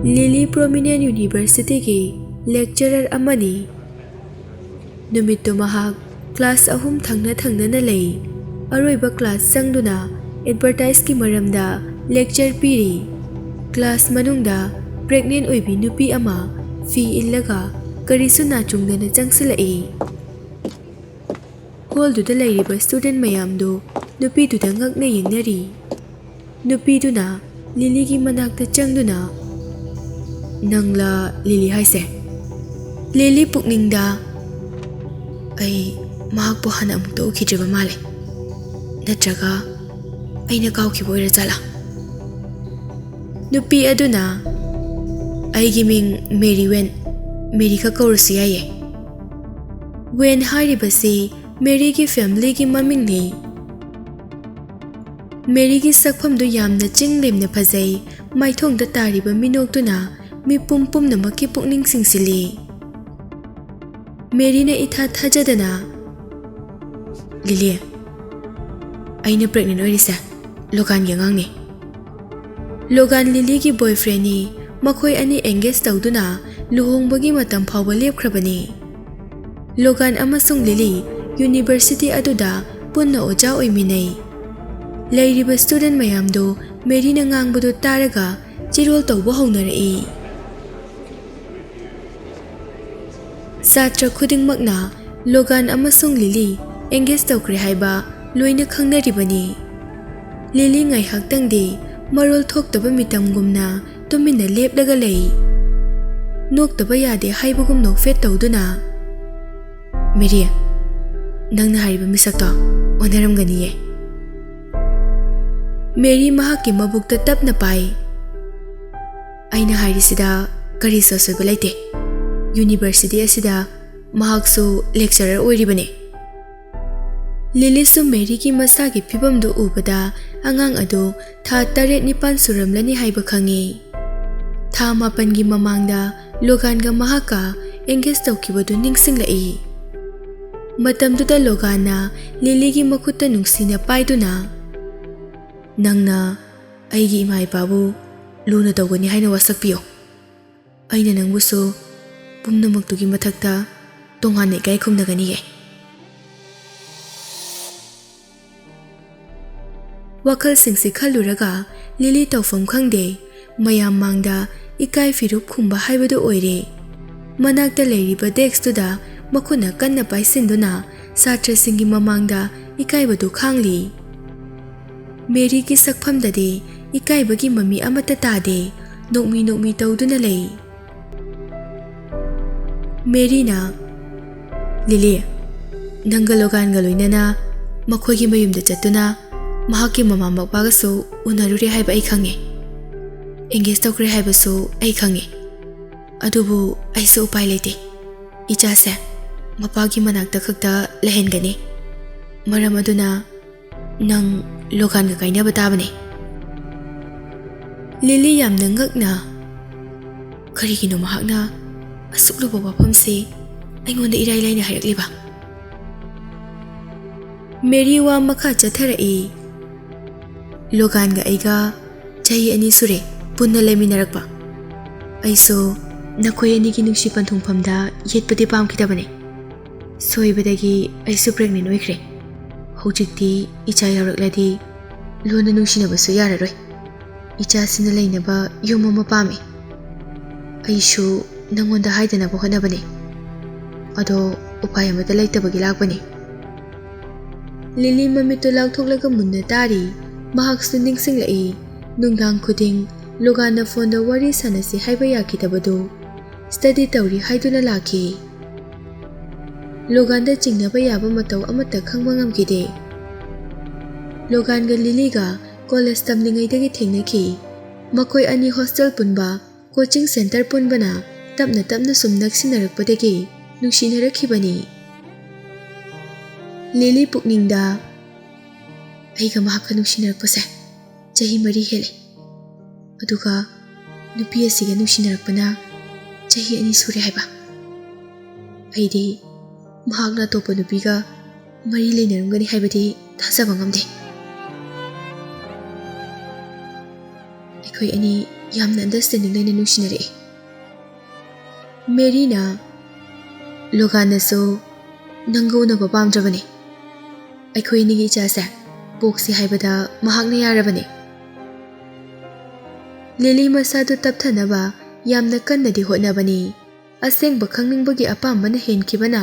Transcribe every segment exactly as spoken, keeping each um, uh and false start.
ꯂꯤꯂꯤ prominent universityꯒꯤ lecturer ꯑꯃꯅꯤ꯫ ꯅꯨꯃꯤꯠꯇꯨ ꯃꯍꯥꯛ class ꯑꯍꯨꯝ ꯊꯪꯅ ꯊꯪꯅꯅ ꯂꯩ꯫ ꯑꯔꯣꯏꯕ class ꯆꯪꯗꯨꯅ advertiseꯀꯤ ꯃꯔꯝꯗ lecture ꯄꯤꯔꯤ꯫ Class ꯃꯅꯨꯡꯗ pregnant ꯑꯣꯏꯕꯤ ꯅꯨꯄꯤ ꯑꯃ ꯐꯤ ꯏꯜꯂꯒ ꯀꯔꯤꯁꯨ ꯅꯥꯆꯨꯡꯗꯅ ꯆꯪꯁꯤꯜꯂꯛꯏ꯫ Hallꯗꯨꯗ ꯂꯩꯔꯤꯕ student ꯃꯌꯥꯝꯗꯨ ꯅꯨꯄꯤꯗꯨꯗ ꯉꯛꯅ ꯌꯦꯡꯅꯔꯤ꯫ ꯅꯨꯄꯤꯗꯨꯅ ꯂꯤꯂꯤꯒꯤ ꯃꯅꯥꯛꯇ ꯆꯪꯗꯨꯅ, "ꯅꯪꯂ ꯂꯤꯂꯤ ꯍꯥꯏꯁꯦ?" ꯂꯤꯂꯤ ꯄꯨꯛꯅꯤꯡꯗ, "ꯑꯩ ꯃꯍꯥꯛꯄꯨ ꯍꯥꯟꯅ ꯑꯃꯨꯛꯇ ꯎꯈꯤꯗ꯭ꯔꯤꯕ ꯃꯥꯜꯂꯦ, ꯅꯠꯇ꯭ꯔꯒ ꯑꯩꯅ ꯀꯥꯎꯈꯤꯕ ꯑꯣꯏꯔꯖꯥꯠꯂꯥ?" ꯅꯨꯄꯤ ꯑꯗꯨꯅ, "ꯑꯩꯒꯤ ꯃꯤꯡ ꯃꯦꯔꯤ ꯋꯦꯟ, ꯃꯦꯔꯤ ꯈꯛ ꯀꯧꯔꯁꯨ ꯌꯥꯏꯌꯦ꯫" ꯋꯦꯟ ꯍꯥꯏꯔꯤꯕꯁꯤ ꯃꯦꯔꯤꯒꯤ familyꯒꯤ ꯃꯃꯤꯡꯅꯤ꯫ ꯃꯦꯔꯤꯒꯤ ꯁꯛꯐꯝꯗꯨ ꯌꯥꯝꯅ ꯆꯤꯡ ꯂꯦꯝꯅ ꯐꯖꯩ꯫ ꯃꯥꯏꯊꯣꯡꯗ ꯇꯥꯔꯤꯕ ꯃꯤꯅꯣꯛꯇꯨꯅ ꯃꯤꯄꯨꯝ ꯄꯨꯝꯅꯃꯛꯀꯤ ꯄꯨꯛꯅꯤꯡ ꯆꯤꯡꯁꯤꯜꯂꯤ꯫ ꯃꯦꯔꯤꯅ ꯏꯊꯥ ꯊꯥꯖꯗꯅ, "ꯂꯤꯂꯤ, ꯑꯩꯅ pregnant ꯑꯣꯏꯔꯤꯁꯦ ꯂꯣꯒꯥꯟꯒꯤ ꯑꯉꯥꯡꯅꯤ꯫" ꯂꯣꯒꯥꯟ ꯂꯤꯂꯤꯒꯤ boyfriendꯅꯤ꯫ ꯃꯈꯣꯏ ꯑꯅꯤ engage ꯇꯧꯗꯨꯅ ꯂꯨꯍꯣꯡꯕꯒꯤ ꯃꯇꯝ ꯐꯥꯎꯕ ꯂꯦꯞꯈ꯭ꯔꯕꯅꯤ꯫ ꯂꯣꯒꯥꯟ ꯑꯃꯁꯨꯡ ꯂꯤꯂꯤ university ꯑꯗꯨꯗ ꯄꯨꯟꯅ ꯑꯣꯖꯥ ꯑꯣꯏꯃꯤꯟꯅꯩ꯫ ꯂꯩꯔꯤꯕ student ꯃꯌꯥꯝꯗꯨ ꯃꯦꯔꯤꯅ ꯉꯥꯡꯕꯗꯨ ꯇꯥꯔꯒ ꯆꯤꯔꯣꯜ ꯇꯧꯕ ꯍꯧꯅꯔꯛꯏ꯫ ꯁꯥꯇ꯭ꯔ ꯈꯨꯗꯤꯡꯃꯛꯅ ꯂꯣꯒꯥꯟ ꯑꯃꯁꯨꯡ ꯂꯤꯂꯤ engage ꯇꯧꯈ꯭ꯔꯦ ꯍꯥꯏꯕ ꯂꯣꯏꯅ ꯈꯪꯅꯔꯤꯕꯅꯤ꯫ ꯂꯤꯂꯤ ꯉꯥꯏꯍꯥꯛꯇꯪꯗꯤ ꯃꯔꯣꯜ ꯊꯣꯛꯇꯕ ꯃꯤꯇꯝꯒꯨꯝꯅ ꯇꯨꯃꯤꯟꯅ ꯂꯦꯞꯂꯒ ꯂꯩ꯫ ꯅꯣꯛꯇꯕ ꯌꯥꯗꯦ ꯍꯥꯏꯕꯒꯨꯝ ꯅꯣꯛꯐꯦꯠ ꯇꯧꯗꯨꯅ, "ꯃꯦꯔꯤ, ꯅꯪꯅ ꯍꯥꯏꯔꯤꯕ ꯃꯤꯁꯛꯇꯣ ꯑꯣꯟꯅꯔꯝꯒꯅꯤꯌꯦ꯫" ꯃꯦꯔꯤ ꯃꯍꯥꯛꯀꯤ ꯃꯕꯨꯛꯇ ꯇꯞꯅ ꯄꯥꯏ꯫ "ꯑꯩꯅ ꯍꯥꯏꯔꯤꯁꯤꯗ ꯀꯔꯤꯁꯨ ꯑꯁꯣꯏꯕ ꯂꯩꯇꯦ꯫ University ꯑꯁꯤꯗ ꯃꯍꯥꯛꯁꯨ lecturer ꯑꯣꯏꯔꯤꯕꯅꯤ꯫" ꯂꯤꯂꯤꯁꯨ ꯃꯦꯔꯤꯒꯤ ꯃꯁꯥꯒꯤ ꯐꯤꯕꯝꯗꯨ ꯎꯕꯗ ꯑꯉꯥꯡ ꯑꯗꯨ ꯊꯥ ꯇꯔꯦꯠ ꯅꯤꯄꯥꯟ ꯁꯨꯔꯝꯂꯅꯤ ꯍꯥꯏꯕ ꯈꯪꯉꯤ꯫ ꯊꯥ ꯃꯥꯄꯟꯒꯤ ꯃꯃꯥꯡꯗ ꯂꯣꯒꯥꯟꯒ ꯃꯍꯥꯛꯀ engage ꯇꯧꯈꯤꯕꯗꯨ ꯅꯤꯡꯁꯤꯡꯂꯛꯏ꯫ ꯃꯇꯝꯗꯨꯗ ꯂꯣꯒꯥꯟꯅ ꯂꯤꯂꯤꯒꯤ ꯃꯈꯨꯠꯇ ꯅꯨꯡꯁꯤꯅ ꯄꯥꯏꯗꯨꯅ, "ꯅꯪꯅ ꯑꯩꯒꯤ ꯏꯃꯥ ꯏꯄꯥꯕꯨ ꯂꯨꯅ ꯇꯧꯒꯅꯤ ꯍꯥꯏꯅ ꯋꯥꯁꯛꯄꯤꯌꯨ꯫ ꯑꯩꯅ ꯅꯪꯕꯨꯁꯨ ꯄꯨꯝꯅꯃꯛꯇꯨꯒꯤ ꯃꯊꯛꯇ ꯇꯣꯉꯥꯟꯅ ꯏꯀꯥꯏ ꯈꯨꯝꯅꯒꯅꯤꯌꯦ꯫ ꯋꯥꯈꯜꯁꯤꯡꯁꯤ ꯈꯜꯂꯨꯔꯒ ꯂꯤꯂꯤ ꯇꯧꯐꯝ ꯈꯪꯗꯦ꯫ ꯃꯌꯥꯝ ꯃꯥꯡꯗ ꯏꯀꯥꯏ ꯐꯤꯔꯨꯞ ꯈꯨꯝꯕ ꯍꯥꯏꯕꯗꯨ ꯑꯣꯏꯔꯦ꯫ ꯃꯅꯥꯛꯇ ꯂꯩꯔꯤꯕ ꯗꯦꯛꯁꯇꯨꯗ ꯃꯈꯨꯠꯅ ꯀꯟꯅ ꯄꯥꯏꯁꯤꯟꯗꯨꯅ ꯁꯥꯇ꯭ꯔꯁꯤꯡꯒꯤ ꯃꯃꯥꯡꯗ ꯏꯀꯥꯏꯕꯗꯨ ꯈꯥꯡꯂꯤ꯫ ꯃꯦꯔꯤꯒꯤ ꯁꯛꯐꯝꯗꯗꯤ ꯏꯀꯥꯏꯕꯒꯤ ꯃꯃꯤ ꯑꯃꯠꯇ ꯇꯥꯗꯦ꯫ ꯅꯣꯛꯃꯤ ꯅꯣꯛꯃꯤ ꯇꯧꯗꯨꯅ ꯂꯩ꯫ ꯃꯦꯔꯤꯅ, "ꯂꯤꯂꯤ, ꯅꯪꯒ ꯂꯣꯒꯥꯟꯒ ꯂꯣꯏꯅꯅ ꯃꯈꯣꯏꯒꯤ ꯃꯌꯨꯝꯗ ꯆꯠꯇꯨꯅ ꯃꯍꯥꯛꯀꯤ ꯃꯃꯥ ꯃꯄꯥꯒꯁꯨ ꯎꯅꯔꯨꯔꯦ ꯍꯥꯏꯕ ꯑꯩ ꯈꯪꯉꯦ꯫ ꯑꯦꯡꯒꯦꯖ ꯇꯧꯈ꯭ꯔꯦ ꯍꯥꯏꯕꯁꯨ ꯑꯩ ꯈꯪꯉꯦ꯫ ꯑꯗꯨꯕꯨ ꯑꯩꯁꯨ ꯎꯄꯥꯏ ꯂꯩꯇꯦ꯫ ꯏꯆꯥꯁꯦ ꯃꯄꯥꯒꯤ ꯃꯅꯥꯛꯇ ꯈꯛꯇ ꯂꯩꯍꯟꯒꯅꯤ꯫ ꯃꯔꯝ ꯑꯗꯨꯅ ꯅꯪ ꯂꯣꯒꯥꯟꯒ ꯀꯥꯏꯅꯕ ꯇꯥꯕꯅꯦ꯫" ꯂꯤꯂꯤ ꯌꯥꯝꯅ ꯉꯛꯅ, "ꯀꯔꯤꯒꯤꯅꯣ ꯃꯍꯥꯛꯅ ꯑꯁꯨꯛ ꯂꯨꯕ ꯋꯥꯐꯝꯁꯦ ꯑꯩꯉꯣꯟꯗ ꯏꯔꯥꯏ ꯂꯥꯏꯅ ꯍꯥꯏꯔꯛꯂꯤꯕ?" ꯃꯦꯔꯤ ꯋꯥ ꯃꯈꯥ ꯆꯠꯊꯔꯛꯏ, "ꯂꯣꯒꯥꯟꯒ ꯑꯩꯒ ꯆꯍꯤ ꯑꯅꯤ ꯁꯨꯔꯦ ꯄꯨꯟꯅ ꯂꯩꯃꯤꯟꯅꯔꯛꯄ꯫ ꯑꯩꯁꯨ ꯅꯈꯣꯏ ꯑꯅꯤꯒꯤ ꯅꯨꯡꯁꯤ ꯄꯟꯊꯨꯡꯐꯝꯗ ꯌꯦꯠꯄꯗꯤ ꯄꯥꯝꯈꯤꯗꯕꯅꯦ꯫ ꯁꯣꯏꯕꯗꯒꯤ ꯑꯩꯁꯨ ꯄ꯭ꯔꯦꯒꯅꯦꯟ ꯑꯣꯏꯈ꯭ꯔꯦ꯫ ꯍꯧꯖꯤꯛꯇꯤ ꯏꯆꯥ ꯌꯥꯎꯔꯛꯂꯗꯤ ꯂꯣꯟꯅ ꯅꯨꯡꯁꯤꯅꯕꯁꯨ ꯌꯥꯔꯔꯣꯏ꯫ ꯏꯆꯥꯁꯤꯅ ꯂꯩꯅꯕ ꯌꯨꯝ ꯑꯃ ꯄꯥꯝꯃꯤ꯫ ꯑꯩꯁꯨ ꯅꯪꯉꯣꯟꯗ ꯍꯥꯏꯗꯅꯕ ꯍꯣꯠꯅꯕꯅꯦ꯫ ꯑꯗꯣ ꯎꯄꯥꯏ ꯑꯃꯠꯇ ꯂꯩꯇꯕꯒꯤ ꯂꯥꯛꯄꯅꯦ꯫" ꯂꯤꯂꯤ ꯃꯃꯤꯠꯇꯨ ꯂꯥꯎꯊꯣꯛꯂꯒ ꯃꯨꯟꯅ ꯇꯥꯔꯤ꯫ ꯃꯍꯥꯛꯁꯨ ꯅꯤꯡꯁꯤꯡꯂꯛꯏ꯫ ꯅꯨꯡꯗꯥꯡ ꯈꯨꯗꯤꯡ ꯂꯣꯒꯥꯟꯅ ꯐꯣꯟꯗ ꯋꯥꯔꯤ ꯁꯥꯟꯅꯁꯤ ꯍꯥꯏꯕ ꯌꯥꯈꯤꯗꯕꯗꯨ ꯁ꯭ꯇꯗꯤ ꯇꯧꯔꯤ ꯍꯥꯏꯗꯨꯅ ꯂꯥꯛꯈꯤ꯫ ꯂꯣꯒꯥꯟꯗ ꯆꯤꯡꯅꯕ ꯌꯥꯕ ꯃꯇꯧ ꯑꯃꯠꯇ ꯈꯪꯕ ꯉꯝꯈꯤꯗꯦ꯫ ꯂꯣꯒꯥꯟꯒ ꯂꯤꯂꯤꯒ ꯀꯣꯂꯦꯖ ꯇꯝꯂꯤꯉꯩꯗꯒꯤ ꯊꯦꯡꯅꯈꯤ꯫ ꯃꯈꯣꯏ ꯑꯅꯤ ꯍꯣꯁꯇꯦꯜ ꯄꯨꯟꯕ, ꯀꯣꯆꯤꯡ ꯁꯦꯟꯇꯔ ꯄꯨꯟꯕꯅ ꯇꯞꯅ ꯇꯞꯅ ꯁꯨꯝ ꯅꯛꯁꯤꯟꯅꯔꯛꯄꯗꯒꯤ ꯅꯨꯡꯁꯤꯅꯔꯛꯈꯤꯕꯅꯤ꯫ ꯂꯤꯂꯤ ꯄꯨꯛꯅꯤꯡꯗ, "ꯑꯩꯒ ꯃꯍꯥꯛꯀ ꯅꯨꯡꯁꯤꯅꯔꯛꯄꯁꯦ ꯆꯍꯤ ꯃꯔꯤ ꯍꯦꯜꯂꯦ꯫ ꯑꯗꯨꯒ ꯅꯨꯄꯤ ꯑꯁꯤꯒ ꯅꯨꯡꯁꯤꯅꯔꯛꯄꯅ ꯆꯍꯤ ꯑꯅꯤ ꯁꯨꯔꯦ ꯍꯥꯏꯕ꯫ ꯑꯩꯗꯤ ꯃꯍꯥꯛꯅ ꯑꯇꯣꯞꯄ ꯅꯨꯄꯤꯒ ꯃꯔꯤ ꯂꯩꯅꯔꯝꯒꯅꯤ ꯍꯥꯏꯕꯗꯤ ꯊꯥꯖꯕ ꯉꯝꯗꯦ꯫ ꯑꯩꯈꯣꯏ ꯑꯅꯤ ꯌꯥꯝꯅ ꯑꯟꯗꯔꯁ꯭ꯇꯦꯟꯗꯤꯡ ꯂꯩꯅ ꯅꯨꯡꯁꯤꯅꯔꯛꯏ꯫ ꯃꯦꯔꯤꯅ, "ꯂꯣꯒꯥꯟꯅꯁꯨ ꯅꯪꯒ ꯎꯅꯕ ꯄꯥꯝꯗ꯭ꯔꯕꯅꯤ꯫ ꯑꯩꯈꯣꯏ ꯑꯅꯤꯒꯤ ꯏꯆꯥꯁꯦ ꯄꯣꯛꯁꯤ ꯍꯥꯏꯕꯗ ꯃꯍꯥꯛꯅ ꯌꯥꯔꯕꯅꯤ꯫" ꯂꯤꯂꯤ ꯃꯁꯥꯗꯨ ꯇꯞꯊꯅꯕ ꯌꯥꯝꯅ ꯀꯟꯅꯗꯤ ꯍꯣꯠꯅꯕꯅꯤ꯫ ꯑꯁꯦꯡꯕ ꯈꯪꯅꯤꯡꯕꯒꯤ ꯑꯄꯥꯝꯕꯅ ꯍꯦꯟꯈꯤꯕꯅ,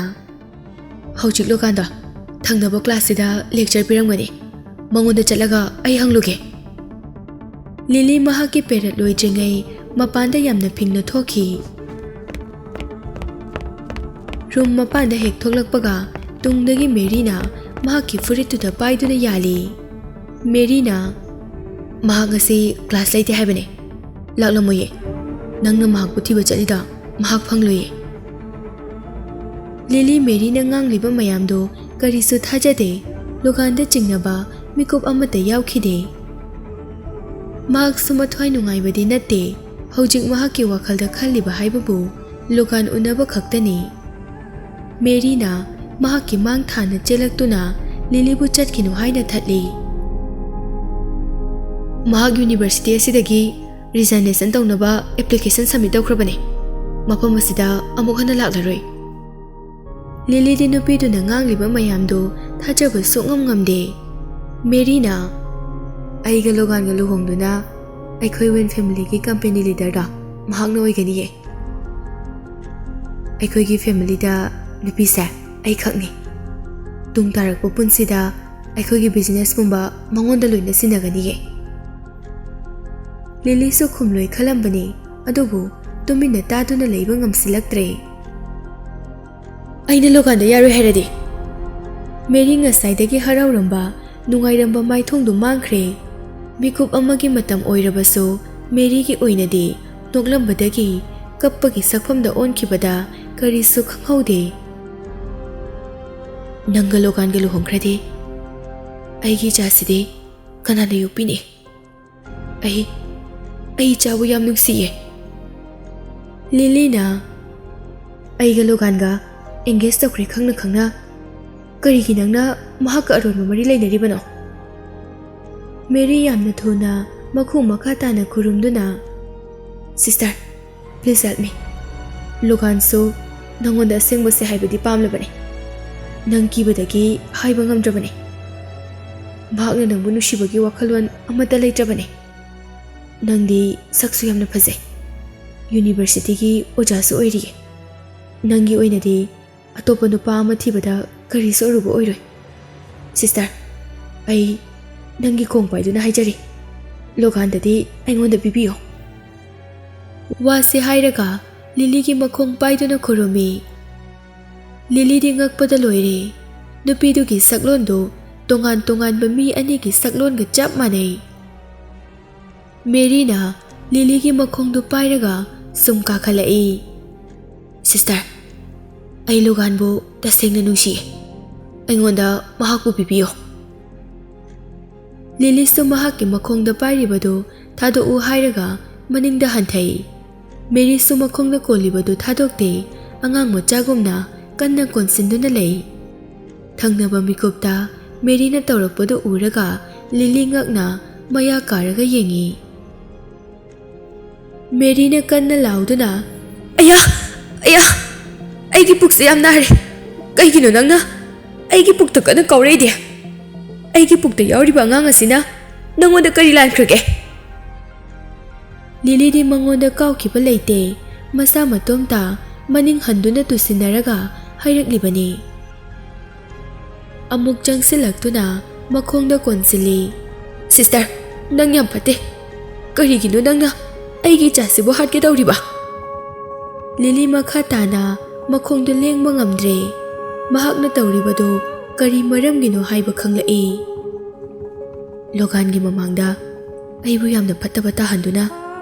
"ꯍꯧꯖꯤꯛ ꯂꯣꯒꯥꯟꯗꯣ ꯊꯪꯅꯕ ꯀ꯭ꯂꯥꯁꯁꯤꯗ ꯂꯦꯛꯆꯔ ꯄꯤꯔꯝꯒꯅꯤ꯫ ꯃꯉꯣꯟꯗ ꯆꯠꯂꯒ ꯑꯩ ꯍꯪꯂꯨꯒꯦ꯫" ꯂꯤꯂꯤ ꯃꯍꯥꯛꯀꯤ ꯄꯦꯔꯠ ꯂꯣꯏꯗ꯭ꯔꯤꯉꯩ ꯃꯄꯥꯟꯗ ꯌꯥꯝꯅ ꯐꯤꯡꯅ ꯊꯣꯛꯈꯤ꯫ ꯔꯨꯝ ꯃꯄꯥꯟꯗ ꯍꯦꯛ ꯊꯣꯛꯂꯛꯄꯒ ꯇꯨꯡꯗꯒꯤ ꯃꯦꯔꯤꯅ ꯃꯍꯥꯛꯀꯤ ꯐꯨꯔꯤꯠꯇꯨꯗ ꯄꯥꯏꯗꯨꯅ ꯌꯥꯜꯂꯤ꯫ ꯃꯦꯔꯤꯅ, "ꯃꯍꯥꯛ ꯉꯁꯤ ꯀ꯭ꯂꯥꯁ ꯂꯩꯇꯦ ꯍꯥꯏꯕꯅꯦ꯫ ꯂꯥꯛꯂꯝꯃꯣꯏꯌꯦ꯫ ꯅꯪꯅ ꯃꯍꯥꯛꯄꯨ ꯊꯤꯕ ꯆꯠꯂꯤꯗꯣ ꯃꯍꯥꯛ ꯐꯪꯂꯣꯏꯌꯦ꯫" ꯂꯤꯂꯤ ꯃꯦꯔꯤꯅ ꯉꯥꯡꯂꯤꯕ ꯃꯌꯥꯝꯗꯣ ꯀꯔꯤꯁꯨ ꯊꯥꯖꯗꯦ꯫ ꯂꯣꯒꯥꯟꯗ ꯆꯤꯡꯅꯕ ꯃꯤꯀꯨꯞ ꯑꯃꯠꯇ ꯌꯥꯎꯈꯤꯗꯦ꯫ ꯃꯍꯥꯛꯁꯨ ꯃꯊ꯭ꯋꯥꯏ ꯅꯨꯡꯉꯥꯏꯕꯗꯤ ꯅꯠꯇꯦ꯫ ꯍꯧꯖꯤꯛ ꯃꯍꯥꯛꯀꯤ ꯋꯥꯈꯜꯗ ꯈꯜꯂꯤꯕ ꯍꯥꯏꯕꯕꯨ ꯂꯣꯒꯥꯟ ꯎꯅꯕ ꯈꯛꯇꯅꯤ꯫ ꯃꯦꯔꯤꯅ ꯃꯍꯥꯛꯀꯤ ꯃꯥꯡ ꯊꯥꯅ ꯆꯦꯜꯂꯛꯇꯨꯅ ꯂꯤꯂꯤꯕꯨ ꯆꯠꯈꯤꯅꯨ ꯍꯥꯏꯅ ꯊꯠꯂꯤ꯫ "ꯃꯍꯥꯛ ꯌꯨꯅꯤꯚꯔꯁꯤꯇꯤ ꯑꯁꯤꯗꯒꯤ ꯔꯤꯖꯥꯏꯅꯦꯁꯟ ꯇꯧꯅꯕ ꯑꯦꯄ꯭ꯂꯤꯀꯦꯁꯟ ꯁꯕꯃꯤꯠ ꯇꯧꯈ꯭ꯔꯕꯅꯤ꯫ ꯃꯐꯝ ꯑꯁꯤꯗ ꯑꯃꯨꯛ ꯍꯟꯅ ꯂꯥꯛꯂꯔꯣꯏ꯫" ꯂꯤꯂꯤꯗꯤ ꯅꯨꯄꯤꯗꯨꯅ ꯉꯥꯡꯂꯤꯕ ꯃꯌꯥꯝꯗꯨ ꯊꯥꯖꯕ ꯁꯨꯛꯉꯝ ꯉꯝꯗꯦ꯫ ꯃꯦꯔꯤꯅ, "ꯑꯩꯒ ꯂꯣꯒꯥꯟꯒ ꯂꯨꯍꯣꯡꯗꯨꯅ ꯑꯩꯈꯣꯏ ꯋꯦꯟ ꯐꯦꯃꯤꯂꯤꯒꯤ ꯀꯝꯄꯦꯅꯤ ꯂꯤꯗꯔꯗꯣ ꯃꯍꯥꯛꯅ ꯑꯣꯏꯒꯅꯤꯌꯦ꯫ ꯑꯩꯈꯣꯏꯒꯤ ꯐꯦꯃꯤꯂꯤꯗ ꯅꯨꯄꯤꯁꯦ ꯑꯩꯈꯛꯅꯤ꯫ ꯇꯨꯡ ꯇꯥꯔꯛꯄ ꯄꯨꯟꯁꯤꯗ ꯑꯩꯈꯣꯏꯒꯤ ꯕꯤꯖꯤꯅꯦꯁ ꯄꯨꯝꯕ ꯃꯉꯣꯟꯗ ꯂꯣꯏꯅ ꯁꯤꯟꯅꯒꯅꯤꯌꯦ꯫" ꯂꯤꯂꯤꯁꯨ ꯈꯨꯝꯂꯣꯏ ꯈꯜꯂꯝꯕꯅꯤ, ꯑꯗꯨꯕꯨ ꯇꯨꯃꯤꯟꯅ ꯇꯥꯗꯨꯅ ꯂꯩꯕ ꯉꯝꯁꯤꯜꯂꯛꯇ꯭ꯔꯦ꯫ "ꯑꯩꯅ ꯂꯣꯒꯥꯟꯗ ꯌꯥꯔꯣꯏ ꯍꯥꯏꯔꯗꯤ?" ꯃꯦꯔꯤ ꯉꯁꯥꯏꯗꯒꯤ ꯍꯔꯥꯎꯔꯝꯕ, ꯅꯨꯡꯉꯥꯏꯔꯝꯕ ꯃꯥꯏꯊꯣꯡꯗꯨ ꯃꯥꯡꯈ꯭ꯔꯦ꯫ ꯃꯤꯀꯨꯞ ꯑꯃꯒꯤ ꯃꯇꯝ ꯑꯣꯏꯔꯕꯁꯨ ꯃꯦꯔꯤꯒꯤ ꯑꯣꯏꯅꯗꯤ ꯅꯣꯛꯂꯝꯕꯗꯒꯤ ꯀꯞꯄꯒꯤ ꯁꯛꯐꯝꯗ ꯑꯣꯟꯈꯤꯕꯗ ꯀꯔꯤꯁꯨ ꯈꯪꯍꯧꯗꯦ꯫ "ꯅꯪꯒ ꯂꯣꯒꯥꯟꯒ ꯂꯨꯍꯣꯡꯈ꯭ꯔꯗꯤ ꯑꯩꯒꯤ ꯏꯆꯥꯁꯤꯗꯤ ꯀꯅꯥꯅ ꯌꯣꯛꯄꯤꯅꯤ? ꯑꯩ, ꯑꯩ ꯏꯆꯥꯕꯨ ꯌꯥꯝ ꯅꯨꯡꯁꯤꯌꯦ꯫" ꯂꯤꯂꯤꯅ, "ꯑꯩꯒ ꯂꯣꯒꯥꯟꯒ ꯑꯦꯡꯒꯦꯖ ꯇꯧꯈ꯭ꯔꯦ ꯈꯪꯅ ꯈꯪꯅ ꯀꯔꯤꯒꯤ ꯅꯪꯅ ꯃꯍꯥꯛꯀ ꯑꯔꯣꯟꯕ ꯃꯔꯤ ꯂꯩꯅꯔꯤꯕꯅꯣ?" ꯃꯦꯔꯤ ꯌꯥꯝꯅ ꯊꯨꯅ ꯃꯈꯨ ꯃꯈꯥ ꯇꯥꯅ ꯈꯨꯔꯨꯝꯗꯨꯅ, "Sister, please help me꯫ ꯂꯣꯒꯥꯟꯁꯨ ꯅꯪꯉꯣꯟꯗ ꯑꯁꯦꯡꯕꯁꯦ ꯍꯥꯏꯕꯗꯤ ꯄꯥꯝꯂꯕꯅꯤ꯫ ꯅꯪ ꯀꯤꯕꯗꯒꯤ ꯍꯥꯏꯕ ꯉꯝꯗ꯭ꯔꯕꯅꯤ꯫ ꯃꯍꯥꯛꯅ ꯅꯪꯕꯨ ꯅꯨꯡꯁꯤꯕꯒꯤ ꯋꯥꯈꯜꯂꯣꯟ ꯑꯃꯠꯇ ꯂꯩꯇ꯭ꯔꯕꯅꯤ꯫ ꯅꯪꯗꯤ ꯁꯛꯁꯨ ꯌꯥꯝꯅ ꯐꯖꯩ꯫ ꯌꯨꯅꯤꯚꯔꯁꯤꯇꯤꯒꯤ ꯑꯣꯖꯥꯁꯨ ꯑꯣꯏꯔꯤꯌꯦ꯫ ꯅꯪꯒꯤ ꯑꯣꯏꯅꯗꯤ ꯑꯇꯣꯞꯄ ꯅꯨꯄꯥ ꯑꯃ ꯊꯤꯕꯗ ꯀꯔꯤꯁꯨ ꯑꯔꯨꯕ ꯑꯣꯏꯔꯣꯏ꯫ ꯁꯤꯁꯇꯔ, ꯑꯩ ꯅꯪꯒꯤ ꯈꯣꯡ ꯄꯥꯏꯗꯨꯅ ꯍꯥꯏꯖꯔꯤ, ꯂꯣꯒꯥꯟꯗꯗꯤ ꯑꯩꯉꯣꯟꯗ ꯄꯤꯕꯤꯌꯣ꯫ ꯋꯥꯁꯤ ꯍꯥꯏꯔꯒ ꯂꯤꯂꯤꯒꯤ ꯃꯈꯣꯡ ꯄꯥꯏꯗꯨꯅ ꯈꯨꯔꯨꯝꯃꯤ꯫ ꯂꯤꯂꯤꯗꯤ ꯉꯛꯄꯗ ꯂꯣꯏꯔꯦ꯫ ꯅꯨꯄꯤꯗꯨꯒꯤ ꯁꯛꯂꯣꯟꯗꯨ ꯇꯣꯉꯥꯟ ꯇꯣꯉꯥꯟꯕ ꯃꯤ ꯑꯅꯤꯒꯤ ꯁꯛꯂꯣꯟꯒ ꯆꯞ ꯃꯥꯟꯅꯩ꯫ ꯃꯦꯔꯤꯅ ꯂꯤꯂꯤꯒꯤ ꯃꯈꯣꯡꯗꯨ ꯄꯥꯏꯔꯒ ꯁꯨꯝ ꯀꯥꯈꯠꯂꯛꯏ꯫ "ꯁꯤꯁꯇꯔ, ꯑꯩ ꯂꯣꯒꯥꯟꯕꯨ ꯇꯁꯦꯡꯅ ꯅꯨꯡꯁꯤꯌꯦ꯫ ꯑꯩꯉꯣꯟꯗ ꯃꯍꯥꯛꯄꯨ ꯄꯤꯕꯤꯌꯣ꯫" ꯂꯤꯂꯤꯁꯨ ꯃꯍꯥꯛꯀꯤ ꯃꯈꯣꯡꯗ ꯄꯥꯏꯔꯤꯕꯗꯨ ꯊꯥꯗꯣꯛꯎ ꯍꯥꯏꯔꯒ ꯃꯅꯤꯡꯗ ꯍꯟꯊꯩ꯫ ꯃꯦꯔꯤꯁꯨ ꯃꯈꯣꯡꯗ ꯀꯣꯜꯂꯤꯕꯗꯨ ꯊꯥꯗꯣꯛꯇꯦ, ꯑꯉꯥꯡ ꯃꯆꯥꯒꯨꯝꯅ ꯀꯟꯅ ꯀꯣꯟꯁꯤꯟꯗꯨꯅ ꯂꯩ꯫ ꯊꯪꯅꯕ ꯃꯤꯀꯨꯞꯇ ꯃꯦꯔꯤꯅ ꯇꯧꯔꯛꯄꯗꯨ ꯎꯔꯒ ꯂꯤꯂꯤ ꯉꯛꯅ ꯃꯌꯥ ꯀꯥꯔꯒ ꯌꯦꯡꯉꯤ꯫ ꯃꯦꯔꯤꯅ ꯀꯟꯅ ꯂꯥꯎꯗꯨꯅ, "ꯑꯌꯥ! ꯑꯌꯥ! ꯑꯩꯒꯤ ꯄꯨꯛꯁꯦ ꯌꯥꯝ ꯅꯥꯔꯦ꯫ ꯀꯩꯒꯤꯅꯣ ꯅꯪꯅ ꯑꯩꯒꯤ ꯄꯨꯛꯇ ꯀꯟꯅ ꯀꯥꯎꯔꯛꯏꯗꯤ? ꯑꯩꯒꯤ ꯄꯨꯛꯇ ꯌꯥꯎꯔꯤꯕ ꯑꯉꯥꯡ ꯑꯁꯤꯅ ꯅꯪꯉꯣꯟꯗ ꯀꯔꯤ ꯂꯥꯟꯈ꯭ꯔꯒꯦ?" ꯂꯤꯂꯤꯗꯤ ꯃꯉꯣꯟꯗ ꯀꯥꯎꯈꯤꯕ ꯂꯩꯇꯦ꯫ ꯃꯁꯥ ꯃꯇꯣꯝꯇ ꯃꯅꯤꯡ ꯍꯟꯗꯨꯅ ꯇꯨꯁꯤꯟꯅꯔꯒ ꯍꯥꯏꯔꯛꯂꯤꯕꯅꯤ꯫ ꯑꯃꯨꯛ ꯆꯪꯁꯤꯜꯂꯛꯇꯨꯅ ꯃꯈꯣꯡꯗ ꯀꯣꯟꯁꯤꯜꯂꯤ꯫ "ꯁꯤꯁꯇꯔ, ꯅꯪ ꯌꯥꯝ ꯐꯠꯇꯦ꯫ ꯀꯔꯤꯒꯤꯅꯣ ꯅꯪꯅ ꯑꯩꯒꯤ ꯏꯆꯥꯁꯤꯕꯨ ꯍꯥꯠꯀꯦ ꯇꯧꯔꯤꯕ?" ꯂꯤꯂꯤ ꯃꯈꯥ ꯇꯥꯅ ꯃꯈꯣꯡꯗꯨ ꯂꯦꯡꯕ ꯉꯝꯗ꯭ꯔꯦ꯫ ꯃꯍꯥꯛꯅ ꯇꯧꯔꯤꯕꯗꯨ ꯀꯔꯤ ꯃꯔꯝꯒꯤꯅꯣ ꯍꯥꯏꯕ ꯈꯪꯂꯛꯏ꯫ "ꯂꯣꯒꯥꯟꯒꯤ ꯃꯃꯥꯡꯗ ꯑꯩꯕꯨ ꯌꯥꯝꯅ ꯐꯠꯇꯕ ꯇꯥꯍꯟꯗꯨꯅ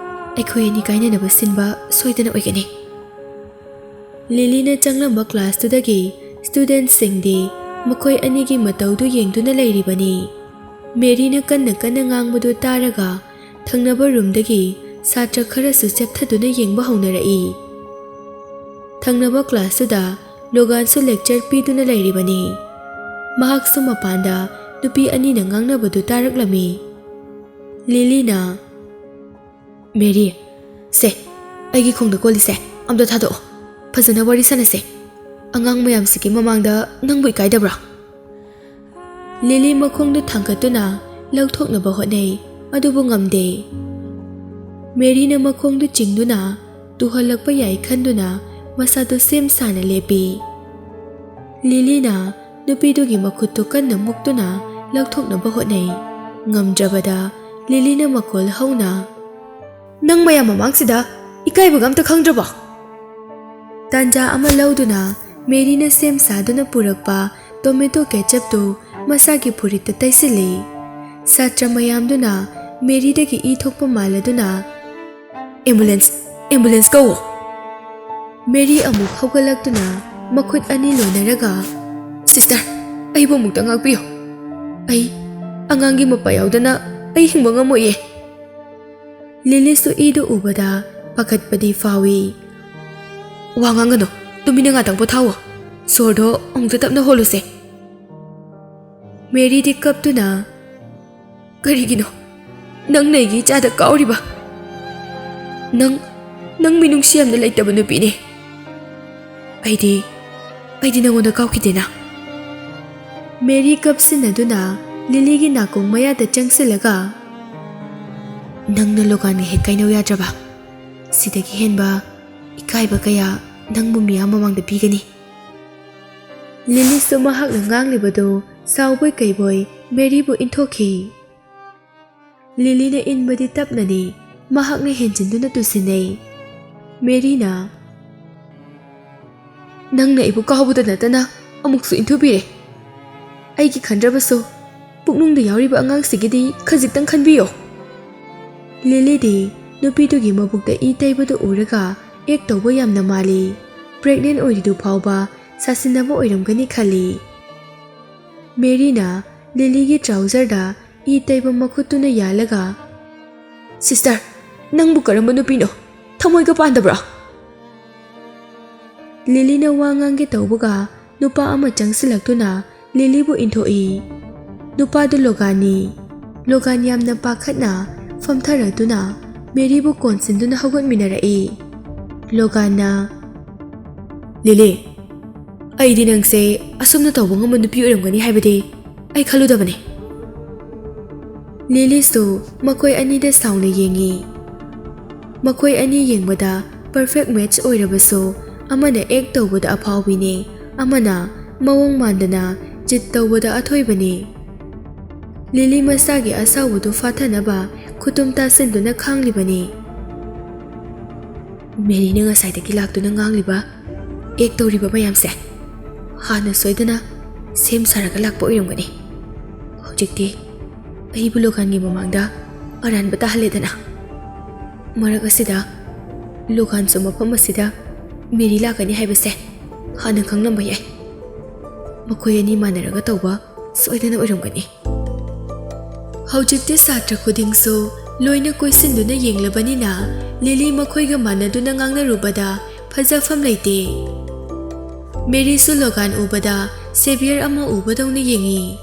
ꯑꯩꯈꯣꯏ ꯑꯅꯤ ꯀꯥꯏꯅꯅꯕ ꯁꯤꯟꯕ ꯁꯣꯏꯗꯅ ꯑꯣꯏꯒꯅꯤ꯫" ꯂꯤꯂꯤꯅ ꯆꯪꯂꯝꯕ ꯀ꯭ꯂꯥꯁꯇꯨꯗꯒꯤ ꯁ꯭ꯇꯨꯗꯦꯟꯠꯁꯤꯡꯗꯤ ꯃꯈꯣꯏ ꯑꯅꯤꯒꯤ ꯃꯇꯧꯗꯨ ꯌꯦꯡꯗꯨꯅ ꯂꯩꯔꯤꯕꯅꯤ꯫ ꯃꯦꯔꯤꯅ ꯀꯟꯅ ꯀꯟꯅ ꯉꯥꯡꯕꯗꯨ ꯇꯥꯔꯒ ꯊꯪꯅꯕ ꯔꯨꯝꯗꯒꯤ ꯁꯥꯇ꯭ꯔ ꯈꯔꯁꯨ ꯆꯦꯞꯊꯗꯨꯅ ꯌꯦꯡꯕ ꯍꯧꯅꯔꯛꯏ꯫ ꯊꯪꯅꯕ ꯀ꯭ꯂꯥꯁꯇꯨꯗ ꯂꯣꯒꯥꯟꯁꯨ ꯂꯦꯛꯆꯔ ꯄꯤꯗꯨꯅ ꯂꯩꯔꯤꯕꯅꯤ꯫ ꯃꯍꯥꯛꯁꯨ ꯃꯄꯥꯟꯗ ꯅꯨꯄꯤ ꯑꯅꯤꯅ ꯉꯥꯡꯅꯕꯗꯨ ꯇꯥꯔꯛꯂꯝꯃꯤ꯫ ꯂꯤꯂꯤꯅ, "ꯃꯦꯔꯤ, ꯁꯦ, ꯑꯩꯒꯤ ꯈꯣꯡꯗ ꯀꯣꯜꯂꯤꯁꯦ ꯑꯝꯇ ꯊꯥꯗꯣꯛꯑꯣ꯫" ꯐꯖꯅ ꯋꯥꯔꯤ ꯁꯥꯟꯅꯁꯦ꯫ ꯑꯉꯥꯡ ꯃꯌꯥꯝꯁꯤꯒꯤ ꯃꯃꯥꯡꯗ ꯅꯪꯕꯨ ꯏꯀꯥꯏꯗꯕ꯭ꯔꯥ? ꯂꯤꯂꯤ ꯃꯈꯣꯡꯗꯨ ꯊꯥꯡꯒꯠꯇꯨꯅ ꯂꯧꯊꯣꯛꯅꯕ ꯍꯣꯠꯅꯩ, ꯑꯗꯨꯕꯨ ꯉꯝꯗꯦ꯫ ꯃꯦꯔꯤꯅ ꯃꯈꯣꯡꯗꯨ ꯆꯤꯡꯗꯨꯅ ꯇꯨꯍꯜꯂꯛꯄ ꯌꯥꯏ ꯈꯟꯗꯨꯅ ꯃꯁꯥꯗꯨ ꯁꯦꯝ ꯁꯥꯅ ꯂꯦꯞꯄꯤ꯫ ꯂꯤꯂꯤꯅ ꯅꯨꯄꯤꯗꯨꯒꯤ ꯃꯈꯨꯠꯇꯨ ꯀꯟꯅ ꯃꯨꯛꯇꯨꯅ ꯂꯧꯊꯣꯛꯅꯕ ꯍꯣꯠꯅꯩ꯫ ꯉꯝꯗ꯭ꯔꯕꯗ ꯂꯤꯂꯤꯅ ꯃꯈꯣꯜ ꯍꯧꯅ, "ꯅꯪ ꯃꯌꯥꯝ ꯃꯃꯥꯡꯁꯤꯗ ꯏꯀꯥꯏꯕꯒ ꯑꯝꯇ ꯈꯪꯗ꯭ꯔꯕꯣ?" ꯇꯥꯟꯖꯥ ꯑꯃ ꯂꯧꯗꯨꯅ ꯃꯦꯔꯤꯅ ꯁꯦꯝ ꯁꯥꯗꯨꯅ ꯄꯨꯔꯛꯄ ꯇꯣꯃꯦꯇꯣ ꯀꯦꯆꯞꯇꯨ ꯃꯁꯥꯒꯤ ꯐꯨꯔꯤꯠꯇ ꯇꯩꯁꯤꯜꯂꯤ꯫ ꯁꯥꯇ꯭ꯔ ꯃꯌꯥꯝꯗꯨꯅ ꯃꯦꯔꯤꯗꯒꯤ ꯏ ꯊꯣꯛꯄ ꯃꯥꯜꯂꯗꯨꯅ, "ꯑꯦꯝꯕꯨꯂꯦꯟꯁ, ꯑꯦꯝꯕꯨꯂꯦꯟꯁ ꯀꯧꯋꯣ!" ꯃꯦꯔꯤ ꯑꯃꯨꯛ ꯍꯧꯒꯠꯂꯛꯇꯨꯅ ꯃꯈꯨꯠ ꯑꯅꯤ ꯂꯣꯟꯅꯔꯒ, "ꯁꯤꯁꯇꯔ, ꯑꯩꯕꯨ ꯑꯃꯨꯛꯇ ꯉꯥꯛꯄꯤꯌꯨ꯫ ꯑꯩ, ꯑꯉꯥꯡꯒꯤ ꯃꯄꯥ ꯌꯥꯎꯗꯅ ꯑꯩ ꯍꯤꯡꯕ ꯉꯝꯃꯣꯏꯌꯦ꯫" ꯂꯤꯂꯤꯁꯨ ꯏꯗꯨ ꯎꯕꯗ ꯄꯥꯈꯠꯄꯗꯤ ꯐꯥꯎꯏ꯫ "ꯋꯥ ꯉꯥꯡꯒꯅꯨ, ꯇꯨꯃꯤꯟꯅ ꯉꯥꯛꯇꯪ ꯄꯣꯊꯥꯑꯣ꯫ ꯁꯣꯔꯗꯣ ꯑꯃꯨꯛꯇ ꯇꯞꯅ ꯍꯣꯜꯂꯨꯁꯦ꯫" ꯃꯦꯔꯤꯗꯤ ꯀꯞꯇꯨꯅ, "ꯀꯔꯤꯒꯤꯅꯣ ꯅꯪꯅ ꯑꯩꯒꯤ ꯏꯆꯥꯗ ꯀꯥꯎꯔꯤꯕ? ꯅꯪ, ꯅꯪ ꯃꯤꯅꯨꯡꯁꯤ ꯌꯥꯝꯅ ꯂꯩꯇꯕ ꯅꯨꯄꯤꯅꯦ꯫ ꯑꯩꯗꯤ, ꯑꯩꯗꯤ ꯅꯉꯣꯟꯗ ꯀꯥꯎꯈꯤꯗꯦꯅ꯫" ꯃꯦꯔꯤ ꯀꯞꯁꯤꯟꯅꯗꯨꯅ ꯂꯤꯂꯤꯒꯤ ꯅꯥꯀꯣꯡ ꯃꯌꯥꯗ ꯆꯪꯁꯤꯜꯂꯒ, "ꯅꯪꯅ ꯂꯣꯒꯥꯟꯒ ꯍꯦꯛ ꯀꯥꯏꯅꯧ ꯌꯥꯗ꯭ꯔꯕ? ꯁꯤꯗꯒꯤ ꯍꯦꯟꯕ ꯏꯀꯥꯏꯕ ꯀꯌꯥ ꯅꯪꯕꯨ ꯃꯤꯌꯥꯝ ꯃꯃꯥꯡꯗ ꯄꯤꯒꯅꯤ꯫" ꯂꯤꯂꯤꯁꯨ ꯃꯍꯥꯛꯅ ꯉꯥꯡꯂꯤꯕꯗꯨ ꯁꯥꯎꯕꯣꯏ ꯀꯩꯕꯣꯏ ꯃꯦꯔꯤꯕꯨ ꯏꯟꯊꯣꯛꯈꯤ꯫ ꯂꯤꯂꯤꯅ ꯏꯟꯕꯗꯤ ꯇꯞꯅꯅꯤ, ꯃꯍꯥꯛꯅ ꯍꯦꯟꯖꯤꯟꯗꯨꯅ ꯇꯨꯁꯤꯟꯅꯩ꯫ ꯃꯦꯔꯤꯅ, "ꯅꯪꯅ ꯑꯩꯕꯨ ꯀꯥꯎꯕꯗ ꯅꯠꯇꯅ ꯑꯃꯨꯛꯁꯨ ꯏꯟꯊꯨꯕꯤꯔꯦ꯫ ꯑꯩꯒꯤ ꯈꯟꯗ꯭ꯔꯕꯁꯨ ꯄꯨꯛꯅꯨꯡꯗ ꯌꯥꯎꯔꯤꯕ ꯑꯉꯥꯡꯁꯤꯒꯤꯗꯤ ꯈꯖꯤꯛꯇꯪ ꯈꯟꯕꯤꯌꯣ꯫" ꯂꯤꯂꯤꯗꯤ ꯅꯨꯄꯤꯗꯨꯒꯤ ꯃꯕꯨꯛꯇ ꯏ ꯇꯩꯕꯗꯨ ꯎꯔꯒ ꯑꯦꯛ ꯇꯧꯕ ꯌꯥꯝꯅ ꯃꯥꯜꯂꯤ꯫ ꯄ꯭ꯔꯦꯒꯅꯦꯟ ꯑꯣꯏꯔꯤꯗꯨ ꯐꯥꯎꯕ ꯁꯥꯁꯤꯟꯅꯕ ꯑꯣꯏꯔꯝꯒꯅꯤ ꯈꯜꯂꯤ꯫ ꯃꯦꯔꯤꯅ ꯂꯤꯂꯤꯒꯤ ꯇ꯭ꯔꯥꯎꯖꯔꯗ ꯏ ꯇꯩꯕ ꯃꯈꯨꯠꯇꯨꯅ ꯌꯥꯜꯂꯒ, "ꯁꯤꯁꯇꯔ, ꯅꯪꯕꯨ ꯀꯔꯝꯕ ꯅꯨꯄꯤꯅꯣ? ꯊꯃꯣꯏꯒ ꯄꯥꯟꯗꯕ꯭ꯔꯣ?" ꯂꯤꯂꯤꯅ ꯋꯥ ꯉꯥꯡꯒꯦ ꯇꯧꯕꯒ ꯅꯨꯄꯥ ꯑꯃ ꯆꯪꯁꯤꯜꯂꯛꯇꯨꯅ ꯂꯤꯂꯤꯕꯨ ꯏꯟꯊꯣꯛꯏ꯫ ꯅꯨꯄꯥꯗꯨ ꯂꯣꯒꯥꯟꯅꯤ꯫ ꯂꯣꯒꯥꯟ ꯌꯥꯝꯅ ꯄꯥꯈꯠꯅ ꯐꯝꯊꯔꯗꯨꯅ ꯃꯦꯔꯤꯕꯨ ꯀꯣꯟꯁꯤꯟꯗꯨꯅ ꯍꯧꯒꯠꯃꯤꯟꯅꯔꯛꯏ꯫ ꯂꯣꯒꯥꯟꯅ, "ꯂꯤꯂꯤ, ꯑꯩꯗꯤ ꯅꯪꯁꯦ ꯑꯁꯨꯝꯅ ꯇꯧꯕ ꯉꯝꯕ ꯅꯨꯄꯤ ꯑꯣꯏꯔꯝꯒꯅꯤ ꯍꯥꯏꯕꯗꯤ ꯑꯩ ꯈꯜꯂꯨꯗꯕꯅꯦ꯫" ꯂꯤꯂꯤꯁꯨ ꯃꯈꯣꯏ ꯑꯅꯤꯗ ꯁꯥꯎꯅ ꯌꯦꯡꯉꯤ꯫ ꯃꯈꯣꯏ ꯑꯅꯤ ꯌꯦꯡꯕꯗ perfect match ꯑꯣꯏꯔꯕꯁꯨ, ꯑꯃꯅ act ꯇꯧꯕꯗ ꯑꯐꯥꯎꯕꯤꯅꯦ, ꯑꯃꯅ ꯃꯑꯣꯡ ꯃꯥꯟꯗꯅ cheat ꯇꯧꯕꯗ ꯑꯊꯣꯏꯕꯅꯦ꯫ ꯂꯤꯂꯤ ꯃꯁꯥꯒꯤ ꯑꯁꯥꯎꯕꯗꯨ ꯐꯥꯊꯅꯕ ꯈꯨꯇꯨꯝ ꯇꯥꯁꯤꯟꯗꯨꯅ ꯈꯥꯡꯂꯤꯕꯅꯤ꯫ "ꯃꯦꯔꯤꯅ ꯉꯁꯥꯏꯗꯒꯤ ꯂꯥꯛꯇꯨꯅ ꯉꯥꯡꯂꯤꯕ act ꯇꯧꯔꯤꯕ ꯃꯌꯥꯝꯁꯦ ꯍꯥꯟꯅ ꯁꯣꯏꯗꯅ ꯁꯦꯝ ꯁꯥꯔꯒ ꯂꯥꯛꯄ ꯑꯣꯏꯔꯝꯒꯅꯤ꯫ ꯍꯧꯖꯤꯛꯇꯤ ꯑꯩꯕꯨ ꯂꯣꯒꯥꯟꯒꯤ ꯃꯃꯥꯡꯗ ꯑꯔꯥꯟꯕ ꯇꯥꯍꯜꯂꯦꯗꯅ꯫ ꯃꯔꯛ ꯑꯁꯤꯗ ꯂꯣꯒꯥꯟꯁꯨ ꯃꯐꯝ ꯑꯁꯤꯗ ꯃꯦꯔꯤ ꯂꯥꯛꯀꯅꯤ ꯍꯥꯏꯕꯁꯦ ꯍꯥꯟꯅ ꯈꯪꯂꯝꯕ ꯌꯥꯏ꯫ ꯃꯈꯣꯏ ꯑꯅꯤ ꯃꯥꯟꯅꯔꯒ ꯇꯧꯕ ꯁꯣꯏꯗꯅ ꯑꯣꯏꯔꯝꯒꯅꯤ꯫" ꯍꯧꯖꯤꯛꯇꯤ ꯁꯥꯇ꯭ꯔ ꯈꯨꯗꯤꯡꯁꯨ ꯂꯣꯏꯅ ꯀꯣꯏꯁꯤꯟꯗꯨꯅ ꯌꯦꯡꯂꯕꯅꯤꯅ, ꯂꯤꯂꯤ ꯃꯈꯣꯏꯒ ꯃꯥꯟꯅꯗꯨꯅ ꯉꯥꯡꯅꯔꯨꯕꯗ ꯐꯖꯐꯝ ꯂꯩꯇꯦ꯫ ꯃꯦꯔꯤꯁꯨ ꯂꯣꯒꯥꯟ ꯎꯕꯗ ꯁꯦꯚꯤꯌꯔ ꯑꯃ ꯎꯕꯗꯧꯅ ꯌꯦꯡꯉꯤ꯫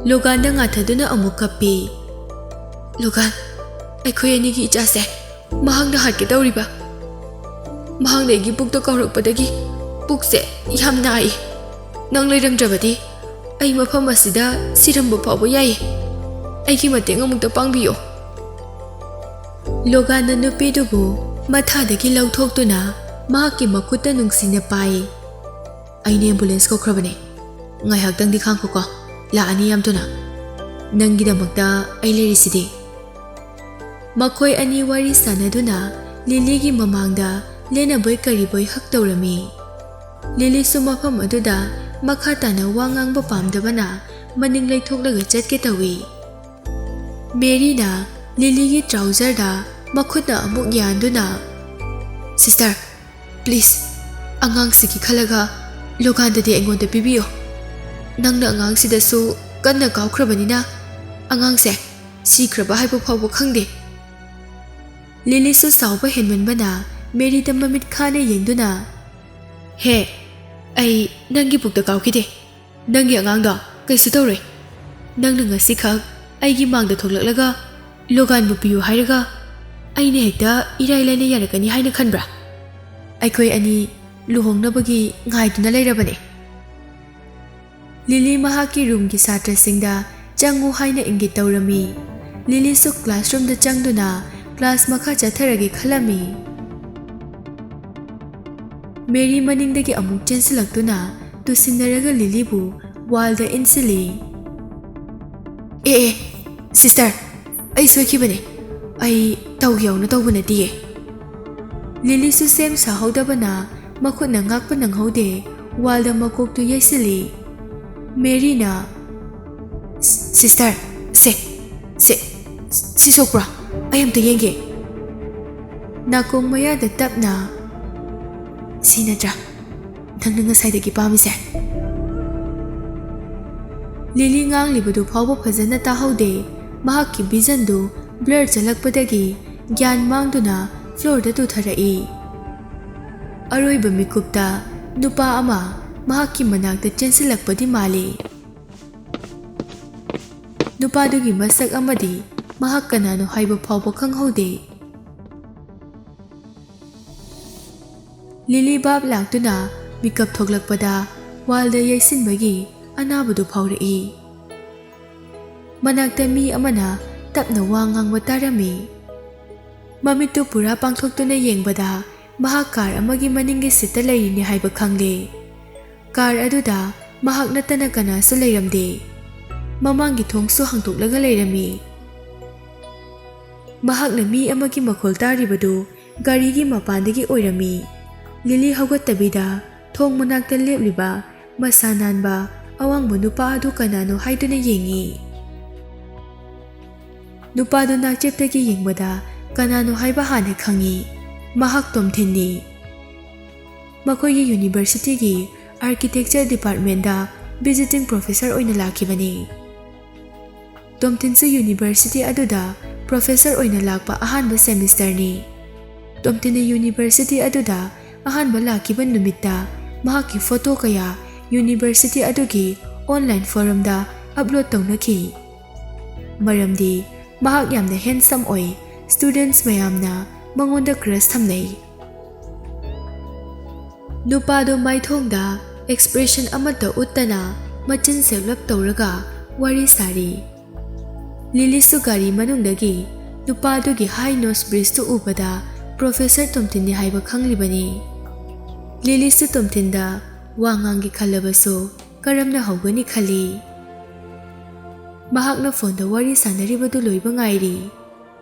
ꯂꯣꯒꯥꯟꯗ ꯉꯥꯊꯗꯨꯅ ꯑꯃꯨꯛ ꯀꯞꯄꯤ꯫ "ꯂꯣꯒꯥꯟ, ꯑꯩꯈꯣꯏ ꯑꯅꯤꯒꯤ ꯏꯆꯥꯁꯦ ꯃꯍꯥꯛꯅ ꯍꯥꯠꯀꯦ ꯇꯧꯔꯤꯕ꯫ ꯃꯍꯥꯛꯅ ꯑꯩꯒꯤ ꯄꯨꯛꯇ ꯀꯥꯎꯔꯛꯄꯗꯒꯤ ꯄꯨꯛꯁꯦ ꯌꯥꯝ ꯅꯥꯏ꯫ ꯅꯪ ꯂꯩꯔꯝꯗ꯭ꯔꯕꯗꯤ ꯑꯩ ꯃꯐꯝ ꯑꯁꯤꯗ ꯁꯤꯔꯝꯕ ꯐꯥꯎꯕ ꯌꯥꯏ꯫ ꯑꯩꯒꯤ ꯃꯇꯦꯡ ꯑꯃꯨꯛꯇ ꯄꯥꯡꯕꯤꯌꯣ꯫" ꯂꯣꯒꯥꯟꯅ ꯅꯨꯄꯤꯗꯨꯕꯨ ꯃꯊꯥꯗꯒꯤ ꯂꯧꯊꯣꯛꯇꯨꯅ ꯃꯍꯥꯛꯀꯤ ꯃꯈꯨꯠꯇ ꯅꯨꯡꯁꯤꯅ ꯄꯥꯏ꯫ "ꯑꯩꯅ ambulance ꯀꯧꯈ꯭ꯔꯕꯅꯦ꯫ ꯉꯥꯏꯍꯥꯛꯇꯪꯗꯤ ꯈꯥꯡꯈꯣꯀꯣ꯫ ꯂꯥꯛꯑꯅꯤ ꯌꯥꯝ ꯊꯨꯅ꯫ ꯅꯪꯒꯤꯗꯃꯛꯇ ꯑꯩ ꯂꯩꯔꯤꯁꯤꯗꯤ꯫" ꯃꯈꯣꯏ ꯑꯅꯤ ꯋꯥꯔꯤ ꯁꯥꯟꯅꯗꯨꯅ ꯂꯤꯂꯤꯒꯤ ꯃꯃꯥꯡꯗ ꯂꯦꯟꯅꯕꯣꯏ ꯀꯔꯤꯕꯣꯏ ꯍꯛ ꯇꯧꯔꯝꯃꯤ꯫ ꯂꯤꯂꯤꯁꯨ ꯃꯐꯝ ꯑꯗꯨꯗ ꯃꯈꯥ ꯇꯥꯅ ꯋꯥ ꯉꯥꯡꯕ ꯄꯥꯝꯗꯕꯅ ꯃꯅꯤꯡ ꯂꯩꯊꯣꯛꯂꯒ ꯆꯠꯀꯦ ꯇꯧꯏ꯫ ꯃꯦꯔꯤꯅ ꯂꯤꯂꯤꯒꯤ ꯇ꯭ꯔꯥꯎꯖꯔꯗ ꯃꯈꯨꯠꯅ ꯑꯃꯨꯛ ꯌꯥꯟꯗꯨꯅ, "ꯁꯤꯁꯇꯔ, ꯄ꯭ꯂꯤꯖ, ꯑꯉꯥꯡꯁꯤꯒꯤ ꯈꯜꯂꯒ ꯂꯣꯒꯥꯟꯗꯗꯤ ꯑꯩꯉꯣꯟꯗ ꯄꯤꯕꯤꯌꯣ꯫ ꯅꯪꯅ ꯑꯉꯥꯡꯁꯤꯗꯁꯨ ꯀꯟꯅ ꯀꯥꯎꯈ꯭ꯔꯕꯅꯤꯅ ꯑꯉꯥꯡꯁꯦ ꯁꯤꯈ꯭ꯔꯕ ꯍꯥꯏꯕ ꯐꯥꯎꯕ ꯈꯪꯗꯦ꯫" ꯂꯤꯂꯤꯁꯨ ꯁꯥꯎꯕ ꯍꯦꯟꯃꯟꯕꯅ ꯃꯦꯔꯤꯗ ꯃꯃꯤꯠ ꯈꯥꯅ ꯌꯦꯡꯗꯨꯅ, "ꯍꯦ, ꯑꯩ ꯅꯪꯒꯤ ꯄꯨꯛꯇ ꯀꯥꯎꯈꯤꯗꯦ꯫ ꯅꯪꯒꯤ ꯑꯉꯥꯡꯗꯣ ꯀꯩꯁꯨ ꯇꯧꯔꯣꯏ꯫ ꯅꯪꯅ ꯉꯁꯤꯈꯛ ꯑꯩꯒꯤ ꯃꯥꯡꯗ ꯊꯣꯛꯂꯛꯂꯒ ꯂꯣꯒꯥꯟꯕꯨ ꯄꯤꯌꯨ ꯍꯥꯏꯔꯒ ꯑꯩꯅ ꯍꯦꯛꯇ ꯏꯔꯥꯏ ꯂꯥꯏꯅ ꯌꯥꯔꯛꯀꯅꯤ ꯍꯥꯏꯅ ꯈꯟꯕ꯭ꯔꯥ? ꯑꯩꯈꯣꯏ ꯑꯅꯤ ꯂꯨꯍꯣꯡꯅꯕꯒꯤ ꯉꯥꯏꯗꯨꯅ ꯂꯩꯔꯕꯅꯦ꯫ ꯂꯤꯂꯤ ꯃꯍꯥꯛꯀꯤ ꯔꯨꯝꯒꯤ ꯁꯥꯇ꯭ꯔꯁꯤꯡꯗ ꯆꯪꯉꯨ ꯍꯥꯏꯅ ꯏꯪꯒꯤꯠ ꯇꯧꯔꯝꯃꯤ꯫ ꯂꯤꯂꯤꯁꯨ ꯀ꯭ꯂꯥꯁꯔꯨꯝꯗ ꯆꯪꯗꯨꯅ ꯀ꯭ꯂꯥꯁ ꯃꯈꯥ ꯆꯠꯊꯔꯒꯦ ꯈꯜꯂꯝꯃꯤ꯫ ꯃꯦꯔꯤ ꯃꯅꯤꯡꯗꯒꯤ ꯑꯃꯨꯛ ꯆꯦꯟꯁꯤꯜꯂꯛꯇꯨꯅ ꯇꯨꯁꯤꯟꯅꯔꯒ ꯂꯤꯂꯤꯕꯨ ꯋꯥꯜꯗ ꯏꯟꯁꯤꯜꯂꯤ꯫ "ꯑꯦ, ꯑꯦ, ꯁꯤꯁꯇꯔ, ꯑꯩ ꯁꯣꯏꯈꯤꯕꯅꯦ꯫ ꯑꯩ ꯇꯧꯒꯦ ꯌꯥꯎꯅ ꯇꯧꯕ ꯅꯠꯇꯤꯌꯦ꯫" ꯂꯤꯂꯤꯁꯨ ꯁꯦꯝ ꯁꯥꯍꯧꯗꯕꯅ ꯃꯈꯨꯠꯅ ꯉꯥꯛꯄ ꯅꯪꯍꯧꯗꯦ, ꯋꯥꯜꯗ ꯃꯀꯣꯛꯇꯨ ꯌꯩꯁꯤꯜꯂꯤ꯫ ꯃꯦꯔꯤꯅ, "ꯁꯤꯁꯇꯔ, ꯁꯦ, ꯁꯦ, ꯁꯤ ꯁꯣꯛꯄ꯭ꯔꯣ? ꯑꯩ ꯑꯝꯇ ꯌꯦꯡꯒꯦ꯫" ꯅꯥꯀꯣꯡ ꯃꯌꯥꯗ ꯇꯞꯅ, "ꯁꯤ ꯅꯠꯇ꯭ꯔꯥ ꯅꯪꯅ ꯉꯁꯥꯏꯗꯒꯤ ꯄꯥꯝꯃꯤꯁꯦ?" ꯂꯤꯂꯤ ꯉꯥꯡꯂꯤꯕꯗꯨ ꯐꯥꯎꯕ ꯐꯖꯅ ꯇꯥꯍꯧꯗꯦ꯫ ꯃꯍꯥꯛꯀꯤ ꯚꯤꯖꯟꯗꯨ ꯕ꯭ꯂꯔ ꯆꯠꯂꯛꯄꯗꯒꯤ ꯒ꯭ꯌꯥꯟ ꯃꯥꯡꯗꯨꯅ ꯐ꯭ꯂꯣꯔꯗ ꯇꯨꯊꯔꯛꯏ꯫ ꯑꯔꯣꯏꯕ ꯃꯤꯀꯨꯞꯇ ꯅꯨꯄꯥ ꯑꯃ ꯃꯍꯥꯛꯀꯤ ꯃꯅꯥꯛꯇ ꯆꯦꯟꯁꯤꯜꯂꯛꯄꯗꯤ ꯃꯥꯜꯂꯤ꯫ ꯅꯨꯄꯥꯗꯨꯒꯤ ꯃꯁꯛ ꯑꯃꯗꯤ ꯃꯍꯥꯛ ꯀꯅꯥꯅꯣ ꯍꯥꯏꯕ ꯐꯥꯎꯕ ꯈꯪꯍꯧꯗꯦ꯫ ꯂꯤꯂꯤ ꯚꯥꯞ ꯂꯥꯛꯇꯨꯅ ꯃꯤꯀꯞ ꯊꯣꯛꯂꯛꯄꯗ ꯋꯥꯜꯗ ꯌꯩꯁꯤꯟꯕꯒꯤ ꯑꯅꯥꯕꯗꯨ ꯐꯥꯎꯔꯛꯏ꯫ ꯃꯅꯥꯛꯇ ꯃꯤ ꯑꯃꯅ ꯇꯞꯅ ꯋꯥ ꯉꯥꯡꯕ ꯇꯥꯔꯝꯃꯤ꯫ ꯃꯃꯤꯠꯇꯨ ꯄꯨꯔꯥ ꯄꯥꯡꯊꯣꯛꯇꯨꯅ ꯌꯦꯡꯕꯗ ꯃꯍꯥꯛ ꯀꯥꯔ ꯑꯃꯒꯤ ꯃꯅꯤꯡꯒꯤ ꯁꯤꯠꯇ ꯂꯩꯔꯤꯅꯤ ꯍꯥꯏꯕ ꯈꯪꯂꯦ꯫ ꯀꯥꯔ ꯑꯗꯨꯗ ꯃꯍꯥꯛ ꯅꯠꯇꯅ ꯀꯅꯥꯁꯨ ꯂꯩꯔꯝꯗꯦ꯫ ꯃꯃꯥꯡꯒꯤ ꯊꯣꯡꯁꯨ ꯍꯥꯡꯗꯣꯛꯂꯒ ꯂꯩꯔꯝꯃꯤ꯫ ꯃꯍꯥꯛꯅ ꯃꯤ ꯑꯃꯒꯤ ꯃꯈꯣꯜ ꯇꯥꯔꯤꯕꯗꯨ ꯒꯥꯔꯤꯒꯤ ꯃꯄꯥꯟꯗꯒꯤ ꯑꯣꯏꯔꯝꯃꯤ꯫ ꯂꯤꯂꯤ ꯍꯧꯒꯠꯇꯕꯤꯗ ꯊꯣꯡ ꯃꯅꯥꯛꯇ ꯂꯦꯞꯂꯤꯕ ꯃꯁꯥ ꯅꯥꯟꯕ ꯑꯋꯥꯡꯕ ꯅꯨꯄꯥ ꯑꯗꯨ ꯀꯅꯥꯅꯣ ꯍꯥꯏꯗꯨꯅ ꯌꯦꯡꯉꯤ꯫ ꯅꯨꯄꯥꯗꯨ ꯅꯥꯛꯆꯦꯞꯇꯒꯤ ꯌꯦꯡꯕꯗ ꯀꯅꯥꯅꯣ ꯍꯥꯏꯕ ꯍꯥꯟꯅ ꯈꯪꯉꯤ꯫ ꯃꯍꯥꯛ ꯇꯣꯝꯊꯤꯟꯅꯤ꯫ ꯃꯈꯣꯏꯒꯤ ꯌꯨꯅꯤꯚꯔꯁꯤꯇꯤꯒꯤ ꯑꯥꯔꯀꯤꯇꯦꯛꯆꯔ ꯗꯤꯄꯥꯔꯠꯃꯦꯟꯗ ꯚꯤꯖꯤꯇꯤꯡ ꯄ꯭ꯔꯣꯐꯦꯁꯔ ꯑꯣꯏꯅ ꯂꯥꯛꯈꯤꯕꯅꯤ꯫ ꯇꯣꯝꯊꯤꯟꯁꯨ ꯌꯨꯅꯤꯚꯔꯁꯤꯇꯤ ꯑꯗꯨꯗ ꯄ꯭ꯔꯣꯐꯦꯁꯔ ꯑꯣꯏꯅ ꯂꯥꯛꯄ ꯑꯍꯥꯟꯕ ꯁꯦꯃꯤꯁꯇꯔꯅꯤ꯫ ꯇꯣꯝꯊꯤꯟꯅ ꯌꯨꯅꯤꯚꯔꯁꯤꯇꯤ ꯑꯗꯨꯗ ꯑꯍꯥꯟꯕ ꯂꯥꯛꯈꯤꯕ ꯅꯨꯃꯤꯠꯇ ꯃꯍꯥꯛꯀꯤ ꯐꯣꯇꯣ ꯀꯌꯥ ꯌꯨꯅꯤꯚꯔꯁꯤꯇꯤ ꯑꯗꯨꯒꯤ ꯑꯣꯟꯂꯥꯏꯟ ꯐꯣꯔꯝꯗ ꯑꯞꯂꯣꯗ ꯇꯧꯅꯈꯤ꯫ ꯃꯔꯝꯗꯤ ꯃꯍꯥꯛ ꯌꯥꯝꯅ ꯍꯦꯟꯁꯝ ꯑꯣꯏ, ꯁ꯭ꯇꯨꯗꯦꯟꯠꯁ ꯃꯌꯥꯝꯅ ꯃꯉꯣꯟꯗ ꯀ꯭ꯔꯁ ꯊꯝꯅꯩ꯫ ꯅꯨꯄꯥꯗꯨ ꯃꯥꯏꯊꯣꯡꯗ expression ꯑꯃꯠꯇ ꯎꯠꯇꯅ ꯃꯆꯤꯟ ꯁꯦꯞꯂꯞ ꯇꯧꯔꯒ ꯋꯥꯔꯤ ꯁꯥꯔꯤ꯫ ꯂꯤꯂꯤꯁꯨ ꯒꯥꯔꯤ ꯃꯅꯨꯡꯗꯒꯤ ꯅꯨꯄꯥꯗꯨꯒꯤ high nose bridgeꯇꯨ ꯎꯕꯗ professor ꯇꯣꯝꯊꯤꯟꯅꯤ ꯍꯥꯏꯕ ꯈꯪꯂꯤꯕꯅꯤ꯫ ꯂꯤꯂꯤꯁꯨ ꯇꯣꯝꯊꯤꯟꯗ ꯋꯥ ꯉꯥꯡꯒꯦ ꯈꯜꯂꯕꯁꯨ ꯀꯔꯝꯅ ꯍꯧꯒꯅꯤ ꯈꯜꯂꯤ꯫ ꯃꯍꯥꯛꯅ phoneꯗ ꯋꯥꯔꯤ ꯁꯥꯟꯅꯔꯤꯕꯗꯨ ꯂꯣꯏꯕ ꯉꯥꯏꯔꯤ꯫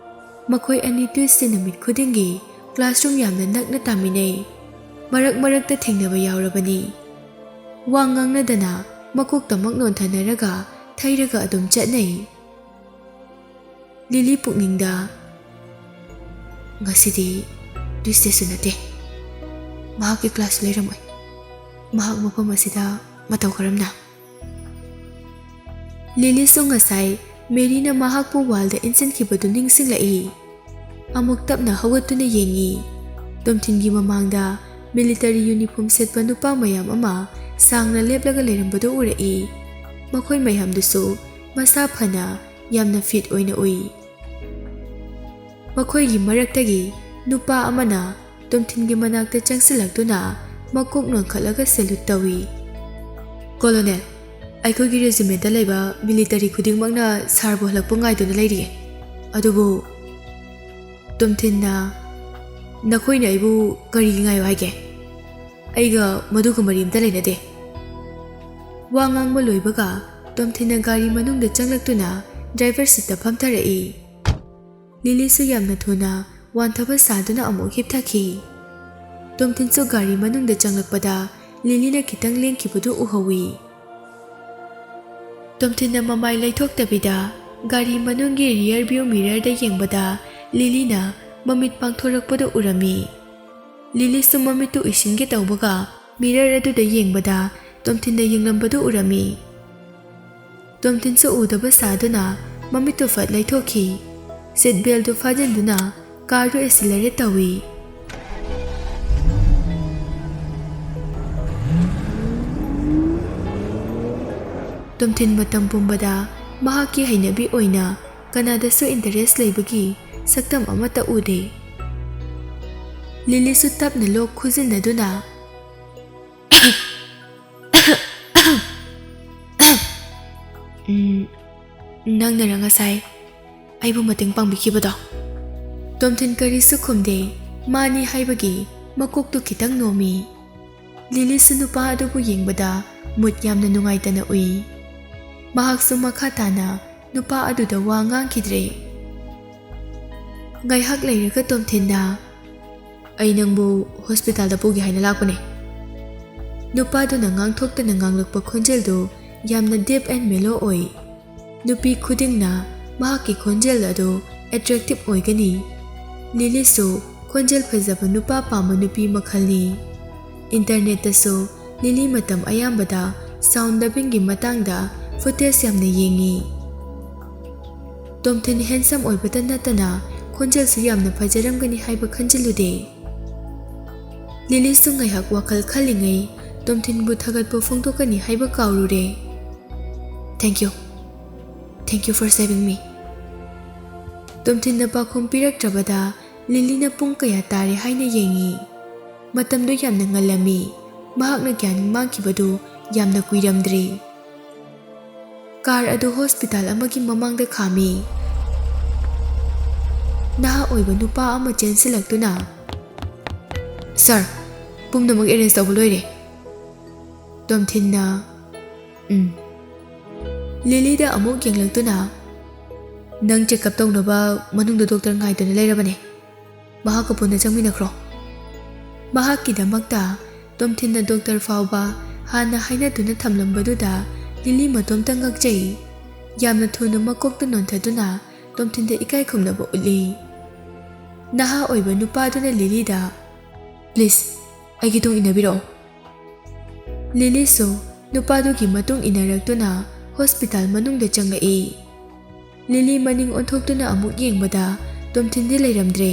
ꯃꯈꯣꯏ ꯑꯅꯤ Tuesday ꯅꯨꯃꯤꯠ ꯈꯨꯗꯤꯡꯒꯤ classroom ꯌꯥꯝꯅ ꯅꯛꯅ ꯇꯥꯃꯤꯟꯅꯩ꯫ ꯃꯔꯛ ꯃꯔꯛꯇ ꯊꯦꯡꯅꯕ ꯌꯥꯎꯔꯕꯅꯤ꯫ ꯋꯥ ꯉꯥꯡꯅꯗꯅ ꯃꯀꯣꯛꯇꯃꯛ ꯅꯣꯟꯊꯅꯔꯒ ꯊꯩꯔꯒ ꯑꯗꯨꯝ ꯆꯠꯅꯩ꯫ ꯂꯤꯂꯤ ꯄꯨꯛꯅꯤꯡꯗ, "ꯉꯁꯤꯗꯤ Tuesdayꯁꯨ ꯅꯠꯇꯦ, ꯃꯍꯥꯛꯀꯤ class ꯂꯩꯔꯝꯃꯣꯏ꯫ ꯃꯍꯥꯛ ꯃꯐꯝ ꯑꯁꯤꯗ ꯃꯇꯧ ꯀꯔꯝꯅ?" ꯂꯤꯂꯤꯁꯨ ꯉꯁꯥꯏ ꯃꯦꯔꯤꯅ ꯃꯍꯥꯛꯄꯨ wallꯗ ꯏꯟꯁꯤꯟꯈꯤꯕꯗꯨ ꯅꯤꯡꯁꯤꯡꯂꯛꯏ꯫ ꯑꯃꯨꯛ ꯇꯞꯅ ꯍꯧꯒꯠꯇꯨꯅ ꯌꯦꯡꯉꯤ꯫ ꯇꯣꯝꯊꯤꯟꯒꯤ ꯃꯃꯥꯡꯗ military uniform ꯁꯦꯠꯄ ꯅꯨꯄꯥ ꯃꯌꯥꯝ ꯑꯃ ꯁꯥꯡꯅ ꯂꯦꯞꯂꯒ ꯂꯩꯔꯝꯕꯗꯨ ꯎꯔꯛꯏ꯫ ꯃꯈꯣꯏ ꯃꯌꯥꯝꯗꯨꯁꯨ ꯃꯁꯥ ꯐꯅ ꯌꯥꯝꯅ fit ꯑꯣꯏꯅ ꯎꯏ꯫ ꯃꯈꯣꯏꯒꯤ ꯃꯔꯛꯇꯒꯤ ꯅꯨꯄꯥ ꯑꯃꯅ ꯇꯣꯝꯊꯤꯟꯒꯤ ꯃꯅꯥꯛꯇ ꯆꯪꯁꯤꯜꯂꯛꯇꯨꯅ ꯃꯀꯣꯛ ꯅꯣꯟꯈꯠꯂꯒ salute ꯇꯧꯏ꯫ "Colonel, ꯑꯩꯈꯣꯏꯒꯤ regimentꯇ ꯂꯩꯕ military ꯈꯨꯗꯤꯡꯃꯛꯅ sirꯕꯨ ꯍꯜꯂꯛꯄ ꯉꯥꯏꯗꯨꯅ ꯂꯩꯔꯤꯌꯦ꯫ ꯑꯗꯨꯕꯨ ꯇꯣꯝꯊꯤꯟꯅ, ꯅꯈꯣꯏꯅ ꯑꯩꯕꯨ ꯀꯔꯤꯒꯤ ꯉꯥꯏꯌꯨ ꯍꯥꯏꯒꯦ? ꯑꯩꯒ ꯃꯗꯨꯒ ꯃꯔꯤ ꯑꯝꯇ ꯂꯩꯅꯗꯦ꯫" ꯋꯥ ꯉꯥꯡꯕ ꯂꯣꯏꯕꯒ ꯇꯣꯝꯊꯤꯟꯅ ꯒꯥꯔꯤ ꯃꯅꯨꯡꯗ ꯆꯪꯂꯛꯇꯨꯅ driver seatꯇ ꯐꯝꯊꯔꯛꯏ꯫ ꯂꯤꯂꯤꯁꯨ ꯌꯥꯝꯅ ꯊꯨꯅ ꯋꯥꯟꯊꯕ ꯁꯥꯗꯨꯅ ꯑꯃꯨꯛ ꯍꯤꯞꯊꯈꯤ꯫ ꯇꯣꯝꯊꯤꯟꯁꯨ ꯒꯥꯔꯤ ꯃꯅꯨꯡꯗ ꯆꯪꯂꯛꯄꯗ ꯂꯤꯂꯤꯅ ꯈꯤꯇꯪ ꯂꯦꯡꯈꯤꯕꯗꯨ ꯎꯍꯧꯏ꯫ ꯇꯣꯝꯊꯤꯟꯅ ꯃꯃꯥꯏ ꯂꯩꯊꯣꯛꯇꯕꯤꯗ ꯒꯥꯔꯤ ꯃꯅꯨꯡꯒꯤ rear view mirrorꯗ ꯌꯦꯡꯕꯗ ꯂꯤꯂꯤꯅ ꯃꯃꯤꯠ ꯄꯥꯡꯊꯣꯔꯛꯄꯗꯨ ꯎꯔꯝꯃꯤ꯫ ꯂꯤꯂꯤꯁꯨ ꯃꯃꯤꯠꯇꯨ ꯎꯏꯁꯤꯟꯒꯦ ꯇꯧꯕꯒ mirror ꯑꯗꯨꯗ ꯌꯦꯡꯕꯗ ꯇꯣꯝꯊꯤꯟꯅ ꯌꯦꯡꯂꯝꯕꯗꯨ ꯎꯔꯝꯃꯤ꯫ ꯇꯣꯝꯊꯤꯟꯁꯨ ꯎꯗꯕ ꯁꯥꯗꯨꯅ ꯃꯃꯤꯠꯇꯨ ꯐꯠ ꯂꯩꯊꯣꯛꯈꯤ꯫ Seat beltꯗꯨ ꯐꯥꯖꯤꯟꯗꯨꯅ carꯗꯨ accelerate ꯇꯧꯏ꯫ ꯇꯣꯝꯊꯤꯟ ꯃꯇꯝ ꯄꯨꯝꯕꯗ ꯃꯍꯥꯛꯀꯤ ꯍꯩꯅꯕꯤ ꯑꯣꯏꯅ ꯀꯅꯥꯗꯁꯨ interest ꯂꯩꯕꯒꯤ ꯁꯛꯇꯝ ꯑꯃꯠꯇ ꯎꯗꯦ꯫ ꯂꯤꯂꯤꯁꯨ ꯇꯞꯅ ꯂꯣꯛ ꯈꯨꯖꯤꯟꯅꯗꯨꯅ "ꯎꯝ, ꯅꯪꯅꯔ ꯉꯁꯥꯏ ꯑꯩꯕꯨ ꯃꯇꯦꯡ ꯄꯥꯡꯕꯤꯈꯤꯕꯗꯣ?" ꯇꯣꯝꯊꯤꯟ ꯀꯔꯤꯁꯨ ꯈꯨꯝꯗꯦ꯫ ꯃꯥꯅꯤ ꯍꯥꯏꯕꯒꯤ ꯃꯀꯣꯛꯇꯨ ꯈꯤꯇꯪ ꯅꯣꯝꯃꯤ꯫ ꯂꯤꯂꯤꯁꯨ ꯅꯨꯄꯥ ꯑꯗꯨꯕꯨ ꯌꯦꯡꯕꯗ ꯃꯨꯠ ꯌꯥꯝꯅ ꯅꯨꯡꯉꯥꯏꯇꯅ ꯎꯏ꯫ ꯃꯍꯥꯛꯁꯨ ꯃꯈꯥ ꯇꯥꯅ ꯅꯨꯄꯥ ꯑꯗꯨꯗ ꯋꯥ ꯉꯥꯡꯈꯤꯗ꯭ꯔꯦ꯫ ꯉꯥꯏꯍꯥꯛ ꯂꯩꯔꯒ ꯇꯣꯝꯊꯤꯟꯅ, "ꯑꯩ ꯅꯪꯕꯨ ꯍꯣꯁꯄꯤꯇꯥꯜꯗ ꯄꯨꯒꯦ ꯍꯥꯏꯅ ꯂꯥꯛꯄꯅꯦ꯫" ꯅꯨꯄꯥꯗꯨꯅ ꯉꯥꯡꯊꯣꯛꯇꯅ ꯉꯥꯡꯂꯛꯄ ꯈꯣꯟꯖꯦꯜꯗꯨ ꯌꯥꯝꯅ deep and mellow ꯑꯣꯏ꯫ ꯅꯨꯄꯤ ꯈꯨꯗꯤꯡꯅ ꯃꯍꯥꯛꯀꯤ ꯈꯣꯟꯖꯦꯜ ꯑꯗꯨ attractive ꯑꯣꯏꯒꯅꯤ꯫ ꯂꯤꯂꯤꯁꯨ ꯈꯣꯟꯖꯦꯜ ꯐꯖꯕ ꯅꯨꯄꯥ ꯄꯥꯝꯕ ꯅꯨꯄꯤ ꯃꯈꯜꯅꯤ꯫ ꯏꯟꯇꯔꯅꯦꯠꯇꯁꯨ ꯂꯤꯂꯤ ꯃꯇꯝ ꯑꯌꯥꯝꯕꯗ sound dubbingꯒꯤ ꯃꯇꯥꯡꯗ footage ꯌꯥꯝꯅ ꯌꯦꯡꯉꯤ꯫ ꯇꯣꯝꯊꯤꯟ handsome ꯑꯣꯏꯕꯇ ꯅꯠꯇꯅ ꯈꯣꯟꯖꯦꯜꯁꯨ ꯌꯥꯝꯅ ꯐꯖꯔꯝꯒꯅꯤ ꯍꯥꯏꯕ ꯈꯟꯖꯤꯜꯂꯨꯗꯦ꯫ ꯂꯤꯂꯤꯁꯨ ꯉꯥꯏꯍꯥꯛ ꯋꯥꯈꯜ ꯈꯜꯂꯤꯉꯩ ꯇꯣꯝꯊꯤꯟꯕꯨ ꯊꯥꯒꯠꯄ ꯐꯣꯡꯗꯣꯛꯀꯅꯤ ꯍꯥꯏꯕ ꯀꯥꯎꯔꯨꯔꯦ꯫ "Thank you. Thank you for saving me." ꯇꯣꯝꯊꯤꯟꯅ ꯄꯥꯎꯈꯨꯝ ꯄꯤꯔꯛꯇ꯭ꯔꯕꯗ ꯂꯤꯂꯤꯅ ꯄꯨꯡ ꯀꯌꯥ ꯇꯥꯔꯦ ꯍꯥꯏꯅ ꯌꯦꯡꯉꯤ꯫ ꯃꯇꯝꯗꯨ ꯌꯥꯝꯅ ꯉꯜꯂꯝꯃꯤ꯫ ꯃꯍꯥꯛꯅ ꯒ꯭ꯌꯥꯟ ꯃꯥꯡꯈꯤꯕꯗꯨ ꯌꯥꯝꯅ ꯀꯨꯏꯔꯝꯗ꯭ꯔꯤ꯫ ꯀꯥꯔ ꯑꯗꯨ ꯍꯣꯁꯄꯤꯇꯥꯜ ꯑꯃꯒꯤ ꯃꯃꯥꯡꯗ ꯈꯥꯝꯃꯤ꯫ ꯅꯍꯥ ꯑꯣꯏꯕ ꯅꯨꯄꯥ ꯑꯃ ꯆꯦꯟꯁꯤꯜꯂꯛꯇꯨꯅ, "ꯁꯥꯔ, ꯄꯨꯝꯅꯃꯛ arrange ꯇꯧꯕ ꯂꯣꯏꯔꯦ꯫" ꯇꯣꯝꯊꯤꯟꯅ, "ꯎꯝ꯫" ꯂꯤꯂꯤꯗ ꯑꯃꯨꯛ ꯌꯦꯡꯂꯛꯇꯨꯅ, "ꯅꯪ check up ꯇꯧꯅꯕ ꯃꯅꯨꯡꯗ ꯗꯣꯛꯇꯔ ꯉꯥꯏꯗꯨꯅ ꯂꯩꯔꯕꯅꯦ꯫ ꯃꯍꯥꯛꯀ ꯄꯨꯟꯅ ꯆꯪꯃꯤꯟꯅꯈ꯭ꯔꯣ꯫" ꯃꯍꯥꯛꯀꯤꯗꯃꯛꯇ ꯇꯣꯝꯊꯤꯟꯅ ꯗꯣꯛꯇꯔ ꯐꯥꯎꯕ ꯍꯥꯟꯅ ꯍꯥꯏꯅꯗꯨꯅ ꯊꯝꯂꯝꯕꯗꯨꯗ ꯂꯤꯂꯤ ꯃꯇꯣꯝꯇ ꯉꯛꯆꯩ꯫ ꯌꯥꯝꯅ ꯊꯨꯅ ꯃꯀꯣꯛꯇ ꯅꯣꯟꯊꯗꯨꯅ ꯇꯣꯝꯊꯤꯟꯗ ꯏꯀꯥꯏ ꯈꯨꯝꯅꯕ ꯎꯠꯂꯤ꯫ ꯅꯍꯥ ꯑꯣꯏꯕ ꯅꯨꯄꯥꯗꯨꯅ ꯂꯤꯂꯤꯗ, "Please, ꯑꯩꯒꯤ ꯇꯨꯡ ꯏꯟꯅꯕꯤꯔꯛꯑꯣ꯫" ꯂꯤꯂꯤꯁꯨ ꯅꯨꯄꯥꯗꯨꯒꯤ ꯃꯇꯨꯡ ꯏꯟꯅꯔꯛꯇꯨꯅ ꯍꯣꯁꯄꯤꯇꯥꯜ ꯃꯅꯨꯡꯗ ꯆꯪꯂꯛꯏ꯫ ꯂꯤꯂꯤ ꯃꯅꯤꯡ ꯑꯣꯟꯊꯣꯛꯇꯨꯅ ꯑꯃꯨꯛ ꯌꯦꯡꯕꯗ ꯇꯣꯝꯊꯤꯟꯗꯤ ꯂꯩꯔꯝꯗ꯭ꯔꯦ꯫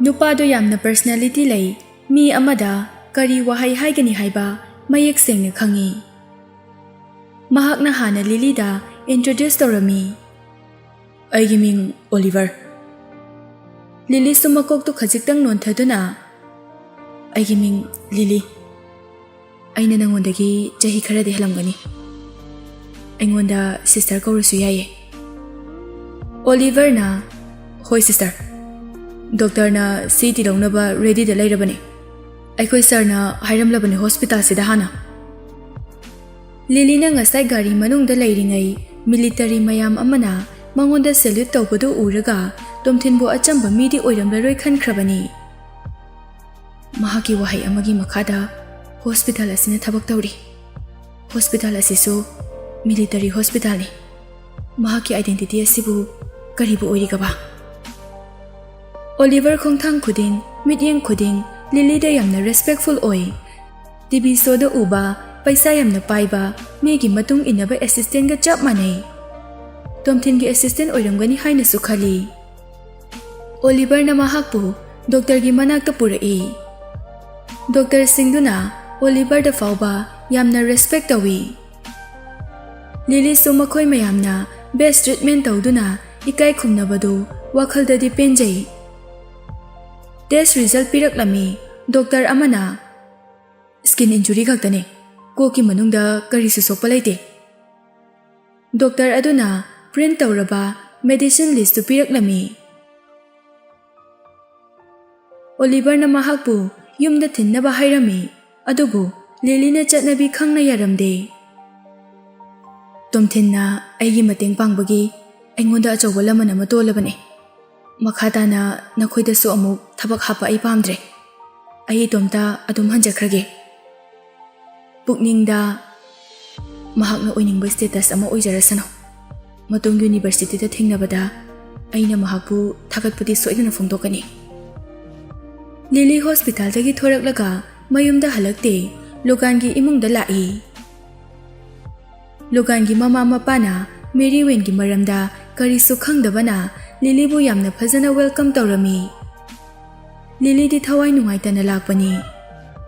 ꯅꯨꯄꯥꯗꯨ ꯌꯥꯝꯅ personality ꯂꯩ, ꯃꯤ ꯑꯃꯗ ꯀꯔꯤ ꯋꯥꯍꯩ ꯍꯥꯏꯒꯅꯤ ꯍꯥꯏꯕ ꯃꯌꯦꯛ ꯁꯦꯡꯅ ꯈꯪꯏ꯫ ꯃꯍꯥꯛꯅ ꯍꯥꯟꯅ ꯂꯤꯂꯤꯗ introduce ꯇꯧꯔꯝꯃꯤ꯫ "ꯑꯩꯒꯤ ꯃꯤꯡ ꯑꯣꯂꯤꯚꯔ꯫" ꯂꯤꯂꯤꯁꯨ ꯃꯀꯣꯛꯇꯨ ꯈꯖꯤꯛꯇꯪ ꯅꯣꯟꯊꯗꯨꯅ, "ꯑꯩꯒꯤ ꯃꯤꯡ ꯂꯤꯂꯤ" ꯑꯩꯅ ꯅꯉꯣꯟꯗꯒꯤ ꯆꯍꯤ ꯈꯔꯗꯤ ꯍꯜꯂꯝꯒꯅꯤ꯫ ꯑꯩꯉꯣꯟꯗ ꯁꯤꯁꯇꯔ ꯀꯧꯔꯁꯨ ꯌꯥꯏꯌꯦ꯫ ꯑꯣꯂꯤꯚꯔꯅ, "ꯍꯣꯏ ꯁꯤꯁꯇꯔ, ꯗꯣꯛꯇꯔꯅ ꯁꯤꯇꯤ ꯂꯧꯅꯕ ꯔꯦꯗꯤꯗ ꯂꯩꯔꯕꯅꯤ꯫ ꯑꯩꯈꯣꯏ ꯁꯥꯔꯅ ꯍꯥꯏꯔꯝꯂꯕꯅꯤ ꯍꯣꯁꯄꯤꯇꯥꯜꯁꯤꯗ ꯍꯥꯟꯅ꯫" ꯂꯤꯂꯤꯅ ꯉꯁꯥꯏ ꯒꯥꯔꯤ ꯃꯅꯨꯡꯗ ꯂꯩꯔꯤꯉꯩ ꯃꯤꯂꯤꯇꯔꯤ ꯃꯌꯥꯝ ꯑꯃꯅ ꯃꯉꯣꯟꯗ ꯁꯦꯂ꯭ꯌꯨꯠ ꯇꯧꯕꯗꯨ ꯎꯔꯒ ꯇꯣꯝꯊꯤꯟꯕꯨ ꯑꯆꯝꯕ ꯃꯤꯗꯤ ꯑꯣꯏꯔꯝꯂꯔꯣꯏ ꯈꯟꯈ꯭ꯔꯕꯅꯤ꯫ ꯃꯍꯥꯛꯀꯤ ꯋꯥꯍꯩ ꯑꯃꯒꯤ ꯃꯈꯥꯗ ꯍꯣꯁꯄꯤꯇꯥꯜ ꯑꯁꯤꯅ ꯊꯕꯛ ꯇꯧꯔꯤ꯫ ꯍꯣꯁꯄꯤꯇꯥꯜ ꯑꯁꯤꯁꯨ ꯃꯤꯂꯤꯇꯔꯤ ꯍꯣꯁꯄꯤꯇꯥꯜꯅꯤ꯫ ꯃꯍꯥꯛꯀꯤ ꯑꯥꯏꯗꯦꯟꯇꯤꯇꯤ ꯑꯁꯤꯕꯨ ꯀꯔꯤꯕꯨ ꯑꯣꯏꯔꯤꯒꯕ? ꯑꯣꯂꯤꯚꯔ ꯈꯣꯡꯊꯥꯡ ꯈꯨꯗꯤꯡ, ꯃꯤꯠꯌꯦꯡ ꯈꯨꯗꯤꯡ ꯂꯤꯂꯤꯗ ꯌꯥꯝꯅ ꯔꯦꯁꯄꯦꯛꯐꯨꯜ ꯑꯣꯏ꯫ ꯇꯤꯚꯤ ꯁꯣꯗ ꯎꯕ, ꯄꯩꯁꯥ ꯌꯥꯝꯅ ꯄꯥꯏꯕ ꯃꯤꯒꯤ ꯃꯇꯨꯡ ꯏꯟꯅꯕ ꯑꯦꯁꯤꯁꯇꯦꯟꯒ ꯆꯞ ꯃꯥꯟꯅꯩ꯫ ꯇꯣꯝꯊꯤꯟꯒꯤ ꯑꯦꯁꯤꯁꯇꯦꯟ ꯑꯣꯏꯔꯝꯒꯅꯤ ꯍꯥꯏꯅꯁꯨ ꯈꯜꯂꯤ꯫ ꯑꯣꯂꯤꯚꯔꯅ ꯃꯍꯥꯛꯄꯨ ꯗꯣꯛꯇꯔꯒꯤ ꯃꯅꯥꯛꯇ ꯄꯨꯔꯛꯏ꯫ ꯗꯣꯛꯇꯔꯁꯤꯡꯗꯨꯅ ꯑꯣꯂꯤꯚꯔꯗ ꯐꯥꯎꯕ ꯌꯥꯝꯅ ꯔꯦꯁꯄꯦꯛ ꯇꯧꯏ꯫ ꯂꯤꯂꯤꯁꯨ ꯃꯈꯣꯏ ꯃꯌꯥꯝꯅ ꯕꯦꯁ ꯇ꯭ꯔꯤꯠꯃꯦꯟ ꯇꯧꯗꯨꯅ ꯏꯀꯥꯏ ꯈꯨꯝꯅꯕꯗꯨ ꯋꯥꯈꯜꯗꯗꯤ ꯄꯦꯟꯖꯩ꯫ ꯇꯦꯁ ꯔꯤꯖꯜ ꯄꯤꯔꯛꯂꯝꯃꯤ꯫ ꯗꯣꯛꯇꯔ ꯑꯃꯅ, "ꯁ꯭ꯀꯤꯟ ꯏꯟꯖꯨꯔꯤ ꯈꯛꯇꯅꯤ, ꯀꯣꯛꯀꯤ ꯃꯅꯨꯡꯗ ꯀꯔꯤꯁꯨ ꯁꯣꯛꯄ ꯂꯩꯇꯦ꯫" ꯗꯣꯛꯇꯔ ꯑꯗꯨꯅ ꯄ꯭ꯔꯤꯟꯠ ꯇꯧꯔꯕ ꯃꯦꯗꯤꯁꯤꯟ ꯂꯤꯁ꯭ꯠꯇꯨ ꯄꯤꯔꯛꯂꯝꯃꯤ꯫ ꯑꯣꯂꯤꯚꯔꯅ ꯃꯍꯥꯛꯄꯨ ꯌꯨꯝꯗ ꯊꯤꯟꯅꯕ ꯍꯥꯏꯔꯝꯃꯤ, ꯑꯗꯨꯕꯨ ꯂꯤꯂꯤꯅ ꯆꯠꯅꯕꯤ ꯈꯪꯅ ꯌꯥꯔꯝꯗꯦ꯫ "ꯇꯣꯝꯊꯤꯟꯅ ꯑꯩꯒꯤ ꯃꯇꯦꯡ ꯄꯥꯡꯕꯒꯤ ꯑꯩꯉꯣꯟꯗ ꯑꯆꯧꯕ ꯂꯃꯟ ꯑꯃ ꯇꯣꯜꯂꯕꯅꯤ꯫ ꯃꯈꯥ ꯇꯥꯅ ꯅꯈꯣꯏꯗꯁꯨ ꯑꯃꯨꯛ ꯊꯕꯛ ꯍꯥꯞꯄ ꯑꯩ ꯄꯥꯝꯗ꯭ꯔꯦ꯫ ꯑꯩ ꯏꯇꯣꯝꯇ ꯑꯗꯨꯝ ꯍꯟꯖꯈ꯭ꯔꯒꯦ꯫" ꯄꯨꯛꯅꯤꯡꯗ ꯃꯍꯥꯛꯅ ꯑꯣꯏꯅꯤꯡꯕ ꯁ꯭ꯇꯦꯇꯁ ꯑꯃ ꯑꯣꯏꯖꯔꯁꯅꯨ꯫ ꯃꯇꯨꯡ ꯌꯨꯅꯤꯚꯔꯁꯤꯇꯤꯗ ꯊꯦꯡꯅꯕꯗ ꯑꯩꯅ ꯃꯍꯥꯛꯄꯨ ꯊꯥꯒꯠꯄꯗꯤ ꯁꯣꯏꯗꯅ ꯐꯣꯡꯗꯣꯛꯀꯅꯤ꯫ ꯂꯤꯂꯤ ꯍꯣꯁꯄꯤꯇꯥꯜꯗꯒꯤ ꯊꯣꯔꯛꯂꯒ ꯃꯌꯨꯝꯗ ꯍꯜꯂꯛꯇꯦ꯫ ꯂꯣꯒꯥꯟꯒꯤ ꯏꯃꯨꯡꯗ ꯂꯥꯛꯏ꯫ ꯂꯣꯒꯥꯟꯒꯤ ꯃꯃꯥ ꯃꯄꯥꯅ ꯃꯦꯔꯤ ꯋꯦꯟꯒꯤ ꯃꯔꯝꯗ ꯀꯔꯤꯁꯨ ꯈꯪꯗꯕꯅ ꯂꯤꯂꯤꯕꯨ ꯌꯥꯝꯅ ꯐꯖꯅ ꯋꯦꯜꯀꯝ ꯇꯧꯔꯝꯃꯤ꯫ ꯂꯤꯂꯤꯗꯤ ꯊꯋꯥꯏ ꯅꯨꯡꯉꯥꯏꯇꯅ ꯂꯥꯛꯄꯅꯤ꯫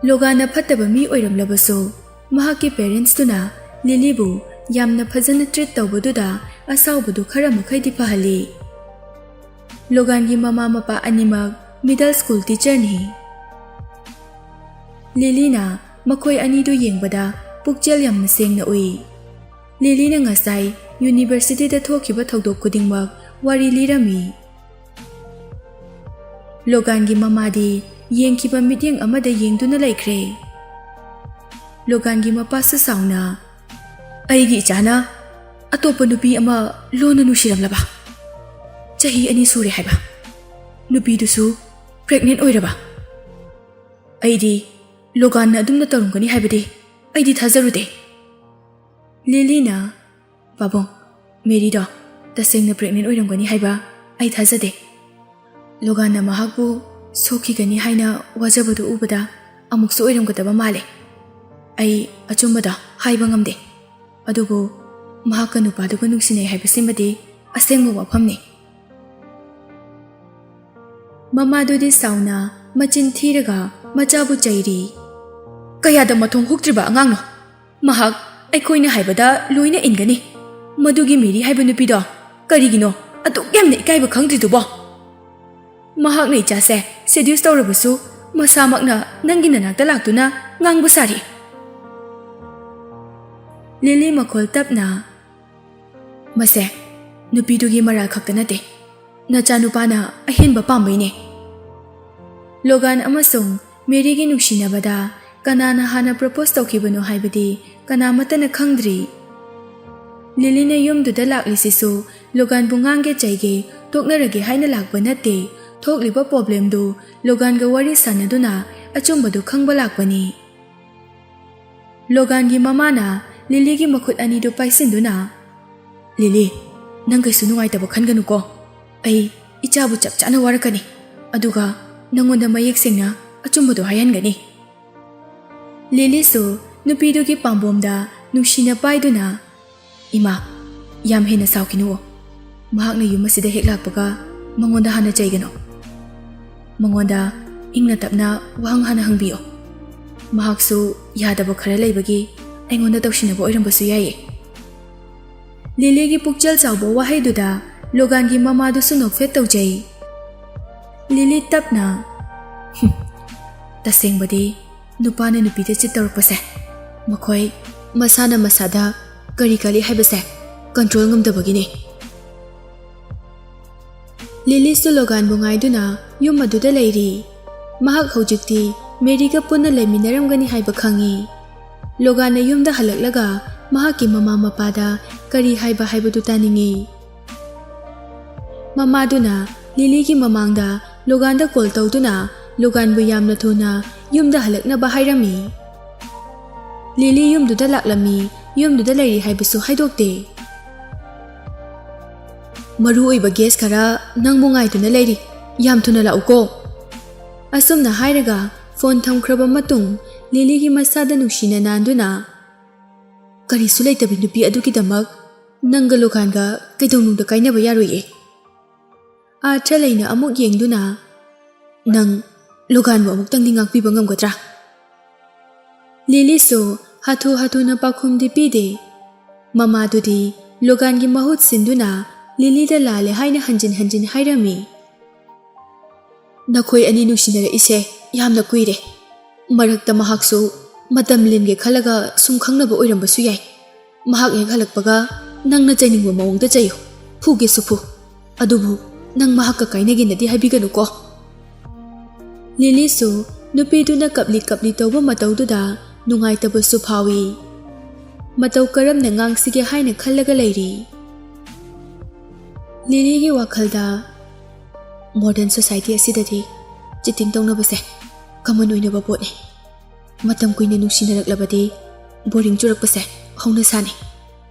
ꯂꯣꯒꯥꯟꯅ ꯐꯠꯇꯕ ꯃꯤ ꯑꯣꯏꯔꯝꯂꯕꯁꯨ, ꯃꯍꯥꯛꯀꯤ ꯄꯦꯔꯦꯟꯠꯁꯇꯨꯅ ꯂꯤꯂꯤꯕꯨ ꯌꯥꯝꯅ ꯐꯖꯅ ꯇ꯭ꯔꯤꯠ ꯇꯧꯕꯗꯨꯗ ꯑꯁꯥꯎꯕꯗꯨ ꯈꯔ ꯃꯈꯩꯗꯤ ꯐꯍꯜꯂꯤ꯫ ꯂꯣꯒꯥꯟꯒꯤ ꯃꯃꯥ ꯃꯄꯥ ꯑꯅꯤꯃꯛ ꯃꯤꯗꯜ ꯁ꯭ꯀꯨꯜ ꯇꯤꯆꯔꯅꯤ꯫ ꯂꯤꯂꯤꯅ ꯃꯈꯣꯏ ꯑꯅꯤꯗꯨ ꯌꯦꯡꯕꯗ ꯄꯨꯛꯆꯦꯜ ꯌꯥꯝꯅ ꯁꯦꯡꯅ ꯎꯏ꯫ ꯂꯤꯂꯤꯅ ꯉꯁꯥꯏ ꯌꯨꯅꯤꯚꯔꯁꯤꯇꯤꯗ ꯊꯣꯛꯈꯤꯕ ꯊꯧꯗꯣꯛ ꯈꯨꯗꯤꯡꯃꯛ ꯋꯥꯔꯤ ꯂꯤꯔꯝꯃꯤ꯫ ꯂꯣꯒꯥꯟꯒꯤ ꯃꯃꯥꯗꯤ ꯌꯦꯡꯈꯤꯕ ꯃꯤꯠꯌꯦꯡ ꯑꯃꯗ ꯌꯦꯡꯗꯨꯅ ꯂꯩꯈ꯭ꯔꯦ꯫ ꯂꯣꯒꯥꯟꯒꯤ ꯃꯄꯥꯁꯨ ꯁꯥꯎꯅ, "ꯑꯩꯒꯤ ꯏꯆꯥꯅ ꯑꯇꯣꯞꯄ ꯅꯨꯄꯤ ꯑꯃ ꯂꯣꯟꯅ ꯅꯨꯡꯁꯤꯔꯝꯂꯕ? ꯆꯍꯤ ꯑꯅꯤ ꯁꯨꯔꯦ ꯍꯥꯏꯕ꯫ ꯅꯨꯄꯤꯗꯨꯁꯨ ꯄ꯭ꯔꯦꯒꯅꯦꯟ ꯑꯣꯏꯔꯕ? ꯑꯩꯗꯤ ꯂꯣꯒꯥꯟꯅ ꯑꯗꯨꯝꯅ ꯇꯧꯔꯝꯒꯅꯤ ꯍꯥꯏꯕꯗꯤ ꯑꯩꯗꯤ ꯊꯥꯖꯔꯨꯗꯦ꯫" ꯂꯤꯂꯤꯅ, "ꯄꯥꯕꯨꯡ, ꯃꯦꯔꯤꯗꯣ ꯇꯁꯦꯡꯅ ꯄ꯭ꯔꯦꯒꯅꯦꯟ ꯑꯣꯏꯔꯝꯒꯅꯤ ꯍꯥꯏꯕ ꯑꯩ ꯊꯥꯖꯗꯦ꯫ ꯂꯣꯒꯥꯟꯅ ꯃꯍꯥꯛꯄꯨ ꯁꯣꯛꯈꯤꯒꯅꯤ ꯍꯥꯏꯅ ꯋꯥꯖꯕꯗꯨ ꯎꯕꯗ ꯑꯃꯨꯛꯁꯨ ꯑꯣꯏꯔꯝꯒꯗꯕ ꯃꯥꯜꯂꯦ꯫ ꯑꯩ ꯑꯆꯨꯝꯕꯗꯣ ꯍꯥꯏꯕ ꯉꯝꯗꯦ꯫ ꯑꯗꯨꯕꯨ ꯃꯍꯥꯛꯀ ꯅꯨꯄꯥꯗꯨꯒ ꯅꯨꯡꯁꯤꯅꯩ ꯍꯥꯏꯕꯁꯤꯃꯗꯤ ꯑꯁꯦꯡꯕ ꯋꯥꯐꯝꯅꯤ꯫" ꯃꯃꯥꯗꯨꯗꯤ ꯁꯥꯎꯅ ꯃꯆꯤꯟ ꯊꯤꯔꯒ ꯃꯆꯥꯕꯨ ꯆꯩꯔꯤ꯫ "ꯀꯌꯥꯗ ꯃꯊꯣꯡ ꯍꯨꯛꯇ꯭ꯔꯤꯕ ꯑꯉꯥꯡꯅꯣ! ꯃꯍꯥꯛ ꯑꯩꯈꯣꯏꯅ ꯍꯥꯏꯕꯗ ꯂꯣꯏꯅ ꯏꯟꯒꯅꯤ꯫ ꯃꯗꯨꯒꯤ ꯃꯦꯔꯤ ꯍꯥꯏꯕ ꯅꯨꯄꯤꯗꯣ ꯀꯔꯤꯒꯤꯅꯣ ꯑꯗꯨꯛ ꯌꯥꯝꯅ ꯏꯀꯥꯏꯕ ꯈꯪꯗ꯭ꯔꯤꯗꯨꯕꯣ? ꯃꯍꯥꯛꯅ ꯏꯆꯥꯁꯦ ꯁꯦꯗ꯭ꯌꯨꯁ ꯇꯧꯔꯕꯁꯨ ꯃꯁꯥꯃꯛꯅ ꯅꯪꯒꯤ ꯅꯅꯥꯛꯇ ꯂꯥꯛꯇꯨꯅ ꯉꯥꯡꯕ ꯁꯥꯔꯤ꯫" ꯂꯤꯂꯤ ꯃꯈꯣꯜ ꯇꯞꯅ, "ꯃꯁꯦ ꯅꯨꯄꯤꯗꯨꯒꯤ ꯃꯔꯥꯜ ꯈꯛꯇ ꯅꯠꯇꯦ, ꯅꯆꯥꯅꯨꯄꯥꯅ ꯑꯍꯦꯟꯕ ꯄꯥꯝꯕꯩꯅꯦ꯫" ꯂꯣꯒꯥꯟ ꯑꯃꯁꯨꯡ ꯃꯦꯔꯤꯒꯤ ꯅꯨꯡꯁꯤꯅꯕꯗ ꯀꯅꯥꯅ ꯍꯥꯟꯅ ꯄ꯭ꯔꯣꯄꯣꯁ ꯇꯧꯈꯤꯕꯅꯣ ꯍꯥꯏꯕꯗꯤ ꯀꯅꯥꯃꯠꯇꯅ ꯈꯪꯗ꯭ꯔꯤ꯫ ꯂꯤꯂꯤꯅ ꯌꯨꯝꯗꯨꯗ ꯂꯥꯛꯂꯤꯁꯤꯁꯨ ꯂꯣꯒꯥꯟꯕꯨ ꯉꯥꯡꯒꯦ ꯆꯩꯒꯦ ꯇꯣꯛꯅꯔꯒꯦ ꯍꯥꯏꯅ ꯂꯥꯛꯄ ꯅꯠꯇꯦ꯫ ꯊꯣꯛꯂꯤꯕ ꯄ꯭ꯔꯣꯕ꯭ꯂꯦꯝꯗꯨ ꯂꯣꯒꯥꯟꯒ ꯋꯥꯔꯤ ꯁꯥꯟꯅꯗꯨꯅ ꯑꯆꯨꯝꯕꯗꯨ ꯈꯪꯕ ꯂꯥꯛꯄꯅꯤ꯫ ꯂꯣꯒꯥꯟꯒꯤ ꯃꯃꯥꯅ ꯂꯤꯂꯤꯒꯤ ꯃꯈꯨꯠ ꯑꯅꯤꯗꯨ ꯄꯥꯏꯁꯤꯟꯗꯨꯅ, "ꯂꯤꯂꯤ, ꯅꯪ ꯀꯩꯁꯨ ꯅꯨꯡꯉꯥꯏꯇꯕ ꯈꯟꯒꯅꯨꯀꯣ꯫ ꯑꯩ ꯏꯆꯥꯕꯨ ꯆꯞ ꯆꯥꯅ ꯋꯥꯔꯛꯀꯅꯤ, ꯑꯗꯨꯒ ꯅꯪꯉꯣꯟꯗ ꯃꯌꯦꯛ ꯁꯦꯡꯅ ꯑꯆꯨꯝꯕꯗꯣ ꯍꯥꯏꯍꯟꯒꯅꯤ꯫" ꯂꯤꯂꯤꯁꯨ ꯅꯨꯄꯤꯗꯨꯒꯤ ꯄꯥꯝꯕꯣꯝꯗ ꯅꯨꯡꯁꯤꯅ ꯄꯥꯏꯗꯨꯅ, "ꯏꯃꯥ, ꯌꯥꯝ ꯍꯦꯟꯅ ꯁꯥꯎꯈꯤꯅꯨ꯫ ꯃꯍꯥꯛꯅ ꯌꯨꯝ ꯑꯁꯤꯗ ꯍꯦꯛ ꯂꯥꯛꯄꯒ ꯃꯉꯣꯟꯗ ꯍꯥꯟꯅ ꯆꯩꯒꯅꯨ꯫ ꯃꯉꯣꯟꯗ ꯏꯪꯅ ꯇꯞꯅ ꯋꯥꯍꯪ ꯍꯥꯟꯅ ꯍꯪꯕꯤꯌꯨ꯫ ꯃꯍꯥꯛꯁꯨ ꯌꯥꯗꯕ ꯈꯔ ꯂꯩꯕꯒꯤ ꯑꯩꯉꯣꯟꯗ ꯇꯧꯁꯤꯟꯅꯕ ꯑꯣꯏꯔꯝꯕꯁꯨ ꯌꯥꯏꯌꯦ꯫" ꯂꯤꯂꯤꯒꯤ ꯄꯨꯛꯆꯦꯜ ꯆꯥꯎꯕ ꯋꯥꯍꯩꯗꯨꯗ ꯂꯣꯒꯥꯟꯒꯤ ꯃꯃꯥꯗꯨꯁꯨ ꯅꯣꯛꯐꯦꯠ ꯇꯧꯖꯩ꯫ ꯂꯤꯂꯤ ꯇꯞꯅ, "ꯍꯨꯝ, ꯇꯁꯦꯡꯕꯗꯤ ꯅꯨꯄꯥꯅ ꯅꯨꯄꯤꯗ ꯆꯤꯠ ꯇꯧꯔꯛꯄꯁꯦ ꯃꯈꯣꯏ ꯃꯁꯥꯅ ꯃꯁꯥꯗ ꯀꯔꯤ ꯀꯔꯤ ꯍꯥꯏꯕꯁꯦ ꯀꯟꯇ꯭ꯔꯣꯜ ꯉꯝꯗꯕꯒꯤꯅꯤ꯫ ꯂꯤꯂꯤꯁꯨ ꯂꯣꯒꯥꯟꯕꯨ ꯉꯥꯏꯗꯨꯅ ꯌꯨꯝ ꯑꯗꯨꯗ ꯂꯩꯔꯤ꯫ ꯃꯍꯥꯛ ꯍꯧꯖꯤꯛꯇꯤ ꯃꯦꯔꯤꯒ ꯄꯨꯟꯅ ꯂꯩꯃꯤꯟꯅꯔꯝꯒꯅꯤ ꯍꯥꯏꯕ ꯈꯪꯏ꯫ ꯂꯣꯒꯥꯟꯅ ꯌꯨꯝꯗ ꯍꯜꯂꯛꯂꯒ ꯃꯍꯥꯛꯀꯤ ꯃꯃꯥ ꯃꯄꯥꯗ ꯀꯔꯤ ꯍꯥꯏꯕ ꯍꯥꯏꯕꯗꯨ ꯇꯥꯅꯤꯡꯏ꯫ ꯃꯃꯥꯗꯨꯅ ꯂꯤꯂꯤꯒꯤ ꯃꯃꯥꯡꯗ ꯂꯣꯒꯥꯟꯗ ꯀꯣꯜ ꯇꯧꯗꯨꯅ ꯂꯣꯒꯥꯟꯕꯨ ꯌꯥꯝꯅ ꯊꯨꯅ ꯌꯨꯝꯗ ꯍꯜꯂꯛꯅꯕ ꯍꯥꯏꯔꯝꯃꯤ꯫ ꯂꯤꯂꯤ ꯌꯨꯝꯗꯨꯗ ꯂꯥꯛꯂꯝꯃꯤ, ꯌꯨꯝꯗꯨꯗ ꯂꯩꯔꯤ ꯍꯥꯏꯕꯁꯨ ꯍꯥꯏꯗꯣꯛꯇꯦ꯫ "ꯃꯔꯨ ꯑꯣꯏꯕ ꯒꯦꯁ ꯈꯔ ꯅꯪꯕꯨ ꯉꯥꯏꯗꯨꯅ ꯂꯩꯔꯤ, ꯌꯥꯝ ꯊꯨꯅ ꯂꯥꯛꯎꯀꯣ꯫" ꯑꯁꯨꯝꯅ ꯍꯥꯏꯔꯒ ꯐꯣꯟ ꯊꯝꯈ꯭ꯔꯕ ꯃꯇꯨꯡ ꯂꯤꯂꯤꯒꯤ ꯃꯁꯥꯗ ꯅꯨꯡꯁꯤꯅ ꯅꯥꯟꯗꯨꯅ, "ꯀꯔꯤꯁꯨ ꯂꯩꯇꯕꯤ ꯅꯨꯄꯤ ꯑꯗꯨꯒꯤꯗꯃꯛ ꯅꯪꯒ ꯂꯣꯒꯥꯟꯒ ꯀꯩꯗꯧꯅꯨꯡꯗ ꯀꯥꯏꯅꯕ ꯌꯥꯔꯣꯏꯌꯦ꯫" ꯑꯥꯔꯊ ꯂꯩꯅ ꯑꯃꯨꯛ ꯌꯦꯡꯗꯨꯅ, "ꯅꯪ ꯂꯣꯒꯥꯟꯕꯨ ꯑꯃꯨꯛꯇꯪꯗꯤ ꯉꯥꯛꯄꯤꯕ ꯉꯝꯒꯗ꯭ꯔꯥ?" ꯂꯤꯂꯤꯁꯨ ꯍꯥꯊꯨ ꯍꯥꯊꯨꯅ ꯄꯥꯎꯈꯨꯝꯗꯤ ꯄꯤꯗꯦ꯫ ꯃꯃꯥꯗꯨꯗꯤ ꯂꯣꯒꯥꯟꯒꯤ ꯃꯍꯨꯠ ꯁꯤꯟꯗꯨꯅ ꯂꯤꯂꯤꯗ ꯂꯥꯜꯂꯦ ꯍꯥꯏꯅ ꯍꯟꯖꯤꯟ ꯍꯟꯖꯤꯟ ꯍꯥꯏꯔꯝꯃꯤ꯫ "ꯅꯈꯣꯏ ꯑꯅꯤ ꯅꯨꯡꯁꯤꯅꯔꯛꯏꯁꯦ ꯌꯥꯝꯅ ꯀꯨꯏꯔꯦ꯫ ꯃꯔꯛꯇ ꯃꯍꯥꯛꯁꯨ ꯃꯇꯝ ꯂꯦꯟꯒꯦ ꯈꯜꯂꯒ ꯁꯨꯝ ꯈꯪꯅꯕ ꯑꯣꯏꯔꯝꯕꯁꯨ ꯌꯥꯏ꯫ ꯃꯍꯥꯛ ꯍꯦꯛ ꯍꯜꯂꯛꯄꯒ ꯅꯪꯅ ꯆꯩꯅꯤꯡꯕ ꯃꯑꯣꯡꯗ ꯆꯩꯌꯨ, ꯐꯨꯒꯦꯁꯨ ꯐꯨ꯫ ꯑꯗꯨꯕꯨ ꯅꯪ ꯃꯍꯥꯛꯀ ꯀꯥꯏꯅꯒꯦꯅꯗꯤ ꯍꯥꯏꯕꯤꯒꯅꯨꯀꯣ꯫" ꯂꯤꯂꯤꯁꯨ ꯅꯨꯄꯤꯗꯨꯅ ꯀꯞꯂꯤ ꯀꯞꯂꯤ ꯇꯧꯕ ꯃꯇꯧꯗꯨꯗ ꯅꯨꯡꯉꯥꯏꯇꯕꯁꯨ ꯐꯥꯎꯏ꯫ ꯃꯇꯧ ꯀꯔꯝꯅ ꯉꯥꯡꯁꯤꯒꯦ ꯍꯥꯏꯅ ꯈꯜꯂꯒ ꯂꯩꯔꯤ꯫ ꯂꯤꯂꯤꯒꯤ ꯋꯥꯈꯜꯗ, "ꯃꯣꯗꯔꯟ ꯁꯣꯁꯥꯏꯇꯤ ꯑꯁꯤꯗꯗꯤ ꯆꯤꯇꯤꯡ ꯇꯧꯅꯕꯁꯦ ꯀꯃꯟ ꯑꯣꯏꯅꯕ ꯄꯣꯠꯅꯤ꯫ ꯃꯇꯝ ꯀꯨꯏꯅ ꯅꯨꯡꯁꯤꯅꯔꯛꯂꯕꯗꯤ ꯕꯣꯔꯤꯡ ꯆꯨꯔꯛꯄꯁꯦ ꯍꯧꯅ ꯁꯥꯅꯤ꯫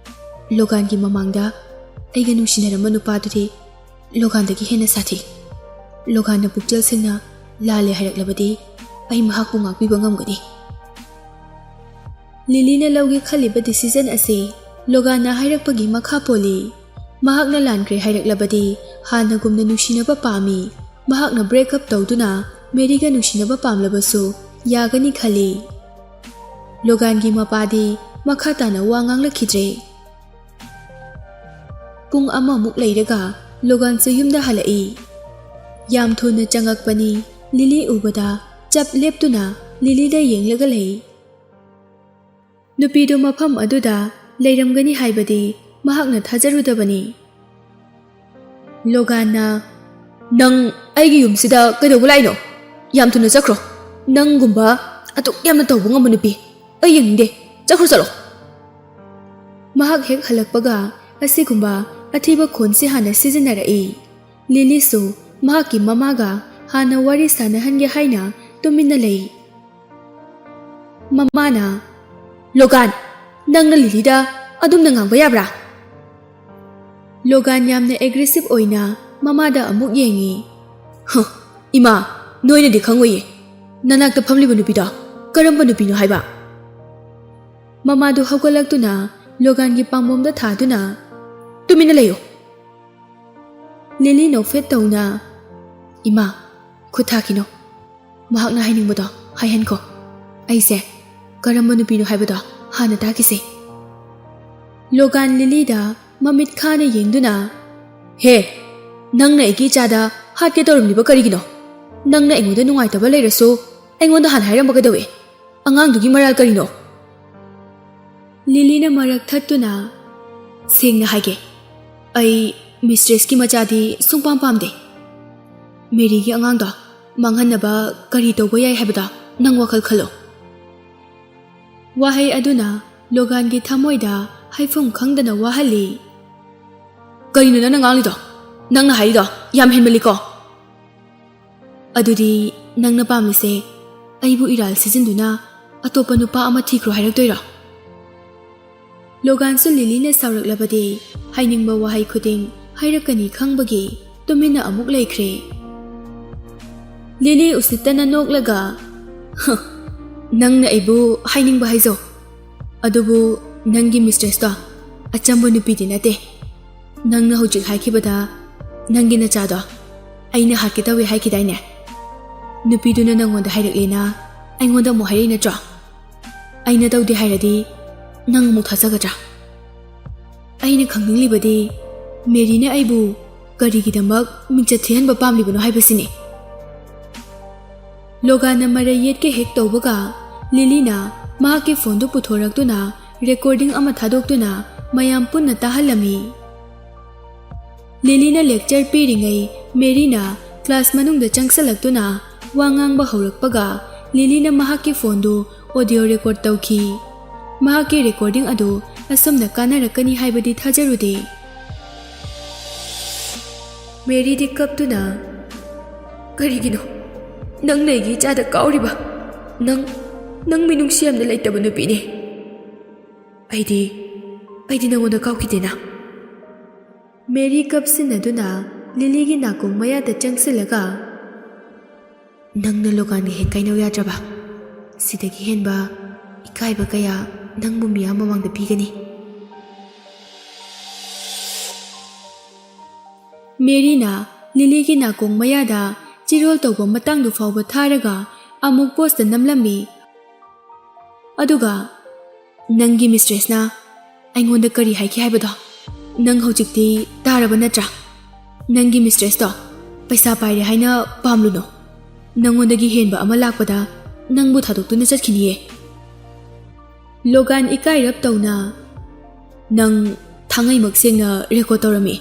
ꯂꯣꯒꯥꯟꯒꯤ ꯃꯃꯥꯡꯗ ꯑꯩꯒ ꯅꯨꯡꯁꯤꯅꯔꯝꯕ ꯅꯨꯄꯥꯗꯨꯗꯤ ꯂꯣꯒꯥꯟꯗꯒꯤ ꯍꯦꯟꯅ ꯁꯥꯊꯤ꯫ ꯂꯣꯒꯥꯟꯅ ꯄꯨꯛꯆꯦꯜ ꯁꯦꯡꯅ ꯂꯥꯜꯂꯦ ꯍꯥꯏꯔꯛꯂꯕꯗꯤ ꯑꯩ ꯃꯍꯥꯛꯄꯨ ꯉꯥꯛꯄꯤꯕ ꯉꯝꯒꯅꯤ꯫" ꯂꯤꯂꯤꯅ ꯂꯧꯒꯦ ꯈꯜꯂꯤꯕ ꯗꯤꯁꯤꯖꯟ ꯑꯁꯤ ꯂꯣꯒꯥꯟꯅ ꯍꯥꯏꯔꯛꯄꯒꯤ ꯃꯈꯥ ꯄꯣꯜꯂꯤ꯫ ꯃꯍꯥꯛꯅ ꯂꯥꯟꯈ꯭ꯔꯦ ꯍꯥꯏꯔꯛꯂꯕꯗꯤ ꯍꯥꯟꯅꯒꯨꯝꯅ ꯅꯨꯡꯁꯤꯅꯕ ꯄꯥꯝꯃꯤ꯫ ꯃꯍꯥꯛꯅ ꯕ꯭ꯔꯦꯛ ꯑꯞ ꯇꯧꯗꯨꯅ ꯃꯦꯔꯤꯒ ꯅꯨꯡꯁꯤꯅꯕ ꯄꯥꯝꯂꯕꯁꯨ ꯌꯥꯒꯅꯤ ꯈꯜꯂꯤ꯫ ꯂꯣꯒꯥꯟꯒꯤ ꯃꯄꯥꯗꯤ ꯃꯈꯥ ꯇꯥꯅ ꯋꯥ ꯉꯥꯡꯂꯛꯈꯤꯗ꯭ꯔꯦ꯫ ꯄꯨꯡ ꯑꯃꯃꯨꯛ ꯂꯩꯔꯒ ꯂꯣꯒꯥꯟꯁꯨ ꯌꯨꯝꯗ ꯍꯜꯂꯛꯏ꯫ ꯌꯥꯝ ꯊꯨꯅ ꯆꯪꯉꯛꯄꯅꯤ꯫ ꯂꯤꯂꯤ ꯎꯕꯗ ꯆꯞ ꯂꯦꯞꯇꯨꯅ ꯂꯤꯂꯤꯗ ꯌꯦꯡꯂꯒ ꯂꯩ꯫ ꯅꯨꯄꯤꯗꯨ ꯃꯐꯝ ꯑꯗꯨꯗ ꯂꯩꯔꯝꯒꯅꯤ ꯍꯥꯏꯕꯗꯤ ꯃꯍꯥꯛꯅ ꯊꯥꯖꯔꯨꯗꯕꯅꯤ꯫ ꯂꯣꯒꯥꯟꯅ, "ꯅꯪ ꯑꯩꯒꯤ ꯌꯨꯝꯁꯤꯗ ꯀꯩꯗꯧꯕ ꯂꯥꯛꯏꯅꯣ? ꯌꯥꯝ ꯊꯨꯅ ꯆꯠꯈ꯭ꯔꯣ꯫ ꯅꯪꯒꯨꯝꯕ ꯑꯗꯨꯛ ꯌꯥꯝꯅ ꯇꯧꯕ ꯉꯝꯕ ꯅꯨꯄꯤ ꯑꯩ ꯌꯦꯡꯅꯤꯡꯗꯦ꯫ ꯆꯠꯈ꯭ꯔꯣ, ꯆꯠꯂꯣ!" ꯃꯍꯥꯛ ꯍꯦꯛ ꯍꯜꯂꯛꯄꯒ ꯑꯁꯤꯒꯨꯝꯕ ꯑꯊꯤꯕ ꯈꯣꯟꯁꯤ ꯍꯥꯟꯅ ꯁꯤꯖꯤꯟꯅꯔꯛꯏ꯫ ꯂꯤꯂꯤꯁꯨ ꯃꯍꯥꯛꯀꯤ ꯃꯃꯥꯒ ꯍꯥꯟꯅ ꯋꯥꯔꯤ ꯁꯥꯟꯅꯍꯟꯒꯦ ꯍꯥꯏꯅ ꯇꯨꯃꯤꯟꯅ ꯂꯩ꯫ ꯃꯃꯥꯅ, "ꯂꯣꯒꯥꯟ, ꯅꯪꯅ ꯂꯤꯂꯤꯗ ꯑꯗꯨꯝꯅ ꯉꯥꯡꯕ ꯌꯥꯕ꯭ꯔꯥ?" ꯂꯣꯒꯥꯟ ꯌꯥꯝꯅ ꯑꯦꯒ꯭ꯔꯦꯁꯤꯚ ꯑꯣꯏꯅ ꯃꯃꯥꯗ ꯑꯃꯨꯛ ꯌꯦꯡꯉꯤ꯫ "ꯍ, ꯏꯃꯥ, ꯅꯣꯏꯅꯗꯤ ꯈꯪꯉꯣꯏꯌꯦ꯫ ꯅꯅꯥꯛꯇ ꯐꯝꯂꯤꯕ ꯅꯨꯄꯤꯗꯣ ꯀꯔꯝꯕ ꯅꯨꯄꯤꯅꯣ ꯍꯥꯏꯕ?" ꯃꯃꯥꯗꯨ ꯍꯧꯒꯠꯂꯛꯇꯨꯅ ꯂꯣꯒꯥꯟꯒꯤ ꯄꯥꯝꯕꯣꯝꯗ ꯊꯥꯗꯨꯅ, "ꯇꯨꯃꯤꯟꯅ ꯂꯩꯌꯨ!" ꯂꯤꯂꯤ ꯅꯣꯛꯐꯦꯠ ꯇꯧꯅ, "ꯏꯃꯥ, ꯈꯨꯠ ꯊꯥꯈꯤꯅꯣ꯫ ꯃꯍꯥꯛꯅ ꯍꯥꯏꯅꯤꯡꯕꯗꯣ ꯍꯥꯏꯍꯟꯈꯣ꯫ ꯑꯩꯁꯦ ꯀꯔꯝꯕ ꯅꯨꯄꯤꯅꯣ ꯍꯥꯏꯕꯗꯣ ꯍꯥꯟꯅ ꯇꯥꯈꯤꯁꯦ꯫" ꯂꯣꯒꯥꯟ ꯂꯤꯂꯤꯗ ꯃꯃꯤꯠ ꯈꯥꯅ ꯌꯦꯡꯗꯨꯅ, "ꯍꯦ, ꯅꯪꯅ ꯑꯩꯒꯤ ꯏꯆꯥꯗ ꯍꯥꯠꯀꯦ ꯇꯧꯔꯝꯂꯤꯕ ꯀꯔꯤꯒꯤꯅꯣ? ꯅꯪꯅ ꯑꯩꯉꯣꯟꯗ ꯅꯨꯡꯉꯥꯏꯇꯕ ꯂꯩꯔꯁꯨ ꯑꯩꯉꯣꯟꯗ ꯍꯥꯟꯅ ꯍꯥꯏꯔꯝꯕ ꯀꯩꯗꯧꯏ? ꯑꯉꯥꯡꯗꯨꯒꯤ ꯃꯔꯥꯜ ꯀꯔꯤꯅꯣ?" ꯂꯤꯂꯤꯅ ꯃꯔꯛ ꯊꯠꯇꯨꯅ, "ꯁꯦꯡꯅ ꯍꯥꯏꯒꯦ, ꯑꯩ ꯃꯤꯁꯇ꯭ꯔꯦꯁꯀꯤ ꯃꯆꯥꯗꯤ ꯁꯨꯡꯄꯥꯝ ꯄꯥꯝꯗꯦ꯫ ꯃꯦꯔꯤꯒꯤ ꯑꯉꯥꯡꯗꯣ ꯃꯥꯡꯍꯟꯅꯕ ꯀꯔꯤ ꯇꯧꯕ ꯌꯥꯏ ꯍꯥꯏꯕꯗꯣ ꯅꯪ ꯋꯥꯈꯜ ꯈꯜꯂꯣ꯫" ꯋꯥꯍꯩ ꯑꯗꯨꯅ ꯂꯣꯒꯥꯟꯒꯤ ꯊꯃꯣꯏꯗ ꯍꯥꯏꯐꯝ ꯈꯪꯗꯅ ꯋꯥꯍꯜꯂꯤ꯫ "ꯀꯔꯤꯅꯣ ꯅꯪꯅ ꯉꯥꯡꯂꯤꯗꯣ? ꯅꯪꯅ ꯍꯥꯏꯔꯤꯗꯣ ꯌꯥꯝ ꯍꯦꯟꯃꯜꯂꯤꯀꯣ!" "ꯑꯗꯨꯗꯤ ꯅꯪꯅ ꯄꯥꯝꯃꯤꯁꯦ ꯑꯩꯕꯨ ꯏꯔꯥꯜ ꯁꯤꯖꯤꯟꯗꯨꯅ ꯑꯇꯣꯞꯄ ꯅꯨꯄꯥ ꯑꯃ ꯊꯤꯈ꯭ꯔꯣ ꯍꯥꯏꯔꯛꯇꯣꯏꯔꯣ?" ꯂꯣꯒꯥꯟꯁꯨ ꯂꯤꯂꯤꯅ ꯁꯥꯎꯔꯛꯂꯕꯗꯤ ꯍꯥꯏꯅꯤꯡꯕ ꯋꯥꯍꯩ ꯈꯨꯗꯤꯡ ꯍꯥꯏꯔꯛꯀꯅꯤ ꯈꯪꯕꯒꯤ ꯇꯨꯃꯤꯟꯅ ꯑꯃꯨꯛ ꯂꯩꯈ꯭ꯔꯦ꯫ ꯂꯤꯂꯤ ꯎꯁꯤꯠꯇꯅ ꯅꯣꯛꯂꯒ, "ꯍ, ꯅꯪꯅ ꯑꯩꯕꯨ ꯍꯥꯏꯅꯤꯡꯕ ꯍꯥꯏꯖꯧ꯫ ꯑꯗꯨꯕꯨ ꯅꯪꯒꯤ ꯃꯤꯁꯇ꯭ꯔꯦꯁꯇꯣ ꯑꯆꯝꯕ ꯅꯨꯄꯤꯗꯤ ꯅꯠꯇꯦ꯫ ꯅꯪꯅ ꯍꯧꯖꯤꯛ ꯍꯥꯏꯈꯤꯕꯗ ꯅꯪꯒꯤ ꯅꯆꯥꯗꯣ ꯑꯩꯅ ꯍꯥꯠꯀꯦ ꯇꯧꯏ ꯍꯥꯏꯈꯤꯗꯥꯏꯅꯦ? ꯅꯨꯄꯤꯗꯨꯅ ꯅꯪꯉꯣꯟꯗ ꯍꯥꯏꯔꯛꯂꯦꯅ ꯑꯩꯉꯣꯟꯗ ꯑꯃꯨꯛ ꯍꯥꯏꯔꯛꯏ ꯅꯠꯇ꯭ꯔꯣ? ꯑꯩꯅ ꯇꯧꯗꯦ ꯍꯥꯏꯔꯗꯤ ꯅꯪ ꯑꯃꯨꯛ ꯊꯥꯖꯒꯗ꯭ꯔꯥ? ꯑꯩꯅ ꯈꯪꯅꯤꯡꯂꯤꯕꯗꯤ ꯃꯦꯔꯤꯅ ꯑꯩꯕꯨ ꯀꯔꯤꯒꯤꯗꯃꯛ ꯃꯤꯡꯆꯠ ꯊꯤꯍꯟꯕ ꯄꯥꯝꯂꯤꯕꯅꯣ ꯍꯥꯏꯕꯁꯤꯅꯤ꯫" ꯂꯣꯒꯥꯟꯅ ꯃꯔꯩ ꯌꯦꯠꯀꯦ ꯍꯦꯛ ꯇꯧꯕꯒ, ꯂꯤꯂꯤꯅ ꯃꯍꯥꯛꯀꯤ ꯐꯣꯟꯗꯨ ꯄꯨꯊꯣꯔꯛꯇꯨꯅ ꯔꯦꯀꯣꯔꯗꯤꯡ ꯑꯃ ꯊꯥꯗꯣꯛꯇꯨꯅ ꯃꯌꯥꯝ ꯄꯨꯟꯅ ꯇꯥꯍꯜꯂꯝꯃꯤ꯫ ꯂꯤꯂꯤꯅ ꯂꯦꯛꯆꯔ ꯄꯤꯔꯤꯉꯩ ꯃꯦꯔꯤꯅ ꯀ꯭ꯂꯥꯁ ꯃꯅꯨꯡꯗ ꯆꯪꯁꯤꯜꯂꯛꯇꯨꯅ ꯋꯥ ꯉꯥꯡꯕ ꯍꯧꯔꯛꯄꯒ, ꯂꯤꯂꯤꯅ ꯃꯍꯥꯛꯀꯤ ꯐꯣꯟꯗꯨ ꯑꯣꯗꯤꯑꯣ ꯔꯦꯀꯣꯔꯗ ꯇꯧꯈꯤ꯫ ꯃꯍꯥꯛꯀꯤ ꯔꯦꯀꯣꯔꯗꯤꯡ ꯑꯗꯨ ꯑꯁꯨꯝꯅ ꯀꯥꯟꯅꯔꯛꯀꯅꯤ ꯍꯥꯏꯕꯗꯤ ꯊꯥꯖꯔꯨꯗꯦ꯫ ꯃꯦꯔꯤꯗꯤ ꯀꯞꯇꯨꯅ, "ꯀꯔꯤꯒꯤꯅꯣ? ꯅꯪꯅ ꯑꯩꯒꯤ ꯏꯆꯥꯗ ꯀꯥꯎꯔꯤꯕ? ꯅꯪ, ꯅꯪ ꯃꯤꯅꯨꯡꯁꯤ ꯌꯥꯝꯅ ꯂꯩꯇꯕ ꯅꯨꯄꯤꯅꯦ꯫ ꯑꯩꯗꯤ, ꯑꯩꯗꯤ ꯅꯉꯣꯟꯗ ꯀꯥꯎꯈꯤꯗꯦꯅ?" ꯃꯦꯔꯤ ꯀꯞꯁꯤꯟꯅꯗꯨꯅ ꯂꯤꯂꯤꯒꯤ ꯅꯥꯀꯣꯡ ꯃꯌꯥꯗ ꯆꯪꯁꯤꯜꯂꯒ, "ꯅꯪꯅ ꯂꯣꯒꯥꯟꯒ ꯍꯦꯛ ꯀꯥꯏꯅꯧ ꯌꯥꯗ꯭ꯔꯕ? ꯁꯤꯗꯒꯤ ꯍꯦꯟꯕ ꯏꯀꯥꯏꯕ ꯀꯌꯥ ꯅꯪꯕꯨ ꯃꯤꯌꯥꯝ ꯃꯃꯥꯡꯗ ꯄꯤꯒꯅꯤ꯫" ꯃꯦꯔꯤꯅ ꯂꯤꯂꯤꯒꯤ ꯅꯥꯀꯣꯡ ꯃꯌꯥꯗ ꯆꯤꯔꯣꯜ ꯇꯧꯕ ꯃꯇꯥꯡꯗꯨ ꯐꯥꯎꯕ ꯊꯥꯔꯒ ꯑꯃꯨꯛ ꯄꯣꯁꯇ ꯅꯝꯂꯝꯃꯤ꯫ ꯑꯗꯨꯒ, "ꯅꯪꯒꯤ ꯃꯤꯁꯇ꯭ꯔꯦꯁꯅ ꯑꯩꯉꯣꯟꯗ ꯀꯔꯤ ꯍꯥꯏꯈꯤ ꯍꯥꯏꯕꯗꯣ ꯅꯪ ꯍꯧꯖꯤꯛꯇꯤ ꯇꯥꯔꯕ ꯅꯠꯇ꯭ꯔꯥ? ꯅꯪꯒꯤ ꯃꯤꯁꯇ꯭ꯔꯦꯁꯇꯣ ꯄꯩꯁꯥ ꯄꯥꯏꯔꯦ ꯍꯥꯏꯅ ꯄꯥꯝꯂꯨꯅꯨ꯫ ꯅꯪꯉꯣꯟꯗꯒꯤ ꯍꯦꯟꯕ ꯑꯃ ꯂꯥꯛꯄꯗ ꯅꯪꯕꯨ ꯊꯥꯗꯣꯛꯇꯨꯅ ꯆꯠꯈꯤꯅꯤꯌꯦ꯫" ꯂꯣꯒꯥꯟ ꯏꯀꯥꯏꯔꯞ ꯇꯧꯅ, "ꯅꯪ ꯊꯥꯡꯉꯩꯃꯛ ꯁꯦꯡꯅ ꯔꯦꯀꯣꯔꯗ ꯇꯧꯔꯝꯃꯤ꯫"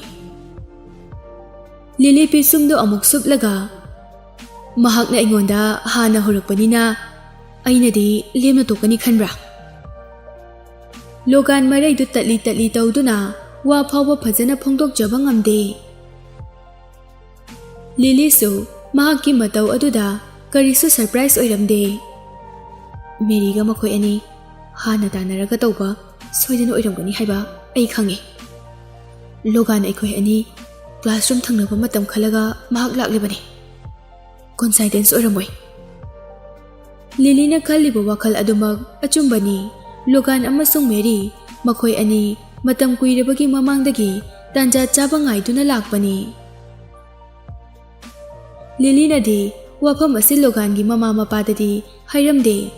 ꯂꯤꯂꯤ ꯄꯤꯁꯨꯝꯗꯨ ꯑꯃꯨꯛ ꯁꯨꯞꯂꯒ, "ꯃꯍꯥꯛꯅ ꯑꯩꯉꯣꯟꯗ ꯍꯥꯟꯅ ꯍꯧꯔꯛꯄꯅꯤꯅ ꯑꯩꯅꯗꯤ ꯂꯦꯝꯅ ꯇꯣꯛꯀꯅꯤ ꯈꯟꯕ꯭ꯔꯥ?" ꯂꯣꯒꯥꯟ ꯃꯔꯩꯗꯨ ꯇꯠꯂꯤ ꯇꯠꯂꯤ ꯇꯧꯗꯨꯅ ꯋꯥ ꯐꯥꯎꯕ ꯐꯖꯅ ꯐꯣꯡꯗꯣꯛꯆꯕ ꯉꯝꯗꯦ꯫ ꯂꯤꯂꯤꯁꯨ ꯃꯍꯥꯛꯀꯤ ꯃꯇꯧ ꯑꯗꯨꯗ ꯀꯔꯤꯁꯨ ꯁꯔꯄ꯭ꯔꯥꯏꯖ ꯑꯣꯏꯔꯝꯗꯦ꯫ ꯃꯦꯔꯤꯒ ꯃꯈꯣꯏ ꯑꯅꯤ ꯍꯥꯟꯅ ꯇꯥꯟꯅꯔꯒ ꯇꯧꯕ ꯁꯣꯏꯗꯅ ꯑꯣꯏꯔꯝꯒꯅꯤ ꯍꯥꯏꯕ ꯑꯩ ꯈꯪꯉꯤ꯫ ꯂꯣꯒꯥꯟ ꯑꯩꯈꯣꯏ ꯑꯅꯤ ꯀ꯭ꯂꯥꯁꯔꯨꯝ ꯊꯪꯅꯕ ꯃꯇꯝ ꯈꯜꯂꯒ ꯃꯍꯥꯛ ꯂꯥꯛꯂꯤꯕꯅꯤ꯫ ꯀꯣꯏꯟꯁꯥꯏꯗꯦꯟꯁ ꯑꯣꯏꯔꯝꯃꯣꯏ꯫ ꯂꯤꯂꯤꯅ ꯈꯜꯂꯤꯕ ꯋꯥꯈꯜ ꯑꯗꯨꯃꯛ ꯑꯆꯨꯝꯕꯅꯤ꯫ ꯂꯣꯒꯥꯟ ꯑꯃꯁꯨꯡ ꯃꯦꯔꯤ, ꯃꯈꯣꯏ ꯑꯅꯤ ꯃꯇꯝ ꯀꯨꯏꯔꯕꯒꯤ ꯃꯃꯥꯡꯗꯒꯤ ꯇꯥꯟꯖꯥ ꯆꯥꯕ ꯉꯥꯏꯗꯨꯅ ꯂꯥꯛꯄꯅꯤ꯫ ꯂꯤꯂꯤꯅꯗꯤ ꯋꯥꯐꯝ ꯑꯁꯤ ꯂꯣꯒꯥꯟꯒꯤ ꯃꯃꯥ ꯃꯄꯥꯗꯗꯤ ꯍꯥꯏꯔꯝꯗꯦ꯫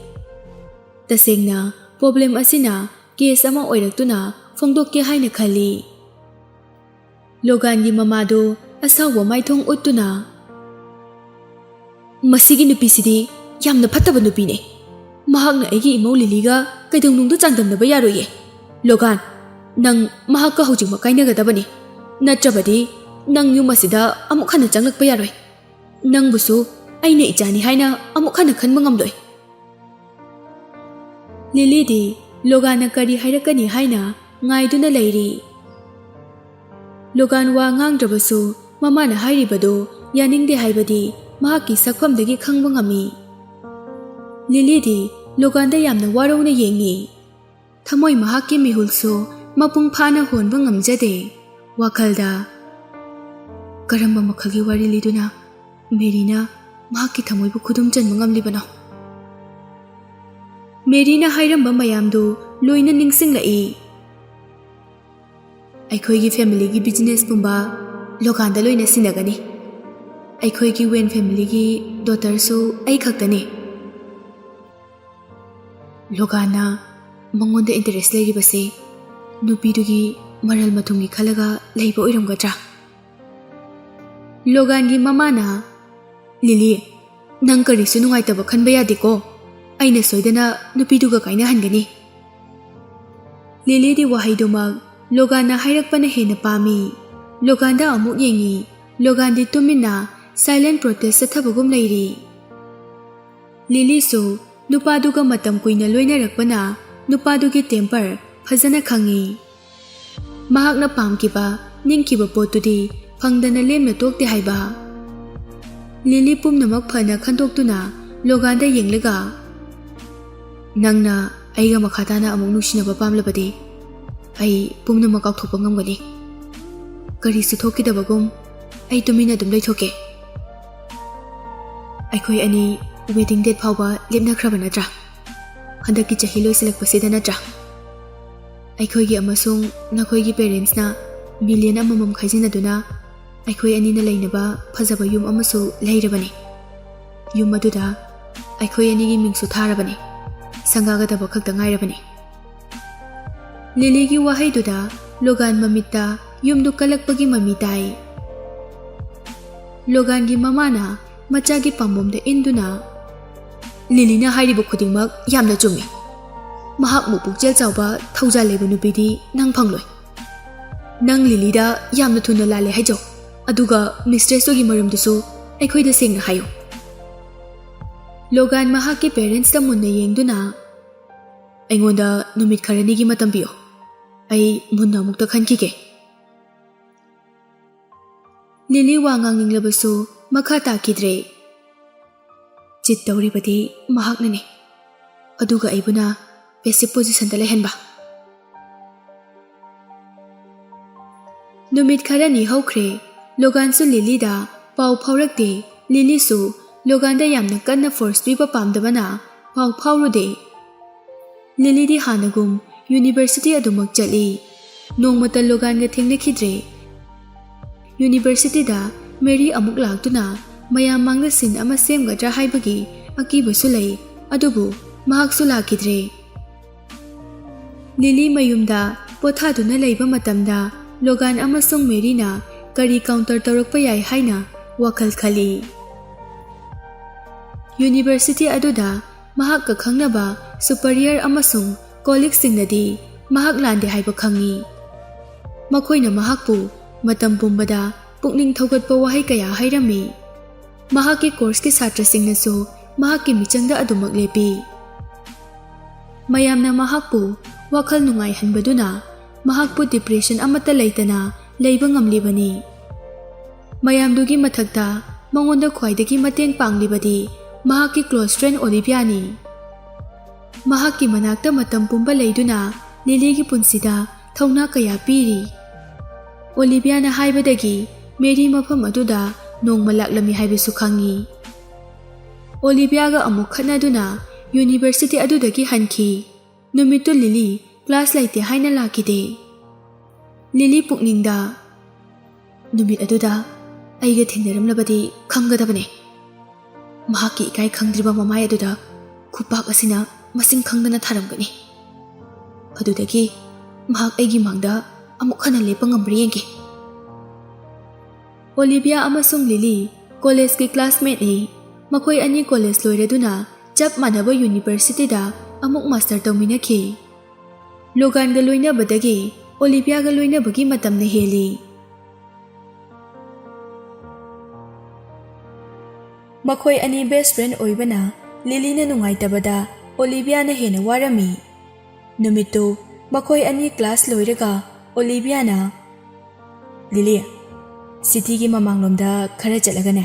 ꯇꯁꯦꯡꯅ ꯄ꯭ꯔꯣꯕ꯭ꯂꯦꯝ ꯑꯁꯤꯅ ꯀꯦꯁ ꯑꯃ ꯑꯣꯏꯔꯛꯇꯨꯅ ꯐꯣꯡꯗꯣꯛꯀꯦ ꯍꯥꯏꯅ ꯈꯜꯂꯤ꯫ ꯂꯣꯒꯥꯟꯒꯤ ꯃꯃꯥꯗꯨ ꯑꯁꯥꯎꯕ ꯃꯥꯏꯊꯣꯡ ꯎꯠꯇꯨꯅ, "ꯃꯁꯤꯒꯤ ꯅꯨꯄꯤꯁꯤꯗꯤ ꯌꯥꯝꯅ ꯐꯠꯇꯕ ꯅꯨꯄꯤꯅꯦ꯫ ꯃꯍꯥꯛꯅ ꯑꯩꯒꯤ ꯏꯃꯧ ꯂꯤꯂꯤꯒ ꯀꯩꯗꯧꯅꯨꯡꯗ ꯆꯥꯡꯗꯝꯅꯕ ꯌꯥꯔꯣꯏꯌꯦ꯫ ꯂꯣꯒꯥꯟ, ꯅꯪ ꯃꯍꯥꯛꯀ ꯍꯧꯖꯤꯛꯃꯛ ꯀꯥꯏꯅꯒꯗꯕꯅꯤ꯫ ꯅꯠꯇ꯭ꯔꯕꯗꯤ ꯅꯪ ꯌꯨꯝ ꯑꯁꯤꯗ ꯑꯃꯨꯛ ꯍꯟꯅ ꯆꯪꯂꯛꯄ ꯌꯥꯔꯣꯏ꯫ ꯅꯪꯕꯨꯁꯨ ꯑꯩꯅ ꯏꯆꯥꯅꯤ ꯍꯥꯏꯅ ꯑꯃꯨꯛ ꯍꯟꯅ ꯈꯟꯕ ꯉꯝꯂꯣꯏ꯫" ꯂꯤꯂꯤꯗꯤ ꯂꯣꯒꯥꯟꯅ ꯀꯔꯤ ꯍꯥꯏꯔꯛꯀꯅꯤ ꯍꯥꯏꯅ ꯉꯥꯏꯗꯨꯅ ꯂꯩꯔꯤ꯫ ꯂꯣꯒꯥꯟ ꯋꯥ ꯉꯥꯡꯗ꯭ꯔꯕꯁꯨ ꯃꯃꯥꯅ ꯍꯥꯏꯔꯤꯕꯗꯨ ꯌꯥꯅꯤꯡꯗꯦ ꯍꯥꯏꯕꯗꯤ ꯃꯍꯥꯛꯀꯤ ꯁꯛꯐꯝꯗꯒꯤ ꯈꯪꯕ ꯉꯝꯃꯤ꯫ ꯂꯤꯂꯤꯗꯤ ꯂꯣꯒꯥꯟꯗ ꯌꯥꯝꯅ ꯋꯥꯔꯧꯅ ꯌꯦꯡꯉꯤ꯫ ꯊꯃꯣꯏ ꯃꯍꯥꯛꯀꯤ ꯃꯤꯍꯨꯜꯁꯨ ꯃꯄꯨꯡ ꯐꯥꯅ ꯍꯣꯟꯕ ꯉꯝꯖꯗꯦ꯫ ꯋꯥꯈꯜꯗ, "ꯀꯔꯝꯕ ꯃꯈꯜꯒꯤ ꯋꯥꯔꯤ ꯂꯤꯗꯨꯅ ꯃꯦꯔꯤꯅ ꯃꯍꯥꯛꯀꯤ ꯊꯃꯣꯏꯕꯨ ꯈꯨꯗꯨꯝ ꯆꯟꯕ ꯉꯝꯂꯤꯕꯅꯣ?" ꯃꯦꯔꯤꯅ ꯍꯥꯏꯔꯝꯕ ꯃꯌꯥꯝꯗꯨ ꯂꯣꯏꯅ ꯅꯤꯡꯁꯤꯡꯂꯛꯏ꯫ "ꯑꯩꯈꯣꯏꯒꯤ ꯐꯦꯃꯤꯂꯤꯒꯤ ꯕꯤꯖꯤꯅꯦꯁ ꯄꯨꯝꯕ ꯂꯣꯒꯥꯟꯗ ꯂꯣꯏꯅ ꯁꯤꯟꯅꯒꯅꯤ꯫ ꯑꯩꯈꯣꯏꯒꯤ ꯋꯦꯟ ꯐꯦꯃꯤꯂꯤꯒꯤ ꯗꯣꯇꯔꯁꯨ ꯑꯩ ꯈꯛꯇꯅꯤ꯫" ꯂꯣꯒꯥꯟꯅ ꯃꯉꯣꯟꯗ ꯏꯟꯇꯔꯦꯁ ꯂꯩꯔꯤꯕꯁꯦ ꯅꯨꯄꯤꯗꯨꯒꯤ ꯃꯔꯜ ꯃꯊꯨꯝꯒꯤ ꯈꯜꯂꯒ ꯂꯩꯕ ꯑꯣꯏꯔꯝꯒꯗ꯭ꯔꯥ? ꯂꯣꯒꯥꯟꯒꯤ ꯃꯃꯥꯅ, "ꯂꯤꯂꯤ, ꯅꯪ ꯀꯔꯤꯁꯨ ꯅꯨꯡꯉꯥꯏꯇꯕ ꯈꯟꯕ ꯌꯥꯗꯦꯀꯣ꯫ ꯑꯩꯅ ꯁꯣꯏꯗꯅ ꯅꯨꯄꯤꯗꯨꯒ ꯀꯥꯏꯅꯍꯟꯒꯅꯤ꯫" ꯂꯤꯂꯤꯗꯤ ꯋꯥꯍꯩꯗꯨꯃꯛ ꯂꯣꯒꯥꯟꯅ ꯍꯥꯏꯔꯛꯄꯅ ꯍꯦꯟꯅ ꯄꯥꯝꯃꯤ꯫ ꯂꯣꯒꯥꯟꯗ ꯑꯃꯨꯛ ꯌꯦꯡꯉꯤ꯫ ꯂꯣꯒꯥꯟꯗꯤ ꯇꯨꯃꯤꯟꯅ ꯁꯥꯏꯂꯦꯟ ꯄ꯭ꯔꯣꯇꯦꯁ ꯆꯠꯊꯕꯒꯨꯝ ꯂꯩꯔꯤ꯫ ꯂꯤꯂꯤꯁꯨ ꯅꯨꯄꯥꯗꯨꯒ ꯃꯇꯝ ꯀꯨꯏꯅ ꯂꯣꯏꯅꯔꯛꯄꯅ ꯅꯨꯄꯥꯗꯨꯒꯤ ꯇꯦꯝꯄꯔ ꯐꯖꯅ ꯈꯪꯉꯤ꯫ ꯃꯍꯥꯛꯅ ꯄꯥꯝꯈꯤꯕ, ꯅꯤꯡꯈꯤꯕ ꯄꯣꯠꯇꯨꯗꯤ ꯐꯪꯗꯅ ꯂꯦꯝꯅ ꯇꯣꯛꯇꯦ ꯍꯥꯏꯕ꯫ ꯂꯤꯂꯤ ꯄꯨꯝꯅꯃꯛ ꯐꯅ ꯈꯟꯗꯣꯛꯇꯨꯅ ꯂꯣꯒꯥꯟꯗ ꯌꯦꯡꯂꯒ, "ꯅꯪꯅ ꯑꯩꯒ ꯃꯈꯥ ꯇꯥꯅ ꯑꯃꯨꯛ ꯅꯨꯡꯁꯤꯅꯕ ꯄꯥꯝꯂꯕꯗꯤ ꯑꯩ ꯄꯨꯝꯅꯃꯛ ꯀꯥꯎꯊꯣꯛꯄ ꯉꯝꯒꯅꯤ꯫ ꯀꯔꯤꯁꯨ ꯊꯣꯛꯈꯤꯗꯕꯒꯨꯝ ꯑꯩ ꯇꯨꯃꯤꯟꯅ ꯑꯗꯨꯝ ꯂꯩꯊꯣꯛꯀꯦ꯫ ꯑꯩꯈꯣꯏ ꯑꯅꯤ ꯋꯦꯗꯤꯡ ꯗꯦꯠ ꯐꯥꯎꯕ ꯂꯦꯞꯅꯈ꯭ꯔꯕ ꯅꯠꯇ꯭ꯔꯥ? ꯍꯟꯗꯛꯀꯤ ꯆꯍꯤ ꯂꯣꯏꯁꯤꯜꯂꯛꯄꯁꯤꯗ ꯅꯠꯇ꯭ꯔꯥ? ꯑꯩꯈꯣꯏꯒꯤ ꯑꯃꯁꯨꯡ ꯅꯈꯣꯏꯒꯤ ꯄꯦꯔꯦꯟꯁꯅ ꯃꯤꯂꯤꯌꯟ ꯑꯃꯃꯝ ꯈꯥꯏꯖꯤꯟꯅꯗꯨꯅ ꯑꯩꯈꯣꯏ ꯑꯅꯤꯅ ꯂꯩꯅꯕ ꯐꯖꯕ ꯌꯨꯝ ꯑꯃꯁꯨ ꯂꯩꯔꯕꯅꯤ꯫ ꯌꯨꯝ ꯑꯗꯨꯗ ꯑꯩꯈꯣꯏ ꯑꯅꯤꯒꯤ ꯃꯤꯡꯁꯨ ꯊꯥꯔꯕꯅꯤ꯫ ꯁꯪꯒꯥꯒꯗꯕ ꯈꯛꯇ ꯉꯥꯏꯔꯕꯅꯤ꯫" ꯂꯤꯂꯤꯒꯤ ꯋꯥꯍꯩꯗꯨꯗ ꯂꯣꯒꯥꯟ ꯃꯃꯤꯠꯇ ꯌꯨꯝꯗꯨ ꯀꯜꯂꯛꯄꯒꯤ ꯃꯃꯤ ꯇꯥꯏ꯫ ꯂꯣꯒꯥꯟꯒꯤ ꯃꯃꯥꯅ ꯃꯆꯥꯒꯤ ꯄꯥꯝꯕꯣꯝꯗ ꯏꯟꯗꯨꯅ, "ꯂꯤꯂꯤꯅ ꯍꯥꯏꯔꯤꯕ ꯈꯨꯗꯤꯡꯃꯛ ꯌꯥꯝꯅ ꯆꯨꯝꯃꯤ꯫ ꯃꯍꯥꯛꯃꯨꯛ ꯄꯨꯛꯆꯦꯜ ꯆꯥꯎꯕ, ꯊꯧꯖꯥꯜ ꯂꯩꯕ ꯅꯨꯄꯤꯗꯤ ꯅꯪ ꯐꯪꯂꯣꯏ꯫ ꯅꯪ ꯂꯤꯂꯤꯗ ꯌꯥꯝꯅ ꯊꯨꯅ ꯂꯥꯜꯂꯦ ꯍꯥꯏꯖꯧ, ꯑꯗꯨꯒ ꯃꯤꯁꯇ꯭ꯔꯦꯁꯇꯨꯒꯤ ꯃꯔꯝꯗꯨꯁꯨ ꯑꯩꯈꯣꯏꯗ ꯁꯦꯡꯅ ꯍꯥꯏꯌꯨ"꯫ ꯂꯣꯒꯥꯟ ꯃꯍꯥꯛꯀꯤ ꯄꯦꯔꯦꯟꯠꯁꯇ ꯃꯨꯟꯅ ꯌꯦꯡꯗꯨꯅ, "ꯑꯩꯉꯣꯟꯗ ꯅꯨꯃꯤꯠ ꯈꯔꯅꯤꯒꯤ ꯃꯇꯝ ꯄꯤꯌꯨ꯫ ꯑꯩ ꯃꯨꯟꯅ ꯑꯃꯨꯛꯇ ꯈꯟꯈꯤꯒꯦ"꯫ ꯂꯤꯂꯤ ꯋꯥ ꯉꯥꯡꯅꯤꯡꯂꯕꯁꯨ ꯃꯈꯥ ꯇꯥꯈꯤꯗ꯭ꯔꯦ꯫ ꯆꯤꯠ ꯇꯧꯔꯤꯕꯗꯤ ꯃꯍꯥꯛꯅꯅꯤ, ꯑꯗꯨꯒ ꯑꯩꯕꯨꯅ ꯄꯦꯁꯤꯞ ꯄꯣꯖꯤꯁꯟꯗ ꯂꯩꯍꯟꯕ꯫ ꯅꯨꯃꯤꯠ ꯈꯔꯅꯤ ꯍꯧꯈ꯭ꯔꯦ, ꯂꯣꯒꯥꯟꯁꯨ ꯂꯤꯂꯤꯗ ꯄꯥꯎ ꯐꯥꯎꯔꯛꯇꯦ꯫ ꯂꯤꯂꯤꯁꯨ ꯂꯣꯒꯥꯟꯗ ꯌꯥꯝꯅ ꯀꯟꯅ ꯐꯣꯔꯁ ꯄꯤꯕ ꯄꯥꯝꯗꯕꯅ ꯄꯥꯎ ꯐꯥꯎꯔꯨꯗꯦ꯫ ꯂꯤꯂꯤꯗꯤ ꯍꯥꯟꯅꯒꯨꯝ ꯌꯨꯅꯤꯚꯔꯁꯤꯇꯤ ꯑꯗꯨꯃꯛ ꯆꯠꯂꯤ꯫ ꯅꯣꯡꯃꯇ ꯂꯣꯒꯥꯟꯒ ꯊꯦꯡꯅꯈꯤꯗ꯭ꯔꯦ꯫ ꯌꯨꯅꯤꯚꯔꯁꯤꯇꯤꯗ ꯃꯦꯔꯤ ꯑꯃꯨꯛ ꯂꯥꯛꯇꯨꯅ ꯃꯌꯥꯝ ꯃꯥꯡꯗ ꯁꯤꯟ ꯑꯃ ꯁꯦꯝꯒꯗ꯭ꯔꯥ ꯍꯥꯏꯕꯒꯤ ꯑꯀꯤꯕꯁꯨ ꯂꯩ, ꯑꯗꯨꯕꯨ ꯃꯍꯥꯛꯁꯨ ꯂꯥꯛꯈꯤꯗ꯭ꯔꯦ꯫ ꯂꯤꯂꯤ ꯃꯌꯨꯝꯗ ꯄꯣꯊꯥꯗꯨꯅ ꯂꯩꯕ ꯃꯇꯝꯗ ꯂꯣꯒꯥꯟ ꯑꯃꯁꯨꯡ ꯃꯦꯔꯤꯅ ꯀꯔꯤ ꯀꯥꯎꯟꯇꯔ ꯇꯧꯔꯛꯄ ꯌꯥꯏ ꯍꯥꯏꯅ ꯋꯥꯈꯜ ꯈꯜꯂꯤ꯫ ꯌꯨꯅꯤꯚꯔꯁꯤꯇꯤ ꯑꯗꯨꯗ ꯃꯍꯥꯛꯀ ꯈꯪꯅꯕ ꯁꯨꯄꯔꯤꯌꯔ ꯑꯃꯁꯨꯡ ꯀꯣꯂꯤꯛꯁꯤꯡꯅꯗꯤ ꯃꯍꯥꯛ ꯂꯥꯟꯗꯦ ꯍꯥꯏꯕ ꯈꯪꯏ꯫ ꯃꯈꯣꯏꯅ ꯃꯍꯥꯛꯄꯨ ꯃꯇꯝ ꯄꯨꯝꯕꯗ ꯄꯨꯛꯅꯤꯡ ꯊꯧꯒꯠꯄ ꯋꯥꯍꯩ ꯀꯌꯥ ꯍꯥꯏꯔꯝꯃꯤ꯫ ꯃꯍꯥꯛꯀꯤ ꯀꯣꯔꯁꯀꯤ ꯁꯥꯇ꯭ꯔꯁꯤꯡꯅꯁꯨ ꯃꯍꯥꯛꯀꯤ ꯃꯤꯆꯪꯗ ꯑꯗꯨꯃꯛ ꯂꯦꯞꯄꯤ꯫ ꯃꯌꯥꯝꯅ ꯃꯍꯥꯛꯄꯨ ꯋꯥꯈꯜ ꯅꯨꯡꯉꯥꯏꯍꯟꯕꯗꯨꯅ ꯃꯍꯥꯛꯄꯨ ꯗꯤꯄ꯭ꯔꯦꯁꯟ ꯑꯃꯠꯇ ꯂꯩꯇꯅ ꯂꯩꯕ ꯉꯝꯂꯤꯕꯅꯤ꯫ ꯃꯌꯥꯝꯗꯨꯒꯤ ꯃꯊꯛꯇ ꯃꯉꯣꯟꯗ ꯈ꯭ꯋꯥꯏꯗꯒꯤ ꯃꯇꯦꯡ ꯄꯥꯡꯂꯤꯕꯗꯤ ꯃꯍꯥꯛꯀꯤ ꯀ꯭ꯂꯣꯁ ꯐ꯭ꯔꯦꯟ ꯑꯣꯂꯤꯚꯤꯌꯥꯅꯤ꯫ ꯃꯍꯥꯛꯀꯤ ꯃꯅꯥꯛꯇ ꯃꯇꯝ ꯄꯨꯝꯕ ꯂꯩꯗꯨꯅ ꯂꯤꯂꯤꯒꯤ ꯄꯨꯟꯁꯤꯗ ꯊꯧꯅꯥ ꯀꯌꯥ ꯄꯤꯔꯤ꯫ ꯑꯣꯂꯤꯚꯤꯌꯥꯅ ꯍꯥꯏꯕꯗꯒꯤ ꯃꯦꯔꯤ ꯃꯐꯝ ꯑꯗꯨꯗ ꯅꯣꯡꯃ ꯂꯥꯛꯂꯝꯃꯤ ꯍꯥꯏꯕꯁꯨ ꯈꯪꯉꯤ꯫ ꯑꯣꯂꯤꯚꯤꯌꯥꯒ ꯑꯃꯨꯛ ꯈꯠꯅꯗꯨꯅ ꯌꯨꯅꯤꯚꯔꯁꯤꯇꯤ ꯑꯗꯨꯗꯒꯤ ꯍꯟꯈꯤ꯫ ꯅꯨꯃꯤꯠꯇꯨ ꯂꯤꯂꯤ ꯀ꯭ꯂꯥꯁ ꯂꯩꯇꯦ ꯍꯥꯏꯅ ꯂꯥꯛꯈꯤꯗꯦ꯫ ꯂꯤꯂꯤ ꯄꯨꯛꯅꯤꯡꯗ, "ꯅꯨꯃꯤꯠ ꯑꯗꯨꯗ ꯑꯩꯒ ꯊꯦꯡꯅꯔꯝꯂꯕꯗꯤ ꯈꯪꯒꯗꯕꯅꯦ꯫ ꯃꯍꯥꯛꯀꯤ ꯏꯀꯥꯏ ꯈꯪꯗ꯭ꯔꯤꯕ ꯃꯃꯥꯏ ꯑꯗꯨꯗ ꯈꯨꯄꯥꯛ ꯑꯁꯤꯅ ꯃꯁꯤꯡ ꯈꯪꯗꯅ ꯊꯥꯔꯝꯒꯅꯤ꯫ ꯑꯗꯨꯗꯒꯤ ꯃꯍꯥꯛ ꯑꯩꯒꯤ ꯃꯥꯡꯗ ꯑꯃꯨꯛ ꯍꯟꯅ ꯂꯦꯞꯄ ꯉꯝꯕ꯭ꯔꯥ ꯌꯦꯡꯒꯦ"꯫ ꯑꯣꯂꯤꯚꯤꯌꯥ ꯑꯃꯁꯨꯡ ꯂꯤꯂꯤ ꯀꯣꯂꯦꯖꯀꯤ ꯀ꯭ꯂꯥꯁꯃꯦꯠꯅꯤ꯫ ꯃꯈꯣꯏ ꯑꯅꯤ ꯀꯣꯂꯦꯖ ꯂꯣꯏꯔꯗꯨꯅ ꯆꯞ ꯃꯥꯟꯅꯕ ꯌꯨꯅꯤꯚꯔꯁꯤꯇꯤꯗ ꯑꯃꯨꯛ ꯃꯥꯁꯇꯔ ꯇꯧꯃꯤꯟꯅꯈꯤ꯫ ꯂꯣꯒꯥꯟꯒ ꯂꯣꯏꯅꯕꯗꯒꯤ ꯑꯣꯂꯤꯚꯤꯌꯥꯒ ꯂꯣꯏꯅꯕꯒꯤ ꯃꯇꯝꯅ ꯍꯦꯜꯂꯤ꯫ ꯃꯈꯣꯏ ꯑꯅꯤ ꯕꯦꯁ ꯐ꯭ꯔꯦꯟ ꯑꯣꯏꯕꯅ ꯂꯤꯂꯤꯅ ꯅꯨꯡꯉꯥꯏꯇꯕꯗ ꯑꯣꯂꯤꯚꯤꯌꯥꯅ ꯍꯦꯟꯅ ꯋꯥꯔꯝꯃꯤ꯫ ꯅꯨꯃꯤꯠꯇꯨ ꯃꯈꯣꯏ ꯑꯅꯤ ꯀ꯭ꯂꯥꯁ ꯂꯣꯏꯔꯒ ꯑꯣꯂꯤꯚꯤꯌꯥꯅ, "ꯂꯤꯂꯤ, ꯁꯤꯇꯤꯒꯤ ꯃꯃꯥꯡꯂꯣꯝꯗ ꯈꯔ ꯆꯠꯂꯒꯅꯦ,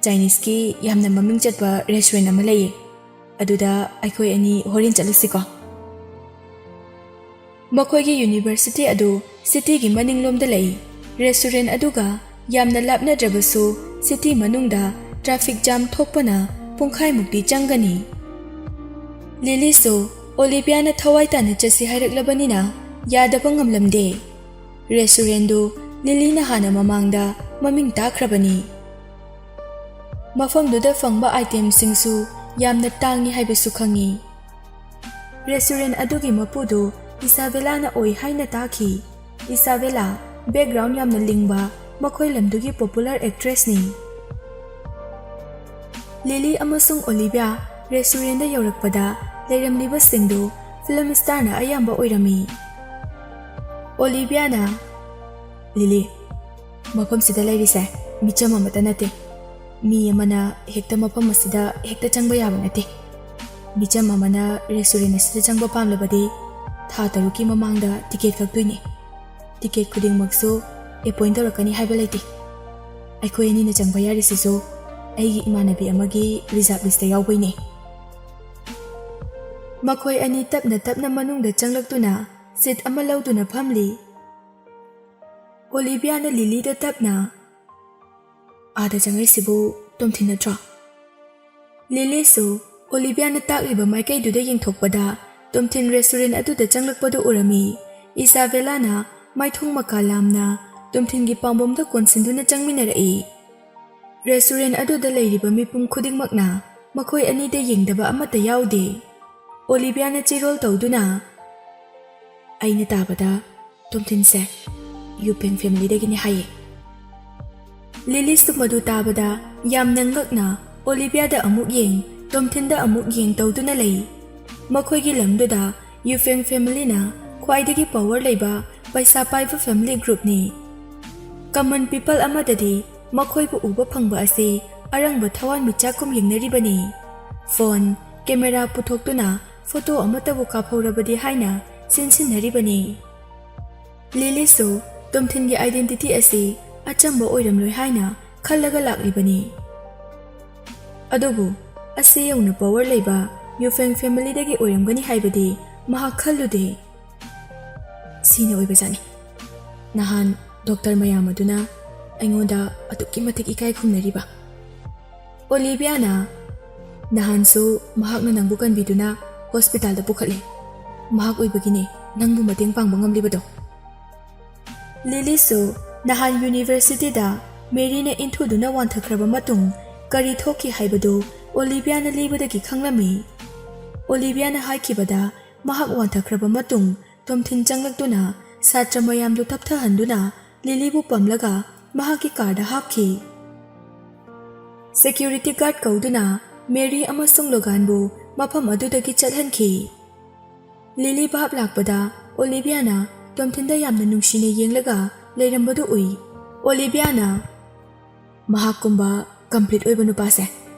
ꯆꯥꯏꯅꯤꯁꯀꯤ ꯌꯥꯝꯅ ꯃꯃꯤꯡ ꯆꯠꯄ ꯔꯦꯁꯇꯨꯔꯦꯟ ꯑꯃ ꯂꯩꯌꯦ, ꯑꯗꯨꯗ ꯑꯩꯈꯣꯏ ꯑꯅꯤ ꯍꯣꯔꯦꯟ ꯆꯠꯂꯨꯁꯤꯀꯣ?" ꯃꯈꯣꯏꯒꯤ ꯌꯨꯅꯤꯚꯔꯁꯤꯇꯤ ꯑꯗꯨ ꯁꯤꯇꯤꯒꯤ ꯃꯅꯤꯡꯂꯣꯝꯗ ꯂꯩ꯫ ꯔꯦꯁꯇꯨꯔꯦꯟ ꯑꯗꯨꯒ ꯌꯥꯝꯅ ꯂꯥꯞꯅꯗ꯭ꯔꯕꯁꯨ ꯁꯤꯇꯤ ꯃꯅꯨꯡꯗ ꯇ꯭ꯔꯥꯐꯤꯛ ꯖꯥꯝ ꯊꯣꯛꯄꯅ ꯄꯨꯡꯈꯥꯏꯃꯨꯛꯇꯤ ꯆꯪꯒꯅꯤ꯫ ꯂꯤꯂꯤꯁꯨ ꯑꯣꯂꯤꯚꯤꯌꯥꯅ ꯊꯋꯥꯏ ꯇꯥꯅ ꯆꯠꯁꯤ ꯍꯥꯏꯔꯛꯂꯕꯅꯤꯅ ꯌꯥꯗꯕ ꯉꯝꯂꯝꯗꯦ꯫ ꯔꯦꯁꯇꯨꯔꯦꯟꯗꯨ ꯂꯤꯂꯤꯅ ꯍꯥꯟꯅ ꯃꯃꯥꯡꯗ ꯃꯃꯤꯡ ꯇꯥꯈ꯭ꯔꯕꯅꯤ꯫ ꯃꯐꯝꯗꯨꯗ ꯐꯪꯕ ꯑꯥꯏꯇꯦꯝꯁꯤꯡꯁꯨ ꯌꯥꯝꯅ ꯇꯥꯡꯏ ꯍꯥꯏꯕꯁꯨ ꯈꯪꯏ꯫ ꯔꯦꯁꯇꯨꯔꯦꯟ ꯑꯗꯨꯒꯤ ꯃꯄꯨꯗꯨ ꯏꯁꯥꯕꯦꯂꯥꯅ ꯑꯣꯏ ꯍꯥꯏꯅ ꯇꯥꯈꯤ꯫ ꯏꯁꯥꯕꯦꯂꯥ ꯕꯦꯛꯒ꯭ꯔꯥꯎꯟ ꯌꯥꯝꯅ ꯂꯤꯡꯕ ꯃꯈꯣꯏ ꯂꯝꯗꯨꯒꯤ ꯄꯣꯄꯨꯂꯔ ꯑꯦꯛꯇ꯭ꯔꯦꯁꯅꯤ꯫ ꯂꯤꯂꯤ ꯑꯃꯁꯨꯡ ꯑꯣꯂꯤꯚꯤꯌꯥ ꯔꯦꯁꯇꯨꯔꯦꯟꯗ ꯌꯧꯔꯛꯄꯗ ꯂꯩꯔꯝꯂꯤꯕꯁꯤꯡꯗꯨ ꯐꯤꯂꯝ ꯁ꯭ꯇꯥꯔꯅ ꯑꯌꯥꯝꯕ ꯑꯣꯏꯔꯝꯃꯤ꯫ ꯑꯣꯂꯤꯚꯤꯌꯥꯅ, "ꯂꯤꯂꯤ, ꯃꯐꯝꯁꯤꯗ ꯂꯩꯔꯤꯁꯦ ꯃꯤꯆꯝ ꯑꯃꯠꯇ ꯅꯠꯇꯦ꯫ ꯃꯤ ꯑꯃꯅ ꯍꯦꯛꯇ ꯃꯐꯝ ꯑꯁꯤꯗ ꯍꯦꯛꯇ ꯆꯪꯕ ꯌꯥꯕ ꯅꯠꯇꯦ꯫ ꯃꯤꯆꯝ ꯑꯃꯅ ꯔꯦꯁꯇꯨꯔꯦꯟ ꯑꯁꯤꯗ ꯆꯪꯕ ꯄꯥꯝꯂꯕꯗꯤ ꯊꯥ ꯇꯔꯨꯛꯀꯤ ꯃꯃꯥꯡꯗ ꯇꯤꯀꯦꯠ ꯀꯛꯇꯣꯏꯅꯤ꯫ ꯇꯤꯀꯦꯠ ꯈꯨꯗꯤꯡꯃꯛꯁꯨ ꯑꯦꯄꯣꯏꯟ ꯇꯧꯔꯛꯀꯅꯤ ꯍꯥꯏꯕ ꯂꯩꯇꯦ꯫ ꯑꯩꯈꯣꯏ ꯑꯅꯤꯅ ꯆꯪꯕ ꯌꯥꯔꯤꯁꯤꯁꯨ ꯑꯩꯒꯤ ꯏꯃꯥꯟꯅꯕꯤ ꯑꯃꯒꯤ ꯔꯤꯖꯥꯔꯚ ꯂꯤꯁꯇ ꯌꯥꯎꯕꯩꯅꯦ꯫" ꯃꯈꯣꯏ ꯑꯅꯤ ꯇꯞꯅ ꯇꯞꯅ ꯃꯅꯨꯡꯗ ꯆꯪꯂꯛꯇꯨꯅ ꯁꯤꯠ ꯑꯃ ꯂꯧꯗꯨꯅ ꯐꯝꯂꯤ꯫ ꯑꯣꯂꯤꯚꯤꯌꯥꯅ ꯂꯤꯂꯤꯗ ꯇꯞꯅ, "ꯑꯥꯗ ꯆꯪꯉꯛꯏꯁꯤꯕꯨ ꯇꯣꯝꯊꯤꯟ ꯅꯠꯇ꯭ꯔꯣ?" ꯂꯤꯂꯤꯁꯨ ꯑꯣꯂꯤꯚꯤꯌꯥꯅ ꯇꯥꯛꯂꯤꯕ ꯃꯥꯏꯀꯩꯗꯨꯗ ꯌꯦꯡꯊꯣꯛꯄꯗ ꯇꯣꯝꯊꯤꯟ ꯔꯦꯁꯇꯨꯔꯦꯟ ꯑꯗꯨꯗ ꯆꯪꯂꯛꯄꯗꯨ ꯎꯔꯝꯃꯤ꯫ ꯏꯁꯥꯕꯦꯂꯥꯅ ꯃꯥꯏꯊꯣꯡ ꯃꯀꯥ ꯂꯥꯝꯅ ꯇꯣꯝꯊꯤꯟꯒꯤ ꯄꯥꯝꯕꯣꯝꯗ ꯀꯣꯟꯁꯤꯟꯗꯨꯅ ꯆꯪꯃꯤꯟꯅꯔꯛꯏ꯫ ꯔꯦꯁꯇꯨꯔꯦꯟ ꯑꯗꯨꯗ ꯂꯩꯔꯤꯕ ꯃꯤꯄꯨꯝ ꯈꯨꯗꯤꯡꯃꯛꯅ ꯃꯈꯣꯏ ꯑꯅꯤꯗ ꯌꯦꯡꯗꯕ ꯑꯃꯠꯇ ꯌꯥꯎꯗꯦ꯫ ꯑꯣꯂꯤꯚꯤꯌꯥꯅ ꯆꯤꯔꯣꯜ ꯇꯧꯗꯨꯅ, "ꯑꯩꯅ ꯇꯥꯕꯗ ꯇꯣꯝꯊꯤꯟꯁꯦ ꯌꯨꯄꯦꯟ ꯐꯦꯃꯤꯂꯤꯗꯒꯤꯅꯤ ꯍꯥꯏꯌꯦ꯫" ꯂꯤꯂꯤꯁꯨ ꯃꯗꯨ ꯇꯥꯕꯗ ꯌꯥꯝꯅ ꯉꯛꯅ ꯑꯣꯂꯤꯚꯤꯌꯥꯗ ꯑꯃꯨꯛ ꯌꯦꯡ, ꯇꯣꯝꯊꯤꯟꯗ ꯑꯃꯨꯛ ꯌꯦꯡ ꯇꯧꯗꯨꯅ ꯂꯩ꯫ ꯃꯈꯣꯏꯒꯤ ꯂꯝꯗꯨꯗ ꯌꯨꯐꯦꯡ ꯐꯦꯃꯤꯂꯤꯅ ꯈ꯭ꯋꯥꯏꯗꯒꯤ ꯄꯋꯔ ꯂꯩꯕ, ꯄꯩꯁꯥ ꯄꯥꯏꯕ ꯐꯦꯃꯤꯂꯤ ꯒ꯭ꯔꯨꯞꯅꯤ꯫ ꯀꯃꯟ ꯄꯤꯄꯜ ꯑꯃꯗꯗꯤ ꯃꯈꯣꯏꯕꯨ ꯎꯕ ꯐꯪꯕ ꯑꯁꯤ ꯑꯔꯪꯕ ꯊꯋꯥꯟꯃꯤꯆꯥꯛꯀꯨꯝ ꯌꯦꯡꯅꯔꯤꯕꯅꯤ꯫ ꯐꯣꯟ, ꯀꯦꯃꯦꯔꯥ ꯄꯨꯊꯣꯛꯇꯨꯅ ꯐꯣꯇꯣ ꯑꯃꯠꯇꯕꯨ ꯀꯥꯞꯍꯧꯔꯕꯗꯤ ꯍꯥꯏꯅ ꯆꯦꯟꯁꯤꯟꯅꯔꯤꯕꯅꯤ꯫ ꯂꯤꯂꯤꯁꯨ ꯇꯣꯝꯊꯤꯟꯒꯤ ꯑꯥꯏꯗꯦꯟꯇꯤꯇꯤ ꯑꯁꯤ ꯑꯆꯝꯕ ꯑꯣꯏꯔꯝꯂꯣꯏ ꯍꯥꯏꯅ ꯈꯜꯂꯒ ꯂꯥꯛꯂꯤꯕꯅꯤ꯫ ꯑꯗꯨꯕꯨ ꯑꯁꯤ ꯌꯧꯅ ꯄꯋꯔ ꯂꯩꯕ ꯌꯨꯐꯦꯡ ꯐꯦꯃꯤꯂꯤꯗꯒꯤ ꯑꯣꯏꯔꯝꯒꯅꯤ ꯍꯥꯏꯕꯗꯤ ꯃꯍꯥꯛ ꯈꯜꯂꯨꯗꯦ꯫ ꯁꯤꯅ ꯑꯣꯏꯕꯖꯥꯠꯅꯤ꯫ ꯅꯍꯥꯟ ꯗꯣꯛꯇꯔ ꯃꯌꯥꯝ ꯑꯗꯨꯅ ꯑꯩꯉꯣꯟꯗ ꯑꯗꯨꯛꯀꯤ ꯃꯇꯤꯛ ꯏꯀꯥꯏ ꯈꯨꯝꯅꯔꯤꯕ꯫ ꯑꯣꯂꯤꯚꯤꯌꯥꯅ, "ꯅꯍꯥꯟꯁꯨ ꯃꯍꯥꯛꯅ ꯅꯪꯕꯨ ꯀꯟꯕꯤꯗꯨꯅ ꯍꯣꯁꯄꯤꯇꯥꯜꯗ ꯄꯨꯈꯠꯂꯦ꯫ ꯃꯍꯥꯛ ꯑꯣꯏꯕꯒꯤꯅꯦ ꯅꯪꯕꯨ ꯃꯇꯦꯡ ꯄꯥꯡꯕ ꯉꯝꯂꯤꯕꯗꯣ꯫" ꯂꯤꯂꯤꯁꯨ ꯅꯍꯥꯟ ꯌꯨꯅꯤꯚꯔꯁꯤꯇꯤꯗ ꯃꯦꯔꯤꯅ ꯏꯟꯊꯨꯗꯨꯅ ꯋꯥꯟꯊꯈ꯭ꯔꯕ ꯃꯇꯨꯡ ꯀꯔꯤ ꯊꯣꯛꯈꯤ ꯍꯥꯏꯕꯗꯨ ꯑꯣꯂꯤꯚꯤꯌꯥꯅ ꯂꯤꯕꯗꯒꯤ ꯈꯪꯂꯝꯃꯤ꯫ ꯑꯣꯂꯤꯚꯤꯌꯥꯅ ꯍꯥꯏꯈꯤꯕꯗ ꯃꯍꯥꯛ ꯋꯥꯟꯊꯈ꯭ꯔꯕ ꯃꯇꯨꯡ ꯇꯣꯝꯊꯤꯟ ꯆꯪꯂꯛꯇꯨꯅ ꯁꯥꯇ꯭ꯔ ꯃꯌꯥꯝꯗꯨ ꯇꯞꯊꯍꯟꯗꯨꯅ ꯂꯤꯂꯤꯕꯨ ꯄꯝꯂꯒ ꯃꯍꯥꯛꯀꯤ ꯀꯥꯔꯗ ꯍꯥꯞꯈꯤ꯫ ꯁꯦꯀ꯭ꯌꯨꯔꯤꯇꯤ ꯒꯥꯔꯗ ꯀꯧꯗꯨꯅ ꯃꯦꯔꯤ ꯑꯃꯁꯨꯡ ꯂꯣꯒꯥꯟꯕꯨ ꯃꯐꯝ ꯑꯗꯨꯗꯒꯤ ꯆꯠꯍꯟꯈꯤ꯫ ꯂꯤꯂꯤ ꯚꯥꯞ ꯂꯥꯛꯄꯗ ꯑꯣꯂꯤꯚꯤꯌꯥꯅ ꯇꯣꯝꯊꯤꯟꯗ ꯌꯥꯝꯅ ꯅꯨꯡꯁꯤꯅ ꯌꯦꯡꯂꯒ ꯂꯩꯔꯝꯕꯗꯨ ꯎꯏ꯫ ꯑꯣꯂꯤꯚꯤꯌꯥꯅ, "ꯃꯍꯥꯛꯀꯨꯝꯕ ꯀꯝꯄ꯭ꯂꯤꯠ ꯑꯣꯏꯕ ꯅꯨꯄꯥꯁꯦ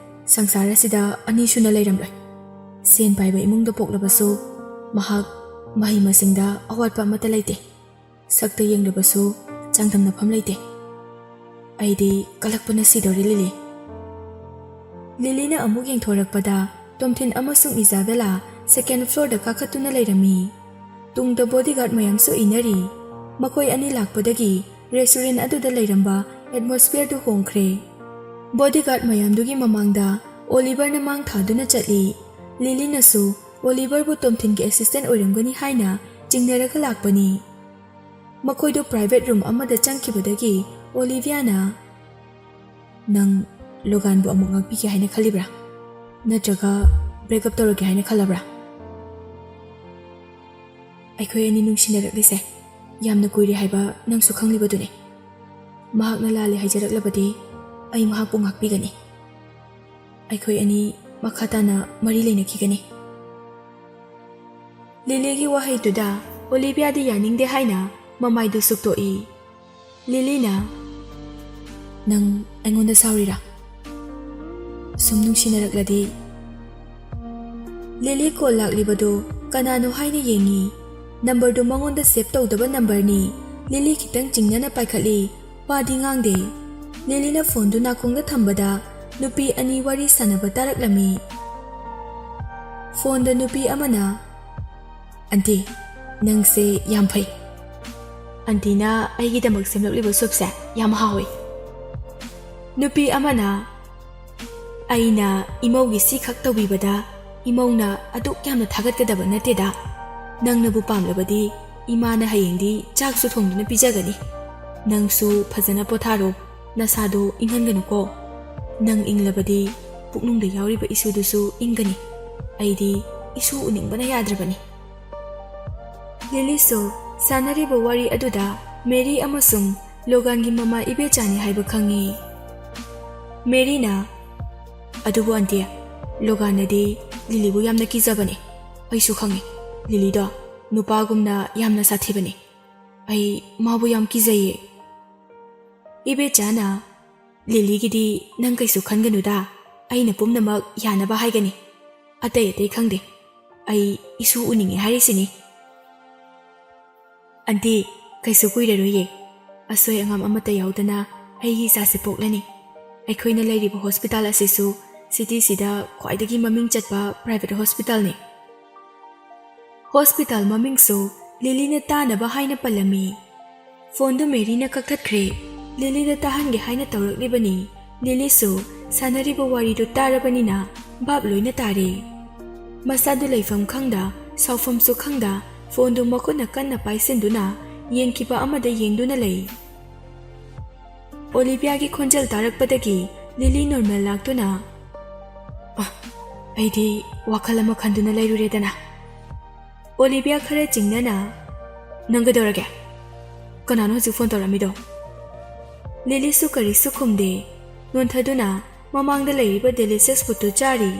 ꯁꯪꯁꯥꯔ ꯑꯁꯤꯗ ꯑꯅꯤꯁꯨꯅ ꯂꯩꯔꯝꯂꯣꯏ꯫ ꯁꯦꯟ ꯄꯥꯏꯕ ꯏꯃꯨꯡꯗ ꯄꯣꯛꯂꯕꯁꯨ ꯃꯍꯥꯛ ꯃꯍꯩ ꯃꯁꯤꯡꯗ ꯑꯋꯥꯠꯄ ꯑꯃꯠꯇ ꯂꯩꯇꯦ꯫ ꯁꯛꯇ ꯌꯦꯡꯂꯕꯁꯨ ꯆꯥꯡꯗꯝꯅꯐꯝ ꯂꯩꯇꯦ꯫ ꯑꯩꯗꯤ ꯀꯂꯛꯄꯅ ꯁꯤꯗꯧꯔꯦ, ꯂꯤꯂꯤ꯫" ꯂꯤꯂꯤꯅ ꯑꯃꯨꯛ ꯌꯦꯡꯊꯣꯔꯛꯄꯗ ꯇꯣꯝꯊꯤꯟ ꯑꯃꯁꯨꯡ ꯏꯖꯥꯕꯦꯂꯥ ꯁꯦꯀꯦꯟ ꯐ꯭ꯂꯣꯔꯗ ꯀꯥꯈꯠꯇꯨꯅ ꯂꯩꯔꯝꯃꯤ꯫ ꯇꯨꯡꯗ ꯕꯣꯗꯤꯒꯥꯔꯗ ꯃꯌꯥꯝꯁꯨ ꯏꯟꯅꯔꯤ꯫ ꯃꯈꯣꯏ ꯑꯅꯤ ꯂꯥꯛꯄꯗꯒꯤ ꯔꯦꯁꯇꯨꯔꯦꯟ ꯑꯗꯨꯗ ꯂꯩꯔꯝꯕ ꯑꯦꯠꯃꯣꯁꯐꯤꯌꯔꯗꯨ ꯍꯣꯡꯈ꯭ꯔꯦ꯫ ꯕꯣꯗꯤꯒꯥꯔꯗ ꯃꯌꯥꯝꯗꯨꯒꯤ ꯃꯃꯥꯡꯗ ꯑꯣꯂꯤꯚꯔꯅ ꯃꯥꯡ ꯊꯥꯗꯨꯅ ꯆꯠꯂꯤ꯫ ꯂꯤꯂꯤꯅꯁꯨ ꯑꯣꯂꯤꯚꯔꯕꯨ ꯇꯣꯝꯊꯤꯟꯒꯤ ꯑꯦꯁꯤꯁꯇꯦꯟ ꯑꯣꯏꯔꯝꯒꯅꯤ ꯍꯥꯏꯅ ꯆꯤꯡꯅꯔꯒ ꯂꯥꯛꯄꯅꯤ꯫ ꯃꯈꯣꯏꯗꯨ ꯄ꯭ꯔꯥꯏꯚꯦꯠ ꯔꯨꯝ ꯑꯃꯗ ꯆꯪꯈꯤꯕꯗꯒꯤ ꯑꯣꯂꯤꯚꯤꯌꯥꯅ, "ꯅꯪ ꯂꯣꯒꯥꯟꯕꯨ ꯑꯃꯨꯛ ꯉꯥꯛꯄꯤꯒꯦ ꯍꯥꯏꯅ ꯈꯜꯂꯤꯕ꯭ꯔꯥ? ꯅꯠꯇ꯭ꯔꯒ ꯕ꯭ꯔꯦꯛꯑꯞ ꯇꯧꯔꯒꯦ ꯍꯥꯏꯅ ꯈꯜꯂꯕ꯭ꯔꯥ? ꯑꯩꯈꯣꯏ ꯑꯅꯤ ꯅꯨꯡꯁꯤꯅꯔꯛꯂꯤꯁꯦ ꯌꯥꯝꯅ ꯀꯨꯏꯔꯦ ꯍꯥꯏꯕ ꯅꯪꯁꯨ ꯈꯪꯂꯤꯕꯗꯨꯅꯤ꯫ ꯃꯍꯥꯛꯅ ꯂꯥꯜꯂꯦ ꯍꯥꯏꯖꯔꯛꯂꯕꯗꯤ ꯑꯩ ꯃꯍꯥꯛꯄꯨ ꯉꯥꯛꯄꯤꯒꯅꯤ꯫ ꯑꯩꯈꯣꯏ ꯑꯅꯤ ꯃꯈꯥ ꯇꯥꯅ ꯃꯔꯤ ꯂꯩꯅꯈꯤꯒꯅꯤ꯫ ꯂꯤꯂꯤꯒꯤ ꯋꯥꯍꯩꯗꯨꯗ ꯑꯣꯂꯤꯚꯤꯌꯥꯗꯤ ꯌꯥꯅꯤꯡꯗꯦ ꯍꯥꯏꯅ ꯃꯃꯥꯏꯗꯨ ꯁꯨꯛꯇꯣꯛꯏ꯫ ꯂꯤꯂꯤꯅ, "ꯅꯪ ꯑꯩꯉꯣꯟꯗ ꯁꯥꯎꯔꯤꯔꯥ? ꯁꯨꯝ ꯅꯨꯡꯁꯤꯅꯔꯛꯂꯗꯤ?" ꯂꯤꯂꯤ ꯀꯣꯜ ꯂꯥꯛꯂꯤꯕꯗꯨ ꯀꯅꯥꯅꯣ ꯍꯥꯏꯅ ꯌꯦꯡꯉꯤ꯫ ꯅꯝꯕꯔꯗꯨ ꯃꯉꯣꯟꯗ ꯁꯦꯚ ꯇꯧꯗꯕ ꯅꯝꯕꯔꯅꯤ꯫ ꯂꯤꯂꯤ ꯈꯤꯇꯪ ꯆꯤꯡꯅꯅ ꯄꯥꯏꯈꯠꯂꯤ꯫ ꯋꯥꯗꯤ ꯉꯥꯡꯗꯦ꯫ ꯂꯤꯂꯤꯅ ꯐꯣꯟꯗꯨ ꯅꯥꯀꯣꯡꯗ ꯊꯝꯕꯗ ꯅꯨꯄꯤ ꯑꯅꯤ ꯋꯥꯔꯤ ꯁꯥꯟꯅꯕ ꯇꯥꯔꯛꯂꯝꯃꯤ꯫ ꯐꯣꯟꯗ ꯅꯨꯄꯤ ꯑꯃꯅ, "ꯑꯟꯇꯤ, ꯅꯪꯁꯦ ꯌꯥꯝ ꯐꯩ꯫ ꯑꯟꯇꯤꯅ ꯑꯩꯒꯤꯗꯃꯛ ꯁꯦꯝꯂꯛꯂꯤꯕ ꯁꯨꯞꯁꯦ ꯌꯥꯝ ꯍꯥꯎꯏ꯫" ꯅꯨꯄꯤ ꯑꯃꯅ, "ꯑꯩꯅ ꯏꯃꯧꯒꯤ ꯁꯤꯈꯛ ꯇꯧꯕꯤꯕꯗ ꯏꯃꯧꯅ ꯑꯗꯨꯛ ꯌꯥꯝꯅ ꯊꯥꯒꯠꯀꯗꯕ ꯅꯠꯇꯦꯗ꯫ ꯅꯪꯅꯕꯨ ꯄꯥꯝꯂꯕꯗꯤ ꯏꯃꯥꯅ ꯍꯌꯦꯡꯗꯤ ꯆꯥꯛꯁꯨ ꯊꯣꯡꯗꯨꯅ ꯄꯤꯖꯒꯅꯤ꯫ ꯅꯪꯁꯨ ꯐꯖꯅ ꯄꯣꯊꯥꯔꯣ, ꯅꯁꯥꯗꯣ ꯏꯪꯍꯟꯒꯅꯨꯀꯣ꯫ ꯅꯪ ꯏꯪꯂꯕꯗꯤ ꯄꯨꯛꯅꯨꯡꯗ ꯌꯥꯎꯔꯤꯕ ꯏꯁꯨꯗꯨꯁꯨ ꯏꯪꯒꯅꯤ꯫ ꯑꯩꯗꯤ ꯏꯁꯨ ꯎꯅꯤꯡꯕꯅ ꯌꯥꯗ꯭ꯔꯕꯅꯤ꯫" ꯂꯤꯂꯤꯁꯨ ꯁꯥꯟꯅꯔꯤꯕ ꯋꯥꯔꯤ ꯑꯗꯨꯗ ꯃꯦꯔꯤ ꯑꯃꯁꯨꯡ ꯂꯣꯒꯥꯟꯒꯤ ꯃꯃꯥ ꯏꯕꯦꯆꯥꯅꯤ ꯍꯥꯏꯕ ꯈꯪꯉꯤ꯫ ꯃꯦꯔꯤꯅ, "ꯑꯗꯨꯕꯨ ꯑꯟꯇꯤ, ꯂꯣꯒꯥꯟꯅꯗꯤ ꯂꯤꯂꯤꯕꯨ ꯌꯥꯝꯅ ꯀꯤꯖꯕꯅꯤ꯫ ꯑꯩꯁꯨ ꯈꯪꯉꯤ, ꯂꯤꯂꯤꯗꯣ ꯅꯨꯄꯥꯒꯨꯝꯅ ꯌꯥꯝꯅ ꯁꯥꯊꯤꯕꯅꯤ꯫ ꯑꯩ ꯃꯥꯕꯨ ꯌꯥꯝ ꯀꯤꯖꯩꯌꯦ꯫" ꯏꯕꯦꯆꯥꯅ, "ꯂꯤꯂꯤꯒꯤꯗꯤ ꯅꯪ ꯀꯩꯁꯨ ꯈꯟꯒꯅꯨꯗ, ꯑꯩꯅ ꯄꯨꯝꯅꯃꯛ ꯌꯥꯅꯕ ꯍꯥꯏꯒꯅꯤ꯫ ꯑꯇꯩ ꯑꯇꯩ ꯈꯪꯗꯦ, ꯑꯩ ꯏꯁꯨ ꯎꯅꯤꯡꯉꯤ ꯍꯥꯏꯔꯤꯁꯤꯅꯤ꯫" "ꯑꯟꯇꯤ, ꯀꯩꯁꯨ ꯀꯨꯏꯔꯔꯣꯏꯌꯦ꯫ ꯑꯁꯣꯏ ꯑꯉꯥꯝ ꯑꯃꯠꯇ ꯌꯥꯎꯗꯅ ꯑꯩꯒꯤ ꯏꯆꯥꯁꯦ ꯄꯣꯛꯂꯅꯤ꯫ ꯑꯩꯈꯣꯏꯅ ꯂꯩꯔꯤꯕ ꯍꯣꯁꯄꯤꯇꯥꯜ ꯑꯁꯤꯁꯨ ꯁꯤꯇꯤꯁꯤꯗ ꯈ꯭ꯋꯥꯏꯗꯒꯤ ꯃꯃꯤꯡ ꯆꯠꯄ ꯄ꯭ꯔꯥꯏꯚꯦꯠ ꯍꯣꯁꯄꯤꯇꯥꯜꯅꯤ꯫" ꯍꯣꯁꯄꯤꯇꯥꯜ ꯃꯃꯤꯡꯁꯨ ꯂꯤꯂꯤꯅ ꯇꯥꯅꯕ ꯍꯥꯏꯅ ꯄꯜꯂꯝꯃꯤ꯫ ꯐꯣꯟꯗꯨ ꯃꯦꯔꯤꯅ ꯀꯛꯊꯠꯈ꯭ꯔꯦ꯫ ꯂꯤꯂꯤꯗ ꯇꯥꯍꯟꯒꯦ ꯍꯥꯏꯅ ꯇꯧꯔꯛꯂꯤꯕꯅꯤ꯫ ꯂꯤꯂꯤꯁꯨ ꯁꯥꯟꯅꯔꯤꯕ ꯋꯥꯔꯤꯗꯨ ꯇꯥꯔꯕꯅꯤꯅ ꯚꯥꯞ ꯂꯣꯏꯅ ꯇꯥꯔꯦ꯫ ꯃꯁꯥꯗꯨ ꯂꯩꯐꯝ ꯈꯪꯗ, ꯁꯥꯎꯐꯝꯁꯨ ꯈꯪꯗ, ꯐꯣꯟꯗꯨ ꯃꯈꯨꯠꯅ ꯀꯟꯅ ꯄꯥꯏꯁꯤꯟꯗꯨꯅ ꯌꯦꯡꯈꯤꯕ ꯑꯃꯗ ꯌꯦꯡꯗꯨꯅ ꯂꯩ꯫ ꯑꯣꯂꯤꯚꯤꯌꯥꯒꯤ ꯈꯣꯟꯖꯦꯜ ꯇꯥꯔꯛꯄꯗꯒꯤ ꯂꯤꯂꯤ ꯅꯣꯔꯃꯦꯜ ꯂꯥꯛꯇꯨꯅ, "ꯑ, ꯑꯩꯗꯤ ꯋꯥꯈꯜ ꯑꯃ ꯈꯟꯗꯨꯅ ꯂꯩꯔꯨꯔꯦꯗꯅ꯫" ꯑꯣꯂꯤꯚꯤꯌꯥ ꯈꯔ ꯆꯤꯡꯅꯅ, "ꯅꯪ ꯀꯩꯗꯧꯔꯒꯦ? ꯀꯅꯥꯅꯣ ꯍꯧꯖꯤꯛ ꯐꯣꯟ ꯇꯧꯔꯝꯃꯤꯗꯣ?" ꯂꯤꯂꯤꯁꯨ ꯀꯔꯤꯁꯨ ꯈꯨꯝꯗꯦ꯫ ꯅꯣꯟꯊꯗꯨꯅ ꯃꯃꯥꯡꯗ ꯂꯩꯔꯤꯕ delicious foodꯇꯨ ꯆꯥꯔꯤ꯫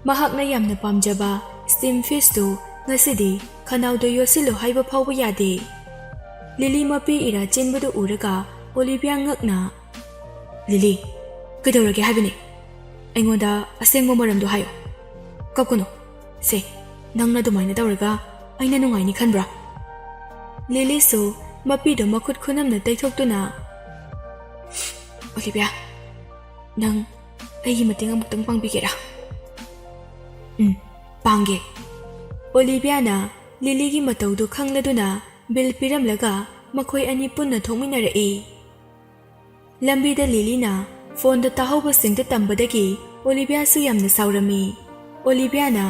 ꯃꯍꯥꯛꯅ ꯌꯥꯝꯅ ꯄꯥꯝꯖꯕ steam fishꯇꯨ ꯉꯁꯤꯗꯤ ꯈꯅꯥꯎꯗ ꯌꯣꯠꯁꯤꯜꯂꯨ ꯍꯥꯏꯕ ꯐꯥꯎꯕ ꯌꯥꯗꯦ꯫ ꯂꯤꯂꯤ ꯃꯄꯤ ꯏꯔꯥ ꯆꯦꯟꯕꯗꯨ ꯎꯔꯒ ꯑꯣꯂꯤꯚꯤꯌꯥ ꯉꯛꯅ, "ꯂꯤꯂꯤ, ꯀꯩꯗꯧꯔꯒꯦ ꯍꯥꯏꯕꯅꯤ? ꯑꯩꯉꯣꯟꯗ ꯑꯁꯦꯡꯕ ꯃꯔꯝꯗꯣ ꯍꯥꯏꯌꯨ꯫ ꯀꯞꯀꯅꯨ꯫ ꯁꯦ, ꯅꯪꯅ ꯑꯗꯨꯃꯥꯏꯅ ꯇꯧꯔꯒ ꯑꯩꯅ ꯅꯨꯡꯉꯥꯏꯅꯤ ꯈꯟꯕ꯭ꯔꯥ?" ꯂꯤꯂꯤꯁꯨ ꯃꯄꯤꯗꯣ ꯃꯈꯨꯠ ꯈꯨꯅꯝꯅ ꯇꯩꯊꯣꯛꯇꯨꯅ, "ꯑꯣꯂꯤꯚꯤꯌꯥ, ꯅꯪ ꯑꯩꯒꯤ ꯃꯇꯦꯡ ꯑꯃꯨꯛꯇꯪ ꯄꯥꯡꯕꯤꯒꯦꯔꯥ?" "ꯎꯝ, ꯄꯥꯡꯒꯦ꯫" ꯑꯣꯂꯤꯚꯤꯌꯥꯅ ꯂꯤꯂꯤꯒꯤ ꯃꯇꯧꯗꯨ ꯈꯪꯂꯗꯨꯅ ꯕꯤꯜ ꯄꯤꯔꯝꯂꯒ ꯃꯈꯣꯏ ꯑꯅꯤ ꯄꯨꯟꯅ ꯊꯣꯛꯃꯤꯟꯅꯔꯛꯏ꯫ ꯂꯝꯕꯤꯗ ꯂꯤꯂꯤꯅ ꯐꯣꯟꯗ ꯇꯥꯍꯧꯕꯁꯤꯡꯗꯨ ꯇꯝꯕꯗꯒꯤ ꯑꯣꯂꯤꯚꯤꯌꯥꯁꯨ ꯌꯥꯝꯅ ꯁꯥꯎꯔꯝꯃꯤ꯫ ꯑꯣꯂꯤꯚꯤꯌꯥꯅ,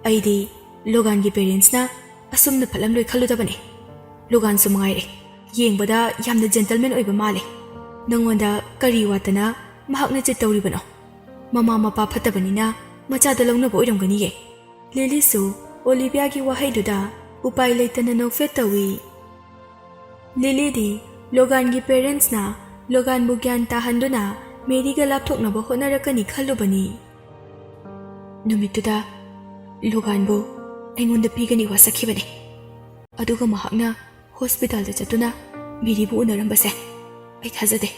"ꯑꯩꯗꯤ ꯂꯣꯒꯥꯟꯒꯤ parentsꯅ ꯑꯁꯨꯝꯅ ꯐꯠꯂꯝꯂꯣꯏ ꯈꯜꯂꯨꯗꯕꯅꯤ꯫ ꯂꯣꯒꯥꯟꯁꯨ ꯃꯉꯥꯏꯔꯦ, ꯌꯦꯡꯕꯗ ꯌꯥꯝꯅ gentleman ꯑꯣꯏꯕ ꯃꯥꯜꯂꯦ꯫ ꯅꯉꯣꯟꯗ ꯀꯔꯤ ꯋꯥꯠꯇꯅ ꯃꯍꯥꯛꯅ cheat ꯇꯧꯔꯤꯕꯅꯣ? ꯃꯃꯥ ꯃꯄꯥ ꯐꯠꯇꯕꯅꯤꯅ ꯃꯆꯥꯗ ꯂꯧꯅꯕ ꯑꯣꯏꯔꯝꯒꯅꯤꯌꯦ꯫" ꯂꯤꯂꯤꯁꯨ ꯑꯣꯂꯤꯚꯤꯌꯥꯒꯤ ꯋꯥꯍꯩꯗꯨꯗ ꯎꯄꯥꯏ ꯂꯩꯇꯅ ꯅꯣꯛꯐꯦꯠ ꯇꯧꯏ꯫ ꯂꯤꯂꯤꯗꯤ ꯂꯣꯒꯥꯟꯒꯤ parentsꯅ ꯂꯣꯒꯥꯟꯕꯨ ꯒ꯭ꯌꯥꯟ ꯇꯥꯍꯟꯗꯨꯅ ꯃꯦꯔꯤꯒ ꯂꯥꯞꯊꯣꯛꯅꯕ ꯍꯣꯠꯅꯔꯛꯀꯅꯤ ꯈꯜꯂꯨꯕꯅꯤ꯫ ꯅꯨꯃꯤꯠꯇꯨꯗ ꯂꯣꯒꯥꯟꯕꯨ ꯑꯩꯉꯣꯟꯗ ꯄꯤꯒꯅꯤ ꯋꯥꯁꯛꯈꯤꯕꯅꯤ꯫ ꯑꯗꯨꯒ ꯃꯍꯥꯛꯅ hospitalꯗ ꯆꯠꯇꯨꯅ ꯃꯦꯔꯤꯕꯨ ꯎꯅꯔꯝꯕꯁꯦ ꯑꯩ ꯊꯥꯖꯗꯦ꯫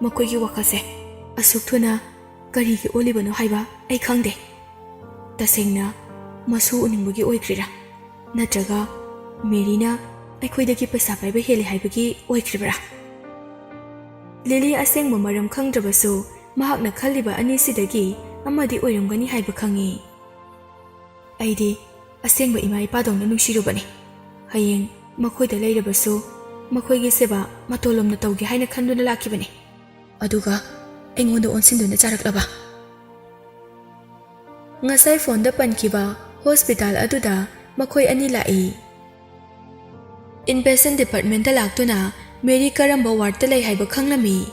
ꯃꯈꯣꯏꯒꯤ ꯋꯥꯈꯜꯁꯦ ꯑꯁꯨꯛ ꯊꯨꯅ ꯀꯔꯤꯒꯤ ꯑꯣꯜꯂꯤꯕꯅꯣ ꯍꯥꯏꯕ ꯑꯩ ꯈꯪꯗꯦ꯫ ꯇꯁꯦꯡꯅ ꯃꯁꯨ ꯎꯅꯤꯡꯕꯒꯤ ꯑꯣꯏꯈ꯭ꯔꯤꯔꯥ? ꯅꯠꯇ꯭ꯔꯒ ꯃꯦꯔꯤꯅ ꯑꯩꯈꯣꯏꯗꯒꯤ ꯄꯩꯁꯥ ꯄꯥꯏꯕ ꯍꯦꯜꯂꯤ ꯍꯥꯏꯕꯒꯤ ꯑꯣꯏꯈ꯭ꯔꯤꯕ꯭ꯔꯥ? ꯂꯤꯂꯤ ꯑꯁꯦꯡꯕ ꯃꯔꯝ ꯈꯪꯗ꯭ꯔꯕꯁꯨ ꯃꯍꯥꯛꯅ ꯈꯜꯂꯤꯕ ꯑꯅꯤꯁꯤꯗꯒꯤ ꯑꯃꯗꯤ ꯑꯣꯏꯔꯝꯒꯅꯤ ꯍꯥꯏꯕ ꯈꯪꯏ꯫ ꯑꯩꯗꯤ ꯑꯁꯦꯡꯕ ꯏꯃꯥ ꯏꯄꯥꯗꯧꯅ ꯅꯨꯡꯁꯤꯔꯨꯕꯅꯤ꯫ ꯍꯌꯦꯡ ꯃꯈꯣꯏꯗ ꯂꯩꯔꯕꯁꯨ ꯃꯈꯣꯏꯒꯤ ꯁꯦꯕꯥ ꯃꯇꯣꯂꯣꯝꯅ ꯇꯧꯒꯦ ꯍꯥꯏꯅ ꯈꯟꯗꯨꯅ ꯂꯥꯛꯈꯤꯕꯅꯤ꯫ ꯑꯗꯨꯒ ꯑꯩꯉꯣꯟꯗ ꯑꯣꯟꯁꯤꯟꯗꯨꯅ ꯆꯥꯔꯛꯂꯕ꯫ ꯉꯁꯥꯏ ꯐꯣꯟꯗ ꯄꯟꯈꯤꯕ ꯍꯣꯁꯄꯤꯇꯥꯜ ꯑꯗꯨꯗ ꯃꯈꯣꯏ ꯑꯅꯤ ꯂꯥꯛꯏ꯫ Inpatient departmentꯇ ꯂꯥꯛꯇꯨꯅ ꯃꯦꯔꯤ ꯀꯔꯝꯕ ꯋꯥꯔꯗꯇ ꯂꯩ ꯍꯥꯏꯕ ꯈꯪꯂꯝꯃꯤ꯫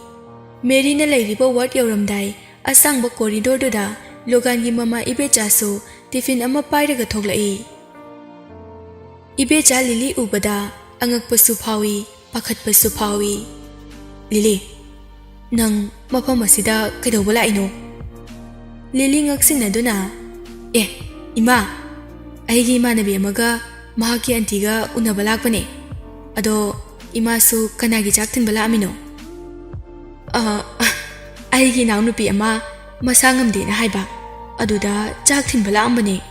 ꯃꯦꯔꯤꯅ ꯂꯩꯔꯤꯕ ꯋꯥꯔꯗ ꯌꯧꯔꯝꯗꯥꯏ ꯑꯁꯥꯡꯕ ꯀꯣꯔꯤꯗꯣꯔꯗꯨꯗ ꯂꯣꯒꯥꯟꯒꯤ ꯃꯃꯥ ꯏꯕꯦꯆꯥꯁꯨ ꯇꯤꯐꯤꯟ ꯑꯃ ꯄꯥꯏꯔꯒ ꯊꯣꯛꯂꯛꯏ꯫ ꯏꯕꯦꯆꯥ ꯂꯤꯂꯤ ꯎꯕꯗ ꯑꯉꯛꯄꯁꯨ ꯐꯥꯎꯏ, ꯄꯥꯈꯠꯄꯁꯨ ꯐꯥꯎꯏ꯫ "ꯂꯤꯂꯤ, "ꯅꯪ ꯃꯐꯝ ꯑꯁꯤꯗ ꯀꯩꯗꯧꯕ ꯂꯥꯛꯏꯅꯣ?" ꯂꯤꯂꯤ ꯉꯛꯁꯤꯟꯅꯗꯨꯅ, "ꯑꯦ, ꯏꯃꯥ, ꯑꯩꯒꯤ ꯏꯃꯥꯟꯅꯕꯤ ꯑꯃꯒ ꯃꯍꯥꯛꯀꯤ ꯑꯟꯇꯤꯒ ꯎꯅꯕ ꯂꯥꯛꯄꯅꯦ꯫ ꯑꯗꯣ ꯏꯃꯥꯁꯨ ꯀꯅꯥꯒꯤ ꯆꯥꯛ ꯊꯤꯟꯕ ꯂꯥꯛꯑꯝꯃꯤꯅꯣ?" "ꯑ, ꯑ, ꯑꯩꯒꯤ ꯏꯅꯥꯎꯅꯨꯄꯤ ꯑꯃ ꯃꯁꯥ ꯉꯝꯗꯦꯅ ꯍꯥꯏꯕ, ꯑꯗꯨꯗ ꯆꯥꯛ ꯊꯤꯟꯕ ꯂꯥꯛꯑꯝꯕꯅꯦ꯫"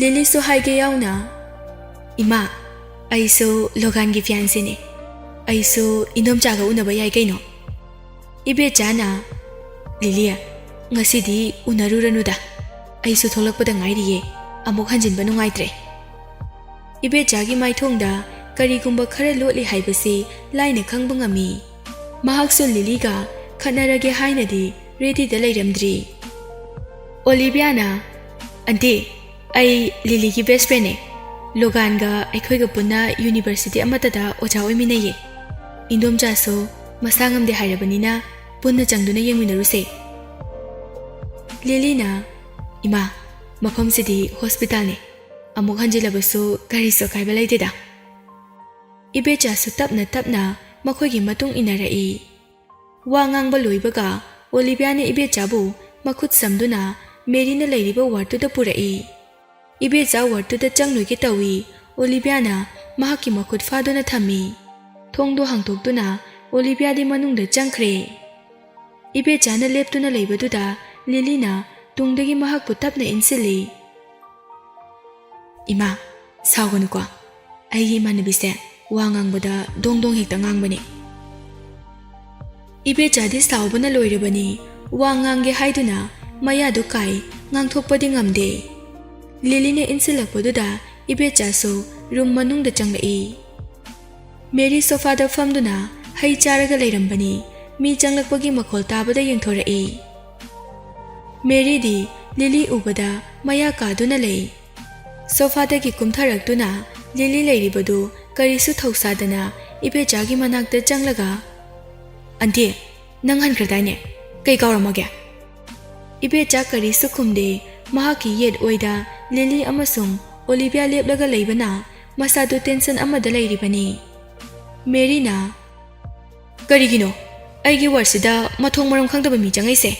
ꯂꯤꯂꯤꯁꯨ ꯍꯥꯏꯒꯦ ꯌꯥꯎꯅ, "ꯏꯃꯥ, ꯑꯩꯁꯨ ꯂꯣꯒꯥꯟꯒꯤ ꯐꯤꯌꯥꯟꯁꯦꯅꯦ꯫ ꯑꯩꯁꯨ ꯏꯟꯗꯣꯝꯆꯥꯒ ꯎꯅꯕ ꯌꯥꯏ ꯀꯩꯅꯣ?" ꯏꯕꯦꯆꯥꯅ, "ꯂꯤꯂꯤ, ꯉꯁꯤꯗꯤ ꯎꯅꯔꯨꯔꯅꯨꯗ꯫ ꯑꯩꯁꯨ ꯊꯣꯛꯂꯛꯄꯗ ꯉꯥꯏꯔꯤꯌꯦ꯫ ꯑꯃꯨꯛ ꯍꯟꯖꯤꯟꯕ ꯅꯨꯡꯉꯥꯏꯇ꯭ꯔꯦ꯫" ꯏꯕꯦꯆꯥꯒꯤ ꯃꯥꯏꯊꯣꯡꯗ ꯀꯔꯤꯒꯨꯝꯕ ꯈꯔ ꯂꯣꯠꯂꯤ ꯍꯥꯏꯕꯁꯤ ꯂꯥꯏꯅ ꯈꯪꯕ ꯉꯝꯃꯤ꯫ ꯃꯍꯥꯛꯁꯨ ꯂꯤꯂꯤꯒ ꯈꯠꯅꯔꯒꯦ ꯍꯥꯏꯅꯗꯤ ꯔꯦꯗꯤꯗ ꯂꯩꯔꯝꯗ꯭ꯔꯤ꯫ ꯑꯣꯂꯤꯚꯤꯌꯥꯅ, "ꯑꯟꯇꯤ, ꯑꯩ ꯂꯤꯂꯤꯒꯤ ꯕꯦꯁ ꯐ꯭ꯔꯦꯟꯅꯦ꯫ ꯂꯣꯒꯥꯟꯒ ꯑꯩꯈꯣꯏꯒ ꯄꯨꯟꯅ ꯌꯨꯅꯤꯚꯔꯁꯤꯇꯤ ꯑꯃꯠꯇꯗ ꯑꯣꯖꯥ ꯑꯣꯏꯃꯤꯟꯅꯩꯌꯦ꯫ ꯏꯟꯗꯣꯝꯆꯥꯁꯨ ꯃꯁꯥ ꯉꯝꯗꯦ ꯍꯥꯏꯔꯕꯅꯤꯅ ꯄꯨꯟꯅ ꯆꯪꯗꯨꯅ ꯌꯦꯡꯃꯤꯟꯅꯔꯨꯁꯦ꯫" ꯂꯤꯂꯤꯅ, "ꯏꯃꯥ, ꯃꯐꯝꯁꯤꯗꯤ ꯍꯣꯁꯄꯤꯇꯥꯜꯅꯦ꯫ ꯑꯃꯨꯛ ꯍꯟꯖꯤꯜꯂꯕꯁꯨ ꯀꯔꯤꯁꯨ ꯑꯀꯥꯏꯕ ꯂꯩꯇꯦꯗ꯫" ꯏꯕꯦꯆꯥꯁꯨ ꯇꯞꯅ ꯇꯞꯅ ꯃꯈꯣꯏꯒꯤ ꯃꯇꯨꯡ ꯏꯟꯅꯔꯛꯏ꯫ ꯋꯥ ꯉꯥꯡꯕ ꯂꯣꯏꯕꯒ ꯑꯣꯂꯤꯚꯤꯌꯥꯅ ꯏꯕꯦꯆꯥꯕꯨ ꯃꯈꯨꯠ ꯁꯝꯗꯨꯅ ꯃꯦꯔꯤꯅ ꯂꯩꯔꯤꯕ ꯋꯥꯔꯗꯇꯨꯗ ꯄꯨꯔꯛꯏ꯫ ꯏꯕꯦꯆꯥ ꯋꯥꯔꯗꯇꯨꯗ ꯆꯪꯂꯣꯏꯒꯦ ꯇꯧꯏ, ꯑꯣꯂꯤꯚꯤꯌꯥꯅ ꯃꯍꯥꯛꯀꯤ ꯃꯈꯨꯠ ꯐꯥꯗꯨꯅ ꯊꯝꯃꯤ꯫ ꯊꯣꯡꯗꯣ ꯍꯥꯡꯗꯣꯛꯇꯨꯅ ꯑꯣꯂꯤꯚꯤꯌꯥꯗꯤ ꯃꯅꯨꯡꯗ ꯆꯪꯈ꯭ꯔꯦ꯫ ꯏꯕꯦꯆꯥꯅ ꯂꯦꯞꯇꯨꯅ ꯂꯩꯕꯗꯨꯗ ꯂꯤꯂꯤꯅ ꯇꯨꯡꯗꯒꯤ ꯃꯍꯥꯛꯄꯨ ꯇꯞꯅ ꯏꯟꯁꯤꯜꯂꯤ꯫ "ꯏꯃꯥ, ꯁꯥꯎꯒꯅꯨꯀꯣ꯫ ꯑꯩꯒꯤ ꯏꯃꯥꯟꯅꯕꯤꯁꯦ ꯋꯥ ꯉꯥꯡꯕꯗ ꯗꯣꯡ ꯗꯣꯡ ꯍꯦꯛꯇ ꯉꯥꯡꯕꯅꯤ꯫" ꯏꯕꯦꯆꯥꯗꯤ ꯁꯥꯎꯕꯅ ꯂꯣꯏꯔꯕꯅꯤ꯫ ꯋꯥ ꯉꯥꯡꯒꯦ ꯍꯥꯏꯗꯨꯅ ꯃꯌꯥꯗꯨ ꯀꯥꯏ, ꯉꯥꯡꯊꯣꯛꯄꯗꯤ ꯉꯝꯗꯦ꯫ ꯂꯤꯂꯤꯅ ꯏꯟꯁꯤꯜꯂꯛꯄꯗꯨꯗ ꯏꯕꯦꯆꯥꯁꯨ ꯔꯨꯝ ꯃꯅꯨꯡꯗ ꯆꯪꯂꯛꯏ꯫ ꯃꯦꯔꯤ ꯁꯣꯐꯥꯗ ꯐꯝꯗꯨꯅ ꯍꯩ ꯆꯥꯔꯒ ꯂꯩꯔꯝꯕꯅꯤ꯫ ꯃꯤ ꯆꯪꯂꯛꯄꯒꯤ ꯃꯈꯣꯜ ꯇꯥꯕꯗ ꯌꯦꯡꯊꯣꯔꯛꯏ꯫ ꯃꯦꯔꯤꯗꯤ ꯂꯤꯂꯤ ꯎꯕꯗ ꯃꯌꯥ ꯀꯥꯗꯨꯅ ꯂꯩ꯫ ꯁꯣꯐꯥꯗꯒꯤ ꯀꯨꯝꯊꯔꯛꯇꯨꯅ ꯂꯤꯂꯤ ꯂꯩꯔꯤꯕꯗꯨ ꯀꯔꯤꯁꯨ ꯊꯧꯁꯥꯗꯅ ꯏꯕꯦꯆꯥꯒꯤ ꯃꯅꯥꯛꯇ ꯆꯪꯂꯒ, "ꯑꯟꯇꯤ, ꯅꯪ ꯍꯟꯈ꯭ꯔꯗꯥꯏꯅꯦ? ꯀꯩ ꯀꯥꯎꯔꯝꯃꯒꯦ?" ꯏꯕꯦꯆꯥ ꯀꯔꯤꯁꯨ ꯈꯨꯝꯗꯦ꯫ ꯃꯍꯥꯛꯀꯤ ꯌꯦꯠ ꯑꯣꯏꯗ ꯂꯤꯂꯤ ꯑꯃꯁꯨꯡ ꯑꯣꯂꯤꯚꯤꯌꯥ ꯂꯦꯞꯂꯒ ꯂꯩꯕꯅ ꯃꯁꯥꯗꯨ ꯇꯦꯟꯁꯟ ꯑꯃꯗ ꯂꯩꯔꯤꯕꯅꯤ꯫ ꯃꯦꯔꯤꯅ, "ꯀꯔꯤꯒꯤꯅꯣ? ꯑꯩꯒꯤ ꯋꯥꯔꯗꯁꯤꯗ ꯃꯊꯣꯡ ꯃꯔꯝ ꯈꯪꯗꯕ ꯃꯤ ꯆꯪꯉꯛꯏꯁꯦ꯫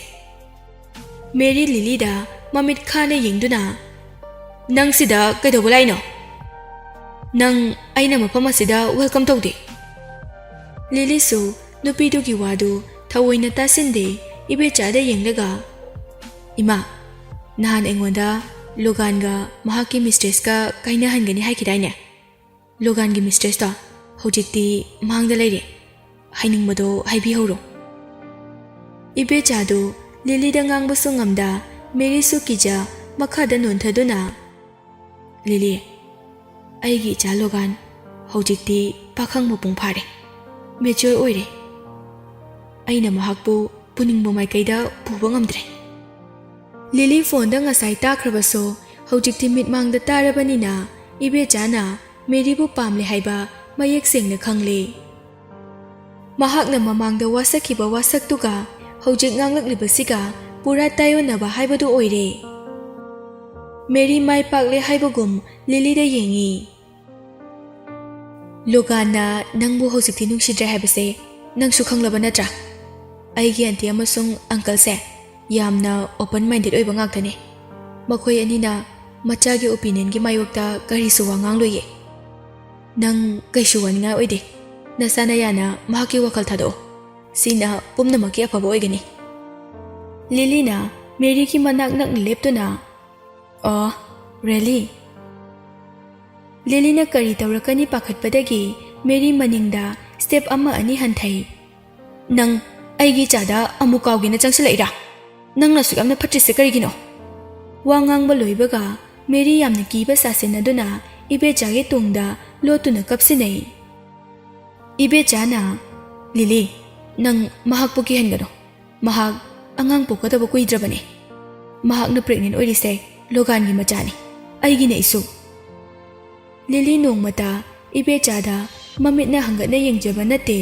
ꯃꯦꯔꯤ ꯂꯤꯂꯤꯗ ꯃꯃꯤꯠ ꯈꯥꯅ ꯌꯦꯡꯗꯨꯅ, "ꯅꯪ ꯁꯤꯗ ꯀꯩꯗꯧꯕ ꯂꯥꯛꯏꯅꯣ? ꯅꯪ ꯑꯩꯅ ꯃꯐꯝ ꯑꯁꯤꯗ ꯋꯦꯜꯀꯝ ꯇꯧꯗꯦ꯫" ꯂꯤꯂꯤꯁꯨ ꯅꯨꯄꯤꯗꯨꯒꯤ ꯋꯥꯗꯨ ꯊꯑꯣꯏꯅ ꯇꯥꯁꯤꯟꯗꯦ, ꯏꯕꯦꯆꯥꯗ ꯌꯦꯡꯂꯒ, "ꯏꯃꯥ, ꯅꯍꯥꯟ ꯑꯩꯉꯣꯟꯗ ꯂꯣꯒꯥꯟꯒ ꯃꯍꯥꯛꯀꯤ ꯃꯤꯁꯇ꯭ꯔꯦꯁꯀ ꯀꯥꯏꯅꯍꯟꯒꯅꯤ ꯍꯥꯏꯈꯤꯗꯥꯏꯅꯦ? ꯂꯣꯒꯥꯟꯒꯤ ꯃꯤꯁꯇ꯭ꯔꯦꯁꯇꯣ ꯍꯧꯖꯤꯛꯇꯤ ꯃꯥꯡꯗ ꯂꯩꯔꯦ꯫ ꯍꯥꯏꯅꯤꯡꯕꯗꯣ ꯍꯥꯏꯕꯤꯍꯧꯔꯣ꯫" ꯏꯕꯦꯆꯥꯗꯨ ꯂꯤꯂꯤꯗ ꯉꯥꯡꯕꯁꯨ ꯉꯝꯗ, ꯃꯦꯔꯤꯁꯨ ꯀꯤꯖ ꯃꯈꯥꯗ ꯅꯣꯟꯊꯗꯨꯅ, "ꯂꯤꯂꯤ, ꯑꯩꯒꯤ ꯏꯆꯥ ꯂꯣꯒꯥꯟ ꯍꯧꯖꯤꯛꯇꯤ ꯄꯥꯈꯪ ꯃꯄꯨꯡ ꯐꯥꯔꯦ, ꯃꯦꯆ꯭ꯌꯣꯔ ꯑꯣꯏꯔꯦ꯫ ꯑꯩꯅ ꯃꯍꯥꯛꯄꯨ ꯄꯨꯅꯤꯡꯕ ꯃꯥꯏꯀꯩꯗ ꯄꯨꯕ ꯉꯝꯗ꯭ꯔꯦ꯫" ꯂꯤꯂꯤ ꯐꯣꯟꯗ ꯉꯁꯥꯏ ꯇꯥꯈ꯭ꯔꯕꯁꯨ ꯍꯧꯖꯤꯛꯇꯤ ꯃꯤꯠꯃꯥꯡꯗ ꯇꯥꯔꯕꯅꯤꯅ, ꯏꯕꯦꯆꯥꯅ ꯃꯦꯔꯤꯕꯨ ꯄꯥꯝꯂꯦ ꯍꯥꯏꯕ ꯃꯌꯦꯛ ꯁꯦꯡꯅ ꯈꯪꯂꯦ꯫ ꯃꯍꯥꯛꯅ ꯃꯃꯥꯡꯗ ꯋꯥꯁꯛꯈꯤꯕ ꯋꯥꯁꯛꯇꯨꯒ ꯍꯧꯖꯤꯛ ꯉꯥꯡꯂꯛꯂꯤꯕꯁꯤꯒ ꯄꯨꯔꯥ ꯇꯥꯏꯑꯣꯟꯅꯕ ꯍꯥꯏꯕꯗꯨ ꯑꯣꯏꯔꯦ꯫ ꯃꯦꯔꯤ ꯃꯥꯏ ꯄꯥꯛꯂꯦ ꯍꯥꯏꯕꯒꯨꯝ ꯂꯤꯂꯤꯗ ꯌꯦꯡꯉꯤ꯫ "ꯂꯣꯒꯥꯟꯅ ꯅꯪꯕꯨ ꯍꯧꯖꯤꯛꯇꯤ ꯅꯨꯡꯁꯤꯗ꯭ꯔꯦ ꯍꯥꯏꯕꯁꯦ ꯅꯪꯁꯨ ꯈꯪꯂꯕ ꯅꯠꯇ꯭ꯔꯥ? ꯑꯩꯒꯤ ꯑꯟꯇꯤ ꯑꯃꯁꯨꯡ ꯑꯪꯀꯜꯁꯦ ꯌꯥꯝꯅ ꯑꯣꯄꯟ ꯃꯥꯏꯟꯗꯦꯗ ꯑꯣꯏꯕ ꯉꯥꯛꯇꯅꯦ꯫ ꯃꯈꯣꯏ ꯑꯅꯤꯅ ꯃꯆꯥꯒꯤ ꯑꯣꯄꯤꯅꯤꯌꯟꯒꯤ ꯃꯥꯌꯣꯛꯇ ꯀꯔꯤꯁꯨ ꯋꯥ ꯉꯥꯡꯂꯣꯏꯌꯦ꯫ ꯅꯪ ꯀꯩꯁꯨ ꯋꯥꯅꯤꯡꯉꯥꯏ ꯑꯣꯏꯗꯦ꯫ ꯅꯁꯥ ꯅꯌꯥꯅ ꯃꯍꯥꯛꯀꯤ ꯋꯥꯈꯜ ꯊꯥꯗꯣꯛꯑꯣ꯫ ꯁꯤꯅ ꯄꯨꯝꯅꯃꯛꯀꯤ ꯑꯐꯕ ꯑꯣꯏꯒꯅꯤ꯫" ꯂꯤꯂꯤꯅ ꯃꯦꯔꯤꯒꯤ ꯃꯅꯥꯛ ꯅꯛꯅ ꯂꯦꯞꯇꯨꯅ, "ꯑꯣ, ꯔꯦꯂꯤ?" ꯂꯤꯂꯤꯅ ꯀꯔꯤ ꯇꯧꯔꯛꯀꯅꯤ ꯄꯥꯈꯠꯄꯗꯒꯤ ꯃꯦꯔꯤ ꯃꯅꯤꯡꯗ ꯁ꯭ꯇꯦꯞ ꯑꯃ ꯑꯅꯤ ꯍꯟꯊꯩ꯫ "ꯅꯪ ꯑꯩꯒꯤ ꯏꯆꯥꯗ ꯑꯃꯨꯛ ꯀꯥꯎꯒꯦꯅ ꯆꯪꯁꯤꯜꯂꯛꯏꯔꯥ? ꯅꯪꯅ ꯑꯁꯨꯛ ꯌꯥꯝꯅ ꯐꯠꯇ꯭ꯔꯤꯁꯦ ꯀꯔꯤꯒꯤꯅꯣ?" ꯋꯥ ꯉꯥꯡꯕ ꯂꯣꯏꯕꯒ ꯃꯦꯔꯤ ꯌꯥꯝꯅ ꯀꯤꯕ ꯁꯥꯁꯤꯟꯅꯗꯨꯅ ꯏꯕꯦꯆꯥꯒꯤ ꯇꯨꯡꯗ ꯂꯣꯠꯇꯨꯅ ꯀꯞꯁꯤꯟꯅꯩ꯫ ꯏꯕꯦꯆꯥꯅ, "ꯂꯤꯂꯤ, ꯅꯪ ꯃꯍꯥꯛꯄꯨ ꯀꯤꯍꯟꯒꯅꯨ꯫ ꯃꯍꯥꯛ ꯑꯉꯥꯡ ꯄꯣꯛꯀꯗꯕ ꯀꯨꯏꯗ꯭ꯔꯕꯅꯤ꯫ ꯃꯍꯥꯛꯅ ꯄ꯭ꯔꯦꯒꯅꯦꯟ ꯑꯣꯏꯔꯤꯁꯦ ꯂꯣꯒꯥꯟꯒꯤ ꯃꯆꯥꯅꯤ, ꯑꯩꯒꯤ ꯅꯠꯇꯦ꯫" ꯂꯤꯂꯤ ꯅꯣꯡꯃꯇ ꯏꯕꯦꯆꯥꯗ ꯃꯃꯤꯠꯅ ꯍꯪꯒꯠꯅ ꯌꯦꯡꯖꯕ ꯅꯠꯇꯦ,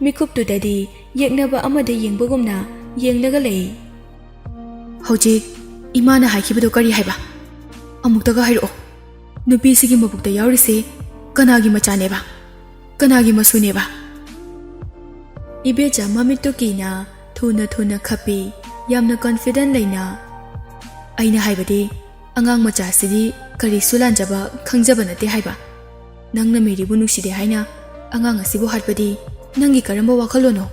ꯃꯤꯀꯨꯞꯇꯨꯗꯗꯤ ꯌꯦꯛꯅꯕ ꯑꯃꯗ ꯌꯦꯡꯕꯒꯨꯝꯅ ꯌꯦꯡꯂꯒ ꯂꯩ꯫ "ꯍꯧꯖꯤꯛ ꯏꯃꯥꯅ ꯍꯥꯏꯈꯤꯕꯗꯣ ꯀꯔꯤ ꯍꯥꯏꯕ? ꯑꯃꯨꯛꯇꯒ ꯍꯥꯏꯔꯛꯑꯣ꯫ ꯅꯨꯄꯤꯁꯤꯒꯤ ꯃꯕꯨꯛꯇ ꯌꯥꯎꯔꯤꯁꯤ ꯀꯅꯥꯒꯤ ꯃꯆꯥꯅꯦꯕ? ꯀꯅꯥꯒꯤ ꯃꯁꯨꯅꯦꯕ?" ꯏꯕꯦꯆꯥ ꯃꯃꯤꯠꯇꯨ ꯀꯤꯅ ꯊꯨꯅ ꯊꯨꯅ ꯈꯞꯄꯤ, ꯌꯥꯝꯅ confident ꯂꯩꯅ꯫ "ꯑꯩꯅ ꯍꯥꯏꯕꯗꯤ, ꯑꯉꯥꯡ ꯃꯆꯥꯁꯤꯗꯤ ꯀꯔꯤꯁꯨ ꯂꯥꯟꯖꯕ ꯈꯪꯖꯕ ꯅꯠꯇꯦ ꯍꯥꯏꯕ꯫ ꯅꯪꯅ ꯃꯦꯔꯤꯕꯨ ꯅꯨꯡꯁꯤꯗꯦ ꯍꯥꯏꯅ ꯑꯉꯥꯡ ꯑꯁꯤꯕꯨ ꯍꯥꯠꯄꯗꯤ ꯅꯪꯒꯤ ꯀꯔꯝꯕ ꯋꯥꯈꯜꯂꯣꯟꯅꯣ?"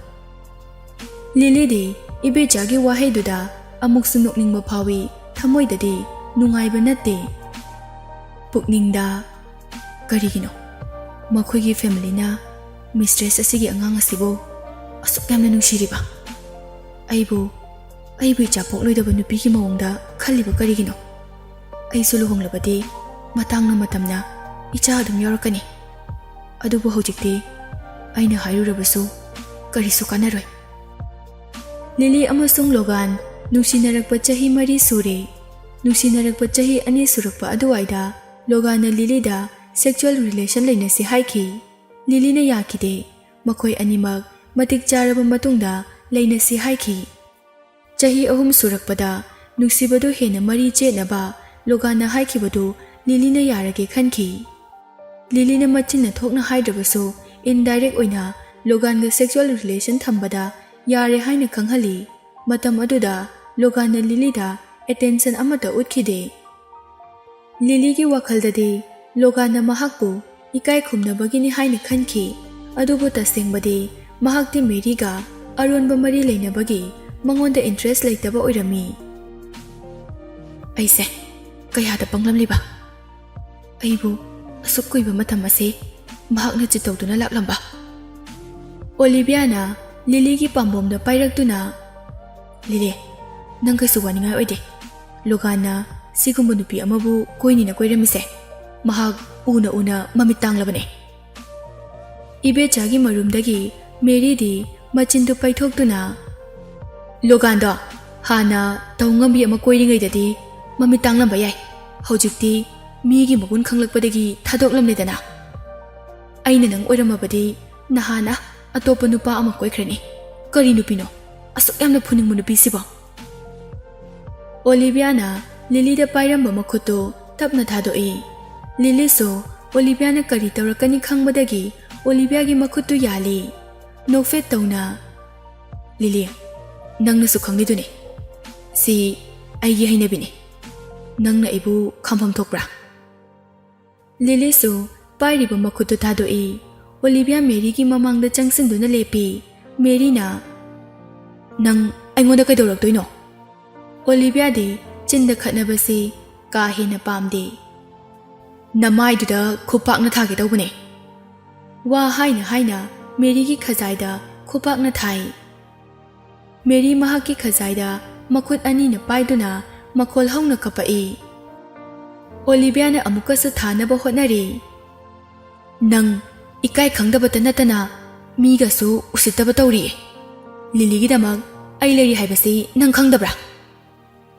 ꯂꯤꯂꯤꯗꯤ ꯏꯕꯦꯆꯥꯒꯤ ꯋꯥꯍꯩꯗꯨꯗ ꯑꯃꯨꯛꯁꯨ ꯅꯣꯛꯅꯤꯡꯕ ꯐꯥꯎꯏ, ꯊꯃꯣꯏꯗꯗꯤ ꯅꯨꯡꯉꯥꯏꯕ ꯅꯠꯇꯦ꯫ ꯄꯨꯛꯅꯤꯡꯗ, "ꯀꯔꯤꯒꯤꯅꯣ ꯃꯈꯣꯏꯒꯤ familyꯅ mistress ꯑꯁꯤꯒꯤ ꯑꯉꯥꯡ ꯑꯁꯤꯕꯨ ꯑꯁꯨꯛ ꯌꯥꯝꯅ ꯅꯨꯡꯁꯤꯔꯤꯕ? ꯑꯩꯕꯨ, ꯑꯩꯕꯨ ꯏꯆꯥ ꯄꯣꯛꯂꯣꯏꯗꯕ ꯅꯨꯄꯤꯒꯤ ꯃꯑꯣꯡꯗ ꯈꯜꯂꯤꯕ ꯀꯔꯤꯒꯤꯅꯣ? ꯑꯩꯁꯨ ꯂꯨꯍꯣꯡꯂꯕꯗꯤ ꯃꯇꯥꯡꯅ ꯃꯇꯝꯅ ꯏꯆꯥ ꯑꯗꯨꯝ ꯌꯥꯎꯔꯛꯀꯅꯤ꯫ ꯑꯗꯨꯕꯨ ꯍꯧꯖꯤꯛꯇꯤ ꯑꯩꯅ ꯍꯥꯏꯔꯨꯔꯕꯁꯨ ꯀꯔꯤꯁꯨ ꯀꯥꯟꯅꯔꯣꯏ꯫" ꯂꯤꯂꯤ ꯑꯃꯁꯨꯡ ꯂꯣꯒꯥꯟ ꯅꯨꯡꯁꯤꯅꯔꯛꯄ ꯆꯍꯤ ꯃꯔꯤ ꯁꯨꯔꯦ꯫ ꯅꯨꯡꯁꯤꯅꯔꯛꯄ ꯆꯍꯤ ꯑꯅꯤ ꯁꯨꯔꯛꯄ ꯑꯗꯨꯋꯥꯏꯗ ꯂꯣꯒꯥꯟꯅ ꯂꯤꯂꯤꯗ sexual relation ꯂꯩꯅꯁꯤ ꯍꯥꯏꯈꯤ꯫ ꯂꯤꯂꯤꯅ ꯌꯥꯈꯤꯗꯦ꯫ ꯃꯈꯣꯏ ꯑꯅꯤꯃꯛ ꯃꯇꯤꯛ ꯆꯥꯔꯕ ꯃꯇꯨꯡꯗ ꯂꯩꯅꯁꯤ ꯍꯥꯏꯈꯤ꯫ ꯆꯍꯤ ꯑꯍꯨꯝ ꯁꯨꯔꯛꯄꯗ ꯅꯨꯡꯁꯤꯕꯗꯨ ꯍꯦꯟꯅ ꯃꯔꯤ ꯆꯦꯠꯅꯕ ꯂꯣꯒꯥꯟꯅ ꯍꯥꯏꯈꯤꯕꯗꯨ ꯂꯤꯂꯤꯅ ꯌꯥꯔꯒꯦ ꯈꯟꯈꯤ꯫ ꯂꯤꯂꯤꯅ ꯃꯆꯤꯟꯅ ꯊꯣꯛꯅ ꯍꯥꯏꯗ꯭ꯔꯕꯁꯨ indirect ꯑꯣꯏꯅ ꯂꯣꯒꯥꯟꯒ sexual relation ꯊꯝꯕꯗ ꯌꯥꯔꯦ ꯍꯥꯏꯅ ꯈꯪꯍꯜꯂꯤ꯫ ꯃꯇꯝ ꯑꯗꯨꯗ ꯂꯣꯒꯥꯟꯅ ꯂꯤꯂꯤꯗ attention ꯑꯃꯠꯇ ꯎꯠꯈꯤꯗꯦ꯫ ꯂꯤꯂꯤꯒꯤ ꯋꯥꯈꯜꯗꯗꯤ ꯂꯣꯒꯥꯟꯅ ꯃꯍꯥꯛꯄꯨ ꯏꯀꯥꯏ ꯈꯨꯝꯅꯕꯒꯤꯅꯤ ꯍꯥꯏꯅ ꯈꯟꯈꯤ, ꯑꯗꯨꯕꯨ ꯇꯁꯦꯡꯕꯗꯤ ꯃꯍꯥꯛꯇꯤ ꯃꯦꯔꯤꯒ ꯑꯔꯣꯟꯕ ꯃꯔꯤ ꯂꯩꯅꯕꯒꯤ ꯃꯉꯣꯟꯗ interest ꯂꯩꯇꯕ ꯑꯣꯏꯔꯝꯃꯤ꯫ "ꯑꯩꯁꯦ ꯀꯌꯥꯗ ꯄꯪꯂꯝꯂꯤꯕ! ꯑꯩꯕꯨ ꯑꯁꯨꯛ ꯀꯨꯏꯕ ꯃꯇꯝ ꯑꯁꯤ ꯃꯍꯥꯛꯅ ꯆꯤꯠꯇꯧꯗꯨꯅ ꯂꯥꯛꯂꯝꯕ!" ꯑꯣꯂꯤꯚꯤꯌꯥꯅ ꯂꯤꯂꯤꯒꯤ ꯄꯥꯝꯕꯣꯝꯗ ꯄꯥꯏꯔꯛꯇꯨꯅ, "ꯂꯤꯂꯤ, ꯅꯪ ꯀꯩꯁꯨ ꯋꯥꯅꯤꯡꯉꯥꯏ ꯑꯣꯏꯗꯦ꯫ ꯂꯣꯒꯥꯟꯅ ꯁꯤꯒꯨꯝꯕ ꯅꯨꯄꯤ ꯑꯃꯕꯨ ꯀꯣꯏꯅꯤꯅ ꯀꯣꯏꯔꯝꯃꯤꯁꯦ ꯃꯍꯥꯛ ꯎꯅ ꯎꯅ ꯃꯃꯤꯠ ꯇꯥꯡꯂꯕꯅꯦ꯫" ꯏꯕꯦꯆꯥꯒꯤ ꯃꯔꯨꯝꯗꯒꯤ ꯃꯦꯔꯤꯗꯤ ꯃꯆꯤꯟꯗꯨ ꯄꯩꯊꯣꯛꯇꯨꯅ, "ꯂꯣꯒꯥꯟꯗꯣ ꯍꯥꯟꯅ ꯇꯧ ꯉꯝꯕꯤ ꯑꯃ ꯀꯣꯏꯔꯤꯉꯩꯗꯗꯤ ꯃꯃꯤꯠ ꯇꯥꯡꯂꯝꯕ ꯌꯥꯏ, ꯍꯧꯖꯤꯛꯇꯤ ꯃꯤꯒꯤ ꯃꯒꯨꯟ ꯈꯪꯂꯛꯄꯗꯒꯤ ꯊꯥꯗꯣꯛꯂꯝꯂꯦꯗꯅ꯫ ꯑꯩꯅ ꯅꯪ ꯑꯣꯏꯔꯝꯃꯕꯗꯤ ꯅꯍꯥꯟꯅ ꯑꯇꯣꯞꯄ ꯅꯨꯄꯥ ꯑꯃ ꯀꯣꯏꯈ꯭ꯔꯅꯤ꯫ ꯀꯔꯤ ꯅꯨꯄꯤꯅꯣ ꯑꯁꯨꯛ ꯌꯥꯝꯅ ꯐꯨꯅꯤꯡꯕ ꯅꯨꯄꯤꯁꯤꯕꯣ?" ꯑꯣꯂꯤꯚꯤꯌꯥꯅ ꯂꯤꯂꯤꯗ ꯄꯥꯏꯔꯝꯕ ꯃꯈꯨꯠꯇꯨ ꯇꯞꯅ ꯊꯥꯗꯣꯛꯏ꯫ ꯂꯤꯂꯤꯁꯨ ꯑꯣꯂꯤꯚꯤꯌꯥꯅ ꯀꯔꯤ ꯇꯧꯔꯛꯀꯅꯤ ꯈꯪꯕꯗꯒꯤ ꯑꯣꯂꯤꯚꯤꯌꯥꯒꯤ ꯃꯈꯨꯠꯇꯨ ꯌꯥꯜꯂꯤ꯫ ꯅꯣꯛꯐꯦꯠ ꯇꯧꯅ, "ꯂꯤꯂꯤ, ꯅꯪꯅꯁꯨ ꯈꯪꯂꯤꯗꯨꯅꯤ, ꯁꯤ ꯑꯩꯒꯤ ꯍꯩꯅꯕꯤꯅꯤ꯫ ꯅꯪꯅ ꯑꯩꯕꯨ ꯈꯥꯝꯐꯝ ꯊꯣꯛꯄ꯭ꯔꯥ?" ꯂꯤꯂꯤꯁꯨ ꯄꯥꯏꯔꯤꯕ ꯃꯈꯨꯠꯇꯨ ꯊꯥꯗꯣꯛꯏ꯫ ꯑꯣꯂꯤꯚꯤꯌꯥ ꯃꯦꯔꯤꯒꯤ ꯃꯃꯥꯡꯗ ꯆꯪꯁꯤꯟꯗꯨꯅ ꯂꯦꯞꯄꯤ꯫ ꯃꯦꯔꯤꯅ, "ꯅꯪ ꯑꯩꯉꯣꯟꯗ ꯀꯩꯗꯧꯔꯛꯇꯣꯏꯅꯣ?" ꯑꯣꯂꯤꯚꯤꯌꯥꯗꯤ ꯆꯤꯟꯗ ꯈꯠꯅꯕꯁꯤ ꯀꯥ ꯍꯦꯟꯅ ꯄꯥꯝꯗꯦ꯫ "ꯅꯃꯥꯏꯗꯨꯗ ꯈꯨꯄꯥꯛꯅ ꯊꯥꯒꯦ ꯇꯧꯕꯅꯦ"꯫ ꯋꯥ ꯍꯥꯏꯅ ꯍꯥꯏꯅ ꯃꯦꯔꯤꯒꯤ ꯈꯖꯥꯏꯗ ꯈꯨꯄꯥꯛꯅ ꯊꯥꯏ꯫ ꯃꯦꯔꯤ ꯃꯍꯥꯛꯀꯤ ꯈꯖꯥꯏꯗ ꯃꯈꯨꯠ ꯑꯅꯤꯅ ꯄꯥꯏꯗꯨꯅ ꯃꯈꯣꯜ ꯍꯧꯅ ꯀꯞꯄꯛꯏ꯫ ꯑꯣꯂꯤꯚꯤꯌꯥꯅ ꯑꯃꯨꯛꯀꯁꯨ ꯊꯥꯅꯕ ꯍꯣꯠꯅꯔꯤ꯫ "ꯅꯪ ꯏꯀꯥꯏ ꯈꯪꯗꯕꯇ ꯅꯠꯇꯅ ꯃꯤꯒꯁꯨ ꯎꯁꯤꯠꯇꯕ ꯇꯧꯔꯤꯌꯦ꯫ ꯂꯤꯂꯤꯒꯤꯗꯃꯛ ꯑꯩ ꯂꯩꯔꯤ ꯍꯥꯏꯕꯁꯤ ꯅꯪ ꯈꯪꯗꯕ꯭ꯔꯥ?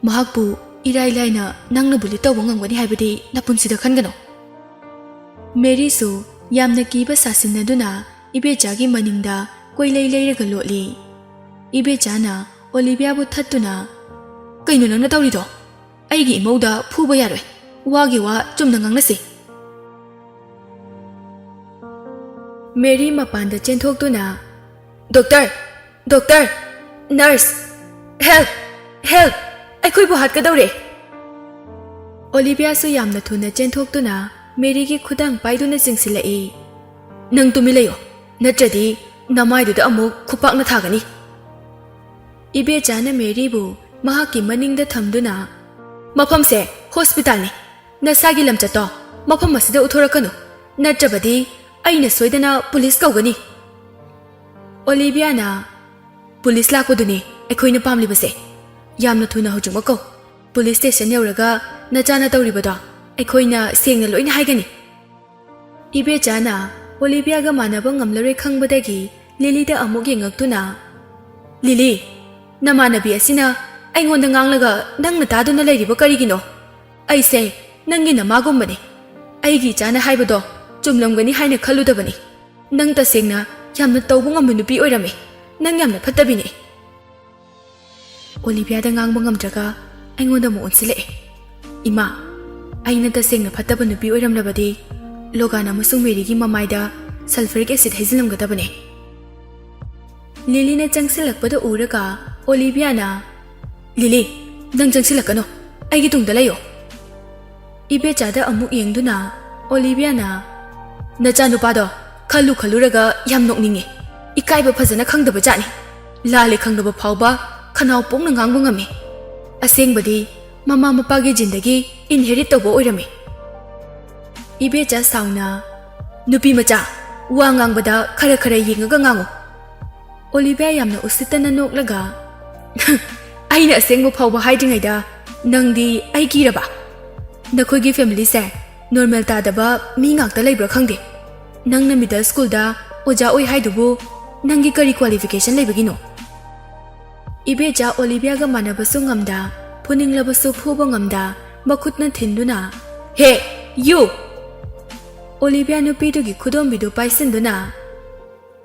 ꯃꯍꯥꯛꯄꯨ ꯏꯔꯥꯏ ꯂꯥꯏꯅ ꯅꯪꯅ ꯕꯨꯂꯤ ꯇꯧꯕ ꯉꯝꯒꯅꯤ ꯍꯥꯏꯕꯗꯤ ꯅꯄꯨꯟꯁꯤꯗ ꯈꯟꯒꯅꯨ"꯫ ꯃꯦꯔꯤꯁꯨ ꯌꯥꯝꯅ ꯀꯤꯕ ꯁꯥꯁꯤꯟꯅꯗꯨꯅ ꯏꯕꯦꯆꯥꯒꯤ ꯃꯅꯤꯡꯗ ꯀꯣꯏꯂꯩ ꯂꯩꯔꯒ ꯂꯣꯠꯂꯤ꯫ ꯏꯕꯦꯆꯥꯅ ꯑꯣꯂꯤꯚꯤꯌꯥꯕꯨ ꯊꯠꯇꯨꯅ, "ꯀꯩꯅꯣ ꯅꯪꯅ ꯇꯧꯔꯤꯗꯣ? ꯑꯩꯒꯤ ꯏꯃꯧꯗ ꯐꯨꯕ ꯌꯥꯔꯣꯏ꯫ ꯋꯥꯒꯤ ꯋꯥ ꯆꯨꯝꯅ ꯉꯥꯡꯅꯁꯤ"꯫ ꯃꯦꯔꯤ ꯃꯄꯥꯟꯗ ꯆꯦꯟꯊꯣꯛꯇꯨꯅ, "doctor! Doctor! Nurse! Help! Help! ꯑꯩꯈꯣꯏꯕꯨ ꯍꯥꯠꯀꯗꯧꯔꯦ!" ꯑꯣꯂꯤꯚꯤꯌꯥꯁꯨ ꯌꯥꯝꯅ ꯊꯨꯅ ꯆꯦꯟꯊꯣꯛꯇꯨꯅ ꯃꯦꯔꯤꯒꯤ ꯈꯨꯗꯥꯡ ꯄꯥꯏꯗꯨꯅ ꯆꯤꯡꯁꯤꯜꯂꯛꯏ꯫ "ꯅꯪ ꯇꯨꯃꯤꯟ ꯂꯩꯌꯨ, ꯅꯠꯇ꯭ꯔꯗꯤ ꯅꯃꯥꯏꯗꯨꯗ ꯑꯃꯨꯛ ꯈꯨꯄꯥꯛꯅ ꯊꯥꯒꯅꯤ"꯫ ꯏꯕꯦꯆꯥꯅ ꯃꯦꯔꯤꯕꯨ ꯃꯍꯥꯛꯀꯤ ꯃꯅꯤꯡꯗ ꯊꯝꯗꯨꯅ, "ꯃꯐꯝꯁꯦ ꯍꯣꯁꯄꯤꯇꯥꯜꯅꯤ꯫ ꯅꯁꯥꯒꯤ ꯂꯝꯆꯠꯇꯣ ꯃꯐꯝ ꯑꯁꯤꯗ ꯎꯠꯊꯣꯔꯛꯀꯅꯨ, ꯅꯠꯇ꯭ꯔꯕꯗꯤ ꯑꯩꯅ ꯁꯣꯏꯗꯅ ꯄꯨꯂꯤꯁ ꯀꯧꯒꯅꯤ"꯫ ꯑꯣꯂꯤꯚꯤꯌꯥꯅ, "ꯄꯨꯂꯤꯁ ꯂꯥꯛꯄꯗꯨꯅꯤ ꯑꯩꯈꯣꯏꯅ ꯄꯥꯝꯂꯤꯕꯁꯦ꯫ ꯌꯥꯝꯅ ꯊꯨꯅ ꯍꯧꯖꯤꯛꯃꯛ ꯀꯧ꯫ ꯄꯨꯂꯤꯁ ꯁ꯭ꯇꯦꯁꯟ ꯌꯧꯔꯒ ꯅꯆꯥꯅ ꯇꯧꯔꯤꯕꯗꯣ ꯑꯩꯈꯣꯏꯅ ꯁꯦꯡꯅ ꯂꯣꯏꯅ ꯍꯥꯏꯒꯅꯤ"꯫ ꯏꯕꯦꯆꯥꯅ ꯑꯣꯂꯤꯚꯤꯌꯥꯒ ꯃꯥꯟꯅꯕ ꯉꯝꯂꯔꯣꯏ ꯈꯪꯕꯗꯒꯤ ꯂꯤꯂꯤꯗ ꯑꯃꯨꯛ ꯌꯦꯡꯉꯛꯇꯨꯅ, "ꯂꯤꯂꯤ, ꯅꯃꯥꯟꯅꯕꯤ ꯑꯁꯤꯅ ꯑꯩꯉꯣꯟꯗ ꯉꯥꯡꯂꯒ ꯅꯪꯅ ꯇꯥꯗꯨꯅ ꯂꯩꯔꯤꯕ ꯀꯔꯤꯒꯤꯅꯣ? ꯑꯩꯁꯦ ꯅꯪꯒꯤ ꯅꯃꯥꯒꯨꯝꯕꯅꯤ꯫ ꯑꯩꯒꯤ ꯏꯆꯥꯅ ꯍꯥꯏꯕꯗꯣ ꯆꯨꯝꯂꯝꯒꯅꯤ ꯍꯥꯏꯅ ꯈꯜꯂꯨꯗꯕꯅꯤ꯫ ꯅꯪ ꯇꯁꯦꯡꯅ ꯌꯥꯝꯅ ꯇꯧꯕ ꯉꯝꯕ ꯅꯨꯄꯤ ꯑꯣꯏꯔꯝꯃꯤ꯫ ꯅꯪ ꯌꯥꯝꯅ ꯐꯠꯇꯕꯤꯅꯤ"꯫ ꯑꯣꯂꯤꯚꯤꯌꯥꯗ ꯉꯥꯡꯕ ꯉꯝꯗ꯭ꯔꯒ ꯑꯩꯉꯣꯟꯗ ꯑꯃꯨꯛ ꯑꯣꯟꯁꯤꯜꯂꯛꯑꯦ꯫ "ꯏꯃꯥ, ꯑꯩꯅ ꯇꯁꯦꯡꯅ ꯐꯠꯇꯕ ꯅꯨꯄꯤ ꯑꯣꯏꯔꯝꯂꯕꯗꯤ ꯂꯣꯒꯥꯟ ꯑꯃꯁꯨꯡ ꯃꯦꯔꯤꯒꯤ ꯃꯃꯥꯏꯗ ꯁꯜꯐꯔꯤꯛ ꯑꯦꯁꯤꯗ ꯍꯩꯖꯤꯜꯂꯝꯒꯗꯕꯅꯦ"꯫ ꯂꯤꯂꯤꯅ ꯆꯪꯁꯤꯜꯂꯛꯄꯗ ꯎꯔꯒ ꯑꯣꯂꯤꯚꯤꯌꯥꯅ, "ꯂꯤꯂꯤ, ꯅꯪ ꯆꯪꯁꯤꯜꯂꯛꯀꯅꯣ, ꯑꯩꯒꯤ ꯇꯨꯡꯗ ꯂꯩꯌꯣ꯫" ꯏꯕꯦꯆꯥꯗ ꯑꯃꯨꯛ ꯌꯦꯡꯗꯨꯅ ꯑꯣꯂꯤꯚꯤꯌꯥꯅ, "ꯅꯆꯥꯅꯨꯄꯥꯗꯣ ꯈꯜꯂꯨ ꯈꯜꯂꯨꯔꯒ ꯌꯥꯝ ꯅꯣꯛꯅꯤꯡꯉꯦ꯫ ꯏꯀꯥꯏꯕ ꯐꯖꯅ ꯈꯪꯗꯕ ꯖꯥꯠꯅꯤ꯫ ꯂꯥꯜꯂꯦ ꯈꯪꯂꯕ ꯐꯥꯎꯕ ꯈꯅꯥꯎ ꯄꯣꯛꯅ ꯉꯥꯡꯕ ꯉꯝꯃꯤ꯫ ꯑꯁꯦꯡꯕꯗꯤ ꯃꯃꯥ ꯃꯄꯥꯒꯤ ꯖꯤꯟꯗꯒꯤ ꯏꯟꯍꯦꯔꯤꯠ ꯇꯧꯕ ꯑꯣꯏꯔꯝꯃꯤ꯫" ꯏꯕꯦꯆꯥ ꯁꯥꯎꯅ, "ꯅꯨꯄꯤ ꯃꯆꯥ, ꯋꯥ ꯉꯥꯡꯕꯗ ꯈꯔ ꯈꯔ ꯌꯦꯡꯉꯒ ꯉꯥꯡꯉꯨ꯫" ꯑꯣꯂꯤꯚꯤꯌꯥ ꯌꯥꯝꯅ ꯎꯁꯤꯠꯇꯅ ꯅꯣꯛꯂꯒ, "ꯑꯩꯅ ꯑꯁꯦꯡꯕ ꯐꯥꯎꯕ ꯍꯥꯏꯗ꯭ꯔꯤꯉꯩꯗ ꯅꯪꯗꯤ ꯑꯩ ꯀꯤꯔꯕ? ꯅꯈꯣꯏꯒꯤ ꯐꯦꯃꯤꯂꯤꯁꯦ ꯅꯣꯔꯃꯦꯜ ꯇꯥꯗꯕ ꯃꯤ ꯉꯥꯛꯇ ꯂꯩꯕ꯭ꯔꯥ ꯈꯪꯗꯦ꯫ ꯅꯪꯅ ꯃꯤꯗꯜ ꯁ꯭ꯀꯨꯜꯗ ꯑꯣꯖꯥ ꯑꯣꯏ ꯍꯥꯏꯗꯨꯕꯨ ꯅꯪꯒꯤ ꯀꯔꯤ ꯀ꯭ꯋꯥꯂꯤꯐꯤꯀꯦꯁꯟ ꯂꯩꯕꯒꯤꯅꯣ?" ꯏꯕꯦꯆꯥ ꯑꯣꯂꯤꯚꯤꯌꯥꯒ ꯃꯥꯟꯅꯕꯁꯨ ꯉꯝꯗ, ꯐꯨꯅꯤꯡꯂꯕꯁꯨ ꯐꯨꯕ ꯉꯝꯗ, ꯃꯈꯨꯠꯅ ꯊꯤꯟꯗꯨꯅ, "ꯍꯦ, ꯌꯨ!" ꯑꯣꯂꯤꯚꯤꯌꯥ ꯅꯨꯄꯤꯗꯨꯒꯤ ꯈꯨꯗꯣꯝꯕꯤꯗꯨ ꯄꯥꯏꯁꯤꯟꯗꯨꯅ,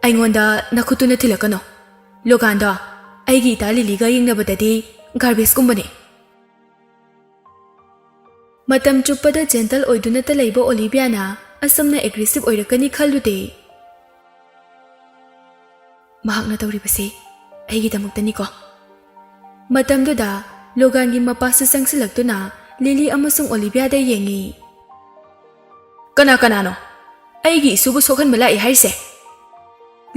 "ꯑꯩꯉꯣꯟꯗ ꯅꯈꯨꯠꯇꯨꯅ ꯊꯤꯜꯂꯛꯀꯅꯨ꯫ ꯂꯣꯒꯥꯟꯗꯣ ꯑꯩꯒꯤ ꯏꯇꯥ ꯂꯤꯂꯤꯒ ꯌꯦꯡꯅꯕꯗꯗꯤ ꯒꯥꯔꯕꯦꯖꯀꯨꯝꯕꯅꯤ꯫" ꯃꯇꯝ ꯆꯨꯞꯄꯗ ꯖꯦꯟꯇꯜ ꯑꯣꯏꯗꯨꯅꯇ ꯂꯩꯕ ꯑꯣꯂꯤꯚꯤꯌꯥꯅ ꯑꯁꯨꯝꯅ ꯑꯦꯒ꯭ꯔꯦꯁꯤꯚ ꯑꯣꯏꯔꯛꯀꯅꯤ ꯈꯜꯂꯨꯗꯦ꯫ "ꯃꯍꯥꯛꯅ ꯇꯧꯔꯤꯕꯁꯤ ꯑꯩꯒꯤꯗꯃꯛꯇꯅꯤꯀꯣ꯫" ꯃꯇꯝꯗꯨꯗ ꯂꯣꯒꯥꯟꯒꯤ ꯃꯄꯥꯁꯨ ꯆꯪꯁꯤꯜꯂꯛꯇꯨꯅ ꯂꯤꯂꯤ ꯑꯃꯁꯨꯡ ꯑꯣꯂꯤꯚꯤꯌꯥꯗ ꯌꯦꯡꯉꯤ꯫ "ꯀꯅꯥ ꯀꯅꯥꯅꯣ ꯑꯩꯒꯤ ꯏꯁꯨꯕꯨ ꯁꯣꯛꯍꯟꯕ ꯂꯥꯛꯏ ꯍꯥꯏꯔꯤꯁꯦ?"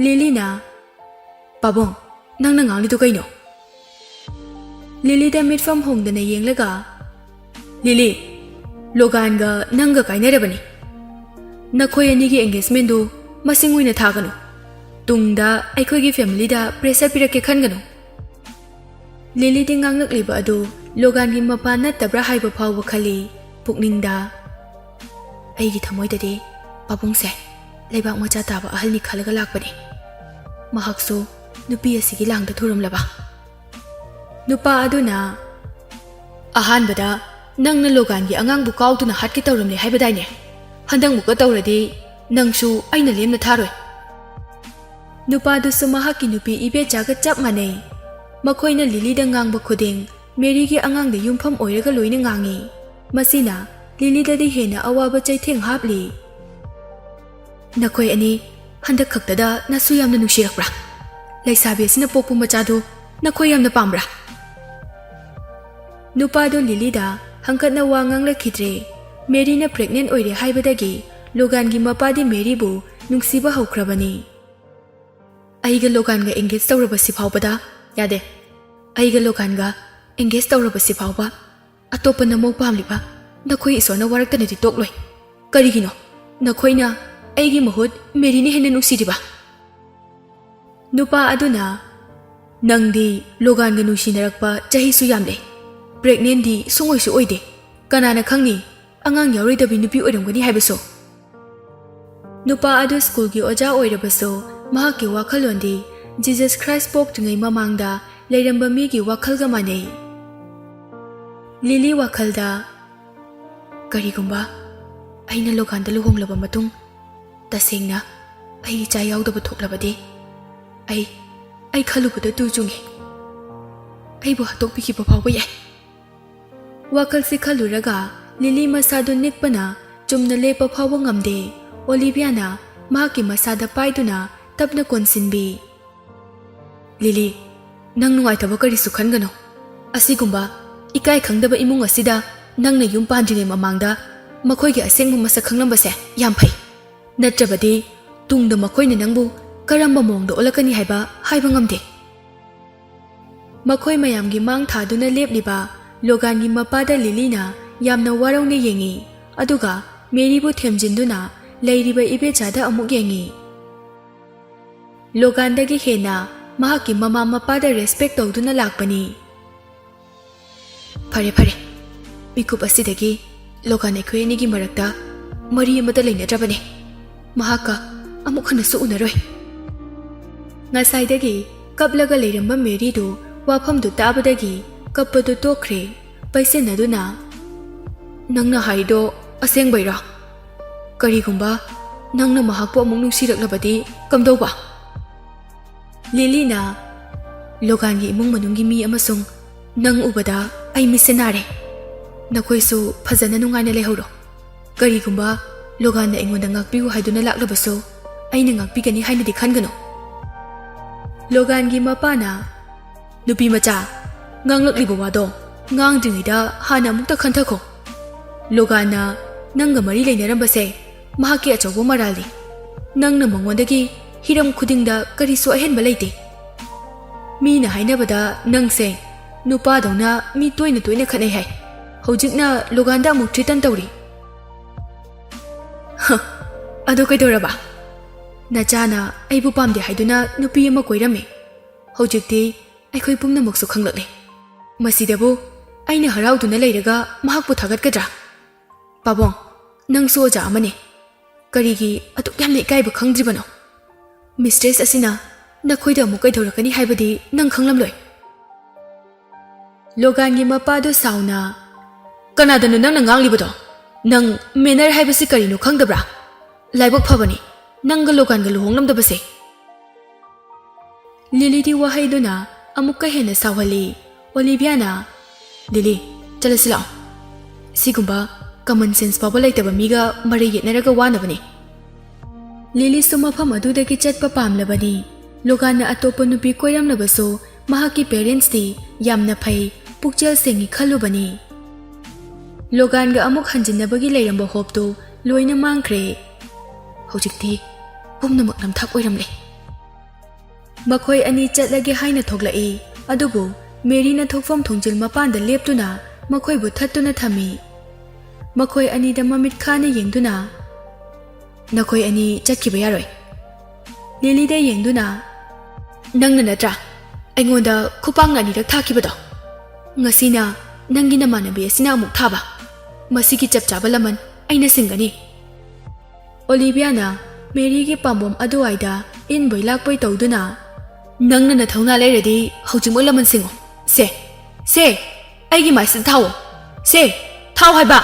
ꯂꯤꯂꯤꯅ, "ꯄꯥꯕꯨꯡ, ꯅꯪꯅ ꯉꯥꯡꯂꯤꯗꯨ ꯀꯩꯅꯣ?" ꯂꯤꯂꯤꯗ ꯃꯤꯠꯐꯝ ꯍꯣꯡꯗꯅ ꯌꯦꯡꯂꯒ, "ꯂꯤꯂꯤ, ꯂꯣꯒꯥꯟꯒ ꯅꯪꯒ ꯀꯥꯏꯅꯔꯕꯅꯤ꯫ ꯅꯈꯣꯏ ꯑꯅꯤꯒꯤ ꯑꯦꯡꯒꯦꯖꯃꯦꯟꯗꯨ ꯃꯁꯤꯡ ꯑꯣꯏꯅ ꯊꯥꯒꯅꯨ꯫ ꯇꯨꯡꯗ ꯑꯩꯈꯣꯏꯒꯤ ꯐꯦꯃꯤꯂꯤꯗ ꯄ꯭ꯔꯦꯁꯔ ꯄꯤꯔꯛꯀꯦ ꯈꯟꯒꯅꯨ꯫" ꯂꯤꯂꯤꯗꯤ ꯉꯥꯡꯂꯛꯂꯤꯕ ꯑꯗꯨ ꯂꯣꯒꯥꯟꯒꯤ ꯃꯄꯥ ꯅꯠꯇꯕ꯭ꯔꯥ ꯍꯥꯏꯕ ꯐꯥꯎꯕ ꯈꯜꯂꯤ ꯄꯨꯛꯅꯤꯡꯗ꯫ "ꯑꯩꯒꯤ ꯊꯃꯣꯏꯗꯗꯤ ꯄꯥꯕꯨꯡꯁꯦ ꯂꯩꯕꯥꯛ ꯃꯆꯥ ꯇꯥꯕ ꯑꯍꯜꯅꯤ ꯈꯜꯂꯒ ꯂꯥꯛꯄꯅꯤ꯫ ꯃꯍꯥꯛꯁꯨ ꯅꯨꯄꯤ ꯑꯁꯤꯒꯤ ꯂꯥꯡꯗ ꯊꯨꯔꯝꯂꯕ?" ꯅꯨꯄꯥ ꯑꯗꯨꯅ, "ꯑꯍꯥꯟꯕꯗ ꯅꯪꯅ ꯂꯣꯒꯥꯟꯒꯤ ꯑꯉꯥꯡꯕꯨ ꯀꯥꯎꯗꯨꯅ ꯍꯥꯠꯀꯦ ꯇꯧꯔꯝꯂꯦ ꯍꯥꯏꯕꯗꯥꯏꯅꯦ? ꯍꯟꯗꯛꯃꯨꯛꯀ ꯇꯧꯔꯗꯤ ꯅꯪꯁꯨ ꯑꯩꯅ ꯂꯦꯝꯅ ꯊꯥꯔꯣꯏ꯫" ꯅꯨꯄꯥꯗꯨꯁꯨ ꯃꯍꯥꯛꯀꯤ ꯅꯨꯄꯤ ꯏꯕꯦꯆꯥꯒ ꯆꯞ ꯃꯥꯟꯅꯩ꯫ ꯃꯈꯣꯏꯅ ꯂꯤꯂꯤꯗ ꯉꯥꯡꯕ ꯈꯨꯗꯤꯡ ꯃꯦꯔꯤꯒꯤ ꯑꯉꯥꯡꯗ ꯌꯨꯝꯐꯝ ꯑꯣꯏꯔꯒ ꯂꯣꯏꯅ ꯉꯥꯡꯉꯤ꯫ ꯃꯁꯤꯅ ꯂꯤꯂꯤꯗꯗꯤ ꯍꯦꯟꯅ ꯑꯋꯥꯕ ꯆꯩꯊꯦꯡ ꯍꯥꯞꯂꯤ꯫ "ꯅꯈꯣꯏ ꯑꯅꯤ ꯍꯟꯗꯛ ꯈꯛꯇꯗ ꯅꯁꯨ ꯌꯥꯝꯅ ꯅꯨꯡꯁꯤꯔꯛꯄ꯭ꯔꯥ? ꯂꯩꯁꯥꯕꯤ ꯑꯁꯤꯅ ꯄꯣꯛꯄ ꯃꯆꯥꯗꯨ ꯅꯈꯣꯏ ꯌꯥꯝꯅ ꯄꯥꯝꯕ꯭ꯔꯥ? ꯅꯨꯄꯥꯗꯨ ꯂꯤꯂꯤꯗ ꯍꯪꯀꯠꯅ ꯋꯥ ꯉꯥꯡꯂꯛꯈꯤꯗ꯭ꯔꯦ꯫ ꯃꯦꯔꯤꯅ pregnant ꯑꯣꯏꯔꯦ ꯍꯥꯏꯕꯗꯒꯤ ꯂꯣꯒꯥꯟꯒꯤ ꯃꯄꯥꯗꯤ ꯃꯦꯔꯤꯕꯨ ꯅꯨꯡꯁꯤꯕ ꯍꯧꯈ꯭ꯔꯕꯅꯤ꯫ ꯑꯩꯒ ꯂꯣꯒꯥꯟꯒ engage ꯇꯧꯔꯕꯁꯤ ꯐꯥꯎꯕꯗ ꯌꯥꯗꯦ꯫ ꯑꯩꯒ ꯂꯣꯒꯥꯟꯒ engage ꯇꯧꯔꯕꯁꯤ ꯐꯥꯎꯕ ꯑꯇꯣꯞꯄ ꯅꯃꯧ ꯄꯥꯝꯂꯤꯕ ꯅꯈꯣꯏ ꯏꯁꯣꯔꯅ ꯋꯥꯔꯛꯇꯅꯗꯤ ꯇꯣꯛꯂꯣꯏ꯫ ꯀꯔꯤꯒꯤꯅꯣ ꯅꯈꯣꯏꯅ ꯑꯩꯒꯤ ꯃꯍꯨꯠ ꯃꯦꯔꯤꯅ ꯍꯦꯟꯅ ꯅꯨꯡꯁꯤꯔꯤꯕ? ꯅꯨꯄꯥ ꯑꯗꯨꯅ, "ꯅꯪꯗꯤ ꯂꯣꯒꯥꯟꯒ ꯅꯨꯡꯁꯤꯅꯔꯛꯄ ꯆꯍꯤꯁꯨ ꯌꯥꯝꯂꯦ, pregnant ꯗꯤ ꯁꯨꯡꯑꯣꯏꯁꯨ ꯑꯣꯏꯗꯦ, ꯀꯅꯥꯅ ꯈꯪꯅꯤ ꯑꯉꯥꯡ ꯌꯥꯎꯔꯣꯏꯗꯕꯤ ꯅꯨꯄꯤ ꯑꯣꯏꯔꯝꯒꯅꯤ ꯍꯥꯏꯕꯁꯨ?" ꯅꯨꯄꯥ ꯑꯗꯨ ꯁ꯭ꯀꯨꯜꯒꯤ ꯑꯣꯖꯥ ꯑꯣꯏꯔꯕꯁꯨ, ꯃꯍꯥꯛꯀꯤ ꯋꯥꯈꯜꯂꯣꯟꯗꯤ ꯖꯤꯖꯁ ꯈ꯭ꯔꯥꯏꯁ ꯄꯣꯛꯇ꯭ꯔꯤꯉꯩ ꯃꯃꯥꯡꯗ ꯂꯩꯔꯝꯕ ꯃꯤꯒꯤ ꯋꯥꯈꯜꯒ ꯃꯥꯟꯅꯩ꯫ ꯂꯤꯂꯤ ꯋꯥꯈꯜꯗ, "ꯀꯔꯤꯒꯨꯝꯕ ꯑꯩꯅ ꯂꯣꯒꯥꯟꯗ ꯂꯨꯍꯣꯡꯂꯕ ꯃꯇꯨꯡ ꯇꯁꯦꯡꯅ ꯑꯩ ꯏꯆꯥ ꯌꯥꯎꯗꯕ ꯊꯣꯛꯂꯕꯗꯤ, ꯑꯩ, ꯑꯩ ꯈꯜꯂꯨꯕꯗ ꯇꯨ ꯆꯨꯡꯏ꯫ ꯑꯩꯕꯨ ꯍꯥꯠꯇꯣꯛꯄꯤꯈꯤꯕ ꯐꯥꯎꯕ ꯌꯥꯏ꯫" ꯋꯥꯈꯜꯁꯤ ꯈꯜꯂꯨꯔꯒ ꯂꯤꯂꯤ ꯃꯁꯥꯗꯨ ꯅꯤꯛꯄꯅ ꯆꯨꯝꯅ ꯂꯦꯞꯄ ꯐꯥꯎꯕ ꯉꯝꯗꯦ꯫ ꯑꯣꯂꯤꯚꯤꯌꯥꯅ ꯃꯍꯥꯛꯀꯤ ꯃꯁꯥꯗ ꯄꯥꯏꯗꯨꯅ ꯇꯞꯅ ꯀꯣꯟꯁꯤꯟꯕꯤ꯫ "ꯂꯤꯂꯤ, ꯅꯪ ꯅꯨꯡꯉꯥꯏꯇꯕ ꯀꯔꯤꯁꯨ ꯈꯟꯒꯅꯨ꯫ ꯑꯁꯤꯒꯨꯝꯕ ꯏꯀꯥꯏ ꯈꯪꯗꯕ ꯏꯃꯨꯡ ꯑꯁꯤꯗ ꯅꯪꯅ ꯌꯨꯝ ꯄꯥꯟꯗ꯭ꯔꯤꯉꯩ ꯃꯃꯥꯡꯗ ꯃꯈꯣꯏꯒꯤ ꯑꯁꯦꯡꯕ ꯃꯁꯛ ꯈꯪꯂꯝꯕꯁꯦ ꯌꯥꯝ ꯐꯩ꯫ ꯅꯠꯇ꯭ꯔꯕꯗꯤ ꯇꯨꯡꯗ ꯃꯈꯣꯏꯅ ꯅꯪꯕꯨ ꯀꯔꯝꯕ ꯃꯑꯣꯡꯗ ꯑꯣꯜꯂꯛꯀꯅꯤ ꯍꯥꯏꯕ ꯍꯥꯏꯕ ꯉꯝꯗꯦ꯫" ꯃꯈꯣꯏ ꯃꯌꯥꯝꯒꯤ ꯃꯥꯡ ꯊꯥꯗꯨꯅ ꯂꯦꯞꯂꯤꯕ ꯂꯣꯒꯥꯟꯒꯤ ꯃꯄꯥꯗ ꯂꯤꯂꯤꯅ ꯌꯥꯝꯅ ꯋꯥꯔꯧꯅ ꯌꯦꯡꯏ, ꯑꯗꯨꯒ ꯃꯦꯔꯤꯕꯨ ꯊꯦꯝꯖꯤꯟꯗꯨꯅ ꯂꯩꯔꯤꯕ ꯏꯕꯦꯆꯥꯗ ꯑꯃꯨꯛ ꯌꯦꯡꯏ꯫ ꯂꯣꯒꯥꯟꯗꯒꯤ ꯍꯦꯟꯅ ꯃꯍꯥꯛꯀꯤ ꯃꯃꯥ ꯃꯄꯥꯗ respect ꯇꯧꯗꯨꯅ ꯂꯥꯛꯄꯅꯤ꯫ "ꯐꯔꯦ, ꯐꯔꯦ꯫ ꯃꯤꯀꯨꯞ ꯑꯁꯤꯗꯒꯤ ꯂꯣꯒꯥꯟ ꯑꯩꯈꯣꯏ ꯑꯅꯤꯒꯤ ꯃꯔꯛꯇ ꯃꯔꯤ ꯑꯃꯠꯇ ꯂꯩꯅꯗ꯭ꯔꯕꯅꯦ꯫ ꯃꯍꯥꯛꯀ ꯑꯃꯨꯛ ꯍꯟꯅꯁꯨ ꯎꯅꯔꯣꯏ꯫" ꯉꯁꯥꯏꯗꯒꯤ ꯀꯞꯂꯒ ꯂꯩꯔꯝꯕ ꯃꯦꯔꯤꯗꯨ ꯋꯥꯐꯝꯗꯨ ꯇꯥꯕꯗꯒꯤ ꯀꯞꯄꯗꯨ ꯇꯣꯛꯈ꯭ꯔꯦ꯫ ꯄꯩꯁꯤꯟꯅꯗꯨꯅ, "ꯅꯪꯅ ꯍꯥꯏꯗꯣ ꯑꯁꯦꯡꯕꯩꯔꯣ? ꯀꯔꯤꯒꯨꯝꯕ ꯅꯪꯅ ꯃꯍꯥꯛꯄꯨ ꯑꯃꯨꯛ ꯅꯨꯡꯁꯤꯔꯛꯂꯕꯗꯤ ꯀꯝꯗꯧꯕ?" ꯂꯤꯂꯤꯅ, "ꯂꯣꯒꯥꯟꯒꯤ ꯏꯃꯨꯡ ꯃꯅꯨꯡꯒꯤ ꯃꯤ ꯑꯃꯁꯨꯡ ꯅꯪ ꯎꯕꯗ ꯑꯩ ꯃꯤꯠꯁꯦ ꯅꯥꯔꯦ꯫ ꯅꯈꯣꯏꯁꯨ ꯐꯖꯅ ꯅꯨꯡꯉꯥꯏꯅ ꯂꯩꯍꯧꯔꯣ꯫ ꯀꯔꯤꯒꯨꯝꯕ ꯂꯣꯒꯥꯟꯅ ꯑꯩꯉꯣꯟꯗ ꯉꯥꯛꯄꯤꯌꯨ ꯍꯥꯏꯗꯨꯅ ꯂꯥꯛꯂꯕꯁꯨ, ꯑꯩꯅ ꯉꯥꯛꯄꯤꯒꯅꯤ ꯍꯥꯏꯅꯗꯤ ꯈꯟꯒꯅꯨ꯫" ꯂꯣꯒꯥꯟꯒꯤ ꯃꯄꯥꯅ, "ꯅꯨꯄꯤ ꯃꯆꯥ, ꯉꯥꯡꯂꯛꯂꯤꯕ ꯋꯥꯗꯣ ꯉꯥꯡꯗ꯭ꯔꯤꯉꯩꯗ ꯍꯥꯟꯅ ꯑꯃꯨꯛꯇ ꯈꯟꯊꯈꯣ꯫ ꯂꯣꯒꯥꯟꯅ ꯅꯪꯒ ꯃꯔꯤ ꯂꯩꯅꯔꯝꯕꯁꯦ ꯃꯍꯥꯛꯀꯤ ꯑꯆꯧꯕ ꯃꯔꯥꯜꯅꯤ꯫ ꯅꯪꯅ ꯃꯉꯣꯟꯗꯒꯤ ꯍꯤꯔꯝ ꯈꯨꯗꯤꯡꯗ ꯀꯔꯤꯁꯨ ꯑꯍꯦꯟꯕ ꯂꯩꯇꯦ꯫ ꯃꯤꯅ ꯍꯥꯏꯅꯕꯗ ꯅꯪꯁꯦ ꯅꯨꯄꯥꯗꯧꯅ ꯃꯤ ꯇꯣꯏꯅ ꯇꯣꯏꯅ ꯈꯠꯅꯩ ꯍꯥꯏ꯫ ꯍꯧꯖꯤꯛꯅ ꯂꯣꯒꯥꯟꯗ ꯑꯃꯨꯛ ꯊ꯭ꯔꯤꯇꯟ ꯇꯧꯔꯤ꯫" "ꯍ, ꯑꯗꯣ ꯀꯩꯗꯧꯔꯕ? ꯅꯆꯥꯅ ꯑꯩꯕꯨ ꯄꯥꯝꯗꯦ ꯍꯥꯏꯗꯨꯅ ꯅꯨꯄꯤ ꯑꯃ ꯀꯣꯏꯔꯝꯃꯤ꯫ ꯍꯧꯖꯤꯛꯇꯤ ꯑꯩꯈꯣꯏ ꯄꯨꯝꯅꯃꯛꯁꯨ ꯈꯪꯂꯛꯂꯦ꯫ ꯃꯁꯤꯗꯕꯨ ꯑꯩꯅ ꯍꯔꯥꯎꯗꯨꯅ ꯂꯩꯔꯒ ꯃꯍꯥꯛꯄꯨ ꯊꯥꯒꯠꯀꯗ꯭ꯔꯥ? ꯄꯥꯕꯨꯡ, ꯅꯪꯁꯨ ꯑꯣꯖꯥ ꯑꯃꯅꯤ꯫ ꯀꯔꯤꯒꯤ ꯑꯗꯨꯛ ꯌꯥꯝꯅ ꯏꯀꯥꯏꯕ ꯈꯪꯗ꯭ꯔꯤꯕꯅꯣ? ꯃꯤꯁꯇ꯭ꯔꯦꯁ ꯑꯁꯤꯅ ꯅꯈꯣꯏꯗ ꯑꯃꯨꯛ ꯀꯩꯗꯧꯔꯛꯀꯅꯤ ꯍꯥꯏꯕꯗꯤ ꯅꯪ ꯈꯪꯂꯝꯂꯣꯏ꯫" ꯂꯣꯒꯥꯟꯒꯤ ꯃꯄꯥꯗꯨ ꯁꯥꯎꯅ, "ꯀꯅꯥꯗꯅꯣ ꯅꯪꯅ ꯉꯥꯡꯂꯤꯕꯗꯣ? ꯅꯪ ꯃꯦꯅꯔ ꯍꯥꯏꯕꯁꯤ ꯀꯔꯤꯅꯣ ꯈꯪꯗꯕ꯭ꯔꯥ? ꯂꯥꯏꯕꯛ ꯐꯕꯅꯤ ꯅꯪꯒ ꯂꯣꯒꯥꯟꯒ ꯂꯨꯍꯣꯡꯂꯝꯗꯕꯁꯦ꯫" ꯂꯤꯂꯤꯗꯤ ꯋꯥꯍꯩꯗꯨꯅ ꯑꯃꯨꯛꯀ ꯍꯦꯟꯅ ꯁꯥꯎꯍꯜꯂꯤ꯫ ꯑꯣꯂꯤꯚꯤꯌꯥꯅ, "ꯂꯤꯂꯤ, ꯆꯠꯂꯁꯤ ꯂꯥꯛꯑꯣ꯫ ꯁꯤꯒꯨꯝꯕ ꯀꯃꯟ ꯁꯦꯟꯁ ꯐꯥꯎꯕ ꯂꯩꯇꯕ ꯃꯤꯒ ꯃꯔꯩ ꯌꯦꯠꯅꯔꯒ ꯋꯥꯅꯕꯅꯤ꯫" ꯂꯤꯂꯤꯁꯨ ꯃꯐꯝ ꯑꯗꯨꯗꯒꯤ ꯆꯠꯄ ꯄꯥꯝꯂꯕꯅꯤ꯫ ꯂꯣꯒꯥꯟꯅ ꯑꯇꯣꯞꯄ ꯅꯨꯄꯤ ꯀꯣꯏꯔꯝꯂꯕꯁꯨ ꯃꯍꯥꯛꯀꯤ ꯄꯦꯔꯦꯟꯠꯁꯇꯤ ꯌꯥꯝꯅ ꯐꯩ, ꯄꯨꯛꯆꯦꯜ ꯁꯦꯡꯉꯤ ꯈꯜꯂꯨꯕꯅꯤ꯫ ꯂꯣꯒꯥꯟꯒ ꯑꯃꯨꯛ ꯍꯟꯖꯤꯟꯅꯕꯒꯤ ꯂꯩꯔꯝꯕ ꯍꯣꯞꯇꯨ ꯂꯣꯏꯅ ꯃꯥꯡꯈ꯭ꯔꯦ꯫ ꯍꯧꯖꯤꯛꯇꯤ ꯄꯨꯝꯅꯃꯛ ꯅꯝꯊꯥꯛ ꯑꯣꯏꯔꯝꯂꯦ꯫ ꯃꯈꯣꯏ ꯑꯅꯤ ꯆꯠꯂꯒꯦ ꯍꯥꯏꯅ ꯊꯣꯛꯂꯛꯏ, ꯑꯗꯨꯕꯨ ꯃꯦꯔꯤꯅ ꯊꯣꯛꯐꯝ ꯊꯣꯡꯖꯤꯜ ꯃꯄꯥꯟꯗ ꯂꯦꯞꯇꯨꯅ ꯃꯈꯣꯏꯕꯨ ꯊꯠꯇꯨꯅ ꯊꯝꯃꯤ꯫ ꯃꯈꯣꯏ ꯑꯅꯤꯗ ꯃꯃꯤꯠ ꯈꯥꯅ ꯌꯦꯡꯗꯨꯅ, "ꯅꯈꯣꯏ ꯑꯅꯤ ꯆꯠꯈꯤꯕ ꯌꯥꯔꯣꯏ꯫" ꯂꯤꯂꯤꯗ ꯌꯦꯡꯗꯨꯅ, "ꯅꯪꯅ ꯅꯠꯇ꯭ꯔꯥ ꯑꯩꯉꯣꯟꯗ ꯈꯨꯄꯥꯛꯅ ꯑꯅꯤꯔꯛ ꯊꯥꯈꯤꯕꯗꯣ? ꯉꯁꯤꯅ ꯅꯪꯒꯤ ꯅꯃꯥꯟꯅꯕꯤ ꯑꯁꯤꯅ ꯑꯃꯨꯛ ꯊꯥꯕ꯫ ꯃꯁꯤꯒꯤ ꯆꯞ ꯆꯥꯕ ꯂꯃꯟ ꯑꯩꯅ ꯁꯤꯡꯒꯅꯤ꯫" ꯑꯣꯂꯤꯚꯤꯌꯥꯅ ꯃꯦꯔꯤꯒꯤ ꯄꯥꯝꯕꯣꯝ ꯑꯗꯨꯋꯥꯏꯗ ꯏꯟꯕꯣꯏ ꯂꯥꯛꯄꯣꯏ ꯇꯧꯗꯨꯅ, "ꯅꯪꯅ ꯅꯊꯧꯅꯥ ꯂꯩꯔꯗꯤ ꯍꯧꯖꯤꯛꯃꯛ ꯂꯃꯟ ꯁꯤꯡꯉꯣ꯫ ꯁꯦ, ꯁꯦ, ꯑꯩꯒꯤ ꯃꯥꯏꯁꯤꯗ ꯊꯥꯎꯑꯣ꯫ ꯁꯦ, ꯊꯥꯎ ꯍꯥꯏꯕ!"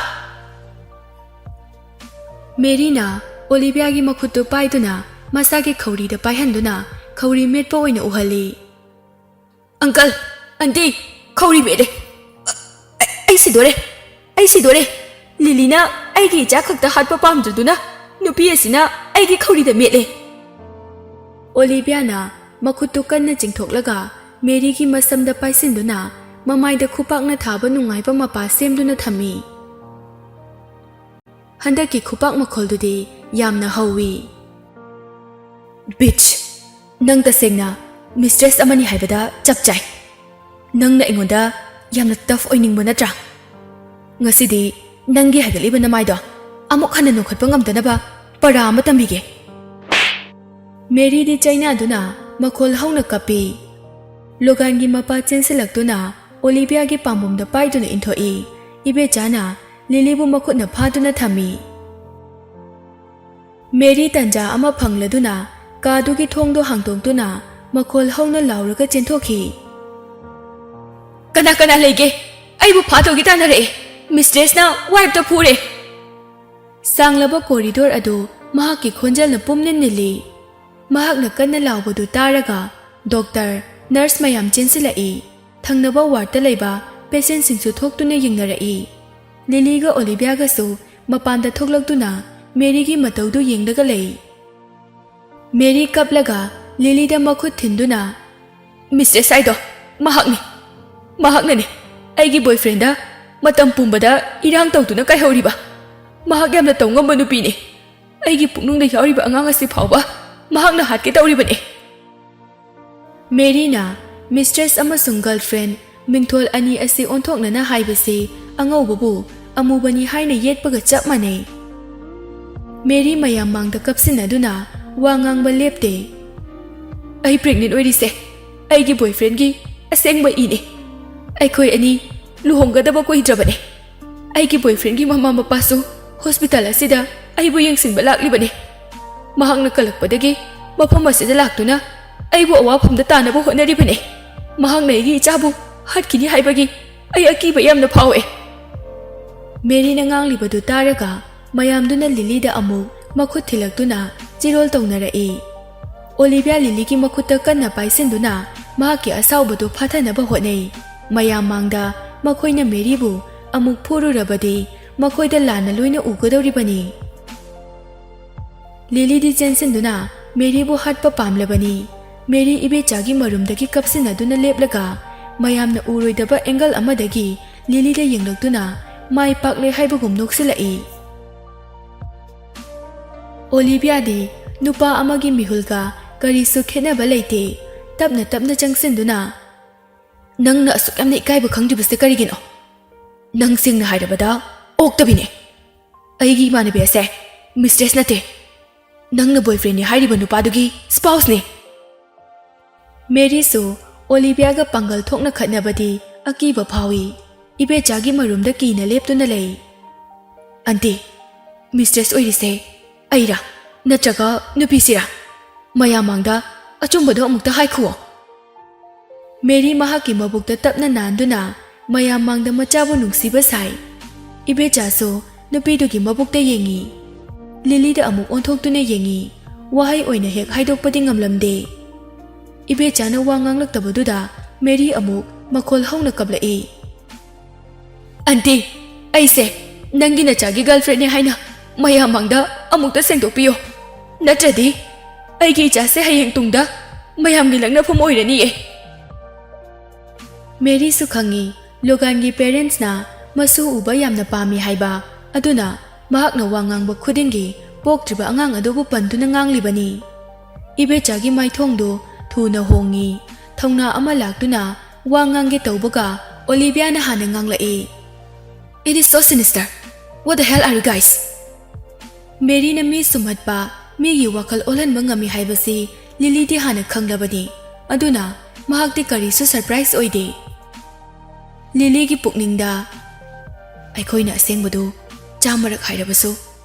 ꯃꯦꯔꯤꯅ ꯑꯣꯂꯤꯚꯤꯌꯥꯒꯤ ꯃꯈꯨꯠꯇꯨ ꯄꯥꯏꯗꯨꯅ ꯃꯁꯥꯒꯤ ꯈꯧꯔꯤꯗ ꯄꯥꯏꯍꯟꯗꯨꯅ ꯈꯧꯔꯤ ꯃꯦꯠꯄ ꯑꯣꯏꯅ ꯎꯍꯜꯂꯤ꯫ "ꯑꯪꯀꯜ, ꯑꯟꯇꯤ, ꯈꯧꯔꯤ ꯃꯦꯠꯂꯦ꯫ ꯑ-, ꯑꯩ, ꯑꯩ ꯁꯤꯗꯣꯔꯦ꯫ ꯑꯩ ꯁꯤꯗꯣꯔꯦ꯫ ꯂꯤꯂꯤꯅ ꯑꯩꯒꯤ ꯏꯆꯥ ꯈꯛꯇ ꯍꯥꯠꯄ ꯄꯥꯝꯗ꯭ꯔꯗꯨꯅ ꯅꯨꯄꯤ ꯑꯁꯤꯅ ꯑꯩꯒꯤ ꯈꯧꯔꯤꯗ ꯃꯦꯠꯂꯦ꯫" ꯑꯣꯂꯤꯚꯤꯌꯥꯅ ꯃꯈꯨꯠꯇꯨ ꯀꯟꯅ ꯆꯤꯡꯊꯣꯛꯂꯒ ꯃꯦꯔꯤꯒꯤ ꯃꯁꯝꯗ ꯄꯥꯏꯁꯤꯟꯗꯨꯅ ꯃꯃꯥꯏꯗ ꯈꯨꯄꯥꯛꯅ ꯊꯥꯕ ꯅꯨꯡꯉꯥꯏꯕ ꯃꯄꯥ ꯁꯦꯝꯗꯨꯅ ꯊꯝꯃꯤ꯫ ꯍꯟꯗꯛꯀꯤ ꯈꯨꯄꯥꯛ ꯃꯈꯣꯜꯗꯨꯗꯤ ꯌꯥꯝꯅ ꯍꯧꯋꯤ꯫ "ꯕꯤꯠꯆ, ꯅꯪ ꯇꯁꯦꯡꯅ ꯃꯤꯁꯇ꯭ꯔꯦꯁ ꯑꯃꯅꯤ ꯍꯥꯏꯕꯗ ꯆꯞ ꯆꯥꯏ꯫ ꯅꯪꯅ ꯑꯩꯉꯣꯟꯗ ꯌꯥꯝꯅ ꯇꯐ ꯑꯣꯏꯅꯤꯡꯕ ꯅꯠꯇ꯭ꯔꯥ? ꯉꯁꯤꯗꯤ ꯅꯪꯒꯤ ꯍꯥꯏꯒꯠꯂꯤꯕ ꯅꯃꯥꯏꯗꯣ ꯑꯃꯨꯛ ꯍꯟꯅ ꯅꯣꯛꯈꯠꯄ ꯉꯝꯗꯅꯕ ꯄꯔꯥ ꯑꯃ ꯇꯝꯕꯤꯒꯦ꯫" ꯃꯦꯔꯤꯗꯤ ꯆꯩꯅꯥꯗꯨꯅ ꯃꯈꯣꯜ ꯍꯧꯅ ꯀꯞꯄꯤ꯫ ꯂꯣꯒꯥꯟꯒꯤ ꯃꯄꯥ ꯆꯦꯟꯁꯤꯜꯂꯛꯇꯨꯅ ꯑꯣꯂꯤꯚꯤꯌꯥꯒꯤ ꯄꯥꯝꯕꯣꯝꯗ ꯄꯥꯏꯗꯨꯅ ꯏꯟꯊꯣꯛꯏ꯫ ꯏꯕꯦꯆꯥꯅ ꯂꯤꯂꯤꯕꯨ ꯃꯈꯨꯠꯅ ꯐꯥꯗꯨꯅ ꯊꯝꯃꯤ꯫ ꯃꯦꯔꯤ ꯇꯟꯖꯥ ꯑꯃ ꯐꯪꯂꯗꯨꯅ ꯀꯥꯗꯨꯒꯤ ꯊꯣꯡꯗꯣ ꯍꯥꯡꯗꯣꯛꯇꯨꯅ ꯃꯈꯣꯜ ꯍꯧꯅ ꯂꯥꯎꯔꯒ ꯆꯦꯟꯊꯣꯛꯈꯤ꯫ "ꯀꯅꯥ ꯀꯅꯥ ꯂꯩꯒꯦ? ꯑꯩꯕꯨ ꯐꯥꯗꯧꯒꯤ ꯇꯥꯟꯅꯔꯛꯑꯦ꯫ ꯃꯤꯁꯇ꯭ꯔꯦꯁꯅ ꯋꯥꯏꯞꯇ ꯐꯨꯔꯦ꯫" ꯁꯥꯡꯂꯕ ꯀꯣꯔꯤꯗꯣꯔ ꯑꯗꯨ ꯃꯍꯥꯛꯀꯤ ꯈꯣꯟꯖꯦꯜꯅ ꯄꯨꯝꯅꯤꯟ ꯅꯤꯜꯂꯤ꯫ ꯃꯍꯥꯛꯅ ꯀꯟꯅ ꯂꯥꯎꯕꯗꯨ ꯇꯥꯔꯒ ꯗꯣꯛꯇꯔ, ꯅꯔꯁ ꯃꯌꯥꯝ ꯆꯦꯟꯁꯤꯜꯂꯛꯏ꯫ ꯊꯪꯅꯕ ꯋꯥꯔꯗꯇ ꯂꯩꯕ ꯄꯦꯁꯦꯟꯁꯤꯡꯁꯨ ꯊꯣꯛꯇꯨꯅ ꯌꯦꯡꯅꯔꯛꯏ꯫ ꯂꯤꯂꯤꯒ ꯑꯣꯂꯤꯚꯤꯌꯥꯒꯁꯨ ꯃꯄꯥꯟꯗ ꯊꯣꯛꯂꯛꯇꯨꯅ ꯃꯦꯔꯤꯒꯤ ꯃꯇꯧꯗꯨ ꯌꯦꯡꯂꯒ ꯂꯩ꯫ ꯃꯦꯔꯤ ꯀꯞꯂꯒ ꯂꯤꯂꯤꯗ ꯃꯈꯨꯠ ꯊꯤꯟꯗꯨꯅ, "ꯃꯤꯁꯇ꯭ꯔꯦꯁ ꯍꯥꯏꯗꯣ ꯃꯍꯥꯛꯅꯤ, ꯃꯍꯥꯛꯅꯅꯤ꯫ ꯑꯩꯒꯤ ꯕꯣꯏꯐ꯭ꯔꯦꯟꯗ ꯃꯇꯝ ꯄꯨꯝꯕꯗ ꯏꯔꯥꯡ ꯇꯧꯗꯨꯅ ꯀꯥꯏꯍꯧꯔꯤꯕ꯫ ꯃꯍꯥꯛ ꯌꯥꯝꯅ ꯇꯧꯉꯝꯕ ꯅꯨꯄꯤꯅꯤ꯫ ꯑꯩꯒꯤ ꯄꯨꯛꯅꯨꯡꯗ ꯌꯥꯎꯔꯤꯕ ꯑꯉꯥꯡ ꯑꯁꯤ ꯐꯥꯎꯕ ꯃꯍꯥꯛꯅ ꯍꯥꯠꯀꯦ ꯇꯧꯔꯤꯕꯅꯤ꯫" ꯃꯦꯔꯤꯅ ꯃꯤꯁꯇ꯭ꯔꯦꯁ ꯑꯃꯁꯨꯡ ꯒꯔꯜꯐ꯭ꯔꯦꯟ ꯃꯤꯡꯊꯣꯜ ꯑꯅꯤ ꯑꯁꯤ ꯑꯣꯟꯊꯣꯛꯅꯅ ꯍꯥꯏꯕꯁꯤ ꯑꯉꯧꯕꯕꯨ ꯑꯃꯨꯕꯅꯤ ꯍꯥꯏꯅ ꯌꯦꯠꯄꯒ ꯆꯞ ꯃꯥꯟꯅꯩ꯫ ꯃꯦꯔꯤ ꯃꯌꯥꯝ ꯃꯥꯡꯗ ꯀꯞꯁꯤꯟꯅꯗꯨꯅ ꯋꯥ ꯉꯥꯡꯕ ꯂꯦꯞꯇꯦ꯫ "ꯑꯩ ꯄ꯭ꯔꯦꯒꯅꯦꯟ ꯑꯣꯏꯔꯤꯁꯦ ꯑꯩꯒꯤ ꯕꯣꯏꯐ꯭ꯔꯦꯟꯒꯤ ꯑꯁꯦꯡꯕ ꯏꯅꯤ꯫ ꯑꯩꯈꯣꯏ ꯑꯅꯤ ꯂꯨꯍꯣꯡꯒꯗꯕ ꯀꯨꯏꯗ꯭ꯔꯕꯅꯤ꯫ ꯑꯩꯒꯤ ꯕꯣꯏꯐ꯭ꯔꯦꯟꯒꯤ ꯃꯃꯥ ꯃꯄꯥꯁꯨ ꯍꯣꯁꯄꯤꯇꯥꯜ ꯑꯁꯤꯗ ꯑꯩꯕꯨ ꯌꯦꯡꯁꯤꯟꯕ ꯂꯥꯛꯂꯤꯕꯅꯤ꯫ ꯃꯍꯥꯛꯅ ꯀꯜꯂꯛꯄꯗꯒꯤ ꯃꯐꯝ ꯑꯁꯤꯗ ꯂꯥꯛꯇꯨꯅ ꯑꯩꯕꯨ ꯑꯋꯥꯐꯝꯗ ꯇꯥꯅꯕ ꯍꯣꯠꯅꯔꯤꯕꯅꯤ꯫ ꯃꯍꯥꯛꯅ ꯑꯩꯒꯤ ꯏꯆꯥꯕꯨ ꯍꯥꯠꯈꯤꯅꯤ ꯍꯥꯏꯕꯒꯤ ꯑꯩ ꯑꯀꯤꯕ ꯌꯥꯝꯅ ꯐꯥꯎꯏ꯫" ꯃꯦꯔꯤꯅ ꯉꯥꯡꯂꯤꯕꯗꯨ ꯇꯥꯔꯒ ꯃꯌꯥꯝꯗꯨꯅ ꯂꯤꯂꯤꯗ ꯑꯃꯨꯛ ꯃꯈꯨꯠ ꯊꯤꯜꯂꯛꯇꯨꯅ ꯆꯤꯔꯣꯜ ꯇꯧꯅꯔꯛꯏ꯫ ꯑꯣꯂꯤꯚꯤꯌꯥ ꯂꯤꯂꯤꯒꯤ ꯃꯈꯨꯠꯇ ꯀꯟꯅ ꯄꯥꯏꯁꯤꯟꯗꯨꯅ ꯃꯍꯥꯛꯀꯤ ꯑꯁꯥꯎꯕꯗꯨ ꯐꯥꯊꯅꯕ ꯍꯣꯠꯅꯩ꯫ ꯃꯌꯥꯝ ꯃꯥꯡꯗ ꯃꯈꯣꯏꯅ ꯃꯦꯔꯤꯕꯨ ꯑꯃꯨꯛ ꯐꯨꯔꯨꯔꯕꯗꯤ ꯃꯈꯣꯏꯗ ꯂꯥꯟꯅ ꯂꯣꯏꯅ ꯎꯒꯗꯧꯔꯤꯕꯅꯤ꯫ ꯂꯤꯂꯤꯗꯤ ꯆꯦꯟꯁꯤꯟꯗꯨꯅ ꯃꯦꯔꯤꯕꯨ ꯍꯥꯠꯄ ꯄꯥꯝꯂꯕꯅꯤ꯫ ꯃꯦꯔꯤ ꯏꯕꯦꯆꯥꯒꯤ ꯃꯔꯨꯝꯗꯒꯤ ꯀꯞꯁꯤꯟꯅꯗꯨꯅ ꯂꯦꯞꯂꯒ ꯃꯌꯥꯝꯅ ꯎꯔꯣꯏꯗꯕ ꯑꯦꯡꯒꯜ ꯑꯃꯗꯒꯤ ꯂꯤꯂꯤꯗ ꯌꯦꯡꯂꯛꯇꯨꯅ ꯃꯥꯏ ꯄꯥꯛꯂꯦ ꯍꯥꯏꯕꯒꯨꯝ ꯅꯣꯛꯁꯤꯜꯂꯛꯏ꯫ ꯑꯣꯂꯤꯚꯤꯌꯥꯗꯤ ꯅꯨꯄꯥ ꯑꯃꯒꯤ ꯃꯤꯍꯨꯜꯒ ꯀꯔꯤꯁꯨ ꯈꯦꯠꯅꯕ ꯂꯩꯇꯦ꯫ ꯇꯞꯅ ꯇꯞꯅ ꯆꯪꯁꯤꯟꯗꯨꯅ, "ꯅꯪꯅ ꯑꯁꯨꯛ ꯌꯥꯝꯅ ꯏꯀꯥꯏꯕ ꯈꯪꯗ꯭ꯔꯤꯕꯁꯦ ꯀꯔꯤꯒꯤꯅꯣ? ꯅꯪ ꯁꯦꯡꯅ ꯍꯥꯏꯔꯕꯗ ꯑꯣꯛꯇꯕꯤꯅꯦ꯫ ꯑꯩꯒꯤ ꯏꯃꯥꯟꯅꯕꯤ ꯑꯁꯦ ꯃꯤꯁꯇ꯭ꯔꯦꯁ ꯅꯠꯇꯦ꯫ ꯅꯪꯅ ꯕꯣꯏꯐ꯭ꯔꯦꯟꯅꯤ ꯍꯥꯏꯔꯤꯕ ꯅꯨꯄꯥꯗꯨꯒꯤ ꯁ꯭ꯄꯥꯎꯁꯅꯦ꯫" ꯃꯦꯔꯤꯁꯨ ꯑꯣꯂꯤꯚꯤꯌꯥꯒ ꯄꯥꯡꯒꯜ ꯊꯣꯛꯅ ꯈꯠꯅꯕꯗꯤ ꯑꯀꯤꯕ ꯐꯥꯎꯏ꯫ ꯏꯕꯦꯆꯥꯒꯤ ꯃꯔꯨꯝꯗ ꯀꯤꯅ ꯂꯦꯞꯇꯨꯅ ꯂꯩ꯫ "ꯑꯟꯇꯤ, ꯃꯤꯁꯇ꯭ꯔꯦꯁ ꯑꯣꯏꯔꯤꯁꯦ ꯑꯩꯔꯥ, ꯅꯠꯇ꯭ꯔꯒ ꯅꯨꯄꯤꯁꯤꯔꯥ? ꯃꯌꯥꯝ ꯃꯥꯡꯗ ꯑꯆꯨꯝꯕꯗꯣ ꯑꯃꯨꯛꯇ ꯍꯥꯏꯈꯨꯑꯣ꯫" ꯃꯦꯔꯤ ꯃꯍꯥꯛꯀꯤ ꯃꯕꯨꯛꯇ ꯇꯞꯅ ꯅꯥꯟꯗꯨꯅ ꯃꯌꯥꯝ ꯃꯥꯡꯗ ꯃꯆꯥꯕꯨ ꯅꯨꯡꯁꯤꯕ ꯁꯥꯏ꯫ ꯏꯕꯦꯆꯥꯁꯨ ꯅꯨꯄꯤꯗꯨꯒꯤ ꯃꯕꯨꯛꯇ ꯌꯦꯡꯉꯤ꯫ ꯂꯤꯂꯤꯗ ꯑꯃꯨꯛ ꯑꯣꯟꯊꯣꯛꯇꯨꯅ ꯌꯦꯡꯉꯤ꯫ ꯋꯥꯍꯩ ꯑꯣꯏꯅ ꯍꯦꯛ ꯍꯥꯏꯗꯣꯛꯄꯗꯤ ꯉꯝꯂꯝꯗꯦ꯫ ꯏꯕꯦꯆꯥꯅ ꯋꯥ ꯉꯥꯡꯂꯛꯇꯕꯗꯨꯗ ꯃꯦꯔꯤ ꯑꯃꯨꯛ ꯃꯈꯣꯜ ꯍꯧꯅ ꯀꯞꯂꯛꯏ꯫ "ꯑꯟꯇꯤ, ꯑꯩꯁꯦ ꯅꯪꯒꯤ ꯅꯆꯥꯒꯤ ꯒꯔꯜꯐ꯭ꯔꯦꯟꯅꯦ ꯍꯥꯏꯅ ꯃꯌꯥꯝ ꯃꯥꯡꯗ ꯑꯃꯨꯛꯇ ꯁꯦꯡꯗꯣꯛꯄꯤꯌꯣ꯫ ꯅꯠꯇ꯭ꯔꯗꯤ ꯑꯩꯒꯤ ꯏꯆꯥꯁꯦ ꯍꯌꯦꯡ ꯇꯨꯡꯗ ꯃꯌꯥꯝꯒꯤ ꯂꯛꯅꯐꯝ ꯑꯣꯏꯔꯅꯤꯌꯦ꯫" ꯃꯦꯔꯤꯁꯨ ꯈꯪꯉꯤ ꯂꯣꯒꯥꯟꯒꯤ ꯄꯦꯔꯦꯟꯠꯁꯅ ꯃꯁꯨ ꯎꯕ ꯌꯥꯝꯅ ꯄꯥꯝꯃꯤ ꯍꯥꯏꯕ, ꯑꯗꯨꯅ ꯃꯍꯥꯛꯅ ꯋꯥ ꯉꯥꯡꯕ ꯈꯨꯗꯤꯡꯒꯤ ꯄꯣꯛꯇ꯭ꯔꯤꯕ ꯑꯉꯥꯡ ꯑꯗꯨꯕꯨ ꯄꯟꯗꯨꯅ ꯉꯥꯡꯂꯤꯕꯅꯤ꯫ ꯏꯕꯦꯆꯥꯒꯤ ꯃꯥꯏꯊꯣꯡꯗꯨ ꯊꯨꯅ ꯍꯣꯡꯉꯤ꯫ ꯊꯧꯅꯥ ꯑꯃ ꯂꯥꯛꯇꯨꯅ ꯋꯥ ꯉꯥꯡꯒꯦ ꯇꯧꯕꯒ ꯑꯣꯂꯤꯚꯤꯌꯥꯅ ꯍꯥꯟꯅ ꯉꯥꯡꯂꯛꯏ꯫ "It is so sinister. What the hell are you guys?" ꯃꯦꯔꯤꯅ ꯃꯤ ꯁꯨꯝꯍꯠꯄ, ꯃꯤꯒꯤ ꯋꯥꯈꯜ ꯑꯣꯜꯍꯟꯕ ꯉꯝꯃꯤ ꯍꯥꯏꯕꯁꯤ ꯂꯤꯂꯤꯗꯤ ꯍꯥꯟꯅ ꯈꯪꯂꯕꯅꯤ꯫ ꯑꯗꯨꯅ ꯃꯍꯥꯛꯇꯤ ꯀꯔꯤꯁꯨ ꯁꯔꯄ꯭ꯔꯥꯏꯖ ꯑꯣꯏꯗꯦ꯫ ꯂꯤꯂꯤꯒꯤ ꯄꯨꯛꯅꯤꯡꯗ, "ꯑꯩꯈꯣꯏꯅ ꯑꯁꯦꯡꯕꯗꯨ ꯆꯥꯝꯃꯔꯛ ꯍꯥꯏꯔꯕꯁꯨ,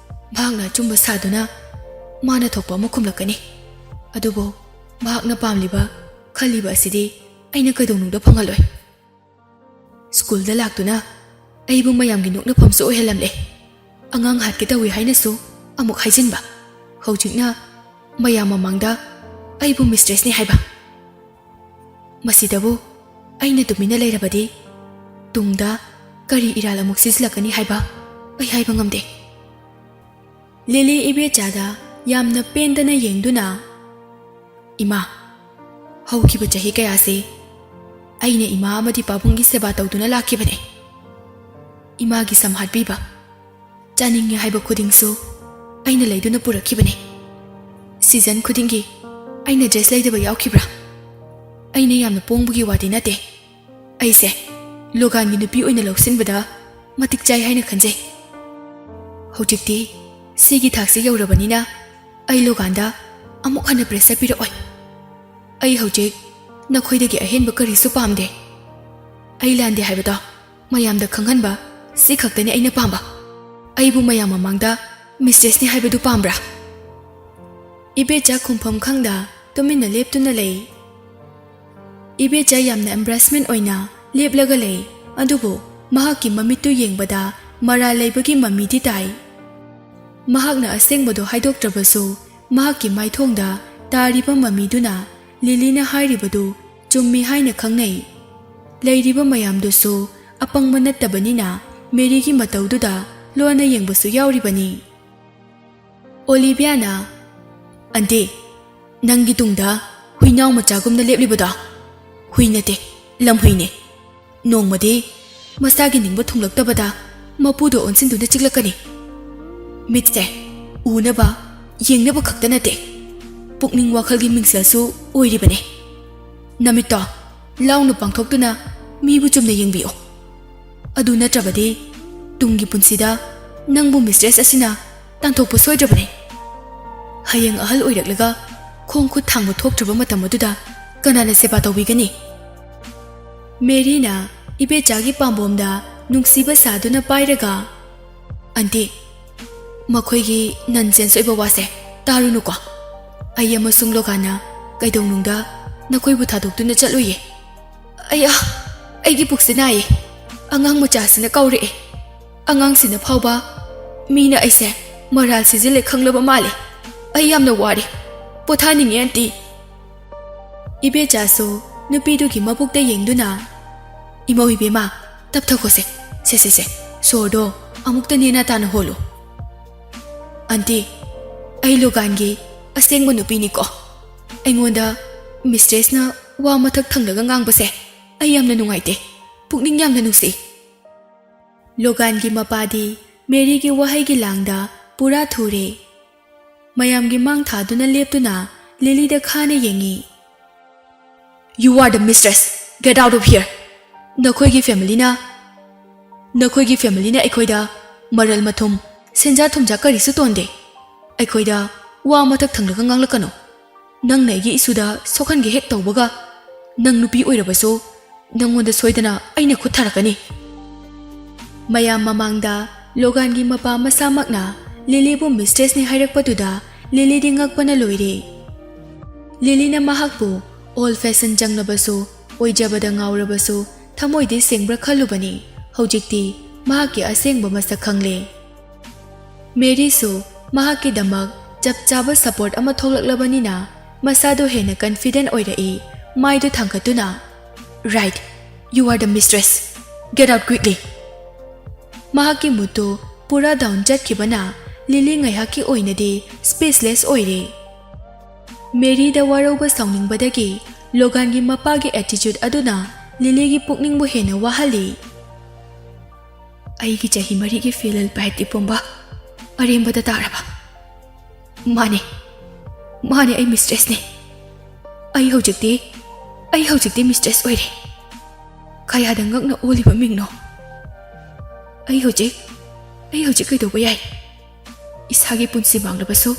ꯃꯍꯥꯛꯅ ꯑꯆꯨꯝꯕ ꯁꯥꯗꯨꯅ ꯃꯥꯅ ꯊꯣꯛꯄ ꯑꯃ ꯈꯨꯝꯂꯛꯀꯅꯤ꯫ ꯑꯗꯨꯕꯨ ꯃꯍꯥꯛꯅ ꯄꯥꯝꯂꯤꯕ, ꯈꯜꯂꯤꯕ ꯑꯁꯤꯗꯤ ꯑꯩꯅ ꯀꯩꯗꯧꯅꯨꯡꯗ ꯐꯪꯍꯜꯂꯣꯏ꯫" ꯁ꯭ꯀꯨꯜꯗ ꯂꯥꯛꯇꯨꯅ ꯑꯩꯕꯨ ꯃꯌꯥꯝꯒꯤ ꯅꯣꯛꯅꯐꯝꯁꯨ ꯑꯣꯏꯍꯜꯂꯝꯂꯦ꯫ ꯑꯉꯥꯡ ꯍꯥꯠꯀꯦ ꯇꯧꯏ ꯍꯥꯏꯅꯁꯨ ꯑꯃꯨꯛ ꯍꯥꯏꯖꯤꯟꯕ꯫ ꯍꯧꯖꯤꯛꯅ ꯃꯌꯥꯝ ꯃꯃꯥꯡꯗ ꯑꯩꯕꯨ ꯃꯤꯁꯇ꯭ꯔꯦꯁꯅꯤ ꯍꯥꯏꯕ꯫ ꯃꯁꯤꯗꯕꯨ ꯑꯩꯅ ꯇꯨꯃꯤꯟꯅ ꯂꯩꯔꯕꯗꯤ ꯇꯨꯡꯗ ꯀꯔꯤ ꯏꯔꯥꯜ ꯑꯃꯨꯛ ꯁꯤꯖꯤꯜꯂꯛꯀꯅꯤ ꯍꯥꯏꯕ ꯑꯩ ꯍꯥꯏꯕ ꯉꯝꯗꯦ꯫ ꯂꯤꯂꯤ ꯏꯕꯦꯆꯥꯗ ꯌꯥꯝꯅ ꯄꯦꯟꯗꯅ ꯌꯦꯡꯗꯨꯅ, "ꯏꯃꯥ, ꯍꯧꯈꯤꯕ ꯆꯍꯤ ꯀꯌꯥꯁꯤ ꯑꯩꯅ ꯏꯃꯥ ꯑꯃꯗꯤ ꯄꯥꯕꯨꯡꯒꯤ ꯁꯦꯕꯥ ꯇꯧꯗꯨꯅ ꯂꯥꯛꯈꯤꯕꯅꯤ꯫ ꯏꯃꯥꯒꯤ ꯁꯝ ꯍꯥꯠꯄꯤꯕ, ꯆꯥꯅꯤꯡꯉꯦ ꯍꯥꯏꯕ ꯈꯨꯗꯤꯡꯁꯨ ꯑꯩꯅ ꯂꯩꯗꯨꯅ ꯄꯨꯔꯛꯈꯤꯕꯅꯤ꯫ ꯁꯤꯖꯟ ꯈꯨꯗꯤꯡꯒꯤ ꯑꯩꯅ ꯗ꯭ꯔꯦꯁ ꯂꯩꯗꯕ ꯌꯥꯎꯈꯤꯕ꯭ꯔꯥ? ꯑꯩꯅ ꯌꯥꯝꯅ ꯄꯣꯡꯕꯒꯤ ꯋꯥꯗꯤ ꯅꯠꯇꯦ꯫ ꯑꯩꯁꯦ ꯂꯣꯒꯥꯟꯒꯤ ꯅꯨꯄꯤ ꯑꯣꯏꯅ ꯂꯧꯁꯤꯟꯕꯗ ꯃꯇꯤꯛ ꯆꯥꯏ ꯍꯥꯏꯅ ꯈꯟꯖꯩ꯫ ꯍꯧꯖꯤꯛꯇꯤ ꯁꯤꯒꯤ ꯊꯥꯛꯁꯤ ꯌꯧꯔꯕꯅꯤꯅ ꯑꯩ ꯂꯣꯒꯥꯟꯗ ꯑꯃꯨꯛ ꯍꯟꯅ ꯄ꯭ꯔꯦꯁꯔ ꯄꯤꯔꯛꯑꯣꯏ꯫ ꯑꯩ ꯍꯧꯖꯤꯛ ꯅꯈꯣꯏꯗꯒꯤ ꯑꯍꯦꯟꯕ ꯀꯔꯤꯁꯨ ꯄꯥꯝꯗꯦ꯫ ꯑꯩ ꯂꯥꯟꯗꯦ ꯍꯥꯏꯕꯗꯣ ꯃꯌꯥꯝꯗ ꯈꯪꯍꯟꯕ, ꯁꯤ ꯈꯛꯇꯅꯤ ꯑꯩꯅ ꯄꯥꯝꯕ꯫ ꯑꯩꯕꯨ ꯃꯌꯥꯝ ꯃꯃꯥꯡꯗ ꯃꯤꯁꯇ꯭ꯔꯦꯁꯅꯤ ꯍꯥꯏꯕꯗꯨ ꯄꯥꯝꯕ꯭ꯔꯥ? ꯏꯕꯦꯆꯥ ꯈꯨꯝꯐꯝ ꯈꯪꯗ ꯇꯨꯃꯤꯟꯅ ꯂꯦꯞꯇꯨꯅ ꯂꯩ꯫ ꯏꯕꯦꯆꯥ ꯌꯥꯝꯅ ꯑꯦꯝꯕ꯭ꯔꯦꯁꯃꯦꯟ ꯑꯣꯏꯅ ꯂꯦꯞꯂꯒ ꯂꯩ, ꯑꯗꯨꯕꯨ ꯃꯍꯥꯛꯀꯤ ꯃꯃꯤꯠꯇꯨ ꯌꯦꯡꯕꯗ ꯃꯔꯥꯜ ꯂꯩꯕꯒꯤ ꯃꯃꯤꯗꯤ ꯇꯥꯏ꯫ ꯃꯍꯥꯛꯅ ꯑꯁꯦꯡꯕꯗꯨ ꯍꯥꯏꯗꯣꯛꯇ꯭ꯔꯕꯁꯨ, ꯃꯍꯥꯛꯀꯤ ꯃꯥꯏꯊꯣꯡꯗ ꯇꯥꯔꯤꯕ ꯃꯃꯤꯗꯨꯅ ꯂꯤꯂꯤꯅ ꯍꯥꯏꯔꯤꯕꯗꯨ ꯆꯨꯝꯃꯤ ꯍꯥꯏꯅ ꯈꯪꯅꯩ꯫ ꯂꯩꯔꯤꯕ ꯃꯌꯥꯝꯗꯨꯁꯨ ꯑꯄꯪꯕ ꯅꯠꯇꯕꯅꯤꯅ ꯃꯦꯔꯤꯒꯤ ꯃꯇꯧꯗꯨꯗ ꯂꯣꯟꯅ ꯌꯦꯡꯕꯁꯨ ꯌꯥꯎꯔꯤꯕꯅꯤ꯫ ꯑꯣꯂꯤꯚꯤꯌꯥꯅ, "ꯑꯟꯇꯤ, ꯅꯪꯒꯤ ꯇꯨꯡꯗ ꯍꯨꯏꯅꯥꯎ ꯃꯆꯥꯒꯨꯝꯅ ꯂꯦꯞꯂꯤꯕꯗꯣ ꯍꯨꯏ ꯅꯠꯇꯦ, ꯂꯝꯍꯨꯏꯅꯦ꯫ ꯅꯣꯡꯃꯗꯤ ꯃꯁꯥꯒꯤ ꯅꯤꯡꯕ ꯊꯨꯡꯂꯛꯇꯕꯗ ꯃꯄꯨꯗꯣ ꯑꯣꯟꯁꯤꯟꯗꯨꯅ ꯆꯤꯛꯂꯛꯀꯅꯤ꯫ ꯃꯤꯠꯁꯦ ꯎꯅꯕ, ꯌꯦꯡꯅꯕ ꯈꯛꯇ ꯅꯠꯇꯦ, ꯄꯨꯛꯅꯤꯡ ꯋꯥꯈꯜꯒꯤ ꯃꯤꯡꯁꯦꯜꯁꯨ ꯑꯣꯏꯔꯤꯕꯅꯦ꯫ ꯅꯃꯤꯠꯇꯣ ꯂꯥꯎꯅ ꯄꯥꯡꯊꯣꯛꯇꯨꯅ ꯃꯤꯕꯨ ꯆꯨꯝꯅ ꯌꯦꯡꯕꯤꯌꯨ꯫ ꯑꯗꯨ ꯅꯠꯇ꯭ꯔꯕꯗꯤ ꯇꯨꯡꯒꯤ ꯄꯨꯟꯁꯤꯗ ꯅꯪꯕꯨ ꯃꯤꯁꯇ꯭ꯔꯦꯁ ꯑꯁꯤꯅ ꯇꯥꯟꯊꯣꯛꯄ ꯁꯣꯏꯗ꯭ꯔꯕꯅꯤ꯫ ꯍꯌꯦꯡ ꯑꯍꯜ ꯑꯣꯏꯔꯛꯂꯒ ꯈꯣꯡ ꯈꯨꯠ ꯊꯥꯡꯕ ꯊꯣꯛꯇ꯭ꯔꯕ ꯃꯇꯝ ꯑꯗꯨꯗ ꯀꯅꯥꯅ ꯁꯦꯕꯥ ꯇꯧꯕꯤꯒꯅꯤ?" ꯃꯦꯔꯤꯅ ꯏꯕꯦꯆꯥꯒꯤ ꯄꯥꯝꯕꯣꯝꯗ ꯅꯨꯡꯁꯤꯕ ꯁꯥꯗꯨꯅ ꯄꯥꯏꯔꯒ, "ꯑꯟꯇꯤ, ꯃꯈꯣꯏꯒꯤ ꯅꯟꯁꯦꯟꯁ ꯑꯣꯏꯕ ꯋꯥꯁꯦ ꯇꯥꯔꯨꯅꯨꯀꯣ꯫ ꯑꯩ ꯑꯃꯁꯨꯡ ꯂꯣꯒꯥꯟꯅ ꯀꯩꯗꯧꯅꯨꯡꯗ ꯅꯈꯣꯏꯕꯨ ꯊꯥꯗꯣꯛꯇꯨꯅ ꯆꯠꯂꯣꯏꯌꯦ꯫ ꯑꯌꯥ, ꯑꯩꯒꯤ ꯄꯨꯛꯁꯦ ꯅꯥꯏꯌꯦ꯫ ꯑꯉꯥꯡ ꯃꯆꯥꯁꯤꯅ ꯀꯥꯎꯔꯛꯑꯦ꯫ ꯑꯉꯥꯡꯁꯤꯅ ꯐꯥꯎꯕ ꯃꯤꯅ ꯑꯩꯁꯦ ꯃꯔꯥꯜ ꯁꯤꯖꯤꯜꯂꯦ ꯈꯪꯂꯕ ꯃꯥꯜꯂꯦ꯫ ꯑꯩ ꯌꯥꯝꯅ ꯋꯥꯔꯦ꯫ ꯄꯣꯊꯥꯅꯤꯡꯉꯦ, ꯑꯟꯇꯤ꯫" ꯏꯕꯦꯆꯥꯁꯨ ꯅꯨꯄꯤꯗꯨꯒꯤ ꯃꯕꯨꯛꯇ ꯌꯦꯡꯗꯨꯅ, "ꯏꯃꯧ ꯏꯕꯦꯝꯃ, ꯇꯞꯊꯈꯣꯁꯦ꯫ ꯁꯦ, ꯁꯦ, ꯁꯦ, ꯁꯣꯔꯗꯣ ꯑꯃꯨꯛꯇ ꯅꯦꯅꯥ ꯇꯥꯅ ꯍꯣꯜꯂꯨ꯫ ꯑꯟꯇꯤ, ꯑꯩ ꯂꯣꯒꯥꯟꯒꯤ ꯑꯁꯦꯡꯕ ꯅꯨꯄꯤꯅꯤꯀꯣ꯫ ꯑꯩꯉꯣꯟꯗ ꯃꯤꯁꯇ꯭ꯔꯦꯁꯅ ꯋꯥ ꯃꯊꯛ ꯊꯪꯂꯒ ꯉꯥꯡꯕꯁꯦ ꯑꯩ ꯌꯥꯝꯅ ꯅꯨꯡꯉꯥꯏꯇꯦ꯫ ꯄꯨꯛꯅꯤꯡ ꯌꯥꯝꯅ ꯅꯨꯡꯁꯤ꯫ ꯂꯣꯒꯥꯟꯒꯤ ꯃꯄꯥꯗꯤ ꯃꯦꯔꯤꯒꯤ ꯋꯥꯍꯩꯒꯤ ꯂꯥꯡꯗ ꯄꯨꯔꯥ ꯊꯨꯔꯦ꯫ ꯃꯌꯥꯝꯒꯤ ꯃꯥꯡ ꯊꯥꯗꯨꯅ ꯂꯦꯞꯇꯨꯅ ꯂꯤꯂꯤꯗ ꯈꯥꯅ ꯌꯦꯡꯉꯤ꯫ "You are the mistress. Get out of here. ꯅꯈꯣꯏꯒꯤ ꯐꯦꯃꯤꯂꯤꯅ, ꯅꯈꯣꯏꯒꯤ ꯐꯦꯃꯤꯂꯤꯅ ꯑꯩꯈꯣꯏꯗ ꯃꯔꯜ ꯃꯊꯨꯝ, ꯁꯦꯟꯖꯥ ꯊꯨꯝꯖꯥ ꯀꯔꯤꯁꯨ ꯇꯣꯟꯗꯦ꯫ ꯑꯩꯈꯣꯏꯗ ꯋꯥ ꯃꯊꯛ ꯊꯪꯂꯒ ꯉꯥꯡꯂꯛꯀꯅꯨ꯫ ꯅꯪꯅ ꯑꯩꯒꯤ ꯏꯁꯨꯗ ꯁꯣꯛꯍꯟꯒꯦ ꯍꯦꯛ ꯇꯧꯕꯒ, ꯅꯪ ꯅꯨꯄꯤ ꯑꯣꯏꯔꯕꯁꯨ ꯅꯪꯉꯣꯟꯗ ꯁꯣꯏꯗꯅ ꯑꯩꯅ ꯈꯨꯠ ꯊꯥꯔꯛꯀꯅꯤ꯫" ꯃꯌꯥꯝ ꯃꯃꯥꯡꯗ ꯂꯣꯒꯥꯟꯒꯤ ꯃꯄꯥ ꯃꯁꯥꯃꯛꯅ ꯂꯤꯂꯤꯕꯨ ꯃꯤꯁꯇ꯭ꯔꯦꯁꯅꯤ ꯍꯥꯏꯔꯛꯄꯗꯨꯗ ꯂꯤꯂꯤꯗꯤ ꯉꯛꯄꯅ ꯂꯣꯏꯔꯦ꯫ ꯂꯤꯂꯤꯅ ꯃꯍꯥꯛꯄꯨ ꯑꯣꯜ ꯐꯦꯁꯟ ꯆꯪꯂꯕꯁꯨ, ꯑꯣꯏꯖꯕꯗ ꯉꯥꯎꯔꯕꯁꯨ ꯊꯃꯣꯏꯗꯤ ꯁꯦꯡꯕ꯭ꯔꯥ ꯈꯜꯂꯨꯕꯅꯤ꯫ ꯍꯧꯖꯤꯛꯇꯤ ꯃꯍꯥꯛꯀꯤ ꯑꯁꯦꯡꯕ ꯃꯁꯛ ꯈꯪꯂꯦ꯫ ꯃꯦꯔꯤꯁꯨ ꯃꯍꯥꯛꯀꯤꯗꯃꯛ ꯆꯞ ꯆꯥꯕ ꯁꯄꯣꯔꯠ ꯑꯃ ꯊꯣꯛꯂꯛꯂꯕꯅꯤꯅ ꯃꯁꯥꯗꯣ ꯍꯦꯟꯅ ꯀꯟꯐꯤꯗꯦꯟ ꯑꯣꯏꯔꯛꯏ꯫ ꯃꯥꯏꯗꯨ ꯊꯥꯡꯒꯠꯇꯨꯅ, "Right, you are the mistress. Get out quickly." ꯃꯍꯥꯛꯀꯤ ꯃꯨꯠꯇꯨ ꯄꯨꯔꯥ ꯗꯥꯎꯟ ꯆꯠꯈꯤꯕꯅ ꯂꯤꯂꯤ ꯉꯥꯏꯍꯥꯛꯀꯤ ꯑꯣꯏꯅꯗꯤ ꯁ꯭ꯄꯤꯁꯂꯦꯁ ꯑꯣꯏꯔꯦ꯫ ꯃꯦꯔꯤꯗ ꯋꯥꯔꯧꯕ ꯁꯥꯎꯅꯤꯡꯕꯗꯒꯤ ꯂꯣꯒꯥꯟꯒꯤ ꯃꯄꯥꯒꯤ ꯑꯦꯇꯤꯆ꯭ꯌꯨꯠ ꯑꯗꯨꯅ ꯂꯤꯂꯤꯒꯤ ꯄꯨꯛꯅꯤꯡꯕꯨ ꯍꯦꯟꯅ ꯋꯥꯍꯜꯂꯤ꯫ "ꯑꯩꯒꯤ ꯆꯍꯤ ꯃꯔꯤꯒꯤ ꯐꯤꯂꯦꯜ ꯄꯥꯏꯠ ꯏꯄꯣꯝꯕ ꯑꯔꯦꯝꯕꯗ ꯇꯥꯔꯕ꯫ ꯃꯥꯅꯦ, ꯃꯥꯅꯦ, ꯑꯩ ꯃꯤꯁꯇ꯭ꯔꯦꯁꯅꯦ꯫ ꯑꯩ ꯍꯧꯖꯤꯛꯇꯤ, ꯑꯩ ꯍꯧꯖꯤꯛꯇꯤ ꯃꯤꯁꯇ꯭ꯔꯦꯁ ꯑꯣꯏꯔꯦ꯫ ꯀꯌꯥꯗ ꯉꯛꯅ ꯑꯣꯜꯂꯤꯕ ꯃꯤꯡꯅꯣ꯫ ꯑꯩ ꯍꯧꯖꯤꯛ, ꯑꯩ ꯍꯧꯖꯤꯛ ꯀꯩꯗꯧꯕ ꯌꯥꯏ? ꯏꯁꯥꯒꯤ ꯄꯨꯟꯁꯤ ꯃꯥꯡꯂꯕꯁꯨ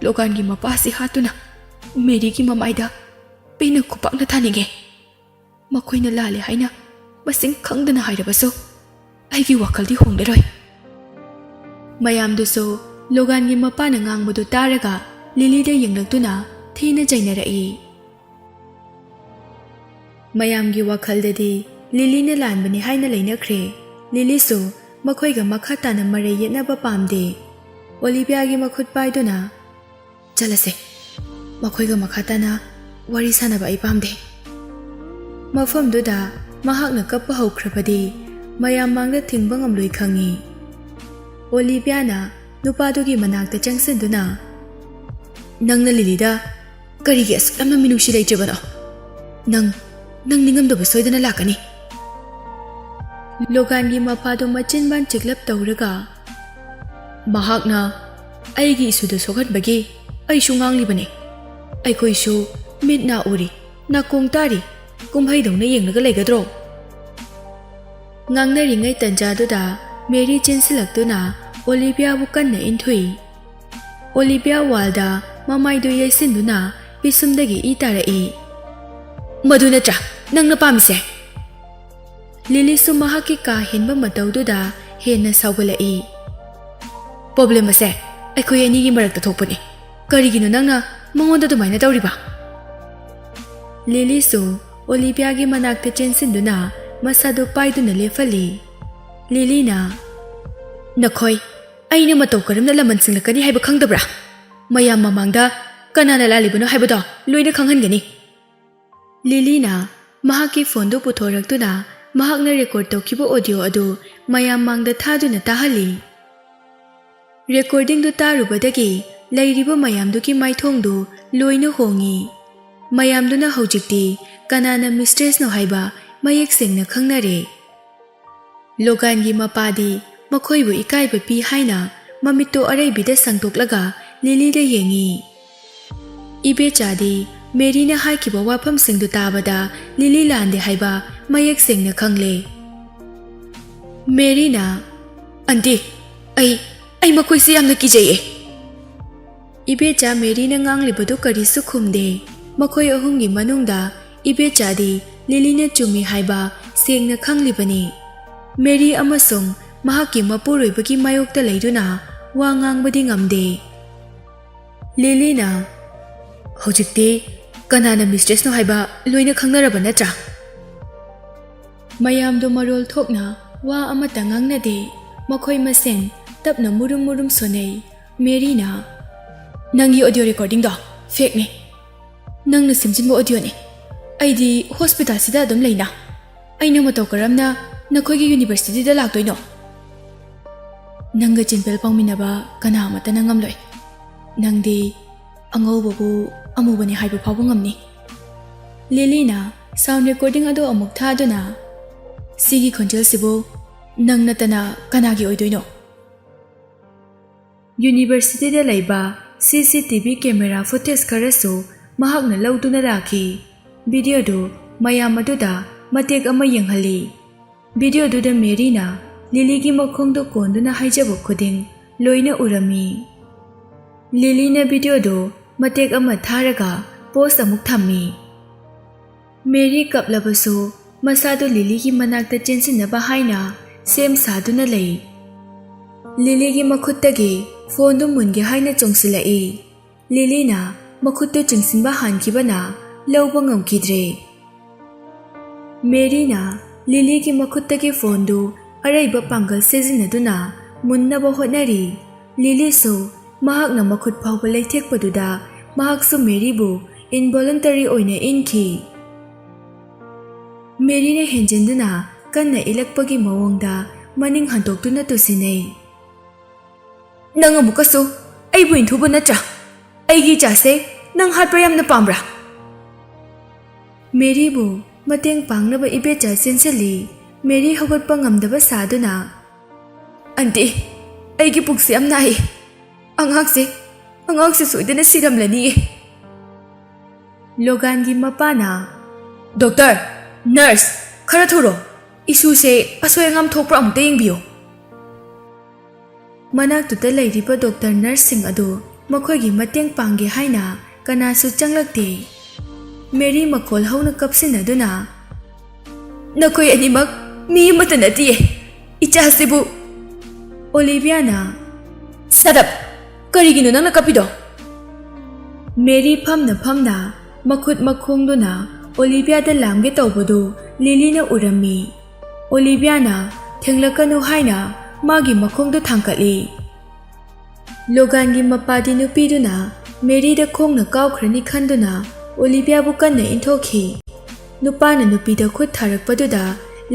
ꯂꯣꯒꯥꯟꯒꯤ ꯃꯄꯥ ꯑꯁꯤ ꯍꯥꯠꯇꯨꯅ ꯃꯦꯔꯤꯒꯤ ꯃꯃꯥꯏꯗ ꯄꯦꯟꯅ ꯈꯨꯄꯥꯛꯅ ꯊꯥꯅꯤꯡꯉꯦ꯫ ꯃꯈꯣꯏꯅ ꯂꯥꯜꯂꯦ ꯍꯥꯏꯅ ꯃꯁꯤꯡ ꯈꯪꯗꯅ ꯍꯥꯏꯔꯕꯁꯨ ꯑꯩꯒꯤ ꯋꯥꯈꯜꯗꯤ ꯍꯣꯡꯂꯔꯣꯏ꯫" ꯃꯌꯥꯝꯗꯨꯁꯨ ꯂꯣꯒꯥꯟꯒꯤ ꯃꯄꯥꯅ ꯉꯥꯡꯕꯗꯨ ꯇꯥꯔꯒ ꯂꯤꯂꯤꯗ ꯌꯦꯡꯂꯛꯇꯨꯅ ꯊꯤꯅ ꯆꯩꯅꯔꯛꯏ꯫ ꯃꯌꯥꯝꯒꯤ ꯋꯥꯈꯜꯗꯗꯤ ꯂꯤꯂꯤꯅ ꯂꯥꯟꯕꯅꯤ ꯍꯥꯏꯅ ꯂꯩꯅꯈ꯭ꯔꯦ꯫ ꯂꯤꯂꯤꯁꯨ ꯃꯈꯣꯏꯒ ꯃꯈꯥ ꯇꯥꯅ ꯃꯔꯩ ꯌꯦꯠꯅꯕ ꯄꯥꯝꯗꯦ꯫ ꯑꯣꯂꯤꯚꯤꯌꯥꯒꯤ ꯃꯈꯨꯠ ꯄꯥꯏꯗꯨꯅ, "ꯆꯠꯂꯁꯦ꯫ ꯃꯈꯣꯏꯒ ꯃꯈꯥ ꯇꯥꯅ ꯋꯥꯔꯤ ꯁꯥꯟꯅꯕ ꯑꯩ ꯄꯥꯝꯗꯦ꯫" ꯃꯐꯝꯗꯨꯗ ꯃꯍꯥꯛꯅ ꯀꯞꯄ ꯍꯧꯈ꯭ꯔꯕꯗꯤ ꯃꯌꯥꯝ ꯃꯥꯡꯗ ꯊꯤꯡꯕ ꯉꯝꯂꯣꯏ ꯈꯪꯏ꯫ ꯑꯣꯂꯤꯚꯤꯌꯥꯅ ꯅꯨꯄꯥꯗꯨꯒꯤ ꯃꯅꯥꯛꯇ ꯆꯪꯁꯤꯟꯗꯨꯅ, "ꯅꯪꯅ ꯂꯤꯂꯤꯗ ꯀꯔꯤꯒꯤ ꯑꯁꯨꯛ ꯌꯥꯝꯅ ꯃꯤꯅꯨꯡꯁꯤ ꯂꯩꯇ꯭ꯔꯤꯕꯅꯣ? ꯅꯪ, ꯅꯪ ꯅꯤꯡꯉꯝꯗꯕ ꯁꯣꯏꯗꯅ ꯂꯥꯛꯀꯅꯤ꯫ ꯂꯣꯒꯥꯟꯒꯤ ꯃꯄꯥꯗꯣ ꯃꯆꯤꯟ ꯕꯥꯟ ꯆꯤꯛꯂꯞ ꯇꯧꯔꯒ, ꯃꯍꯥꯛꯅ ꯑꯩꯒꯤ ꯏꯁꯨꯗ ꯁꯣꯛꯍꯟꯕꯒꯤ ꯑꯩꯁꯨ ꯉꯥꯡꯂꯤꯕꯅꯤ꯫ ꯑꯩꯈꯣꯏꯁꯨ ꯃꯤꯠ ꯅꯥ ꯎꯔꯤ, ꯅꯥꯀꯣꯡ ꯇꯥꯔꯤ, ꯀꯨꯝꯍꯩꯗꯧꯅ ꯌꯦꯡꯂꯒ ꯂꯩꯒꯗ꯭ꯔꯣ? ꯉꯥꯡꯅꯔꯤꯉꯩ ꯇꯟꯖꯥꯗꯨꯗ ꯃꯦꯔꯤ ꯆꯦꯟꯁꯤꯜꯂꯛꯇꯨꯅ ꯑꯣꯂꯤꯚꯤꯌꯥꯕꯨ ꯀꯟꯅ ꯏꯟꯊꯨꯏ꯫ Olivia world ꯃꯃꯥꯏꯗꯨ ꯌꯩꯁꯤꯟꯗꯨꯅ ꯄꯤꯁꯨꯝꯗꯒꯤ E ꯇꯥꯔꯛꯏ꯫ "ꯃꯗꯨ ꯅꯠꯇ꯭ꯔꯥ ꯅꯪꯅ ꯄꯥꯝꯃꯤꯁꯦ?" ꯂꯤꯂꯤꯁꯨ ꯃꯍꯥꯛꯀꯤ ꯀꯥ ꯍꯦꯟꯕ ꯃꯇꯧꯗꯨꯗ ꯍꯦꯟꯅ ꯁꯥꯎꯒꯠꯂꯛꯏ꯫ "ꯄ꯭ꯔꯣꯕ꯭ꯂꯦꯝ ꯑꯁꯦ ꯑꯩꯈꯣꯏ ꯑꯅꯤꯒꯤ ꯃꯔꯛꯇ ꯊꯣꯛꯄꯅꯤ꯫ ꯀꯔꯤꯒꯤꯅꯣ ꯅꯪꯅ ꯃꯉꯣꯟꯗ ꯑꯗꯨꯃꯥꯏꯅ ꯇꯧꯔꯤꯕ?" ꯂꯤꯂꯤꯁꯨ ꯑꯣꯂꯤꯚꯤꯌꯥꯒꯤ ꯃꯅꯥꯛꯇ ꯆꯦꯟꯁꯤꯟꯗꯨꯅ ꯃꯁꯥꯗꯨ ꯄꯥꯏꯗꯨꯅ ꯂꯦꯞꯍꯜꯂꯤ꯫ ꯂꯤꯂꯤꯅ, "ꯅꯈꯣꯏ, ꯑꯩꯅ ꯃꯇꯧ ꯀꯔꯝꯅ ꯂꯃꯟ ꯁꯤꯡꯂꯛꯀꯅꯤ ꯍꯥꯏꯕ ꯈꯪꯗꯕ꯭ꯔꯥ? ꯃꯌꯥꯝ ꯃꯃꯥꯡꯗ ꯀꯅꯥꯅ ꯂꯥꯜꯂꯤꯕꯅꯣ ꯍꯥꯏꯕꯗꯣ ꯂꯣꯏꯅ ꯈꯪꯍꯟꯒꯅꯤ꯫" ꯂꯤꯂꯤꯅ ꯃꯍꯥꯛꯀꯤ ꯐꯣꯟꯗꯨ ꯄꯨꯊꯣꯔꯛꯇꯨꯅ ꯃꯍꯥꯛꯅ ꯔꯦꯀꯣꯔꯗ ꯇꯧꯈꯤꯕ ꯑꯣꯗꯤꯑꯣ ꯑꯗꯨ ꯃꯌꯥꯝ ꯃꯥꯡꯗ ꯊꯥꯗꯨꯅ ꯇꯥꯍꯜꯂꯤ꯫ ꯔꯦꯀꯣꯔꯗꯤꯡꯗꯨ ꯇꯥꯔꯨꯕꯗꯒꯤ ꯂꯩꯔꯤꯕ ꯃꯌꯥꯝꯗꯨꯒꯤ ꯃꯥꯏꯊꯣꯡꯗꯨ ꯂꯣꯏꯅ ꯍꯣꯡꯉꯤ꯫ ꯃꯌꯥꯝꯗꯨꯅ ꯍꯧꯖꯤꯛꯇꯤ ꯀꯅꯥꯅ ꯃꯤꯁꯇ꯭ꯔꯦꯁꯅꯣ ꯍꯥꯏꯕ ꯃꯌꯦꯛ ꯁꯦꯡꯅ ꯈꯪꯅꯔꯦ꯫ ꯂꯣꯒꯥꯟꯒꯤ ꯃꯄꯥꯗꯤ ꯃꯈꯣꯏꯕꯨ ꯏꯀꯥꯏꯕ ꯄꯤ ꯍꯥꯏꯅ ꯃꯃꯤꯠꯇꯨ ꯑꯔꯩꯕꯤꯗ ꯁꯪꯗꯣꯛꯂꯒ ꯂꯤꯂꯤꯗ ꯌꯦꯡꯉꯤ꯫ ꯏꯕꯦꯆꯥꯗꯤ ꯃꯦꯔꯤꯅ ꯍꯥꯏꯈꯤꯕ ꯋꯥꯐꯝꯁꯤꯡꯗꯨ ꯇꯥꯕꯗ ꯂꯤꯂꯤ ꯂꯥꯟꯗꯦ ꯍꯥꯏꯕ ꯃꯌꯦꯛ ꯁꯦꯡꯅ ꯈꯪꯂꯦ꯫ ꯃꯦꯔꯤꯅ, "ꯑꯟꯇꯤ, ꯑꯩ, ꯑꯩ ꯃꯈꯣꯏꯁꯤ ꯌꯥꯝꯅ ꯀꯤꯖꯩꯌꯦ꯫" ꯏꯕꯦꯆꯥ ꯃꯦꯔꯤꯅ ꯉꯥꯡꯂꯤꯕꯗꯨ ꯀꯔꯤꯁꯨ ꯈꯨꯝꯗꯦ꯫ ꯃꯈꯣꯏ ꯑꯍꯨꯝꯒꯤ ꯃꯅꯨꯡꯗ ꯏꯕꯦꯆꯥꯗꯤ ꯂꯤꯂꯤꯅ ꯆꯨꯝꯃꯤ ꯍꯥꯏꯕ ꯁꯦꯡꯅ ꯈꯪꯂꯤꯕꯅꯤ꯫ ꯃꯦꯔꯤ ꯑꯃꯁꯨꯡ ꯃꯍꯥꯛꯀꯤ ꯃꯄꯨꯔꯣꯏꯕꯒꯤ ꯃꯥꯌꯣꯛꯇ ꯂꯩꯗꯨꯅ ꯋꯥ ꯉꯥꯡꯕꯗꯤ ꯉꯝꯗꯦ꯫ ꯂꯤꯂꯤꯅ, "ꯍꯧꯖꯤꯛꯇꯤ ꯀꯅꯥꯅ ꯃꯤꯁꯇ꯭ꯔꯦꯁꯅꯣ ꯍꯥꯏꯕ ꯂꯣꯏꯅ ꯈꯪꯅꯔꯕ ꯅꯠꯇ꯭ꯔꯥ?" ꯃꯌꯥꯝꯗꯣ ꯃꯔꯣꯜ ꯊꯣꯛꯅ ꯋꯥ ꯑꯃꯠꯇ ꯉꯥꯡꯅꯗꯦ꯫ ꯃꯈꯣꯏ ꯃꯁꯦꯟ ꯇꯞꯅ ꯃꯨꯔꯨꯝ ꯃꯨꯔꯨꯝ ꯁꯣꯟꯅꯩ꯫ ꯃꯦꯔꯤꯅ, "ꯅꯪꯒꯤ ꯑꯣꯗꯤꯑꯣ ꯔꯦꯀꯣꯔꯗꯤꯡꯗꯣ ꯐꯦꯛꯅꯤ꯫ ꯅꯪꯅ ꯁꯦꯝꯖꯤꯟꯕ ꯑꯣꯗꯤꯑꯣꯅꯤ꯫ ꯑꯩꯗꯤ ꯍꯣꯁꯄꯤꯇꯥꯜꯁꯤꯗ ꯑꯗꯨꯝ ꯂꯩꯅ꯫ ꯑꯩꯅ ꯃꯇꯧ ꯀꯔꯝꯅ ꯅꯈꯣꯏꯒꯤ ꯌꯨꯅꯤꯚꯔꯁꯤꯇꯤꯗ ꯂꯥꯛꯇꯣꯏꯅꯣ? ꯅꯪꯒ ꯆꯤꯟꯄꯦꯜ ꯄꯥꯎꯃꯤꯟꯅꯕ ꯀꯅꯥ ꯑꯃꯠꯇꯅ ꯉꯝꯂꯣꯏ꯫ ꯅꯪꯗꯤ ꯑꯉꯧꯕꯕꯨ ꯑꯃꯨꯕꯅꯤ ꯍꯥꯏꯕ ꯐꯥꯎꯕ ꯉꯝꯅꯤ꯫ ꯂꯤꯂꯤꯅ sound recording ꯑꯗꯨ ꯑꯃꯨꯛ ꯊꯥꯗꯨꯅ, "ꯁꯤꯒꯤ ꯈꯣꯟꯖꯦꯜꯁꯤꯕꯨ ꯅꯪ ꯅꯠꯇꯅ ꯀꯅꯥꯒꯤ ꯑꯣꯏꯗꯣꯏꯅꯣ?" ꯌꯨꯅꯤꯚꯔꯁꯤꯇꯤꯗ ꯂꯩꯕ C C T V camera footage ꯈꯔꯁꯨ ꯃꯍꯥꯛꯅ ꯂꯧꯗꯨꯅ ꯂꯥꯛꯈꯤ꯫ ꯚꯤꯗꯤꯑꯣꯗꯨ ꯃꯌꯥꯝ ꯑꯗꯨꯗ ꯃꯇꯦꯛ ꯑꯃ ꯌꯦꯡꯍꯜꯂꯤ꯫ ꯚꯤꯗꯤꯑꯣꯗꯨꯗ ꯃꯦꯔꯤꯅ ꯂꯤꯂꯤꯒꯤ ꯃꯈꯣꯡꯗꯨ ꯀꯣꯟꯗꯨꯅ ꯍꯥꯏꯖꯕ ꯈꯨꯗꯤꯡ ꯂꯣꯏꯅ ꯎꯔꯝꯃꯤ꯫ ꯂꯤꯂꯤꯅ ꯚꯤꯗꯤꯑꯣꯗꯨ ꯃꯇꯦꯛ ꯑꯃ ꯊꯥꯔꯒ ꯄꯣꯁ ꯑꯃꯨꯛ ꯊꯝꯃꯤ꯫ ꯃꯦꯔꯤ ꯀꯞꯂꯕꯁꯨ ꯃꯁꯥꯗꯨ ꯂꯤꯂꯤꯒꯤ ꯃꯅꯥꯛꯇ ꯆꯦꯟꯁꯤꯟꯅꯕ ꯍꯥꯏꯅ ꯁꯦꯝ ꯁꯥꯗꯨꯅ ꯂꯩ꯫ ꯂꯤꯂꯤꯒꯤ ꯃꯈꯨꯠꯇꯒꯤ ꯐꯣꯟꯗꯨ ꯃꯨꯟꯒꯦ ꯍꯥꯏꯅ ꯆꯣꯡꯁꯤꯜꯂꯛꯏ꯫ ꯂꯤꯂꯤꯅ ꯃꯈꯨꯠꯇꯨ ꯆꯤꯡꯁꯤꯟꯕ ꯍꯥꯟꯈꯤꯕꯅ ꯂꯧꯕ ꯉꯝꯈꯤꯗ꯭ꯔꯦ꯫ ꯃꯦꯔꯤꯅ ꯂꯤꯂꯤꯒꯤ ꯃꯈꯨꯠꯇꯒꯤ ꯐꯣꯟꯗꯨ ꯑꯔꯩꯕ ꯄꯥꯡꯒꯜ ꯁꯤꯖꯤꯟꯅꯗꯨꯅ ꯃꯨꯟꯅꯕ ꯍꯣꯠꯅꯔꯤ꯫ ꯂꯤꯂꯤꯁꯨ ꯃꯍꯥꯛꯅ ꯃꯈꯨꯠ ꯐꯥꯎꯕ ꯂꯩꯊꯦꯛꯄꯗꯨꯗ ꯃꯍꯥꯛꯁꯨ ꯃꯦꯔꯤꯕꯨ involuntary ꯑꯣꯏꯅ ꯏꯟꯈꯤ꯫ ꯃꯦꯔꯤꯅ ꯍꯦꯟꯖꯤꯟꯗꯨꯅ ꯀꯟꯅ ꯏꯜꯂꯛꯄꯒꯤ ꯃꯑꯣꯡꯗ ꯃꯅꯤꯡ ꯍꯟꯗꯣꯛꯇꯨꯅ ꯇꯨꯁꯤꯟꯅꯩ꯫ "ꯅꯪ ꯑꯃꯨꯛꯀꯁꯨ ꯑꯩꯕꯨ ꯏꯟꯊꯨꯕ ꯅꯠꯇ꯭ꯔꯥ? ꯑꯩꯒꯤ ꯏꯆꯥꯁꯦ ꯅꯪ ꯍꯥꯠꯄ ꯌꯥꯝꯅ ꯄꯥꯝꯕ꯭ꯔꯥ?" ꯃꯦꯔꯤꯕꯨ ꯃꯇꯦꯡ ꯄꯥꯡꯅꯕ ꯏꯕꯦꯆꯥ ꯆꯦꯟꯁꯤꯜꯂꯤ꯫ ꯃꯦꯔꯤ ꯍꯧꯒꯠꯄ ꯉꯝꯗꯕ ꯁꯥꯗꯨꯅ, "ꯑꯟꯇꯤ, ꯑꯩꯒꯤ ꯄꯨꯛꯁꯦ ꯌꯥꯝ ꯅꯥꯏ꯫ ꯑꯉꯥꯡꯁꯦ, ꯑꯉꯥꯡꯁꯦ ꯁꯣꯏꯗꯅ ꯁꯤꯔꯝꯂꯅꯤꯌꯦ꯫" ꯂꯣꯒꯥꯟꯒꯤ ꯃꯄꯥꯅ, "ꯗꯣꯛꯇꯔ, ꯅꯔꯁ, ꯈꯔ ꯊꯨꯔꯣ꯫ ꯏꯁꯨꯁꯦ ꯑꯁꯣꯏ ꯑꯉꯥꯝ ꯊꯣꯛꯄ꯭ꯔꯥ ꯑꯃꯨꯛꯇ ꯌꯦꯡꯕꯤꯌꯨ꯫" ꯃꯅꯥꯛꯇꯨꯗ ꯂꯩꯔꯤꯕ ꯗꯣꯛꯇꯔ ꯅꯔꯁꯁꯤꯡ ꯑꯗꯨ ꯃꯈꯣꯏꯒꯤ ꯃꯇꯦꯡ ꯄꯥꯡꯒꯦ ꯍꯥꯏꯅ ꯀꯅꯥꯁꯨ ꯆꯪꯂꯛꯇꯦ꯫ ꯃꯦꯔꯤ ꯃꯈꯣꯜ ꯍꯧꯅ ꯀꯞꯁꯤꯟꯅꯗꯨꯅ, "ꯅꯈꯣꯏ ꯑꯅꯤꯃꯛ ꯃꯤ ꯑꯃꯠꯇ ꯅꯠꯇꯤꯌꯦ꯫ ꯏꯆꯥꯁꯤꯕꯨ꯫" ꯑꯣꯂꯤꯚꯤꯌꯥꯅ, "Shut up! ꯀꯔꯤꯒꯤꯅꯣ ꯅꯪꯅ ꯀꯞꯄꯤꯗꯣ?" ꯃꯦꯔꯤ ꯐꯝꯅ ꯐꯝꯅ ꯃꯈꯨꯠ ꯃꯈꯣꯡꯗꯨꯅ ꯑꯣꯂꯤꯚꯤꯌꯥꯗ ꯂꯥꯝꯒꯦ ꯇꯧꯕꯗꯨ ꯂꯤꯂꯤꯅ ꯎꯔꯝꯃꯤ꯫ ꯑꯣꯂꯤꯚꯤꯌꯥꯅ ꯊꯦꯡꯂꯛꯀꯅꯨ ꯍꯥꯏꯅ ꯃꯥꯒꯤ ꯃꯈꯣꯡꯗꯨ ꯊꯥꯡꯒꯠꯂꯤ꯫ ꯂꯣꯒꯥꯟꯒꯤ ꯃꯄꯥꯗꯤ ꯅꯨꯄꯤꯗꯨꯅ ꯃꯦꯔꯤꯗ ꯈꯣꯡꯅ ꯀꯥꯎꯈ꯭ꯔꯅꯤ ꯈꯟꯗꯨꯅ ꯑꯣꯂꯤꯚꯤꯌꯥꯕꯨ ꯀꯟꯅ ꯏꯟꯊꯣꯛꯈꯤ꯫ ꯅꯨꯄꯥꯅ ꯅꯨꯄꯤꯗ ꯈꯨꯠ ꯊꯥꯔꯛꯄꯗꯨꯗ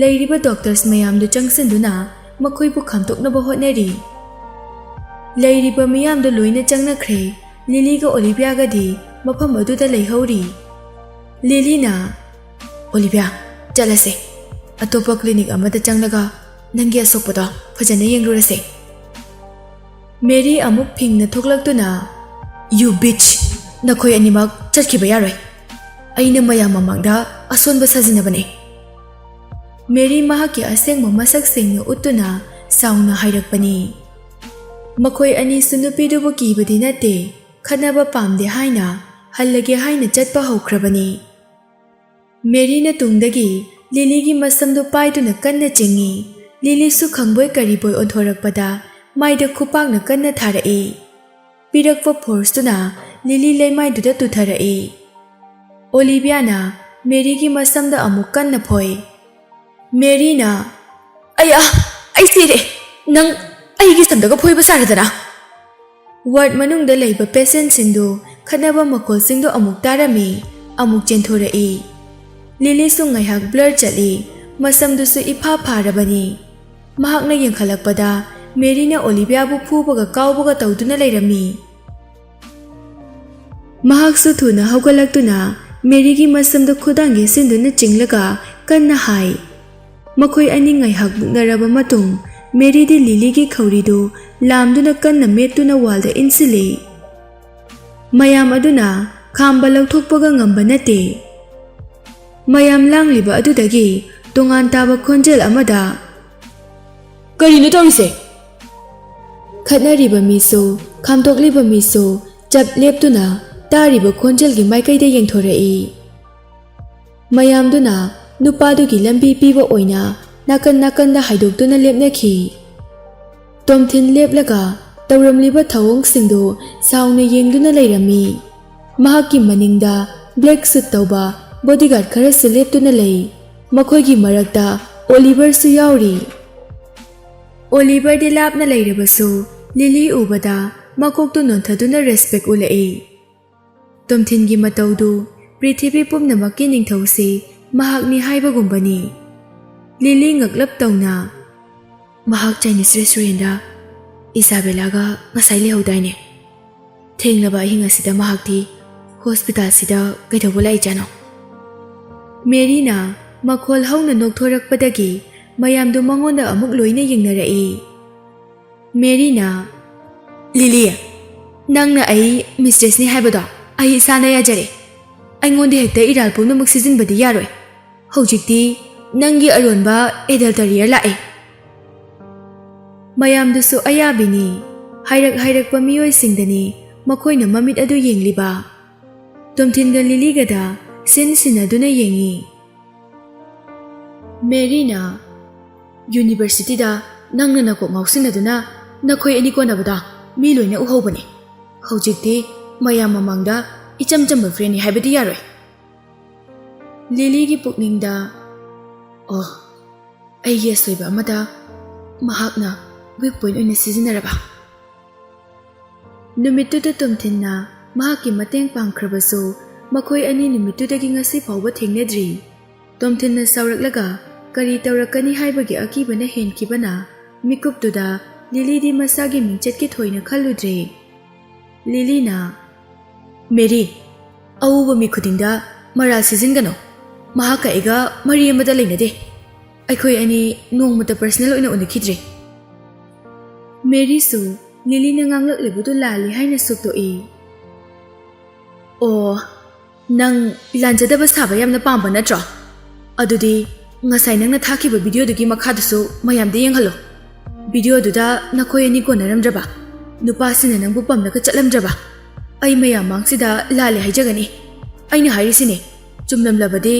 ꯂꯩꯔꯤꯕ ꯗꯣꯛꯇꯔꯁ ꯃꯌꯥꯝꯗꯨ ꯆꯪꯁꯤꯟꯗꯨꯅ ꯃꯈꯣꯏꯕꯨ ꯈꯥꯝꯗꯣꯛꯅꯕ ꯍꯣꯠꯅꯔꯤ꯫ ꯂꯩꯔꯤꯕ ꯃꯤꯌꯥꯝꯗꯨ ꯂꯣꯏꯅ ꯆꯪꯅꯈ꯭ꯔꯦ꯫ ꯂꯤꯂꯤꯒ ꯑꯣꯂꯤꯚꯤꯌꯥꯒꯗꯤ ꯃꯐꯝ ꯑꯗꯨꯗ ꯂꯩꯍꯧꯔꯤ꯫ ꯂꯤꯂꯤꯅ, "ꯑꯣꯂꯤꯚꯤꯌꯥ, ꯆꯠꯂꯁꯦ꯫ ꯑꯇꯣꯞꯄ ꯀ꯭ꯂꯤꯅꯤꯛ ꯑꯃꯗ ꯆꯪꯂꯒ ꯅꯪꯒꯤ ꯑꯁꯣꯛꯄꯗꯣ ꯐꯖꯅ ꯌꯦꯡꯂꯨꯔꯁꯦ꯫" ꯃꯦꯔꯤ ꯑꯃꯨꯛ ꯐꯤꯡꯅ ꯊꯣꯛꯂꯛꯇꯨꯅ, "You bitch! ꯅꯈꯣꯏ ꯑꯅꯤꯃꯛ ꯆꯠꯈꯤꯕ ꯌꯥꯔꯣꯏ꯫ ꯑꯩꯅ ꯃꯌꯥꯝ ꯃꯃꯥꯡꯗ ꯑꯁꯣꯟꯕ ꯁꯥꯖꯤꯟꯅꯕꯅꯦ꯫" ꯃꯦꯔꯤ ꯃꯍꯥꯛꯀꯤ ꯑꯁꯦꯡꯕ ꯃꯁꯛ ꯁꯦꯡꯅ ꯎꯠꯇꯨꯅ ꯁꯥꯎꯅ ꯍꯥꯏꯔꯛꯄꯅꯤ꯫ ꯃꯈꯣꯏ ꯑꯅꯤꯁꯨ ꯅꯨꯄꯤꯗꯨꯕꯨ ꯀꯤꯕꯗꯤ ꯅꯠꯇꯦ, ꯈꯠꯅꯕ ꯄꯥꯝꯗꯦ ꯍꯥꯏꯅ ꯍꯜꯂꯒꯦ ꯍꯥꯏꯅ ꯆꯠꯄ ꯍꯧꯈ꯭ꯔꯕꯅꯤ꯫ ꯃꯦꯔꯤꯅ ꯇꯨꯡꯗꯒꯤ ꯂꯤꯂꯤꯒꯤ ꯃꯁꯝꯗꯨ ꯄꯥꯏꯗꯨꯅ ꯀꯟꯅ ꯆꯤꯡꯏ꯫ ꯂꯤꯂꯤꯁꯨ ꯈꯪꯕꯣꯏ ꯀꯔꯤꯕꯣꯏ ꯑꯣꯟꯊꯣꯔꯛꯄꯗ ꯃꯥꯏꯗ ꯈꯨꯄꯥꯛꯅ ꯀꯟꯅ ꯊꯥꯔꯛꯏ꯫ ꯄꯤꯔꯛꯄ ꯐꯣꯔꯁꯇꯨꯅ ꯂꯤꯂꯤ ꯂꯩꯃꯥꯏꯗꯨꯗ ꯇꯨꯊꯔꯛꯏ꯫ ꯑꯣꯂꯤꯚꯤꯌꯥꯅ ꯃꯦꯔꯤꯒꯤ ꯃꯁꯝꯗ ꯑꯃꯨꯛ ꯀꯟꯅ ꯐꯣꯏ꯫ ꯃꯦꯔꯤꯅ, "ꯑꯌꯥ, ꯑꯩ ꯁꯤꯔꯦ! ꯅꯪ ꯑꯩꯒꯤ ꯁꯝꯗꯒ ꯐꯣꯏꯕ ꯁꯥꯔꯗꯅ!" ꯋꯥꯔꯗ ꯃꯅꯨꯡꯗ ꯂꯩꯕ ꯄꯦꯁꯦꯟꯠꯁꯤꯡꯗꯨ ꯈꯠꯅꯕ ꯃꯈꯣꯜꯁꯤꯡꯗꯨ ꯑꯃꯨꯛ ꯇꯥꯔꯝꯃꯤ, ꯑꯃꯨꯛ ꯆꯦꯟꯊꯣꯔꯛꯏ꯫ ꯂꯤꯂꯤꯁꯨ ꯉꯥꯏꯍꯥꯛ ꯕ꯭ꯂꯔ ꯆꯠꯂꯤ, ꯃꯁꯝꯗꯨꯁꯨ ꯏꯐꯥ ꯐꯥꯔꯕꯅꯤ꯫ ꯃꯍꯥꯛꯅ ꯌꯦꯡꯈꯠꯂꯛꯄꯗ ꯃꯦꯔꯤꯅ ꯑꯣꯂꯤꯚꯤꯌꯥꯕꯨ ꯐꯨꯕꯒ ꯀꯥꯎꯕꯒ ꯇꯧꯗꯨꯅ ꯂꯩꯔꯝꯃꯤ꯫ ꯃꯍꯥꯛꯁꯨ ꯊꯨꯅ ꯍꯧꯒꯠꯂꯛꯇꯨꯅ ꯃꯦꯔꯤꯒꯤ ꯃꯁꯝꯗ ꯈꯨꯗꯥꯡ ꯌꯩꯁꯤꯟꯗꯨꯅ ꯆꯤꯡꯂꯒ ꯀꯟꯅ ꯍꯥꯏ꯫ ꯃꯈꯣꯏ ꯑꯅꯤ ꯉꯥꯏꯍꯥꯛ ꯃꯨꯛꯅꯔꯕ ꯃꯇꯨꯡ, ꯃꯦꯔꯤꯗꯤ ꯂꯤꯂꯤꯒꯤ ꯈꯧꯔꯤꯗꯨ ꯂꯥꯝꯗꯨꯅ ꯀꯟꯅ ꯃꯦꯠꯇꯨꯅ ꯋꯥꯜꯗ ꯏꯟꯁꯤꯜꯂꯤ꯫ ꯃꯌꯥꯝ ꯑꯗꯨꯅ ꯈꯥꯝꯕ ꯂꯧꯊꯣꯛꯄꯒ ꯉꯝꯕ ꯅꯠꯇꯦ꯫ ꯃꯌꯥꯝ ꯂꯥꯡꯂꯤꯕ ꯑꯗꯨꯗꯒꯤ ꯇꯣꯉꯥꯟ ꯇꯥꯕ ꯈꯣꯟꯖꯦꯜ ꯑꯃꯗ, "ꯀꯔꯤꯅꯣ ꯇꯧꯔꯤꯁꯦ?" ꯈꯠꯅꯔꯤꯕ ꯃꯤꯁꯨ, ꯈꯥꯝꯗꯣꯛꯂꯤꯕ ꯃꯤꯁꯨ ꯆꯞ ꯂꯦꯞꯇꯨꯅ ꯇꯥꯔꯤꯕ ꯈꯣꯟꯖꯦꯜꯒꯤ ꯃꯥꯏꯀꯩꯗ ꯌꯦꯡꯊꯣꯔꯛꯏ꯫ ꯃꯌꯥꯝꯗꯨꯅ ꯅꯨꯄꯥꯗꯨꯒꯤ ꯂꯝꯕꯤ ꯄꯤꯕ ꯑꯣꯏꯅ ꯅꯥꯀꯟ ꯅꯥꯀꯟꯗ ꯍꯥꯏꯗꯣꯛꯇꯨꯅ ꯂꯦꯞꯅꯈꯤ꯫ ꯇꯣꯝꯊꯤꯟ ꯂꯦꯞꯂꯒ ꯇꯧꯔꯝꯂꯤꯕ ꯊꯧꯑꯣꯡꯁꯤꯡꯗꯨ ꯁꯥꯎꯅ ꯌꯦꯡꯗꯨꯅ ꯂꯩꯔꯝꯃꯤ꯫ ꯃꯍꯥꯛꯀꯤ ꯃꯅꯤꯡꯗ ꯕ꯭ꯂꯦꯛ ꯁꯨꯠ ꯇꯧꯕ ꯕꯣꯗꯤꯒꯥꯔꯗ ꯈꯔꯁꯨ ꯂꯦꯞꯇꯨꯅ ꯂꯩ꯫ ꯃꯈꯣꯏꯒꯤ ꯃꯔꯛꯇ ꯑꯣꯂꯤꯚꯔꯁꯨ ꯌꯥꯎꯔꯤ꯫ ꯑꯣꯂꯤꯚꯔꯗꯤ ꯂꯥꯞꯅ ꯂꯩꯔꯕꯁꯨ ꯂꯤꯂꯤ ꯎꯕꯗ ꯃꯀꯣꯛꯇꯨ ꯅꯣꯟꯊꯗꯨꯅ ꯔꯦꯁꯄꯦꯛ ꯎꯠꯂꯛꯏ꯫ ꯇꯣꯝꯊꯤꯟꯒꯤ ꯃꯇꯧꯗꯨ ꯄ꯭ꯔꯤꯊꯤꯕꯤ ꯄꯨꯝꯅꯃꯛꯀꯤ ꯅꯤꯡꯊꯧꯁꯤ ꯃꯍꯥꯛꯅꯤ ꯍꯥꯏꯕꯒꯨꯝꯕꯅꯤ꯫ ꯂꯤꯂꯤ ꯉꯛꯂꯞ ꯇꯧꯅ, "ꯃꯍꯥꯛ ꯆꯥꯏꯅꯤꯁ ꯔꯦꯁꯇꯨꯔꯦꯟꯗ ꯏꯖꯥꯕꯦꯂꯥꯒ ꯉꯁꯥꯏ ꯂꯩꯍꯧꯗꯥꯏꯅꯦ?" ꯊꯦꯡꯂꯕ ꯑꯍꯤꯡ ꯑꯁꯤꯗ ꯃꯍꯥꯛꯇꯤ ꯍꯣꯁꯄꯤꯇꯥꯜꯁꯤꯗ ꯀꯩꯗꯧꯕ ꯂꯥꯛꯏꯖꯥꯠꯅꯣ? ꯃꯦꯔꯤꯅ ꯃꯈꯣꯜ ꯍꯧꯅ ꯅꯣꯛꯊꯣꯔꯛꯄꯗꯒꯤ ꯃꯌꯥꯝꯗꯨ ꯃꯉꯣꯟꯗ ꯑꯃꯨꯛ ꯂꯣꯏꯅ ꯌꯦꯡꯅꯔꯛꯏ꯫ ꯃꯦꯔꯤꯅ, "ꯂꯤꯂꯤ, ꯅꯪꯅ ꯑꯩ ꯃꯤꯁꯇ꯭ꯔꯦꯁꯅꯤ ꯍꯥꯏꯕꯗꯣ ꯑꯩ ꯏꯁꯥꯅ ꯌꯥꯖꯔꯦ꯫ ꯑꯩꯉꯣꯟꯗ ꯍꯦꯛꯇ ꯏꯔꯥꯜ ꯄꯨꯝꯅꯃꯛ ꯁꯤꯖꯤꯟꯕꯗꯤ ꯌꯥꯔꯣꯏ꯫ ꯍꯧꯖꯤꯛꯇꯤ ꯅꯪꯒꯤ ꯑꯔꯣꯟꯕ ꯑꯦꯗꯜꯇꯔꯤꯌꯔ ꯂꯥꯛꯑꯦ꯫" ꯃꯌꯥꯝꯗꯨꯁꯨ ꯑꯌꯥꯕꯤꯅꯤ꯫ ꯍꯥꯏꯔꯛ ꯍꯥꯏꯔꯛꯄ ꯃꯤꯑꯣꯏꯁꯤꯡꯗꯅꯤ ꯃꯈꯣꯏꯅ ꯃꯃꯤꯠ ꯑꯗꯨ ꯌꯦꯡꯂꯤꯕ꯫ ꯇꯣꯝꯊꯤꯟꯒ ꯂꯤꯂꯤꯒꯗ ꯁꯤꯟ ꯁꯤꯟꯅꯗꯨꯅ ꯌꯦꯡꯉꯤ꯫ ꯃꯦꯔꯤꯅ, "ꯌꯨꯅꯤꯚꯔꯁꯤꯇꯤꯗ ꯅꯪꯅ ꯅꯀꯣꯛ ꯉꯥꯎꯁꯤꯟꯅꯗꯨꯅ ꯅꯈꯣꯏ ꯑꯅꯤ ꯀꯣꯟꯅꯕꯗ ꯃꯤ ꯂꯣꯏꯅ ꯎꯍꯧꯕꯅꯦ꯫ ꯍꯧꯖꯤꯛꯇꯤ ꯃꯌꯥꯝ ꯃꯃꯥꯡꯗ ꯏꯆꯝ ꯆꯝꯕ ꯐ꯭ꯔꯦꯟꯅꯤ ꯍꯥꯏꯕꯗꯤ ꯌꯥꯔꯣꯏ꯫" ꯂꯤꯂꯤꯒꯤ ꯄꯨꯛꯅꯤꯡꯗ, "ꯑꯣ, ꯑꯩꯒꯤ ꯑꯁꯣꯏꯕ ꯑꯃꯗ ꯃꯍꯥꯛꯅ ꯋꯤꯛ ꯄꯣꯏꯟ ꯑꯣꯏꯅ ꯁꯤꯖꯤꯟꯅꯔꯕ?" ꯅꯨꯃꯤꯠꯇꯨꯗ ꯇꯣꯝꯊꯤꯟꯅ ꯃꯍꯥꯛꯀꯤ ꯃꯇꯦꯡ ꯄꯥꯡꯈ꯭ꯔꯕꯁꯨ, ꯃꯈꯣꯏ ꯑꯅꯤ ꯅꯨꯃꯤꯠꯇꯨꯗꯒꯤ ꯉꯁꯤ ꯐꯥꯎꯕ ꯊꯦꯡꯅꯗ꯭ꯔꯤ꯫ ꯇꯣꯝꯊꯤꯟꯅ ꯁꯥꯎꯔꯛꯂꯒ ꯀꯔꯤ ꯇꯧꯔꯛꯀꯅꯤ ꯍꯥꯏꯕꯒꯤ ꯑꯀꯤꯕꯅ ꯍꯦꯟꯈꯤꯕꯅ ꯃꯤꯀꯨꯞꯇꯨꯗ ꯂꯤꯂꯤꯗꯤ ꯃꯁꯥꯒꯤ ꯃꯤꯡꯆꯠꯀꯤ ꯊꯣꯏꯅ ꯈꯜꯂꯨꯗ꯭ꯔꯦ꯫ ꯂꯤꯂꯤꯅ, "ꯃꯦꯔꯤ, ꯑꯎꯕ ꯃꯤ ꯈꯨꯗꯤꯡꯗ ꯃꯔꯥꯜ ꯁꯤꯖꯤꯟꯒꯅꯨ꯫ ꯃꯍꯥꯛꯀ ꯑꯩꯒ ꯃꯔꯤ ꯑꯃꯠꯇ ꯂꯩꯅꯗꯦ꯫ ꯑꯩꯈꯣꯏ ꯑꯅꯤ ꯅꯣꯡꯃꯇ ꯄꯔꯁꯅꯦꯜ ꯑꯣꯏꯅ ꯎꯅꯈꯤꯗ꯭ꯔꯤ꯫" ꯃꯦꯔꯤꯁꯨ ꯂꯤꯂꯤꯅ ꯉꯥꯡꯂꯛꯂꯤꯕꯗꯨ ꯂꯥꯜꯂꯤ ꯍꯥꯏꯅ ꯁꯨꯛꯇꯣꯛꯏ꯫ "ꯑꯣ, ꯅꯪ ꯂꯥꯟꯖꯗꯕ ꯁꯥꯕ ꯌꯥꯝꯅ ꯄꯥꯝꯕ ꯅꯠꯇ꯭ꯔꯣ? ꯑꯗꯨꯗꯤ ꯉꯁꯥꯏ ꯅꯪꯅ ꯊꯥꯈꯤꯕ ꯚꯤꯗꯤꯑꯣꯗꯨꯒꯤ ꯃꯈꯥꯗꯨꯁꯨ ꯃꯌꯥꯝꯗ ꯌꯦꯡꯍꯜꯂꯣ꯫ ꯚꯤꯗꯤꯑꯣꯗꯨꯗ ꯅꯈꯣꯏ ꯑꯅꯤ ꯀꯣꯟꯅꯔꯝꯗ꯭ꯔꯕ? ꯅꯨꯄꯥꯁꯤꯡꯅ ꯅꯪꯕꯨ ꯄꯝꯂꯒ ꯆꯠꯂꯝꯗ꯭ꯔꯕ? ꯑꯩ ꯃꯌꯥꯝ ꯃꯥꯡꯁꯤꯗ ꯂꯥꯜꯂꯦ ꯍꯥꯏꯖꯒꯅꯤ꯫ ꯑꯩꯅ ꯍꯥꯏꯔꯤꯁꯤꯅꯤ, ꯆꯨꯝꯂꯝꯂꯕꯗꯤ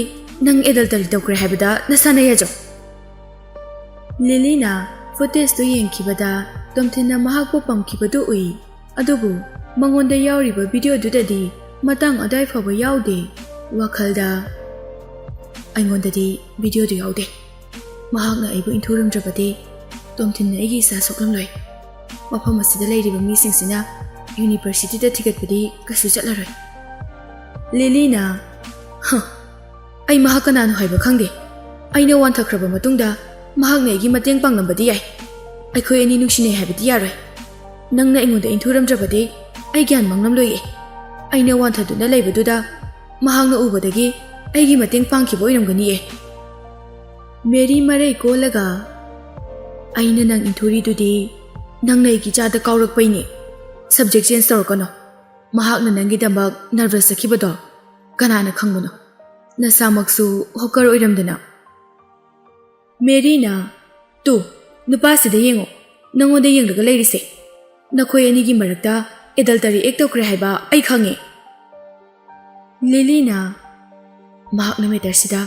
ꯅꯪ ꯑꯦꯗꯜꯇꯔꯤ ꯇꯧꯈ꯭ꯔꯦ ꯍꯥꯏꯕꯗ ꯅꯁꯥꯅ ꯌꯥꯖꯧ꯫" ꯂꯤꯂꯤꯅ ꯐꯨꯇꯦꯖꯇꯨ ꯌꯦꯡꯈꯤꯕꯗ ꯇꯣꯝꯊꯤꯟꯅ ꯃꯍꯥꯛꯄꯨ ꯄꯝꯈꯤꯕꯗꯨ ꯎꯏ꯫ ꯑꯗꯨꯕꯨ ꯃꯉꯣꯟꯗ ꯌꯥꯎꯔꯤꯕ ꯚꯤꯗꯤꯑꯣꯗꯨꯗꯗꯤ ꯃꯇꯥꯡ ꯑꯗꯨꯋꯥꯏ ꯐꯥꯎꯕ ꯌꯥꯎꯗꯦ꯫ ꯋꯥꯈꯜꯗ, "ꯑꯩꯉꯣꯟꯗꯗꯤ ꯚꯤꯗꯤꯑꯣꯗꯨ ꯌꯥꯎꯗꯦ꯫ ꯃꯍꯥꯛꯅ ꯑꯩꯕꯨ ꯏꯟꯊꯨꯔꯝꯗ꯭ꯔꯕꯗꯤ ꯇꯣꯝꯊꯤꯟꯅ ꯑꯩꯒꯤ ꯏꯆꯥ ꯁꯣꯛꯂꯝꯂꯣꯏ꯫ ꯃꯐꯝ ꯑꯁꯤꯗ ꯂꯩꯔꯤꯕ ꯃꯤꯁꯤꯡꯁꯤꯅ ꯌꯨꯅꯤꯚꯔꯁꯤꯇꯤꯗ ꯊꯤꯒꯠꯄꯗꯤ ꯀꯩꯁꯨ ꯆꯠꯂꯔꯣꯏ꯫" ꯂꯤꯂꯤꯅ, "ꯍ, ꯑꯩ ꯃꯍꯥꯛ ꯀꯅꯥꯅꯣ ꯍꯥꯏꯕ ꯈꯪꯗꯦ꯫ ꯑꯩꯅ ꯋꯥꯟꯊꯈ꯭ꯔꯕ ꯃꯇꯨꯡꯗ ꯃꯍꯥꯛꯅ ꯑꯩꯒꯤ ꯃꯇꯦꯡ ꯄꯥꯡꯂꯝꯕꯗꯤ ꯌꯥꯏ꯫ ꯑꯩꯈꯣꯏ ꯑꯅꯤ ꯅꯨꯡꯁꯤꯅꯩ ꯍꯥꯏꯕꯗꯤ ꯌꯥꯔꯣꯏ꯫ ꯅꯪꯅ ꯑꯩꯉꯣꯟꯗ ꯏꯟꯊꯨꯔꯝꯗ꯭ꯔꯕꯗꯤ ꯑꯩ ꯒ꯭ꯌꯥꯟ ꯃꯥꯡꯂꯝꯂꯣꯏꯌꯦ꯫ ꯑꯩꯅ ꯋꯥꯟꯊꯗꯨꯅ ꯂꯩꯕꯗꯨꯗ ꯃꯍꯥꯛꯅ ꯎꯕꯗꯒꯤ ꯑꯩꯒꯤ ꯃꯇꯦꯡ ꯄꯥꯡꯈꯤꯕ ꯑꯣꯏꯔꯝꯒꯅꯤꯌꯦ꯫ ꯃꯦꯔꯤ ꯃꯔꯩ ꯀꯣꯜꯂꯒ, "ꯑꯩꯅ ꯅꯪ ꯏꯟꯊꯨꯔꯤꯗꯨꯗꯤ ꯅꯪꯅ ꯑꯩꯒꯤ ꯏꯆꯥꯗ ꯀꯥꯎꯔꯛꯄꯩꯅꯦ꯫ Subject change ꯇꯧꯔꯛꯀꯅꯣ꯫ ꯃꯍꯥꯛꯅ ꯅꯪꯒꯤꯗꯃꯛ nervous ꯆꯠꯈꯤꯕꯗꯣ ꯀꯅꯥꯅ ꯈꯪꯕꯅꯣ? ꯅꯁꯥꯃꯛꯁꯨ hawker ꯑꯣꯏꯔꯝꯗꯅ꯫" ꯃꯦꯔꯤꯅ, "ꯇꯨ, ꯅꯨꯄꯥꯁꯤꯗ ꯌꯦꯡꯉꯣ, ꯅꯪꯉꯣꯟꯗ ꯌꯦꯡꯂꯒ ꯂꯩꯔꯤꯁꯦ꯫ ꯅꯈꯣꯏ ꯑꯅꯤꯒꯤ ꯃꯔꯛꯇ adultery act ꯇꯧꯈ꯭ꯔꯦ ꯍꯥꯏꯕ ꯑꯩ ꯈꯪꯉꯦ꯫" ꯂꯤꯂꯤꯅ, "ꯃꯍꯥꯛꯅ matter ꯁꯤꯗ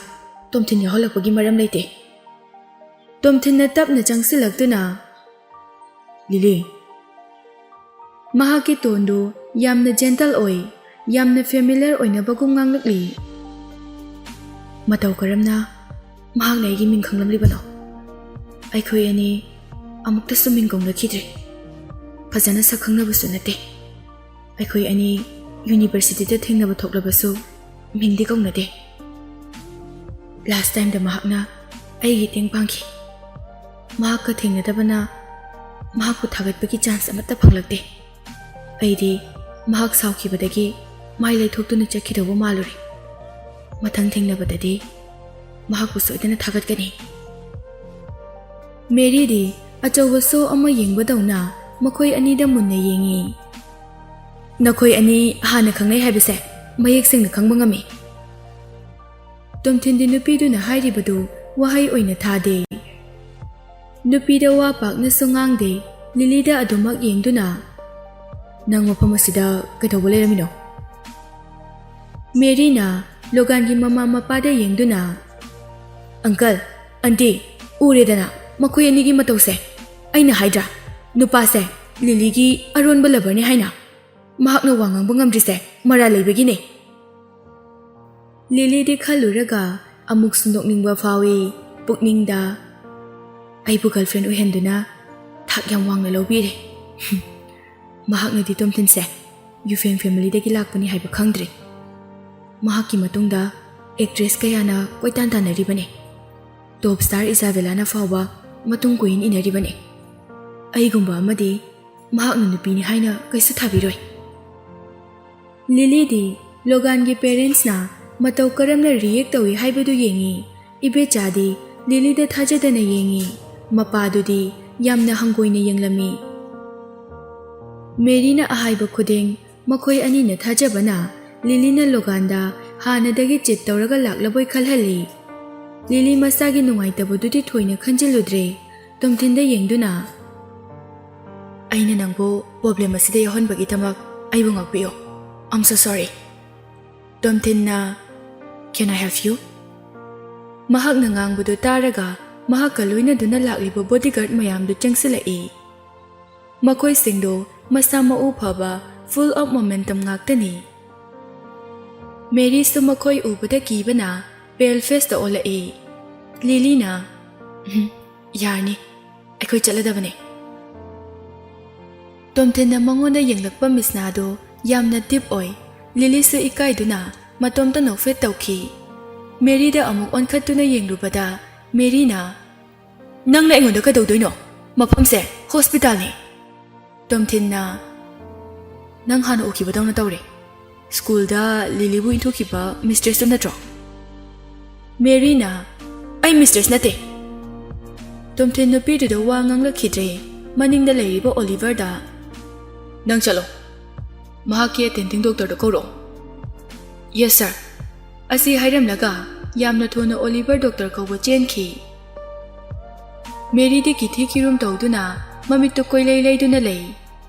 ꯇꯣꯝꯊꯤꯟ ꯌꯥꯎꯍꯜꯂꯛꯄꯒꯤ ꯃꯔꯝ ꯂꯩꯇꯦ꯫" ꯇꯣꯝꯊꯤꯟꯅ ꯇꯞꯅ ꯆꯪꯁꯤꯜꯂꯛꯇꯨꯅ, "ꯂꯤꯂꯤ꯫" ꯃꯍꯥꯛꯀꯤ tone ꯗꯨ ꯌꯥꯝꯅ gentle ꯑꯣꯏ, ꯌꯥꯝꯅ familiar ꯑꯣꯏꯅꯕꯒꯨꯝ ꯉꯥꯡꯂꯛꯂꯤ꯫ "ꯃꯇꯧ ꯀꯔꯝꯅ ꯃꯍꯥꯛꯅ ꯑꯩꯒꯤ ꯃꯤꯡ ꯈꯪꯂꯝꯂꯤꯕꯅꯣ? ꯑꯩꯈꯣꯏ ꯑꯅꯤ ꯑꯃꯨꯛꯇꯁꯨ ꯃꯤꯡ ꯀꯧꯅꯈꯤꯗ꯭ꯔꯤ꯫ ꯐꯖꯅ ꯁꯛ ꯈꯪꯅꯕꯁꯨ ꯅꯠꯇꯦ꯫ ꯑꯩꯈꯣꯏ ꯑꯅꯤ university ꯗ ꯊꯦꯡꯅꯕ ꯊꯣꯛꯂꯕꯁꯨ ꯃꯤꯡꯗꯤ ꯀꯧꯅꯗꯦ꯫ Last time ꯗ ꯃꯍꯥꯛꯅ ꯑꯩꯒꯤ ꯃꯇꯦꯡ ꯄꯥꯡꯈꯤ꯫ ꯃꯍꯥꯛꯀ ꯊꯦꯡꯅꯗꯕꯅ ꯃꯍꯥꯛꯄꯨ ꯊꯥꯒꯠꯄꯒꯤ chance ꯑꯃꯠꯇ ꯐꯪꯂꯛꯇꯦ꯫ ꯑꯩꯗꯤ ꯃꯍꯥꯛ ꯁꯥꯎꯈꯤꯕꯗꯒꯤ ꯃꯥꯏ ꯂꯩꯊꯣꯛꯇꯨꯅ ꯆꯠꯈꯤꯗꯧꯕ ꯃꯥꯜꯂꯨꯔꯦ꯫ ꯃꯊꯪ ꯊꯦꯡꯅꯕꯗꯗꯤ ꯃꯍꯥꯛꯄꯨ ꯁꯣꯏꯗꯅ ꯊꯥꯒꯠꯀꯅꯤ꯫" ꯃꯦꯔꯤꯗꯤ ꯑꯆꯧꯕ show ꯑꯃ ꯌꯦꯡꯕꯗꯧꯅ ꯃꯈꯣꯏ ꯑꯅꯤꯗ ꯃꯨꯟꯅ ꯌꯦꯡꯉꯤ꯫ "ꯅꯈꯣꯏ ꯑꯅꯤ ꯍꯥꯟꯅ ꯈꯪꯅꯩ ꯍꯥꯏꯕꯁꯦ ꯃꯌꯦꯛ ꯁꯦꯡꯅ ꯈꯪꯕ ꯉꯝꯃꯤ꯫" ꯇꯣꯝꯊꯤꯟꯗꯤ ꯅꯨꯄꯤꯗꯨꯅ ꯍꯥꯏꯔꯤꯕꯗꯨ ꯋꯥꯍꯩ ꯑꯣꯏꯅ ꯊꯥꯗꯦ꯫ ꯅꯨꯄꯤꯗ ꯋꯥ ꯄꯥꯛꯅꯁꯨ ꯉꯥꯡꯗꯦ꯫ ꯂꯤꯂꯤꯗ ꯑꯗꯨꯃꯛ ꯌꯦꯡꯗꯨꯅ, "ꯅꯪ ꯃꯐꯝ ꯑꯁꯤꯗ ꯀꯩꯗꯧꯕ ꯂꯩꯔꯝꯃꯤꯅꯣ?" ꯃꯦꯔꯤꯅ ꯂꯣꯒꯥꯟꯒꯤ ꯃꯃꯥ ꯃꯄꯥꯗ ꯌꯦꯡꯗꯨꯅ, "Uncle, aunty, ꯎꯔꯦꯗꯅ ꯃꯈꯣꯏ ꯑꯅꯤꯒꯤ ꯃꯇꯧꯁꯦ꯫ ꯑꯩꯅ ꯍꯥꯏꯗ꯭ꯔꯥ, ꯅꯨꯄꯥꯁꯦ ꯂꯤꯂꯤꯒꯤ ꯑꯔꯣꯟꯕ lover ꯅꯤ ꯍꯥꯏꯅ꯫ ꯃꯍꯥꯛꯅ ꯋꯥ ꯉꯥꯡꯕ ꯉꯝꯗ꯭ꯔꯤꯁꯦ ꯃꯔꯥꯜ ꯂꯩꯕꯒꯤꯅꯦ꯫" ꯂꯤꯂꯤꯗꯤ ꯈꯜꯂꯨꯔꯒ ꯑꯃꯨꯛꯁꯨ ꯅꯣꯛꯅꯤꯡꯕ ꯐꯥꯎꯏ ꯄꯨꯛꯅꯤꯡꯗ꯫ "ꯑꯩꯕꯨ girlfriend ꯑꯣꯏꯍꯟꯗꯨꯅ ꯊꯥꯛ ꯌꯥꯝ ꯋꯥꯡꯅ ꯂꯧꯕꯤꯔꯦ꯫" ꯃꯍꯥꯛꯅꯗꯤ ꯇꯣꯝꯊꯤꯟꯁꯦ ꯌꯨꯐꯦꯟ family ꯗꯒꯤ ꯂꯥꯛꯄꯅꯤ ꯍꯥꯏꯕ ꯈꯪꯗ꯭ꯔꯤ꯫ ꯃꯍꯥꯛꯀꯤ ꯃꯇꯨꯡꯗ actress ꯀꯌꯥꯅ ꯀꯣꯏꯇꯥꯟ ꯇꯥꯟꯅꯔꯤꯕꯅꯤ꯫ Top star ꯏꯖꯥꯕꯦꯂꯥꯅ ꯐꯥꯎꯕ ꯃꯇꯨꯡ ꯀꯣꯏꯏꯟ ꯏꯟꯅꯔꯤꯕꯅꯤ꯫ ꯑꯩꯒꯨꯝꯕ ꯑꯃꯗꯤ ꯃꯍꯥꯛꯅ ꯅꯨꯄꯤꯅꯤ ꯍꯥꯏꯅ ꯀꯩꯁꯨ ꯊꯥꯕꯤꯔꯣꯏ꯫ ꯂꯤꯂꯤꯗꯤ ꯂꯣꯒꯥꯟꯒꯤ ꯄꯦꯔꯦꯟꯁꯅ ꯃꯇꯧ ꯀꯔꯝꯅ ꯔꯤꯌꯦꯛ ꯇꯧꯏ ꯍꯥꯏꯕꯗꯨ ꯌꯦꯡꯏ꯫ ꯏꯕꯦꯆꯥꯗꯤ ꯂꯤꯂꯤꯗ ꯊꯥꯖꯗꯅ ꯌꯦꯡꯏ꯫ ꯃꯄꯥꯗꯨꯗꯤ ꯌꯥꯝꯅ ꯍꯪꯒꯣꯏꯅ ꯌꯦꯡꯂꯝꯃꯤ꯫ ꯃꯦꯔꯤꯅ ꯑꯍꯥꯏꯕ ꯈꯨꯗꯤꯡ ꯃꯈꯣꯏ ꯑꯅꯤꯅ ꯊꯥꯖꯕꯅ ꯂꯤꯂꯤꯅ ꯂꯣꯒꯥꯟꯗ ꯍꯥꯟꯅꯗꯒꯤ ꯆꯤꯠ ꯇꯧꯔꯒ ꯂꯥꯛꯂꯕꯣꯏ ꯈꯜꯍꯜꯂꯤ꯫ ꯂꯤꯂꯤ ꯃꯁꯥꯒꯤ ꯅꯨꯡꯉꯥꯏꯇꯕꯗꯨꯗꯤ ꯊꯣꯏꯅ ꯈꯟꯖꯤꯜꯂꯨꯗ꯭ꯔꯦ꯫ ꯇꯣꯝꯊꯤꯟꯗ ꯌꯦꯡꯗꯨꯅ, "ꯑꯩꯅ ꯅꯪꯕꯨ ꯄ꯭ꯔꯣꯕ꯭ꯂꯦꯝ ꯑꯁꯤꯗ ꯌꯥꯎꯍꯟꯕꯒꯤꯗꯃꯛ ꯑꯩꯕꯨ ꯉꯥꯛꯄꯤꯌꯨ꯫ I'm so sorry." ꯇꯣꯝꯊꯤꯟꯅ, "Can I help you?" ꯃꯍꯥꯛꯅ ꯉꯥꯡꯕꯗꯨ ꯇꯥꯔꯒ ꯃꯍꯥꯛꯀ ꯂꯣꯏꯅꯗꯨꯅ ꯂꯥꯛꯂꯤꯕ ꯕꯣꯗꯤꯒꯥꯔꯗ ꯃꯌꯥꯝꯗꯨ ꯆꯪꯁꯤꯜꯂꯛꯏ꯫ ꯃꯈꯣꯏꯁꯤꯡꯗꯨ ꯃꯁꯥ ꯃꯎ ꯐꯕ, full of momentum ꯉꯥꯛꯇꯅꯤ꯫ ꯃꯦꯔꯤꯁꯨ ꯃꯈꯣꯏ ꯎꯕꯗ ꯀꯤꯕꯅ ꯄꯦꯜ ꯐꯦꯁꯇ ꯑꯣꯜꯂꯛꯏ꯫ ꯂꯤꯂꯤꯅ, "ꯎꯝ, ꯌꯥꯔꯅꯤ, ꯑꯩꯈꯣꯏ ꯆꯠꯂꯗꯕꯅꯤ꯫" ꯇꯣꯝꯊꯤꯟꯅ ꯃꯉꯣꯟꯗ ꯌꯦꯡꯂꯛꯄ ꯃꯤꯁꯅꯥꯗꯨ ꯌꯥꯝꯅ ꯗꯤꯞ ꯑꯣꯏ꯫ ꯂꯤꯂꯤꯁꯨ ꯏꯀꯥꯏꯗꯨꯅ ꯃꯇꯣꯝꯇ ꯅꯣꯛꯐꯦꯠ ꯇꯧꯈꯤ꯫ ꯃꯦꯔꯤꯗ ꯑꯃꯨꯛ ꯑꯣꯟꯈꯠꯇꯨꯅ ꯌꯦꯡꯂꯨꯕꯗ ꯃꯦꯔꯤꯅ, "ꯅꯪꯅ ꯑꯩꯉꯣꯟꯗ ꯀꯩꯗꯧꯗꯣꯏꯅꯣ? ꯃꯐꯝꯁꯦ ꯍꯣꯁꯄꯤꯇꯥꯜꯅꯤ꯫" ꯇꯣꯝꯊꯤꯟꯅ, "ꯅꯪ ꯍꯥꯟꯅ ꯎꯈꯤꯕꯗꯧꯅ ꯇꯧꯔꯦ꯫ ꯁ꯭ꯀꯨꯜꯗ ꯂꯤꯂꯤꯕꯨ ꯏꯟꯊꯣꯛꯈꯤꯕ ꯃꯤꯁꯇ꯭ꯔꯦꯁꯇꯨ ꯅꯠꯇ꯭ꯔꯣ?" ꯃꯦꯔꯤꯅ, "ꯑꯩ ꯃꯤꯁꯇ꯭ꯔꯦꯁ ꯅꯠꯇꯦ꯫" ꯇꯣꯝꯊꯤꯟ ꯅꯨꯄꯤꯗꯨꯗ ꯋꯥ ꯉꯥꯡꯂꯛꯈꯤꯗ꯭ꯔꯦ꯫ ꯃꯅꯤꯡꯗ ꯂꯩꯔꯤꯕ ꯑꯣꯂꯤꯚꯔꯗ, "ꯅꯪ ꯆꯠꯂꯣ, ꯃꯍꯥꯛꯀꯤ ꯑꯦꯇꯦꯟꯗꯤꯡ ꯗꯣꯛꯇꯔꯗꯨ ꯀꯧꯔꯛꯑꯣ꯫" "Yes, sir." ꯑꯁꯤ ꯍꯥꯏꯔꯝꯂꯒ ꯌꯥꯝꯅ ꯊꯨꯅ ꯑꯣꯂꯤꯚꯔ ꯗꯣꯛꯇꯔ ꯀꯧꯕ ꯆꯦꯟꯈꯤ꯫ ꯃꯦꯔꯤꯗꯤ ꯀꯤꯊꯤ ꯀꯤꯔꯨꯝ ꯇꯧꯗꯨꯅ ꯃꯃꯤꯠꯇꯨ ꯀꯣꯏꯂꯩ ꯂꯩꯗꯨꯅ ꯂꯩ꯫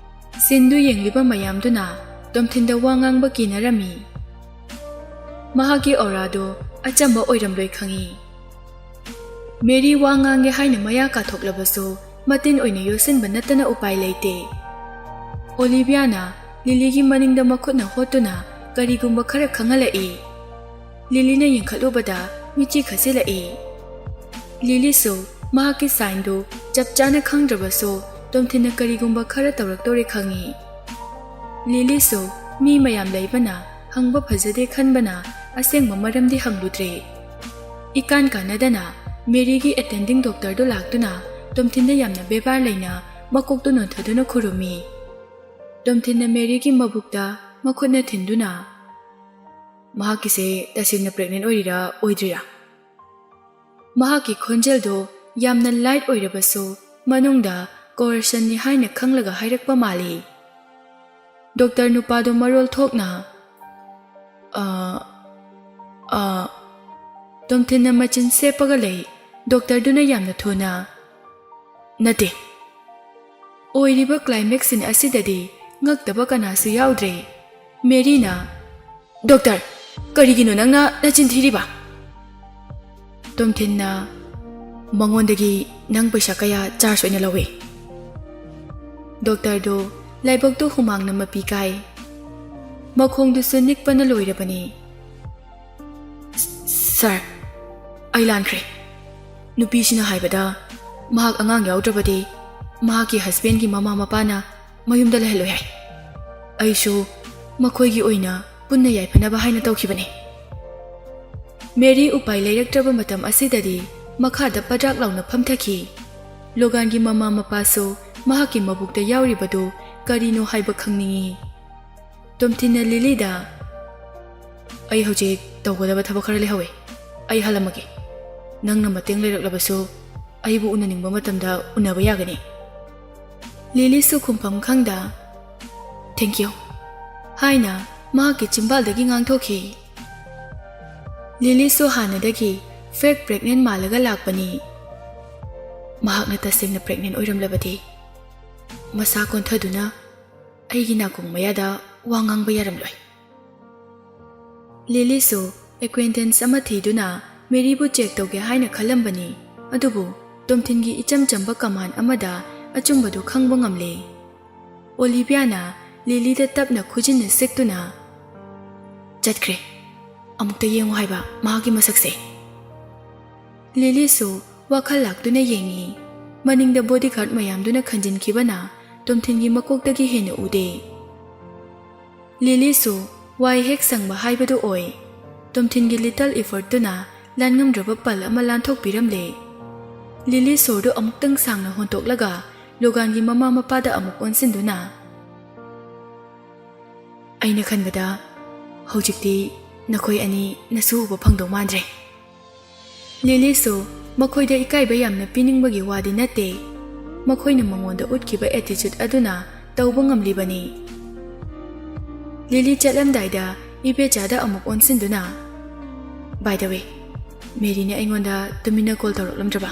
ꯁꯤꯟꯗꯨ ꯌꯦꯡꯂꯤꯕ ꯃꯌꯥꯝꯗꯨꯅ ꯇꯣꯝꯊꯤꯟꯗ ꯋꯥ ꯉꯥꯡꯕ ꯀꯤꯅꯔꯝꯃꯤ꯫ ꯃꯍꯥꯛꯀꯤ ꯑꯣꯔꯥꯗꯨ ꯑꯆꯝꯕ ꯑꯣꯏꯔꯝꯂꯣꯏ ꯈꯪꯏ꯫ ꯃꯦꯔꯤ ꯋꯥ ꯉꯥꯡꯒꯦ ꯍꯥꯏꯅ ꯃꯌꯥ ꯀꯥꯊꯣꯛꯂꯕꯁꯨ ꯃꯇꯤꯟ ꯑꯣꯏꯅ ꯌꯣꯠꯁꯤꯟꯕ ꯅꯠꯇꯅ ꯎꯄꯥꯏ ꯂꯩꯇꯦ꯫ ꯑꯣꯂꯤꯚꯤꯌꯥꯅ ꯂꯤꯂꯤꯒꯤ ꯃꯅꯤꯡꯗ ꯃꯈꯨꯠꯅ ꯍꯣꯠꯇꯨꯅ ꯀꯔꯤꯒꯨꯝꯕ ꯈꯔ ꯈꯪꯍꯜꯂꯛꯏ꯫ ꯂꯤꯂꯤꯅ ꯌꯦꯡꯈꯠꯂꯨꯕꯗ ꯃꯤꯠꯆꯤ ꯈꯠꯆꯤꯜꯂꯛꯏ꯫ ꯂꯤꯂꯤꯁꯨ ꯃꯍꯥꯛꯀꯤ ꯁꯥꯏꯟꯗꯨ ꯆꯞ ꯆꯥꯅ ꯈꯪꯗ꯭ꯔꯕꯁꯨ ꯇꯣꯝꯊꯤꯟꯅ ꯀꯔꯤꯒꯨꯝꯕ ꯈꯔ ꯇꯧꯔꯛꯇꯣꯔꯦ ꯈꯪꯏ꯫ ꯂꯤꯂꯤꯁꯨ ꯃꯤ ꯃꯌꯥꯝ ꯂꯩꯕꯅ ꯍꯪꯕ ꯐꯖꯗꯦ ꯈꯟꯕꯅ ꯑꯁꯦꯡꯕ ꯃꯔꯝꯗꯤ ꯍꯪꯂꯨꯗ꯭ꯔꯦ꯫ ꯏꯀꯥꯟ ꯀꯥꯟꯅꯗꯅ ꯃꯦꯔꯤꯒꯤ ꯑꯦꯇꯦꯟꯗꯤꯡ ꯗꯣꯛꯇꯔꯗꯨ ꯂꯥꯛꯇꯨꯅ ꯇꯣꯝꯊꯤꯟꯗ ꯌꯥꯝꯅ ꯕꯦꯕꯥꯔ ꯂꯩꯅ ꯃꯀꯣꯛꯇꯨ ꯅꯣꯟꯊꯗꯨꯅ ꯈꯨꯔꯨꯝꯃꯤ꯫ ꯇꯣꯝꯊꯤꯟꯅ ꯃꯦꯔꯤꯒꯤ ꯃꯕꯨꯛꯇ ꯃꯈꯨꯠꯅ ꯊꯤꯟꯗꯨꯅ, "ꯃꯍꯥꯛꯀꯤꯁꯦ ꯇꯁꯦꯡꯅ pregnant ꯑꯣꯏꯔꯤꯔꯥ ꯑꯣꯏꯗ꯭ꯔꯤꯔꯥ?" ꯃꯍꯥꯛꯀꯤ ꯈꯣꯟꯖꯦꯜꯗꯨ ꯌꯥꯝꯅ light ꯑꯣꯏꯔꯕꯁꯨ ꯃꯅꯨꯡꯗ coercionꯅꯤ ꯍꯥꯏꯅ ꯈꯪꯂꯒ ꯍꯥꯏꯔꯛꯄ ꯃꯥꯜꯂꯤ꯫ ꯗꯣꯛꯇꯔ ꯅꯨꯄꯥꯗꯨ ꯃꯔꯣꯜ ꯊꯣꯛꯅ, "ꯑ, ꯑ," ꯇꯣꯝꯊꯤꯟꯅ ꯃꯆꯤꯟ ꯁꯦꯞꯄꯒ ꯂꯩ꯫ ꯗꯣꯛꯇꯔꯗꯨꯅ ꯌꯥꯝꯅ ꯊꯨꯅ, "ꯅꯠꯇꯦ, ꯑꯣꯏꯔꯤꯕ climax scene ꯑꯁꯤꯗꯗꯤ ꯉꯛꯇꯕ ꯀꯅꯥꯁꯨ ꯌꯥꯎꯗ꯭ꯔꯦ꯫" ꯃꯦꯔꯤꯅ, "ꯗꯣꯛꯇꯔ, ꯀꯔꯤꯒꯤꯅꯣ ꯅꯪꯅ ꯅꯆꯤꯟ ꯊꯤꯔꯤꯕ?" ꯇꯣꯝꯊꯤꯟꯅ, "ꯃꯉꯣꯟꯗꯒꯤ ꯅꯪ ꯄꯩꯁꯥ ꯀꯌꯥ charge ꯑꯣꯏꯅ ꯂꯧꯏ?" ꯗꯣꯛꯇꯔꯗꯨ ꯂꯥꯏꯕꯛꯇꯨ ꯍꯨꯃꯥꯡꯅ ꯃꯄꯤ ꯀꯥꯏ꯫ ꯃꯈꯣꯡꯗꯨꯁꯨ ꯅꯤꯛꯄꯅ ꯂꯣꯏꯔꯕꯅꯤ꯫ "ꯁꯥꯔ, ꯑꯩ ꯂꯥꯟꯈ꯭ꯔꯦ꯫ ꯅꯨꯄꯤꯁꯤꯅ ꯍꯥꯏꯕꯗ ꯃꯍꯥꯛ ꯑꯉꯥꯡ ꯌꯥꯎꯗ꯭ꯔꯕꯗꯤ ꯃꯍꯥꯛꯀꯤ husbandꯀꯤ ꯃꯃꯥ ꯃꯄꯥꯅ ꯃꯌꯨꯝꯗ ꯂꯩꯍꯜꯂꯣꯏ ꯍꯥꯏ꯫ ꯑꯩꯁꯨ ꯃꯈꯣꯏꯒꯤ ꯑꯣꯏꯅ ꯄꯨꯟꯅ ꯌꯥꯏꯐꯅꯕ ꯍꯥꯏꯅ ꯇꯧꯈꯤꯕꯅꯤ꯫" ꯃꯦꯔꯤ ꯎꯄꯥꯏ ꯂꯩꯔꯛꯇ꯭ꯔꯕ ꯃꯇꯝ ꯑꯁꯤꯗꯗꯤ ꯃꯈꯥꯗ ꯄꯗ꯭ꯔꯥꯛ ꯂꯥꯎꯅ ꯐꯝꯊꯈꯤ꯫ ꯂꯣꯒꯥꯟꯒꯤ ꯃꯃꯥ ꯃꯄꯥꯁꯨ ꯃꯍꯥꯛꯀꯤ ꯃꯕꯨꯛꯇ ꯌꯥꯎꯔꯤꯕꯗꯨ ꯀꯔꯤꯅꯣ ꯍꯥꯏꯕ ꯈꯪꯅꯤꯡꯏ꯫ ꯇꯣꯝꯊꯤꯟꯅ ꯂꯤꯂꯤꯗ, "ꯑꯩ ꯍꯧꯖꯤꯛ ꯇꯧꯒꯗꯕ ꯊꯕꯛ ꯈꯔ ꯂꯩꯍꯧꯋꯦ꯫ ꯑꯩ ꯍꯜꯂꯝꯃꯒꯦ꯫ ꯅꯪꯅ ꯃꯇꯦꯡ ꯂꯩꯔꯛꯂꯕꯁꯨ ꯑꯩꯕꯨ ꯎꯅꯅꯤꯡꯕ ꯃꯇꯝꯗ ꯎꯅꯕ ꯌꯥꯒꯅꯤ꯫" ꯂꯤꯂꯤꯁꯨ ꯈꯨꯝꯐꯝ ꯈꯪꯗ, "Thank you," ꯍꯥꯏꯅ ꯃꯍꯥꯛꯀꯤ ꯆꯤꯝꯕꯥꯜꯗꯒꯤ ꯉꯥꯡꯊꯣꯛꯈꯤ꯫ ꯂꯤꯂꯤꯁꯨ ꯍꯥꯟꯅꯗꯒꯤ fake pregnant ꯃꯥꯜꯂꯒ ꯂꯥꯛꯄꯅꯤ꯫ ꯃꯍꯥꯛꯅ ꯇꯁꯦꯡꯅ pregnant ꯑꯣꯏꯔꯝꯂꯕꯗꯤ ꯃꯁꯥ ꯀꯣꯟꯊꯗꯨꯅ ꯑꯩꯒꯤ ꯅꯥꯀꯣꯡ ꯃꯌꯥꯗ ꯋꯥ ꯉꯥꯡꯕ ꯌꯥꯔꯝꯂꯣꯏ꯫ ꯂꯤꯂꯤꯁꯨ acquaintance ꯑꯃ ꯊꯤꯗꯨꯅ ꯃꯦꯔꯤꯕꯨ check ꯇꯧꯒꯦ ꯍꯥꯏꯅ ꯈꯜꯂꯝꯕꯅꯤ, ꯑꯗꯨꯕꯨ ꯇꯣꯝꯊꯤꯟꯒꯤ ꯏꯆꯝ ꯆꯝꯕ command ꯑꯃꯗ ꯑꯆꯨꯝꯕꯗꯨ ꯈꯪꯕ ꯉꯝꯂꯦ꯫ ꯑꯣꯂꯤꯚꯤꯌꯥꯅ ꯂꯤꯂꯤꯗ ꯇꯞꯅ ꯈꯨꯖꯤꯟꯅ ꯁꯤꯛꯇꯨꯅ, "ꯆꯠꯈ꯭ꯔꯦ꯫ ꯑꯃꯨꯛꯇ ꯌꯦꯡꯉꯨ ꯍꯥꯏꯕ ꯃꯍꯥꯛꯀꯤ ꯃꯁꯛꯁꯦ꯫" ꯂꯤꯂꯤꯁꯨ ꯋꯥꯈꯜ ꯂꯥꯛꯇꯨꯅ ꯌꯦꯡꯉꯤ꯫ ꯃꯅꯤꯡꯗ bodyguard ꯃꯌꯥꯝꯗꯨꯅ ꯈꯟꯖꯤꯟꯈꯤꯕꯅ ꯇꯣꯝꯊꯤꯟꯒꯤ ꯃꯀꯣꯛꯇꯒꯤ ꯍꯦꯟꯅ ꯎꯗꯦ꯫ ꯂꯤꯂꯤꯁꯨ ꯋꯥꯏ ꯍꯦꯛ ꯁꯪꯕ ꯍꯥꯏꯕꯗꯨ ꯑꯣꯏ꯫ ꯇꯣꯝꯊꯤꯟꯒꯤ little effortꯇꯨꯅ ꯂꯥꯟꯉꯝꯗ꯭ꯔꯕ ꯄꯜ ꯑꯃ ꯂꯥꯟꯊꯣꯛꯄꯤꯔꯝꯂꯦ꯫ ꯂꯤꯂꯤ ꯁꯣꯔꯗꯨ ꯑꯃꯨꯛꯇꯪ ꯁꯥꯡꯅ ꯍꯣꯟꯇꯣꯛꯂꯒ ꯂꯣꯒꯥꯟꯒꯤ ꯃꯃꯥ ꯃꯄꯥꯗ ꯑꯃꯨꯛ ꯑꯣꯟꯁꯤꯟꯗꯨꯅ, "ꯑꯩꯅ ꯈꯟꯕꯗ ꯍꯧꯖꯤꯛꯇꯤ ꯅꯈꯣꯏ ꯑꯅꯤ ꯅꯁꯨ ꯎꯕ ꯐꯪꯗꯧ ꯃꯥꯟꯗ꯭ꯔꯦ꯫ ꯂꯤꯂꯤꯁꯨ ꯃꯈꯣꯏꯗ ꯏꯀꯥꯏꯕ ꯌꯥꯝꯅ ꯄꯤꯅꯤꯡꯕꯒꯤ ꯋꯥꯗꯤ ꯅꯠꯇꯦ, ꯃꯈꯣꯏꯅ ꯃꯉꯣꯟꯗ ꯎꯠꯈꯤꯕ ꯑꯦꯇꯤꯆꯨꯠ ꯑꯗꯨꯅ ꯇꯧꯕ ꯉꯝꯂꯤꯕꯅꯤ꯫" ꯂꯤꯂꯤ ꯆꯠꯂꯝꯗꯥꯏꯗ ꯏꯕꯦꯆꯥꯗ ꯑꯃꯨꯛ ꯑꯣꯟꯁꯤꯟꯗꯨꯅ, "By the way, ꯃꯦꯔꯤꯅ ꯑꯩꯉꯣꯟꯗ ꯇꯨꯃꯤꯟꯅ ꯀꯣꯜ ꯇꯧꯔꯛꯂꯝꯗ꯭ꯔꯕ?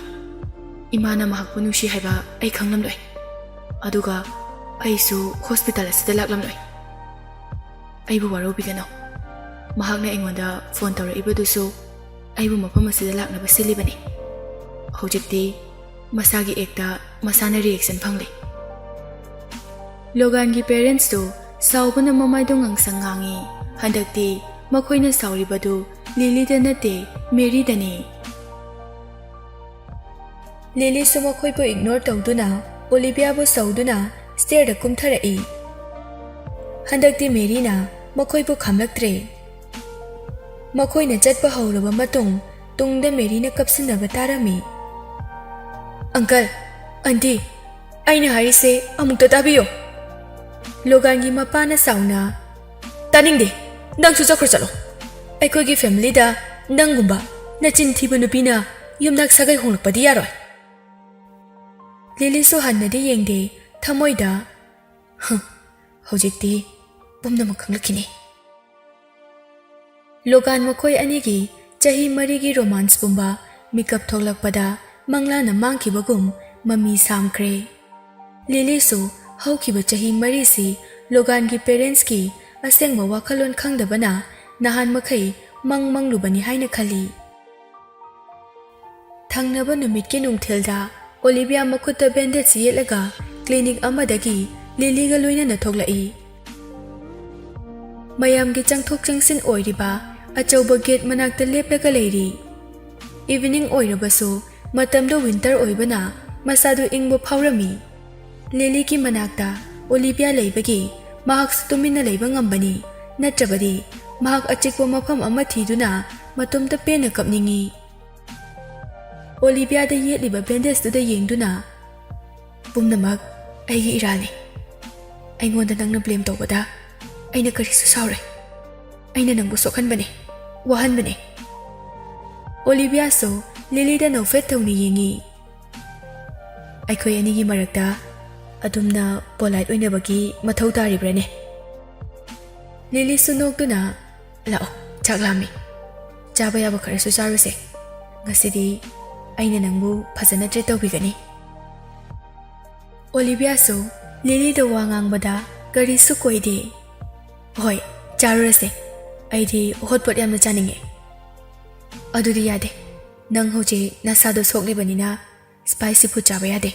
ꯏꯃꯥꯅ ꯃꯍꯥꯛꯄꯨ ꯅꯨꯡꯁꯤ ꯍꯥꯏꯕ ꯑꯩ ꯈꯪꯂꯝꯂꯣꯏ꯫ ꯑꯗꯨꯒ ꯑꯩꯁꯨ ꯍꯣꯁꯄꯤꯇꯥꯜ ꯑꯁꯤꯗ ꯂꯥꯛꯂꯝꯂꯣꯏ꯫ ꯑꯩꯕꯨ ꯋꯥꯔꯧꯕꯤꯒꯅꯨ꯫ ꯃꯍꯥꯛꯅ ꯑꯩꯉꯣꯟꯗ ꯐꯣꯟ ꯇꯧꯔꯛꯏꯕꯗꯨꯁꯨ ꯑꯩꯕꯨ ꯃꯐꯝ ꯑꯁꯤꯗ ꯂꯥꯛꯅꯕ ꯁꯤꯜꯂꯤꯕꯅꯤ꯫ ꯍꯧꯖꯤꯛꯇꯤ ꯃꯁꯥꯒꯤ ꯑꯦꯛꯇ ꯃꯁꯥꯅ ꯔꯤꯑꯦꯛꯁꯟ ꯐꯪꯂꯦ꯫" ꯂꯣꯒꯥꯟꯒꯤ ꯄꯦꯔꯦꯟꯁꯇꯨ ꯁꯥꯎꯕꯅ ꯃꯃꯥꯏꯗꯣ ꯉꯥꯡꯁꯪ ꯉꯥꯡꯉꯤ꯫ ꯍꯟꯗꯛꯇꯤ ꯃꯈꯣꯏꯅ ꯁꯥꯎꯔꯤꯕꯗꯨ ꯂꯤꯂꯤꯗ ꯅꯠꯇꯦ, ꯃꯦꯔꯤꯗꯅꯤ꯫ ꯂꯤꯂꯤꯁꯨ ꯃꯈꯣꯏꯕꯨ ꯏꯒꯅꯣꯔ ꯇꯧꯗꯨꯅ ꯑꯣꯂꯤꯚꯤꯌꯥꯕꯨ ꯁꯧꯗꯨꯅ ꯁ꯭ꯇꯦꯌꯔꯗ ꯀꯨꯝꯊꯔꯛꯏ꯫ ꯍꯟꯗꯛꯇꯤ ꯃꯦꯔꯤꯅ ꯃꯈꯣꯏꯕꯨ ꯈꯥꯝꯂꯛꯇ꯭ꯔꯦ꯫ ꯃꯈꯣꯏꯅ ꯆꯠꯄ ꯍꯧꯔꯕ ꯃꯇꯨꯡ ꯇꯨꯡꯗ ꯃꯦꯔꯤꯅ ꯀꯞꯁꯤꯟꯅꯕ ꯇꯥꯔꯝꯃꯤ꯫ "ꯑꯪꯀꯜ, ꯑꯟꯇꯤ, ꯑꯩꯅ ꯍꯥꯏꯔꯤꯁꯦ ꯑꯃꯨꯛꯇ ꯇꯥꯕꯤꯌꯣ꯫" ꯂꯣꯒꯥꯟꯒꯤ ꯃꯄꯥꯅ ꯁꯥꯎꯅ, "ꯇꯥꯅꯤꯡꯗꯦ, ꯅꯪꯁꯨ ꯆꯠꯈ꯭ꯔꯣ ꯆꯠꯂꯣ꯫ ꯑꯩꯈꯣꯏꯒꯤ ꯐꯦꯃꯤꯂꯤꯗ ꯅꯪꯒꯨꯝꯕ ꯅꯆꯤꯟ ꯊꯤꯕ ꯅꯨꯄꯤꯅ ꯌꯨꯝꯅꯥꯛ ꯁꯥꯒꯩ ꯍꯣꯡꯂꯛꯄꯗꯤ ꯌꯥꯔꯣꯏ꯫" ꯂꯤꯂꯤꯁꯨ ꯍꯟꯅꯗꯤ ꯌꯦꯡꯗꯦ, ꯊꯃꯣꯏꯗ, "ꯍ, ꯍꯧꯖꯤꯛꯇꯤ ꯄꯨꯝꯅꯃꯛ ꯈꯪꯂꯛꯈꯤꯅꯤ꯫" ꯂꯣꯒꯥꯟ ꯃꯈꯣꯏ ꯑꯅꯤꯒꯤ ꯆꯍꯤ ꯃꯔꯤꯒꯤ ꯔꯣꯃꯥꯟꯁ ꯄꯨꯝꯕ ꯃꯤꯀꯞ ꯊꯣꯛꯂꯛꯄꯗ ꯃꯪꯂꯥꯅ ꯃꯥꯡꯈꯤꯕꯒꯨꯝ ꯃꯃꯤ ꯁꯥꯝꯈ꯭ꯔꯦ꯫ ꯂꯤꯂꯤꯁꯨ ꯍꯧꯈꯤꯕ ꯆꯍꯤ ꯃꯔꯤꯁꯤ ꯂꯣꯒꯥꯟꯒꯤ ꯄꯦꯔꯦꯟꯁꯀꯤ ꯑꯁꯦꯡꯕ ꯋꯥꯈꯜꯂꯣꯟ ꯈꯪꯗꯕꯅ ꯅꯍꯥꯟ ꯃꯈꯩ ꯃꯪ ꯃꯪꯂꯨꯕꯅꯤ ꯍꯥꯏꯅ ꯈꯜꯂꯤ꯫ ꯊꯪꯅꯕ ꯅꯨꯃꯤꯠꯀꯤ ꯅꯨꯡꯊꯤꯜꯗ ꯑꯣꯂꯤꯚꯤꯌꯥ ꯃꯈꯨꯠꯇ ꯕꯦꯟꯗꯦꯖ ꯌꯦꯠꯂꯒ ꯀ꯭ꯂꯤꯅꯤꯛ ꯑꯃꯗꯒꯤ ꯂꯤꯂꯤꯒ ꯂꯣꯏꯅꯅ ꯊꯣꯛꯂꯛꯏ꯫ ꯃꯌꯥꯝꯒꯤ ꯆꯪꯊꯣꯛ ꯆꯪꯁꯤꯟ ꯑꯣꯏꯔꯤꯕ ꯑꯆꯧꯕ ꯒꯦꯠ ꯃꯅꯥꯛꯇ ꯂꯦꯞꯂꯒ ꯂꯩꯔꯤ꯫ ꯏꯚꯤꯅꯤꯡ ꯑꯣꯏꯔꯕꯁꯨ ꯃꯇꯝꯗꯨ ꯋꯤꯟꯇꯔ ꯑꯣꯏꯕꯅ ꯃꯁꯥꯗꯨ ꯏꯪꯕ ꯐꯥꯎꯔꯝꯃꯤ꯫ ꯂꯤꯂꯤꯒꯤ ꯃꯅꯥꯛꯇ ꯑꯣꯂꯤꯚꯤꯌꯥ ꯂꯩꯕꯒꯤ ꯃꯍꯥꯛꯁꯨ ꯇꯨꯃꯤꯟꯅ ꯂꯩꯕ ꯉꯝꯕꯅꯤ, ꯅꯠꯇ꯭ꯔꯕꯗꯤ ꯃꯍꯥꯛ ꯑꯆꯤꯛꯄ ꯃꯐꯝ ꯑꯃ ꯊꯤꯗꯨꯅ ꯃꯇꯣꯝꯇ ꯄꯦꯟꯅ ꯀꯞꯅꯤꯡꯏ꯫ ꯑꯣꯂꯤꯚꯤꯌꯥꯗ ꯌꯦꯠꯂꯤꯕ ꯕꯦꯟꯗꯦꯖꯇꯨꯗ ꯌꯦꯡꯗꯨꯅ, ꯄꯨꯝꯅꯃꯛ ꯑꯩꯒꯤ ꯏꯔꯥꯜꯅꯤ꯫ ꯑꯩꯉꯣꯟꯗ ꯅꯪꯅ ꯕ꯭ꯂꯦꯝ ꯇꯧꯕꯗ ꯑꯩꯅ ꯀꯔꯤꯁꯨ ꯁꯥꯎꯔꯣꯏ꯫ ꯑꯩꯅ ꯅꯪꯕꯨ ꯁꯣꯛꯍꯟꯕꯅꯦ, ꯋꯥꯍꯟꯕꯅꯦ꯫ ꯑꯣꯂꯤꯚꯤꯌꯥꯁꯨ ꯂꯤꯂꯤꯗ ꯅꯣꯛꯐꯦꯠ ꯇꯧꯅ ꯌꯦꯡꯉꯤ꯫ ꯑꯩꯈꯣꯏ ꯑꯅꯤꯒꯤ ꯃꯔꯛꯇ ꯑꯗꯨꯝꯅ ꯄꯣꯂꯥꯏꯠ ꯑꯣꯏꯅꯕꯒꯤ ꯃꯊꯧ ꯇꯥꯔꯤꯕ꯭ꯔꯥꯅꯦ? ꯂꯤꯂꯤꯁꯨ ꯅꯣꯛꯇꯨꯅ, "ꯂꯥꯛꯑꯣ, ꯆꯥꯛ ꯂꯥꯝꯃꯤ꯫ ꯆꯥꯕ ꯌꯥꯕ ꯈꯔꯁꯨ ꯆꯥꯔꯨꯁꯦ꯫ ꯉꯁꯤꯗꯤ ꯑꯩꯅ ꯅꯪꯕꯨ ꯐꯖꯅ ꯇ꯭ꯔꯤꯠ ꯇꯧꯕꯤꯒꯅꯤ꯫" ꯑꯣꯂꯤꯚꯤꯌꯥꯁꯨ ꯂꯤꯂꯤꯗ ꯋꯥ ꯉꯥꯡꯕꯗ ꯀꯔꯤꯁꯨ ꯀꯣꯏꯗꯦ꯫ "ꯍꯣꯏ, ꯆꯥꯔꯨꯔꯁꯦ꯫ ꯑꯩꯗꯤ ꯍꯣꯠꯄꯣꯠ ꯌꯥꯝꯅ ꯆꯥꯅꯤꯡꯉꯦ꯫" "ꯑꯗꯨꯗꯤ ꯌꯥꯗꯦ꯫ ꯅꯪ ꯍꯧꯖꯤꯛ ꯅꯁꯥꯗꯣ ꯁꯣꯛꯂꯤꯕꯅꯤꯅ ꯁ꯭ꯄꯥꯏꯁꯤ ꯐꯨꯗ ꯆꯥꯕ ꯌꯥꯗꯦ꯫"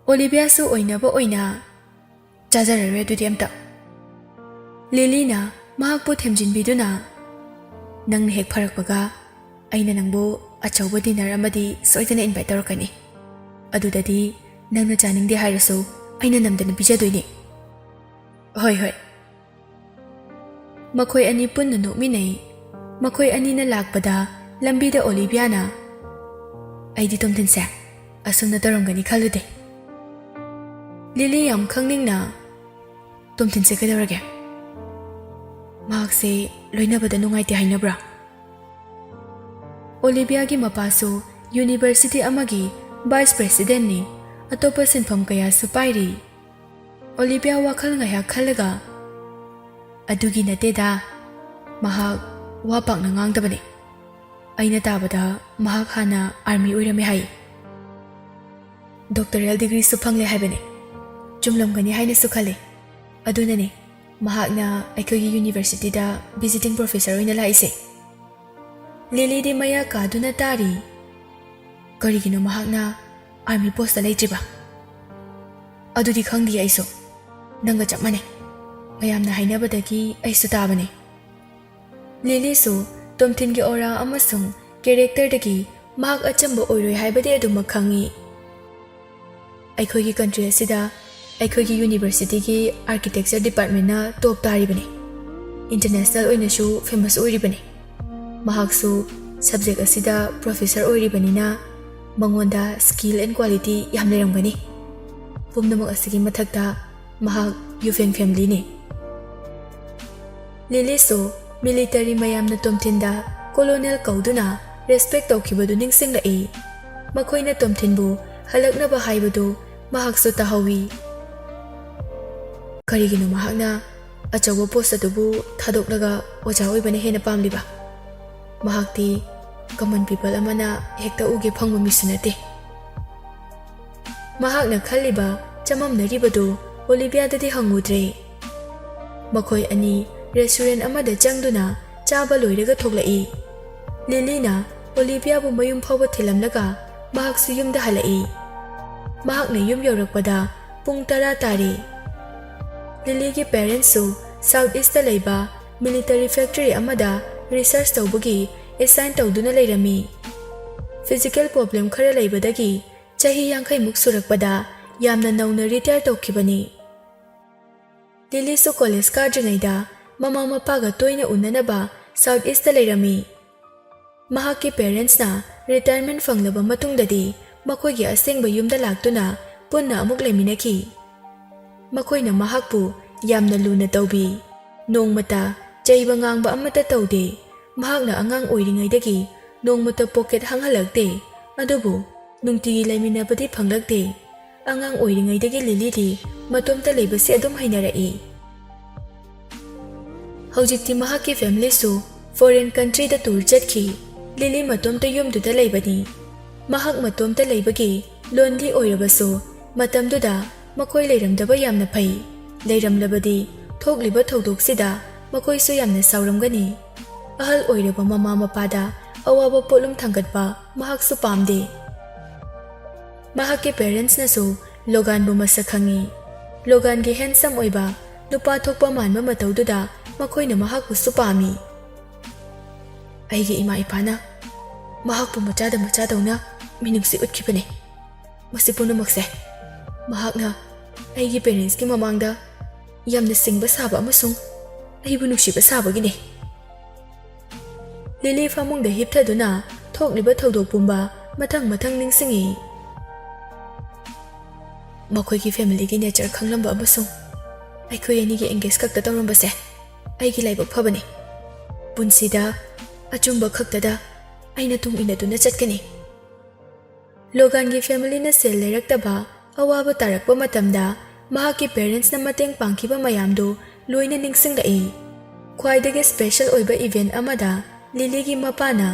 ꯑꯣꯂꯤꯚꯤꯌꯥꯁꯨ ꯑꯣꯏꯅꯕ ꯑꯣꯏꯅ, "ꯆꯥꯖꯔꯔꯣꯏ ꯑꯗꯨꯗꯤ ꯑꯝꯇ꯫" ꯂꯤꯂꯤꯅ ꯃꯍꯥꯛꯄꯨ ꯊꯦꯝꯖꯤꯟꯕꯤꯗꯨꯅ, "ꯅꯪꯅ ꯍꯦꯛ ꯐꯔꯛꯄꯒ ꯑꯩꯅ ꯅꯪꯕꯨ ꯑꯆꯧꯕ ꯗꯤꯅꯔ ꯑꯃꯗꯤ ꯁꯣꯏꯗꯅ ꯏꯟꯚꯥꯏꯠ ꯇꯧꯔꯛꯀꯅꯤ꯫ ꯑꯗꯨꯗꯗꯤ ꯅꯪꯅ ꯆꯥꯅꯤꯡꯗꯦ ꯍꯥꯏꯔꯁꯨ ꯑꯩꯅ ꯅꯝꯗꯅ ꯄꯤꯖꯗꯣꯏꯅꯤ꯫" "ꯍꯣꯏ, ꯍꯣꯏ꯫" ꯃꯈꯣꯏ ꯑꯅꯤ ꯄꯨꯟꯅ ꯅꯣꯛꯃꯤꯟꯅꯩ꯫ ꯃꯈꯣꯏ ꯑꯅꯤꯅ ꯂꯥꯛꯄꯗ ꯂꯝꯕꯤꯗ ꯑꯣꯂꯤꯚꯤꯌꯥꯅ, "ꯑꯩꯗꯤ ꯇꯣꯝꯊꯤꯟꯁꯦ ꯑꯁꯨꯝꯅ ꯇꯧꯔꯝꯒꯅꯤ ꯈꯜꯂꯨꯗꯦ꯫" ꯂꯤꯂꯤ ꯌꯥꯝ ꯈꯪꯅꯤꯡꯅ, "ꯇꯣꯝꯊꯤꯟꯁꯦ ꯀꯩꯗꯧꯔꯒꯦ? ꯃꯍꯥꯛꯁꯦ ꯂꯣꯏꯅꯕꯗ ꯅꯨꯡꯉꯥꯏꯇꯦ ꯍꯥꯏꯅꯕ꯭ꯔꯥ?" ꯑꯣꯂꯤꯚꯤꯌꯥꯒꯤ ꯃꯄꯥꯁꯨ ꯌꯨꯅꯤꯚꯔꯁꯤꯇꯤ ꯑꯃꯒꯤ ꯚꯥꯏꯁ ꯄ꯭ꯔꯦꯁꯤꯗꯦꯟꯠꯅꯤ꯫ ꯑꯇꯣꯞꯄ ꯁꯤꯟꯐꯝ ꯀꯌꯥꯁꯨ ꯄꯥꯏꯔꯤ꯫ ꯑꯣꯂꯤꯚꯤꯌꯥ ꯋꯥꯈꯜ ꯉꯥꯏꯍꯥꯛ ꯈꯜꯂꯒ, "ꯑꯗꯨꯒꯤ ꯅꯠꯇꯦꯗ, ꯃꯍꯥꯛ ꯋꯥ ꯄꯥꯛꯅ ꯉꯥꯡꯗꯕꯅꯤ꯫ ꯑꯩꯅ ꯇꯥꯕꯗ ꯃꯍꯥꯛ ꯍꯥꯟꯅ ꯑꯥꯔꯃꯤ ꯑꯣꯏꯔꯝꯃꯦ ꯍꯥꯏ꯫ ꯗꯣꯛꯇꯔꯦꯜ ꯗꯤꯒ꯭ꯔꯤꯁꯨ ꯐꯪꯂꯦ ꯍꯥꯏꯕꯅꯤ꯫ ꯆꯨꯝꯂꯝꯒꯅꯤ ꯍꯥꯏꯅꯁꯨ ꯈꯜꯂꯤ꯫ ꯑꯗꯨꯅꯅꯤ ꯃꯍꯥꯛꯅ ꯑꯩꯈꯣꯏꯒꯤ ꯌꯨꯅꯤꯚꯔꯁꯤꯇꯤꯗ ꯚꯤꯖꯤꯇꯤꯡ ꯄ꯭ꯔꯣꯐꯦꯁꯔ ꯑꯣꯏꯅ ꯂꯥꯛꯏꯁꯦ꯫" ꯂꯤꯂꯤꯗꯤ ꯃꯌꯥ ꯀꯥꯗꯨꯅ ꯇꯥꯔꯤ꯫ "ꯀꯔꯤꯒꯤꯅꯣ ꯃꯍꯥꯛꯅ ꯑꯥꯔꯃꯤ ꯄꯣꯁꯇ ꯂꯩꯇ꯭ꯔꯤꯕ?" "ꯑꯗꯨꯗꯤ ꯈꯪꯗꯦ ꯑꯩꯁꯨ꯫ ꯅꯪꯒ ꯆꯞ ꯃꯥꯟꯅꯩ꯫ ꯃꯌꯥꯝꯅ ꯍꯥꯏꯅꯕꯗꯒꯤ ꯑꯩꯁꯨ ꯇꯥꯕꯅꯦ꯫" ꯂꯤꯂꯤꯁꯨ ꯇꯣꯝꯊꯤꯟꯒꯤ ꯑꯣꯔꯥ ꯑꯃꯁꯨꯡ ꯀꯦꯔꯦꯛꯇꯔꯗꯒꯤ ꯃꯍꯥꯛ ꯑꯆꯝꯕ ꯑꯣꯏꯔꯣꯏ ꯍꯥꯏꯕꯗꯤ ꯑꯗꯨꯃꯛ ꯈꯪꯏ꯫ ꯑꯩꯈꯣꯏꯒꯤ ꯀꯟꯇ꯭ꯔꯤ ꯑꯁꯤꯗ ꯑꯩꯈꯣꯏꯒꯤ ꯌꯨꯅꯤꯚꯔꯁꯤꯇꯤꯒꯤ ꯑꯥꯔꯀꯤꯇꯦꯛꯆꯔ ꯗꯤꯄꯥꯔꯠꯃꯦꯟꯅ ꯇꯣꯞ ꯇꯥꯔꯤꯕꯅꯤ꯫ ꯏꯟꯇꯔꯅꯦꯁꯅꯦꯜ ꯑꯣꯏꯅꯁꯨ ꯐꯦꯃꯁ ꯑꯣꯏꯔꯤꯕꯅꯤ꯫ ꯃꯍꯥꯛꯁꯨ ꯁꯕꯖꯦꯛ ꯑꯁꯤꯗ ꯄ꯭ꯔꯣꯐꯦꯁꯔ ꯑꯣꯏꯔꯤꯕꯅꯤꯅ ꯃꯉꯣꯟꯗ skill and quality ꯌꯥꯝ ꯂꯩꯔꯝꯒꯅꯤ꯫ ꯄꯨꯝꯅꯃꯛ ꯑꯁꯤꯒꯤ ꯃꯊꯛꯇ ꯃꯍꯥꯛ ꯌꯨꯐꯦꯟ family ꯅꯤ꯫ ꯂꯤꯂꯤꯁꯨ military ꯃꯌꯥꯝꯅ ꯇꯣꯝꯊꯤꯟꯗ colonel ꯀꯧꯗꯨꯅ respect ꯇꯧꯈꯤꯕꯗꯨ ꯅꯤꯡꯁꯤꯡꯂꯛꯏ꯫ ꯃꯈꯣꯏꯅ ꯇꯣꯝꯊꯤꯟꯕꯨ ꯍꯜꯂꯛꯅꯕ ꯍꯥꯏꯕꯗꯨ ꯃꯍꯥꯛꯁꯨ ꯇꯥꯍꯧꯏ꯫ ꯀꯔꯤꯒꯤꯅꯣ ꯃꯍꯥꯛꯅ ꯑꯆꯧꯕ post ꯑꯗꯨꯕꯨ ꯊꯥꯗꯣꯛꯂꯒ ꯑꯣꯖꯥ ꯑꯣꯏꯕꯅ ꯍꯦꯟꯅ ꯄꯥꯝꯂꯤꯕ? ꯃꯍꯥꯛꯇꯤ common people ꯑꯃꯅ ꯍꯦꯛꯇ ꯎꯒꯦ ꯐꯪꯕ ꯃꯤꯁꯨ ꯅꯠꯇꯦ꯫ ꯃꯍꯥꯛꯅ ꯈꯜꯂꯤꯕ ꯆꯃꯝꯅꯔꯤꯕꯗꯨ ꯑꯣꯂꯤꯚꯤꯌꯥꯗꯗꯤ ꯍꯪꯉꯨꯗ꯭ꯔꯦ꯫ ꯃꯈꯣꯏ ꯑꯅꯤ restaurant ꯑꯃꯗ ꯆꯪꯗꯨꯅ ꯆꯥꯕ ꯂꯣꯏꯔꯒ ꯊꯣꯛꯂꯛꯏ꯫ ꯂꯤꯂꯤꯅ ꯑꯣꯂꯤꯚꯤꯌꯥꯕꯨ ꯃꯌꯨꯝ ꯐꯥꯎꯕ ꯊꯤꯜꯂꯝꯂꯒ ꯃꯍꯥꯛꯁꯨ ꯌꯨꯝꯗ ꯍꯜꯂꯛꯏ꯫ ꯃꯍꯥꯛꯅ ꯌꯨꯝ ꯌꯧꯔꯛꯄꯗ ꯄꯨꯡ ꯇꯔꯥ ꯇꯥꯔꯦ꯫ ꯂꯤꯂꯤꯒꯤ parentsꯁꯨ South Eastꯇ ꯂꯩꯕ military factory ꯑꯃꯗ research ꯇꯧꯕꯒꯤ assign ꯇꯧꯗꯨꯅ ꯂꯩꯔꯝꯃꯤ꯫ Physical problem ꯈꯔ ꯂꯩꯕꯗꯒꯤ ꯆꯍꯤ ꯌꯥꯡꯈꯩꯃꯨꯛ ꯁꯨꯔꯛꯄꯗ ꯌꯥꯝꯅ ꯅꯧꯅ retire ꯇꯧꯈꯤꯕꯅꯤ꯫ ꯂꯤꯂꯤꯁꯨ college ꯀꯥꯗ꯭ꯔꯤꯉꯩꯗ ꯃꯃꯥ ꯃꯄꯥꯒ ꯇꯣꯏꯅ ꯎꯅꯅꯕ South Eastꯇ ꯂꯩꯔꯝꯃꯤ꯫ ꯃꯍꯥꯛꯀꯤ parentsꯅ retirement ꯐꯪꯂꯕ ꯃꯇꯨꯡꯗꯗꯤ ꯃꯈꯣꯏꯒꯤ ꯑꯁꯦꯡꯕ ꯌꯨꯝꯗ ꯂꯥꯛꯇꯨꯅ ꯄꯨꯟꯅ ꯑꯃꯨꯛ ꯂꯩꯃꯤꯟꯅꯈꯤ꯫ ꯃꯈꯣꯏꯅ ꯃꯍꯥꯛꯄꯨ ꯌꯥꯝꯅ ꯂꯨꯅ ꯇꯧꯕꯤ꯫ ꯅꯣꯡꯃꯇ ꯆꯩꯕ ꯉꯥꯡꯕ ꯑꯃꯠꯇ ꯇꯧꯗꯦ꯫ ꯃꯍꯥꯛꯅ ꯑꯉꯥꯡ ꯑꯣꯏꯔꯤꯉꯩꯗꯒꯤ ꯅꯣꯡꯃꯇ pocket ꯍꯥꯡꯍꯜꯂꯛꯇꯦ꯫ ꯑꯗꯨꯕꯨ ꯅꯨꯡꯇꯤꯒꯤ ꯂꯩꯃꯤꯟꯅꯕꯗꯤ ꯐꯪꯂꯛꯇꯦ꯫ ꯑꯉꯥꯡ ꯑꯣꯏꯔꯤꯉꯩꯗꯒꯤ ꯂꯤꯂꯤꯗꯤ ꯃꯇꯣꯝꯇ ꯂꯩꯕꯁꯤ ꯑꯗꯨꯝ ꯍꯩꯅꯔꯛꯏ꯫ ꯍꯧꯖꯤꯛꯇꯤ ꯃꯍꯥꯛꯀꯤ familyꯁꯨ foreign countryꯗ tour ꯆꯠꯈꯤ꯫ ꯂꯤꯂꯤ ꯃꯇꯣꯝꯇ ꯌꯨꯝꯗꯨꯗ ꯂꯩꯕꯅꯤ꯫ ꯃꯍꯥꯛ ꯃꯇꯣꯝꯇ ꯂꯩꯕꯒꯤ lonely ꯑꯣꯏꯔꯕꯁꯨ ꯃꯇꯝꯗꯨꯗ ꯃꯈꯣꯏ ꯂꯩꯔꯝꯗꯕ ꯌꯥꯝꯅ ꯐꯩ꯫ ꯂꯩꯔꯝꯂꯕꯗꯤ ꯊꯣꯛꯂꯤꯕ ꯊꯧꯗꯣꯛꯁꯤꯗ ꯃꯈꯣꯏꯁꯨ ꯌꯥꯝꯅ ꯁꯥꯎꯔꯝꯒꯅꯤ꯫ ꯑꯍꯜ ꯑꯣꯏꯔꯕ ꯃꯃꯥ ꯃꯄꯥꯗ ꯑꯋꯥꯕ ꯄꯣꯠꯂꯨꯝ ꯊꯥꯡꯒꯠꯄ ꯃꯍꯥꯛꯁꯨ ꯄꯥꯝꯗꯦ꯫ ꯃꯍꯥꯛꯀꯤ parentsꯅꯁꯨ ꯂꯣꯒꯥꯟꯕꯨ ꯃꯁꯛ ꯈꯪꯏ꯫ ꯂꯣꯒꯥꯟꯒꯤ handsome ꯑꯣꯏꯕ, ꯅꯨꯄꯥ ꯊꯣꯛꯄ ꯃꯥꯟꯕ ꯃꯇꯧꯗꯨꯗ ꯃꯈꯣꯏꯅ ꯃꯍꯥꯛꯄꯨꯁꯨ ꯄꯥꯝꯃꯤ꯫ ꯑꯩꯒꯤ ꯏꯃꯥ ꯏꯄꯥꯅ ꯃꯍꯥꯛꯄꯨ ꯃꯆꯥꯗ ꯃꯆꯥꯗꯧꯅ ꯃꯤꯅꯨꯡꯁꯤ ꯎꯠꯈꯤꯕꯅꯤ꯫ ꯃꯁꯤ ꯄꯨꯝꯅꯃꯛꯁꯦ ꯃꯍꯥꯛꯅ ꯑꯩꯒꯤ parentsꯀꯤ ꯃꯃꯥꯡꯗ ꯌꯥꯝꯅ ꯁꯤꯡꯕ ꯁꯥꯕ ꯑꯃꯁꯨꯡ ꯑꯩꯕꯨ ꯅꯨꯡꯁꯤꯕ ꯁꯥꯕꯒꯤꯅꯤ꯫ ꯂꯤꯂꯤ ꯐꯃꯨꯡꯗ ꯍꯤꯞꯊꯗꯨꯅ ꯊꯣꯛꯂꯤꯕ ꯊꯧꯗꯣꯛ ꯄꯨꯝꯕ ꯃꯊꯪ ꯃꯊꯪ ꯅꯤꯡꯁꯤꯡꯉꯤ꯫ ꯃꯈꯣꯏꯒꯤ ꯐꯦꯃꯤꯂꯤꯒꯤ ꯅꯦꯆꯔ ꯈꯪꯂꯝꯕ ꯑꯃꯁꯨꯡ ꯑꯩꯈꯣꯏ ꯑꯅꯤꯒꯤ ꯑꯦꯡꯒꯦꯖ ꯈꯛꯇ ꯇꯧꯔꯝꯕꯁꯦ ꯑꯩꯒꯤ ꯂꯥꯏꯕꯛ ꯐꯕꯅꯤ꯫ ꯄꯨꯟꯁꯤꯗ ꯑꯆꯨꯝꯕ ꯈꯛꯇꯗ ꯑꯩꯅ ꯇꯨꯡ ꯏꯟꯅꯗꯨꯅ ꯆꯠꯀꯅꯤ꯫ ꯂꯣꯒꯥꯟꯒꯤ ꯐꯦꯃꯤꯂꯤꯅ ꯁꯦꯜ ꯂꯩꯔꯛꯇꯕ ꯑꯋꯥꯕ ꯇꯥꯔꯛꯄ ꯃꯇꯝꯗ ꯃꯍꯥꯛꯀꯤ ꯄꯦꯔꯦꯟꯁꯅ ꯃꯇꯦꯡ ꯄꯥꯡꯈꯤꯕ ꯃꯌꯥꯝꯗꯨ ꯂꯣꯏꯅ ꯅꯤꯡꯁꯤꯡꯂꯛꯏ꯫ ꯈ꯭ꯋꯥꯏꯗꯒꯤ ꯁ꯭ꯄꯦꯁꯦꯜ ꯑꯣꯏꯕ ꯏꯚꯦꯟꯠ ꯑꯃꯗ ꯂꯤꯂꯤꯒꯤ ꯃꯄꯥꯅ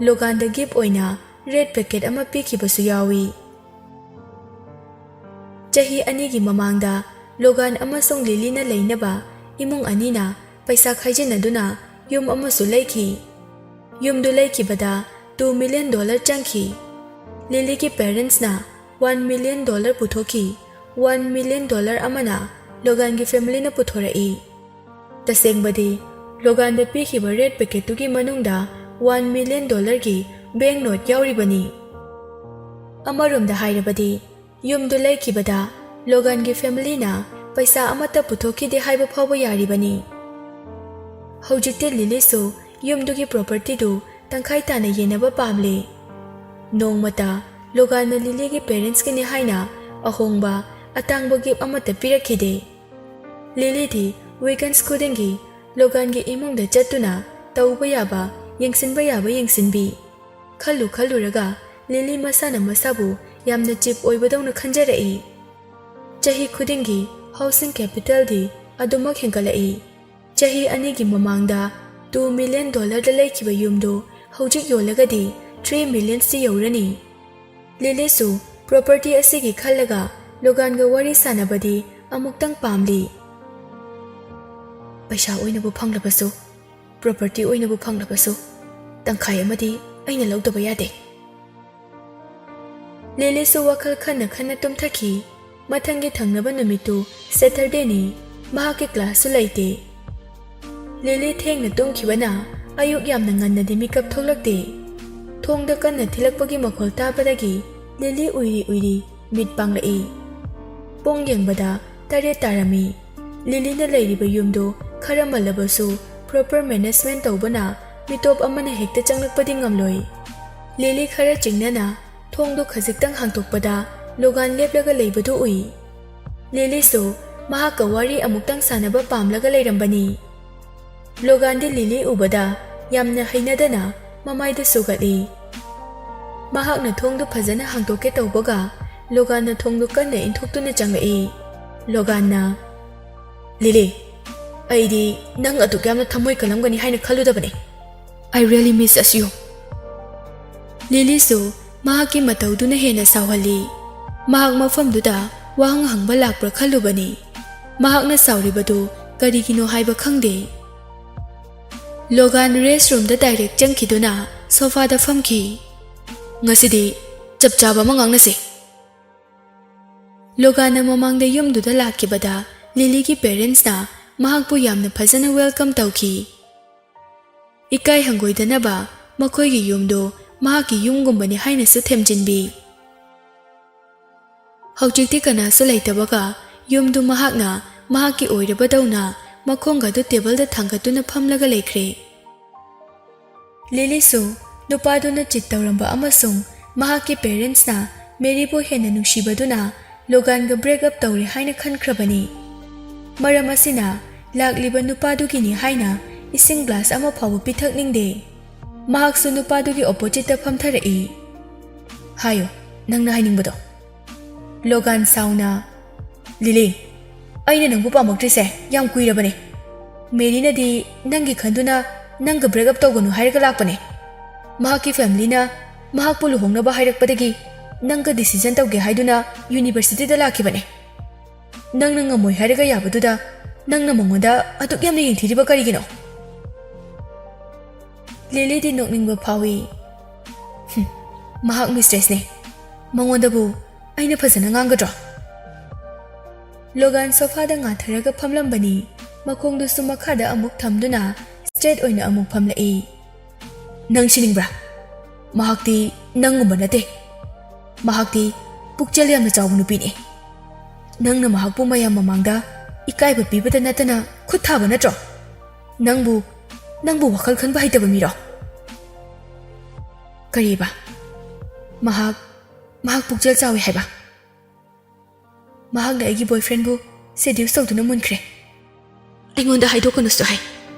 ꯂꯣꯒꯥꯟꯗ ꯒꯤꯐꯠ ꯑꯣꯏꯅ ꯔꯦꯗ ꯄꯦꯀꯦꯠ ꯑꯃ ꯄꯤꯈꯤꯕꯁꯨ ꯌꯥꯎꯏ꯫ ꯆꯍꯤ ꯑꯅꯤꯒꯤ ꯃꯃꯥꯡꯗ ꯂꯣꯒꯥꯟ ꯑꯃꯁꯨꯡ ꯂꯤꯂꯤꯅ ꯂꯩꯅꯕ ꯏꯃꯨꯡ ꯑꯅꯤꯅ ꯄꯩꯁꯥ ꯈꯥꯏꯖꯤꯟꯅꯗꯨꯅ ꯌꯨꯝ ꯑꯃꯁꯨ ꯂꯩꯈꯤ꯫ ꯌꯨꯝꯗꯨ ꯂꯩꯈꯤꯕꯗ ꯇꯨ ꯃꯤꯂꯤꯌꯟ ꯗꯣꯂꯔ ꯆꯪꯈꯤ꯫ ꯂꯤꯂꯤꯒꯤ ꯄꯦꯔꯦꯟꯁꯅ ꯋꯥꯟ ꯃꯤꯂꯤꯌꯟ ꯗꯣꯂꯔ ꯄꯨꯊꯣꯛꯈꯤ꯫ ꯋꯥꯟ ꯃꯤꯂꯤꯌꯟ ꯗꯣꯂꯔ ꯑꯃꯅ ꯂꯣꯒꯥꯟꯒꯤ ꯐꯦꯃꯤꯂꯤꯅ ꯄꯨꯊꯣꯔꯛꯏ꯫ ꯇꯁꯦꯡꯕꯗꯤ, ꯂꯣꯒꯥꯟꯗ ꯄꯤꯈꯤꯕ ꯔꯦꯗ ꯄꯦꯀꯦꯠꯇꯨꯒꯤ ꯃꯅꯨꯡꯗ ꯋꯥꯟ ꯃꯤꯂꯤꯌꯟ ꯗꯣꯂꯔꯒꯤ ꯕꯦꯡꯛ ꯅꯣꯠ ꯌꯥꯎꯔꯤꯕꯅꯤ꯫ ꯑꯃꯔꯣꯝꯗ ꯍꯥꯏꯔꯕꯗꯤ, ꯌꯨꯝꯗꯨ ꯂꯩꯈꯤꯕꯗ ꯂꯣꯒꯥꯟꯒꯤ ꯐꯦꯃꯤꯂꯤꯅ ꯄꯩꯁꯥ ꯑꯃꯠꯇ ꯄꯨꯊꯣꯛꯈꯤꯗꯦ ꯍꯥꯏꯕ ꯐꯥꯎꯕ ꯌꯥꯔꯤꯕꯅꯤ꯫ ꯍꯧꯖꯤꯛꯇꯤ ꯂꯤꯂꯤꯁꯨ ꯌꯨꯝꯗꯨꯒꯤ ꯄ꯭ꯔꯣꯄꯔꯇꯤꯗꯨ ꯇꯪꯈꯥꯏ ꯇꯥꯅ ꯌꯦꯟꯅꯕ ꯄꯥꯝꯂꯤ꯫ ꯅꯣꯡꯃꯇ ꯂꯣꯒꯥꯟꯅ ꯂꯤꯂꯤꯒꯤ ꯄꯦꯔꯦꯟꯁꯀꯤꯅꯤ ꯍꯥꯏꯅ ꯑꯍꯣꯡꯕ, ꯑꯇꯥꯡꯕ ꯒꯤꯐꯠ ꯑꯃꯠꯇ ꯄꯤꯔꯛꯈꯤꯗꯦ꯫ ꯂꯤꯂꯤꯗꯤ ꯋꯤꯀꯦꯟꯗꯁ ꯈꯨꯗꯤꯡꯒꯤ ꯂꯣꯒꯥꯟꯒꯤ ꯏꯃꯨꯡꯗ ꯆꯠꯇꯨꯅ ꯇꯧꯕ ꯌꯥꯕ, ꯌꯦꯡꯁꯤꯟꯕ ꯌꯥꯕ ꯌꯦꯡꯁꯤꯟꯕꯤ꯫ ꯈꯜꯂꯨ ꯈꯜꯂꯨꯔꯒ ꯂꯤꯂꯤ ꯃꯁꯥꯅ ꯃꯁꯥꯕꯨ ꯌꯥꯝꯅ ꯆꯤꯞ ꯑꯣꯏꯕꯗꯧꯅ ꯈꯟꯖꯔꯛꯏ꯫ ꯆꯍꯤ ꯈꯨꯗꯤꯡꯒꯤ ꯍꯥꯎꯁꯤꯡ ꯀꯦꯄꯤꯇꯦꯜꯗꯤ ꯑꯗꯨꯃꯛ ꯍꯦꯟꯒꯠꯂꯛꯏ꯫ ꯆꯍꯤ ꯑꯅꯤꯒꯤ ꯃꯃꯥꯡꯗ ꯇꯨ ꯃꯤꯂꯤꯌꯟ ꯗꯣꯂꯔꯗ ꯂꯩꯈꯤꯕ ꯌꯨꯝꯗꯨ ꯍꯧꯖꯤꯛ ꯌꯣꯜꯂꯒꯗꯤ ꯊ꯭ꯔꯤ ꯃꯤꯂꯤꯌꯟꯁꯇꯤ ꯌꯧꯔꯅꯤ꯫ ꯂꯤꯂꯤꯁꯨ ꯄ꯭ꯔꯣꯄꯔꯇꯤ ꯑꯁꯤꯒꯤ ꯈꯜꯂꯒ ꯂꯣꯒꯥꯟꯒ ꯋꯥꯔꯤ ꯁꯥꯟꯅꯕꯗꯤ ꯑꯃꯨꯛꯇꯪ ꯄꯥꯝꯂꯤ꯫ ꯄꯩꯁꯥ ꯑꯣꯏꯅꯕꯨ ꯐꯪꯂꯕꯁꯨ, ꯄ꯭ꯔꯣꯄꯔꯇꯤ ꯑꯣꯏꯅꯕꯨ ꯐꯪꯂꯕꯁꯨ, ꯇꯪꯈꯥꯏ ꯑꯃꯗꯤ ꯑꯩꯅ ꯂꯧꯗꯕ ꯌꯥꯗꯦ꯫ ꯂꯤꯂꯤꯁꯨ ꯋꯥꯈꯜ ꯈꯟꯅ ꯈꯟꯅ ꯇꯨꯝꯊꯈꯤ꯫ ꯃꯊꯪꯒꯤ ꯊꯪꯅꯕ ꯅꯨꯃꯤꯠꯇꯨ ꯁꯦꯇꯔꯗꯦꯅꯤ꯫ ꯃꯍꯥꯛꯀꯤ ꯀ꯭ꯂꯥꯁꯁꯨ ꯂꯩꯇꯦ꯫ ꯂꯤꯂꯤ ꯊꯦꯡꯅ ꯇꯨꯝꯈꯤꯕꯅ ꯑꯌꯨꯛ ꯌꯥꯝꯅ ꯉꯟꯅꯗꯤ ꯃꯤꯀꯞ ꯊꯣꯛꯂꯛꯇꯦ꯫ ꯊꯣꯡꯗ ꯀꯟꯅ ꯊꯤꯜꯂꯛꯄꯒꯤ ꯃꯈꯣꯜ ꯇꯥꯕꯗꯒꯤ ꯂꯤꯂꯤ ꯎꯏꯔꯤ ꯎꯏꯔꯤ ꯃꯤꯠ ꯄꯥꯡꯂꯛꯏ꯫ ꯄꯨꯡ ꯌꯦꯡꯕꯗ ꯇꯔꯦꯠ ꯇꯥꯔꯝꯃꯤ꯫ ꯂꯤꯂꯤꯅ ꯂꯩꯔꯤꯕ ꯌꯨꯝꯗꯨ ꯈꯔ ꯃꯜꯂꯕꯁꯨ ꯄ꯭ꯔꯣꯄꯔ ꯃꯦꯅꯦꯖꯃꯦꯟꯠ ꯇꯧꯕꯅ ꯃꯤꯇꯣꯞ ꯑꯃꯅ ꯍꯦꯛꯇ ꯆꯪꯂꯛꯄꯗꯤ ꯉꯝꯂꯣꯏ꯫ ꯂꯤꯂꯤ ꯈꯔ ꯆꯤꯡꯅꯅ ꯊꯣꯡꯗꯨ ꯈꯖꯤꯛꯇꯪ ꯍꯥꯡꯇꯣꯛꯄꯗ ꯂꯣꯒꯥꯟ ꯂꯦꯞꯂꯒ ꯂꯩꯕꯗꯨ ꯎꯏ꯫ ꯂꯤꯂꯤꯁꯨ ꯃꯍꯥꯛꯀ ꯋꯥꯔꯤ ꯑꯃꯨꯛꯇꯪ ꯁꯥꯟꯅꯕ ꯄꯥꯝꯂꯒ ꯂꯩꯔꯝꯕꯅꯤ꯫ ꯂꯣꯒꯥꯟꯗꯤ ꯂꯤꯂꯤ ꯎꯕꯗ ꯌꯥꯝꯅ ꯍꯩꯅꯗꯅ ꯃꯃꯥꯏꯗ ꯁꯨꯒꯠꯂꯤ꯫ ꯃꯍꯥꯛꯅ ꯊꯣꯡꯗꯨ ꯐꯖꯅ ꯍꯥꯡꯇꯣꯛꯀꯦ ꯇꯧꯕꯒ ꯂꯣꯒꯥꯟꯅ ꯊꯣꯡꯗꯨ ꯀꯟꯅ ꯏꯟꯊꯣꯛꯇꯨꯅ ꯆꯪꯂꯛꯏ꯫ ꯂꯣꯒꯥꯟꯅ, "ꯂꯤꯂꯤ, ꯑꯩꯗꯤ ꯅꯪ ꯑꯗꯨꯛ ꯌꯥꯝꯅ ꯊꯃꯣꯏ ꯀꯜꯂꯝꯒꯅꯤ ꯍꯥꯏꯅ ꯈꯜꯂꯨꯗꯕꯅꯤ꯫ I really miss you." ꯂꯤꯂꯤꯁꯨ ꯃꯍꯥꯛꯀꯤ ꯃꯇꯧꯗꯨꯅ ꯍꯦꯟꯅ ꯁꯥꯎꯍꯜꯂꯤ꯫ ꯃꯍꯥꯛ ꯃꯐꯝꯗꯨꯗ ꯋꯥꯍꯪ ꯍꯪꯕ ꯂꯥꯛꯄ꯭ꯔꯥ ꯈꯜꯂꯨꯕꯅꯤ꯫ ꯃꯍꯥꯛꯅ ꯁꯥꯎꯔꯤꯕꯗꯨ ꯀꯔꯤꯒꯤꯅꯣ ꯍꯥꯏꯕ ꯈꯪꯗꯦ꯫ ꯂꯣꯒꯥꯟ ꯔꯦꯁ ꯔꯨꯝꯗ ꯗꯥꯏꯔꯦꯛ ꯆꯪꯈꯤꯗꯨꯅ ꯁꯣꯐꯥꯗ ꯐꯝꯈꯤ꯫ "ꯉꯁꯤꯗꯤ ꯆꯞ ꯆꯥꯕ ꯑꯃ ꯉꯥꯡꯅꯁꯦ꯫" ꯂꯣꯒꯥꯟꯅ ꯃꯃꯥꯡꯗ ꯌꯨꯝꯗꯨꯗ ꯂꯥꯛꯈꯤꯕꯗ ꯂꯤꯂꯤꯒꯤ ꯄꯦꯔꯦꯟꯁꯅ ꯃꯍꯥꯛꯄꯨ ꯌꯥꯝꯅ ꯐꯖꯅ ꯋꯦꯜꯀꯝ ꯇꯧꯈꯤ꯫ ꯏꯀꯥꯏ ꯍꯪꯒꯣꯏꯗꯅꯕ ꯃꯈꯣꯏꯒꯤ ꯌꯨꯝꯗꯨ ꯃꯍꯥꯛꯀꯤ ꯌꯨꯝꯒꯨꯝꯕꯅꯤ ꯍꯥꯏꯅꯁꯨ ꯊꯦꯝꯖꯤꯟꯕꯤ꯫ ꯍꯧꯖꯤꯛꯇꯤ ꯀꯅꯥꯁꯨ ꯂꯩꯇꯕꯒ ꯌꯨꯝꯗꯨ ꯃꯍꯥꯛꯅ ꯃꯍꯥꯛꯀꯤ ꯑꯣꯏꯔꯕꯗꯧꯅ ꯃꯈꯣꯡꯒꯗꯨ ꯇꯦꯕꯜꯗ ꯊꯥꯡꯒꯠꯇꯨꯅ ꯐꯝꯂꯒ ꯂꯩꯈ꯭ꯔꯦ꯫ ꯂꯤꯂꯤꯁꯨ ꯅꯨꯄꯥꯗꯨꯅ ꯆꯤꯠ ꯇꯧꯔꯝꯕ ꯑꯃꯁꯨꯡ ꯃꯍꯥꯛꯀꯤ ꯄꯦꯔꯦꯟꯁꯅ ꯃꯦꯔꯤꯕꯨ ꯍꯦꯟꯅ ꯅꯨꯡꯁꯤꯕꯗꯨꯅ ꯂꯣꯒꯥꯟꯒ ꯕ꯭ꯔꯦꯛ ꯑꯞ ꯇꯧꯔꯦ ꯍꯥꯏꯅ ꯈꯟꯈ꯭ꯔꯕꯅꯤ꯫ ꯃꯔꯝ ꯑꯁꯤꯅ ꯂꯥꯛꯂꯤꯕ ꯅꯨꯄꯥꯗꯨꯒꯤꯅꯤ ꯍꯥꯏꯅ ꯏꯁꯤꯡ ꯒ꯭ꯂꯥꯁ ꯑꯃ ꯐꯥꯎꯕ ꯄꯤꯊꯛꯅꯤꯡꯗꯦ꯫ ꯃꯍꯥꯛꯁꯨ ꯅꯨꯄꯥꯗꯨꯒꯤ ꯑꯣꯄꯣꯖꯤꯠꯇ ꯐꯝꯊꯔꯛꯏ꯫ "ꯍꯥꯏꯌꯨ, ꯅꯪꯅ ꯍꯥꯏꯅꯤꯡꯕꯗꯣ꯫" ꯂꯣꯒꯥꯟ ꯁꯥꯎꯅ, "ꯂꯤꯂꯤ, ꯑꯩꯅ ꯅꯪꯕꯨ ꯄꯥꯝꯃꯛꯇ꯭ꯔꯤꯁꯦ ꯌꯥꯝ ꯀꯨꯏꯔꯕꯅꯦ꯫ ꯃꯦꯔꯤꯅꯗꯤ ꯅꯪꯒꯤ ꯈꯟꯗꯨꯅ ꯅꯪꯒ ꯕ꯭ꯔꯦꯛ ꯑꯞ ꯇꯧꯒꯅꯨ ꯍꯥꯏꯔꯒ ꯂꯥꯛꯄꯅꯦ꯫ ꯃꯍꯥꯛꯀꯤ ꯐꯦꯃꯤꯂꯤꯅ ꯃꯍꯥꯛꯄꯨ ꯂꯨꯍꯣꯡꯅꯕ ꯍꯥꯏꯔꯛꯄꯗꯒꯤ ꯅꯪꯒ ꯗꯤꯁꯤꯖꯟ ꯇꯧꯒꯦ ꯍꯥꯏꯗꯨꯅ ꯌꯨꯅꯤꯚꯔꯁꯤꯇꯤꯗ ꯂꯥꯛꯈꯤꯕꯅꯦ꯫ ꯅꯪꯅ ꯉꯝꯃꯣꯏ ꯍꯥꯏꯔꯒ ꯌꯥꯕꯗꯨꯗ ꯅꯪꯅ ꯃꯉꯣꯟꯗ ꯑꯗꯨꯛ ꯌꯥꯝꯅ ꯌꯦꯡꯊꯤꯔꯤꯕ ꯀꯔꯤꯒꯤꯅꯣ?" ꯂꯤꯂꯤꯗꯤ ꯅꯣꯛꯅꯤꯡꯕ ꯐꯥꯎꯏ꯫ "ꯍꯨꯝ, ꯃꯍꯥꯛ ꯃꯤꯁꯇ꯭ꯔꯦꯁꯅꯦ꯫ ꯃꯉꯣꯟꯗꯕꯨ ꯑꯩꯅ ꯐꯖꯅ ꯉꯥꯡꯒꯗ꯭ꯔꯣ?" ꯂꯣꯒꯥꯟ ꯁꯣꯐꯥꯗ ꯉꯥꯊꯔꯒ ꯐꯝꯂꯝꯕꯅꯤ꯫ ꯃꯈꯣꯡꯗꯨꯁꯨ ꯃꯈꯥꯗ ꯑꯃꯨꯛ ꯊꯝꯗꯨꯅ ꯁ꯭ꯇ꯭ꯔꯦꯠ ꯑꯣꯏꯅ ꯑꯃꯨꯛ ꯐꯝꯂꯛꯏ꯫ "ꯅꯪ ꯁꯤꯅꯤꯡꯕ꯭ꯔꯥ? ꯃꯍꯥꯛꯇꯤ ꯅꯪꯒꯨꯝꯕ ꯅꯠꯇꯦ꯫ ꯃꯍꯥꯛꯇꯤ ꯄꯨꯛꯆꯦꯜ ꯌꯥꯝꯅ ꯆꯥꯎꯕ ꯅꯨꯄꯤꯅꯤ꯫ ꯅꯪꯅ ꯃꯍꯥꯛꯄꯨ ꯃꯌꯥꯝ ꯃꯃꯥꯡꯗ ꯏꯀꯥꯏꯕ ꯄꯤꯕꯗ ꯅꯠꯇꯅ ꯈꯨꯠ ꯊꯥꯕ ꯅꯠꯇ꯭ꯔꯣ? ꯅꯪꯕꯨ, ꯅꯪꯕꯨ ꯋꯥꯈꯜ ꯈꯟꯕ ꯍꯩꯇꯕ ꯃꯤꯔꯣ?" ꯀꯔꯤꯕ? ꯃꯍꯥꯛ, ꯃꯍꯥꯛ ꯄꯨꯛꯆꯦꯜ ꯆꯥꯎꯏ ꯍꯥꯏꯕ? ꯃꯍꯥꯛꯅ ꯑꯩꯒꯤ boyfriendꯕꯨ seduce ꯇꯧꯗꯨꯅ ꯃꯨꯟꯈ꯭ꯔꯦ꯫ ꯑꯩꯉꯣꯟꯗ ꯍꯥꯏꯗꯣꯛꯀꯅꯨꯁꯨ ꯍꯥꯏ,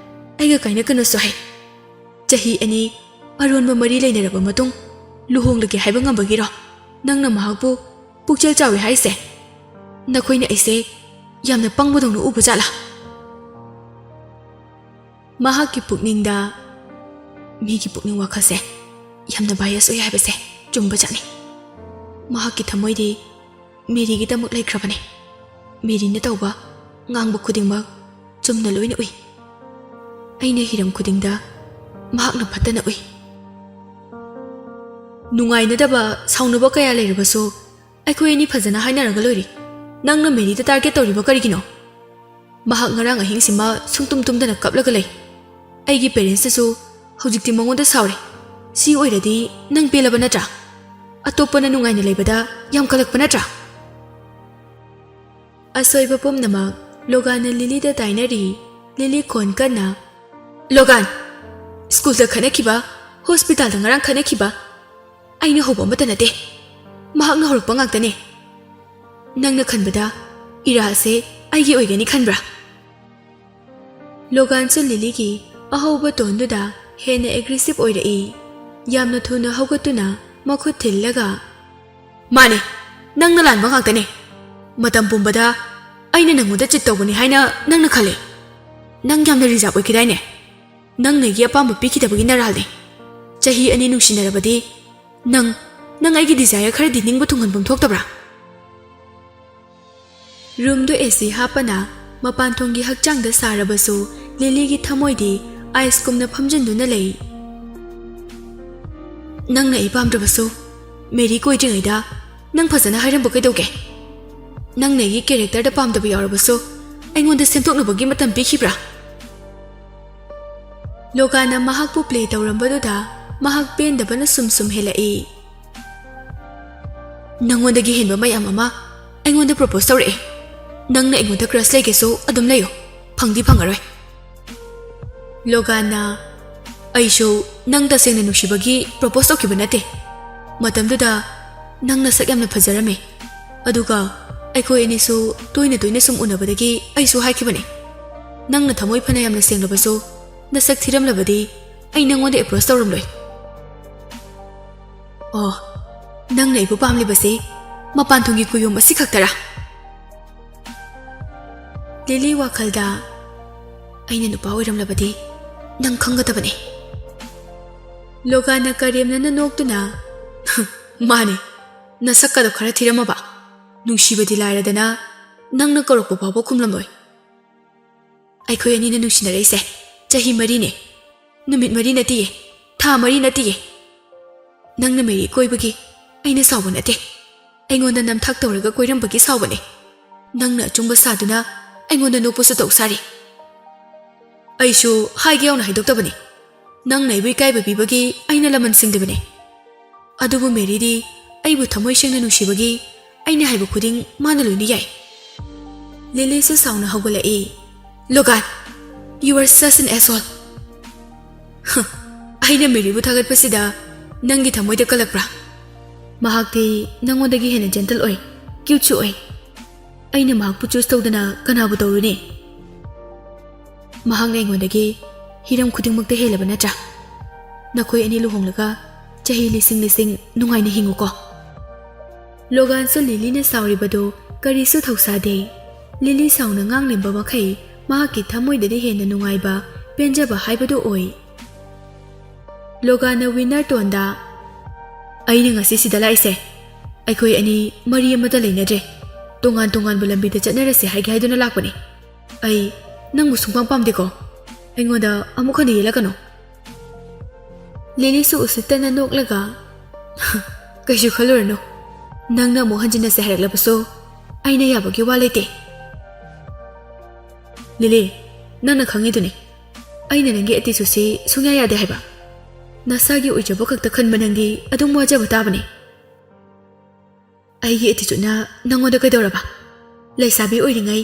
ꯑꯩꯒ ꯀꯥꯏꯅꯀꯅꯨꯁꯨ ꯍꯥꯏ꯫ ꯆꯍꯤ ꯑꯅꯤ ꯑꯔꯣꯟꯕ ꯃꯔꯤ ꯂꯩꯅꯔꯕ ꯃꯇꯨꯡ ꯂꯨꯍꯣꯡꯂꯒꯦ ꯍꯥꯏꯕ ꯉꯝꯕꯒꯤꯔꯣ ꯅꯪꯅ ꯃꯍꯥꯛꯄꯨ ꯄꯨꯛꯆꯦꯜ ꯆꯥꯎꯏ ꯍꯥꯏꯁꯦ? ꯅꯈꯣꯏꯅ ꯑꯩꯁꯦ ꯌꯥꯝꯅ ꯄꯪꯕꯗꯧꯅ ꯎꯕ ꯖꯥꯠꯂꯥ? ꯃꯍꯥꯛꯀꯤ ꯄꯨꯛꯅꯤꯡꯗ ꯃꯤꯒꯤ ꯄꯨꯛꯅꯤꯡ ꯋꯥꯈꯜꯁꯦ ꯌꯥꯝꯅ bias ꯑꯣꯏ ꯍꯥꯏꯕꯁꯦ ꯆꯨꯝꯕ ꯖꯥꯠꯅꯤ꯫ ꯃꯍꯥꯛꯀꯤ ꯊꯃꯣꯏꯗꯤ ꯃꯦꯔꯤꯒꯤꯗꯃꯛ ꯂꯩꯈ꯭ꯔꯕꯅꯤ꯫ ꯃꯦꯔꯤꯅ ꯇꯧꯕ, ꯉꯥꯡꯕ ꯈꯨꯗꯤꯡꯃꯛ ꯆꯨꯝꯅ ꯂꯣꯏꯅ ꯎꯏ꯫ ꯑꯩꯅ ꯍꯤꯔꯝ ꯈꯨꯗꯤꯡꯗ ꯃꯍꯥꯛꯅ ꯐꯠꯇꯅ ꯎꯏ꯫ ꯅꯨꯡꯉꯥꯏꯅꯗꯕ, ꯁꯥꯎꯅꯕ ꯀꯌꯥ ꯂꯩꯔꯕꯁꯨ ꯑꯩꯈꯣꯏ ꯑꯅꯤ ꯐꯖꯅ ꯍꯥꯏꯅꯔꯒ ꯂꯣꯏꯔꯦ꯫ ꯅꯪꯅ ꯃꯦꯔꯤꯗ target ꯇꯧꯔꯤꯕ ꯀꯔꯤꯒꯤꯅꯣ? ꯃꯍꯥꯛ ꯉꯔꯥꯡ ꯑꯍꯤꯡꯁꯤꯃ ꯁꯨꯡꯇꯨꯝ ꯇꯨꯝꯗꯅ ꯀꯞꯂꯒ ꯂꯩ꯫ ꯑꯩꯒꯤ parentsꯅꯁꯨ ꯍꯧꯖꯤꯛꯇꯤ ꯃꯉꯣꯟꯗ ꯁꯥꯎꯔꯦ꯫ ꯁꯤ ꯑꯣꯏꯔꯗꯤ ꯅꯪ ꯄꯦꯜꯂꯕ ꯅꯠꯇ꯭ꯔꯥ? ꯑꯇꯣꯞꯄꯅ ꯅꯨꯡꯉꯥꯏꯅ ꯂꯩꯕꯗ ꯌꯥꯝ ꯀꯜꯂꯛꯄ ꯅꯠꯇ꯭ꯔꯥ? ꯑꯁꯣꯏꯕ ꯄꯨꯝꯅꯃꯛ ꯂꯣꯒꯥꯟꯅ ꯂꯤꯂꯤꯗ ꯇꯥꯏꯅꯔꯤ꯫ ꯂꯤꯂꯤ ꯈꯣꯟ ꯀꯟꯅ, "ꯂꯣꯒꯥꯟ, ꯁ꯭ꯀꯨꯜꯗ ꯈꯠꯅꯈꯤꯕ, ꯍꯣꯁꯄꯤꯇꯥꯜꯗ ꯉꯔꯥꯡ ꯈꯠꯅꯈꯤꯕ, ꯑꯩꯅ ꯍꯧꯕ ꯑꯃꯠꯇ ꯅꯠꯇꯦ꯫ ꯃꯍꯥꯛꯅ ꯍꯧꯔꯛꯄ ꯉꯥꯛꯇꯅꯦ꯫ ꯅꯪꯅ ꯈꯟꯕꯗ ꯏꯔꯥ ꯑꯁꯦ ꯑꯩꯒꯤ ꯑꯣꯏꯒꯅꯤ ꯈꯟꯕ꯭ꯔꯥ?" ꯂꯣꯒꯥꯟꯁꯨ ꯂꯤꯂꯤꯒꯤ ꯑꯍꯧꯕ ꯇꯣꯟꯗꯨꯗ ꯍꯦꯟꯅ aggressive ꯑꯣꯏꯔꯛꯏ꯫ ꯌꯥꯝꯅ ꯊꯨꯅ ꯍꯧꯒꯠꯇꯨꯅ ꯃꯈꯨꯠ ꯊꯤꯜꯂꯒ, "ꯃꯥꯅꯦ, ꯅꯪꯅ ꯂꯥꯟꯕ ꯉꯥꯛꯇꯅꯦ꯫ ꯃꯇꯝ ꯄꯨꯝꯕꯗ ꯑꯩꯅ ꯅꯪꯉꯣꯟꯗ cheat ꯇꯧꯕꯅꯤ ꯍꯥꯏꯅ ꯅꯪꯅ ꯈꯜꯂꯦ꯫ ꯅꯪ ꯌꯥꯝꯅ reserve ꯑꯣꯏꯈꯤꯗꯥꯏꯅꯦ? ꯅꯪꯅ ꯑꯩꯒꯤ ꯑꯄꯥꯝꯕ ꯄꯤꯈꯤꯗꯕꯒꯤ ꯅꯔꯥꯜꯅꯦ꯫ ꯆꯍꯤ ꯑꯅꯤ ꯅꯨꯡꯁꯤꯅꯔꯕꯗꯤ ꯅꯪ, ꯅꯪ ꯑꯩꯒꯤ desire ꯈꯔꯗꯤ ꯅꯤꯡꯕ ꯊꯨꯡꯍꯟꯐꯝ ꯊꯣꯛꯇꯕ꯭ꯔꯥ?" ꯔꯨꯝꯗꯨ AC ꯍꯥꯞꯄꯅ ꯃꯄꯥꯟ ꯊꯣꯡꯒꯤ ꯍꯛꯆꯥꯡꯗ ꯁꯥꯔꯕꯁꯨ ꯂꯤꯂꯤꯒꯤ ꯊꯃꯣꯏꯗꯤ iceꯀꯨꯝꯅ ꯐꯝꯖꯤꯟꯗꯨꯅ ꯂꯩ꯫ "ꯅꯪꯅ ꯑꯩ ꯄꯥꯝꯗ꯭ꯔꯕꯁꯨ ꯃꯦꯔꯤ ꯀꯣꯏꯗ꯭ꯔꯤꯉꯩꯗ ꯅꯪ ꯐꯖꯅ ꯍꯥꯏꯔꯝꯕ ꯀꯩꯗꯧꯒꯦ? ꯅꯪꯅ ꯑꯩꯒꯤ characterꯗ ꯄꯥꯝꯗꯕ ꯌꯥꯎꯔꯕꯁꯨ ꯑꯩꯉꯣꯟꯗ ꯁꯦꯝꯗꯣꯛꯅꯕꯒꯤ ꯃꯇꯝ ꯄꯤꯈꯤꯕ꯭ꯔꯥ?" ꯂꯣꯒꯥꯟꯅ ꯃꯍꯥꯛꯄꯨ play ꯇꯧꯔꯝꯕꯗꯨꯗ ꯃꯍꯥꯛ ꯄꯦꯟꯗꯕꯅ ꯁꯨꯝ ꯁꯨꯝ ꯍꯦꯜꯂꯛꯏ꯫ "ꯅꯪꯉꯣꯟꯗꯒꯤ ꯍꯦꯟꯕ ꯃꯌꯥꯝ ꯑꯃ ꯑꯩꯉꯣꯟꯗ propose ꯇꯧꯔꯛꯑꯦ꯫ ꯅꯪꯅ ꯑꯩꯉꯣꯟꯗ crush ꯂꯩꯒꯦꯁꯨ ꯑꯗꯨꯝ ꯂꯩꯌꯣ, ꯐꯪꯗꯤ ꯐꯪꯉꯔꯣꯏ꯫" ꯂꯣꯒꯥꯟꯅ, ꯑꯩꯁꯨ ꯅꯪ ꯇꯁꯦꯡꯅ ꯅꯨꯡꯁꯤꯕꯒꯤ ꯄ꯭ꯔꯣꯄꯣꯁ ꯇꯧꯈꯤꯕ ꯅꯠꯇꯦ꯫ ꯃꯇꯝꯗꯨꯗ ꯅꯪ ꯅꯁꯛ ꯌꯥꯝꯅ ꯐꯖꯔꯝꯃꯦ꯫ ꯑꯗꯨꯒ ꯑꯩꯈꯣꯏ ꯑꯅꯤꯁꯨ ꯇꯣꯏꯅ ꯇꯣꯏꯅ ꯁꯨꯝ ꯎꯅꯕꯗꯒꯤ ꯑꯩꯁꯨ ꯍꯥꯏꯈꯤꯕꯅꯦ, "ꯅꯪꯅ ꯊꯃꯣꯏ ꯐꯅ ꯌꯥꯝꯅ ꯁꯦꯡꯂꯕꯁꯨ, ꯅꯁꯛ ꯊꯤꯔꯝꯂꯕꯗꯤ ꯑꯩ ꯅꯪꯉꯣꯟꯗ ꯑꯦꯄ꯭ꯔꯣꯁ ꯇꯧꯔꯝꯂꯣꯏ"꯫ ꯑꯣ, ꯅꯪꯅ ꯑꯩꯕꯨ ꯄꯥꯝꯂꯤꯕꯁꯤ ꯃꯄꯥꯟ ꯊꯣꯡꯒꯤ ꯀꯨꯌꯣꯝ ꯑꯁꯤ ꯈꯛꯇꯔꯥ? ꯂꯤꯂꯤ ꯋꯥꯈꯜꯗ, "ꯑꯩꯅ ꯅꯨꯄꯥ ꯑꯣꯏꯔꯝꯂꯕꯗꯤ ꯅꯪ ꯈꯪꯒꯗꯕꯅꯤ"꯫ ꯂꯣꯒꯥꯟꯅ ꯀꯔꯦꯝꯅꯅ ꯅꯣꯛꯇꯨꯅ, "ꯃꯥꯅꯦ, ꯅꯁꯛꯀꯗꯣ ꯈꯔ ꯊꯤꯔꯝꯃꯕ꯫ ꯅꯨꯡꯁꯤꯕꯗꯤ ꯂꯥꯏꯔꯗꯅ, ꯅꯪꯅ ꯀꯧꯔꯛꯄ ꯐꯥꯎꯕ ꯈꯨꯝꯂꯝꯂꯣꯏ꯫ ꯑꯩꯈꯣꯏ ꯑꯅꯤꯅ ꯅꯨꯡꯁꯤꯅꯔꯛꯏꯁꯦ ꯆꯍꯤ ꯃꯔꯤꯅꯦ, ꯅꯨꯃꯤꯠ ꯃꯔꯤ ꯅꯠꯇꯤꯌꯦ, ꯊꯥ ꯃꯔꯤ ꯅꯠꯇꯤꯌꯦ꯫ ꯅꯪꯅ ꯃꯦꯔꯤ ꯀꯣꯏꯕꯒꯤ ꯑꯩꯅ ꯁꯥꯎꯕ ꯅꯠꯇꯦ, ꯑꯩꯉꯣꯟꯗ ꯅꯝꯊꯥꯛ ꯇꯧꯔꯒ ꯀꯣꯏꯔꯝꯕꯒꯤ ꯁꯥꯎꯕꯅꯦ꯫ ꯅꯪꯅ ꯑꯆꯨꯝꯕ ꯁꯥꯗꯨꯅ ꯑꯩꯉꯣꯟꯗ ꯅꯣꯛꯄꯁꯨ ꯇꯧ ꯁꯥꯔꯤ꯫ ꯑꯩꯁꯨ ꯍꯥꯏꯒꯦ ꯌꯥꯎꯅ ꯍꯥꯏꯗꯣꯛꯇꯕꯅꯤ, ꯅꯪꯅ ꯑꯩꯕꯨ ꯏꯀꯥꯏꯕ ꯄꯤꯕꯒꯤ ꯑꯩꯅ ꯂꯃꯟ ꯁꯤꯡꯗꯕꯅꯦ꯫ ꯑꯗꯨꯕꯨ ꯃꯦꯔꯤꯗꯤ ꯑꯩꯕꯨ ꯊꯃꯣꯏ ꯁꯦꯡꯅ ꯅꯨꯡꯁꯤꯕꯒꯤ ꯑꯩꯅ ꯍꯥꯏꯕ ꯈꯨꯗꯤꯡ ꯃꯥꯅ ꯂꯣꯏꯅ ꯌꯥꯏ"꯫ ꯂꯤꯂꯤꯁꯨ ꯁꯥꯎꯅ ꯍꯧꯒꯠꯂꯛꯏ꯫ "ꯂꯣꯒꯥꯟ, you are such an asshole꯫ ꯍ, ꯑꯩꯅ ꯃꯦꯔꯤꯕꯨ ꯊꯥꯒꯠꯄꯁꯤꯗ ꯅꯪꯒꯤ ꯊꯃꯣꯏꯗ ꯀꯜꯂꯛꯄ꯭ꯔꯥ? ꯃꯍꯥꯛꯇꯤ ꯅꯪꯉꯣꯟꯗꯒꯤ ꯍꯦꯟꯅ ꯖꯦꯟꯇꯜ ꯑꯣꯏ, ꯀ꯭ꯌꯨꯠꯁꯨ ꯑꯣꯏ꯫ ꯑꯩꯅ ꯃꯍꯥꯛꯄꯨ ꯆꯨꯁ ꯇꯧꯗꯅ ꯀꯅꯥꯕꯨ ꯇꯧꯔꯨꯅꯤ? ꯃꯍꯥꯛꯅ ꯑꯩꯉꯣꯟꯗꯒꯤ ꯍꯤꯔꯝ ꯈꯨꯗꯤꯡꯃꯛꯇ ꯍꯦꯜꯂꯕ ꯅꯠꯇ꯭ꯔꯥ? ꯅꯈꯣꯏ ꯑꯅꯤ ꯂꯨꯍꯣꯡꯂꯒ ꯆꯍꯤ ꯂꯤꯁꯤꯡ ꯂꯤꯁꯤꯡ ꯅꯨꯡꯉꯥꯏꯅ ꯍꯤꯡꯉꯨꯀꯣ"꯫ ꯂꯣꯒꯥꯟꯁꯨ ꯂꯤꯂꯤꯅ ꯁꯥꯎꯔꯤꯕꯗꯨ ꯀꯔꯤꯁꯨ ꯊꯧꯁꯥꯗꯦ꯫ ꯂꯤꯂꯤ ꯁꯥꯎꯅ ꯉꯥꯡꯂꯤꯕ ꯃꯈꯩ ꯃꯍꯥꯛꯀꯤ ꯊꯃꯣꯏꯗꯗꯤ ꯍꯦꯟꯅ ꯅꯨꯡꯉꯥꯏꯕ, ꯄꯦꯟꯖꯕ ꯍꯥꯏꯕꯗꯨ ꯑꯣꯏ꯫ ꯂꯣꯒꯥꯟꯅ ꯋꯤꯅꯔ ꯇꯣꯟꯗ, "ꯑꯩꯅ ꯉꯁꯤ ꯁꯤꯗ ꯂꯥꯛꯏꯁꯦ, ꯑꯩꯈꯣꯏ ꯑꯅꯤ ꯃꯔꯤ ꯑꯃꯠꯇ ꯂꯩꯅꯗ꯭ꯔꯦ, ꯇꯣꯉꯥꯟ ꯇꯣꯉꯥꯟꯕ ꯂꯝꯕꯤꯗ ꯆꯠꯅꯔꯁꯦ ꯍꯥꯏꯒꯦ ꯍꯥꯏꯗꯨꯅ ꯂꯥꯛꯄꯅꯤ꯫ ꯑꯩ ꯅꯪꯕꯨ ꯁꯨꯡꯄꯥꯝ ꯄꯥꯝꯗꯦꯀꯣ꯫ ꯑꯩꯉꯣꯟꯗ ꯑꯃꯨꯛ ꯍꯟꯅ ꯌꯦꯠꯂꯛꯀꯅꯨ"꯫ ꯂꯤꯂꯤꯁꯨ ꯎꯁꯤꯠꯇꯅ ꯅꯣꯛꯂꯒ, "ꯀꯩꯁꯨ ꯈꯜꯂꯨꯔꯅꯨ, ꯅꯪꯅ ꯑꯃꯨꯛ ꯍꯟꯖꯤꯟꯅꯁꯦ ꯍꯥꯏꯔꯛꯂꯕꯁꯨ ꯑꯩꯅ ꯌꯥꯕꯒꯤ ꯋꯥ ꯂꯩꯇꯦ"꯫ "ꯂꯤꯂꯤ, ꯅꯪꯅ ꯈꯪꯉꯤꯗꯨꯅꯤ, ꯑꯩꯅ ꯅꯪꯒꯤ ꯑꯦꯇꯤꯆꯨꯠꯁꯤ ꯁꯨꯡꯌꯥ ꯌꯥꯗꯦ ꯍꯥꯏꯕ꯫ ꯅꯁꯥꯒꯤ ꯑꯣꯏꯖꯕ ꯈꯛꯇ ꯈꯟꯕ ꯅꯪꯗꯤ ꯑꯗꯨꯝ ꯋꯥꯖꯕ ꯇꯥꯕꯅꯤ꯫ ꯑꯩꯒꯤ ꯑꯦꯇꯤꯆꯨꯠꯅ ꯅꯪꯉꯣꯟꯗ ꯀꯩꯗꯧꯔꯕ? ꯂꯩꯁꯥꯕꯤ ꯑꯣꯏꯔꯤꯉꯩ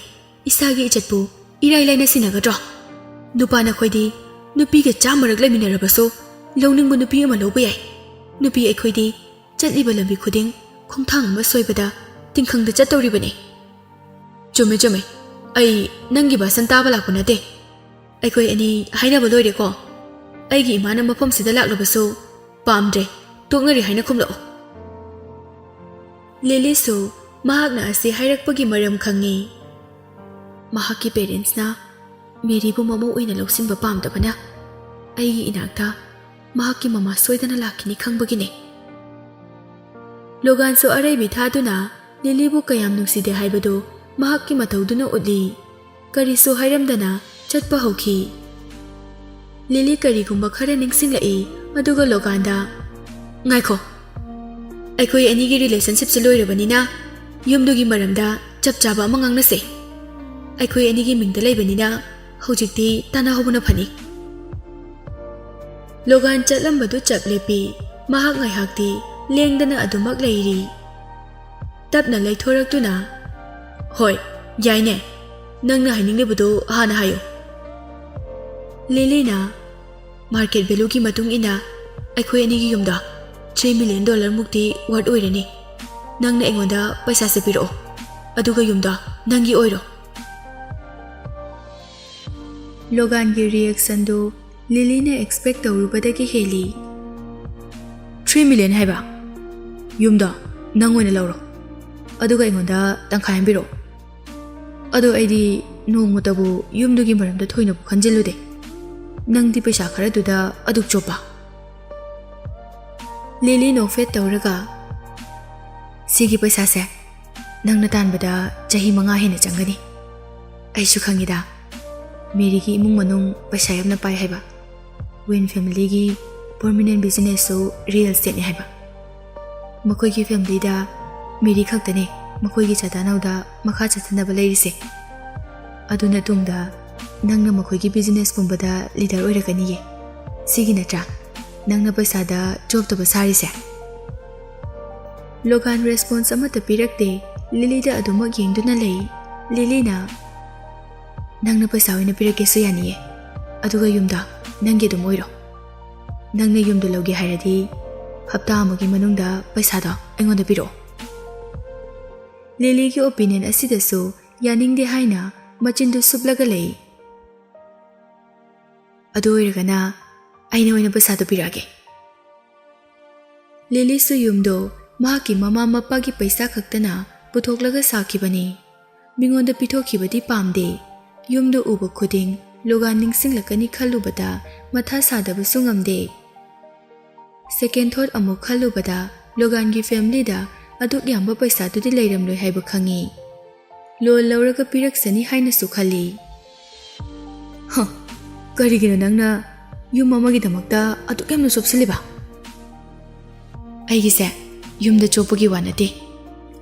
ꯏꯁꯥꯒꯤ ꯏꯖꯠꯄꯨ ꯏꯔꯥꯏ ꯂꯥꯏꯅ ꯁꯤꯟꯅꯒꯗ꯭ꯔꯣ? ꯅꯨꯄꯥ ꯅꯈꯣꯏꯗꯤ ꯅꯨꯄꯤꯒ ꯆꯥꯝꯃꯔꯛ ꯂꯩꯃꯤꯟꯅꯔꯕꯁꯨ ꯂꯧꯅꯤꯡꯕ ꯅꯨꯄꯤ ꯑꯃ ꯂꯧꯕ ꯌꯥꯏ꯫ ꯅꯨꯄꯤ ꯑꯩꯈꯣꯏꯗꯤ ꯆꯠꯂꯤꯕ ꯂꯝꯕꯤ ꯈꯨꯗꯤꯡ ꯈꯣꯡꯊꯥꯡ ꯑꯃ ꯁꯣꯏꯕꯗ ꯇꯤꯡꯈꯪꯗ ꯆꯠꯇꯧꯔꯤꯕꯅꯤ꯫ ꯆꯨꯝꯃꯦ, ꯆꯨꯝꯃꯦ꯫ ꯑꯩ ꯅꯪꯒꯤ ꯚꯥꯁꯟ ꯇꯥꯕ ꯂꯥꯛꯄ ꯅꯠꯇꯦ꯫ ꯑꯩꯈꯣꯏ ꯑꯅꯤ ꯍꯥꯏꯅꯕ ꯂꯣꯏꯔꯦꯀꯣ꯫ ꯑꯩꯒꯤ ꯏꯃꯥꯅ ꯃꯐꯝꯁꯤꯗ ꯂꯥꯛꯂꯕꯁꯨ ꯄꯥꯝꯗ꯭ꯔꯦ, ꯇꯣꯛꯅꯔꯦ ꯍꯥꯏꯅ ꯈꯨꯝꯂꯛꯑꯣ꯫ ꯂꯤꯂꯤꯁꯨ ꯃꯍꯥꯛꯅ ꯑꯁꯤ ꯍꯥꯏꯔꯛꯄꯒꯤ ꯃꯔꯝ ꯈꯪꯉꯤ꯫ ꯃꯍꯥꯛꯀꯤ ꯄꯦꯔꯦꯟꯁꯅ ꯃꯦꯔꯤꯕꯨ ꯃꯃꯧ ꯑꯣꯏꯅ ꯂꯧꯁꯤꯟꯕ ꯄꯥꯝꯗꯕꯅ ꯑꯩꯒꯤ ꯏꯅꯥꯛꯇ ꯃꯍꯥꯛꯀꯤ ꯃꯃꯥ ꯁꯣꯏꯗꯅ ꯂꯥꯛꯈꯤꯅꯤ ꯈꯪꯕꯒꯤꯅꯤ꯫ ꯂꯣꯒꯥꯟꯁꯨ ꯑꯔꯩꯕꯤ ꯊꯥꯗꯨꯅ ꯂꯤꯂꯤꯕꯨ ꯀꯌꯥꯝ ꯅꯨꯡꯁꯤꯗꯦ ꯍꯥꯏꯕꯗꯨ ꯃꯍꯥꯛꯀꯤ ꯃꯇꯧꯗꯨꯅ ꯎꯠꯂꯤ꯫ ꯀꯔꯤꯁꯨ ꯍꯥꯏꯔꯝꯗꯅ ꯆꯠꯄ ꯍꯧꯈꯤ꯫ ꯂꯤꯂꯤ ꯀꯔꯤꯒꯨꯝꯕ ꯈꯔ ꯅꯤꯡꯁꯤꯡꯂꯛꯏ, ꯑꯗꯨꯒ ꯂꯣꯒꯥꯟꯗ, "ꯉꯥꯏꯈꯣ, ꯑꯩꯈꯣꯏ ꯑꯅꯤꯒꯤ ꯔꯤꯂꯦꯁꯟꯁꯤꯞꯁꯦ ꯂꯣꯏꯔꯕꯅꯤꯅ ꯌꯨꯝꯗꯨꯒꯤ ꯃꯔꯝꯗ ꯆꯞ ꯆꯥꯕ ꯑꯃ ꯉꯥꯡꯅꯁꯦ꯫ ꯑꯩꯈꯣꯏ ꯑꯅꯤꯒꯤ ꯃꯤꯡꯗ ꯂꯩꯕꯅꯤꯅ ꯍꯧꯖꯤꯛꯇꯤ ꯇꯥꯟꯅꯍꯧꯕꯅ ꯐꯅꯤ꯫" ꯂꯣꯒꯥꯟ ꯆꯠꯂꯝꯕꯗꯨ ꯆꯞ ꯂꯦꯞꯄꯤ꯫ ꯃꯍꯥꯛ ꯉꯥꯏꯍꯥꯛꯇꯤ ꯂꯦꯡꯗꯅ ꯑꯗꯨꯃꯛ ꯂꯩꯔꯤ꯫ ꯇꯞꯅ ꯂꯩꯊꯣꯔꯛꯇꯨꯅ, "ꯍꯣꯏ, ꯌꯥꯏꯅꯦ꯫ ꯅꯪꯅ ꯍꯥꯏꯅꯤꯡꯂꯤꯕꯗꯨ ꯍꯥꯟꯅ ꯍꯥꯏꯌꯨ꯫" ꯂꯤꯂꯤꯅ, "ꯃꯥꯔꯀꯦꯠ ꯚꯦꯂꯨꯒꯤ ꯃꯇꯨꯡ ꯏꯟꯅ ꯑꯩꯈꯣꯏ ꯑꯅꯤꯒꯤ ꯌꯨꯝꯗꯣ ꯊ꯭ꯔꯤ ꯃꯤꯂꯤꯌꯟ ꯗꯣꯂꯔ ꯃꯨꯛꯇꯤ ꯋꯔꯠ ꯑꯣꯏꯔꯅꯤ꯫ ꯅꯪꯅ ꯑꯩꯉꯣꯟꯗ ꯄꯩꯁꯥꯁꯦ ꯄꯤꯔꯛꯑꯣ, ꯑꯗꯨꯒ ꯌꯨꯝꯗꯣ ꯅꯪꯒꯤ ꯑꯣꯏꯔꯣ꯫" ꯂꯣꯒꯥꯟꯒꯤ ꯔꯤꯌꯦꯛꯁꯟꯗꯨ ꯂꯤꯂꯤꯅ ꯑꯦꯛꯁꯄꯦꯛ ꯇꯧꯔꯨꯕꯗꯒꯤ ꯍꯦꯜꯂꯤ꯫ "ꯊ꯭ꯔꯤ ꯃꯤꯂꯤꯌꯟ ꯍꯥꯏꯕ? ꯌꯨꯝꯗꯣ ꯅꯪ ꯑꯣꯏꯅ ꯂꯧꯔꯣ, ꯑꯗꯨꯒ ꯑꯩꯉꯣꯟꯗ ꯇꯪꯈꯥꯏ ꯑꯃ ꯄꯤꯔꯛꯑꯣ꯫ ꯑꯗꯣ ꯑꯩꯗꯤ ꯅꯣꯡꯃꯇꯕꯨ ꯌꯨꯝꯗꯨꯒꯤ ꯃꯔꯝꯗ ꯊꯣꯏꯅꯕꯨ ꯈꯟꯖꯤꯜꯂꯨꯗꯦ꯫ ꯅꯪꯗꯤ ꯄꯩꯁꯥ ꯈꯔꯗꯨꯗ ꯑꯗꯨꯛ ꯆꯣꯞꯄ?" ꯂꯤꯂꯤ ꯅꯣꯛꯐꯦꯠ ꯇꯧꯔꯒ, "ꯁꯤꯒꯤ ꯄꯩꯁꯥꯁꯦ ꯅꯪꯅ ꯇꯥꯟꯕꯗ ꯆꯍꯤ ꯃꯉꯥ ꯍꯦꯟꯅ ꯆꯪꯒꯅꯤ꯫ ꯑꯩꯁꯨ ꯈꯪꯉꯤꯗ, ꯃꯦꯔꯤꯒꯤ ꯏꯃꯨꯡ ꯃꯅꯨꯡ ꯄꯩꯁꯥ ꯌꯥꯝꯅ ꯄꯥꯏ ꯍꯥꯏꯕ꯫ ꯋꯦꯟ ꯐꯦꯃꯤꯂꯤꯒꯤ ꯄꯔꯃꯤꯅꯦꯟ ꯕꯤꯖꯤꯅꯦꯁꯁꯨ ꯔꯤꯌꯦꯜ ꯏꯁꯇꯦꯠꯅꯤ ꯍꯥꯏꯕ꯫ ꯃꯈꯣꯏꯒꯤ ꯐꯦꯃꯤꯂꯤꯗ ꯃꯦꯔꯤ ꯈꯛꯇꯅꯦ ꯃꯈꯣꯏꯒꯤ ꯆꯥꯗꯥꯅꯧꯗ ꯃꯈꯥ ꯆꯠꯊꯅꯕ ꯂꯩꯔꯤꯁꯦ꯫ ꯑꯗꯨꯅ ꯇꯨꯡꯗ ꯅꯪꯅ ꯃꯈꯣꯏꯒꯤ ꯕꯤꯖꯤꯅꯦꯁ ꯄꯨꯝꯕꯗ ꯂꯤꯗꯔ ꯑꯣꯏꯔꯛꯀꯅꯤꯌꯦ꯫ ꯁꯤꯒꯤ ꯅꯠꯇ꯭ꯔꯥ ꯅꯪꯅ ꯄꯩꯁꯥꯗ ꯆꯣꯞꯇꯕ ꯁꯥꯔꯤꯁꯦ?" ꯂꯣꯒꯥꯟ ꯔꯦꯁꯄꯣꯟꯁ ꯑꯃꯠꯇ ꯄꯤꯔꯛꯇꯦ꯫ ꯂꯤꯂꯤꯗ ꯑꯗꯨꯃꯛ ꯌꯦꯡꯗꯨꯅ ꯂꯩ꯫ ꯂꯤꯂꯤꯅ, "ꯅꯪꯅ ꯄꯩꯁꯥ ꯑꯣꯏꯅ ꯄꯤꯔꯛꯀꯦꯁꯨ ꯌꯥꯅꯤꯌꯦ, ꯑꯗꯨꯒ ꯌꯨꯝꯗꯣ ꯅꯪꯒꯤ ꯑꯗꯨꯝ ꯑꯣꯏꯔꯣ꯫ ꯅꯪꯅ ꯌꯨꯝꯗ ꯂꯧꯒꯦ ꯍꯥꯏꯔꯗꯤ ꯍꯞꯇꯥ ꯑꯃꯒꯤ ꯃꯅꯨꯡꯗ ꯄꯩꯁꯥꯗꯣ ꯑꯩꯉꯣꯟꯗ ꯄꯤꯔꯛꯑꯣ꯫ ꯂꯤꯂꯤꯒꯤ ꯑꯣꯄꯤꯅꯤꯌꯟ ꯑꯁꯤꯗꯁꯨ ꯌꯥꯅꯤꯡꯗꯦ ꯍꯥꯏꯅ ꯃꯆꯤꯟꯗꯨ ꯁꯨꯞꯂꯒ ꯂꯩ꯫ ꯑꯗꯨ ꯑꯣꯏꯔꯒꯅ ꯑꯩꯅ ꯑꯣꯏꯅ ꯄꯩꯁꯥꯗꯣ ꯄꯤꯔꯛꯑꯒꯦ꯫ ꯂꯤꯂꯤꯁꯨ ꯌꯨꯝꯗꯣ ꯃꯍꯥꯛꯀꯤ ꯃꯃꯥ ꯃꯄꯥꯒꯤ ꯄꯩꯁꯥ ꯈꯛꯇꯅ ꯄꯨꯊꯣꯛꯂꯒ ꯁꯥꯈꯤꯕꯅꯤ꯫ ꯃꯤꯉꯣꯟꯗ ꯄꯤꯊꯣꯛꯈꯤꯕꯗꯤ ꯄꯥꯝꯗꯦ꯫ ꯌꯨꯝꯗꯣ ꯎꯕ ꯈꯨꯗꯤꯡ ꯂꯣꯒꯥꯟ ꯅꯤꯡꯁꯤꯡꯂꯛꯀꯅꯤ ꯈꯜꯂꯨꯕꯗ ꯃꯊꯥ ꯁꯥꯗꯕꯁꯨ ꯉꯝꯗꯦ꯫ ꯁꯦꯀꯦꯟ ꯊꯣꯠ ꯑꯃꯨꯛ ꯈꯜꯂꯨꯕꯗ ꯂꯣꯒꯥꯟꯒꯤ ꯐꯦꯃꯤꯂꯤꯗ ꯑꯗꯨꯛ ꯌꯥꯝꯕ ꯄꯩꯁꯥꯗꯨꯗꯤ ꯂꯩꯔꯝꯂꯣꯏ ꯍꯥꯏꯕ ꯈꯪꯉꯤ꯫ ꯂꯣꯟ ꯂꯧꯔꯒ ꯄꯤꯔꯛꯁꯅꯤ ꯍꯥꯏꯅꯁꯨ ꯈꯜꯂꯤ꯫ ꯍ, ꯀꯔꯤꯒꯤꯅꯣ ꯅꯪꯅ ꯌꯨꯝ ꯑꯃꯒꯤꯗꯃꯛꯇ ꯑꯗꯨꯛ ꯌꯥꯝꯅ ꯆꯣꯞꯁꯤꯜꯂꯤꯕ? ꯑꯩꯒꯤꯁꯦ ꯌꯨꯝꯗ ꯆꯣꯞꯄꯒꯤ ꯋꯥ ꯅꯠꯇꯦ꯫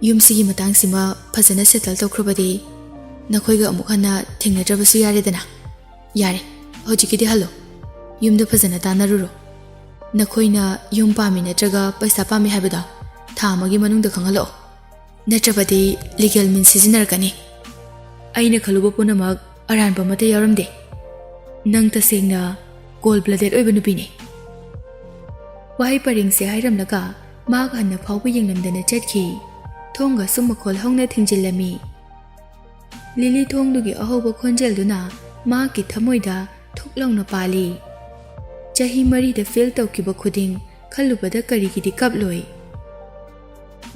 ꯌꯨꯝꯁꯤꯒꯤ ꯃꯇꯥꯡꯁꯤꯃ ꯐꯖꯅ ꯁꯦꯇꯜ ꯇꯧꯈ꯭ꯔꯕꯗꯤ ꯅꯈꯣꯏꯒ ꯑꯃꯨꯛ ꯍꯟꯅ ꯊꯦꯡꯅꯗ꯭ꯔꯕꯁꯨ ꯌꯥꯔꯦꯗꯅ꯫ ꯌꯥꯔꯦ, ꯍꯧꯖꯤꯛꯀꯤꯗꯤ ꯍꯜꯂꯣ꯫ ꯌꯨꯝꯗ ꯐꯖꯅ ꯇꯥꯟꯅꯔꯨꯔꯣ꯫ ꯅꯈꯣꯏꯅ ꯌꯨꯝ ꯄꯥꯝꯃꯤ ꯅꯠꯇ꯭ꯔꯒ ꯄꯩꯁꯥ ꯄꯥꯝꯃꯤ ꯍꯥꯏꯕꯗꯣ ꯊꯥ ꯑꯃꯒꯤ ꯃꯅꯨꯡꯗ ꯈꯪꯍꯜꯂꯛꯑꯣ꯫ ꯅꯠꯇ꯭ꯔꯕꯗꯤ ꯂꯤꯒꯦꯜ ꯃꯤꯟ ꯁꯤꯖꯤꯟꯅꯔꯛꯀꯅꯤ꯫ ꯑꯩꯅ ꯈꯜꯂꯨꯕ ꯄꯨꯝꯅꯃꯛ ꯑꯔꯥꯟꯕ ꯑꯃꯠꯇ ꯌꯥꯎꯔꯝꯗꯦ꯫ ꯅꯪ ꯇꯁꯦꯡꯅ ꯀꯣꯜ ꯕ꯭ꯂꯗꯦꯗ ꯑꯣꯏꯕ ꯅꯨꯄꯤꯅꯤ꯫ ꯋꯥꯍꯩ ꯄꯔꯦꯡꯁꯦ ꯍꯥꯏꯔꯝꯂꯒ ꯃꯍꯥꯛ ꯍꯟꯅ ꯐꯥꯎꯕ ꯌꯦꯡꯂꯝꯗꯅ ꯆꯠꯈꯤ꯫ ꯊꯣꯡꯒꯁꯨ ꯃꯈꯣꯜ ꯍꯧꯅ ꯊꯤꯡꯖꯤꯜꯂꯝꯃꯤ꯫ ꯂꯤꯂꯤ ꯊꯣꯡꯗꯨꯒꯤ ꯑꯍꯧꯕ ꯈꯣꯟꯖꯦꯜꯗꯨꯅ ꯃꯍꯥꯛꯀꯤ ꯊꯃꯣꯏꯗ ꯊꯨꯛ ꯂꯥꯎꯅ ꯄꯥꯜꯂꯤ꯫ ꯆꯍꯤ ꯃꯔꯤꯗ ꯐꯦꯜ ꯇꯧꯈꯤꯕ ꯈꯨꯗꯤꯡ ꯈꯜꯂꯨꯕꯗ ꯀꯔꯤꯒꯤꯗꯤ ꯀꯞꯂꯣꯏ?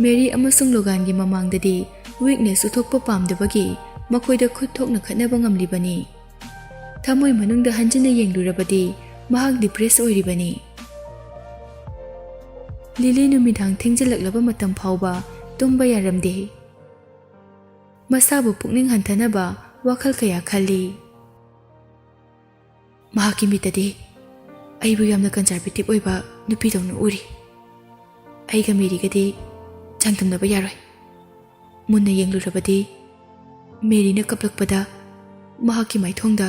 ꯃꯦꯔꯤ ꯑꯃꯁꯨꯡ ꯂꯣꯒꯥꯟꯒꯤ ꯃꯃꯥꯡꯗꯗꯤ ꯋꯤꯛꯅꯦꯁ ꯎꯠꯊꯣꯛꯄ ꯄꯥꯝꯗꯕꯒꯤ ꯃꯈꯣꯏꯗ ꯈꯨꯠ ꯊꯣꯛꯅ ꯈꯠꯅꯕ ꯉꯝꯂꯤꯕꯅꯤ꯫ ꯊꯃꯣꯏ ꯃꯅꯨꯡꯗ ꯍꯟꯖꯤꯟꯅ ꯌꯦꯡꯂꯨꯔꯕꯗꯤ ꯃꯍꯥꯛ ꯗꯤꯄ꯭ꯔꯦꯁ ꯑꯣꯏꯔꯤꯕꯅꯤ꯫ ꯂꯤꯂꯤ ꯅꯨꯃꯤꯗꯥꯡ ꯊꯦꯡꯖꯤꯜꯂꯛꯂꯕ ꯃꯇꯝ ꯐꯥꯎꯕ ꯇꯨꯝꯕ ꯌꯥꯔꯝꯗꯦ꯫ ꯃꯁꯥꯕꯨ ꯄꯨꯛꯅꯤꯡ ꯍꯟꯊꯅꯕ ꯋꯥꯈꯜ ꯀꯌꯥ ꯈꯜꯂꯤ꯫ ꯃꯍꯥꯛꯀꯤ ꯃꯤꯠꯇꯗꯤ ꯑꯩꯕꯨ ꯌꯥꯝꯅ ꯀꯟꯖꯔꯕꯦꯇꯤꯕ ꯑꯣꯏꯕ ꯅꯨꯄꯤꯗꯧꯅ ꯎꯔꯤ꯫ ꯑꯩꯒ ꯃꯦꯔꯤꯒꯗꯤ ꯆꯥꯡꯗꯝꯅꯕ ꯌꯥꯔꯣꯏ꯫ ꯃꯨꯟꯅ ꯌꯦꯡꯂꯨꯔꯕꯗꯤ ꯃꯦꯔꯤꯅ ꯀꯞꯂꯛꯄꯗ ꯃꯍꯥꯛꯀꯤ ꯃꯥꯏꯊꯣꯡꯗ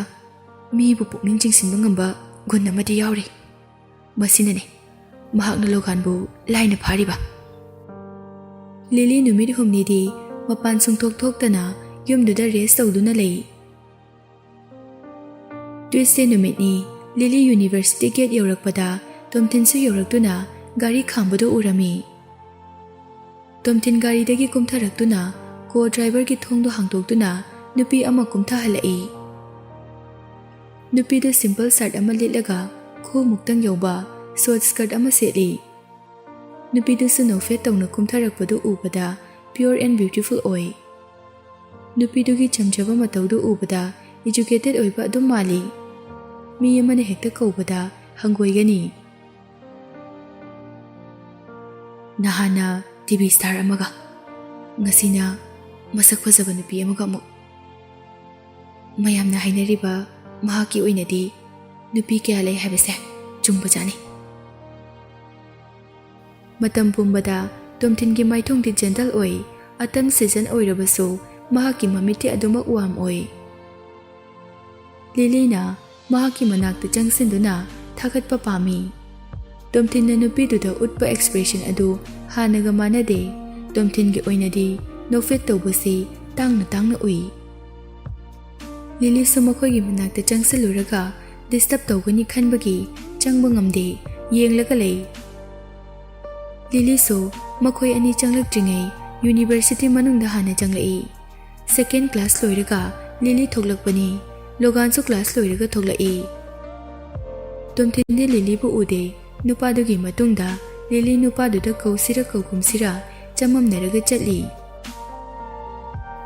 ꯃꯤꯕꯨ ꯄꯨꯛꯅꯤꯡ ꯆꯤꯡꯁꯤꯟꯕ ꯉꯝꯕ ꯒꯨꯟ ꯑꯃꯗꯤ ꯌꯥꯎꯔꯤ꯫ ꯃꯁꯤꯅꯅꯤ ꯃꯍꯥꯛꯅ ꯂꯣꯒꯥꯟꯕꯨ ꯂꯥꯏꯅ ꯐꯥꯔꯤꯕ꯫ ꯂꯤꯂꯤ ꯅꯨꯃꯤꯠ ꯍꯨꯝꯅꯤꯗꯤ ꯃꯄꯥꯟ ꯁꯨꯡꯊꯣꯛ ꯊꯣꯛꯇꯅ ꯌꯨꯝꯗꯨꯗ ꯔꯦꯁ ꯇꯧꯗꯨꯅ ꯂꯩ꯫ ꯇ꯭ꯌꯨꯁꯗꯦ ꯅꯨꯃꯤꯠꯅꯤ꯫ ꯂꯤꯂꯤ ꯌꯨꯅꯤꯚꯔꯁꯤꯇꯤ ꯒꯦꯠ ꯌꯧꯔꯛꯄꯗ ꯇꯣꯝꯊꯤꯟꯁꯨ ꯌꯧꯔꯛꯇꯨꯅ ꯒꯥꯔꯤ ꯈꯥꯝꯕꯗꯨ ꯎꯔꯝꯃꯤ꯫ ꯇꯣꯝꯊꯤꯟ ꯒꯥꯔꯤꯗꯒꯤ ꯀꯨꯝꯊꯔꯛꯇꯨꯅ ꯀꯣ ꯗ꯭ꯔꯥꯏꯚꯔꯒꯤ ꯊꯣꯡꯗꯨ ꯍꯥꯡꯗꯣꯛꯇꯨꯅ ꯅꯨꯄꯤ ꯑꯃ ꯀꯨꯝꯊꯍꯜꯂꯛꯏ꯫ ꯅꯨꯄꯤꯗꯨ ꯁꯤꯝꯄꯜ ꯁꯔꯠ ꯑꯃ ꯂꯤꯠꯂꯒ ꯈꯨꯎ ꯃꯨꯛꯇꯪ ꯌꯧꯕ ꯁꯣꯔꯠ ꯁ꯭ꯀꯔꯠ ꯑꯃ ꯁꯦꯠꯂꯤ꯫ ꯅꯨꯄꯤꯗꯨꯁꯨ ꯅꯣꯛꯐꯦꯠ ꯇꯧꯅ ꯀꯨꯝꯊꯔꯛꯄꯗꯨ ꯎꯕꯗ pure and beautiful ꯑꯣꯏ꯫ ꯅꯨꯄꯤꯗꯨꯒꯤ ꯆꯝꯖꯕ ꯃꯇꯧꯗꯨ ꯎꯕꯗ educated ꯑꯣꯏꯕ ꯑꯗꯨꯝ ꯃꯥꯜꯂꯤ꯫ ꯃꯤ ꯑꯃꯅ ꯍꯦꯛꯇ ꯀꯧꯕꯗ ꯍꯪꯒꯣꯏꯒꯅꯤ꯫ ꯅꯍꯥꯟꯅ ꯇꯤ ꯚꯤ ꯁ꯭ꯇꯥꯔ ꯑꯃꯒ, ꯉꯁꯤꯅ ꯃꯁꯛ ꯐꯖꯕ ꯅꯨꯄꯤ ꯑꯃꯒ ꯑꯃꯨꯛ꯫ ꯃꯌꯥꯝꯅ ꯍꯥꯏꯅꯔꯤꯕ ꯃꯍꯥꯛꯀꯤ ꯑꯣꯏꯅꯗꯤ ꯅꯨꯄꯤ ꯀꯌꯥ ꯂꯩ ꯍꯥꯏꯕꯁꯦ ꯆꯨꯝꯕꯖꯥꯠꯅꯤ꯫ ꯃꯇꯝ ꯄꯨꯝꯕꯗ ꯇꯣꯝꯊꯤꯟꯒꯤ ꯃꯥꯏꯊꯣꯡꯗꯤ ꯖꯦꯟꯇꯜ ꯑꯣꯏ, ꯑꯇꯟ ꯁꯤꯖꯟ ꯑꯣꯏꯔꯕꯁꯨ ꯃꯍꯥꯛꯀꯤ ꯃꯃꯤꯠꯇꯤ ꯑꯗꯨꯃꯛ ꯋꯥꯔꯝ ꯑꯣꯏ꯫ ꯂꯤꯂꯤꯅ ꯃꯍꯥꯛꯀꯤ ꯃꯅꯥꯛꯇ ꯆꯪꯁꯤꯟꯗꯨꯅ ꯊꯥꯒꯠꯄ ꯄꯥꯝꯃꯤ꯫ ꯇꯣꯝꯊꯤꯟꯅ ꯅꯨꯄꯤꯗꯨꯗ ꯎꯠꯄ ꯑꯦꯛꯁꯄ꯭ꯔꯦꯁꯟ ꯑꯗꯨ ꯍꯥꯟꯅꯒ ꯃꯥꯟꯅꯗꯦ꯫ ꯇꯣꯝꯊꯤꯟꯒꯤ ꯑꯣꯏꯅꯗꯤ ꯅꯣꯛꯐꯦꯠ ꯇꯧꯕꯁꯤ ꯇꯥꯡꯅ ꯇꯥꯡꯅ ꯎꯏ꯫ ꯂꯤꯂꯤꯁꯨ ꯃꯈꯣꯏꯒꯤ ꯃꯅꯥꯛꯇ ꯆꯪꯁꯤꯜꯂꯨꯔꯒ ꯗꯤꯁꯇꯔꯕ ꯇꯧꯒꯅꯤ ꯈꯟꯕꯒꯤ ꯆꯪꯕ ꯉꯝꯗꯦ, ꯌꯦꯡꯂꯒ ꯂꯩ꯫ ꯂꯤꯂꯤꯁꯨ ꯃꯈꯣꯏ ꯑꯅꯤ ꯆꯪꯂꯛꯇ꯭ꯔꯤꯉꯩ ꯌꯨꯅꯤꯚꯔꯁꯤꯇꯤ ꯃꯅꯨꯡꯗ ꯍꯥꯟꯅ ꯆꯪꯂꯛꯏ꯫ ꯁꯦꯀꯦꯟ ꯀ꯭ꯂꯥꯁ ꯂꯣꯏꯔꯒ ꯂꯤꯂꯤ ꯊꯣꯛꯂꯛꯄꯅꯤ꯫ ꯂꯣꯒꯥꯟꯁꯨ ꯀ꯭ꯂꯥꯁ ꯂꯣꯏꯔꯒ ꯊꯣꯛꯂꯛꯏ꯫ ꯇꯣꯝꯊꯤꯟꯗꯤ ꯂꯤꯂꯤꯕꯨ ꯎꯗꯦ꯫ ꯅꯨꯄꯥꯗꯨꯒꯤ ꯃꯇꯨꯡꯗ ꯂꯤꯂꯤ ꯅꯨꯄꯥꯗꯨꯗ ꯀꯧꯁꯤꯔ ꯀꯧꯒꯨꯝꯁꯤꯔ ꯆꯃꯝꯅꯔꯒ ꯆꯠꯂꯤ꯫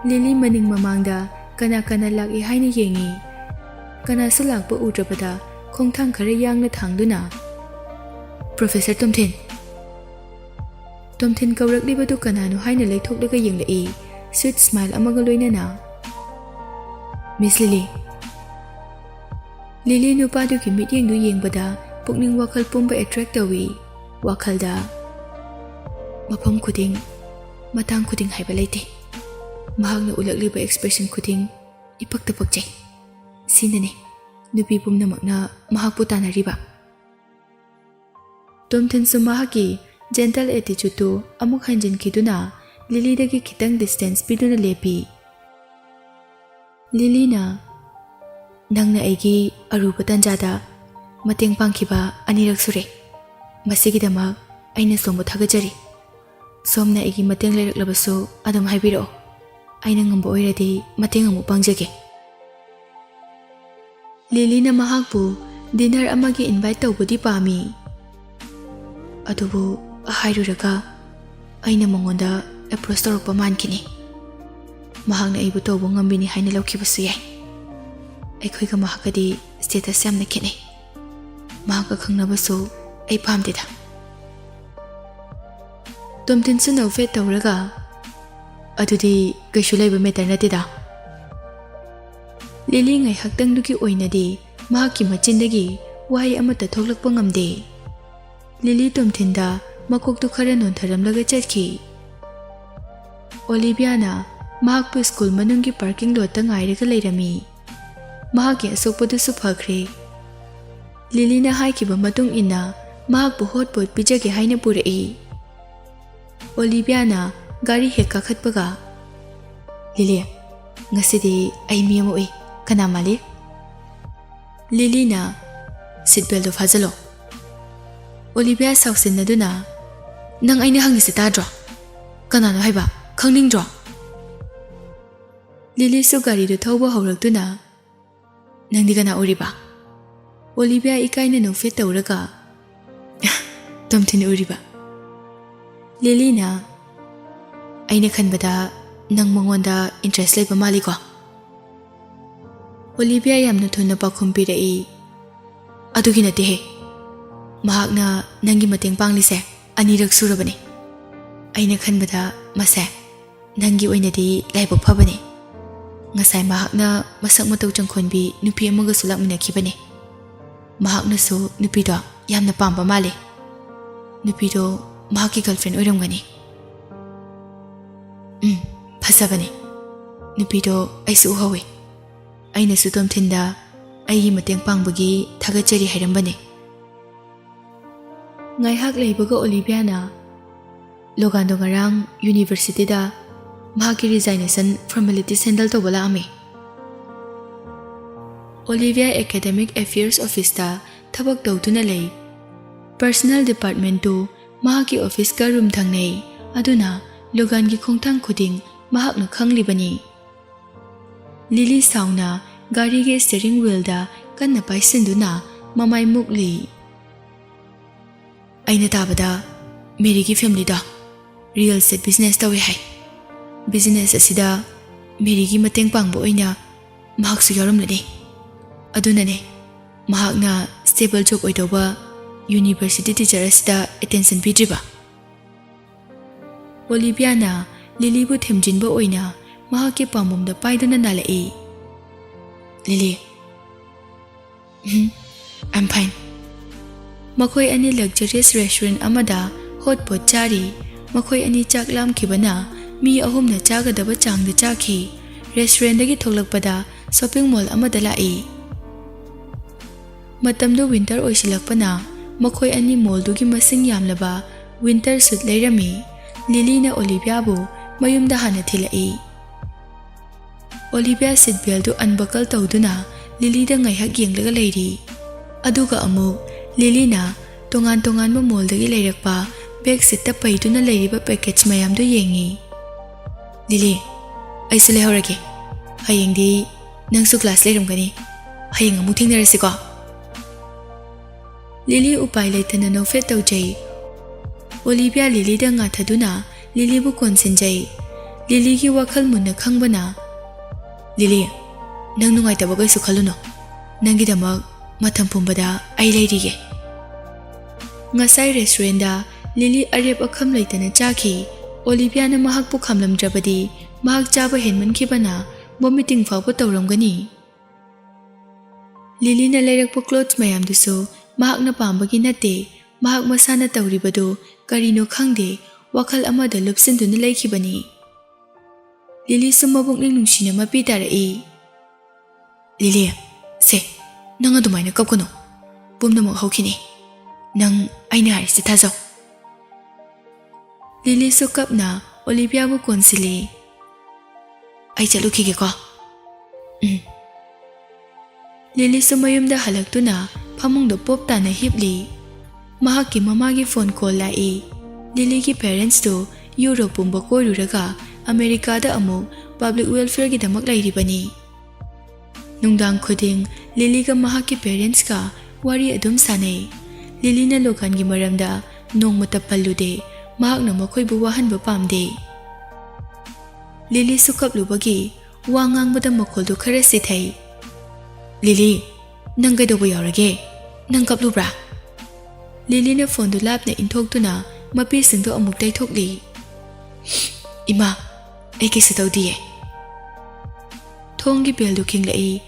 ꯂꯤꯂꯤ ꯃꯅꯤꯡ ꯃꯃꯥꯡꯗ ꯀꯅꯥ ꯀꯅꯥ ꯂꯥꯛꯏ ꯍꯥꯏꯅ ꯌꯦꯡꯉꯤ꯫ ꯀꯅꯥꯁꯨ ꯂꯥꯛꯄ ꯎꯗ꯭ꯔꯕꯗ ꯈꯣꯡꯊꯥꯡ ꯈꯔ ꯌꯥꯡꯅ ꯊꯥꯡꯗꯨꯅ, "ꯄ꯭ꯔꯣꯐꯦꯁꯔ ꯇꯣꯝꯊꯤꯟ!" ꯇꯣꯝꯊꯤꯟ ꯀꯧꯔꯛꯂꯤꯕꯗꯨ ꯀꯅꯥꯅꯣ ꯍꯥꯏꯅ ꯂꯩꯊꯣꯛꯂꯒ ꯌꯦꯡꯂꯛꯏ, ꯁ꯭ꯋꯤꯠ ꯁ꯭ꯃꯥꯏꯜ ꯑꯃꯒ ꯂꯣꯏꯅꯅ꯫ "ꯃꯤꯁ ꯂꯤꯂꯤ!" ꯂꯤꯂꯤ ꯅꯨꯄꯥꯗꯨꯒꯤ ꯃꯤꯠꯌꯦꯡꯗꯨ ꯌꯦꯡꯕꯗ ꯄꯨꯛꯅꯤꯡ ꯋꯥꯈꯜ ꯄꯨꯝꯕ ꯑꯦꯇ꯭ꯔꯦꯛ ꯇꯧꯏ꯫ ꯋꯥꯈꯜꯗ, "ꯃꯐꯝ ꯈꯨꯗꯤꯡ, ꯃꯇꯥꯡ ꯈꯨꯗꯤꯡ ꯍꯥꯏꯕ ꯂꯩꯇꯦ꯫ ꯃꯍꯥꯛꯅ ꯎꯠꯂꯛꯂꯤꯕ ꯑꯦꯛꯁꯄ꯭ꯔꯦꯁꯟ ꯈꯨꯗꯤꯡ ꯏꯄꯛꯇ ꯄꯛꯆꯩ꯫ ꯁꯤꯅꯅꯤ ꯅꯨꯄꯤ ꯄꯨꯝꯅꯃꯛꯅ ꯃꯍꯥꯛꯄꯨ ꯇꯥꯟꯅꯔꯤꯕ꯫" ꯇꯣꯝꯊꯤꯟꯁꯨ ꯃꯍꯥꯛꯀꯤ ꯖꯦꯟꯇꯜ ꯑꯦꯇꯤꯆꯨꯠꯇꯨ ꯑꯃꯨꯛ ꯍꯟꯖꯤꯟꯈꯤꯗꯨꯅ ꯂꯤꯂꯤꯗꯒꯤ ꯈꯤꯇꯪ ꯗꯤꯁꯇꯦꯟꯁ ꯄꯤꯗꯨꯅ ꯂꯦꯞꯄꯤ꯫ ꯂꯤꯂꯤꯅ, "ꯅꯪꯅ ꯑꯩꯒꯤ ꯑꯔꯨꯕ ꯇꯥꯟꯖꯥꯗ ꯃꯇꯦꯡ ꯄꯥꯡꯈꯤꯕ ꯑꯅꯤꯔꯛ ꯁꯨꯔꯦ꯫ ꯃꯁꯤꯒꯤꯗꯃꯛ ꯑꯩꯅ ꯁꯣꯝꯕꯨ ꯊꯥꯒꯠꯆꯔꯤ꯫ ꯁꯣꯝꯅ ꯑꯩꯒꯤ ꯃꯇꯦꯡ ꯂꯩꯔꯛꯂꯕꯁꯨ ꯑꯗꯨꯝ ꯍꯥꯏꯕꯤꯔꯛꯑꯣ꯫ ꯑꯩꯅ ꯉꯝꯕ ꯑꯣꯏꯔꯗꯤ ꯃꯇꯦꯡ ꯑꯃꯨꯛ ꯄꯥꯡꯖꯒꯦ꯫ ꯂꯤꯂꯤꯅ ꯃꯍꯥꯛꯄꯨ dinner ꯑꯃꯒꯤ invite ꯇꯧꯕꯗꯤ ꯄꯥꯝꯃꯤ, ꯑꯗꯨꯕꯨ ꯍꯥꯏꯔꯨꯔꯒ ꯑꯩꯅ ꯃꯉꯣꯟꯗ approach ꯇꯧꯔꯛꯄ ꯃꯥꯟꯈꯤꯅꯤ꯫ ꯃꯍꯥꯛꯅ ꯑꯩꯕꯨ ꯇꯧꯕ ꯉꯝꯕꯤꯅꯤ ꯍꯥꯏꯅ ꯂꯧꯈꯤꯕꯁꯨ ꯌꯥꯏ꯫ ꯑꯩꯈꯣꯏꯒ ꯃꯍꯥꯛꯀꯗꯤ status ꯌꯥꯝꯅ ꯈꯦꯠꯅꯩ꯫ ꯃꯍꯥꯛꯀ ꯈꯪꯅꯕꯁꯨ ꯑꯩ ꯄꯥꯝꯗꯦꯗ꯫ ꯇꯣꯝꯊꯤꯟꯁꯨ ꯅꯣꯛꯐꯦꯠ ꯇꯧꯔꯒ, "ꯑꯗꯨꯗꯤ ꯀꯩꯁꯨ ꯂꯩꯕ matter ꯅꯠꯇꯦꯗ꯫" ꯂꯤꯂꯤ ꯉꯥꯏꯍꯥꯛꯇꯪꯗꯨꯒꯤ ꯑꯣꯏꯅꯗꯤ ꯃꯍꯥꯛꯀꯤ ꯃꯆꯤꯟꯗꯒꯤ ꯋꯥꯍꯩ ꯑꯃꯠꯇ ꯊꯣꯛꯂꯛꯄ ꯉꯝꯗꯦ꯫ ꯂꯤꯂꯤ ꯇꯣꯝꯊꯤꯟꯗ ꯃꯀꯣꯛꯇꯨ ꯈꯔ ꯅꯣꯟꯊꯔꯝꯂꯒ ꯆꯠꯈꯤ꯫ ꯑꯣꯂꯤꯚꯤꯌꯥꯅ ꯃꯍꯥꯛꯄꯨ ꯁ꯭ꯀꯨꯜ ꯃꯅꯨꯡꯒꯤ parking lot ꯇ ꯉꯥꯏꯔꯒ ꯂꯩꯔꯝꯃꯤ꯫ ꯃꯍꯥꯛꯀꯤ ꯑꯁꯣꯛꯄꯗꯨꯁꯨ ꯐꯈ꯭ꯔꯦ꯫ ꯂꯤꯂꯤꯅ ꯍꯥꯏꯈꯤꯕ ꯃꯇꯨꯡ ꯏꯟꯅ ꯃꯍꯥꯛꯄꯨ ꯍꯣꯠꯄꯣꯠ ꯄꯤꯖꯒꯦ ꯍꯥꯏꯅ ꯄꯨꯔꯛꯏ꯫ ꯑꯣꯂꯤꯚꯤꯌꯥꯅ ꯒꯥꯔꯤ ꯍꯦꯛ ꯀꯥꯈꯠꯄꯒ, "ꯂꯤꯂꯤ, ꯉꯁꯤꯗꯤ ꯑꯩ ꯃꯤ ꯑꯃ ꯎꯏ꯫ ꯀꯅꯥ ꯃꯥꯜꯂꯤ?" ꯂꯤꯂꯤꯅ, "Seat belt ꯗꯣ ꯐꯥꯖꯜꯂꯣ꯫" ꯑꯣꯂꯤꯚꯤꯌꯥ ꯁꯥꯎꯁꯤꯟꯅꯗꯨꯅ, "ꯅꯪ ꯑꯩꯅ ꯍꯪꯉꯤꯁꯦ ꯇꯥꯗ꯭ꯔꯣ? ꯀꯅꯥꯅꯣ ꯍꯥꯏꯕ? ꯈꯪꯅꯤꯡꯗ꯭ꯔꯣ?" ꯂꯤꯂꯤꯁꯨ ꯒꯥꯔꯤꯗꯨ ꯊꯧꯕ ꯍꯧꯔꯛꯇꯨꯅ, "ꯅꯪꯗꯤ ꯀꯅꯥ ꯎꯔꯤꯕ?" ꯑꯣꯂꯤꯚꯤꯌꯥ ꯏꯀꯥꯏꯅ ꯅꯣꯛꯐꯦꯠ ꯇꯧꯔꯒ, "ꯇꯣꯝꯊꯤꯟ ꯎꯔꯤꯕ?" ꯂꯤꯂꯤꯅ, "ꯑꯩꯅ ꯈꯟꯕꯗ ꯅꯪ ꯃꯉꯣꯟꯗ interest ꯂꯩꯕ ꯃꯥꯜꯂꯤꯀꯣ?" ꯑꯣꯂꯤꯚꯤꯌꯥ ꯌꯥꯝꯅ ꯊꯨꯅ ꯄꯥꯎꯈꯨꯝ ꯄꯤꯔꯛꯏ, "ꯑꯗꯨꯒꯤ ꯅꯠꯇꯦꯍꯦ꯫ ꯃꯍꯥꯛꯅ ꯅꯪꯒꯤ ꯃꯇꯦꯡ ꯄꯥꯡꯂꯤꯁꯦ ꯑꯅꯤꯔꯛ ꯁꯨꯔꯕꯅꯤ꯫ ꯑꯩꯅ ꯈꯟꯕꯗ ꯃꯁꯦ ꯅꯪꯒꯤ ꯑꯣꯏꯅꯗꯤ ꯂꯥꯏꯕꯛ ꯐꯕꯅꯤ꯫ ꯉꯁꯥꯏ ꯃꯍꯥꯛꯅ ꯃꯁꯛ ꯃꯇꯧ ꯆꯪꯈꯣꯟꯕꯤ ꯅꯨꯄꯤ ꯑꯃꯒꯁꯨ ꯂꯥꯛꯃꯤꯟꯅꯈꯤꯕꯅꯤ꯫ ꯃꯍꯥꯛꯅꯁꯨ ꯅꯨꯄꯤꯗꯣ ꯌꯥꯝꯅ ꯄꯥꯝꯕ ꯃꯥꯜꯂꯤ꯫ ꯅꯨꯄꯤꯗꯣ ꯃꯍꯥꯛꯀꯤ girlfriend ꯑꯣꯏꯔꯝꯒꯅꯤ꯫ ꯎꯝ, ꯐꯖꯕꯅꯤ꯫ ꯅꯨꯄꯤꯗꯣ ꯑꯩꯁꯨ ꯎꯍꯧꯏ꯫ ꯑꯩꯅꯁꯨ ꯇꯣꯝꯊꯤꯟꯗ ꯑꯩꯒꯤ ꯃꯇꯦꯡ ꯄꯥꯡꯕꯒꯤ ꯊꯥꯒꯠꯆꯔꯤ ꯍꯥꯏꯔꯝꯕꯅꯤ꯫" ꯉꯥꯏꯍꯥꯛ ꯂꯩꯕꯒ ꯑꯣꯂꯤꯚꯤꯌꯥꯅ ꯂꯣꯒꯥꯟꯗꯣ ꯉꯔꯥꯡ university ꯗ ꯃꯍꯥꯛꯀꯤ resignation formalities handle ꯇꯧꯕ ꯂꯥꯛꯑꯝꯃꯤ꯫ ꯑꯣꯂꯤꯚꯤꯌꯥ academic affairs office ꯇ ꯊꯕꯛ ꯇꯧꯗꯨꯅ ꯂꯩ꯫ Personal department ꯇꯨ ꯃꯍꯥꯛꯀꯤ office ꯀ room ꯊꯪꯅꯩ, ꯑꯗꯨꯅ ꯂꯣꯒꯥꯟꯒꯤ ꯈꯣꯡꯊꯥꯡ ꯈꯨꯗꯤꯡ ꯃꯍꯥꯛꯅ ꯈꯪꯂꯤꯕꯅꯤ꯫ ꯂꯤꯂꯤ ꯁꯥꯎꯅ ꯒꯥꯔꯤꯒꯤ steering wheel ꯗ ꯀꯟꯅ ꯄꯥꯏꯁꯤꯟꯗꯨꯅ ꯃꯃꯥꯏ ꯃꯨꯛꯂꯤ꯫ ꯑꯩꯅ ꯇꯥꯕꯗ ꯃꯦꯔꯤꯒꯤ family ꯗꯣ real estate business ꯇꯧꯏ ꯍꯥꯏ꯫ Business ꯑꯁꯤꯗ ꯃꯦꯔꯤꯒꯤ ꯃꯇꯦꯡ ꯄꯥꯡꯕ ꯑꯣꯏꯅ ꯃꯍꯥꯛꯁꯨ ꯌꯥꯎꯔꯝꯂꯅꯤ꯫ ꯑꯗꯨꯅꯅꯦ ꯃꯍꯥꯛꯅ stable job ꯑꯣꯏꯗꯧꯕ university teacher ꯑꯁꯤꯗ attention ꯄꯤꯗ꯭ꯔꯤꯕ꯫ ꯑꯣꯂꯤꯚꯤꯌꯥꯅ ꯂꯤꯂꯤꯕꯨ ꯊꯦꯝꯖꯤꯟꯕ ꯑꯣꯏꯅ ꯃꯍꯥꯛꯀꯤ ꯄꯥꯝꯕꯣꯝꯗ ꯄꯥꯏꯗꯨꯅ ꯅꯥꯜꯂꯛꯏ꯫ ꯂꯤꯂꯤ, "ꯎꯝ, I'm fine." ꯃꯈꯣꯏ ꯑꯅꯤ luxurious restaurant ꯑꯃꯗ hot pot ꯆꯥꯔꯤ꯫ ꯃꯈꯣꯏ ꯑꯅꯤ ꯆꯥꯛ ꯂꯥꯝꯈꯤꯕꯅ ꯃꯤ ꯑꯍꯨꯝꯅ ꯆꯥꯒꯗꯕ ꯆꯥꯡꯗ ꯆꯥꯈꯤ꯫ Restaurant ꯗꯒꯤ ꯊꯣꯛꯂꯛꯄꯗ shopping mall ꯑꯃꯗ ꯂꯥꯛꯏ꯫ ꯃꯇꯝꯗꯨ winter ꯑꯣꯏꯁꯤꯜꯂꯛꯄꯅ ꯃꯈꯣꯏ ꯑꯅꯤ mall ꯗꯨꯒꯤ ꯃꯁꯤꯡ ꯌꯥꯝꯂꯕ winter suit ꯂꯩꯔꯝꯃꯤ꯫ ꯂꯤꯂꯤꯅ ꯑꯣꯂꯤꯚꯤꯌꯥꯕꯨ ꯃꯌꯨꯝꯗ ꯍꯥꯟꯅ ꯊꯤꯜꯂꯛꯏ꯫ ꯑꯣꯂꯤꯚꯤꯌꯥ seat belt ꯗꯨ unbuckle ꯇꯧꯗꯨꯅ ꯂꯤꯂꯤꯗ ꯉꯥꯏꯍꯥꯛ ꯌꯦꯡꯂꯒ ꯂꯩꯔꯤ꯫ ꯑꯗꯨꯒ ꯑꯃꯨꯛ ꯂꯤꯂꯤꯅ ꯇꯣꯉꯥꯟ ꯇꯣꯉꯥꯟꯕ mall ꯗꯒꯤ ꯂꯩꯔꯛꯄ back seat ꯇ ꯄꯩꯗꯨꯅ ꯂꯩꯔꯤꯕ package ꯃꯌꯥꯝꯗꯨ ꯌꯦꯡꯉꯤ꯫ "ꯂꯤꯂꯤ, ꯑꯩꯁꯨ ꯂꯩꯍꯧꯔꯒꯦ꯫ ꯍꯌꯦꯡꯗꯤ ꯅꯪꯁꯨ class ꯂꯩꯔꯝꯒꯅꯤ꯫ ꯍꯌꯦꯡ ꯑꯃꯨꯛ ꯊꯦꯡꯅꯔꯁꯤꯀꯣ?" ꯂꯤꯂꯤ ꯎꯄꯥꯏ ꯂꯩꯇꯅ ꯅꯣꯛꯐꯦꯠ ꯇꯧꯖꯩ꯫ ꯑꯣꯂꯤꯚꯤꯌꯥ ꯂꯤꯂꯤꯗ ꯉꯥꯊꯗꯨꯅ ꯂꯤꯂꯤꯕꯨ ꯀꯣꯟꯁꯤꯟꯖꯩ꯫ ꯂꯤꯂꯤꯒꯤ ꯋꯥꯈꯜ ꯃꯨꯟꯅ ꯈꯪꯕꯅ, "ꯂꯤꯂꯤ, ꯅꯪ ꯅꯨꯡꯉꯥꯏꯇꯕ ꯀꯩꯁꯨ ꯈꯜꯂꯨꯅꯨ꯫ ꯅꯪꯒꯤꯗꯃꯛ ꯃꯇꯝ ꯄꯨꯝꯕꯗ ꯑꯩ ꯂꯩꯔꯤꯌꯦ꯫" ꯉꯁꯥꯏ restaurant ꯗ ꯂꯤꯂꯤ ꯑꯔꯦꯞ ꯑꯈꯝ ꯂꯩꯇꯅ ꯆꯥꯈꯤ꯫ ꯑꯣꯂꯤꯚꯤꯌꯥꯅ ꯃꯍꯥꯛꯄꯨ ꯈꯥꯝꯂꯝꯗ꯭ꯔꯕꯗꯤ ꯃꯍꯥꯛ ꯆꯥꯕ ꯍꯦꯟꯃꯟꯈꯤꯕꯅ vomiting ꯐꯥꯎꯕ ꯇꯧꯔꯝꯒꯅꯤ꯫ ꯂꯤꯂꯤꯅ ꯂꯩꯔꯛꯄ clothes ꯃꯌꯥꯝꯗꯨꯁꯨ ꯃꯍꯥꯛꯅ ꯄꯥꯝꯕꯒꯤ ꯅꯠꯇꯦ, ꯃꯍꯥꯛ ꯃꯁꯥꯅ ꯇꯧꯔꯤꯕꯗꯨ ꯀꯔꯤꯅꯣ ꯈꯪꯗꯦ, ꯋꯥꯈꯜ ꯑꯃꯗ ꯂꯨꯞꯁꯤꯟꯗꯨꯅ ꯂꯩꯈꯤꯕꯅꯤ꯫ ꯂꯤꯂꯤꯁꯨ ꯃꯕꯨꯛꯅꯤꯡ ꯅꯨꯡꯁꯤꯅ ꯃꯄꯤ ꯇꯥꯔꯛꯏ꯫ "ꯂꯤꯂꯤ, ꯁꯦ, ꯅꯪ ꯑꯗꯨꯃꯥꯏꯅ ꯀꯞꯀꯅꯨ꯫ ꯄꯨꯝꯅꯃꯛ ꯍꯧꯈꯤꯅꯤ꯫ ꯅꯪ ꯑꯩꯅ ꯍꯥꯏꯔꯤꯁꯦ ꯊꯥꯖꯧ꯫" ꯂꯤꯂꯤꯁꯨ ꯀꯞꯅ ꯑꯣꯂꯤꯚꯤꯌꯥꯕꯨ ꯀꯣꯟꯁꯤꯜꯂꯤ꯫ "ꯑꯩ ꯆꯠꯂꯨꯈꯤꯒꯦꯀꯣ꯫" "ꯎꯝ꯫" ꯂꯤꯂꯤꯁꯨ ꯃꯌꯨꯝꯗ ꯍꯜꯂꯛꯇꯨꯅ ꯐꯃꯨꯡꯗ ꯄꯣꯞ ꯇꯥꯅ ꯍꯤꯞꯂꯤ꯫ ꯃꯍꯥꯛꯀꯤ ꯃꯃꯥꯒꯤ ꯐꯣꯟ ꯀꯣꯜ ꯂꯥꯛꯏ꯫ ꯂꯤꯂꯤꯒꯤ ꯄꯦꯔꯦꯟꯁꯇꯨ ꯌꯨꯔꯣꯞ ꯄꯨꯝꯕ ꯀꯣꯏꯔꯨꯔꯒ ꯑꯃꯦꯔꯤꯀꯥꯗ ꯑꯃꯨꯛ ꯄꯕ꯭ꯂꯤꯛ ꯋꯦꯜꯐꯤꯌꯔꯒꯤꯗꯃꯛ ꯂꯩꯔꯤꯕꯅꯤ꯫ ꯅꯨꯡꯗꯥꯡ ꯈꯨꯗꯤꯡ ꯂꯤꯂꯤꯒ ꯃꯍꯥꯛꯀꯤ ꯄꯦꯔꯦꯟꯁꯀ ꯋꯥꯔꯤ ꯑꯗꯨꯝ ꯁꯥꯟꯅꯩ꯫ ꯂꯤꯂꯤꯅ ꯂꯣꯒꯥꯟꯒꯤ ꯃꯔꯝꯗ ꯅꯣꯡꯃꯇ ꯄꯜꯂꯨꯗꯦ꯫ ꯃꯍꯥꯛꯅ ꯃꯈꯣꯏꯕꯨ ꯋꯥꯍꯟꯕ ꯄꯥꯝꯗꯦ꯫ ꯂꯤꯂꯤꯁꯨ ꯀꯞꯂꯨꯕꯒꯤ ꯋꯥ ꯉꯥꯡꯕꯗ ꯃꯈꯣꯜꯗꯨ ꯈꯔ ꯁꯤꯊꯩ꯫ "ꯂꯤꯂꯤ, ꯅꯪ ꯀꯩꯗꯧꯕ ꯌꯥꯎꯔꯒꯦ? ꯅꯪ ꯀꯞꯂꯨꯕ꯭ꯔꯥ?" ꯂꯤꯂꯤꯅ ꯐꯣꯟꯗꯨ ꯂꯥꯞꯅ ꯏꯟꯊꯣꯛꯇꯨꯅ ꯃꯄꯤꯁꯤꯡꯗꯨ ꯑꯃꯨꯛ ꯇꯩꯊꯣꯛꯂꯤ꯫ "ꯏꯃꯥ, ꯑꯩ ꯀꯩꯁꯨ ꯇꯧꯗꯤꯌꯦ꯫" ꯊꯣꯡꯒꯤ ꯕꯦꯜꯗꯨ ꯈꯤꯡꯂꯛꯏ꯫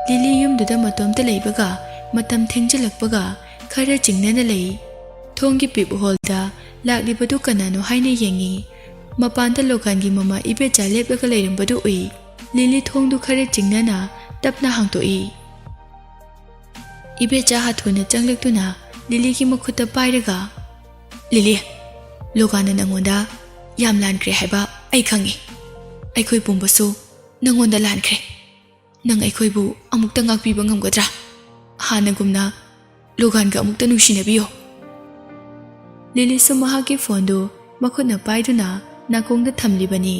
ꯂꯤꯂꯤ ꯌꯨꯝꯗꯨꯗ ꯃꯇꯣꯝꯇ ꯂꯩꯕꯒ ꯃꯇꯝ ꯊꯦꯡꯖꯤꯜꯂꯛꯄꯒ ꯈꯔ ꯆꯤꯡꯅꯅ ꯂꯩ꯫ ꯊꯣꯡꯒꯤ ꯄꯤꯞ ꯍꯣꯜꯗ ꯂꯥꯛꯂꯤꯕꯗꯨ ꯀꯅꯥꯅꯣ ꯍꯥꯏꯅ ꯌꯦꯡꯉꯤ꯫ ꯃꯄꯥꯟꯗ ꯂꯣꯒꯥꯟꯒꯤ ꯃꯃꯥ ꯏꯕꯦꯆꯥ ꯂꯦꯞꯂꯒ ꯂꯩꯔꯝꯕꯗꯨ ꯎꯏ꯫ ꯂꯤꯂꯤ ꯊꯣꯡꯗꯨ ꯈꯔ ꯆꯤꯡꯅꯅ ꯇꯞꯅ ꯍꯥꯡꯇꯣꯛꯏ꯫ ꯏꯕꯦꯆꯥ ꯍꯥꯊꯨꯅ ꯆꯪꯂꯛꯇꯨꯅ ꯂꯤꯂꯤꯒꯤ ꯃꯈꯨꯠꯇ ꯄꯥꯏꯔꯒ, "ꯂꯤꯂꯤ, ꯂꯣꯒꯥꯟꯅ ꯅꯪꯉꯣꯟꯗ ꯌꯥꯝ ꯂꯥꯟꯈ꯭ꯔꯦ ꯍꯥꯏꯕ ꯑꯩ ꯈꯪꯉꯤ꯫ ꯑꯩꯈꯣꯏ ꯄꯨꯝꯕꯁꯨ ꯅꯪꯉꯣꯟꯗ ꯂꯥꯟꯈ꯭ꯔꯦ꯫ ꯅꯪ ꯑꯩꯈꯣꯏꯕꯨ ꯑꯃꯨꯛꯇ ꯉꯥꯛꯄꯤꯕ ꯉꯝꯒꯗ꯭ꯔꯥ? ꯍꯥꯟꯅꯒꯨꯝꯅ ꯂꯣꯒꯥꯟꯒ ꯑꯃꯨꯛꯇ ꯅꯨꯡꯁꯤꯅꯕꯤꯌꯣ꯫" ꯂꯤꯂꯤꯁꯨ ꯃꯍꯥꯛꯀꯤ ꯐꯣꯟꯗꯨ ꯃꯈꯨꯠꯅ ꯄꯥꯏꯗꯨꯅ ꯅꯥꯀꯣꯡꯗ ꯊꯝꯂꯤꯕꯅꯤ꯫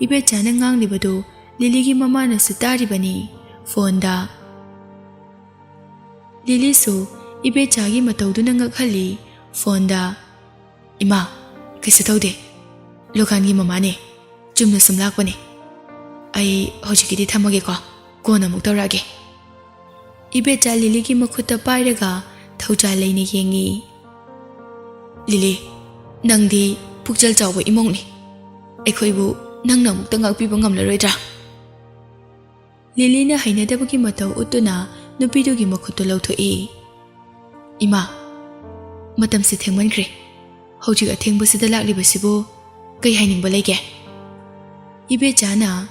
ꯏꯕꯦꯆꯥꯅ ꯉꯥꯡꯂꯤꯕꯗꯨ ꯂꯤꯂꯤꯒꯤ ꯃꯃꯥꯅꯁꯨ ꯇꯥꯔꯤꯕꯅꯤ꯫ ꯐꯣꯟꯗ ꯂꯤꯂꯤꯁꯨ ꯏꯕꯦꯆꯥꯒꯤ ꯃꯇꯧꯗꯨꯅ ꯉꯛꯍꯜꯂꯤ꯫ ꯐꯣꯟꯗ, "ꯏꯃꯥ, ꯀꯩꯁꯨ ꯇꯧꯗꯦ꯫ ꯂꯣꯒꯥꯟꯒꯤ ꯃꯃꯥꯅꯦ꯫ ꯆꯨꯝꯅ ꯁꯨꯝ ꯂꯥꯛꯄꯅꯦ꯫ ꯑꯩ ꯍꯧꯖꯤꯛꯀꯤꯗꯤ ꯊꯝꯃꯒꯦꯀꯣ꯫ ꯀꯣꯟꯅ ꯑꯃꯨꯛ ꯇꯧꯔꯛꯑꯒꯦ꯫" ꯏꯕꯦꯆꯥ ꯂꯤꯂꯤꯒꯤ ꯃꯈꯨꯠꯇ ꯄꯥꯏꯔꯒ ꯊꯧꯖꯥꯜ ꯂꯩꯅ ꯌꯦꯡꯉꯤ꯫ "ꯂꯤꯂꯤ, ꯅꯪꯗꯤ ꯄꯨꯛꯆꯦꯜ ꯆꯥꯎꯕ ꯏꯃꯧꯅꯤ꯫ ꯑꯩꯈꯣꯏꯕꯨ ꯅꯪꯅ ꯑꯃꯨꯛꯇ ꯉꯥꯛꯄꯤꯕ ꯉꯝꯂꯔꯣꯏꯗ꯭ꯔꯥ?" ꯂꯤꯂꯤꯅ ꯍꯩꯅꯗꯕꯒꯤ ꯃꯇꯧ ꯎꯠꯇꯨꯅ ꯅꯨꯄꯤꯗꯨꯒꯤ ꯃꯈꯨꯠꯇꯨ ꯂꯧꯊꯣꯛꯏ꯫ "ꯏꯃꯥ, ꯃꯇꯝꯁꯦ ꯊꯦꯡꯃꯟꯈ꯭ꯔꯦ꯫ ꯍꯧꯖꯤꯛ ꯑꯊꯦꯡꯕꯁꯤꯗ ꯂꯥꯛꯂꯤꯕꯁꯤꯕꯨ ꯀꯩ ꯍꯥꯏꯅꯤꯡꯕ ꯂꯩꯒꯦ?" ꯏꯕꯦꯆꯥꯅ,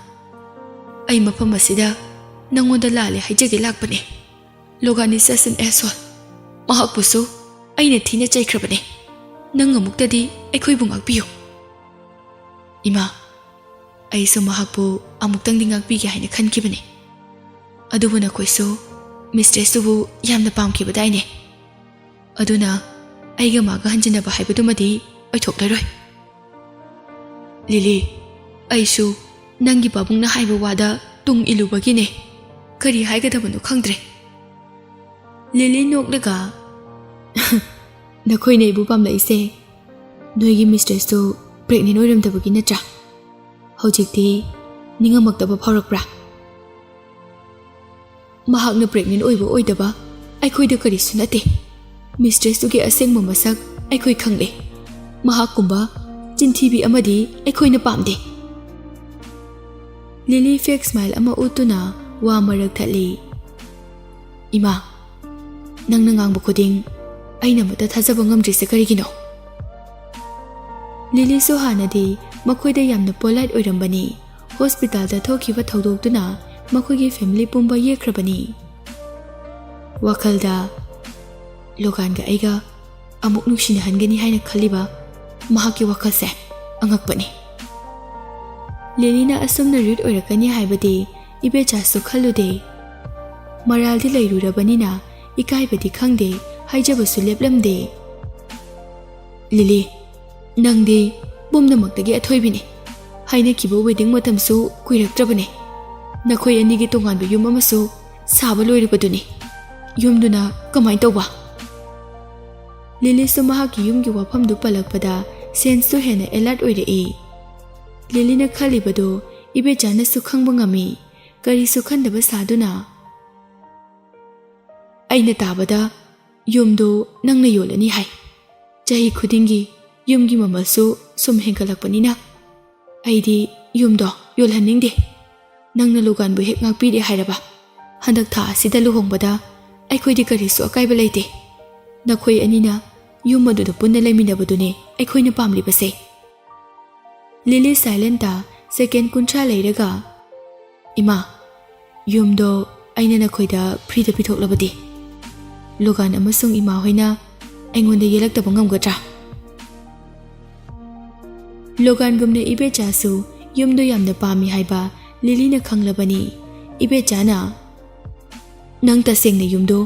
"ꯑꯩ ꯃꯐꯝ ꯑꯁꯤꯗ ꯅꯪꯉꯣꯟꯗ ꯂꯥꯜꯂꯦ ꯍꯥꯏꯖꯒꯦ ꯂꯥꯛꯄꯅꯦ꯫ ꯂꯣꯒꯥꯟ is such an asshole꯫ ꯃꯍꯥꯛꯄꯨꯁꯨ ꯑꯩꯅ ꯊꯤꯅ ꯆꯩꯈ꯭ꯔꯕꯅꯦ꯫ ꯅꯪ ꯑꯃꯨꯛꯇꯗꯤ ꯑꯩꯈꯣꯏꯕꯨ ꯉꯥꯛꯄꯤꯌꯨ꯫" "ꯏꯃꯥ, ꯑꯩꯁꯨ ꯃꯍꯥꯛꯄꯨ ꯑꯃꯨꯛꯇꯪꯗꯤ ꯉꯥꯛꯄꯤꯒꯦ ꯍꯥꯏꯅ ꯈꯟꯈꯤꯕꯅꯤ꯫ ꯑꯗꯨꯕꯨ ꯅꯈꯣꯏꯁꯨ ꯃꯤꯁꯇ꯭ꯔꯦꯁꯇꯨꯕꯨ ꯌꯥꯝꯅ ꯄꯥꯝꯈꯤꯕꯗꯥꯏꯅꯦ꯫ ꯑꯗꯨꯅ ꯑꯩꯒ ꯃꯥꯒ ꯍꯟꯖꯤꯟꯅꯕ ꯍꯥꯏꯕꯗꯨꯃꯗꯤ ꯑꯣꯏꯊꯣꯛꯂꯔꯣꯏ꯫ ꯂꯤꯂꯤ, ꯑꯩꯁꯨ ꯅꯪꯒꯤ ꯄꯥꯕꯨꯡꯅ ꯍꯥꯏꯕ ꯋꯥꯗ ꯇꯨꯡ ꯏꯜꯂꯨꯕꯒꯤꯅꯦ꯫ ꯀꯔꯤ ꯍꯥꯏꯒꯗꯕꯅꯣ ꯈꯪꯗ꯭ꯔꯦ꯫ ꯂꯤꯂꯤ ꯅꯣꯛꯂꯒ, "ꯅꯈꯣꯏꯅ ꯑꯩꯕꯨ ꯄꯥꯝꯂꯛꯏꯁꯦ ꯅꯣꯏꯒꯤ ꯃꯤꯁꯇ꯭ꯔꯦꯁꯇꯨ ꯄ꯭ꯔꯦꯒꯅꯦꯟ ꯑꯣꯏꯔꯝꯗꯕꯒꯤ ꯅꯠꯇ꯭ꯔꯥ? ꯍꯧꯖꯤꯛꯇꯤ ꯅꯤꯡꯉꯝꯃꯛꯇꯕ ꯐꯥꯎꯔꯛꯄ꯭ꯔꯥ?" "ꯃꯍꯥꯛꯅ ꯄ꯭ꯔꯦꯒꯅꯦꯟ ꯑꯣꯏꯕ ꯑꯣꯏꯗꯕ ꯑꯩꯈꯣꯏꯗ ꯀꯔꯤꯁꯨ ꯅꯠꯇꯦ꯫ ꯃꯤꯁꯇ꯭ꯔꯦꯁꯇꯨꯒꯤ ꯑꯁꯦꯡꯕ ꯃꯁꯛ ꯑꯩꯈꯣꯏ ꯈꯪꯂꯦ꯫ ꯃꯍꯥꯛꯀꯨꯝꯕ ꯆꯤꯟꯊꯤꯕꯤ ꯑꯃꯗꯤ ꯑꯩꯈꯣꯏꯅ ꯄꯥꯝꯗꯦ꯫" ꯂꯤꯂꯤ ꯐꯦꯛ ꯁ꯭ꯃꯥꯏꯜ ꯑꯃ ꯎꯠꯇꯨꯅ ꯋꯥ ꯃꯔꯛ ꯊꯠꯂꯤ꯫ "ꯏꯃꯥ, ꯅꯪꯅ ꯉꯥꯡꯕ ꯈꯨꯗꯤꯡ ꯑꯩꯅ ꯑꯃꯠꯇ ꯊꯥꯖꯕ ꯉꯝꯗ꯭ꯔꯤꯁꯦ ꯀꯔꯤꯒꯤꯅꯣ?" ꯂꯤꯂꯤꯁꯨ ꯍꯥꯟꯅꯗꯤ ꯃꯈꯣꯏꯗ ꯌꯥꯝꯅ ꯄꯣꯂꯥꯏꯠ ꯑꯣꯏꯔꯝꯕꯅꯤ꯫ ꯍꯣꯁꯄꯤꯇꯥꯜꯗ ꯊꯣꯛꯈꯤꯕ ꯊꯧꯗꯣꯛꯇꯨꯅ ꯃꯈꯣꯏꯒꯤ ꯐꯦꯃꯤꯂꯤ ꯄꯨꯝꯕ ꯌꯦꯛꯈ꯭ꯔꯕꯅꯤ꯫ ꯋꯥꯈꯜꯗ, "ꯂꯣꯒꯥꯟꯒ ꯑꯩꯒ ꯑꯃꯨꯛ ꯅꯨꯡꯁꯤꯅꯍꯟꯒꯅꯤ ꯍꯥꯏꯅ ꯈꯜꯂꯤꯕ ꯃꯍꯥꯛꯀꯤ ꯋꯥꯈꯜꯁꯦ ꯑꯉꯛꯄꯅꯤ꯫" ꯂꯤꯂꯤꯅ ꯑꯁꯨꯝꯅ ꯔꯨꯠ ꯑꯣꯏꯔꯛꯀꯅꯤ ꯍꯥꯏꯕꯗꯤ ꯏꯕꯦꯆꯥꯁꯨ ꯈꯜꯂꯨꯗꯦ꯫ ꯃꯔꯥꯜꯗꯤ ꯂꯩꯔꯨꯔꯕꯅꯤꯅ ꯏꯀꯥꯏꯕꯗꯤ ꯈꯪꯗꯦ, ꯍꯥꯏꯖꯕꯁꯨ ꯂꯦꯞꯂꯝꯗꯦ꯫ "ꯂꯤꯂꯤ, ꯅꯪꯗꯤ ꯄꯨꯝꯅꯃꯛꯇꯒꯤ ꯑꯊꯣꯏꯕꯤꯅꯤ꯫ ꯍꯥꯏꯅꯈꯤꯕ ꯋꯦꯗꯤꯡ ꯃꯇꯝꯁꯨ ꯀꯨꯏꯔꯛꯇ꯭ꯔꯕꯅꯤ꯫ ꯅꯈꯣꯏ ꯑꯅꯤꯒꯤ ꯇꯣꯉꯥꯟꯕ ꯌꯨꯝ ꯑꯃꯁꯨ ꯁꯥꯕ ꯂꯣꯏꯔꯕꯗꯨꯅꯤ꯫ ꯌꯨꯝꯗꯨꯅ ꯀꯃꯥꯏꯅ ꯇꯧꯕ?" ꯂꯤꯂꯤꯁꯨ ꯃꯍꯥꯛꯀꯤ ꯌꯨꯝꯒꯤ ꯋꯥꯐꯝꯗꯨ ꯄꯜꯂꯛꯄꯗ ꯁꯦꯟꯁꯇꯨ ꯍꯦꯟꯅ ꯑꯦꯂꯔꯠ ꯑꯣꯏꯔꯛꯏ꯫ ꯂꯤꯂꯤꯅ ꯈꯜꯂꯤꯕꯗꯨ ꯏꯕꯦꯆꯥꯅꯁꯨ ꯈꯪꯕ ꯉꯝꯃꯤ꯫ ꯀꯔꯤꯁꯨ ꯈꯟꯗꯕ ꯁꯥꯗꯨꯅ, "ꯑꯩꯅ ꯇꯥꯕꯗ ꯌꯨꯝꯗꯨ ꯅꯪꯅ ꯌꯣꯜꯂꯅꯤ ꯍꯥꯏ꯫ ꯆꯍꯤ ꯈꯨꯗꯤꯡꯒꯤ ꯌꯨꯝꯒꯤ ꯃꯃꯜꯁꯨ ꯁꯨꯝ ꯍꯦꯟꯒꯠꯂꯛꯄꯅꯤꯅ ꯑꯩꯗꯤ ꯌꯨꯝꯗꯣ ꯌꯣꯜꯍꯟꯅꯤꯡꯗꯦ꯫ ꯅꯪꯅ ꯂꯣꯒꯥꯟꯕꯨ ꯍꯦꯛ ꯉꯥꯛꯄꯤꯔꯦ ꯍꯥꯏꯔꯕ, ꯍꯟꯗꯛ ꯊꯥ ꯑꯁꯤꯗ ꯂꯨꯍꯣꯡꯕꯗ ꯑꯩꯈꯣꯏꯗꯤ ꯀꯔꯤꯁꯨ ꯑꯀꯥꯏꯕ ꯂꯩꯇꯦ꯫ ꯅꯈꯣꯏ ꯑꯅꯤꯅ ꯌꯨꯝ ꯑꯗꯨꯗ ꯄꯨꯟꯅ ꯂꯩꯃꯤꯟꯅꯕꯗꯨꯅꯦ ꯑꯩꯈꯣꯏꯅ ꯄꯥꯝꯂꯤꯕꯁꯦ꯫" ꯂꯤꯂꯤ ꯁꯥꯏꯂꯦꯟꯇ ꯁꯦꯀꯦꯟ ꯀꯨꯟꯊ꯭ꯔꯥ ꯂꯩꯔꯒ, "ꯏꯃꯥ, ꯌꯨꯝꯗꯣ ꯑꯩꯅ ꯅꯈꯣꯏꯗ ꯐ꯭ꯔꯤꯗ ꯄꯤꯊꯣꯛꯂꯕꯗꯤ ꯂꯣꯒꯥꯟ ꯑꯃꯁꯨꯡ ꯏꯃꯥ ꯍꯣꯏꯅ ꯑꯩꯉꯣꯟꯗ ꯌꯦꯜꯂꯛꯇꯕ ꯉꯝꯒꯗ꯭ꯔꯥ?" ꯂꯣꯒꯥꯟꯒꯨꯝꯅ ꯏꯕꯦꯆꯥꯁꯨ ꯌꯨꯝꯗꯣ ꯌꯥꯝꯅ ꯄꯥꯝꯃꯤ ꯍꯥꯏꯕ ꯂꯤꯂꯤꯅ ꯈꯪꯂꯕꯅꯤ꯫ ꯏꯕꯦꯆꯥꯅ, "ꯅꯪ ꯇꯁꯦꯡꯅ ꯌꯨꯝꯗꯨ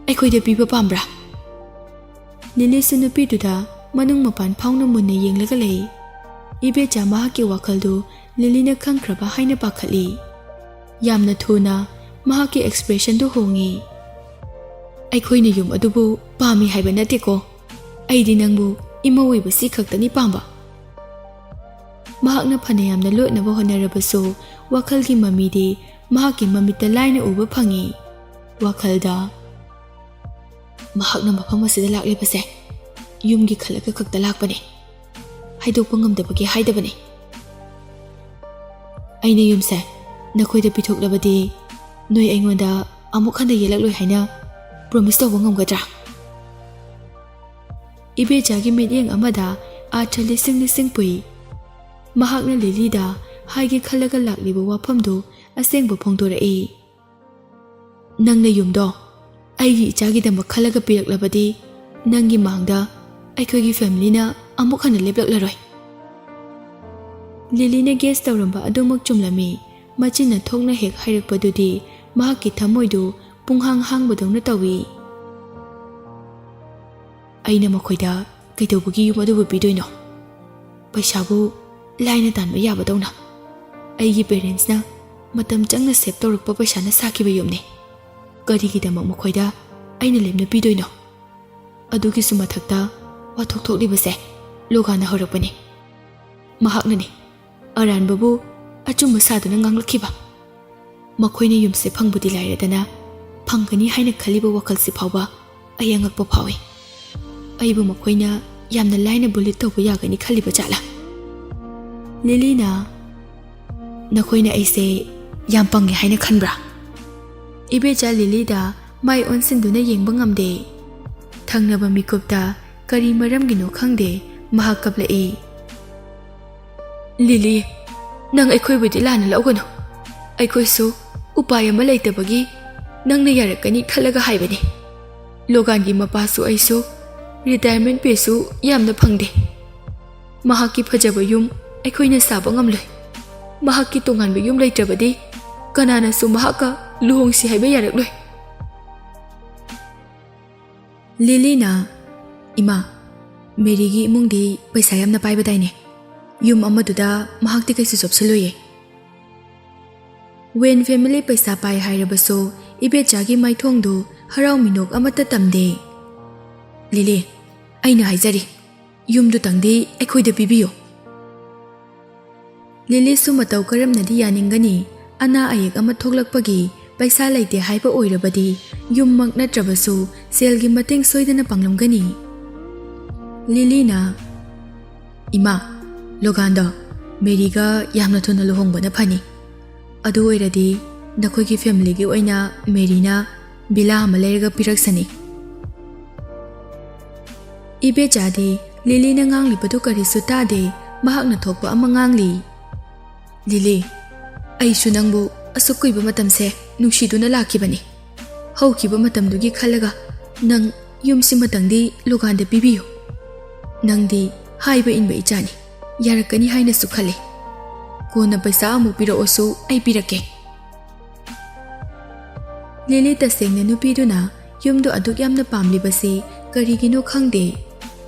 ꯑꯩꯈꯣꯏꯗ ꯄꯤꯕ ꯄꯥꯝꯕ꯭ꯔꯥ?" ꯂꯤꯂꯤꯁꯨ ꯅꯨꯄꯤꯗꯨꯗ ꯃꯅꯨꯡ ꯃꯄꯥꯟ ꯐꯥꯎꯅ ꯃꯨꯟꯅ ꯌꯦꯡꯂꯒ ꯂꯩ꯫ ꯏꯕꯦꯆꯥ ꯃꯍꯥꯛꯀꯤ ꯋꯥꯈꯜꯗꯨ ꯂꯤꯂꯤꯅ ꯈꯪꯈ꯭ꯔꯕ ꯍꯥꯏꯅ ꯄꯥꯈꯠꯂꯤ꯫ ꯌꯥꯝꯅ ꯊꯨꯅ ꯃꯍꯥꯛꯀꯤ ꯑꯦꯛꯁꯄ꯭ꯔꯦꯁꯟꯗꯨ ꯍꯣꯡꯉꯤ꯫ "ꯑꯩꯈꯣꯏꯅ ꯌꯨꯝ ꯑꯗꯨꯕꯨ ꯄꯥꯝꯃꯤ ꯍꯥꯏꯕ ꯅꯠꯇꯦꯀꯣ꯫ ꯑꯩꯗꯤ ꯅꯪꯕꯨ ꯏꯃꯧ ꯑꯣꯏꯕꯁꯤ ꯈꯛꯇꯅꯤ ꯄꯥꯝꯕ꯫" ꯃꯍꯥꯛꯅ ꯐꯅꯌꯥꯝꯅ ꯂꯣꯠꯅꯕ ꯍꯣꯠꯅꯔꯕꯁꯨ, ꯋꯥꯈꯜꯒꯤ ꯃꯃꯤꯗꯤ ꯃꯍꯥꯛꯀꯤ ꯃꯃꯤꯠꯇ ꯂꯥꯏꯅ ꯎꯕ ꯐꯪꯉꯤ꯫ ꯋꯥꯈꯜꯗ, "ꯃꯍꯥꯛꯅ ꯃꯐꯝ ꯑꯁꯤꯗ ꯂꯥꯛꯂꯤꯕꯁꯦ ꯌꯨꯝꯒꯤ ꯈꯜꯂꯒ ꯈꯛꯇ ꯂꯥꯛꯄꯅꯤ꯫ ꯍꯥꯏꯗꯣꯛꯄ ꯉꯝꯗꯕꯒꯤ ꯍꯥꯏꯗꯕꯅꯤ꯫ ꯑꯩꯅ ꯌꯨꯝꯁꯦ ꯅꯈꯣꯏꯗ ꯄꯤꯊꯣꯛꯂꯕꯗꯤ, ꯅꯣꯏ ꯑꯩꯉꯣꯟꯗ ꯑꯃꯨꯛ ꯍꯟꯅ ꯌꯦꯜꯂꯛꯂꯣꯏ ꯍꯥꯏꯅ ꯄ꯭ꯔꯣꯃꯤꯁ ꯇꯧꯕ ꯉꯝꯒꯗ꯭ꯔꯥ?" ꯏꯕꯦꯆꯥꯒꯤ ꯃꯤꯠꯌꯦꯡ ꯑꯃꯗ ꯑꯥꯔꯊ ꯂꯤꯁꯤꯡ ꯂꯤꯁꯤꯡ ꯄꯨꯏ꯫ ꯃꯍꯥꯛꯅ ꯂꯤꯂꯤꯗ ꯍꯥꯏꯒꯦ ꯈꯜꯂꯒ ꯂꯥꯛꯂꯤꯕ ꯋꯥꯐꯝꯗꯨ ꯑꯁꯦꯡꯕ ꯐꯣꯡꯗꯣꯔꯛꯏ꯫ "ꯅꯪꯅ ꯌꯨꯝꯗꯣ ꯑꯩꯒꯤ ꯏꯆꯥꯒꯤꯗꯃꯛ ꯈꯜꯂꯒ ꯄꯤꯔꯛꯂꯕꯗꯤ, ꯅꯪꯒꯤ ꯃꯥꯡꯗ ꯑꯩꯈꯣꯏꯒꯤ ꯐꯦꯃꯤꯂꯤꯅ ꯑꯃꯨꯛ ꯍꯟꯅ ꯂꯦꯞꯂꯛꯂꯔꯣꯏ꯫" ꯂꯤꯂꯤꯅ ꯒꯦꯁ ꯇꯧꯔꯝꯕ ꯑꯗꯨꯃꯛ ꯆꯨꯝꯂꯝꯃꯤ꯫ ꯃꯆꯤꯟꯅ ꯊꯣꯛꯅ ꯍꯦꯛ ꯍꯥꯏꯔꯛꯄꯗꯨꯗꯤ ꯃꯍꯥꯛꯀꯤ ꯊꯃꯣꯏꯗꯨ ꯄꯨꯡꯍꯥꯡ ꯍꯥꯡꯕꯗꯧꯅ ꯇꯧꯏ꯫ "ꯑꯩꯅ ꯃꯈꯣꯏꯗ ꯀꯩꯗꯧꯕꯒꯤ ꯌꯨꯝ ꯑꯗꯨꯕꯨ ꯄꯤꯗꯣꯏꯅꯣ? ꯄꯩꯁꯥꯕꯨ ꯂꯥꯏꯅ ꯇꯥꯟꯕ ꯌꯥꯕꯗꯧꯅ꯫ ꯑꯩꯒꯤ ꯄꯦꯔꯦꯟꯁꯅ ꯃꯇꯝ ꯆꯪꯅ ꯁꯦꯚ ꯇꯧꯔꯛꯄ ꯄꯩꯁꯥꯅ ꯁꯥꯈꯤꯕ ꯌꯨꯝꯅꯤ꯫ ꯀꯔꯤꯒꯤꯗꯃꯛ ꯃꯈꯣꯏꯗ ꯑꯩꯅ ꯂꯦꯝꯅ ꯄꯤꯗꯣꯏꯅꯣ?" ꯑꯗꯨꯒꯤꯁꯨ ꯃꯊꯛꯇ ꯋꯥꯊꯣꯛ ꯊꯣꯛꯂꯤꯕꯁꯦ ꯂꯣꯒꯥꯅ ꯍꯧꯔꯛꯄꯅꯤ꯫ ꯃꯍꯥꯛꯅꯅꯤ ꯑꯔꯥꯟꯕꯕꯨ ꯑꯆꯨꯝꯕ ꯁꯥꯗꯨꯅ ꯉꯥꯡꯂꯛꯈꯤꯕ꯫ ꯃꯈꯣꯏꯅ ꯌꯨꯝꯁꯦ ꯐꯪꯕꯗꯤ ꯂꯥꯏꯔꯗꯅ, ꯐꯪꯒꯅꯤ ꯍꯥꯏꯅ ꯈꯜꯂꯤꯕ ꯋꯥꯈꯜꯁꯤ ꯐꯥꯎꯕ ꯑꯩ ꯑꯉꯛꯄ ꯐꯥꯎꯏ꯫ ꯑꯩꯕꯨ ꯃꯈꯣꯏꯅ ꯌꯥꯝꯅ ꯂꯥꯏꯅ ꯕꯨꯂꯤꯠ ꯇꯧꯕ ꯌꯥꯒꯅꯤ ꯈꯜꯂꯤꯕ ꯖꯥꯠꯂꯥ? ꯂꯤꯂꯤꯅ, "ꯅꯈꯣꯏꯅ ꯑꯩꯁꯦ ꯌꯥꯝ ꯄꯪꯉꯦ ꯍꯥꯏꯅ ꯈꯟꯕ꯭ꯔꯥ?" ꯏꯕꯦꯆꯥ ꯂꯤꯂꯤꯗ ꯃꯥꯏ ꯑꯣꯟꯁꯤꯟꯗꯨꯅ ꯌꯦꯡꯕ ꯉꯝꯗꯦ꯫ ꯊꯪꯅꯕ ꯃꯤꯀꯨꯞꯇ ꯀꯔꯤ ꯃꯔꯝꯒꯤꯅꯣ ꯈꯪꯗꯦ, ꯃꯍꯥꯛ ꯀꯞꯂꯛꯏ꯫ "ꯂꯤꯂꯤ, ꯅꯪ ꯑꯩꯈꯣꯏꯕꯨꯗꯤ ꯂꯥꯟꯅ ꯂꯧꯒꯅꯨ꯫ ꯑꯩꯈꯣꯏꯁꯨ ꯎꯄꯥꯏ ꯑꯃ ꯂꯩꯇꯕꯒꯤ ꯅꯪꯅ ꯌꯥꯔꯛꯀꯅꯤ ꯈꯜꯂꯒ ꯍꯥꯏꯕꯅꯤ꯫ ꯂꯣꯒꯥꯟꯒꯤ ꯃꯄꯥꯁꯨ ꯑꯩꯁꯨ ꯔꯤꯇꯥꯌꯔꯃꯦꯟ ꯄꯦꯁꯨ ꯌꯥꯝꯅ ꯐꯪꯗꯦ꯫ ꯃꯍꯥꯛꯀꯤ ꯐꯖꯕ ꯌꯨꯝ ꯑꯩꯈꯣꯏꯅ ꯁꯥꯕ ꯉꯝꯂꯣꯏ꯫ ꯃꯍꯥꯛꯀꯤ ꯇꯣꯉꯥꯟꯕ ꯌꯨꯝ ꯂꯩꯇ꯭ꯔꯕꯗꯤ ꯀꯅꯥꯅꯁꯨ ꯃꯍꯥꯛꯀ ꯂꯨꯍꯣꯡꯁꯤ ꯍꯥꯏꯕ ꯌꯥꯔꯛꯂꯣꯏ꯫ ꯂꯤꯂꯤꯅ, "ꯏꯃꯥ, ꯃꯦꯔꯤꯒꯤ ꯏꯃꯨꯡꯗꯤ ꯄꯩꯁꯥ ꯌꯥꯝꯅ ꯄꯥꯏꯕꯗꯥꯏꯅꯦ? ꯌꯨꯝ ꯑꯃꯗꯨꯗ ꯃꯍꯥꯛꯇꯤ ꯀꯩꯁꯨ ꯆꯣꯞꯁꯜꯂꯣꯏꯌꯦ꯫" ꯋꯦꯟ ꯐꯦꯃꯤꯂꯤ ꯄꯩꯁꯥ ꯄꯥꯏ ꯍꯥꯏꯔꯕꯁꯨ ꯏꯕꯦꯆꯥꯒꯤ ꯃꯥꯏꯊꯣꯡꯗꯨ ꯍꯔꯥꯎ ꯃꯤꯅꯣꯛ ꯑꯃꯠꯇ ꯇꯝꯗꯦ꯫ "ꯂꯤꯂꯤ, ꯑꯩꯅ ꯍꯥꯏꯖꯔꯤ, ꯌꯨꯝꯗꯨꯇꯪꯗꯤ ꯑꯩꯈꯣꯏꯗ ꯄꯤꯕꯤꯌꯨ꯫" ꯂꯤꯂꯤꯁꯨ ꯃꯇꯧ ꯀꯔꯝꯅꯗꯤ ꯌꯥꯅꯤꯡꯒꯅꯤ? ꯑꯅꯥ ꯑꯌꯦꯛ ꯑꯃ ꯊꯣꯛꯂꯛꯄꯒꯤ ꯄꯩꯁꯥ ꯂꯩꯇꯦ ꯍꯥꯏꯕ ꯑꯣꯏꯔꯕꯗꯤ ꯌꯨꯝꯃꯛ ꯅꯠꯇ꯭ꯔꯕꯁꯨ ꯁꯦꯜꯒꯤ ꯃꯇꯦꯡ ꯁꯣꯏꯗꯅ ꯄꯥꯡꯂꯝꯒꯅꯤ꯫ ꯂꯤꯂꯤꯅ, "ꯏꯃꯥ, ꯂꯣꯒꯥꯟꯗꯣ ꯃꯦꯔꯤꯒ ꯌꯥꯝꯅ ꯊꯨꯅ ꯂꯨꯍꯣꯡꯕꯅ ꯐꯅꯤ꯫ ꯑꯗꯨ ꯑꯣꯏꯔꯗꯤ ꯅꯈꯣꯏꯒꯤ ꯐꯦꯃꯤꯂꯤꯒꯤ ꯑꯣꯏꯅ ꯃꯦꯔꯤꯅ ꯚꯤꯂꯥ ꯑꯃ ꯂꯩꯔꯒ ꯄꯤꯔꯛꯁꯅꯤ꯫" ꯏꯕꯦꯆꯥꯗꯤ ꯂꯤꯂꯤꯅ ꯉꯥꯡꯂꯤꯕꯗꯨ ꯀꯔꯤꯁꯨ ꯇꯥꯗꯦ, ꯃꯍꯥꯛꯅ ꯊꯣꯛꯄ ꯑꯃ ꯉꯥꯡꯂꯤ꯫ "ꯂꯤꯂꯤ, ꯑꯩꯁꯨ ꯅꯪꯕꯨ ꯑꯁꯨꯛ ꯀꯨꯏꯕ ꯃꯇꯝꯁꯦ ꯅꯨꯡꯁꯤꯗꯨꯅ ꯂꯥꯛꯈꯤꯕꯅꯤ꯫ ꯍꯧꯈꯤꯕ ꯃꯇꯝꯗꯨꯒꯤ ꯈꯜꯂꯒ ꯅꯪ ꯌꯨꯝꯁꯤꯃꯇꯪꯗꯤ ꯂꯣꯒꯥꯟꯗ ꯄꯤꯕꯤꯌꯨ꯫ ꯅꯪꯗꯤ ꯍꯥꯏꯕ ꯏꯟꯕ ꯏꯆꯥꯅꯤ, ꯌꯥꯔꯛꯀꯅꯤ ꯍꯥꯏꯅꯁꯨ ꯈꯜꯂꯤ꯫ ꯀꯣꯟꯅ ꯄꯩꯁꯥ ꯑꯃꯨꯛ ꯄꯤꯔꯛꯑꯣꯁꯨ ꯑꯩ ꯄꯤꯔꯛꯀꯦ꯫" ꯂꯤꯂꯤ ꯇꯁꯦꯡꯅ ꯅꯨꯄꯤꯗꯨꯅ ꯌꯨꯝꯗꯨ ꯑꯗꯨꯛ ꯌꯥꯝꯅ ꯄꯥꯝꯂꯤꯕꯁꯤ ꯀꯔꯤꯒꯤꯅꯣ ꯈꯪꯗꯦ꯫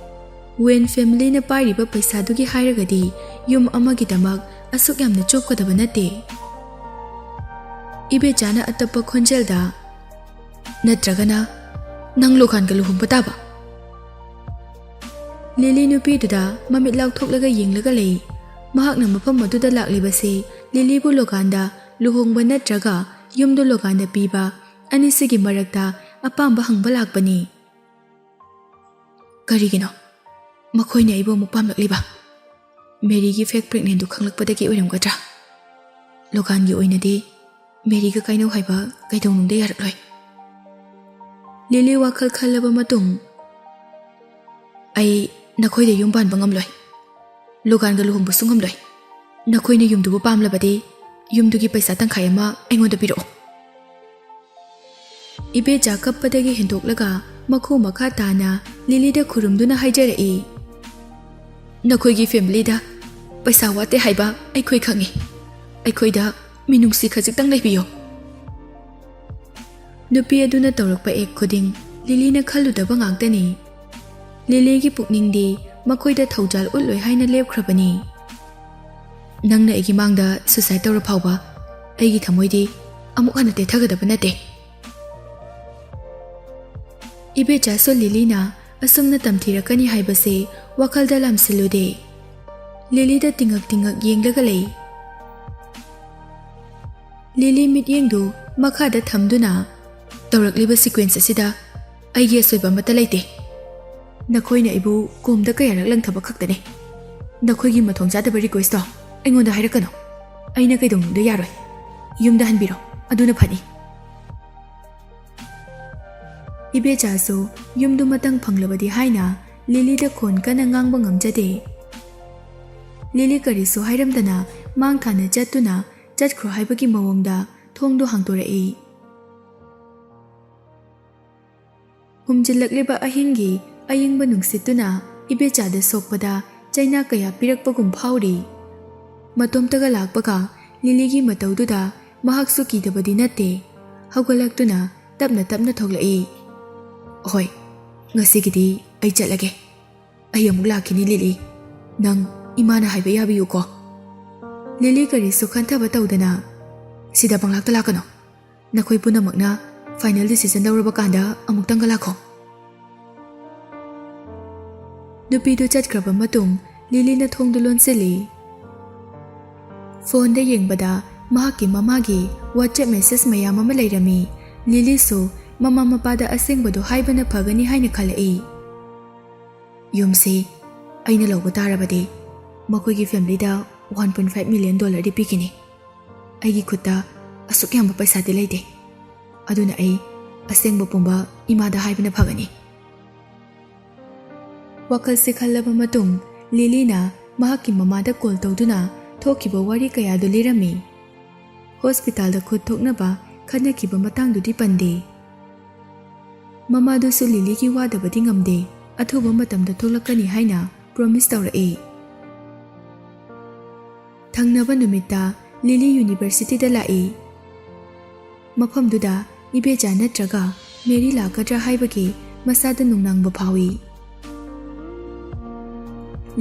ꯋꯦꯟ ꯐꯦꯃꯤꯂꯤꯅ ꯄꯥꯏꯔꯤꯕ ꯄꯩꯁꯥꯗꯨꯒꯤ ꯍꯥꯏꯔꯒꯗꯤ ꯌꯨꯝ ꯑꯃꯒꯤꯗꯃꯛ ꯑꯁꯨꯛ ꯌꯥꯝꯅ ꯆꯣꯞꯀꯗꯕ ꯅꯠꯇꯦ꯫ ꯏꯕꯦꯆꯥꯅ ꯑꯇꯞꯄ ꯈꯣꯟꯖꯦꯜꯗ, "ꯅꯠꯇ꯭ꯔꯒꯅ ꯅꯪ ꯂꯣꯒꯥꯟꯒ ꯂꯨꯍꯣꯡꯕ ꯇꯥꯕ?" ꯂꯤꯂꯤ ꯅꯨꯄꯤꯗꯨꯗ ꯃꯃꯤꯠ ꯂꯥꯎꯊꯣꯛꯂꯒ ꯌꯦꯡꯂꯒ ꯂꯩ꯫ ꯃꯍꯥꯛꯅ ꯃꯐꯝ ꯑꯗꯨꯗ ꯂꯥꯛꯂꯤꯕꯁꯤ ꯂꯤꯂꯤꯕꯨ ꯂꯣꯒꯥꯟꯗ ꯂꯨꯍꯣꯡꯕ ꯅꯠꯇ꯭ꯔꯒ ꯌꯨꯝꯗꯨ ꯂꯣꯒꯥꯟꯗ ꯄꯤꯕ ꯑꯅꯤꯁꯤꯒꯤ ꯃꯔꯛꯇ ꯑꯄꯥꯝꯕ ꯍꯪꯕ ꯂꯥꯛꯄꯅꯤ꯫ "ꯀꯔꯤꯒꯤꯅꯣ ꯃꯈꯣꯏꯅ ꯑꯩꯕꯨ ꯑꯃꯨꯛ ꯄꯥꯝꯂꯛꯂꯤꯕ? ꯃꯦꯔꯤꯒꯤ ꯐꯦꯛ ꯄ꯭ꯔꯦꯒꯅꯦꯟꯗꯨ ꯈꯪꯂꯛꯄꯗꯒꯤ ꯑꯣꯏꯔꯝꯒꯗ꯭ꯔꯥ? ꯂꯣꯒꯥꯟꯒꯤ ꯑꯣꯏꯅꯗꯤ ꯃꯦꯔꯤꯒ ꯀꯥꯏꯅꯧ ꯍꯥꯏꯕ ꯀꯩꯗꯧꯅꯨꯡꯗ ꯌꯥꯔꯛꯂꯣꯏ꯫" ꯂꯤꯂꯤ ꯋꯥꯈꯜ ꯈꯜꯂꯕ ꯃꯇꯨꯡ, "ꯑꯩ ꯅꯈꯣꯏꯗ ꯌꯨꯝ ꯄꯥꯟꯕ ꯉꯝꯂꯣꯏ꯫ ꯂꯣꯒꯥꯟꯒ ꯂꯨꯍꯣꯡꯕꯁꯨ ꯉꯝꯂꯣꯏ꯫ ꯅꯈꯣꯏꯅ ꯌꯨꯝꯗꯨꯕꯨ ꯄꯥꯝꯂꯕꯗꯤ ꯌꯨꯝꯗꯨꯒꯤ ꯄꯩꯁꯥ ꯇꯪꯈꯥꯏ ꯑꯃ ꯑꯩꯉꯣꯟꯗ ꯄꯤꯔꯛꯑꯣ꯫" ꯏꯕꯦꯆꯥ ꯀꯞꯄꯗꯒꯤ ꯍꯦꯟꯗꯣꯛꯂꯒ ꯃꯈꯨ ꯃꯈꯥ ꯇꯥꯅ ꯂꯤꯂꯤꯗ ꯈꯨꯔꯨꯝꯗꯨꯅ ꯍꯥꯏꯖꯔꯛꯏ, "ꯅꯈꯣꯏꯒꯤ ꯐꯦꯃꯤꯂꯤꯗ ꯄꯩꯁꯥ ꯋꯥꯠꯇꯦ ꯍꯥꯏꯕ ꯑꯩꯈꯣꯏ ꯈꯪꯏ꯫ ꯑꯩꯈꯣꯏꯗ ꯃꯤꯅꯨꯡꯁꯤ ꯈꯖꯤꯛꯇꯪ ꯂꯩꯕꯤꯌꯨ꯫" ꯅꯨꯄꯤ ꯑꯗꯨꯅ ꯇꯧꯔꯛꯄ ꯑꯦꯛ ꯈꯨꯗꯤꯡ ꯂꯤꯂꯤꯅ ꯈꯜꯂꯨꯗꯕ ꯉꯥꯛꯇꯅꯤ꯫ ꯂꯤꯂꯤꯒꯤ ꯄꯨꯛꯅꯤꯡꯗꯤ ꯃꯈꯣꯏꯗ ꯊꯧꯖꯥꯜ ꯎꯠꯂꯣꯏ ꯍꯥꯏꯅ ꯂꯦꯞꯈ꯭ꯔꯕꯅꯤ꯫ "ꯅꯪꯅ ꯑꯩꯒꯤ ꯃꯥꯡꯗ suicide ꯇꯧꯔ ꯐꯥꯎꯕ ꯑꯩꯒꯤ ꯊꯃꯣꯏꯗꯤ ꯑꯃꯨꯛ ꯍꯟꯅ ꯇꯦꯊꯒꯗꯕ ꯅꯠꯇꯦ꯫" ꯏꯕꯦꯆꯥꯁꯨ ꯂꯤꯂꯤꯅ ꯑꯁꯨꯝꯅ ꯇꯝꯊꯤꯔꯛꯀꯅꯤ ꯍꯥꯏꯕꯁꯦ ꯋꯥꯈꯜꯗ ꯂꯥꯝꯁꯤꯜꯂꯨꯗꯦ꯫ ꯂꯤꯂꯤꯗ ꯇꯤꯡꯉꯛ ꯇꯤꯡꯉꯛ ꯌꯦꯡꯂꯒ ꯂꯩ꯫ ꯂꯤꯂꯤ ꯃꯤꯠꯌꯦꯡꯗꯨ ꯃꯈꯥꯗ ꯊꯝꯗꯨꯅ, "ꯇꯧꯔꯛꯂꯤꯕ sequence ꯑꯁꯤꯗ ꯑꯩꯒꯤ ꯑꯁꯣꯏꯕ ꯑꯃꯠꯇ ꯂꯩꯇꯦ꯫ ꯅꯈꯣꯏꯅ ꯑꯩꯕꯨ ꯀꯣꯝꯗ ꯀꯌꯥꯔꯛ ꯂꯪꯊꯕ ꯈꯛꯇꯅꯦ꯫ ꯅꯈꯣꯏꯒꯤ ꯃꯊꯣꯡ ꯆꯥꯗꯕ requestꯇꯣ ꯑꯩꯉꯣꯟꯗ ꯍꯥꯏꯔꯛꯀꯅꯨ꯫ ꯑꯩꯅ ꯀꯩꯗꯧꯅꯨꯡꯗ ꯌꯥꯔꯣꯏ꯫ ꯌꯨꯝꯗ ꯍꯟꯕꯤꯔꯣ, ꯑꯗꯨꯅ ꯐꯅꯤ꯫" ꯏꯕꯦꯆꯥꯁꯨ ꯌꯨꯝꯗꯨ ꯃꯇꯪ ꯐꯪꯂꯕꯗꯤ ꯍꯥꯏꯅ ꯂꯤꯂꯤꯗ ꯈꯣꯟ ꯀꯟꯅ ꯉꯥꯡꯕ ꯉꯝꯖꯗꯦ꯫ ꯂꯤꯂꯤ ꯀꯔꯤꯁꯨ ꯍꯥꯏꯔꯝꯗꯅ ꯃꯥꯡ ꯊꯥꯅ ꯆꯠꯇꯨꯅ ꯆꯠꯈ꯭ꯔꯣ ꯍꯥꯏꯕꯒꯤ ꯃꯑꯣꯡꯗ ꯊꯣꯡꯗꯨ ꯍꯥꯡꯗꯣꯔꯛꯏ꯫ ꯍꯨꯝꯖꯤꯜꯂꯛꯂꯤꯕ ꯑꯍꯤꯡꯒꯤ ꯑꯏꯪꯕ ꯅꯨꯡꯁꯤꯠꯇꯨꯅ ꯏꯕꯦꯆꯥꯗ ꯁꯣꯛꯄꯗ ꯆꯩꯅꯥ ꯀꯌꯥ ꯄꯤꯔꯛꯄꯒꯨꯝ ꯐꯥꯎꯔꯤ꯫ ꯃꯇꯣꯝꯇꯒ ꯂꯥꯛꯄꯒ ꯂꯤꯂꯤꯒꯤ ꯃꯇꯧꯗꯨꯗ ꯃꯍꯥꯛꯁꯨ ꯀꯤꯗꯕꯗꯤ ꯅꯠꯇꯦ꯫ ꯍꯧꯒꯠꯂꯛꯇꯨꯅ ꯇꯞꯅ ꯇꯞꯅ ꯊꯣꯛꯂꯛꯏ꯫ "ꯍꯣꯏ, ꯉꯁꯤꯒꯤꯗꯤ ꯑꯩ ꯆꯠꯂꯒꯦ꯫ ꯑꯩ ꯑꯃꯨꯛ ꯂꯥꯛꯈꯤꯅꯤ ꯂꯤꯂꯤ꯫ ꯅꯪ ꯏꯃꯥꯅ ꯍꯥꯏꯕ ꯌꯥꯕꯤꯌꯨꯀꯣ꯫" ꯂꯤꯂꯤ ꯀꯔꯤꯁꯨ ꯈꯟꯊꯕ ꯇꯧꯗꯅ, "ꯁꯤꯗ ꯄꯪꯂꯥꯛꯇ ꯂꯥꯛꯀꯅꯨ꯫ ꯅꯈꯣꯏ ꯄꯨꯝꯅꯃꯛꯅ final decision ꯂꯧꯔꯕ ꯀꯥꯟꯗ ꯑꯃꯨꯛꯇꯪꯒ ꯂꯥꯛꯈꯣ꯫" ꯅꯨꯄꯤꯗꯨ ꯆꯠꯈ꯭ꯔꯕ ꯃꯇꯨꯡ ꯂꯤꯂꯤꯅ ꯊꯣꯡꯗꯨ ꯂꯣꯟꯁꯤꯜꯂꯤ꯫ ꯐꯣꯟꯗ ꯌꯦꯡꯕꯗ ꯃꯍꯥꯛꯀꯤ ꯃꯃꯥꯒꯤ WhatsApp message ꯃꯌꯥꯝ ꯑꯃ ꯂꯩꯔꯝꯃꯤ꯫ ꯂꯤꯂꯤꯁꯨ ꯃꯃꯥ ꯃꯄꯥꯗ ꯑꯁꯦꯡꯕꯗꯨ ꯍꯥꯏꯕꯅ ꯐꯒꯅꯤ ꯍꯥꯏꯅ ꯈꯜꯂꯛꯏ꯫ "ꯌꯨꯝꯁꯤ ꯑꯩꯅ ꯂꯧꯕ ꯇꯥꯔꯕꯗꯤ ꯃꯈꯣꯏꯒꯤ familyꯗ one point five million dollarꯗꯤ ꯄꯤꯈꯤꯅꯤ꯫ ꯑꯩꯒꯤ ꯈꯨꯠꯇ ꯑꯁꯨꯛ ꯌꯥꯝꯕ ꯄꯩꯁꯥꯗꯤ ꯂꯩꯇꯦ꯫ ꯑꯗꯨꯅ ꯑꯩ ꯑꯁꯦꯡꯕ ꯄꯨꯝꯕ ꯏꯃꯥꯗ ꯍꯥꯏꯕꯅ ꯐꯒꯅꯤ꯫" ꯋꯥꯈꯜꯁꯦ ꯈꯜꯂꯕ ꯃꯇꯨꯡ ꯂꯤꯂꯤꯅ ꯃꯍꯥꯛꯀꯤ ꯃꯃꯥꯗ call ꯇꯧꯗꯨꯅ ꯊꯣꯛꯈꯤꯕ ꯋꯥꯔꯤ ꯀꯌꯥꯗꯨ ꯂꯤꯔꯝꯃꯤ꯫ Hospitalꯗ ꯈꯨꯠ ꯊꯣꯛꯅꯕ ꯈꯟꯅꯈꯤꯕ ꯃꯇꯥꯡꯗꯨꯗꯤ ꯄꯟꯗꯦ꯫ ꯃꯃꯥꯗꯨꯁꯨ ꯂꯤꯂꯤꯒꯤ ꯋꯥꯗꯕꯗꯤ ꯉꯝꯗꯦ, ꯑꯊꯨꯕ ꯃꯇꯝꯗ ꯊꯣꯛꯂꯛꯀꯅꯤ ꯍꯥꯏꯅ promise ꯇꯧꯔꯛꯏ꯫ ꯊꯪꯅꯕ ꯅꯨꯃꯤꯠꯇ ꯂꯤꯂꯤ universityꯗ ꯂꯥꯛꯏ꯫ ꯃꯐꯝꯗꯨꯗ ꯏꯕꯦꯆꯥ ꯅꯠꯇ꯭ꯔꯒ ꯃꯦꯔꯤ ꯂꯥꯛꯀꯗ꯭ꯔꯥ ꯍꯥꯏꯕꯒꯤ ꯃꯁꯥꯗ ꯅꯨꯡꯅꯥꯡꯕ ꯐꯥꯎꯏ꯫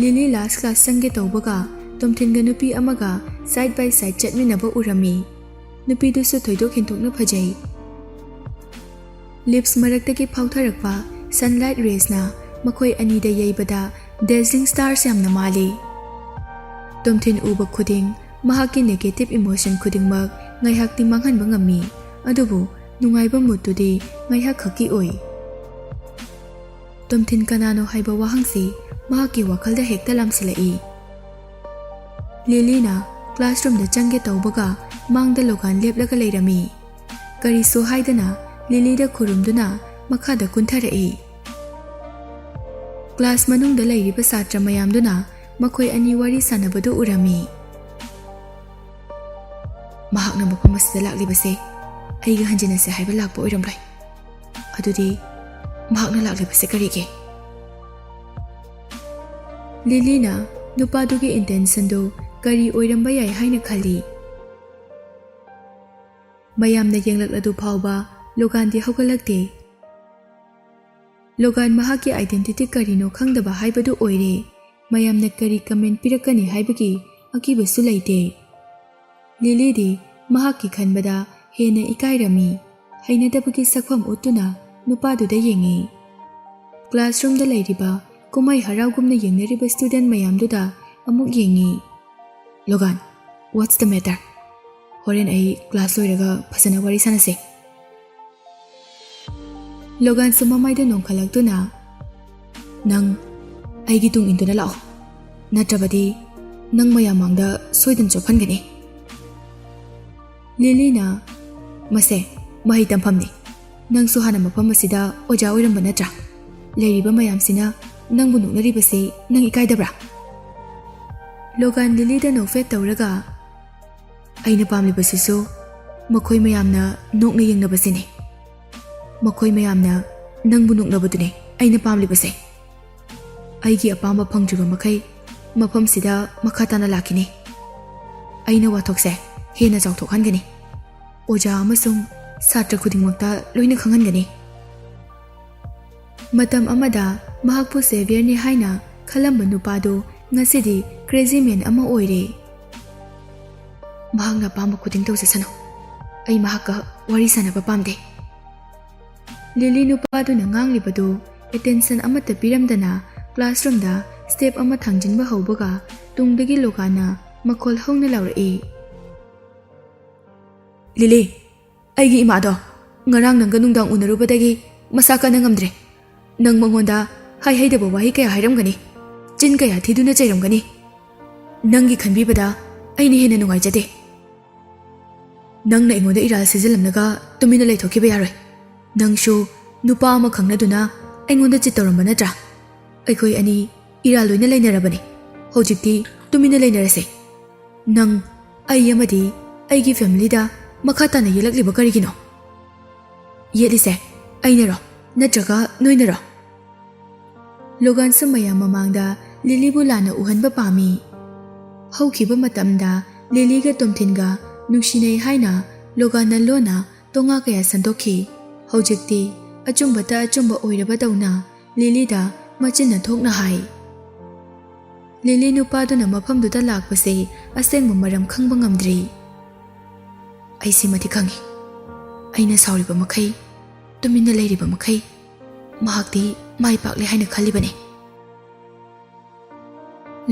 ꯂꯤꯂꯤ ꯂꯥꯁ ꯀ꯭ꯂꯥꯁ ꯆꯪꯒꯦ ꯇꯧꯕꯒ ꯇꯣꯝꯊꯤꯟꯒ ꯅꯨꯄꯤ ꯑꯃꯒ ꯁꯥꯏꯗ ꯕꯥꯏ ꯁꯥꯏꯗ ꯆꯠꯃꯤꯟꯅꯕ ꯎꯔꯝꯃꯤ꯫ ꯅꯨꯄꯤꯗꯨꯁꯨ ꯊꯣꯏꯗꯣꯛ ꯍꯦꯟꯗꯣꯛꯅ ꯐꯖꯩ꯫ ꯂꯤꯞꯁ ꯃꯔꯛꯇꯒꯤ ꯐꯥꯎꯊꯔꯛꯄ ꯁꯟꯂꯥꯏꯠ ꯔꯦꯁꯅ ꯃꯈꯣꯏ ꯑꯅꯤꯗ ꯌꯩꯕꯗ ꯗꯦꯖꯂꯤꯡ ꯁ꯭ꯇꯥꯔꯁ ꯌꯥꯝꯅ ꯃꯥꯜꯂꯤ꯫ ꯇꯣꯝꯊꯤꯟ ꯎꯕ ꯈꯨꯗꯤꯡ ꯃꯍꯥꯛꯀꯤ ꯅꯦꯒꯦꯇꯤꯚ ꯏꯃꯣꯁꯟ ꯈꯨꯗꯤꯡꯃꯛ ꯉꯥꯏꯍꯥꯛꯇꯤ ꯃꯥꯡꯍꯟꯕ ꯉꯝꯃꯤ, ꯑꯗꯨꯕꯨ ꯅꯨꯡꯉꯥꯏꯕ ꯃꯨꯗꯇꯨꯗꯤ ꯉꯥꯏꯍꯥꯛ ꯈꯛꯀꯤ ꯑꯣꯏ꯫ ꯇꯣꯝꯊꯤꯟ ꯀꯅꯥꯅꯣ ꯍꯥꯏꯕ ꯋꯥꯍꯪꯁꯤ ꯃꯍꯥꯛꯀꯤ ꯋꯥꯈꯜꯗ ꯍꯦꯛꯇ ꯂꯥꯝꯁꯤꯜꯂꯛꯏ꯫ ꯂꯤꯂꯤꯅ ꯀ꯭ꯂꯥꯁꯔꯨꯝꯗ ꯆꯪꯒꯦ ꯇꯧꯕꯒ ꯃꯥꯡꯗ ꯂꯣꯒꯥꯟ ꯂꯦꯞꯂꯒ ꯂꯩꯔꯝꯃꯤ꯫ ꯀꯔꯤꯁꯨ ꯍꯥꯏꯗꯅ ꯂꯤꯂꯤꯗ ꯈꯨꯔꯨꯝꯗꯨꯅ ꯃꯈꯥꯗ ꯀꯨꯟꯊꯔꯛꯏ꯫ ꯀ꯭ꯂꯥꯁ ꯃꯅꯨꯡꯗ ꯂꯩꯔꯤꯕ ꯁꯥꯇ꯭ꯔ ꯃꯌꯥꯝꯗꯨꯅ ꯃꯈꯣꯏ ꯑꯅꯤ ꯋꯥꯔꯤ ꯁꯥꯟꯅꯕꯗꯨ ꯎꯔꯝꯃꯤ꯫ "ꯃꯍꯥꯛꯅ ꯃꯐꯝ ꯑꯁꯤꯗ ꯂꯥꯛꯂꯤꯕꯁꯦ ꯑꯩꯒ ꯍꯟꯖꯤꯟꯅꯁꯦ ꯍꯥꯏꯕ ꯂꯥꯛꯄ ꯑꯣꯏꯔꯝꯂꯣꯏ꯫ ꯑꯗꯨꯗꯤ ꯃꯍꯥꯛꯅ ꯂꯥꯛꯂꯤꯕꯁꯦ ꯀꯔꯤꯒꯤ?" ꯂꯤꯂꯤꯅ ꯅꯨꯄꯥꯗꯨꯒꯤ ꯏꯟꯇꯦꯟꯁꯟꯗꯨ ꯀꯔꯤ ꯑꯣꯏꯔꯝꯕ ꯌꯥꯏ ꯍꯥꯏꯅ ꯈꯜꯂꯤ꯫ ꯃꯌꯥꯝꯅ ꯌꯦꯡꯂꯛꯂꯗꯨ ꯐꯥꯎꯕ ꯂꯣꯒꯥꯟꯗꯤ ꯍꯧꯒꯠꯂꯛꯇꯦ꯫ ꯂꯣꯒꯥꯟ ꯃꯍꯥꯛꯀꯤ ꯑꯥꯏꯗꯦꯟꯇꯤꯇꯤ ꯀꯔꯤꯅꯣ ꯈꯪꯗꯕ ꯍꯥꯏꯕꯗꯨ ꯑꯣꯏꯔꯦ꯫ ꯃꯌꯥꯝꯅ ꯀꯔꯤ ꯀꯃꯦꯟ ꯄꯤꯔꯛꯀꯅꯤ ꯍꯥꯏꯕꯒꯤ ꯑꯀꯤꯕꯁꯨ ꯂꯩꯇꯦ꯫ ꯂꯤꯂꯤꯗꯤ ꯃꯍꯥꯛꯀꯤ ꯈꯟꯕꯗ ꯍꯦꯟꯅ ꯏꯀꯥꯏꯔꯝꯃꯤ꯫ ꯍꯩꯅꯗꯕꯒꯤ ꯁꯛꯐꯝ ꯎꯠꯇꯨꯅ ꯅꯨꯄꯥꯗꯨꯗ ꯌꯦꯡꯉꯤ꯫ ꯀ꯭ꯂꯥꯁꯔꯨꯝꯗ ꯂꯩꯔꯤꯕ ꯀꯨꯝꯍꯩ ꯍꯔꯥꯎꯒꯨꯝꯅ ꯌꯦꯡꯅꯔꯤꯕ ꯁ꯭ꯇꯨꯗꯦꯟꯠ ꯃꯌꯥꯝꯗꯨꯗ ꯑꯃꯨꯛ ꯌꯦꯡꯉꯤ꯫ "ꯂꯣꯒꯥꯟ, what's the matter? ꯍꯣꯔꯦꯟ ꯑꯩ ꯀ꯭ꯂꯥꯁ ꯂꯣꯏꯔꯒ ꯐꯖꯅ ꯋꯥꯔꯤ ꯁꯥꯟꯅꯁꯦ꯫" ꯂꯣꯒꯥꯟꯁꯨ ꯃꯃꯥꯏꯗ ꯅꯣꯡꯈꯠꯂꯛꯇꯨꯅ, "ꯅꯪ ꯑꯩꯒꯤ ꯇꯨꯡ ꯏꯟꯗꯨꯅ ꯂꯥꯛꯑꯣ, ꯅꯠꯇ꯭ꯔꯕꯗꯤ ꯅꯪ ꯃꯌꯥꯝ ꯃꯥꯡꯗ ꯁꯣꯏꯗꯅ ꯆꯣꯞꯍꯟꯒꯅꯤ꯫" ꯂꯤꯂꯤꯅ, "ꯃꯁꯦ ꯃꯍꯩ ꯇꯝꯐꯝꯅꯤ꯫ ꯅꯪꯁꯨ ꯍꯥꯟꯅ ꯃꯐꯝ ꯑꯁꯤꯗ ꯑꯣꯖꯥ ꯑꯣꯏꯔꯝꯕ ꯅꯠꯇ꯭ꯔꯥ? ꯂꯩꯔꯤꯕ ꯃꯌꯥꯝꯁꯤꯅ ꯅꯪꯕꯨ ꯅꯣꯛꯅꯔꯤꯕꯁꯤ ꯅꯪ ꯏꯀꯥꯏꯗꯕ꯭ꯔꯥ?" ꯂꯣꯒꯥꯟ ꯂꯤꯂꯤꯗ ꯅꯣꯛꯐꯦꯠ ꯇꯧꯔꯒ, "ꯑꯩꯅ ꯄꯥꯝꯂꯤꯕꯁꯤꯁꯨ ꯃꯈꯣꯏ ꯃꯌꯥꯝꯅ ꯅꯣꯛꯅ ꯌꯦꯡꯅꯕꯁꯤꯅꯤ꯫ ꯃꯈꯣꯏ ꯃꯌꯥꯝꯅ ꯅꯪꯕꯨ ꯅꯣꯛꯅꯕꯗꯨꯅꯤ ꯑꯩꯅ ꯄꯥꯝꯂꯤꯕꯁꯦ꯫ ꯑꯩꯒꯤ ꯑꯄꯥꯝꯕ ꯐꯪꯗ꯭ꯔꯤꯕ ꯃꯈꯩ ꯃꯐꯝꯁꯤꯗ ꯃꯈꯥ ꯇꯥꯅ ꯂꯥꯛꯈꯤꯅꯤ꯫ ꯑꯩꯅ ꯋꯥꯊꯣꯛꯁꯦ ꯍꯦꯟꯅ ꯆꯥꯎꯊꯣꯛꯍꯟꯒꯅꯤ꯫ ꯑꯣꯖꯥ ꯑꯃꯁꯨꯡ ꯁꯥꯇ꯭ꯔ ꯈꯨꯗꯤꯡꯃꯛꯇ ꯂꯣꯏꯅ ꯈꯪꯍꯟꯒꯅꯤ꯫ ꯃꯇꯝ ꯑꯃꯗ ꯃꯍꯥꯛꯄꯨ ꯁꯦꯚꯤꯌꯔꯅꯤ ꯍꯥꯏꯅ ꯈꯜꯂꯝꯕ ꯅꯨꯄꯥꯗꯨ ꯉꯁꯤꯗꯤ ꯀ꯭ꯔꯦꯖꯤ ꯃꯦꯟ ꯑꯃ ꯑꯣꯏꯔꯦ꯫ ꯃꯍꯥꯛꯅ ꯑꯄꯥꯝꯕ ꯈꯨꯗꯤꯡ ꯇꯧꯖꯁꯅꯨ꯫ ꯑꯩ ꯃꯍꯥꯛꯀ ꯋꯥꯔꯤ ꯁꯥꯟꯅꯕ ꯄꯥꯝꯗꯦ꯫ ꯂꯤꯂꯤ ꯅꯨꯄꯥꯗꯨꯅ ꯉꯥꯡꯂꯤꯕꯗꯨ ꯑꯦꯇꯦꯟꯁꯟ ꯑꯃꯠꯇ ꯄꯤꯔꯝꯗꯅ ꯀ꯭ꯂꯥꯁꯔꯨꯝꯗ ꯁ꯭ꯇꯦꯞ ꯑꯃ ꯊꯥꯡꯖꯤꯟꯕ ꯍꯧꯕꯒ ꯇꯨꯡꯗꯒꯤ ꯂꯣꯒꯥꯟꯅ ꯃꯈꯣꯜ ꯍꯧꯅ ꯂꯥꯎꯔꯛꯏ꯫ "ꯂꯤꯂꯤ, ꯑꯩꯒꯤ ꯏꯃꯥꯗꯣ ꯉꯔꯥꯡ ꯅꯪꯒ ꯅꯨꯡꯗꯥꯡ ꯎꯅꯔꯨꯕꯗꯒꯤ ꯃꯁꯥ ꯀꯟꯅ ꯉꯝꯗ꯭ꯔꯦ꯫ ꯅꯪ ꯃꯉꯣꯟꯗ ꯍꯥꯏ ꯍꯩꯗꯕ ꯋꯥꯍꯩ ꯀꯌꯥ ꯍꯥꯏꯔꯝꯒꯅꯤ, ꯆꯤꯟ ꯀꯌꯥ ꯊꯤꯗꯨꯅ ꯆꯩꯔꯝꯒꯅꯤ꯫ ꯅꯪꯒꯤ ꯈꯟꯕꯤꯕꯗ ꯑꯩꯅ ꯍꯦꯟꯅ ꯅꯨꯡꯉꯥꯏꯖꯗꯦ꯫ ꯅꯪꯅ ꯑꯩꯉꯣꯟꯗ ꯏꯔꯥꯜ ꯁꯤꯖꯤꯜꯂꯝꯂꯒ ꯇꯨꯃꯤꯟꯅ ꯂꯩꯊꯣꯛꯈꯤꯕ ꯌꯥꯔꯣꯏ꯫ ꯅꯪꯁꯨ ꯅꯨꯄꯥ ꯑꯃ ꯈꯪꯅꯗꯨꯅ ꯑꯩꯉꯣꯟꯗ ꯆꯤꯠ ꯇꯧꯔꯝꯕ ꯅꯠꯇ꯭ꯔꯥ? ꯑꯩꯈꯣꯏ ꯑꯅꯤ ꯏꯔꯥꯜ ꯂꯣꯏꯅ ꯂꯩꯅꯔꯕꯅꯤ꯫ ꯍꯧꯖꯤꯛꯇꯤ ꯇꯨꯃꯤꯟꯅ ꯂꯩꯅꯔꯁꯦ꯫ ꯅꯪ ꯑꯩ ꯑꯃꯗꯤ ꯑꯩꯒꯤ ꯐꯦꯃꯤꯂꯤꯗ ꯃꯈꯥ ꯇꯥꯅ ꯌꯦꯜꯂꯛꯂꯤꯕ ꯀꯔꯤꯒꯤꯅꯣ? ꯌꯦꯠꯂꯤꯁꯦ ꯑꯩꯅꯔꯣ, ꯅꯠꯇ꯭ꯔꯒ ꯅꯣꯏꯅꯔꯣ?" ꯂꯣꯒꯥꯟꯁꯨ ꯃꯌꯥꯝ ꯃꯃꯥꯡꯗ ꯂꯤꯂꯤꯕꯨ ꯂꯥꯟꯅ ꯎꯍꯟꯕ ꯄꯥꯝꯃꯤ꯫ ꯍꯧꯈꯤꯕ ꯃꯇꯝꯗ ꯂꯤꯂꯤꯒ ꯇꯣꯝꯊꯤꯟꯒ ꯅꯨꯡꯁꯤꯅꯩ ꯍꯥꯏꯅ ꯂꯣꯒꯥꯟꯅ ꯂꯣꯟꯅ ꯇꯣꯉꯥ ꯀꯌꯥ ꯁꯟꯗꯣꯛꯈꯤ꯫ ꯍꯧꯖꯤꯛꯇꯤ ꯑꯆꯨꯝꯕꯇ ꯑꯆꯨꯝꯕ ꯑꯣꯏꯔꯕꯗꯧꯅ ꯂꯤꯂꯤꯗ ꯃꯆꯤꯟꯅ ꯊꯣꯛꯅ ꯍꯥꯏ꯫ ꯂꯤꯂꯤ ꯅꯨꯄꯥꯗꯨꯅ ꯃꯐꯝꯗꯨꯗ ꯂꯥꯛꯄꯁꯦ ꯑꯁꯦꯡꯕ ꯃꯔꯝ ꯈꯪꯕ ꯉꯝꯗ꯭ꯔꯤ꯫ "ꯑꯩ ꯁꯤꯃꯗꯤ ꯈꯪꯏ, ꯑꯩꯅ ꯁꯥꯎꯔꯤꯕ ꯃꯈꯩ, ꯇꯨꯃꯤꯟꯅ ꯂꯩꯔꯤꯕ ꯃꯈꯩ, ꯃꯍꯥꯛꯇꯤ ꯃꯥꯏ ꯄꯥꯛꯂꯦ ꯍꯥꯏꯅ ꯈꯜꯂꯤꯕꯅꯤ꯫"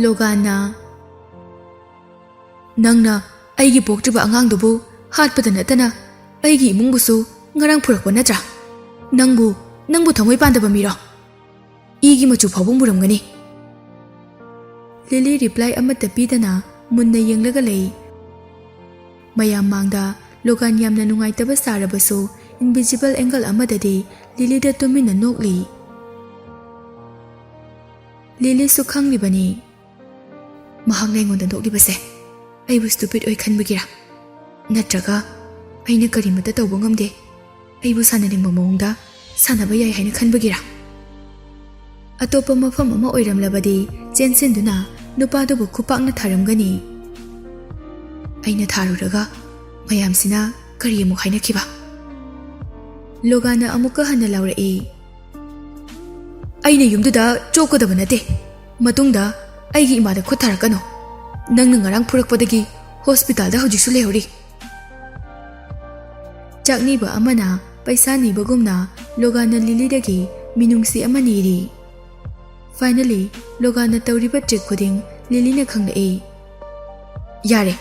ꯂꯣꯒꯥꯟꯅ, "ꯅꯪꯅ ꯑꯩꯒꯤ ꯄꯣꯛꯇ꯭ꯔꯤꯕ ꯑꯉꯥꯡꯗꯨꯕꯨ ꯍꯥꯠꯄꯗ ꯅꯠꯇꯅ ꯑꯩꯒꯤ ꯏꯃꯨꯡꯕꯨꯁꯨ ꯉꯔꯥꯡ ꯐꯨꯔꯛꯄ ꯅꯠꯇ꯭ꯔꯥ? ꯅꯪꯕꯨ, ꯅꯪꯕꯨ ꯊꯃꯣꯏ ꯄꯥꯟꯗꯕ ꯃꯤꯔꯣ? ꯏꯒꯤ ꯃꯆꯨ ꯐꯥꯎꯕ ꯃꯨꯔꯝꯒꯅꯤ꯫" ꯂꯤꯂꯤ ꯔꯤꯄ꯭ꯂꯥꯏ ꯑꯃꯠꯇ ꯄꯤꯗꯅ ꯃꯨꯟꯅ ꯌꯦꯡꯂꯒ ꯂꯩ꯫ ꯃꯌꯥꯝ ꯃꯥꯡꯗ ꯂꯣꯒꯥꯟ ꯌꯥꯝꯅ ꯅꯨꯡꯉꯥꯏꯇꯕ ꯁꯥꯔꯕꯁꯨ, ꯏꯟꯚꯤꯖꯤꯕꯜ ꯑꯦꯡꯒꯜ ꯑꯃꯗꯗꯤ ꯂꯤꯂꯤꯗ ꯇꯨꯃꯤꯟꯅ ꯅꯣꯛꯂꯤ꯫ ꯂꯤꯂꯤꯁꯨ ꯈꯪꯂꯤꯕꯅꯤ, ꯃꯍꯥꯛꯅ ꯑꯩꯉꯣꯟꯗ ꯅꯣꯛꯂꯤꯕꯁꯦ ꯑꯩꯕꯨ ꯁ꯭ꯇꯨꯄꯤꯠ ꯑꯣꯏ ꯈꯟꯕꯒꯤꯔꯥ? ꯅꯠꯇ꯭ꯔꯒ ꯑꯩꯅ ꯀꯔꯤꯃꯠꯇ ꯇꯧꯕ ꯉꯝꯗꯦ, ꯑꯩꯕꯨ ꯁꯥꯟꯅꯅꯤꯡꯕ ꯃꯑꯣꯡꯗ ꯁꯥꯟꯅꯕ ꯌꯥꯏ ꯍꯥꯏꯅ ꯈꯟꯕꯒꯤꯔꯥ? ꯑꯇꯣꯞꯄ ꯃꯐꯝ ꯑꯃ ꯑꯣꯏꯔꯝꯂꯕꯗꯤ ꯆꯦꯟꯁꯤꯟꯗꯨꯅ ꯅꯨꯄꯥꯗꯨꯕꯨ ꯈꯨꯄꯥꯛꯅ ꯊꯥꯔꯝꯒꯅꯤ꯫ ꯑꯩꯅ ꯊꯥꯔꯨꯔꯒ ꯃꯌꯥꯝꯁꯤꯅ ꯀꯔꯤ ꯑꯃꯨꯛ ꯍꯥꯏꯅꯈꯤꯕ? ꯂꯣꯒꯥꯟꯅ ꯑꯃꯨꯛꯀ ꯍꯟꯅ ꯂꯥꯎꯔꯛꯏ꯫ ꯑꯩꯅ ꯌꯨꯝꯗꯨꯗ ꯆꯣꯛꯀꯗꯕ ꯅꯠꯇꯦ꯫ ꯃꯇꯨꯡꯗ ꯑꯩꯒꯤ ꯏꯃꯥꯗ ꯈꯨꯠ ꯊꯥꯔꯛꯀꯅꯨ꯫ ꯅꯪꯅ ꯉꯔꯥꯡ ꯐꯨꯔꯛꯄꯗꯒꯤ ꯍꯣꯁꯄꯤꯇꯥꯜꯗ ꯍꯧꯖꯤꯛꯁꯨ ꯂꯩꯍꯧꯔꯤ꯫ ꯆꯥꯛꯅꯤꯕ ꯑꯃꯅ ꯄꯩꯁꯥ ꯅꯤꯕꯒꯨꯝꯅ ꯂꯣꯒꯥꯟꯅ ꯂꯤꯂꯤꯗꯒꯤ ꯃꯤꯅꯨꯡꯁꯤ ꯑꯃ ꯅꯤꯔꯤ꯫ Finally, ꯂꯣꯒꯥꯟꯅ ꯇꯧꯔꯤꯕ trick ꯈꯨꯗꯤꯡ ꯂꯤꯂꯤꯅ ꯈꯪꯂꯛꯏ꯫ "ꯌꯥꯔꯦ,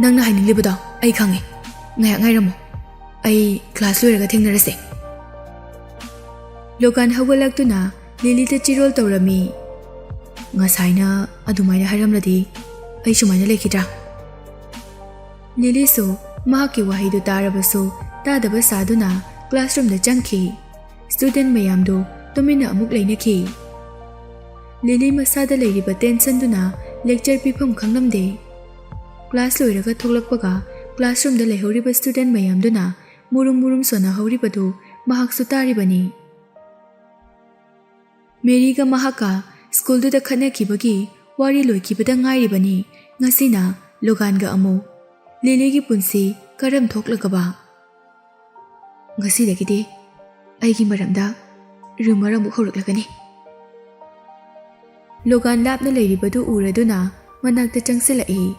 ꯅꯪꯅ ꯍꯥꯏꯅꯤꯡꯂꯤꯕꯗꯣ ꯑꯩ ꯈꯪꯉꯦ꯫ ꯉꯥꯏꯍꯥꯛ ꯉꯥꯏꯔꯝꯃꯨ꯫ ꯑꯩ class ꯂꯣꯏꯔꯒ ꯊꯦꯡꯅꯔꯁꯦ꯫" ꯂꯣꯒꯥꯟ ꯍꯧꯒꯠꯂꯛꯇꯨꯅ ꯂꯤꯂꯤꯗ ꯆꯤꯔꯣꯜ ꯇꯧꯔꯝꯃꯤ꯫ "ꯉꯁꯥꯏꯅ ꯑꯗꯨꯃꯥꯏꯅ ꯍꯥꯏꯔꯝꯂꯗꯤ ꯑꯩ ꯁꯨꯃꯥꯏꯅ ꯂꯩꯈꯤꯗ꯭ꯔꯥ?" ꯂꯤꯂꯤꯁꯨ ꯃꯍꯥꯛꯀꯤ ꯋꯥꯍꯩꯗꯨ ꯇꯥꯔꯕꯁꯨ ꯇꯥꯗꯕ ꯁꯥꯗꯨꯅ classroomꯗ ꯆꯪꯈꯤ꯫ Student ꯃꯌꯥꯝꯗꯨ ꯇꯨꯃꯤꯟꯅ ꯑꯃꯨꯛ ꯂꯩꯅꯈꯤ꯫ ꯂꯤꯂꯤ ꯃꯁꯥꯗ ꯂꯩꯔꯤꯕ tensionꯗꯨꯅ lecture ꯄꯤꯐꯝ ꯈꯪꯂꯝꯗꯦ꯫ Class ꯂꯣꯏꯔꯒ ꯊꯣꯛꯂꯛꯄꯒ classroomꯗ ꯂꯩꯍꯧꯔꯤꯕ student ꯃꯌꯥꯝꯗꯨꯅ ꯃꯨꯔꯨꯝ ꯃꯨꯔꯨꯝ ꯁꯣꯟꯅꯍꯧꯔꯤꯕꯗꯨ ꯃꯍꯥꯛꯁꯨ ꯇꯥꯔꯤꯕꯅꯤ꯫ ꯃꯦꯔꯤꯒ ꯃꯍꯥꯛꯀ schoolꯗꯨꯗ ꯈꯠꯅꯈꯤꯕꯒꯤ ꯋꯥꯔꯤ ꯂꯣꯏꯈꯤꯕꯗ ꯉꯥꯏꯔꯤꯕꯅꯤ꯫ ꯉꯁꯤꯅ ꯂꯣꯒꯥꯟꯒ ꯑꯃꯨꯛ꯫ ꯂꯤꯂꯤꯒꯤ ꯄꯨꯟꯁꯤ ꯀꯔꯝ ꯊꯣꯛꯂꯒꯕ? ꯉꯁꯤꯗꯒꯤꯗꯤ ꯑꯩꯒꯤ ꯃꯔꯝꯗ rumor ꯑꯃꯨꯛ ꯍꯧꯔꯛꯂꯒꯅꯤ꯫ ꯂꯣꯒꯥꯟ ꯂꯥꯞꯅ ꯂꯩꯔꯤꯕꯗꯨ ꯎꯔꯗꯨꯅ ꯃꯅꯥꯛꯇ ꯆꯪꯁꯤꯜꯂꯛꯏ꯫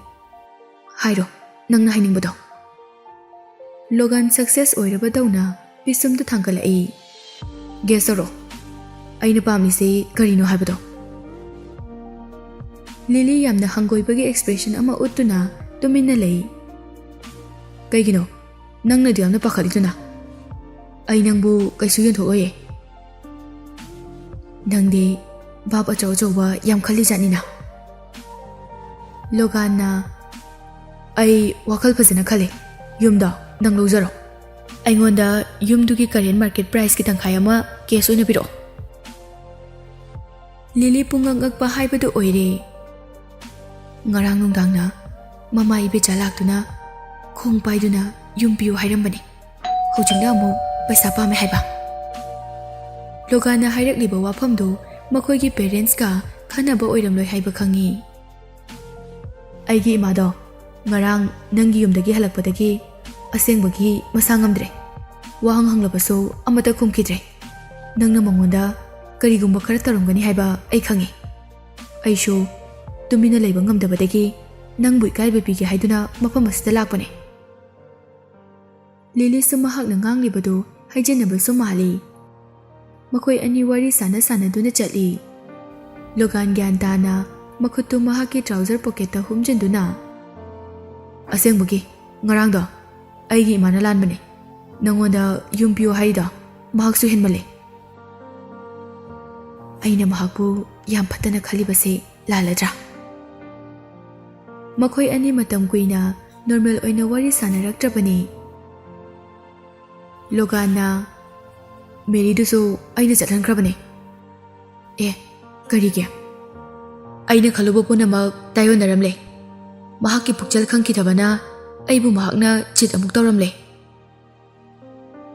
"ꯍꯥꯏꯔꯣ, ꯅꯪꯅ ꯍꯥꯏꯅꯤꯡꯕꯗꯣ꯫" ꯂꯣꯒꯥꯟ success ꯑꯣꯏꯔꯕꯗꯧꯅ ꯄꯤꯁꯨꯝꯗꯨ ꯊꯥꯡꯒꯠꯂꯛꯏ꯫ "Guess ꯇꯧꯔꯣ, ꯑꯩꯅ ꯄꯥꯝꯃꯤꯁꯤ ꯀꯔꯤꯅꯣ ꯍꯥꯏꯕꯗꯣ꯫" ꯂꯤꯂꯤ ꯌꯥꯝꯅ ꯍꯪꯒꯣꯏꯕꯒꯤ expression ꯑꯃ ꯎꯠꯇꯨꯅ ꯇꯨꯃꯤꯟꯅ ꯂꯩ꯫ "ꯀꯩꯒꯤꯅꯣ ꯅꯪꯅ ꯑꯗꯨ ꯌꯥꯝꯅ ꯄꯥꯈꯠꯂꯤꯗꯨꯅ? ꯑꯩ ꯅꯪꯕꯨ ꯀꯩꯁꯨ ꯌꯣꯟꯊꯣꯛꯂꯣꯏꯌꯦ꯫" "ꯅꯪꯗꯤ ꯚꯥꯞ ꯑꯆꯧ ꯑꯆꯧꯕ ꯌꯥꯝ ꯈꯜꯂꯤ ꯖꯥꯠꯅꯤꯅ꯫" ꯂꯣꯒꯥꯟꯅ, "ꯑꯩ ꯋꯥꯈꯜ ꯐꯖꯅ ꯈꯜꯂꯦ꯫ ꯌꯨꯝꯗꯣ ꯅꯪ ꯂꯧꯖꯔꯣ꯫ ꯑꯩꯉꯣꯟꯗ ꯌꯨꯝꯗꯨꯒꯤ current market priceꯀꯤ ꯇꯪꯈꯥꯏ ꯑꯃ cash ꯑꯣꯏꯅ ꯄꯤꯔꯛꯑꯣ꯫" ꯂꯤꯂꯤ ꯄꯨꯡꯉꯛ ꯉꯛꯄ ꯍꯥꯏꯕꯗꯨ ꯑꯣꯏꯔꯦ꯫ ꯉꯔꯥꯡ ꯅꯨꯡꯗꯥꯡꯅ ꯃꯃꯥ ꯏꯕꯦꯆꯥ ꯂꯥꯛꯇꯨꯅ ꯈꯣꯡ ꯄꯥꯏꯗꯨꯅ ꯌꯨꯝ ꯄꯤꯌꯨ ꯍꯥꯏꯔꯝꯕꯅꯤ꯫ ꯍꯧꯖꯤꯛꯅ ꯑꯃꯨꯛ ꯄꯩꯁꯥ ꯄꯥꯝꯃꯦ ꯍꯥꯏꯕ꯫ ꯂꯣꯒꯥꯟꯅ ꯍꯥꯏꯔꯛꯂꯤꯕ ꯋꯥꯐꯝꯗꯨ ꯃꯈꯣꯏꯒꯤ parentsꯀ ꯈꯟꯅꯕ ꯑꯣꯏꯔꯝꯂꯣꯏ ꯍꯥꯏꯕ ꯈꯪꯉꯤ꯫ "ꯑꯩꯒꯤ ꯏꯃꯥꯗꯣ ꯉꯔꯥꯡ ꯅꯪꯒꯤ ꯌꯨꯝꯗꯒꯤ ꯍꯜꯂꯛꯄꯗꯒꯤ ꯑꯁꯦꯡꯕꯒꯤ ꯃꯁꯥ ꯉꯝꯗ꯭ꯔꯦ꯫ ꯋꯥꯍꯪ ꯍꯪꯂꯕꯁꯨ ꯑꯃꯠꯇ ꯈꯨꯝꯈꯤꯗ꯭ꯔꯦ꯫ ꯅꯪꯅ ꯃꯉꯣꯟꯗ ꯀꯔꯤꯒꯨꯝꯕ ꯈꯔ ꯇꯧꯔꯝꯒꯅꯤ ꯍꯥꯏꯕ ꯑꯩ ꯈꯪꯉꯤ꯫ ꯑꯩꯁꯨ ꯇꯨꯃꯤꯟꯅ ꯂꯩꯕ ꯉꯝꯗꯕꯗꯒꯤ ꯅꯪꯕꯨ ꯏꯀꯥꯏꯕ ꯄꯤꯒꯦ ꯍꯥꯏꯗꯨꯅ ꯃꯐꯝ ꯑꯁꯤꯗ ꯂꯥꯛꯄꯅꯦ꯫ ꯂꯤꯂꯤꯁꯨ ꯃꯍꯥꯛꯅ ꯉꯥꯡꯂꯤꯕꯗꯨ ꯍꯥꯏꯖꯅꯕꯁꯨ ꯃꯥꯜꯂꯤ꯫ ꯃꯈꯣꯏ ꯑꯅꯤ ꯋꯥꯔꯤ ꯁꯥꯟꯅ ꯁꯥꯟꯅꯗꯨꯅ ꯆꯠꯂꯤ꯫ ꯂꯣꯒꯥꯟ ꯒ꯭ꯌꯥꯟ ꯇꯥꯅ ꯃꯈꯨꯠꯇꯨ ꯃꯍꯥꯛꯀꯤ ꯇ꯭ꯔꯥꯎꯖꯔ ꯄꯣꯀꯦꯠꯇ ꯍꯨꯝꯖꯤꯟꯗꯨꯅ, "ꯑꯁꯦꯡꯕꯒꯤ ꯉꯔꯥꯡꯗꯣ ꯑꯩꯒꯤ ꯏꯃꯥꯅ ꯂꯥꯟꯕꯅꯦ꯫ ꯅꯪꯉꯣꯟꯗ ꯌꯨꯝ ꯄꯤꯌꯣ ꯍꯥꯏꯔꯤꯗꯣ ꯃꯍꯥꯛꯁꯨ ꯍꯦꯟꯃꯜꯂꯦ꯫ ꯑꯩꯅ ꯃꯍꯥꯛꯄꯨ ꯌꯥꯝ ꯐꯠꯇꯅ ꯈꯜꯂꯤꯕꯁꯦ ꯂꯥꯜꯂꯗ꯭ꯔꯥ?" ꯃꯈꯣꯏ ꯑꯅꯤ ꯃꯇꯝ ꯀꯨꯏꯅ ꯅꯣꯔꯃꯦꯜ ꯑꯣꯏꯅ ꯋꯥꯔꯤ ꯁꯥꯟꯅꯔꯛꯇ꯭ꯔꯕꯅꯤ꯫ ꯂꯣꯒꯥꯟꯅ, "ꯃꯦꯔꯤꯗꯨꯁꯨ ꯑꯩꯅ ꯆꯠꯍꯟꯈ꯭ꯔꯕꯅꯦ꯫" "ꯑꯦ, ꯀꯔꯤꯒꯤ?" "ꯑꯩꯅ ꯈꯜꯂꯨꯕ ꯄꯨꯝꯅꯃꯛ ꯇꯥꯏꯑꯣꯟꯅꯔꯝꯂꯦ꯫ ꯃꯍꯥꯛꯀꯤ ꯄꯨꯛꯆꯦꯜ ꯈꯪꯈꯤꯗꯕꯅ ꯑꯩꯕꯨ ꯃꯍꯥꯛꯅ ꯆꯤꯠ ꯑꯃꯨꯛ ꯇꯧꯔꯝꯂꯦ꯫"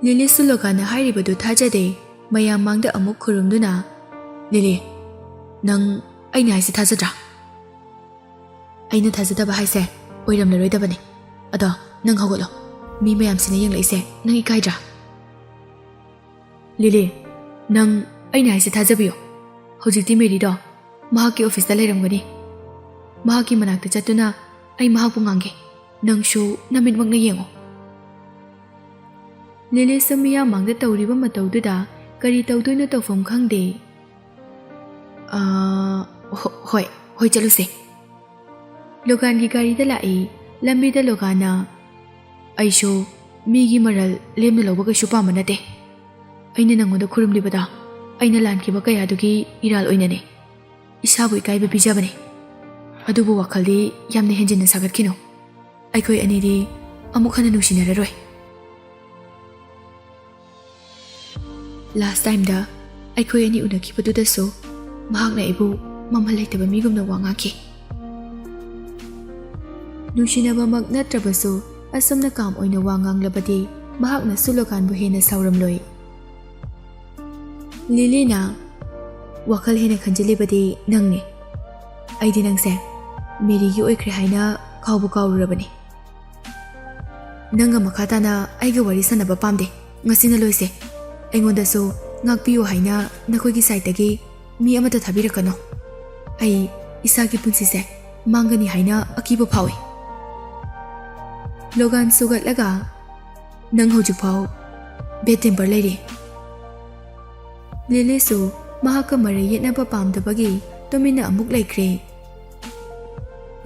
ꯂꯤꯂꯤꯁꯨ ꯂꯣꯒꯥꯟꯅ ꯍꯥꯏꯔꯤꯕꯗꯨ ꯊꯥꯖꯗꯦ꯫ ꯃꯌꯥꯝ ꯃꯥꯡꯗ ꯑꯃꯨꯛ ꯈꯨꯔꯨꯝꯗꯨꯅ, "ꯂꯤꯂꯤ, ꯅꯪ ꯑꯩꯅ ꯍꯥꯏꯁꯤ ꯊꯥꯖꯗ꯭ꯔꯥ?" "ꯑꯩꯅ ꯊꯥꯖꯗꯕ ꯍꯥꯏꯁꯦ ꯑꯣꯏꯔꯝꯂꯔꯣꯏꯗꯕꯅꯤ꯫ ꯑꯗꯣ ꯅꯪ ꯍꯧꯒꯠꯂꯣ꯫ ꯃꯤ ꯃꯌꯥꯝꯁꯤꯅ ꯌꯦꯡꯂꯛꯏꯁꯦ ꯅꯪ ꯏꯀꯥꯏꯗ꯭ꯔꯥ?" "ꯂꯤꯂꯤ, ꯅꯪ ꯑꯩꯅ ꯍꯥꯏꯁꯦ ꯊꯥꯖꯕꯤꯌꯨ꯫ ꯍꯧꯖꯤꯛꯇꯤ ꯃꯦꯔꯤꯗꯣ ꯃꯍꯥꯛꯀꯤ ꯑꯣꯐꯤꯁꯇ ꯂꯩꯔꯝꯒꯅꯤ꯫ ꯃꯍꯥꯛꯀꯤ ꯃꯅꯥꯛꯇ ꯆꯠꯇꯨꯅ ꯑꯩ ꯃꯍꯥꯛꯄꯨ ꯉꯥꯡꯒꯦ꯫ ꯅꯪꯁꯨ ꯅꯃꯤꯠꯃꯛꯅ ꯌꯦꯡꯉꯨ꯫" ꯂꯤꯂꯤꯁꯨ ꯃꯤꯌꯥꯝ ꯃꯥꯡꯗ ꯇꯧꯔꯤꯕ ꯃꯇꯧꯗꯨꯗ ꯀꯔꯤ ꯇꯧꯗꯣꯏꯅꯣ ꯇꯧꯐꯝ ꯈꯪꯗꯦ꯫ "ꯑꯥ, ꯍꯣ-, ꯍꯣꯏ, ꯍꯣꯏ, ꯆꯠꯂꯨꯁꯦ꯫" ꯂꯣꯒꯥꯟꯒꯤ ꯒꯥꯔꯤꯗ ꯂꯥꯛꯏ꯫ ꯂꯝꯕꯤꯗ ꯂꯣꯒꯥꯟꯅ, "ꯑꯩꯁꯨ ꯃꯤꯒꯤ ꯃꯔꯜ ꯂꯦꯝꯅ ꯂꯧꯕ ꯀꯩꯁꯨ ꯄꯥꯝꯕ ꯅꯠꯇꯦ꯫ ꯑꯩꯅ ꯅꯪꯉꯣꯟꯗ ꯈꯨꯔꯨꯝꯂꯤꯕꯗꯣ ꯑꯩꯅ ꯂꯥꯟꯈꯤꯕ ꯀꯌꯥꯗꯨꯒꯤ ꯏꯔꯥꯜ ꯑꯣꯏꯅꯅꯦ꯫ ꯏꯁꯥꯕꯨ ꯏꯀꯥꯏꯕ ꯄꯤꯖꯕꯅꯦ꯫ ꯑꯗꯨꯕꯨ ꯋꯥꯈꯜꯗꯤ ꯌꯥꯝꯅ ꯍꯦꯟꯖꯤꯟꯅ ꯁꯥꯒꯠꯈꯤꯅꯨ꯫ ꯑꯩꯈꯣꯏ ꯑꯅꯤꯗꯤ ꯑꯃꯨꯛ ꯍꯟꯅ ꯅꯨꯡꯁꯤꯅꯔꯔꯣꯏ꯫ ꯂꯥꯁ ꯇꯥꯏꯝꯗ ꯑꯩꯈꯣꯏ ꯑꯅꯤ ꯎꯅꯈꯤꯕꯗꯨꯗꯁꯨ ꯃꯍꯥꯛꯅ ꯑꯩꯕꯨ ꯃꯃꯜ ꯂꯩꯇꯕ ꯃꯤꯒꯨꯝꯅ ꯋꯥ ꯉꯥꯡꯈꯤ꯫ ꯅꯨꯡꯁꯤꯅꯕꯃꯛ ꯅꯠꯇ꯭ꯔꯕꯁꯨ ꯑꯁꯨꯝꯅ ꯀꯥꯝ ꯑꯣꯏꯅ ꯋꯥ ꯉꯥꯡꯂꯕꯗꯤ ꯃꯍꯥꯛꯅꯁꯨ ꯂꯣꯒꯥꯟꯕꯨ ꯍꯦꯟꯅ ꯁꯥꯎꯔꯝꯂꯣꯏ꯫ ꯂꯤꯂꯤꯅ, "ꯋꯥꯈꯜ ꯍꯦꯟꯅ ꯈꯟꯖꯤꯜꯂꯤꯕꯗꯤ ꯅꯪꯅꯤ꯫ ꯑꯩꯗꯤ ꯅꯪꯁꯦ ꯃꯦꯔꯤꯒꯤ ꯑꯣꯏꯈ꯭ꯔꯦ ꯍꯥꯏꯅ ꯀꯥꯎꯕꯨ ꯀꯥꯎꯔꯨꯔꯕꯅꯤ꯫ ꯅꯪꯒ ꯃꯈꯥ ꯇꯥꯅ ꯑꯩꯒ ꯋꯥꯔꯤ ꯁꯥꯟꯅꯕ ꯄꯥꯝꯗꯦ꯫ "ꯉꯁꯤꯅ ꯂꯣꯏꯁꯦ꯫ ꯑꯩꯉꯣꯟꯗꯁꯨ ꯉꯥꯛꯄꯤꯌꯨ ꯍꯥꯏꯅ ꯅꯈꯣꯏꯒꯤ ꯁꯥꯏꯠꯇꯒꯤ ꯃꯤ ꯑꯃꯠꯇ ꯊꯥꯕꯤꯔꯛꯀꯅꯣ꯫ ꯑꯩ ꯏꯁꯥꯒꯤ ꯄꯨꯟꯁꯤꯁꯦ ꯃꯥꯡꯒꯅꯤ ꯍꯥꯏꯅ ꯑꯀꯤꯕ ꯐꯥꯎꯏ꯫" ꯂꯣꯒꯥꯟ ꯁꯨꯒꯠꯂꯒ, "ꯅꯪ ꯍꯧꯖꯤꯛꯐꯥꯎ ꯕꯦꯗ ꯇꯦꯝꯄꯔ ꯂꯩꯔꯤ꯫" ꯂꯤꯂꯤꯁꯨ ꯃꯍꯥꯛꯀ ꯃꯔꯩ ꯌꯦꯠꯅꯕ ꯄꯥꯝꯗꯕꯒꯤ ꯇꯨꯃꯤꯟꯅ ꯑꯃꯨꯛ ꯂꯩꯈ꯭ꯔꯦ꯫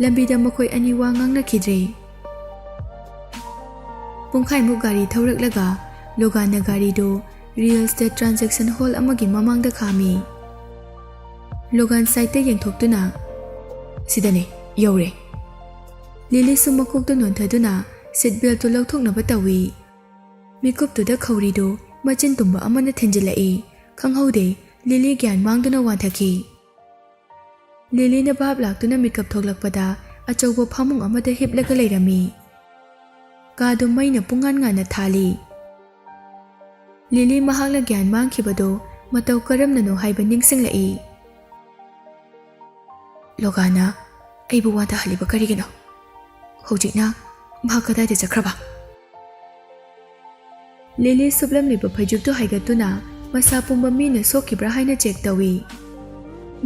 ꯂꯝꯕꯤꯗ ꯃꯈꯣꯏ ꯑꯅꯤ ꯋꯥ ꯉꯥꯡꯅꯈꯤꯗ꯭ꯔꯦ꯫ ꯄꯨꯡꯈꯥꯏꯃꯨꯛ ꯒꯥꯔꯤ ꯊꯧꯔꯛꯂꯒ ꯂꯣꯒꯥꯟꯅ ꯒꯥꯔꯤꯗꯨ ꯔꯤꯌꯦꯜ ꯏꯁꯇꯦꯠ ꯇ꯭ꯔꯥꯟꯖꯦꯛꯁꯟ ꯍꯣꯜ ꯑꯃꯒꯤ ꯃꯃꯥꯡꯗ ꯈꯥꯝꯃꯤ꯫ ꯂꯣꯒꯥꯟ ꯁꯥꯏꯠꯇ ꯌꯦꯡꯊꯣꯛꯇꯨꯅ, "ꯁꯤꯗꯅꯦ, ꯌꯧꯔꯦ꯫" ꯂꯤꯂꯤꯁꯨ ꯃꯀꯣꯛꯇ ꯅꯣꯟꯊꯗꯨꯅ ꯁꯤꯠ ꯕꯦꯜꯠꯇꯨ ꯂꯧꯊꯣꯛꯅꯕ ꯇꯧꯏ꯫ ꯃꯤꯀꯨꯞꯇꯨꯗ ꯈꯧꯔꯤꯗꯨ ꯃꯆꯤꯟ ꯇꯨꯝꯕ ꯑꯃꯅ ꯊꯤꯟꯖꯤꯜꯂꯛꯏ꯫ ꯈꯪꯍꯧꯗꯦ, ꯂꯤꯂꯤ ꯒ꯭ꯌꯥꯟ ꯃꯥꯡꯗꯨꯅ ꯋꯥꯟꯊꯈꯤ꯫ ꯂꯤꯂꯤꯅ ꯚꯥꯞ ꯂꯥꯛꯇꯨꯅ ꯃꯤꯀꯞ ꯊꯣꯛꯂꯛꯄꯗ ꯑꯆꯧꯕ ꯐꯃꯨꯡ ꯑꯃꯗ ꯍꯤꯞꯂꯒ ꯂꯩꯔꯝꯃꯤ꯫ ꯀꯥꯗꯨ ꯃꯩꯅ ꯄꯨꯡꯉꯥꯟ ꯉꯥꯟꯅ ꯊꯥꯜꯂꯤ꯫ ꯂꯤꯂꯤ ꯃꯍꯥꯛꯅ ꯒ꯭ꯌꯥꯟ ꯃꯥꯡꯈꯤꯕꯗꯨ ꯃꯇꯧ ꯀꯔꯝꯅꯅꯣ ꯍꯥꯏꯕ ꯅꯤꯡꯁꯤꯡꯂꯛꯏ꯫ "ꯂꯣꯒꯥꯅ ꯑꯩꯕꯨ ꯋꯥꯟꯊꯍꯜꯂꯤꯕ ꯀꯔꯤꯒꯤꯅꯣ? ꯍꯧꯖꯤꯛꯅ ꯃꯍꯥꯛ ꯀꯗꯥꯏꯗ ꯆꯠꯈ꯭ꯔꯕ?" ꯂꯤꯂꯤ ꯁꯨꯞꯂꯝꯂꯤꯕ ꯐꯩꯖꯨꯞꯇꯨ ꯍꯥꯏꯒꯠꯇꯨꯅ ꯃꯁꯥ ꯄꯨꯝꯕ ꯃꯤꯅ ꯁꯣꯛꯈꯤꯕ꯭ꯔꯥ ꯍꯥꯏꯅ ꯆꯦꯛ ꯇꯧꯏ꯫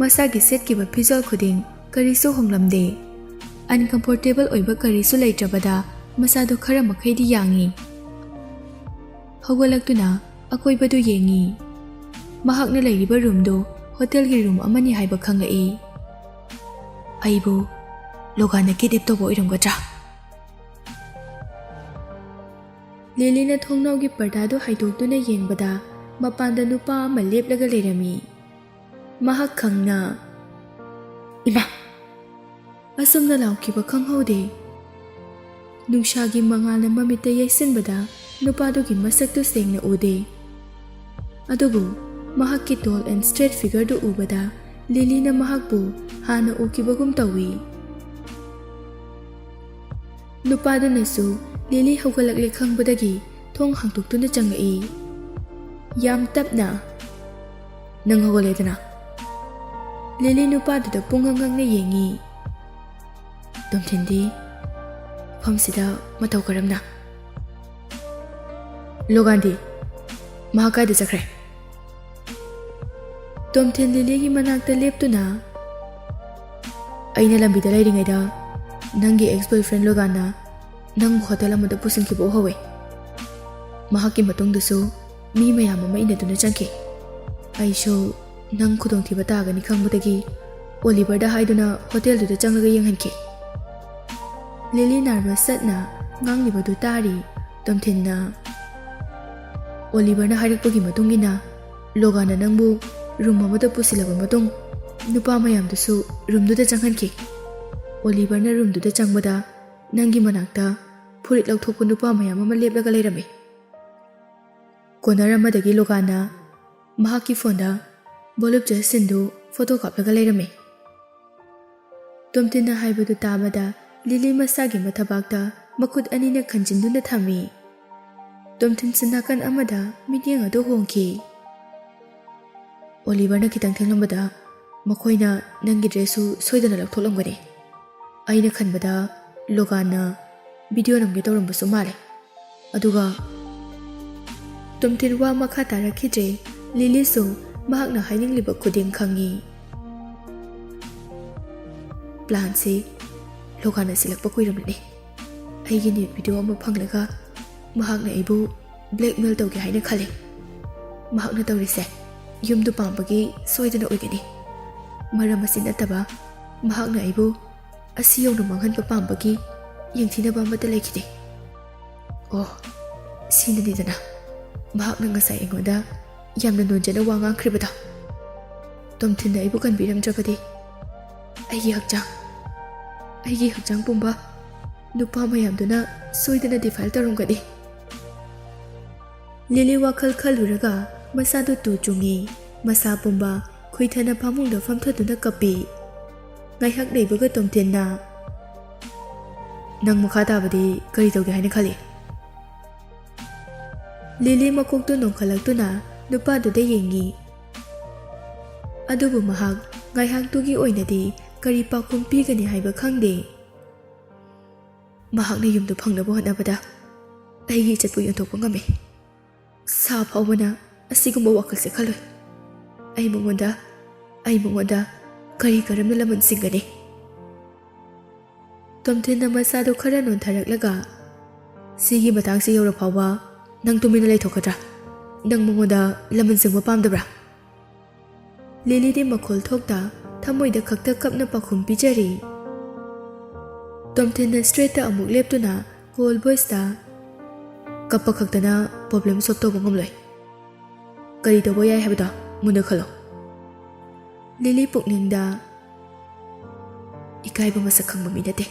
ꯃꯁꯥꯒꯤ ꯁꯦꯠꯈꯤꯕ ꯐꯤꯖꯣꯜ ꯈꯨꯗꯤꯡ ꯀꯔꯤꯁꯨ ꯍꯣꯡꯂꯝꯗꯦ꯫ ꯑꯟꯀꯝꯐꯣꯔꯇꯦꯕꯜ ꯑꯣꯏꯕ ꯀꯔꯤꯁꯨ ꯂꯩꯇ꯭ꯔꯕꯗ ꯃꯁꯥꯗꯨ ꯈꯔ ꯃꯈꯩꯗꯤ ꯌꯥꯡꯏ꯫ ꯍꯧꯒꯠꯂꯛꯇꯨꯅ ꯑꯀꯣꯏꯕꯗꯨ ꯌꯦꯡꯏ꯫ ꯃꯍꯥꯛꯅ ꯂꯩꯔꯤꯕ ꯔꯨꯝꯗꯨ ꯍꯣꯇꯦꯜꯒꯤ ꯔꯨꯝ ꯑꯃꯅꯤ ꯍꯥꯏꯕ ꯈꯪꯂꯛꯏ꯫ "ꯑꯩꯕꯨ ꯂꯣꯒꯥꯟꯅ ꯀꯤꯗꯅꯦꯞ ꯇꯧꯕ ꯑꯣꯏꯔꯝꯒꯗ꯭ꯔꯥ?" ꯂꯤꯂꯤꯅ ꯊꯣꯡꯅꯥꯎꯒꯤ ꯄꯔꯗꯥꯗꯨ ꯍꯥꯏꯗꯣꯛꯇꯨꯅ ꯌꯦꯡꯕꯗ ꯃꯄꯥꯟꯗ ꯅꯨꯄꯥ ꯑꯃ ꯂꯦꯞꯂꯒ ꯂꯩꯔꯝꯃꯤ꯫ ꯃꯍꯥꯛ ꯈꯪꯅ, "ꯏꯃꯥ!" ꯑꯁꯨꯝꯅ ꯂꯥꯎꯈꯤꯕ ꯈꯪꯍꯧꯗꯦ꯫ ꯅꯨꯡꯁꯥꯒꯤ ꯃꯉꯥꯜꯅ ꯃꯃꯤꯠꯇ ꯌꯩꯁꯤꯟꯕꯗ ꯅꯨꯄꯥꯗꯨꯒꯤ ꯃꯁꯛꯇꯨ ꯁꯦꯡꯅ ꯎꯗꯦ꯫ ꯑꯗꯨꯕꯨ ꯃꯍꯥꯛꯀꯤ tall and straight figureꯗꯨ ꯎꯕꯗ ꯂꯤꯂꯤꯅ ꯃꯍꯥꯛꯄꯨ ꯍꯥꯟꯅ ꯎꯈꯤꯕꯒꯨꯝ ꯇꯧꯏ꯫ ꯅꯨꯄꯥꯗꯨꯅꯁꯨ ꯂꯤꯂꯤ ꯍꯧꯒꯠꯂꯛꯂꯦ ꯈꯪꯕꯗꯒꯤ ꯊꯣꯡ ꯍꯥꯡꯗꯣꯛꯇꯨꯅ ꯆꯪꯂꯛꯏ꯫ ꯌꯥꯝ ꯇꯞꯅ, "ꯅꯪ ꯍꯧꯒꯠꯂꯦꯗꯅ?" ꯂꯤꯂꯤ ꯅꯨꯄꯥꯗꯨꯗ ꯄꯨꯡꯉꯛ ꯉꯛꯅ ꯌꯦꯡꯏ꯫ "ꯇꯣꯝꯊꯤꯟꯗꯤ ꯃꯐꯝꯁꯤꯗ ꯃꯇꯧ ꯀꯔꯝꯅ?" "ꯂꯣꯒꯥꯟꯗꯤ? ꯃꯍꯥꯛ ꯀꯥꯏꯗ ꯆꯠꯈ꯭ꯔꯦ?" ꯇꯣꯝꯊꯤꯟ ꯂꯤꯂꯤꯒꯤ ꯃꯅꯥꯛꯇ ꯂꯦꯞꯇꯨꯅ, "ꯑꯩꯅ ꯂꯝꯕꯤꯗ ꯂꯩꯔꯤꯉꯩꯗ ꯅꯪꯒꯤ ex boyfriend ꯂꯣꯒꯥꯟꯅ ꯅꯪꯕꯨ ꯍꯣꯇꯦꯜ ꯑꯃꯗ ꯄꯨꯁꯤꯟꯈꯤꯕ ꯎꯍꯧꯋꯦ꯫ ꯃꯍꯥꯛꯀꯤ ꯃꯇꯨꯡꯗꯁꯨ ꯃꯤ ꯃꯌꯥꯝ ꯑꯃ ꯏꯟꯅꯗꯨꯅ ꯆꯪꯈꯤ꯫ ꯑꯩꯁꯨ ꯅꯪ ꯈꯨꯗꯣꯡꯊꯤꯕ ꯇꯥꯒꯅꯤ ꯈꯪꯕꯗꯒꯤ ꯑꯣꯂꯤꯚꯔꯗ ꯍꯥꯏꯗꯨꯅ ꯍꯣꯇꯦꯜꯗꯨꯗ ꯆꯪꯂꯒ ꯌꯦꯡꯍꯟꯈꯤ꯫" ꯂꯤꯂꯤ ꯅꯔꯚꯁ ꯆꯠꯅ ꯉꯥꯡꯂꯤꯕꯗꯨ ꯇꯥꯔꯤ꯫ ꯇꯣꯝꯊꯤꯟꯅ, "ꯑꯣꯂꯤꯚꯔꯅ ꯍꯥꯏꯔꯛꯄꯒꯤ ꯃꯇꯨꯡ ꯏꯟꯅ ꯂꯣꯒꯥꯟꯅ ꯅꯪꯕꯨ ꯔꯨꯝ ꯑꯃꯗ ꯄꯨꯁꯤꯜꯂꯕ ꯃꯇꯨꯡ ꯅꯨꯄꯥ ꯃꯌꯥꯝꯗꯨꯁꯨ ꯔꯨꯝꯗꯨꯗ ꯆꯪꯍꯟꯈꯤ꯫ ꯑꯣꯂꯤꯚꯔꯅ ꯔꯨꯝꯗꯨꯗ ꯆꯪꯕꯗ ꯅꯪꯒꯤ ꯃꯅꯥꯛꯇ ꯐꯨꯔꯤꯠ ꯂꯧꯊꯣꯛꯄ ꯅꯨꯄꯥ ꯃꯌꯥꯝ ꯑꯃ ꯂꯦꯞꯂꯒ ꯂꯩꯔꯝꯃꯤ꯫" ꯀꯣꯅꯔ ꯑꯃꯗꯒꯤ ꯂꯣꯒꯥꯟꯅ ꯃꯍꯥꯛꯀꯤ ꯐꯣꯟꯗ ꯚꯣꯂꯨꯞ ꯖꯁꯇꯤꯟꯗꯨ ꯐꯣꯇꯣ ꯀꯥꯞꯂꯒ ꯂꯩꯔꯝꯃꯤ꯫ ꯇꯣꯝꯊꯤꯟꯅ ꯍꯥꯏꯕꯗꯨ ꯇꯥꯕꯗ ꯂꯤꯂꯤ ꯃꯁꯥꯒꯤ ꯃꯊꯕꯥꯛꯇ ꯃꯈꯨꯠ ꯑꯅꯤꯅ ꯈꯟꯖꯤꯟꯗꯨꯅ ꯊꯝꯃꯤ꯫ ꯇꯣꯝꯊꯤꯟꯁꯨ ꯅꯥꯀꯟ ꯑꯃꯗ ꯃꯤꯠꯌꯦꯡ ꯑꯗꯨ ꯍꯣꯡꯈꯤ꯫ "ꯑꯣꯂꯤꯚꯔꯅ ꯈꯤꯇꯪ ꯊꯦꯡꯂꯝꯕꯗ ꯃꯈꯣꯏꯅ ꯅꯪꯒꯤ ꯗ꯭ꯔꯦꯁꯁꯨ ꯁꯣꯏꯗꯅ ꯂꯧꯊꯣꯛꯂꯝꯒꯅꯤ꯫ ꯑꯩꯅ ꯈꯟꯕꯗ ꯂꯣꯒꯥꯟꯅ ꯚꯤꯗꯤꯑꯣ ꯅꯝꯒꯦ ꯇꯧꯔꯝꯕꯁꯨ ꯃꯥꯜꯂꯦ꯫" ꯑꯗꯨꯒ ꯇꯣꯝꯊꯤꯟ ꯋꯥ ꯃꯈꯥ ꯇꯥꯔꯛꯈꯤꯗ꯭ꯔꯦ꯫ ꯂꯤꯂꯤꯁꯨ ꯃꯍꯥꯛꯅ ꯍꯥꯏꯅꯤꯡꯂꯤꯕ ꯈꯨꯗꯤꯡ ꯈꯪꯉꯤ꯫ ꯄ꯭ꯂꯥꯟꯁꯤ ꯂꯣꯒꯥꯟꯅ ꯁꯤꯜꯂꯛꯄ ꯀꯨꯏꯔꯕꯅꯤ꯫ ꯑꯩꯒꯤ ꯅ꯭ꯌꯨꯠ ꯚꯤꯗꯤꯑꯣ ꯑꯃ ꯐꯪꯂꯒ ꯃꯍꯥꯛꯅ ꯑꯩꯕꯨ ꯕ꯭ꯂꯦꯛꯃꯦꯜ ꯇꯧꯒꯦ ꯍꯥꯏꯅ ꯈꯜꯂꯤ꯫ ꯃꯍꯥꯛꯅ ꯇꯧꯔꯤꯁꯦ ꯌꯨꯝꯗꯨ ꯄꯥꯝꯕꯒꯤ ꯁꯣꯏꯗꯅ ꯑꯣꯏꯒꯅꯤ꯫ ꯃꯔꯝ ꯑꯁꯤ ꯅꯠꯇꯕ ꯃꯍꯥꯛꯅ ꯑꯩꯕꯨ ꯑꯁꯤ ꯌꯧꯅ ꯃꯥꯡꯍꯟꯕ ꯄꯥꯝꯕꯒꯤ ꯌꯦꯡꯊꯤꯅꯕ ꯑꯃꯠꯇ ꯂꯩꯈꯤꯗꯦ꯫ ꯑꯣ, ꯁꯤꯅꯅꯤꯗꯅ ꯃꯍꯥꯛꯅ ꯉꯁꯥꯏ ꯑꯩꯉꯣꯟꯗ ꯌꯥꯝꯅ ꯅꯣꯟꯖꯅ ꯋꯥ ꯉꯥꯡꯈ꯭ꯔꯤꯕꯗꯣ꯫ ꯇꯣꯝꯊꯤꯟꯅ ꯑꯩꯕꯨ ꯀꯟꯕꯤꯔꯝꯗ꯭ꯔꯕꯗꯤ ꯑꯩꯒꯤ ꯍꯛꯆꯥꯡ, ꯑꯩꯒꯤ ꯍꯛꯆꯥꯡ ꯄꯨꯝꯕ ꯅꯨꯄꯥ ꯃꯌꯥꯝꯗꯨꯅ ꯁꯣꯏꯗꯅ ꯗꯤꯐꯥꯏꯜ ꯇꯧꯔꯝꯒꯅꯤ꯫ ꯂꯤꯂꯤ ꯋꯥꯈꯜ ꯈꯜꯂꯨꯔꯒ ꯃꯁꯥꯗꯨ ꯇꯨ ꯆꯨꯡꯉꯤ꯫ ꯃꯁꯥ ꯄꯨꯝꯕ ꯈꯨꯏꯊꯅ ꯐꯃꯨꯡꯗ ꯐꯝꯊꯗꯨꯅ ꯀꯞꯄꯤ꯫ ꯉꯥꯏꯍꯥꯛ ꯂꯩꯕꯒ ꯇꯣꯝꯊꯤꯟꯅ, "ꯅꯪ ꯃꯈꯥ ꯇꯥꯕꯗꯤ ꯀꯔꯤ ꯇꯧꯒꯦ ꯍꯥꯏꯅ ꯈꯜꯂꯤ?" ꯂꯤꯂꯤ ꯃꯀꯣꯛꯇꯨ ꯅꯣꯡꯈꯠꯂꯛꯇꯨꯅ ꯅꯨꯄꯥꯗꯨꯗ ꯌꯦꯡꯉꯤ꯫ ꯑꯗꯨꯕꯨ ꯃꯍꯥꯛ ꯉꯥꯏꯍꯥꯛꯇꯨꯒꯤ ꯑꯣꯏꯅꯗꯤ ꯀꯔꯤ ꯄꯥꯎꯈꯨꯝ ꯄꯤꯒꯅꯤ ꯍꯥꯏꯕ ꯈꯪꯗꯦ꯫ "ꯃꯍꯥꯛꯅ ꯌꯨꯝꯗꯨ ꯐꯪꯅꯕ ꯍꯣꯠꯅꯕꯗ ꯑꯩꯒꯤ ꯏꯖꯠꯄꯨ ꯌꯣꯟꯊꯣꯛꯄ ꯉꯝꯃꯤ꯫ ꯁꯥ ꯐꯥꯎꯕꯅ ꯑꯁꯤꯒꯨꯝꯕ ꯋꯥꯈꯜꯁꯦ ꯈꯜꯂꯣꯏ꯫ ꯑꯩ ꯃꯉꯣꯟꯗ ꯑꯩ ꯃꯉꯣꯟꯗ ꯀꯔꯤ ꯀꯔꯝꯅ ꯂꯃꯟ ꯁꯤꯡꯒꯅꯤ? ꯇꯣꯝꯊꯤꯟꯅ ꯃꯁꯥꯗꯨ ꯈꯔ ꯅꯣꯟꯊꯔꯛꯂꯒ, "ꯁꯤꯒꯤ ꯃꯇꯥꯡꯁꯤ ꯌꯧꯔ ꯐꯥꯎꯕ ꯅꯪ ꯇꯨꯃꯤꯟꯅ ꯂꯩꯊꯣꯛꯀꯗ꯭ꯔꯥ? ꯅꯪ ꯃꯉꯣꯟꯗ ꯂꯃꯟ ꯁꯤꯡꯕ ꯄꯥꯝꯗꯕ꯭ꯔꯥ?" ꯂꯤꯂꯤꯗꯤ ꯃꯈꯣꯜ ꯊꯣꯛꯇ ꯊꯃꯣꯏꯗ ꯈꯛꯇ ꯀꯞꯅ ꯄꯥꯎꯈꯨꯝ ꯄꯤꯖꯔꯤ꯫ ꯇꯣꯝꯊꯤꯟꯅ ꯁ꯭ꯇ꯭ꯔꯦꯠꯇ ꯑꯃꯨꯛ ꯂꯦꯞꯇꯨꯅ ꯀꯣꯜ ꯚꯣꯏꯁꯇ, "ꯀꯞꯄ ꯈꯛꯇꯅ ꯄ꯭ꯔꯣꯕ꯭ꯂꯦꯝ ꯁꯣꯜꯕ ꯇꯧꯕ ꯉꯝꯂꯣꯏ꯫ ꯀꯔꯤ ꯇꯧꯕ ꯌꯥꯏ ꯍꯥꯏꯕꯗꯣ ꯃꯨꯟꯅ ꯈꯜꯂꯣ꯫" ꯂꯤꯂꯤ ꯄꯨꯛꯅꯤꯡꯗ, "ꯏꯀꯥꯏꯕ ꯃꯁꯛ ꯈꯪꯕ ꯃꯤ ꯅꯠꯇꯦ꯫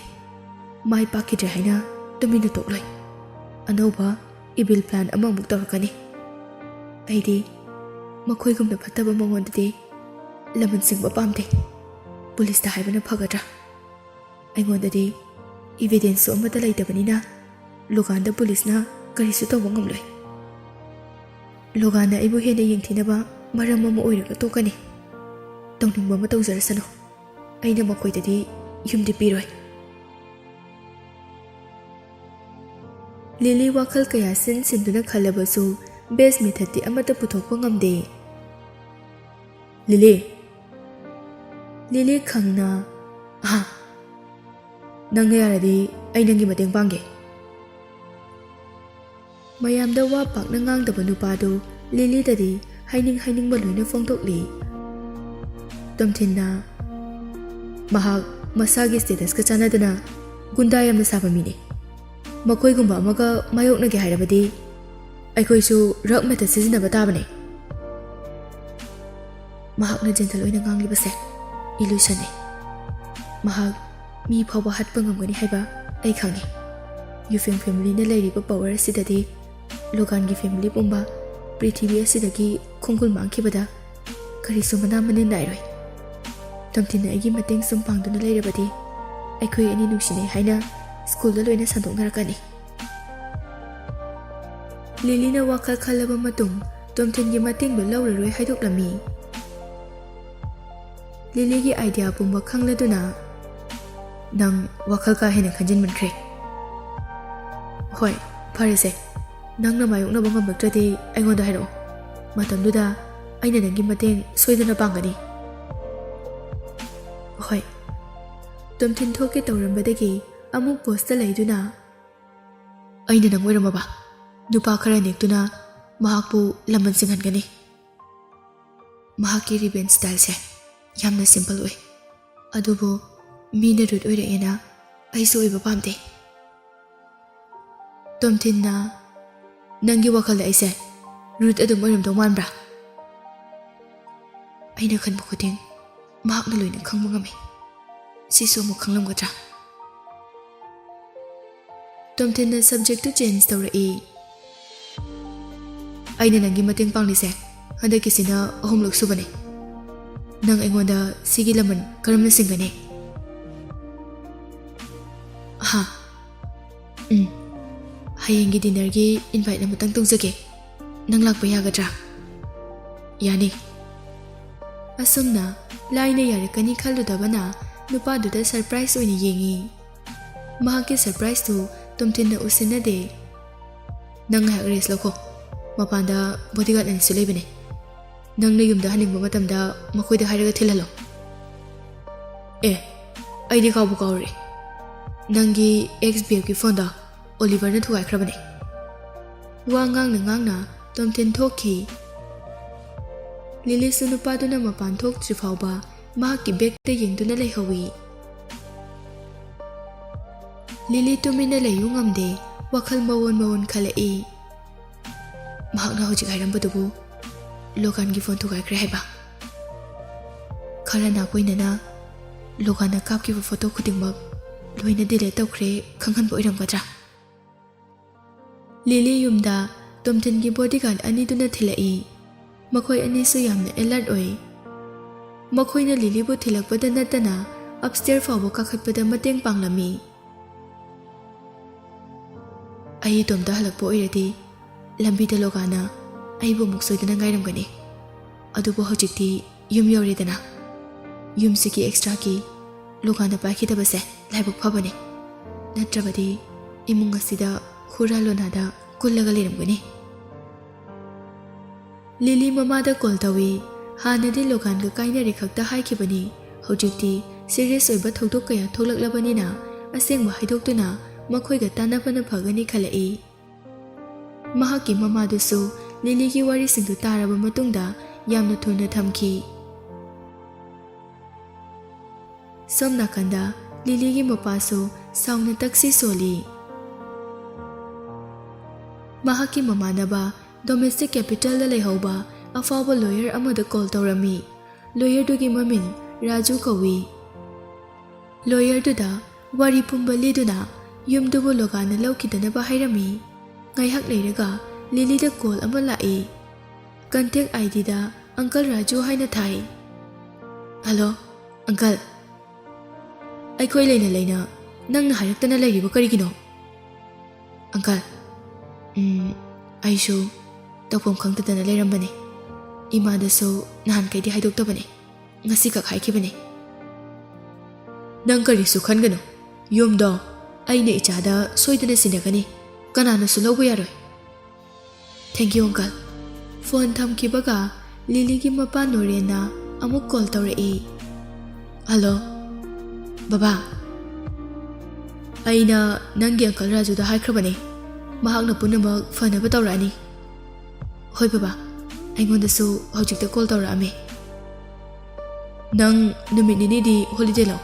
ꯃꯥꯏ ꯄꯥꯛꯈꯤꯗ꯭ꯔꯦ ꯍꯥꯏꯅ ꯇꯨꯃꯤꯟꯅ ꯇꯣꯛꯂꯣꯏ꯫ ꯑꯅꯧꯕ ꯏꯚꯤꯜ ꯄ꯭ꯂꯥꯟ ꯑꯃꯃꯨꯛ ꯇꯧꯔꯛꯀꯅꯤ꯫ ꯑꯩꯗꯤ ꯃꯈꯣꯏꯒꯨꯝꯅ ꯐꯠꯇꯕ ꯃꯉꯣꯟꯗꯗꯤ ꯂꯃꯟ ꯁꯤꯡꯕ ꯄꯥꯝꯗꯦ꯫ ꯄꯨꯂꯤꯁꯇ ꯍꯥꯏꯕꯅ ꯐꯒꯗ꯭ꯔꯥ? ꯑꯩꯉꯣꯟꯗꯗꯤ ꯏꯚꯤꯗꯦꯟꯁꯁꯨ ꯑꯃꯠꯇ ꯂꯩꯇꯕꯅꯤꯅ ꯂꯣꯒꯥꯟꯗ ꯄꯨꯂꯤꯁꯅ ꯀꯔꯤꯁꯨ ꯇꯧꯕ ꯉꯝꯂꯣꯏ꯫ ꯂꯣꯒꯥꯟꯅ ꯑꯩꯕꯨ ꯍꯦꯟꯅ ꯌꯦꯡꯊꯤꯅꯕ ꯃꯔꯝ ꯑꯃ ꯑꯣꯏꯔꯒ ꯇꯣꯛꯀꯅꯤ꯫ ꯇꯧꯅꯤꯡꯕ ꯑꯃ ꯇꯧꯖꯔꯁꯅꯨ꯫ ꯑꯩꯅ ꯃꯈꯣꯏꯗꯗꯤ ꯌꯨꯝꯗꯤ ꯄꯤꯔꯣꯏ꯫" ꯂꯤꯂꯤ ꯋꯥꯈꯜ ꯀꯌꯥ ꯁꯤꯟ ꯁꯤꯟꯗꯨꯅ ꯈꯜꯂꯕꯁꯨ ꯕꯦꯁ ꯃꯦꯊꯠꯇꯤ ꯑꯃꯠꯇ ꯄꯨꯊꯣꯛꯄ ꯉꯝꯗꯦ꯫ "ꯂꯤꯂꯤ, ꯂꯤꯂꯤ ꯈꯪꯅ, ꯑꯍꯥ, ꯅꯪꯅ ꯌꯥꯔꯗꯤ ꯑꯩ ꯅꯪꯒꯤ ꯃꯇꯦꯡ ꯄꯥꯡꯒꯦ꯫" ꯃꯌꯥꯝꯗ ꯋꯥ ꯄꯥꯛꯅ ꯉꯥꯡꯗꯕ ꯅꯨꯄꯥꯗꯨ ꯂꯤꯂꯤꯗꯗꯤ ꯍꯥꯏꯅꯤꯡ ꯍꯥꯏꯅꯤꯡꯕ ꯂꯣꯏꯅ ꯐꯣꯡꯗꯣꯛꯂꯤ꯫ ꯇꯣꯝꯊꯤꯟꯅ, "ꯃꯍꯥꯛ ꯃꯁꯥꯒꯤ ꯁ꯭ꯇꯦꯇꯁꯀ ꯆꯥꯟꯅꯗꯅ ꯒꯨꯟꯗꯥ ꯌꯥꯝꯅ ꯁꯥꯕ ꯃꯤꯅꯤ꯫ ꯃꯈꯣꯏꯒꯨꯝꯕ ꯑꯃꯒ ꯃꯥꯌꯣꯛꯅꯒꯦ ꯍꯥꯏꯔꯕꯗꯤ ꯑꯩꯈꯣꯏꯁꯨ ꯔꯛ ꯃꯦꯊꯠ ꯁꯤꯖꯤꯟꯅꯕ ꯇꯥꯕꯅꯤ꯫" ꯃꯍꯥꯛꯅ ꯖꯦꯟꯇꯜ ꯑꯣꯏꯅ ꯉꯥꯡꯂꯤꯕꯁꯦ ꯏꯂꯨꯁꯟꯅꯤ꯫ ꯃꯍꯥꯛ ꯃꯤ ꯐꯥꯎꯕ ꯍꯥꯠꯄ ꯉꯝꯒꯅꯤ ꯍꯥꯏꯕ ꯑꯩ ꯈꯪꯏ꯫ ꯌꯨꯐꯦꯡ ꯐꯦꯃꯤꯂꯤꯅ ꯂꯩꯔꯤꯕ ꯄꯋꯔ ꯑꯁꯤꯗꯗꯤ ꯂꯣꯒꯥꯟꯒꯤ ꯐꯦꯃꯤꯂꯤ ꯄꯨꯝꯕ ꯄ꯭ꯔꯤꯊꯤꯕꯤ ꯑꯁꯤꯗꯒꯤ ꯈꯣꯡꯒꯨꯜ ꯃꯥꯡꯈꯤꯕꯗ ꯀꯔꯤꯁꯨ ꯃꯅꯥ ꯃꯅꯤꯟ ꯅꯥꯏꯔꯣꯏ꯫ ꯇꯣꯝꯊꯤꯟꯅ ꯑꯩꯒꯤ ꯃꯇꯦꯡ ꯁꯨꯝ ꯄꯥꯡꯗꯨꯅ ꯂꯩꯔꯕꯗꯤ ꯑꯩꯈꯣꯏ ꯑꯅꯤ ꯅꯨꯡꯁꯤꯅꯩ ꯍꯥꯏꯅ ꯁ꯭ꯀꯨꯜꯗ ꯂꯣꯏꯅ ꯁꯟꯗꯣꯛꯅꯔꯛꯀꯅꯤ꯫ ꯂꯤꯂꯤꯅ ꯋꯥꯈꯜ ꯈꯜꯂꯕ ꯃꯇꯨꯡ ꯇꯣꯝꯊꯤꯟꯒꯤ ꯃꯇꯦꯡꯗꯨ ꯂꯧꯔꯔꯣꯏ ꯍꯥꯏꯗꯣꯛꯂꯝꯃꯤ꯫ ꯂꯤꯂꯤꯒꯤ ꯑꯥꯏꯗꯤꯌꯥ ꯄꯨꯝꯕ ꯈꯪꯂꯗꯨꯅ, "ꯅꯪ ꯋꯥꯈꯜ ꯀꯥ ꯍꯦꯟꯅ ꯈꯟꯖꯤꯟꯃꯟꯈ꯭ꯔꯦ꯫ ꯍꯣꯏ, ꯐꯔꯦꯁꯦ, ꯅꯪꯅ ꯃꯥꯌꯣꯛꯅꯕ ꯉꯝꯂꯛꯇ꯭ꯔꯗꯤ ꯑꯩꯉꯣꯟꯗ ꯍꯥꯏꯔꯛꯑꯣ꯫ ꯃꯇꯝꯗꯨꯗ ꯑꯩꯅ ꯅꯪꯒꯤ ꯃꯇꯦꯡ ꯁꯣꯏꯗꯅ ꯄꯥꯡꯒꯅꯤ꯫ ꯍꯣꯏ꯫ ꯇꯣꯝꯊꯤꯟ ꯊꯣꯛꯀꯦ ꯇꯧꯔꯝꯕꯗꯒꯤ ꯑꯃꯨꯛ ꯄꯣꯁꯇ ꯂꯩꯗꯨꯅ, "ꯑꯩꯅ ꯅꯪ ꯑꯣꯏꯔꯝꯃꯕ ꯅꯨꯄꯥ ꯈꯔ ꯅꯦꯛꯇꯨꯅ ꯃꯍꯥꯛꯄꯨ ꯂꯃꯟ ꯁꯤꯡꯍꯟꯒꯅꯤ꯫ ꯃꯍꯥꯛꯀꯤ ꯔꯤꯚꯦꯟꯖ ꯁ꯭ꯇꯥꯏꯜꯁꯦ ꯌꯥꯝꯅ ꯁꯤꯝꯄꯜ ꯑꯣꯏ꯫ ꯑꯗꯨꯕꯨ ꯃꯤꯅ ꯔꯨꯠ ꯑꯣꯏꯔꯛꯑꯦꯅ ꯑꯩꯁꯨ ꯑꯣꯏꯕ ꯄꯥꯝꯗꯦ꯫" ꯇꯣꯝꯊꯤꯟꯅ, "ꯅꯪꯒꯤ ꯋꯥꯈꯜꯗ ꯑꯩꯁꯦ ꯔꯨꯠ ꯑꯗꯨꯝ ꯑꯣꯏꯔꯝꯗꯧ ꯃꯥꯟꯕ꯭ꯔꯥ?" ꯑꯩꯅ ꯈꯟꯕ ꯈꯨꯗꯤꯡ ꯃꯍꯥꯛꯅ ꯂꯣꯏꯅ ꯈꯪꯕ ꯉꯝꯃꯤ꯫ ꯁꯤꯁꯨ ꯑꯃꯨꯛ ꯈꯪꯂꯝꯒꯗ꯭ꯔꯥ? ꯇꯣꯝꯊꯤꯟꯅ ꯁꯕꯖꯦꯛꯇꯨ ꯆꯦꯟꯖ ꯇꯧꯔꯛꯏ꯫ "ꯑꯩꯅ ꯅꯪꯒꯤ ꯃꯇꯦꯡ ꯄꯥꯡꯂꯤꯁꯦ ꯍꯟꯗꯛꯀꯤꯁꯤꯅ ꯑꯍꯨꯝꯂꯛ ꯁꯨꯕꯅꯦ꯫ ꯅꯪ ꯑꯩꯉꯣꯟꯗ ꯁꯤꯒꯤ ꯂꯃꯟ ꯀꯔꯝꯅ ꯁꯤꯡꯒꯅꯤ?" "ꯍꯥ? ꯎꯝ꯫ ꯍꯌꯦꯡꯒꯤ ꯗꯤꯅꯔꯒꯤ ꯏꯟꯚꯥꯏꯠ ꯑꯃꯇꯪ ꯇꯧꯖꯒꯦ꯫ ꯅꯪ ꯂꯥꯛꯄ ꯌꯥꯒꯗ꯭ꯔꯥ?" "ꯌꯥꯅꯤ꯫" ꯑꯁꯨꯝꯅ ꯂꯥꯏꯅ ꯌꯥꯔꯛꯀꯅꯤ ꯈꯜꯂꯨꯗꯕꯅ ꯅꯨꯄꯥꯗꯨꯗ ꯁꯔꯄ꯭ꯔꯥꯏꯖ ꯑꯣꯏꯅ ꯌꯦꯡꯉꯤ꯫ ꯃꯍꯥꯛꯀꯤ ꯁꯔꯄ꯭ꯔꯥꯏꯖꯇꯨ ꯇꯣꯝꯊꯤꯟꯅ ꯎꯁꯤꯟꯅꯗꯦ꯫ "ꯅꯪ ꯉꯥꯏꯍꯥꯛ ꯔꯦꯁ ꯂꯧꯈꯣ꯫ ꯃꯄꯥꯟꯗ ꯕꯣꯗꯤꯒꯥꯔꯗ ꯑꯅꯤꯁꯨ ꯂꯩꯕꯅꯦ꯫ ꯅꯪꯅ ꯌꯨꯝꯗ ꯍꯟꯅꯤꯡꯕ ꯃꯇꯝꯗ ꯃꯈꯣꯏꯗ ꯍꯥꯏꯔꯒ ꯊꯤꯜꯍꯜꯂꯣ꯫ ꯑꯦ, ꯑꯩꯗꯤ ꯀꯥꯎꯕꯨ ꯀꯥꯎꯔꯦ꯫ ꯅꯪꯒꯤ ꯑꯦꯛꯁ ꯕꯤ ꯑꯦꯐꯀꯤ ꯐꯣꯟꯗꯣ ꯑꯣꯂꯤꯚꯔꯅ ꯊꯨꯒꯥꯏꯈ꯭ꯔꯕꯅꯦ꯫" ꯋꯥ ꯉꯥꯡꯅ ꯉꯥꯡꯅ ꯇꯣꯝꯊꯤꯟ ꯊꯣꯛꯈꯤ꯫ ꯂꯤꯂꯤꯁꯨ ꯅꯨꯄꯥꯗꯨꯅ ꯃꯄꯥꯟ ꯊꯣꯛꯇ꯭ꯔꯤ ꯐꯥꯎꯕ ꯃꯍꯥꯛꯀꯤ ꯕꯦꯒꯇ ꯌꯦꯡꯗꯨꯅ ꯂꯩꯍꯧꯏ꯫ ꯂꯤꯂꯤ ꯇꯨꯃꯤꯟꯅ ꯂꯩꯌꯨ ꯉꯝꯗꯦ, ꯋꯥꯈꯜ ꯃꯑꯣꯟ ꯃꯑꯣꯟ ꯈꯜꯂꯛꯏ꯫ ꯃꯍꯥꯛꯅ ꯍꯧꯖꯤꯛ ꯍꯥꯏꯔꯝꯕꯗꯨꯕꯨ ꯂꯣꯒꯥꯟꯒꯤ ꯐꯣꯟ ꯊꯨꯒꯥꯏꯈ꯭ꯔꯦ ꯍꯥꯏꯕ? ꯈꯔ ꯅꯥꯀꯣꯏꯅꯅ ꯂꯣꯒꯥꯟꯅ ꯀꯥꯞꯈꯤꯕ ꯐꯣꯇꯣ ꯈꯨꯗꯤꯡꯃꯛ ꯂꯣꯏꯅ ꯗꯤꯂꯦꯠ ꯇꯧꯈ꯭ꯔꯦ ꯈꯪꯍꯟꯕ ꯑꯣꯏꯔꯝꯒꯗ꯭ꯔꯥ? ꯂꯤꯂꯤ ꯌꯨꯝꯗ ꯇꯣꯝꯊꯤꯟꯒꯤ ꯕꯣꯗꯤꯒꯥꯔꯗ ꯑꯅꯤꯗꯨꯅ ꯊꯤꯜꯂꯛꯏ꯫ ꯃꯈꯣꯏ ꯑꯅꯤꯁꯨ ꯌꯥꯝꯅ ꯑꯦꯂꯔꯠ ꯑꯣꯏ꯫ ꯃꯈꯣꯏꯅ ꯂꯤꯂꯤꯕꯨ ꯊꯤꯜꯂꯛꯄꯗ ꯅꯠꯇꯅ ꯑꯞꯁ꯭ꯇꯦꯌꯔ ꯐꯥꯎꯕ ꯀꯥꯈꯠꯄꯗ ꯃꯇꯦꯡ ꯄꯥꯡꯂꯝꯃꯤ꯫ ꯑꯩ ꯏꯇꯣꯝꯇ ꯍꯜꯂꯛꯄ ꯑꯣꯏꯔꯗꯤ ꯂꯝꯕꯤꯗ ꯂꯣꯒꯥꯟꯅ ꯑꯩꯕꯨ ꯑꯃꯨꯛ ꯁꯣꯏꯗꯅ ꯉꯥꯏꯔꯝꯒꯅꯤ꯫ ꯑꯗꯨꯕꯨ ꯍꯧꯖꯤꯛꯇꯤ ꯌꯨꯝ ꯌꯧꯔꯦꯗꯅ꯫ ꯌꯨꯝꯁꯤꯒꯤ ꯑꯦꯛꯁꯇ꯭ꯔꯥ ꯀꯤ ꯂꯣꯒꯥꯟꯅ ꯄꯥꯏꯈꯤꯗꯕꯁꯦ ꯂꯥꯏꯕꯛ ꯐꯕꯅꯤ꯫ ꯅꯠꯇ꯭ꯔꯕꯗꯤ ꯏꯃꯨꯡ ꯑꯁꯤꯗ ꯍꯨꯔꯥ ꯂꯣꯅꯥꯗ ꯀꯨꯜꯂꯒ ꯂꯩꯔꯝꯒꯅꯤ꯫ ꯂꯤꯂꯤ ꯃꯃꯥꯗ ꯀꯣꯜ ꯇꯧꯏ꯫ ꯍꯥꯟꯅꯗꯤ ꯂꯣꯒꯥꯟꯒ ꯀꯥꯏꯅꯔꯦ ꯈꯛꯇ ꯍꯥꯏꯈꯤꯕꯅꯤ꯫ ꯍꯧꯖꯤꯛꯇꯤ ꯁꯤꯔꯤꯌꯁ ꯑꯣꯏꯕ ꯊꯧꯗꯣꯛ ꯀꯌꯥ ꯊꯣꯛꯂꯛꯂꯕꯅꯤꯅ ꯑꯁꯦꯡꯕ ꯍꯥꯏꯗꯣꯛꯇꯨꯅ ꯃꯈꯣꯏꯒ ꯇꯥꯟꯅꯕꯅ ꯐꯒꯅꯤ ꯈꯜꯂꯛꯏ꯫ ꯃꯍꯥꯛꯀꯤ ꯃꯃꯥꯗꯨꯁꯨ ꯂꯤꯂꯤꯒꯤ ꯋꯥꯔꯤꯁꯤꯡꯗꯨ ꯇꯥꯔꯕ ꯃꯇꯨꯡꯗ ꯌꯥꯝꯅ ꯊꯨꯅ ꯊꯝꯈꯤ꯫ ꯁꯣꯝ ꯅꯥꯀꯟꯗ ꯂꯤꯂꯤꯒꯤ ꯃꯄꯥꯁꯨ ꯁꯥꯎꯅ ꯇꯛꯁꯤ ꯁꯣꯜꯂꯤ꯫ ꯃꯍꯥꯛꯀꯤ ꯃꯃꯥꯟꯅꯕ ꯗꯣꯃꯦꯁꯇꯤꯛ ꯀꯦꯄꯤꯇꯦꯜꯗ ꯂꯩꯍꯧꯕ ꯑꯐꯥꯎꯕ ꯂꯣꯌꯔ ꯑꯃꯗ ꯀꯣꯜ ꯇꯧꯔꯝꯃꯤ꯫ ꯂꯣꯌꯔꯗꯨꯒꯤ ꯃꯃꯤꯡ ꯔꯥꯖꯨ ꯀꯧꯏ꯫ ꯂꯣꯌꯔꯗꯨꯗ ꯋꯥꯔꯤ ꯄꯨꯝꯕ ꯂꯤꯗꯨꯅ ꯌꯨꯝꯗꯨꯕꯨ ꯂꯣꯒꯥꯟꯅ ꯂꯧꯈꯤꯗꯅꯕ ꯍꯥꯏꯔꯝꯃꯤ꯫ ꯉꯥꯏꯍꯥꯛ ꯂꯩꯔꯒ ꯂꯤꯂꯤꯗ ꯀꯣꯜ ꯑꯃ ꯂꯥꯛꯏ꯫ ꯀꯟꯇꯦꯛ ꯑꯥꯏ ꯗꯤꯗ ꯑꯪꯀꯜ ꯔꯥꯖꯨ ꯍꯥꯏꯅ ꯊꯥꯏ꯫ "ꯍꯜꯂꯣ, ꯑꯪꯀꯜ꯫ ꯑꯩꯈꯣꯏ ꯂꯩꯅ ꯂꯩꯅ ꯅꯪꯅ ꯍꯥꯏꯔꯛꯇꯅ ꯂꯩꯔꯤꯕ ꯀꯔꯤꯒꯤꯅꯣ?" "ꯑꯪꯀꯜ, ꯎꯝ, ꯑꯩꯁꯨ ꯇꯧꯐꯝ ꯈꯪꯗꯗꯅ ꯂꯩꯔꯝꯕꯅꯦ꯫ ꯏꯃꯥꯗꯁꯨ ꯅꯍꯥꯟꯈꯩꯗꯤ ꯍꯥꯏꯗꯣꯛꯇꯕꯅꯦ, ꯉꯁꯤꯈꯛ ꯍꯥꯏꯈꯤꯕꯅꯦ꯫" "ꯅꯪ ꯀꯔꯤꯁꯨ ꯈꯟꯒꯅꯨ꯫ ꯌꯨꯝꯗꯣ ꯑꯩꯅ ꯏꯆꯥꯗ ꯁꯣꯏꯗꯅ ꯁꯤꯟꯅꯒꯅꯤ꯫ ꯀꯅꯥꯅꯁꯨ ꯂꯧꯕ ꯌꯥꯔꯣꯏ꯫" "ꯊꯦꯡꯀ꯭ꯌꯨ, ꯑꯪꯀꯜ꯫" ꯐꯣꯟ ꯊꯝꯈꯤꯕꯒ ꯂꯤꯂꯤꯒꯤ ꯃꯄꯥ ꯅꯣꯔꯦꯟꯅ ꯑꯃꯨꯛ ꯀꯣꯜ ꯇꯧꯔꯛꯏ꯫ "ꯍꯜꯂꯣ, ꯕꯕꯥ꯫ ꯑꯩꯅ ꯅꯪꯒꯤ ꯑꯪꯀꯜ ꯔꯥꯖꯨꯗ ꯍꯥꯏꯈ꯭ꯔꯕꯅꯦ꯫ ꯃꯍꯥꯛꯅ ꯄꯨꯝꯅꯃꯛ ꯐꯅꯕ ꯇꯧꯔꯛꯑꯅꯤ꯫" "ꯍꯣꯏ ꯕꯕꯥ, ꯑꯩꯉꯣꯟꯗꯁꯨ ꯍꯧꯖꯤꯛꯇ ꯀꯣꯜ ꯇꯧꯔꯛꯑꯝꯃꯦ꯫" "ꯅꯪ ꯅꯨꯃꯤꯠ ꯅꯤꯅꯤꯗꯤ ꯍꯣꯂꯤꯗꯦ ꯂꯧ꯫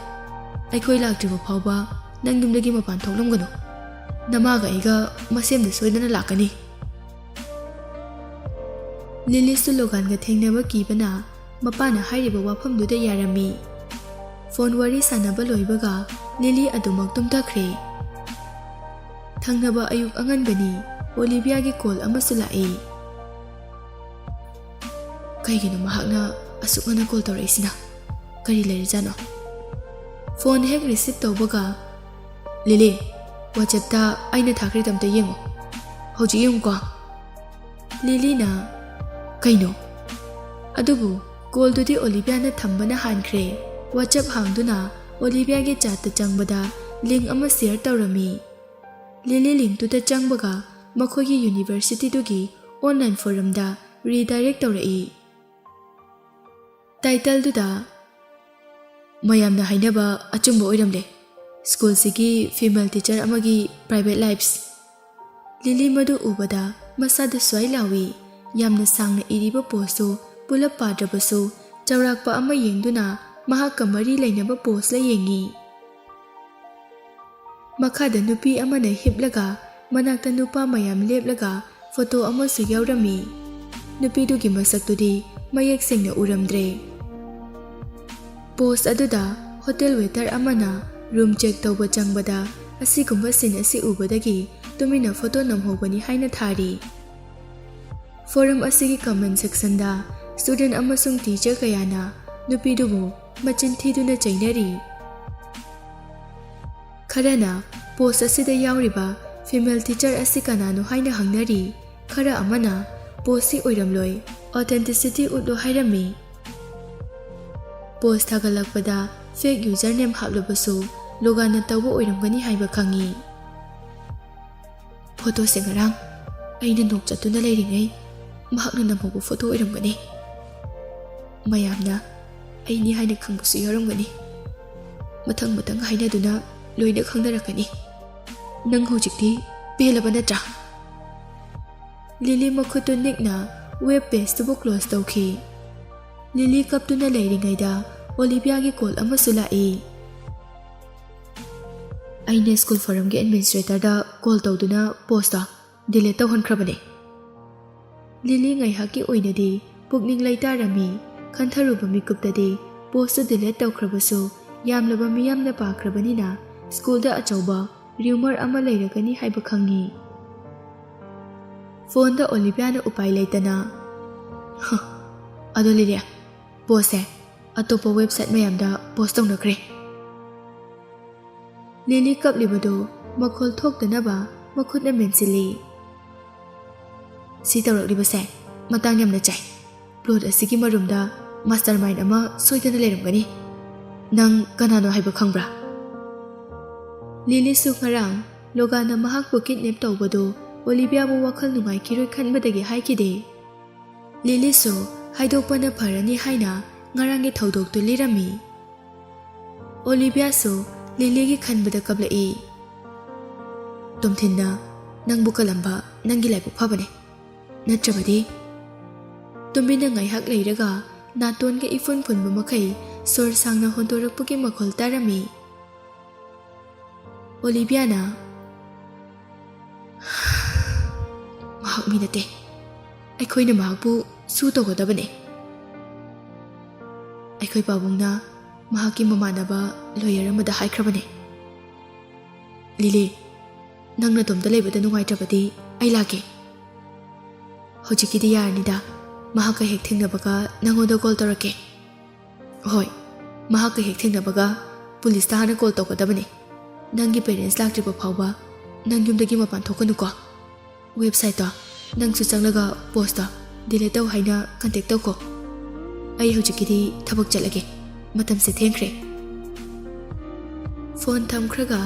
ꯑꯩꯈꯣꯏ ꯂꯥꯛꯇ꯭ꯔꯤꯕ ꯐꯥꯎꯕ ꯅꯪ ꯌꯨꯝꯗꯒꯤ ꯃꯄꯥꯟ ꯊꯣꯛꯂꯝꯒꯅꯨ꯫ ꯅꯃꯥꯒ ꯑꯩꯒ ꯃꯁꯦꯝꯗ ꯁꯣꯏꯗꯅ ꯂꯥꯛꯀꯅꯤ꯫" ꯂꯤꯂꯤꯁꯨ ꯂꯣꯒꯥꯟꯒ ꯊꯦꯡꯅꯕ ꯀꯤꯕꯅ ꯃꯄꯥꯅ ꯍꯥꯏꯔꯤꯕ ꯋꯥꯐꯝꯗꯨꯗ ꯌꯥꯔꯝꯃꯤ꯫ ꯐꯣꯟ ꯋꯥꯔꯤ ꯁꯥꯟꯅꯕ ꯂꯣꯏꯕꯒ ꯂꯤꯂꯤ ꯑꯗꯨꯃꯛ ꯇꯨꯝꯊꯈ꯭ꯔꯦ꯫ ꯊꯪꯅꯕ ꯑꯌꯨꯛ ꯑꯉꯟꯕꯅꯤ꯫ ꯑꯣꯂꯤꯚꯤꯌꯥꯒꯤ ꯀꯣꯜ ꯑꯃꯁꯨ ꯂꯥꯛꯏ꯫ ꯀꯩꯒꯤꯅꯣ ꯃꯍꯥꯛꯅ ꯑꯁꯨꯛ ꯉꯟꯅ ꯀꯣꯜ ꯇꯧꯔꯛꯏꯁꯤꯅ? ꯀꯔꯤ ꯂꯩꯔꯖꯥꯠꯅꯣ? ꯐꯣꯟ ꯍꯦꯛ ꯔꯤꯁꯤꯞ ꯇꯧꯕꯒ, "ꯂꯤꯂꯤ, WhatsApp-ꯇ ꯑꯩꯅ ꯊꯥꯈ꯭ꯔꯤꯗꯣ ꯑꯝꯇ ꯌꯦꯡꯉꯣ꯫ ꯍꯧꯖꯤꯛ ꯌꯦꯡꯉꯨꯀꯣ꯫" ꯂꯤꯂꯤꯅ, "ꯀꯩꯅꯣ?" ꯑꯗꯨꯕꯨ ꯀꯣꯜꯗꯨꯗꯤ ꯑꯣꯂꯤꯚꯤꯌꯥꯅ ꯊꯝꯕꯅ ꯍꯥꯟꯈ꯭ꯔꯦ꯫ WhatsApp ꯍꯥꯡꯗꯨꯅ ꯑꯣꯂꯤꯚꯤꯌꯥꯒꯤ chat-ꯇ ꯆꯪꯕꯗ link ꯑꯃ share ꯇꯧꯔꯝꯃꯤ꯫ ꯂꯤꯂꯤ link-ꯇꯨꯗ ꯆꯪꯕꯒ ꯃꯈꯣꯏꯒꯤ ꯌꯨꯅꯤꯚꯔꯁꯤꯇꯤꯗꯨꯒꯤ ꯑꯣꯟꯂꯥꯏꯟ ꯐꯣꯔꯝꯗ ꯔꯤꯗꯥꯏꯔꯦꯛ ꯇꯧꯔꯛꯏ꯫ ꯇꯥꯏꯇꯜꯗꯨꯗ ꯃꯌꯥꯝꯅ ꯍꯥꯏꯅꯕ ꯑꯆꯨꯝꯕ ꯑꯣꯏꯔꯝꯂꯦ꯫ ꯁ꯭ꯀꯨꯜꯁꯤꯒꯤ ꯐꯤꯃꯦꯜ ꯇꯤꯆꯔ ꯑꯃꯒꯤ ꯄ꯭ꯔꯥꯏꯚꯦꯠ ꯂꯥꯏꯐꯁ꯫ ꯂꯤꯂꯤ ꯃꯗꯨ ꯎꯕꯗ ꯃꯁꯥꯗ ꯁ꯭ꯋꯥꯏ ꯂꯥꯎꯏ꯫ ꯌꯥꯝꯅ ꯁꯥꯡꯅ ꯏꯔꯤꯕ ꯄꯣꯁꯇꯨ ꯄꯨꯂꯞ ꯄꯥꯗ꯭ꯔꯕꯁꯨ, ꯆꯥꯎꯔꯥꯛꯄ ꯑꯃ ꯌꯦꯡꯗꯨꯅ ꯃꯍꯥꯛꯀ ꯃꯔꯤ ꯂꯩꯅꯕ ꯄꯣꯁꯂ ꯌꯦꯡꯏ꯫ ꯃꯈꯥꯗ ꯅꯨꯄꯤ ꯑꯃꯅ ꯍꯤꯞꯂꯒ ꯃꯅꯥꯛꯇ ꯅꯨꯄꯥ ꯃꯌꯥꯝ ꯂꯦꯞꯂꯒ ꯐꯣꯇꯣ ꯑꯃꯁꯨ ꯌꯥꯎꯔꯝꯃꯤ꯫ ꯅꯨꯄꯤꯗꯨꯒꯤ ꯃꯁꯛꯇꯨꯗꯤ ꯃꯌꯦꯛ ꯁꯦꯡꯅ ꯎꯔꯝꯗ꯭ꯔꯦ꯫ ꯄꯣꯁ ꯑꯗꯨꯗ ꯍꯣꯇꯦꯜ ꯋꯦꯇꯔ ꯑꯃꯅ ꯔꯨꯝ ꯆꯦꯛ ꯇꯧꯕ ꯆꯪꯕꯗ ꯑꯁꯤꯒꯨꯝꯕ ꯁꯤꯟ ꯑꯁꯤ ꯎꯕꯗꯒꯤ ꯇꯨꯃꯤꯟꯅ ꯐꯣꯇꯣ ꯅꯝꯍꯧꯕꯅꯤ ꯍꯥꯏꯅ ꯊꯥꯔꯤ꯫ ꯐꯣꯔꯝ ꯑꯁꯤꯒꯤ ꯀꯃꯦꯟ ꯁꯦꯛꯁꯟꯗ ꯁ꯭ꯇꯨꯗꯦꯟ ꯑꯃꯁꯨꯡ ꯇꯤꯆꯔ ꯀꯌꯥꯅ ꯅꯨꯄꯤꯗꯨꯕꯨ ꯃꯆꯤꯟ ꯊꯤꯗꯨꯅ ꯆꯩꯅꯔꯤ꯫ ꯈꯔꯅ ꯄꯣꯁ ꯑꯁꯤꯗ ꯌꯥꯎꯔꯤꯕ ꯐꯤꯃꯦꯜ ꯇꯤꯆꯔ ꯑꯁꯤ ꯀꯅꯥꯅꯣ ꯍꯥꯏꯅ ꯍꯪꯅꯔꯤ꯫ ꯈꯔ ꯑꯃꯅ ꯄꯣꯁꯁꯤ ꯑꯣꯏꯔꯝꯂꯣꯏ, ꯑꯣꯊꯦꯟꯇꯤꯁꯤꯇꯤ ꯎꯠꯂꯨ ꯍꯥꯏꯔꯝꯃꯤ꯫ ꯄꯣꯁ ꯊꯥꯒꯠꯂꯛꯄꯗ ꯐꯦꯛ ꯌꯨꯖꯔ ꯅꯦꯝ ꯍꯥꯞꯂꯕꯁꯨ ꯂꯣꯒꯥꯟꯅ ꯇꯧꯕ ꯑꯣꯏꯔꯝꯒꯅꯤ ꯍꯥꯏꯕ ꯈꯪꯉꯤ꯫ ꯐꯣꯇꯣꯁꯦ ꯉꯔꯥꯡ ꯑꯩꯅ ꯅꯣꯛ ꯆꯠꯇꯨꯅ ꯂꯩꯔꯤꯉꯩ ꯃꯍꯥꯛꯅ ꯅꯝꯍꯧꯕ ꯐꯣꯇꯣ ꯑꯣꯏꯔꯝꯒꯅꯤ꯫ ꯃꯌꯥꯝꯅ ꯑꯩꯅꯤ ꯍꯥꯏꯅ ꯈꯪꯕꯁꯨ ꯌꯥꯎꯔꯝꯒꯅꯤ꯫ ꯃꯊꯪ ꯃꯊꯪ ꯍꯥꯏꯅꯗꯨꯅ ꯂꯣꯏꯅ ꯈꯪꯅꯔꯛꯀꯅꯤ꯫ ꯅꯪ ꯍꯧꯖꯤꯛꯇꯤ ꯄꯦꯜꯂꯕ ꯅꯠꯇ꯭ꯔꯥ? ꯂꯤꯂꯤ ꯃꯈꯨꯠꯇꯨ ꯅꯤꯛꯅ ꯋꯦꯕ ꯄꯦꯖꯇꯨꯕꯨ ꯀ꯭ꯂꯣꯖ ꯇꯧꯈꯤ꯫ ꯂꯤꯂꯤ ꯀꯞꯇꯨꯅ ꯂꯩꯔꯤꯉꯩꯗ ꯑꯣꯂꯤꯚꯤꯌꯥꯒꯤ ꯀꯣꯜ ꯑꯃꯁꯨ ꯂꯥꯛꯏ꯫ ꯑꯩꯅ ꯁ꯭ꯀꯨꯜ ꯐꯣꯔꯝꯒꯤ ꯑꯦꯗꯃꯤꯅꯤꯁꯇ꯭ꯔꯦꯇꯔꯗ ꯀꯣꯜ ꯇꯧꯗꯨꯅ ꯄꯣꯁꯇꯣ ꯗꯤꯂꯤꯠ ꯇꯧꯍꯟꯈ꯭ꯔꯕꯅꯦ꯫ ꯂꯤꯂꯤ ꯉꯥꯏꯍꯥꯛꯀꯤ ꯑꯣꯏꯅꯗꯤ ꯄꯨꯛꯅꯤꯡ ꯂꯩꯇꯥꯔꯝꯃꯤ꯫ ꯈꯟꯊꯔꯨꯕ ꯃꯤꯀꯨꯞꯇꯗꯤ ꯄꯣꯁꯇꯨ ꯗꯤꯂꯤꯠ ꯇꯧꯈ꯭ꯔꯕꯁꯨ ꯌꯥꯝꯂꯕ ꯃꯤꯌꯥꯝꯅ ꯄꯥꯈ꯭ꯔꯕꯅꯤꯅ ꯁ꯭ꯀꯨꯜꯗ ꯑꯆꯧꯕ ꯔ꯭ꯌꯨꯃꯔ ꯑꯃ ꯂꯩꯔꯒꯅꯤ ꯍꯥꯏꯕ ꯈꯪꯉꯤ꯫ ꯐꯣꯟꯗ ꯑꯣꯂꯤꯚꯤꯌꯥꯅ ꯎꯄꯥꯏ ꯂꯩꯇꯅ, "ꯍ, ꯑꯗꯣ ꯂꯤꯂꯤ, ꯄꯣꯁꯁꯦ ꯑꯇꯣꯞꯄ ꯋꯦꯕꯁꯥꯏꯠ ꯃꯌꯥꯝꯗ ꯄꯣꯁ ꯇꯧꯅꯈ꯭ꯔꯦ꯫" ꯂꯤꯂꯤ ꯀꯞꯂꯤꯕꯗꯨ ꯃꯈꯣꯜ ꯊꯣꯛꯇꯅꯕ ꯃꯈꯨꯠꯅ ꯃꯦꯟꯁꯤꯜꯂꯤ꯫ "ꯁꯤ ꯇꯧꯔꯛꯂꯤꯕꯁꯦ ꯃꯇꯥꯡ ꯌꯥꯝꯅ ꯆꯥꯏ꯫ ꯄ꯭ꯂꯣꯠ ꯑꯁꯤꯒꯤ ꯃꯔꯨꯝꯗ ꯃꯥꯁꯇꯔ ꯃꯥꯏꯟ ꯑꯃ ꯁꯣꯏꯗꯅ ꯂꯩꯔꯝꯒꯅꯤ꯫ ꯅꯪ ꯀꯅꯥꯅꯣ ꯍꯥꯏꯕ ꯈꯪꯕ꯭ꯔꯥ?" ꯂꯤꯂꯤꯁꯨ ꯉꯔꯥꯡ ꯂꯣꯒꯥꯟꯅ ꯃꯍꯥꯛꯄꯨ ꯀꯤꯗꯅꯦꯞ ꯇꯧꯕꯗꯨ ꯑꯣꯂꯤꯚꯤꯌꯥꯕꯨ ꯋꯥꯈꯜ ꯅꯨꯡꯉꯥꯏꯈꯤꯔꯣꯏ ꯈꯟꯕꯗꯒꯤ ꯍꯥꯏꯈꯤꯗꯦ꯫ ꯂꯤꯂꯤꯁꯨ ꯍꯥꯏꯗꯣꯛꯄꯅ ꯐꯔꯅꯤ ꯍꯥꯏꯅ ꯉꯔꯥꯡꯒꯤ ꯊꯧꯗꯣꯛꯇꯨ ꯂꯤꯔꯝꯃꯤ꯫ ꯑꯣꯂꯤꯚꯤꯌꯥꯁꯨ ꯂꯤꯂꯤꯒꯤ ꯈꯟꯕꯗ ꯀꯞꯂꯛꯏ꯫ "ꯇꯣꯝꯊꯤꯟꯅ ꯅꯪꯕꯨ ꯀꯜꯂꯝꯕ ꯅꯪꯒꯤ ꯂꯥꯏꯕꯛ ꯐꯕꯅꯦ꯫ ꯅꯠꯇ꯭ꯔꯕꯗꯤ?" ꯇꯨꯃꯤꯟꯅ ꯉꯥꯏꯍꯥꯛ ꯂꯩꯔꯒ ꯅꯥꯇꯣꯟꯒ ꯏꯐꯨꯟ ꯐꯨꯟꯕ ꯃꯈꯩ ꯁꯣꯔ ꯁꯥꯡꯅ ꯍꯣꯟꯗꯣꯔꯛꯄꯒꯤ ꯃꯈꯣꯜ ꯇꯥꯔꯝꯃꯤ꯫ ꯑꯣꯂꯤꯚꯤꯌꯥꯅ, "ꯃꯍꯥꯛ ꯃꯤ ꯅꯠꯇꯦ꯫ ꯑꯩꯈꯣꯏꯅ ꯃꯍꯥꯛꯄꯨ ꯁꯨ ꯇꯧꯒꯗꯕꯅꯦ꯫ ꯑꯩꯈꯣꯏ ꯄꯥꯕꯨꯡꯅ ꯃꯍꯥꯛꯀꯤ ꯃꯃꯥꯟꯅꯕ ꯂꯣꯌꯔ ꯑꯃꯗ ꯍꯥꯏꯈ꯭ꯔꯕꯅꯦ꯫ ꯂꯤꯂꯤ, ꯅꯪ ꯅꯇꯣꯝꯇ ꯂꯩꯕꯗ ꯅꯨꯡꯉꯥꯏꯇ꯭ꯔꯕꯗꯤ ꯑꯩ ꯂꯥꯛꯀꯦ꯫ ꯍꯧꯖꯤꯛꯀꯤꯗꯤ ꯌꯥꯔꯅꯤꯗ꯫ ꯃꯍꯥꯛꯀ ꯍꯦꯛ ꯊꯦꯡꯅꯕꯒ ꯅꯪꯉꯣꯟꯗ ꯀꯣꯜ ꯇꯧꯔꯛꯀꯦ꯫ ꯍꯣꯏ, ꯃꯍꯥꯛꯀ ꯍꯦꯛ ꯊꯦꯡꯅꯕꯒ ꯄꯨꯂꯤꯁꯇ ꯍꯥꯟꯅ ꯀꯣꯜ ꯇꯧꯒꯗꯕꯅꯤ꯫ ꯅꯪꯒꯤ ꯄꯦꯔꯦꯟꯁ ꯂꯥꯛꯇ꯭ꯔꯤꯕ ꯐꯥꯎꯕ ꯅꯪ ꯌꯨꯝꯗꯒꯤ ꯃꯄꯥꯟ ꯊꯣꯛꯀꯅꯨꯀꯣ꯫ ꯋꯦꯕꯁꯥꯏꯠꯇꯣ ꯅꯪꯁꯨ ꯆꯪꯂꯒ ꯄꯣꯁꯇꯣ ꯗꯤꯂꯤꯠ ꯇꯧ ꯍꯥꯏꯅ ꯀꯟꯇꯦꯛ ꯇꯧꯀꯣ꯫ ꯑꯩ ꯍꯧꯖꯤꯛꯀꯤꯗꯤ ꯊꯕꯛ ꯆꯠꯂꯒꯦ꯫ ꯃꯇꯝꯁꯦ ꯊꯦꯡꯈ꯭ꯔꯦ꯫" ꯐꯣꯟ ꯊꯝꯈ꯭ꯔꯒ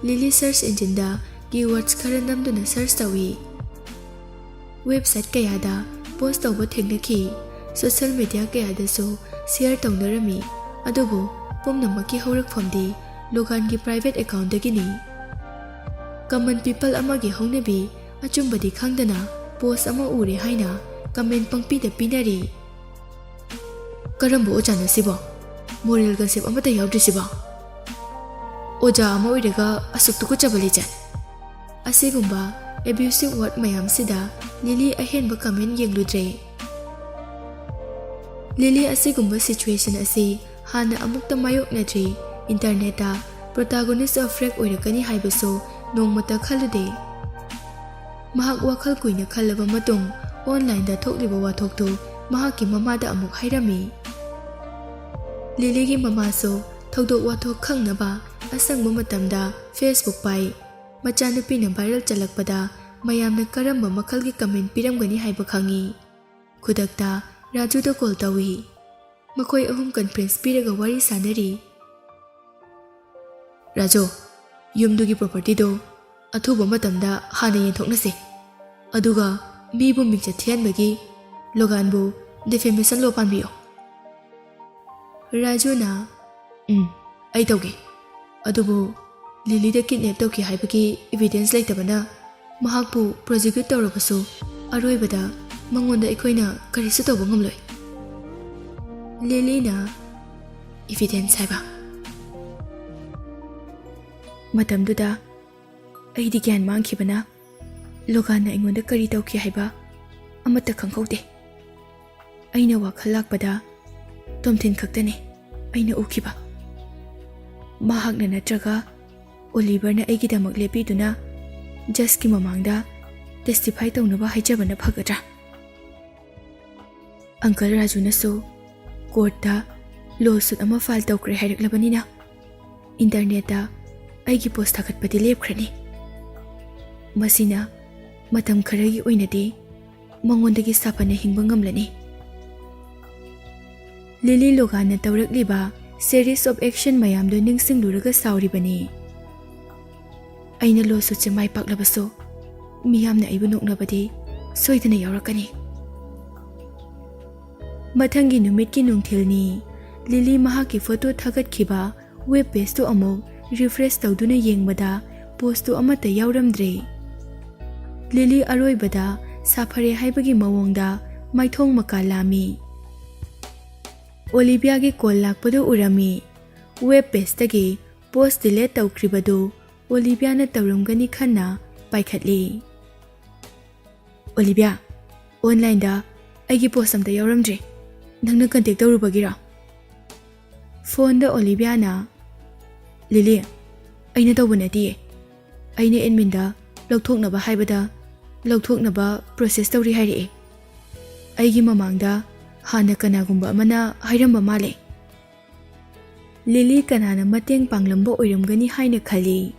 ꯂꯤꯂꯤ ꯁꯔꯆ ꯏꯟꯖꯤꯟꯗ ꯀꯤꯋꯥꯔꯗꯁ ꯈꯔ ꯅꯝꯗꯨꯅ ꯁꯔꯆ ꯇꯧꯏ꯫ ꯋꯦꯕꯁꯥꯏꯠ ꯀꯌꯥꯗ ꯄꯣꯁ ꯇꯧꯕ ꯊꯦꯡꯅꯈꯤ꯫ ꯁꯣꯁꯤꯌꯦꯜ ꯃꯤꯗꯤꯌꯥ ꯀꯌꯥꯗꯁꯨ ꯁꯤꯌꯔ ꯇꯧꯅꯔꯝꯃꯤ꯫ ꯑꯗꯨꯕꯨ ꯄꯨꯝꯅꯃꯛꯀꯤ ꯍꯧꯔꯛꯐꯝꯗꯤ ꯂꯣꯒꯥꯟꯒꯤ ꯄ꯭ꯔꯥꯏꯚꯦꯠ ꯑꯦꯀꯥꯎꯟꯗꯒꯤꯅꯤ꯫ ꯀꯃꯟ ꯄꯤꯄꯜ ꯑꯃꯒꯤ ꯍꯧꯅꯕꯤ ꯑꯆꯨꯝꯕꯗꯤ ꯈꯪꯗꯅ ꯄꯣꯁ ꯑꯃ ꯎꯔꯦ ꯍꯥꯏꯅ ꯀꯃꯦꯟ ꯄꯪꯄꯤꯗ ꯄꯤꯅꯔꯤ꯫ "ꯀꯔꯝꯕ ꯑꯣꯖꯥꯅꯣ ꯁꯤꯕꯣ? ꯃꯣꯔꯦꯜ ꯀꯟꯁꯦꯞ ꯑꯃꯠꯇ ꯌꯥꯎꯗ꯭ꯔꯤꯁꯤꯕꯣ? ꯑꯣꯖꯥ ꯑꯃ ꯑꯣꯏꯔꯒ ꯑꯁꯨꯛ ꯇꯨꯀꯠꯆꯕ ꯂꯤꯆꯠ!" ꯑꯁꯤꯒꯨꯝꯕ ꯑꯦꯕ꯭ꯌꯨꯁꯤꯞ ꯋꯥꯔꯗ ꯃꯌꯥꯝꯁꯤꯗ ꯂꯤꯂꯤ ꯑꯍꯦꯟꯕ ꯀꯃꯦꯟ ꯌꯦꯡꯂꯨꯗ꯭ꯔꯦ꯫ ꯂꯤꯂꯤ ꯑꯁꯤꯒꯨꯝꯕ ꯁꯤꯆꯨꯋꯦꯁꯟ ꯑꯁꯤ ꯍꯥꯟꯅ ꯑꯃꯨꯛꯇ ꯃꯥꯌꯣꯛꯅꯗ꯭ꯔꯤ꯫ ꯏꯟꯇꯔꯅꯦꯠꯇ ꯄ꯭ꯔꯣꯇꯥꯒꯣꯅꯤꯁ ꯑꯣꯐ ꯔꯦꯞ ꯑꯣꯏꯔꯛꯀꯅꯤ ꯍꯥꯏꯕꯁꯨ ꯅꯣꯡꯃꯇ ꯈꯜꯂꯨꯗꯦ꯫ ꯃꯍꯥꯛ ꯋꯥꯈꯜ ꯀꯨꯏꯅ ꯈꯜꯂꯕ ꯃꯇꯨꯡ ꯑꯣꯟꯂꯥꯏꯟꯗ ꯊꯣꯛꯂꯤꯕ ꯋꯥꯊꯣꯛꯇꯨ ꯃꯍꯥꯛꯀꯤ ꯃꯃꯥꯗ ꯑꯃꯨꯛ ꯍꯥꯏꯔꯝꯃꯤ꯫ ꯂꯤꯂꯤꯒꯤ ꯃꯃꯥꯁꯨ ꯊꯧꯗꯣꯛ ꯋꯥꯊꯣꯛ ꯈꯪꯅꯕ ꯑꯁꯪꯕ ꯃꯇꯝꯗ Facebook ꯄꯥꯏ꯫ ꯃꯆꯥꯅꯨꯄꯤꯅ ꯚꯥꯏꯔꯦꯜ ꯆꯠꯂꯛꯄꯗ ꯃꯌꯥꯝꯅ ꯀꯔꯝꯕ ꯃꯈꯜꯒꯤ ꯀꯃꯦꯟ ꯄꯤꯔꯝꯒꯅꯤ ꯍꯥꯏꯕ ꯈꯪꯏ꯫ ꯈꯨꯗꯛꯇ ꯔꯥꯖꯨꯗ ꯀꯣꯜ ꯇꯧꯏ꯫ ꯃꯈꯣꯏ ꯑꯍꯨꯝ ꯀꯟꯐ꯭ꯔꯦꯟꯁ ꯄꯤꯔꯒ ꯋꯥꯔꯤ ꯁꯥꯟꯅꯔꯤ꯫ "ꯔꯥꯖꯨ, ꯌꯨꯝꯗꯨꯒꯤ ꯄ꯭ꯔꯣꯄꯔꯇꯤꯗꯣ ꯑꯊꯨꯕ ꯃꯇꯝꯗ ꯍꯥꯟꯅ ꯌꯦꯟꯊꯣꯛꯅꯁꯦ꯫ ꯑꯗꯨꯒ ꯃꯤꯕꯨ ꯃꯤꯡꯆꯠ ꯊꯤꯍꯟꯕꯒꯤ ꯂꯣꯒꯥꯟꯕꯨ defamation law ꯄꯥꯟꯕꯤꯌꯨ꯫ ꯔꯥꯖꯨꯅ, "ꯎꯝ, ꯑꯩ ꯇꯧꯒꯦ꯫ ꯑꯗꯨꯕꯨ ꯂꯤꯂꯤꯗ kidnap ꯇꯧꯈꯤ ꯍꯥꯏꯕꯒꯤ evidence ꯂꯩꯇꯕꯅ ꯃꯍꯥꯛꯄꯨ prosecute ꯇꯧꯔꯕꯁꯨ ꯑꯔꯣꯏꯕꯗ ꯃꯉꯣꯟꯗ ꯑꯩꯈꯣꯏꯅ ꯀꯔꯤꯁꯨ ꯇꯧꯕ ꯉꯝꯂꯣꯏ꯫" ꯂꯤꯂꯤꯅ, "Evidence ꯍꯥꯏꯕ?" ꯃꯇꯝꯗꯨꯗ ꯑꯩꯗꯤ ꯒ꯭ꯌꯥꯟ ꯃꯥꯡꯈꯤꯕꯅ ꯂꯣꯒꯥꯟꯅ ꯑꯩꯉꯣꯟꯗ ꯀꯔꯤ ꯇꯧꯈꯤ ꯍꯥꯏꯕ ꯑꯃꯠꯇ ꯈꯪꯍꯧꯗꯦ꯫ ꯑꯩꯅ ꯋꯥꯈꯜ ꯂꯥꯛꯄꯗ ꯇꯣꯝꯊꯤꯟ ꯈꯛꯇꯅꯤ ꯑꯩꯅ ꯎꯈꯤꯕ꯫ ꯃꯍꯥꯛꯅ ꯅꯠꯇ꯭ꯔꯒ ꯑꯣꯂꯤꯚꯔꯅ ꯑꯩꯒꯤꯗꯃꯛ ꯂꯦꯞꯄꯤꯗꯨꯅ ꯖꯖꯀꯤ ꯃꯃꯥꯡꯗ testify ꯇꯧꯅꯕ ꯍꯥꯏꯖꯕꯅ ꯐꯒꯗ꯭ꯔꯥ? ꯑꯪꯀꯜ ꯔꯥꯖꯨꯅꯁꯨ ꯀꯣꯔꯠꯇ lawsuit ꯑꯃ file ꯇꯧꯈ꯭ꯔꯦ ꯍꯥꯏꯔꯛꯂꯕꯅꯤꯅ internetꯇ ꯑꯩꯒꯤ post ꯊꯥꯒꯠꯄꯗꯤ ꯂꯦꯞꯈ꯭ꯔꯅꯤ꯫ ꯃꯁꯤꯅ ꯃꯇꯝ ꯈꯔꯒꯤ ꯑꯣꯏꯅꯗꯤ ꯃꯉꯣꯟꯗꯒꯤ ꯁꯥꯐꯅ ꯍꯤꯡꯕ ꯉꯝꯂꯅꯤ꯫ ꯂꯤꯂꯤ ꯂꯣꯒꯥꯟꯅ ꯇꯧꯔꯛꯂꯤꯕ series of action ꯃꯌꯥꯝꯗꯨ ꯅꯤꯡꯁꯤꯡꯂꯨꯔꯒ ꯁꯥꯎꯔꯤꯕꯅꯤ꯫ ꯑꯩꯅ lawsuitꯁꯦ ꯃꯥꯏ ꯄꯥꯛꯂꯕꯁꯨ ꯃꯤꯌꯥꯝꯅ ꯑꯩꯕꯨ ꯅꯣꯛꯅꯕꯗꯤ ꯁꯣꯏꯗꯅ ꯌꯥꯎꯔꯛꯀꯅꯤ꯫ ꯃꯊꯪꯒꯤ ꯅꯨꯃꯤꯠꯀꯤ ꯅꯨꯡꯊꯤꯜꯅꯤ꯫ ꯂꯤꯂꯤ ꯃꯍꯥꯛꯀꯤ photo ꯊꯥꯒꯠꯈꯤꯕ web pageꯇꯨ ꯑꯃꯨꯛ refresh ꯇꯧꯗꯨꯅ ꯌꯦꯡꯕꯗ postꯇꯨ ꯑꯃꯠꯇ ꯌꯥꯎꯔꯝꯗ꯭ꯔꯦ꯫ ꯂꯤꯂꯤ ꯑꯔꯣꯏꯕꯗ ꯁꯥꯐꯔꯦ ꯍꯥꯏꯕꯒꯤ ꯃꯑꯣꯡꯗ ꯃꯥꯏꯊꯣꯡ ꯃꯀꯥ ꯂꯥꯝꯃꯤ꯫ ꯑꯣꯂꯤꯚꯤꯌꯥꯒꯤ call ꯂꯥꯛꯄꯗꯨ ꯎꯔꯝꯃꯤ꯫ Web pageꯇꯒꯤ post delete ꯇꯧꯈ꯭ꯔꯤꯕꯗꯨ ꯑꯣꯂꯤꯚꯤꯌꯥꯅ ꯇꯧꯔꯝꯒꯅꯤ ꯈꯟꯅ ꯄꯥꯏꯈꯠꯂꯤ꯫ "ꯑꯣꯂꯤꯚꯤꯌꯥ, onlineꯗ ꯑꯩꯒꯤ post ꯑꯝꯇ ꯌꯥꯎꯔꯝꯗ꯭ꯔꯦ꯫ ꯅꯪꯅ contact ꯇꯧꯔꯨꯕꯒꯤꯔꯣ?" Phoneꯗ ꯑꯣꯂꯤꯚꯤꯌꯥꯅ, "ꯂꯤꯂꯤ, ꯑꯩꯅ ꯇꯧꯕ ꯅꯠꯇꯤꯌꯦ꯫ ꯑꯩꯅ adminꯗ ꯂꯧꯊꯣꯛꯅꯕ ꯍꯥꯏꯕꯗ ꯂꯧꯊꯣꯛꯅꯕ process ꯇꯧꯔꯤ ꯍꯥꯏꯔꯛꯑꯦ꯫ ꯑꯩꯒꯤ ꯃꯃꯥꯡꯗ ꯍꯥꯟꯅ ꯀꯅꯥꯒꯨꯝꯕ ꯑꯃꯅ ꯍꯥꯏꯔꯝꯕ ꯃꯥꯜꯂꯦ꯫" ꯂꯤꯂꯤ ꯀꯅꯥꯅ ꯃꯇꯦꯡ ꯄꯥꯡꯂꯝꯕ ꯑꯣꯏꯔꯝꯒꯅꯤ ꯍꯥꯏꯅ ꯈꯜꯂꯤ꯫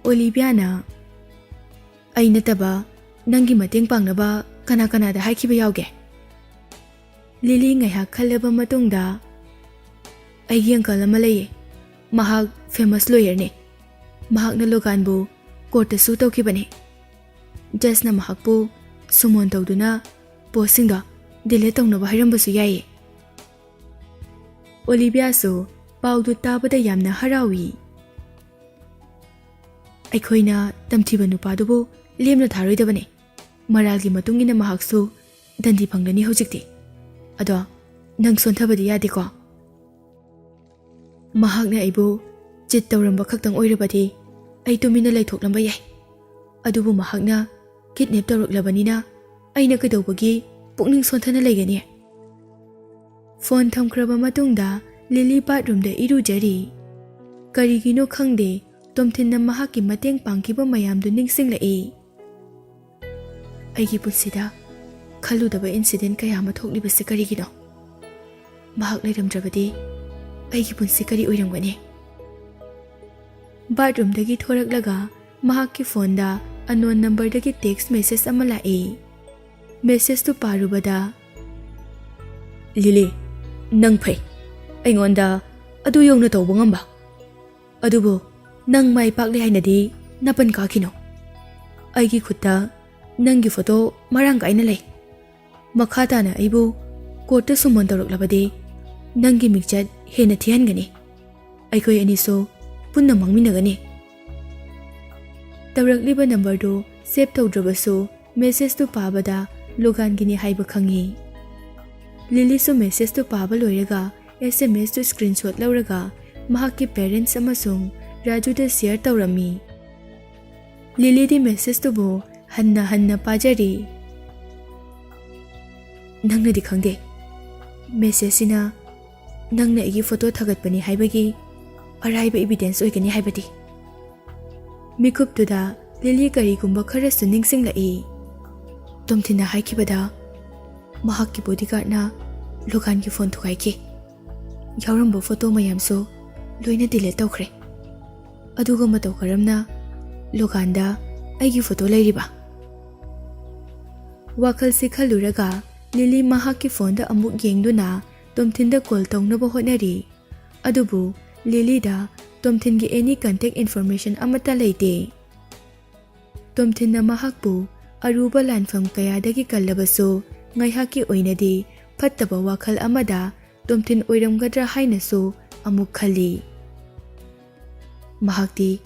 ꯑꯣꯂꯤꯚꯤꯌꯥꯅ, "ꯑꯩ ꯅꯠꯇꯕ ꯅꯪꯒꯤ ꯃꯇꯦꯡ ꯄꯥꯡꯅꯕ ꯀꯅꯥ ꯀꯅꯥꯗ ꯍꯥꯏꯈꯤꯕ ꯌꯥꯎꯒꯦ?" ꯂꯤꯂꯤ ꯉꯥꯏꯍꯥꯛ ꯈꯜꯂꯕ ꯃꯇꯨꯡꯗ, "ꯑꯩꯒꯤ uncle ꯑꯃ ꯂꯩꯌꯦ꯫ ꯃꯍꯥꯛ famous lawyerꯅꯦ꯫ ꯃꯍꯥꯛꯅ ꯂꯣꯒꯥꯟꯕꯨ ꯀꯣꯔꯠꯇꯁꯨ ꯇꯧꯈꯤꯕꯅꯤ꯫ ꯖꯖꯅ ꯃꯍꯥꯛꯄꯨ ꯁꯨꯃꯣꯟ ꯇꯧꯗꯨꯅ ꯄꯣꯁꯁꯤꯡꯗꯣ ꯗꯤꯂꯤꯠ ꯇꯧꯅꯕ ꯍꯥꯏꯔꯝꯕꯁꯨ ꯌꯥꯏꯌꯦ꯫ ꯑꯣꯂꯤꯚꯤꯌꯥꯁꯨ ꯄꯥꯎꯗꯨ ꯇꯥꯕꯗ ꯌꯥꯝꯅ ꯍꯔꯥꯎꯏ꯫ ꯑꯩꯈꯣꯏꯅ ꯇꯝꯊꯤꯕ ꯅꯨꯄꯥꯗꯨꯕꯨ ꯂꯦꯝꯅ ꯊꯥꯔꯣꯏꯗꯕꯅꯤ꯫ ꯃꯔꯥꯜꯒꯤ ꯃꯇꯨꯡ ꯏꯟꯅ ꯃꯍꯥꯛꯁꯨ ꯗꯟꯗꯤ ꯐꯪꯂꯅꯤ ꯍꯧꯖꯤꯛꯇꯤ꯫ ꯑꯗꯣ ꯅꯪ ꯁꯣꯟꯊꯕꯗꯤ ꯌꯥꯗꯦꯀꯣ꯫ ꯃꯍꯥꯛꯅ ꯑꯩꯕꯨ ꯆꯤꯠ ꯇꯧꯔꯝꯕ ꯈꯛꯇꯪ ꯑꯣꯏꯔꯕꯗꯤ ꯑꯩ ꯇꯨꯃꯤꯟꯅ ꯂꯩꯊꯣꯛꯂꯝꯕ ꯌꯥꯏ꯫ ꯑꯗꯨꯕꯨ ꯃꯍꯥꯛꯅ ꯀꯤꯗꯅꯦꯞ ꯇꯧꯔꯛꯂꯕꯅꯤꯅ ꯑꯩꯅ ꯀꯩꯗꯧꯕꯒꯤ ꯄꯨꯛꯅꯤꯡ ꯁꯣꯟꯊꯅ ꯂꯩꯒꯅꯤ? ꯐꯣꯟ ꯊꯝꯈ꯭ꯔꯕ ꯃꯇꯨꯡꯗ ꯂꯤꯂꯤ ꯕꯥꯠꯔꯨꯝꯗ ꯏꯔꯨꯖꯔꯤ꯫ ꯀꯔꯤꯒꯤꯅꯣ ꯈꯪꯗꯦ, ꯇꯣꯝꯊꯤꯟꯅ ꯃꯍꯥꯛꯀꯤ ꯃꯇꯦꯡ ꯄꯥꯡꯈꯤꯕ ꯃꯌꯥꯝꯗꯨ ꯅꯤꯡꯁꯤꯡꯂꯛꯏ꯫ ꯑꯩꯒꯤ ꯄꯨꯟꯁꯤꯗ ꯈꯜꯂꯨꯗꯕ ꯏꯟꯁꯤꯗꯦꯟ ꯀꯌꯥ ꯑꯃ ꯊꯣꯛꯂꯤꯕꯁꯤ ꯀꯔꯤꯒꯤꯅꯣ? ꯃꯍꯥꯛ ꯂꯩꯔꯝꯗ꯭ꯔꯕꯗꯤ ꯑꯩꯒꯤ ꯄꯨꯟꯁꯤ ꯀꯔꯤ ꯑꯣꯏꯔꯝꯒꯅꯤ? ꯕꯥꯠꯔꯨꯝꯗꯒꯤ ꯊꯣꯔꯛꯂꯒ ꯃꯍꯥꯛꯀꯤ ꯐꯣꯟꯗ ꯑꯟꯅꯣꯟ ꯅꯝꯕꯔꯗꯒꯤ ꯇꯦꯛꯁ ꯃꯦꯁꯦꯖ ꯑꯃ ꯂꯥꯛꯏ꯫ ꯃꯦꯁꯦꯖꯇꯨ ꯄꯥꯔꯨꯕꯗ, "ꯂꯤꯂꯤ, ꯅꯪ ꯐꯩ꯫ ꯑꯩꯉꯣꯟꯗ ꯑꯗꯨ ꯌꯧꯅ ꯇꯧꯕ ꯉꯝꯕ꯫ ꯑꯗꯨꯕꯨ ꯅꯪ ꯃꯥꯏ ꯄꯥꯛꯂꯦ ꯍꯥꯏꯅꯗꯤ ꯅꯥꯄꯟ ꯀꯥꯈꯤꯅꯣ꯫ ꯑꯩꯒꯤ ꯈꯨꯠꯇ ꯅꯪꯒꯤ ꯐꯣꯇꯣ ꯃꯔꯥꯡ ꯀꯥꯏꯅ ꯂꯩ꯫ ꯃꯈꯥ ꯇꯥꯅ ꯑꯩꯕꯨ ꯀꯣꯔꯠꯇ ꯁꯨꯃꯣꯟ ꯇꯧꯔꯛꯂꯕꯗꯤ ꯅꯪꯒꯤ ꯃꯤꯡꯆꯠ ꯍꯦꯟꯅ ꯊꯤꯍꯟꯒꯅꯤ꯫ ꯑꯩꯈꯣꯏ ꯑꯅꯤꯁꯨ ꯄꯨꯟꯅ ꯃꯥꯡꯃꯤꯟꯅꯒꯅꯤ꯫" ꯇꯧꯔꯛꯂꯤꯕ ꯅꯝꯕꯔꯗꯨ ꯁꯦꯚ ꯇꯧꯗ꯭ꯔꯕꯁꯨ ꯃꯦꯁꯦꯖꯇꯨ ꯄꯥꯕꯗ ꯂꯣꯒꯥꯟꯒꯤꯅꯤ ꯍꯥꯏꯕ ꯈꯪꯉꯤ꯫ ꯂꯤꯂꯤꯁꯨ ꯃꯦꯁꯦꯖꯇꯨ ꯄꯥꯕ ꯂꯣꯏꯔꯒ ꯑꯦꯁ ꯑꯦꯝ ꯑꯦꯁꯇꯨ ꯁ꯭ꯀ꯭ꯔꯤꯟꯁꯣꯠ ꯂꯧꯔꯒ ꯃꯍꯥꯛꯀꯤ ꯄꯦꯔꯦꯟꯠꯁ ꯑꯃꯁꯨꯡ ꯔꯥꯖꯨꯗ ꯁꯤꯌꯔ ꯇꯧꯔꯝꯃꯤ꯫ ꯂꯤꯂꯤꯗꯤ ꯃꯦꯁꯦꯖꯇꯨꯕꯨ ꯍꯟꯅ ꯍꯟꯅ ꯄꯥꯖꯔꯤ꯫ ꯅꯪꯅꯗꯤ ꯈꯪꯗꯦ, ꯃꯦꯁꯦꯖꯁꯤꯅ ꯅꯪꯅ ꯑꯩꯒꯤ ꯐꯣꯇꯣ ꯊꯥꯒꯠꯄꯅꯤ ꯍꯥꯏꯕꯒꯤ ꯑꯔꯥꯏꯕ ꯏꯕꯤꯗꯦꯟꯁ ꯑꯣꯏꯒꯅꯤ ꯍꯥꯏꯕꯗꯤ꯫ ꯃꯤꯀꯨꯞꯇꯨꯗ ꯂꯤꯂꯤ ꯀꯔꯤꯒꯨꯝꯕ ꯈꯔꯁꯨ ꯅꯤꯡꯁꯤꯡꯂꯛꯏ꯫ ꯇꯣꯝꯊꯤꯟꯅ ꯍꯥꯏꯈꯤꯕꯗ ꯃꯍꯥꯛꯀꯤ ꯕꯣꯗꯤꯒꯥꯔꯗꯅ ꯂꯣꯒꯥꯟꯒꯤ ꯐꯣꯟ ꯊꯨꯒꯥꯏꯈꯤ꯫ ꯌꯥꯎꯔꯝꯕ ꯐꯣꯇꯣ ꯃꯌꯥꯝꯁꯨ ꯂꯣꯏꯅ ꯗꯤꯂꯤꯠ ꯇꯧꯈ꯭ꯔꯦ꯫ ꯑꯗꯨꯒ ꯃꯇꯧ ꯀꯔꯝꯅ ꯂꯣꯒꯥꯟꯗ ꯑꯩꯒꯤ ꯐꯣꯇꯣ ꯂꯩꯔꯤꯕ? ꯋꯥꯈꯜꯁꯤ ꯈꯜꯂꯨꯔꯒ ꯂꯤꯂꯤ ꯃꯍꯥꯛꯀꯤ ꯐꯣꯟꯗ ꯑꯃꯨꯛ ꯌꯦꯡꯗꯨꯅ ꯇꯣꯝꯊꯤꯟꯗ ꯀꯣꯜ ꯇꯧꯅꯕ ꯍꯣꯠꯅꯔꯤ꯫ ꯑꯗꯨꯕꯨ ꯂꯤꯂꯤꯗ ꯇꯣꯝꯊꯤꯟꯒꯤ ꯑꯦꯅꯤ ꯀꯟꯇꯦꯛ ꯏꯟꯐꯣꯔꯃꯦꯁꯟ ꯑꯃꯠꯇ ꯂꯩꯇꯦ꯫ ꯇꯣꯝꯊꯤꯟꯅ ꯃꯍꯥꯛꯄꯨ ꯑꯔꯨꯕ ꯂꯥꯟꯐꯝ ꯀꯌꯥꯗꯒꯤ ꯀꯜꯂꯕꯁꯨ, ꯉꯥꯏꯍꯥꯛꯀꯤ ꯑꯣꯏꯅꯗꯤ ꯐꯠꯇꯕ ꯋꯥꯈꯜ ꯑꯃꯗ ꯇꯣꯝꯊꯤꯟ ꯑꯣꯏꯔꯝꯒꯗ꯭ꯔꯥ ꯍꯥꯏꯅꯁꯨ ꯑꯃꯨꯛ ꯈꯜꯂꯤ꯫ ꯃꯍꯥꯛꯇꯤ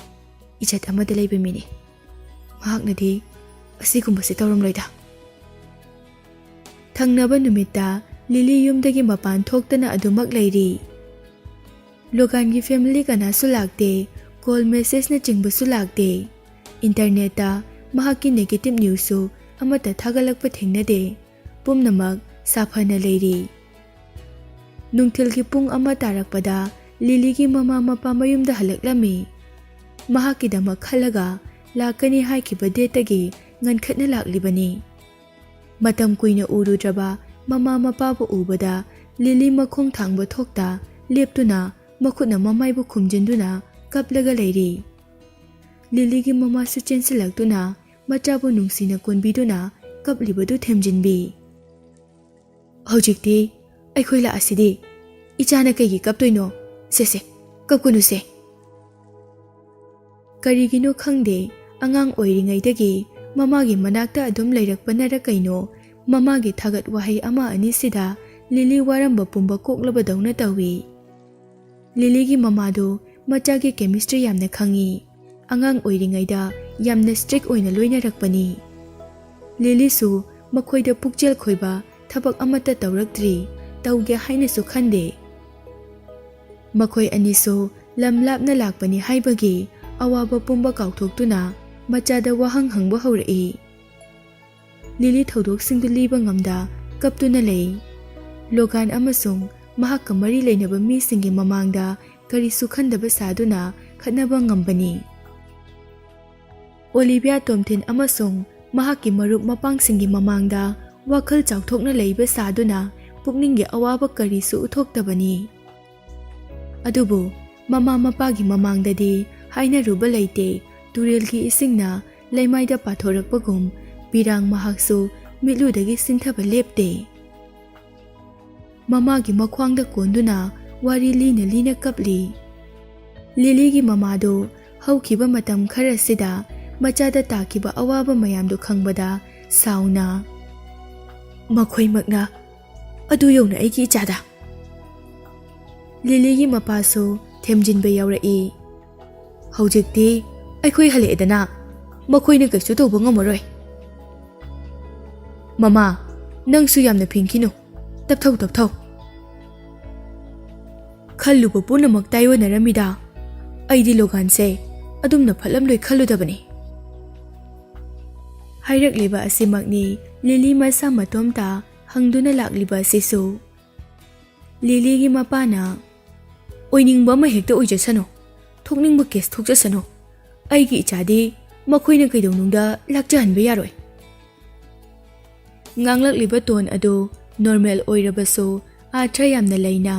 ꯏꯖꯠ ꯑꯃꯗ ꯂꯩꯕ ꯃꯤꯅꯤ꯫ ꯃꯍꯥꯛꯅꯗꯤ ꯑꯁꯤꯒꯨꯝꯕꯁꯤ ꯇꯧꯔꯝꯂꯣꯏꯗ꯫ ꯊꯪꯅꯕ ꯅꯨꯃꯤꯠꯇ ꯂꯤꯂꯤ ꯌꯨꯝꯗꯒꯤ ꯃꯄꯥꯟ ꯊꯣꯛꯇꯅ ꯑꯗꯨꯃꯛ ꯂꯩꯔꯤ꯫ ꯂꯣꯒꯥꯟꯒꯤ ꯐꯦꯃꯤꯂꯤ ꯀꯅꯥꯁꯨ ꯂꯥꯛꯇꯦ, ꯀꯣꯜ ꯃꯦꯁꯦꯖꯅꯆꯤꯡꯕꯁꯨ ꯂꯥꯛꯇꯦ꯫ ꯏꯟꯇꯔꯅꯦꯠꯇ ꯃꯍꯥꯛꯀꯤ ꯅꯦꯒꯦꯇꯤꯚ ꯅ꯭ꯌꯨꯁꯁꯨ ꯑꯃꯠꯇ ꯊꯥꯒꯠꯂꯛꯄ ꯊꯦꯡꯅꯗꯦ꯫ ꯄꯨꯝꯅꯃꯛ ꯁꯥꯐꯅ ꯂꯩꯔꯤ꯫ ꯅꯨꯡꯊꯤꯜꯒꯤ ꯄꯨꯡ ꯑꯃ ꯇꯥꯔꯛꯄꯗ ꯂꯤꯂꯤꯒꯤ ꯃꯃꯥ ꯃꯄꯥ ꯃꯌꯨꯝꯗ ꯍꯜꯂꯛꯂꯝꯃꯤ꯫ ꯃꯍꯥꯛꯀꯤꯗꯃꯛ ꯈꯜꯂꯒ ꯂꯥꯛꯀꯅꯤ ꯍꯥꯏꯈꯤꯕ ꯗꯦꯠꯇꯒꯤ ꯉꯟꯈꯠꯅ ꯂꯥꯛꯂꯤꯕꯅꯤ꯫ ꯃꯇꯝ ꯀꯨꯏꯅ ꯎꯔꯨꯗ꯭ꯔꯕ ꯃꯃꯥ ꯃꯄꯥꯕꯨ ꯎꯕꯗ ꯂꯤꯂꯤ ꯃꯈꯣꯡ ꯊꯥꯡꯕ ꯊꯣꯛꯇ ꯂꯦꯞꯇꯨꯅ ꯃꯈꯨꯠꯅ ꯃꯃꯥꯏꯕꯨ ꯈꯨꯝꯖꯤꯟꯗꯨꯅ ꯀꯞꯂꯒ ꯂꯩꯔꯤ꯫ ꯂꯤꯂꯤꯒꯤ ꯃꯃꯥꯁꯨ ꯆꯦꯟꯁꯤꯜꯂꯛꯇꯨꯅ ꯃꯆꯥꯕꯨ ꯅꯨꯡꯁꯤꯅ ꯀꯣꯟꯕꯤꯗꯨꯅ ꯀꯞꯂꯤꯕꯗꯨ ꯊꯦꯝꯖꯤꯟꯕꯤ꯫ "ꯍꯧꯖꯤꯛꯇꯤ ꯑꯩꯈꯣꯏ ꯂꯥꯛꯑꯁꯤꯗꯤ꯫ ꯏꯆꯥꯅ ꯀꯩꯒꯤ ꯀꯞꯇꯣꯏꯅꯣ? ꯁꯦꯁꯦ, ꯀꯞꯀꯅꯨꯁꯦ꯫" ꯀꯔꯤꯒꯤꯅꯣ ꯈꯪꯗꯦ, ꯑꯉꯥꯡ ꯑꯣꯏꯔꯤꯉꯩꯗꯒꯤ ꯃꯃꯥꯒꯤ ꯃꯅꯥꯛꯇ ꯑꯗꯨꯝ ꯂꯩꯔꯛꯄꯅꯔ ꯀꯩꯅꯣ, ꯃꯃꯥꯒꯤ ꯊꯥꯒꯠ ꯋꯥꯍꯩ ꯑꯃ ꯑꯅꯤꯁꯤꯗ ꯂꯤꯂꯤ ꯋꯥꯔꯝꯕ ꯄꯨꯝꯕ ꯀꯣꯛꯂꯕꯗꯧꯅ ꯇꯧꯏ꯫ ꯂꯤꯂꯤꯒꯤ ꯃꯃꯥꯗꯨ ꯃꯆꯥꯒꯤ ꯀꯦꯃꯤꯁꯇ꯭ꯔꯤ ꯌꯥꯝꯅ ꯈꯪꯏ꯫ ꯑꯉꯥꯡ ꯑꯣꯏꯔꯤꯉꯩꯗ ꯌꯥꯝꯅ ꯁ꯭ꯇ꯭ꯔꯤꯛ ꯑꯣꯏꯅ ꯂꯣꯏꯅꯔꯛꯄꯅꯤ꯫ ꯂꯤꯂꯤꯁꯨ ꯃꯈꯣꯏꯗ ꯄꯨꯛꯆꯦꯜ ꯈꯣꯏꯕ ꯊꯕꯛ ꯑꯃꯠꯇ ꯇꯧꯔꯛꯇ꯭ꯔꯤ, ꯇꯧꯒꯦ ꯍꯥꯏꯅꯁꯨ ꯈꯟꯗꯦ꯫ ꯃꯈꯣꯏ ꯑꯅꯤꯁꯨ ꯂꯝ ꯂꯥꯞꯅ ꯂꯥꯛꯄꯅꯤ ꯍꯥꯏꯕꯒꯤ ꯑꯋꯥꯕ ꯄꯨꯝꯕ ꯀꯥꯎꯊꯣꯛꯇꯨꯅ ꯃꯆꯥꯗ ꯋꯥꯍꯪ ꯍꯪꯕ ꯍꯧꯔꯛꯏ꯫ ꯂꯤꯂꯤ ꯊꯧꯗꯣꯛꯁꯤꯡꯗꯨ ꯂꯤꯕ ꯉꯝꯗ ꯀꯞꯇꯨꯅ ꯂꯩ꯫ ꯂꯣꯒꯥꯟ ꯑꯃꯁꯨꯡ ꯃꯍꯥꯛꯀ ꯃꯔꯤ ꯂꯩꯅꯕ ꯃꯤꯁꯤꯡꯒꯤ ꯃꯃꯥꯡꯗ ꯀꯔꯤꯁꯨ ꯈꯟꯗꯕ ꯁꯥꯗꯨꯅ ꯈꯠꯅꯕ ꯉꯝꯕꯅꯤ꯫ ꯑꯣꯂꯤꯚꯤꯌꯥ ꯇꯣꯝꯊꯤꯟ ꯑꯃꯁꯨꯡ ꯃꯍꯥꯛꯀꯤ ꯃꯔꯨꯞ ꯃꯄꯥꯡꯁꯤꯡꯒꯤ ꯃꯃꯥꯡꯗ ꯋꯥꯈꯜ ꯆꯥꯎꯊꯣꯛꯅ ꯂꯩꯕ ꯁꯥꯗꯨꯅ ꯄꯨꯛꯅꯤꯡꯒꯤ ꯑꯋꯥꯕ ꯀꯔꯤꯁꯨ ꯎꯠꯊꯣꯛꯇꯕꯅꯤ꯫ ꯑꯗꯨꯕꯨ ꯃꯃꯥ ꯃꯄꯥꯒꯤ ꯃꯃꯥꯡꯗꯗꯤ ꯍꯥꯏꯅꯔꯨꯕ ꯂꯩꯇꯦ꯫ ꯇꯨꯔꯦꯜꯒꯤ ꯏꯁꯤꯡꯅ ꯂꯩꯃꯥꯏꯗ ꯄꯥꯊꯣꯔꯛꯄꯒꯨꯝ ꯄꯤꯔꯥꯡ ꯃꯍꯥꯛꯁꯨ ꯃꯤꯠꯂꯨꯗꯒꯤ ꯁꯤꯟꯊꯕ ꯂꯦꯞꯇꯦ꯫ ꯃꯃꯥꯒꯤ ꯃꯈ꯭ꯋꯥꯡꯗ ꯀꯣꯟꯗꯨꯅ ꯋꯥꯔꯤ ꯂꯤꯅ ꯂꯤꯅ ꯀꯞꯂꯤ꯫ ꯂꯤꯂꯤꯒꯤ ꯃꯃꯥꯗꯨ ꯍꯧꯈꯤꯕ ꯃꯇꯝ ꯈꯔꯁꯤꯗ ꯃꯆꯥꯗ ꯇꯥꯈꯤꯕ ꯑꯋꯥꯕ ꯃꯌꯥꯝꯗꯨ ꯈꯪꯕꯗ ꯁꯥꯎꯅ, "ꯃꯈꯣꯏꯃꯛꯅ ꯑꯗꯨ ꯌꯧꯅ ꯑꯩꯒꯤ ꯏꯆꯥꯗ?" ꯂꯤꯂꯤꯒꯤ ꯃꯄꯥꯁꯨ ꯊꯦꯝꯖꯤꯟꯕ ꯌꯥꯎꯔꯛꯏ꯫ "ꯍꯧꯖꯤꯛꯇꯤ ꯑꯩꯈꯣꯏ ꯍꯜꯂꯛꯑꯦꯗꯅ, ꯃꯈꯣꯏꯅ ꯀꯩꯁꯨ ꯇꯧꯕ ꯉꯝꯃꯔꯣꯏ꯫ ꯃꯃꯥ, ꯅꯪꯁꯨ ꯌꯥꯝꯅ ꯐꯤꯡꯈꯤꯅꯨ꯫ ꯇꯞꯊꯧ, ꯇꯞꯊꯧ꯫ ꯈꯜꯂꯨꯕ ꯄꯨꯝꯅꯃꯛ ꯇꯥꯏꯑꯣꯟꯅꯔꯝꯃꯤꯗ꯫ ꯑꯩꯗꯤ ꯂꯣꯒꯥꯟꯁꯦ ꯑꯗꯨꯝꯅ ꯐꯠꯂꯝꯂꯣꯏ ꯈꯜꯂꯨꯗꯕꯅꯤ꯫" ꯍꯥꯏꯔꯛꯂꯤꯕ ꯑꯁꯤꯃꯛꯅꯤ ꯂꯤꯂꯤ ꯃꯁꯥ ꯃꯇꯣꯝꯇ ꯍꯪꯗꯨꯅ ꯂꯥꯛꯂꯤꯕ ꯑꯁꯤꯁꯨ꯫ ꯂꯤꯂꯤꯒꯤ ꯃꯄꯥꯅ, "ꯑꯣꯏꯅꯤꯡꯕ ꯑꯃ ꯍꯦꯛꯇ ꯑꯣꯏꯖꯁꯅꯨ, ꯊꯣꯛꯅꯤꯡꯕ ꯀꯦꯁ ꯊꯣꯛꯆꯁꯅꯨ, ꯑꯩꯒꯤ ꯏꯆꯥꯗꯤ ꯃꯈꯣꯏꯅ ꯀꯩꯗꯧꯅꯨꯡꯗ ꯂꯥꯛꯆꯍꯟꯕ ꯌꯥꯔꯣꯏ꯫" ꯉꯥꯡꯂꯛꯂꯤꯕ ꯇꯣꯟ ꯑꯗꯨ ꯅꯣꯔꯃꯦꯜ ꯑꯣꯏꯔꯕꯁꯨ ꯑꯥꯔꯊ ꯌꯥꯝꯅ ꯂꯩꯅ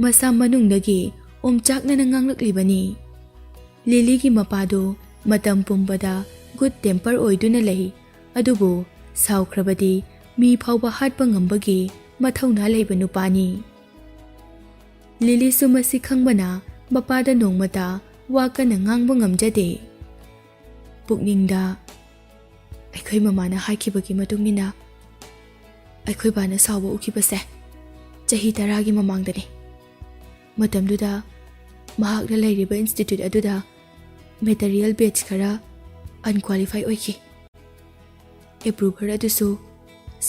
ꯃꯁꯥ ꯃꯅꯨꯡꯗꯒꯤ ꯑꯣꯝꯆꯥꯛꯅꯅ ꯉꯥꯡꯂꯛꯂꯤꯕꯅꯤ꯫ ꯂꯤꯂꯤꯒꯤ ꯃꯄꯥꯗꯨ ꯃꯇꯝ ꯄꯨꯝꯕꯗ ꯒꯨꯗ ꯇꯦꯝꯄꯔ ꯑꯣꯏꯗꯨꯅ ꯂꯩ, ꯑꯗꯨꯕꯨ ꯁꯥꯎꯈ꯭ꯔꯕꯗꯤ ꯃꯤ ꯐꯥꯎꯕ ꯍꯥꯠꯄ ꯉꯝꯕꯒꯤ ꯃꯊꯧꯅꯥ ꯂꯩꯕ ꯅꯨꯄꯥꯅꯤ꯫ ꯂꯤꯂꯤꯁꯨ ꯃꯁꯤ ꯈꯪꯕꯅ ꯃꯄꯥꯗ ꯅꯣꯡꯃꯇ ꯋꯥ ꯀꯟꯅ ꯉꯥꯡꯕ ꯉꯝꯖꯗꯦ꯫ ꯄꯨꯛꯅꯤꯡꯗ, "ꯑꯩꯈꯣꯏ ꯃꯃꯥꯅ ꯍꯥꯏꯈꯤꯕꯒꯤ ꯃꯇꯨꯡ ꯏꯟꯅ ꯑꯩꯈꯣꯏ ꯕꯥꯅ ꯁꯥꯎꯕ ꯎꯈꯤꯕꯁꯦ ꯆꯍꯤ ꯇꯔꯥꯒꯤ ꯃꯃꯥꯡꯗꯅꯤ꯫ ꯃꯇꯝꯗꯨꯗ ꯃꯍꯥꯛꯅ ꯂꯩꯔꯤꯕ ꯏꯟꯁꯇꯤꯇ꯭ꯌꯨꯠ ꯑꯗꯨꯗ ꯃꯦꯇꯔꯤꯌꯦꯜ ꯕꯦꯆ ꯈꯔ ꯑꯟꯀ꯭ꯋꯥꯂꯤꯐꯥꯏ ꯑꯣꯏꯈꯤ꯫ ꯑꯦꯄ꯭ꯔꯨꯚꯔ ꯑꯗꯨꯁꯨ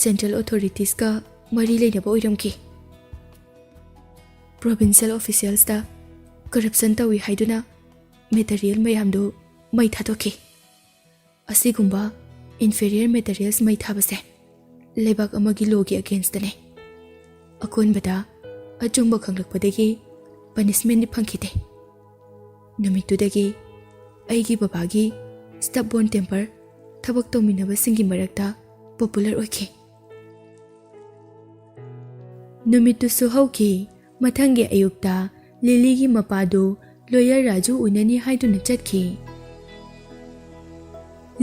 ꯁꯦꯟꯇ꯭ꯔꯦꯜ ꯑꯣꯊꯣꯔꯤꯇꯤꯁꯀ ꯃꯔꯤ ꯂꯩꯅꯕ ꯑꯣꯏꯔꯝꯈꯤ꯫ ꯄ꯭ꯔꯣꯚꯤꯟꯁꯤꯌꯦꯜ ꯑꯣꯐꯤꯁꯤꯌꯦꯜꯁꯇ ꯀꯔꯞꯁꯟ ꯇꯧꯏ ꯍꯥꯏꯗꯨꯅ ꯃꯦꯇꯔꯤꯌꯦꯜ ꯃꯌꯥꯝꯗꯨ ꯃꯩ ꯊꯥꯗꯣꯛꯈꯤ꯫ ꯑꯁꯤꯒꯨꯝꯕ ꯏꯟꯐꯦꯔꯤꯌꯔ ꯃꯦꯇꯔꯤꯌꯦꯜꯁ ꯃꯩ ꯊꯥꯕꯁꯦ ꯂꯩꯕꯥꯛ ꯑꯃꯒꯤ ꯂꯣꯒꯤ ꯑꯒꯦꯟꯁꯇꯅꯦ꯫ ꯑꯀꯣꯟꯕꯗ ꯑꯆꯨꯝꯕ ꯈꯪꯂꯛꯄꯗꯒꯤ ꯄꯅꯤꯁꯃꯦꯟꯗꯤ ꯐꯪꯈꯤꯗꯦ꯫ ꯅꯨꯃꯤꯠꯇꯨꯗꯒꯤ ꯑꯩꯒꯤ ꯕꯕꯥꯒꯤ ꯁ꯭ꯇꯕꯕꯣꯔꯟ ꯇꯦꯝꯄꯔ ꯊꯕꯛ ꯇꯧꯃꯤꯟꯅꯕꯁꯤꯡꯒꯤ ꯃꯔꯛꯇ ꯄꯣꯄꯨꯂꯔ ꯑꯣꯏꯈꯤ꯫" ꯅꯨꯃꯤꯠꯇꯨꯁꯨ ꯍꯧꯈꯤ꯫ ꯃꯊꯪꯒꯤ ꯑꯌꯨꯛꯇ ꯂꯤꯂꯤꯒꯤ ꯃꯄꯥꯗꯨ ꯂꯣꯌꯔ ꯔꯥꯖꯨ ꯎꯅꯅꯤ ꯍꯥꯏꯗꯨꯅ ꯆꯠꯈꯤ꯫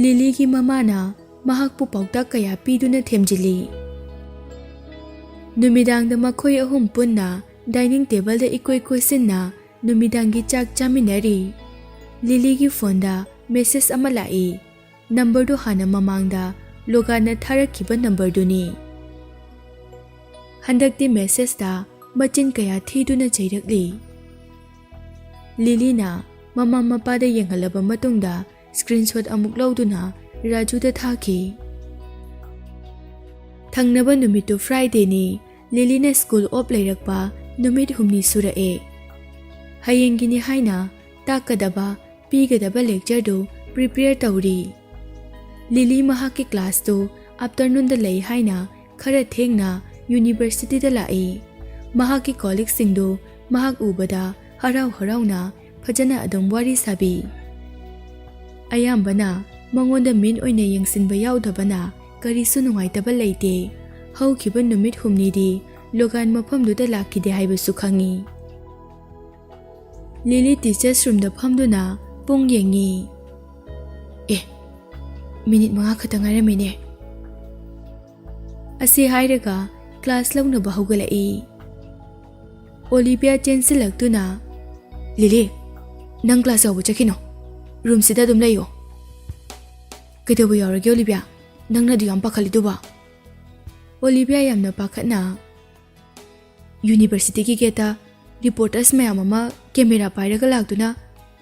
ꯂꯤꯂꯤꯒꯤ ꯃꯃꯥꯅ ꯃꯍꯥꯛꯄꯨ ꯄꯥꯎꯇꯥꯛ ꯀꯌꯥ ꯄꯤꯗꯨꯅ ꯊꯦꯝꯖꯤꯜꯂꯤ꯫ ꯅꯨꯃꯤꯗꯥꯡꯗ ꯃꯈꯣꯏ ꯑꯍꯨꯝ ꯄꯨꯟꯅ ꯗꯥꯏꯅꯤꯡ ꯇꯦꯕꯜꯗ ꯏꯀꯣꯏ ꯀꯣꯏꯁꯤꯟꯅ ꯅꯨꯃꯤꯗꯥꯡꯒꯤ ꯆꯥꯛ ꯆꯥꯃꯤꯟꯅꯔꯤ꯫ ꯂꯤꯂꯤꯒꯤ ꯐꯣꯟꯗ ꯃꯦꯁꯦꯖ ꯑꯃ ꯂꯥꯛꯏ꯫ ꯅꯝꯕꯔꯗꯨ ꯍꯥꯟꯅ ꯃꯃꯥꯡꯗ ꯂꯣꯒꯥꯟꯅ ꯊꯥꯔꯛꯈꯤꯕ ꯅꯝꯕꯔꯗꯨꯅꯤ꯫ ꯍꯟꯗꯛꯇꯤ ꯃꯦꯁꯦꯖꯇ ꯃꯆꯤꯟ ꯀꯌꯥ ꯊꯤꯗꯨꯅ ꯆꯩꯔꯛꯂꯤ꯫ ꯂꯤꯂꯤꯅ ꯃꯃꯥ ꯃꯄꯥꯗ ꯌꯦꯡꯍꯜꯂꯕ ꯃꯇꯨꯡꯗ ꯁ꯭ꯀ꯭ꯔꯤꯟꯁꯣꯠ ꯑꯃꯨꯛ ꯂꯧꯗꯨꯅ ꯔꯥꯖꯨꯗ ꯊꯥꯈꯤ꯫ ꯊꯪꯅꯕ ꯅꯨꯃꯤꯠꯇꯨ ꯐ꯭ꯔꯥꯏꯗꯦꯅꯤ꯫ ꯂꯤꯂꯤꯅ ꯁ꯭ꯀꯨꯜ ꯑꯣꯞ ꯂꯩꯔꯛꯄ ꯅꯨꯃꯤꯠ ꯍꯨꯝꯅꯤ ꯁꯨꯔꯛꯑꯦ꯫ ꯍꯌꯦꯡꯒꯤꯅꯤ ꯍꯥꯏꯅ ꯇꯥꯛꯀꯗꯕ, ꯄꯤꯒꯗꯕ ꯂꯦꯛꯆꯔꯗꯨ ꯄ꯭ꯔꯤꯄꯦꯌꯔ ꯇꯧꯔꯤ꯫ ꯂꯤꯂꯤ ꯃꯍꯥꯛꯀꯤ ꯀ꯭ꯂꯥꯁꯇꯨ ꯑꯥꯐꯇꯔꯅꯨꯟꯗ ꯂꯩ ꯍꯥꯏꯅ ꯈꯔ ꯊꯦꯡꯅ ꯌꯨꯅꯤꯚꯔꯁꯤꯇꯤꯗ ꯂꯥꯛꯏ꯫ ꯃꯍꯥꯛꯀꯤ ꯀꯣꯂꯤꯛꯁꯤꯡꯗꯨ ꯃꯍꯥꯛ ꯎꯕꯗ ꯍꯔꯥꯎ ꯍꯔꯥꯎꯅ ꯐꯖꯅ ꯑꯗꯨꯝ ꯋꯥꯔꯤ ꯁꯥꯕꯤ꯫ ꯑꯌꯥꯝꯕꯅ ꯃꯉꯣꯟꯗ ꯃꯤꯟ ꯑꯣꯏꯅ ꯌꯦꯡꯁꯤꯟꯕ ꯌꯥꯎꯗꯕꯅ ꯀꯔꯤꯁꯨ ꯅꯨꯡꯉꯥꯏꯇꯕ ꯂꯩꯇꯦ꯫ ꯍꯧꯈꯤꯕ ꯅꯨꯃꯤꯠ ꯍꯨꯝꯅꯤꯗꯤ ꯂꯣꯒꯥꯟ ꯃꯐꯝꯗꯨꯗ ꯂꯥꯛꯈꯤꯗꯦ ꯍꯥꯏꯕꯁꯨ ꯈꯪꯉꯤ꯫ ꯂꯤꯂꯤ ꯇꯤꯆꯔꯁ ꯔꯨꯝꯗ ꯐꯝꯗꯨꯅ ꯄꯨꯡ ꯌꯦꯡꯉꯤ꯫ "ꯑꯦ, ꯃꯤꯅꯤꯠ ꯃꯉꯥ ꯈꯛꯇ ꯉꯥꯏꯔꯝꯃꯤꯅꯦ" ꯑꯁꯤ ꯍꯥꯏꯔꯒ ꯀ꯭ꯂꯥꯁ ꯂꯧꯅꯕ ꯍꯧꯒꯠꯂꯛꯏ꯫ ꯑꯣꯂꯤꯚꯤꯌꯥ ꯆꯦꯟꯁꯤꯜꯂꯛꯇꯨꯅ, "ꯂꯤꯂꯤ, ꯅꯪ ꯀ꯭ꯂꯥꯁ ꯌꯥꯎꯕ ꯆꯠꯈꯤꯅꯣ, ꯔꯨꯝꯁꯤꯗ ꯑꯗꯨꯝ ꯂꯩꯌꯣ꯫" "ꯀꯩꯗꯧꯕ ꯌꯥꯎꯔꯒꯦ ꯑꯣꯂꯤꯚꯤꯌꯥ, ꯅꯪꯅ ꯑꯗꯨ ꯌꯥꯝ ꯄꯥꯈꯠꯂꯤꯗꯨꯕꯣ?" ꯑꯣꯂꯤꯚꯤꯌꯥ ꯌꯥꯝꯅ ꯄꯥꯈꯠꯅ, "ꯌꯨꯅꯤꯚꯔꯁꯤꯇꯤꯒꯤ ꯒꯦꯠꯇ ꯔꯤꯄꯣꯔꯇꯔꯁ ꯃꯌꯥꯝ ꯑꯃ ꯀꯦꯃꯦꯔꯥ ꯄꯥꯏꯔꯒ ꯂꯥꯛꯇꯨꯅ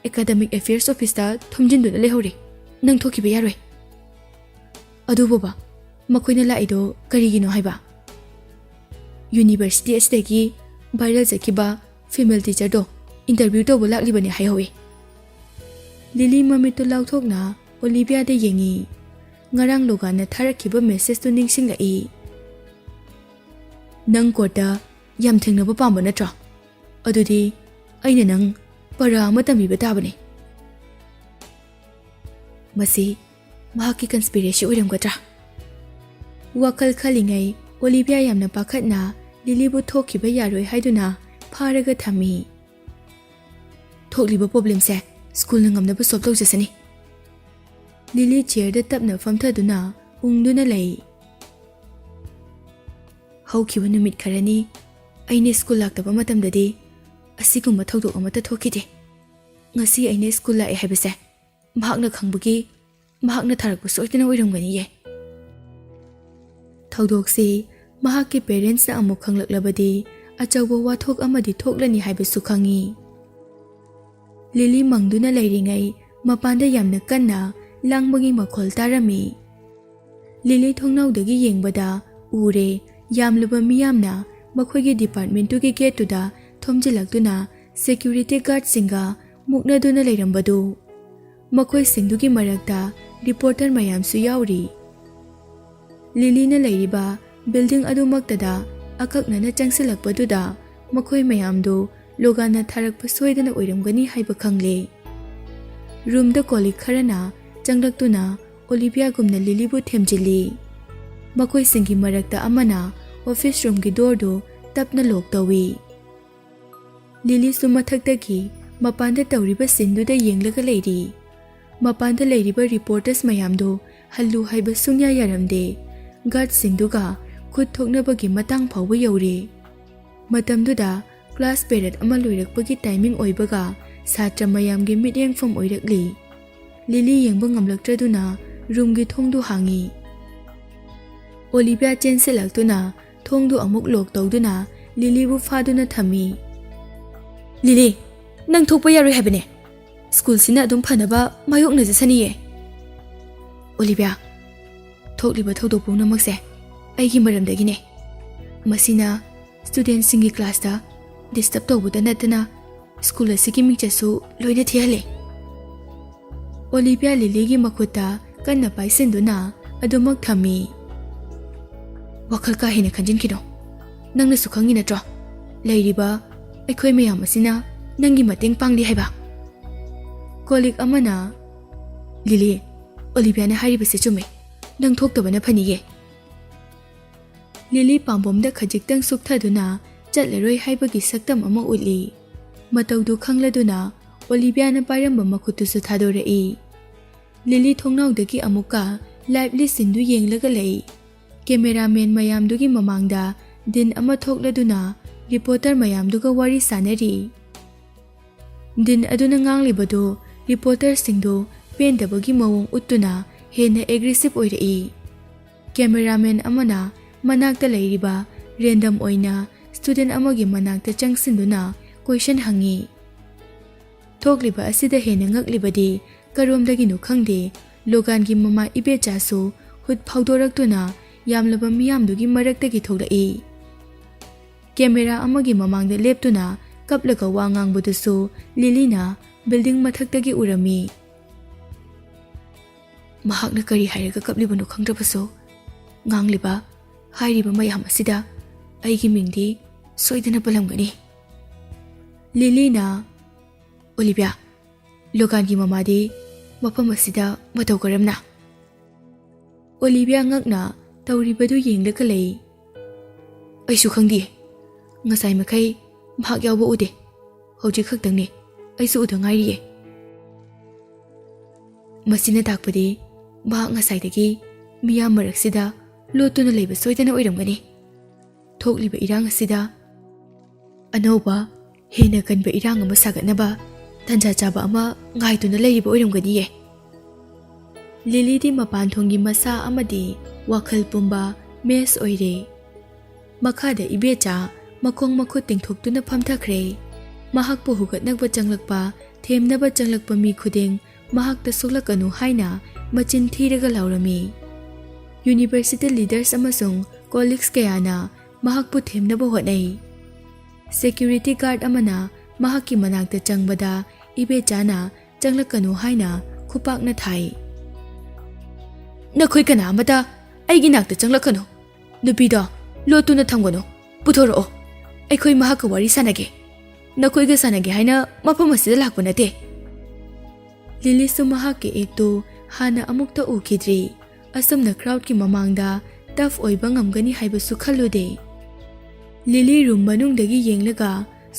ꯑꯦꯀꯥꯗꯃꯤꯛ ꯑꯦꯐꯤꯌꯔꯁ ꯑꯣꯐꯤꯁꯇ ꯊꯨꯝꯖꯤꯟꯗꯨꯅ ꯂꯩꯍꯧꯔꯦ꯫ ꯅꯪ ꯊꯣꯛꯈꯤꯕ ꯌꯥꯔꯣꯏ꯫" "ꯑꯗꯨꯕꯨꯕ, ꯃꯈꯣꯏꯅ ꯂꯥꯛꯏꯗꯣ ꯀꯔꯤꯒꯤꯅꯣ ꯍꯥꯏꯕ?" "ꯌꯨꯅꯤꯚꯔꯁꯤꯇꯤ ꯑꯁꯤꯗꯒꯤ ꯚꯥꯏꯔꯦꯜ ꯆꯠꯈꯤꯕ ꯐꯤꯃꯦꯜ ꯇꯤꯆꯔꯗꯣ ꯏꯟꯇꯔꯚ꯭ꯌꯨ ꯇꯧꯕ ꯂꯥꯛꯂꯤꯕꯅꯦ ꯍꯥꯏꯍꯧꯋꯤ꯫" ꯂꯤꯂꯤ ꯃꯃꯤꯠꯇꯨ ꯂꯥꯎꯊꯣꯛꯅ ꯑꯣꯂꯤꯚꯤꯌꯥꯗ ꯌꯦꯡꯉꯤ꯫ ꯉꯔꯥꯡ ꯂꯣꯒꯥꯟꯅ ꯊꯥꯔꯛꯈꯤꯕ ꯃꯦꯁꯦꯖꯇꯨ ꯅꯤꯡꯁꯤꯡꯂꯛꯏ꯫ "ꯅꯪ ꯀꯣꯔꯠꯇ ꯌꯥꯝ ꯊꯦꯡꯅꯕ ꯄꯥꯝꯕ ꯅꯠꯇ꯭ꯔꯣ? ꯑꯗꯨꯗꯤ ꯑꯩꯅ ꯅꯪ ꯄꯔꯥ ꯑꯃ ꯇꯝꯕꯤꯕ ꯇꯥꯕꯅꯤ꯫" ꯃꯁꯤ ꯃꯍꯥꯛꯀꯤ ꯀꯟꯁꯄꯤꯔꯦꯁꯤ ꯑꯣꯏꯔꯝꯒꯗ꯭ꯔꯥ? ꯋꯥꯈꯜ ꯈꯜꯂꯤꯉꯩ ꯑꯣꯂꯤꯚꯤꯌꯥ ꯌꯥꯝꯅ ꯄꯥꯈꯠꯅ ꯂꯤꯂꯤꯕꯨ ꯊꯣꯛꯈꯤꯕ ꯌꯥꯔꯣꯏ ꯍꯥꯏꯗꯨꯅ ꯐꯥꯔꯒ ꯊꯝꯃꯤ꯫ "ꯊꯣꯛꯂꯤꯕ ꯄ꯭ꯔꯣꯕ꯭ꯂꯦꯝꯁꯦ ꯁ꯭ꯀꯨꯜꯅ ꯉꯝꯅꯕ ꯁꯣꯜꯕ ꯇꯧꯖꯁꯅꯤ꯫" ꯂꯤꯂꯤ ꯆꯤꯌꯔꯗ ꯇꯞꯅ ꯐꯝꯊꯗꯨꯅ ꯎꯪꯗꯨꯅ ꯂꯩ꯫ "ꯍꯧꯈꯤꯕ ꯅꯨꯃꯤꯠ ꯈꯔꯅꯤ ꯑꯩꯅ ꯁ꯭ꯀꯨꯜ ꯂꯥꯛꯇꯕ ꯃꯇꯝꯗꯗꯤ ꯑꯁꯤꯒꯨꯝꯕ ꯊꯧꯗꯣꯛ ꯑꯃꯠꯇ ꯊꯣꯛꯈꯤꯗꯦ꯫ ꯉꯁꯤ ꯑꯩꯅ ꯁ꯭ꯀꯨꯜ ꯂꯥꯛꯑꯦ ꯍꯥꯏꯕꯁꯦ ꯃꯍꯥꯛꯅ ꯈꯪꯕꯒꯤ ꯃꯍꯥꯛꯅ ꯊꯥꯔꯛꯄ ꯁꯣꯏꯗꯅ ꯑꯣꯏꯔꯝꯒꯅꯤꯌꯦ꯫ ꯊꯧꯗꯣꯛꯁꯤ ꯃꯍꯥꯛꯀꯤ ꯄꯦꯔꯦꯟꯁꯅ ꯑꯃꯨꯛ ꯈꯪꯂꯛꯂꯕꯗꯤ ꯑꯆꯧꯕ ꯋꯥꯊꯣꯛ ꯑꯃꯗꯤ ꯊꯣꯛꯂꯅꯤ ꯍꯥꯏꯕꯁꯨ ꯈꯪꯏ꯫ ꯂꯤꯂꯤ ꯃꯪꯗꯨꯅ ꯂꯩꯔꯤꯉꯩ ꯃꯄꯥꯟꯗ ꯌꯥꯝꯅ ꯀꯟꯅ ꯂꯥꯡꯕꯒꯤ ꯃꯈꯣꯜ ꯇꯥꯔꯝꯃꯤ꯫ ꯂꯤꯂꯤ ꯊꯣꯡꯅꯥꯎꯗꯒꯤ ꯌꯦꯡꯕꯗ ꯎꯔꯦ, ꯌꯥꯝꯂꯕ ꯃꯤꯌꯥꯝꯅ ꯃꯈꯣꯏꯒꯤ ꯗꯤꯄꯥꯔꯠꯃꯦꯟꯇꯨꯒꯤ ꯒꯦꯠꯇꯨꯗ ꯊꯣꯝꯖꯤꯜꯂꯛꯇꯨꯅ ꯁꯦꯀ꯭ꯌꯨꯔꯤꯇꯤ ꯒꯥꯔꯗꯁꯤꯡꯒ ꯃꯨꯛꯅꯗꯨꯅ ꯂꯩꯔꯝꯕꯗꯨ꯫ ꯃꯈꯣꯏꯁꯤꯡꯗꯨꯒꯤ ꯃꯔꯛꯇ ꯔꯤꯄꯣꯔꯇꯔ ꯃꯌꯥꯝꯁꯨ ꯌꯥꯎꯔꯤ꯫ ꯂꯤꯂꯤꯅ ꯂꯩꯔꯤꯕ ꯕꯤꯜꯗꯤꯡ ꯑꯗꯨꯃꯛꯇꯗ ꯑꯀꯛꯅꯅ ꯆꯪꯁꯤꯜꯂꯛꯄꯗꯨꯗ ꯃꯈꯣꯏ ꯃꯌꯥꯝꯗꯨ ꯂꯣꯒꯥꯟꯅ ꯊꯥꯔꯛꯄ ꯁꯣꯏꯗꯅ ꯑꯣꯏꯔꯝꯒꯅꯤ ꯍꯥꯏꯕ ꯈꯪꯂꯦ꯫ ꯔꯨꯝꯗ ꯀꯣꯂꯤꯛ ꯈꯔꯅ ꯆꯪꯂꯛꯇꯨꯅ ꯑꯣꯂꯤꯚꯤꯌꯥꯒꯨꯝꯅ ꯂꯤꯂꯤꯕꯨ ꯊꯦꯝꯖꯤꯜꯂꯤ꯫ ꯃꯈꯣꯏꯁꯤꯡꯒꯤ ꯃꯔꯛꯇ ꯑꯃꯅ ꯑꯣꯐꯤꯁ ꯔꯨꯝꯒꯤ ꯗꯣꯔꯗꯨ ꯇꯞꯅ ꯂꯣꯛ ꯇꯧꯏ꯫ ꯂꯤꯂꯤꯁꯨ ꯃꯊꯛꯇꯒꯤ ꯃꯄꯥꯟꯗ ꯇꯧꯔꯤꯕ ꯁꯤꯟꯗꯨꯗ ꯌꯦꯡꯂꯒ ꯂꯩꯔꯤ꯫ ꯃꯄꯥꯟꯗ ꯂꯩꯔꯤꯕ ꯔꯤꯄꯣꯔꯇꯔꯁ ꯃꯌꯥꯝꯗꯨ ꯍꯜꯂꯨ ꯍꯥꯏꯕ ꯁꯨꯡꯌꯥ ꯌꯥꯔꯝꯗꯦ꯫ ꯒꯥꯔꯗꯁꯤꯡꯗꯨꯒ ꯈꯨꯠ ꯊꯣꯛꯅꯕꯒꯤ ꯃꯇꯥꯡ ꯐꯥꯎꯕ ꯌꯧꯔꯦ꯫ ꯃꯇꯝꯗꯨꯗ ꯀ꯭ꯂꯥꯁ ꯄꯦꯔꯦꯗ ꯑꯃ ꯂꯣꯏꯔꯛꯄꯒꯤ ꯇꯥꯏꯃꯤꯡ ꯑꯣꯏꯕꯒ ꯁꯥꯇ꯭ꯔ ꯃꯌꯥꯝꯒꯤ ꯃꯤꯠꯌꯦꯡꯐꯝ ꯑꯣꯏꯔꯛꯂꯤ꯫ ꯂꯤꯂꯤ ꯌꯦꯡꯕ ꯉꯝꯂꯛꯇ꯭ꯔꯗꯨꯅ ꯔꯨꯝꯒꯤ ꯊꯣꯡꯗꯨ ꯍꯥꯡꯉꯤ꯫ ꯑꯣꯂꯤꯚꯤꯌꯥ ꯆꯦꯟꯁꯤꯜꯂꯛꯇꯨꯅ ꯊꯣꯡꯗꯨ ꯑꯃꯨꯛ ꯂꯣꯛ ꯇꯧꯗꯨꯅ ꯂꯤꯂꯤꯕꯨ ꯐꯥꯗꯨꯅ ꯊꯝꯃꯤ꯫ "ꯂꯤꯂꯤ, ꯅꯪ ꯊꯣꯛꯄ ꯌꯥꯔꯣꯏ ꯍꯥꯏꯕꯅꯦ꯫ ꯁ꯭ꯀꯨꯜꯁꯤꯅ ꯑꯗꯨꯝ ꯐꯅꯕ ꯃꯥꯌꯣꯛꯅꯖꯁꯅꯤꯌꯦ꯫" "ꯑꯣꯂꯤꯚꯤꯌꯥ, ꯊꯣꯛꯂꯤꯕ ꯊꯧꯗꯣꯛ ꯄꯨꯝꯅꯃꯛꯁꯦ ꯑꯩꯒꯤ ꯃꯔꯝꯗꯒꯤꯅꯦ꯫ ꯃꯁꯤꯅ ꯁ꯭ꯇꯨꯗꯦꯟꯠꯁꯤꯡꯒꯤ ꯀ꯭ꯂꯥꯁꯇ ꯗꯤꯁꯇꯔꯕ ꯇꯧꯕꯗ ꯅꯠꯇꯅ ꯁ꯭ꯀꯨꯜ ꯑꯁꯤꯒꯤ ꯃꯤꯡꯆꯠꯁꯨ ꯂꯣꯏꯅ ꯊꯤꯍꯜꯂꯦ꯫" ꯑꯣꯂꯤꯚꯤꯌꯥ ꯂꯤꯂꯤꯒꯤ ꯃꯈꯨꯠꯇ ꯀꯟꯅ ꯄꯥꯏꯁꯤꯟꯗꯨꯅ ꯑꯗꯨꯃꯛ ꯊꯝꯃꯤ꯫ "ꯋꯥꯈꯜ ꯀꯥ ꯍꯦꯟꯅ ꯈꯟꯖꯤꯟꯈꯤꯅꯣ꯫ ꯅꯪꯅꯁꯨ ꯈꯪꯉꯤ ꯅꯠꯇ꯭ꯔꯣ, ꯂꯩꯔꯤꯕ ꯑꯩꯈꯣꯏ ꯃꯌꯥꯝ ꯑꯁꯤꯅ ꯅꯪꯒꯤ ꯃꯇꯦꯡ ꯄꯥꯡꯂꯤ ꯍꯥꯏꯕ?" ꯀꯣꯂꯤꯛ ꯑꯃꯅ, "ꯂꯤꯂꯤ, ꯑꯣꯂꯤꯚꯤꯌꯥꯅ ꯍꯥꯏꯔꯤꯕꯁꯦ ꯆꯨꯝꯃꯦ꯫ ꯅꯪ ꯊꯣꯛꯇꯕꯅ ꯐꯅꯤꯌꯦ꯫" ꯂꯤꯂꯤ ꯄꯥꯝꯕꯣꯝꯗ ꯈꯖꯤꯛꯇꯪ ꯁꯨꯞꯊꯗꯨꯅ ꯆꯠꯂꯔꯣꯏ ꯍꯥꯏꯕꯒꯤ ꯁꯛꯇꯝ ꯑꯃ ꯎꯠꯂꯤ꯫ ꯃꯇꯧꯗꯨ ꯈꯪꯂꯗꯨꯅ ꯑꯣꯂꯤꯚꯤꯌꯥꯅ ꯄꯥꯏꯔꯝꯕ ꯃꯈꯨꯠꯇꯨꯁꯨ ꯊꯥꯗꯣꯔꯛꯏ꯫ ꯂꯤꯂꯤ ꯊꯣꯡꯅꯥꯎꯗꯒꯤ ꯑꯃꯨꯛꯀ ꯂꯥꯏꯚꯂꯤ ꯁꯤꯟꯗꯨ ꯌꯦꯡꯂꯒ ꯂꯩ꯫ ꯀꯦꯃꯦꯔꯥꯃꯦꯟ ꯃꯌꯥꯝꯗꯨꯒꯤ ꯃꯃꯥꯡꯗ ꯗꯤꯟ ꯑꯃ ꯊꯣꯛꯂꯗꯨꯅ ꯔꯤꯄꯣꯔꯇꯔ ꯃꯌꯥꯝꯗꯨꯒ ꯋꯥꯔꯤ ꯁꯥꯅꯔꯤ꯫ ꯗꯤꯟ ꯑꯗꯨꯅ ꯉꯥꯡꯂꯤꯕꯗꯨ ꯔꯤꯄꯣꯔꯇꯔꯁꯤꯡꯗꯨ ꯄꯦꯟꯗꯕꯒꯤ ꯃꯑꯣꯡ ꯎꯠꯇꯨꯅ ꯍꯦꯟꯅ ꯑꯦꯒ꯭ꯔꯦꯁꯤꯚ ꯑꯣꯏꯔꯛꯏ꯫ ꯀꯦꯃꯦꯔꯥꯃꯦꯟ ꯑꯃꯅ ꯃꯅꯥꯛꯇ ꯂꯩꯔꯤꯕ ꯔꯦꯟꯗꯝ ꯑꯣꯏꯅ ꯁ꯭ꯇꯨꯗꯦꯟꯠ ꯑꯃꯒꯤ ꯃꯅꯥꯛꯇ ꯆꯪꯁꯤꯟꯗꯨꯅ ꯀꯣꯏꯁꯟ ꯍꯪꯉꯤ꯫ ꯊꯣꯛꯂꯤꯕ ꯑꯁꯤꯗ ꯍꯦꯟꯅ ꯉꯛꯂꯤꯕꯗꯤ ꯀꯔꯣꯝꯗꯒꯤꯅꯣ ꯈꯪꯗꯦ, ꯂꯣꯒꯥꯟꯒꯤ ꯃꯃꯥ ꯏꯕꯦꯆꯥꯁꯨ ꯍꯨꯠ ꯐꯥꯎꯗꯣꯔꯛꯇꯨꯅ ꯌꯥꯝꯂꯕ ꯃꯤꯌꯥꯝꯗꯨꯒꯤ ꯃꯔꯛꯇꯒꯤ ꯊꯣꯛꯂꯛꯏ꯫ ꯀꯦꯃꯦꯔꯥ ꯑꯃꯒꯤ ꯃꯃꯥꯡꯗ ꯂꯦꯞꯇꯨꯅ ꯀꯞꯂꯒ ꯋꯥ ꯉꯥꯡꯕꯗꯨꯁꯨ ꯂꯤꯂꯤꯅ ꯕꯤꯜꯗꯤꯡ ꯃꯊꯛꯇꯒꯤ ꯎꯔꯝꯃꯤ꯫ ꯃꯍꯥꯛꯅ ꯀꯔꯤ ꯍꯥꯏꯔꯒ ꯀꯞꯂꯤꯕꯅꯣ ꯈꯪꯗ꯭ꯔꯕꯁꯨ, ꯉꯥꯡꯂꯤꯕ, ꯍꯥꯏꯔꯤꯕ ꯃꯌꯥꯝ ꯑꯁꯤꯗ ꯑꯩꯒꯤ ꯃꯤꯡꯗꯤ ꯁꯣꯏꯗꯅ ꯄꯜꯂꯝꯒꯅꯤ꯫ ꯂꯤꯂꯤꯅ, "ꯑꯣꯂꯤꯚꯤꯌꯥ, ꯂꯣꯒꯥꯟꯒꯤ ꯃꯃꯥꯗꯤ ꯃꯐꯝ ꯑꯁꯤꯗ ꯃꯇꯧ ꯀꯔꯝꯅ?" ꯑꯣꯂꯤꯚꯤꯌꯥ ꯉꯛꯅ ꯇꯧꯔꯤꯕꯗꯨ ꯌꯦꯡꯂꯒ ꯂꯩ꯫ "ꯑꯩꯁꯨ ꯈꯪꯗꯦ꯫ ꯉꯁꯥꯏ ꯃꯈꯩ ꯃꯍꯥꯛ ꯌꯥꯎꯕ ꯎꯗꯦ꯫ ꯍꯧꯖꯤꯛ ꯈꯛꯇꯪꯅꯦ ꯑꯩꯁꯨ ꯎꯗ ꯉꯥꯏꯔꯤꯌꯦ꯫" ꯃꯁꯤꯅ ꯇꯥꯛꯄꯗꯤ ꯃꯍꯥꯛ ꯉꯁꯥꯏꯗꯒꯤ ꯃꯤꯌꯥꯝ ꯃꯔꯛꯁꯤꯗ ꯂꯣꯠꯇꯨꯅ ꯂꯩꯕ ꯁꯣꯏꯗꯅ ꯑꯣꯏꯔꯝꯒꯅꯤ꯫ ꯊꯣꯛꯂꯤꯕ ꯏꯔꯥꯡ ꯑꯁꯤꯗ ꯑꯅꯧꯕ, ꯍꯦꯟꯅ ꯀꯟꯕ ꯏꯔꯥꯡ ꯑꯃ ꯁꯥꯒꯠꯅꯕ ꯇꯥꯟꯖꯥ ꯆꯥꯕ ꯑꯃ ꯉꯥꯏꯗꯨꯅ ꯂꯩꯔꯤꯕ ꯑꯣꯏꯔꯝꯒꯅꯤꯌꯦ꯫ ꯂꯤꯂꯤꯗꯤ ꯃꯄꯥꯟ ꯊꯣꯡꯒꯤ ꯃꯁꯥ ꯑꯃꯗꯤ ꯋꯥꯈꯜ ꯄꯨꯝꯕ ꯃꯦꯁ ꯑꯣꯏꯔꯦ꯫ ꯃꯈꯥꯗ ꯏꯕꯦꯆꯥ ꯃꯈꯣꯡ ꯃꯈꯨꯠ ꯇꯤꯡꯊꯣꯛꯇꯨꯅ ꯐꯝꯊꯈ꯭ꯔꯦ꯫ ꯃꯍꯥꯛꯄꯨ ꯍꯨꯒꯠꯅꯕ ꯆꯪꯂꯛꯄ, ꯊꯦꯝꯅꯕ ꯆꯪꯂꯛꯄ ꯃꯤ ꯈꯨꯗꯤꯡ ꯃꯍꯥꯛꯇ ꯁꯣꯛꯂꯛꯀꯅꯨ ꯍꯥꯏꯅ ꯃꯆꯤꯟ ꯊꯤꯔꯒ ꯂꯥꯎꯔꯝꯃꯤ꯫ ꯌꯨꯅꯤꯚꯔꯁꯤꯇꯤ ꯂꯤꯗꯔꯁ ꯑꯃꯁꯨꯡ ꯀꯣꯂꯤꯛꯁ ꯀꯌꯥꯅ ꯃꯍꯥꯛꯄꯨ ꯊꯦꯝꯅꯕ ꯍꯣꯠꯅꯩ꯫ ꯁꯦꯀ꯭ꯌꯨꯔꯤꯇꯤ ꯒꯥꯔꯗ ꯑꯃꯅ ꯃꯍꯥꯛꯀꯤ ꯃꯅꯥꯛꯇ ꯆꯪꯕꯗ ꯏꯕꯦꯆꯥꯅ ꯆꯪꯂꯛꯀꯅꯨ ꯍꯥꯏꯅ ꯈꯨꯄꯥꯛꯅ ꯊꯥꯏ꯫ "ꯅꯈꯣꯏ ꯀꯅꯥ ꯑꯃꯇ ꯑꯩꯒꯤ ꯅꯥꯛꯇ ꯆꯪꯂꯛꯀꯅꯨ꯫ ꯅꯨꯄꯤꯗꯣ ꯂꯣꯠꯇꯨꯅ ꯊꯝꯒꯅꯨ꯫ ꯄꯨꯊꯣꯔꯛꯑꯣ꯫ ꯑꯩꯈꯣꯏ ꯃꯍꯥꯛꯀ ꯋꯥꯔꯤ ꯁꯥꯟꯅꯒꯦ꯫ ꯅꯈꯣꯏꯒ ꯁꯥꯟꯅꯒꯦ ꯍꯥꯏꯅ ꯃꯐꯝ ꯑꯁꯤꯗ ꯂꯥꯛꯄ ꯅꯠꯇꯦ꯫" ꯂꯤꯂꯤꯁꯨ ꯃꯍꯥꯛꯀꯤ ꯑꯦꯛꯇꯨ ꯍꯥꯟꯅ ꯑꯃꯨꯛꯇ ꯎꯈꯤꯗ꯭ꯔꯤ꯫ ꯑꯁꯨꯝꯅ ꯀ꯭ꯔꯥꯎꯗꯀꯤ ꯃꯃꯥꯡꯗ ꯇꯐ ꯑꯣꯏꯕ ꯉꯝꯒꯅꯤ ꯍꯥꯏꯕꯁꯨ ꯈꯜꯂꯨꯗꯦ꯫ ꯂꯤꯂꯤ ꯔꯨꯝ ꯃꯅꯨꯡꯗꯒꯤ ꯌꯦꯡꯂꯒ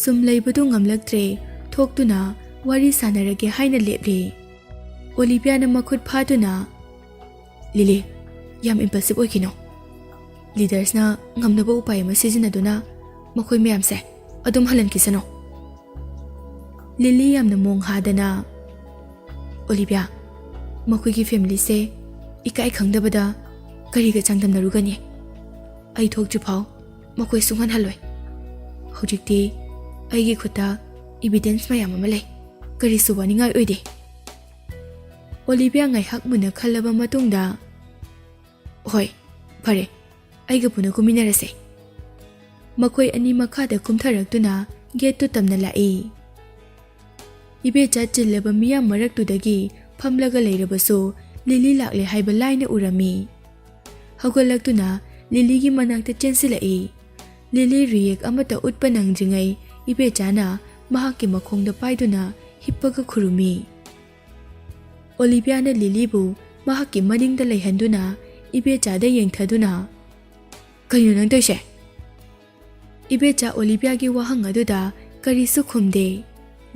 ꯁꯨꯝ ꯂꯩꯕꯗꯨ ꯉꯝꯂꯛꯇ꯭ꯔꯦ, ꯊꯣꯛꯇꯨꯅ ꯋꯥꯔꯤ ꯁꯥꯟꯅꯔꯒꯦ ꯍꯥꯏꯅ ꯂꯦꯞꯂꯦ꯫ ꯑꯣꯂꯤꯚꯤꯌꯥꯅ ꯃꯈꯨꯠ ꯐꯥꯗꯨꯅ, "ꯂꯤꯂꯤ, ꯌꯥꯝ ꯏꯝꯄꯜꯁꯤꯚ ꯑꯣꯏꯈꯤꯅꯣ꯫ ꯂꯤꯗꯔꯁꯅ ꯉꯝꯅꯕ ꯎꯄꯥꯏ ꯑꯃ ꯁꯤꯖꯤꯟꯅꯗꯨꯅ ꯃꯈꯣꯏ ꯃꯌꯥꯝꯁꯦ ꯑꯗꯨꯝ ꯍꯜꯍꯟꯈꯤꯁꯅꯨ꯫" ꯂꯤꯂꯤ ꯌꯥꯝꯅ ꯃꯣꯡ ꯍꯥꯗꯅ, "ꯑꯣꯂꯤꯚꯤꯌꯥ, ꯃꯈꯣꯏꯒꯤ ꯐꯦꯃꯤꯂꯤꯁꯦ ꯏꯀꯥꯏ ꯈꯪꯗꯕꯗ ꯀꯔꯤꯒ ꯆꯥꯡꯗꯝꯅꯔꯨꯒꯅꯤ? ꯑꯩ ꯊꯣꯛꯇ꯭ꯔꯤꯐꯥꯎ ꯃꯈꯣꯏ ꯁꯨꯡꯍꯟꯍꯜꯂꯣꯏ꯫ ꯍꯧꯖꯤꯛꯇꯤ ꯑꯩꯒꯤ ꯈꯨꯠꯇ ꯏꯕꯤꯗꯦꯟꯁ ꯃꯌꯥꯝ ꯑꯃ ꯂꯩ꯫ ꯀꯔꯤꯁꯨ ꯋꯥꯅꯤꯡꯉꯥꯏ ꯑꯣꯏꯗꯦ꯫ ꯑꯣꯂꯤꯚꯤꯌꯥ ꯉꯥꯏꯍꯥꯛ ꯃꯨꯟꯅ ꯈꯜꯂꯕ ꯃꯇꯨꯡꯗ, "ꯍꯣꯏ, ꯐꯔꯦ, ꯑꯩꯒ ꯄꯨꯟꯅ ꯀꯨꯝꯃꯤꯟꯅꯔꯁꯦ꯫" ꯃꯈꯣꯏ ꯑꯅꯤ ꯃꯈꯥꯗ ꯀꯨꯝꯊꯔꯛꯇꯨꯅ ꯒꯦꯠꯇꯨ ꯇꯝꯅ ꯂꯥꯛꯏ꯫ ꯏꯕꯦꯆꯥ ꯆꯤꯜꯂꯕ ꯃꯤꯌꯥꯝ ꯃꯔꯛꯇꯨꯗꯒꯤ ꯐꯝꯂꯒ ꯂꯩꯔꯕꯁꯨ ꯂꯤꯂꯤ ꯂꯥꯛꯂꯦ ꯍꯥꯏꯕ ꯂꯥꯏꯅ ꯎꯔꯝꯃꯤ꯫ ꯍꯧꯒꯠꯂꯛꯇꯨꯅ ꯂꯤꯂꯤꯒꯤ ꯃꯅꯥꯛꯇ ꯆꯦꯟꯁꯤꯜꯂꯛꯏ꯫ ꯂꯤꯂꯤ ꯔꯤꯌꯦꯛ ꯑꯃꯠꯇ ꯎꯠꯄ ꯅꯪꯗ꯭ꯔꯤꯉꯩ ꯏꯕꯦꯆꯥꯅ ꯃꯍꯥꯛꯀꯤ ꯃꯈꯣꯡꯗ ꯄꯥꯏꯗꯨꯅ ꯍꯤꯞꯄꯒ ꯈꯨꯔꯨꯝꯃꯤ꯫ ꯑꯣꯂꯤꯚꯤꯌꯥꯅ ꯂꯤꯂꯤꯕꯨ ꯃꯍꯥꯛꯀꯤ ꯃꯅꯤꯡꯗ ꯂꯩꯍꯟꯗꯨꯅ ꯏꯕꯦꯆꯥꯗ ꯌꯦꯡꯊꯗꯨꯅ, "ꯀꯩꯅꯣ ꯅꯪ ꯇꯧꯏꯁꯦ?" ꯏꯕꯦꯆꯥ ꯑꯣꯂꯤꯚꯤꯌꯥꯒꯤ ꯋꯥꯍꯪ ꯑꯗꯨꯗ ꯀꯔꯤꯁꯨ ꯈꯨꯝꯗꯦ꯫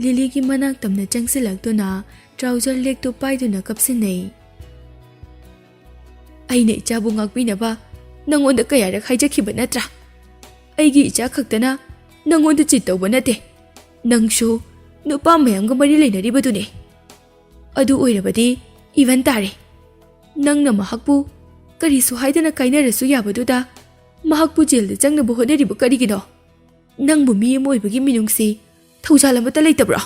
ꯂꯤꯂꯤꯒꯤ ꯃꯅꯥꯛ ꯇꯝꯅ ꯆꯪꯁꯤꯜꯂꯛꯇꯨꯅ ꯇ꯭ꯔꯥꯎꯖꯔ ꯂꯦꯛꯇꯨ ꯄꯥꯏꯗꯨꯅ ꯀꯞꯁꯤꯟꯅꯩ꯫ "ꯑꯩꯅ ꯏꯆꯥꯕꯨ ꯉꯥꯛꯄꯤꯅꯕ ꯅꯪꯉꯣꯟꯗ ꯀꯌꯥꯔꯛ ꯍꯥꯏꯖꯈꯤꯕ ꯅꯠꯇ꯭ꯔꯥ? ꯑꯩꯒꯤ ꯏꯆꯥ ꯈꯛꯇꯅ ꯅꯪꯉꯣꯟꯗ ꯆꯤꯠ ꯇꯧꯕ ꯅꯠꯇꯦ꯫ ꯅꯪꯁꯨ ꯅꯨꯄꯥ ꯃꯌꯥꯝꯒ ꯃꯔꯤ ꯂꯩꯅꯔꯤꯕꯗꯨꯅꯦ꯫ ꯑꯗꯨ ꯑꯣꯏꯔꯕꯗꯤ ꯏꯚꯟ ꯇꯥꯔꯦ꯫ ꯅꯪꯅ ꯃꯍꯥꯛꯄꯨ ꯀꯔꯤꯁꯨ ꯍꯥꯏꯗꯅ ꯀꯥꯏꯅꯔꯁꯨ ꯌꯥꯕꯗꯨꯗ ꯃꯍꯥꯛꯄꯨ ꯖꯦꯜꯗ ꯆꯪꯅꯕ ꯍꯣꯠꯅꯔꯤꯕ ꯀꯔꯤꯒꯤꯅꯣ? ꯅꯪꯕꯨ ꯃꯤ ꯑꯃ ꯑꯣꯏꯕꯒꯤ ꯃꯤꯅꯨꯡꯁꯤ, ꯊꯧꯖꯥꯜ ꯑꯃꯠꯇ ꯂꯩꯇꯕ꯭ꯔꯣ?"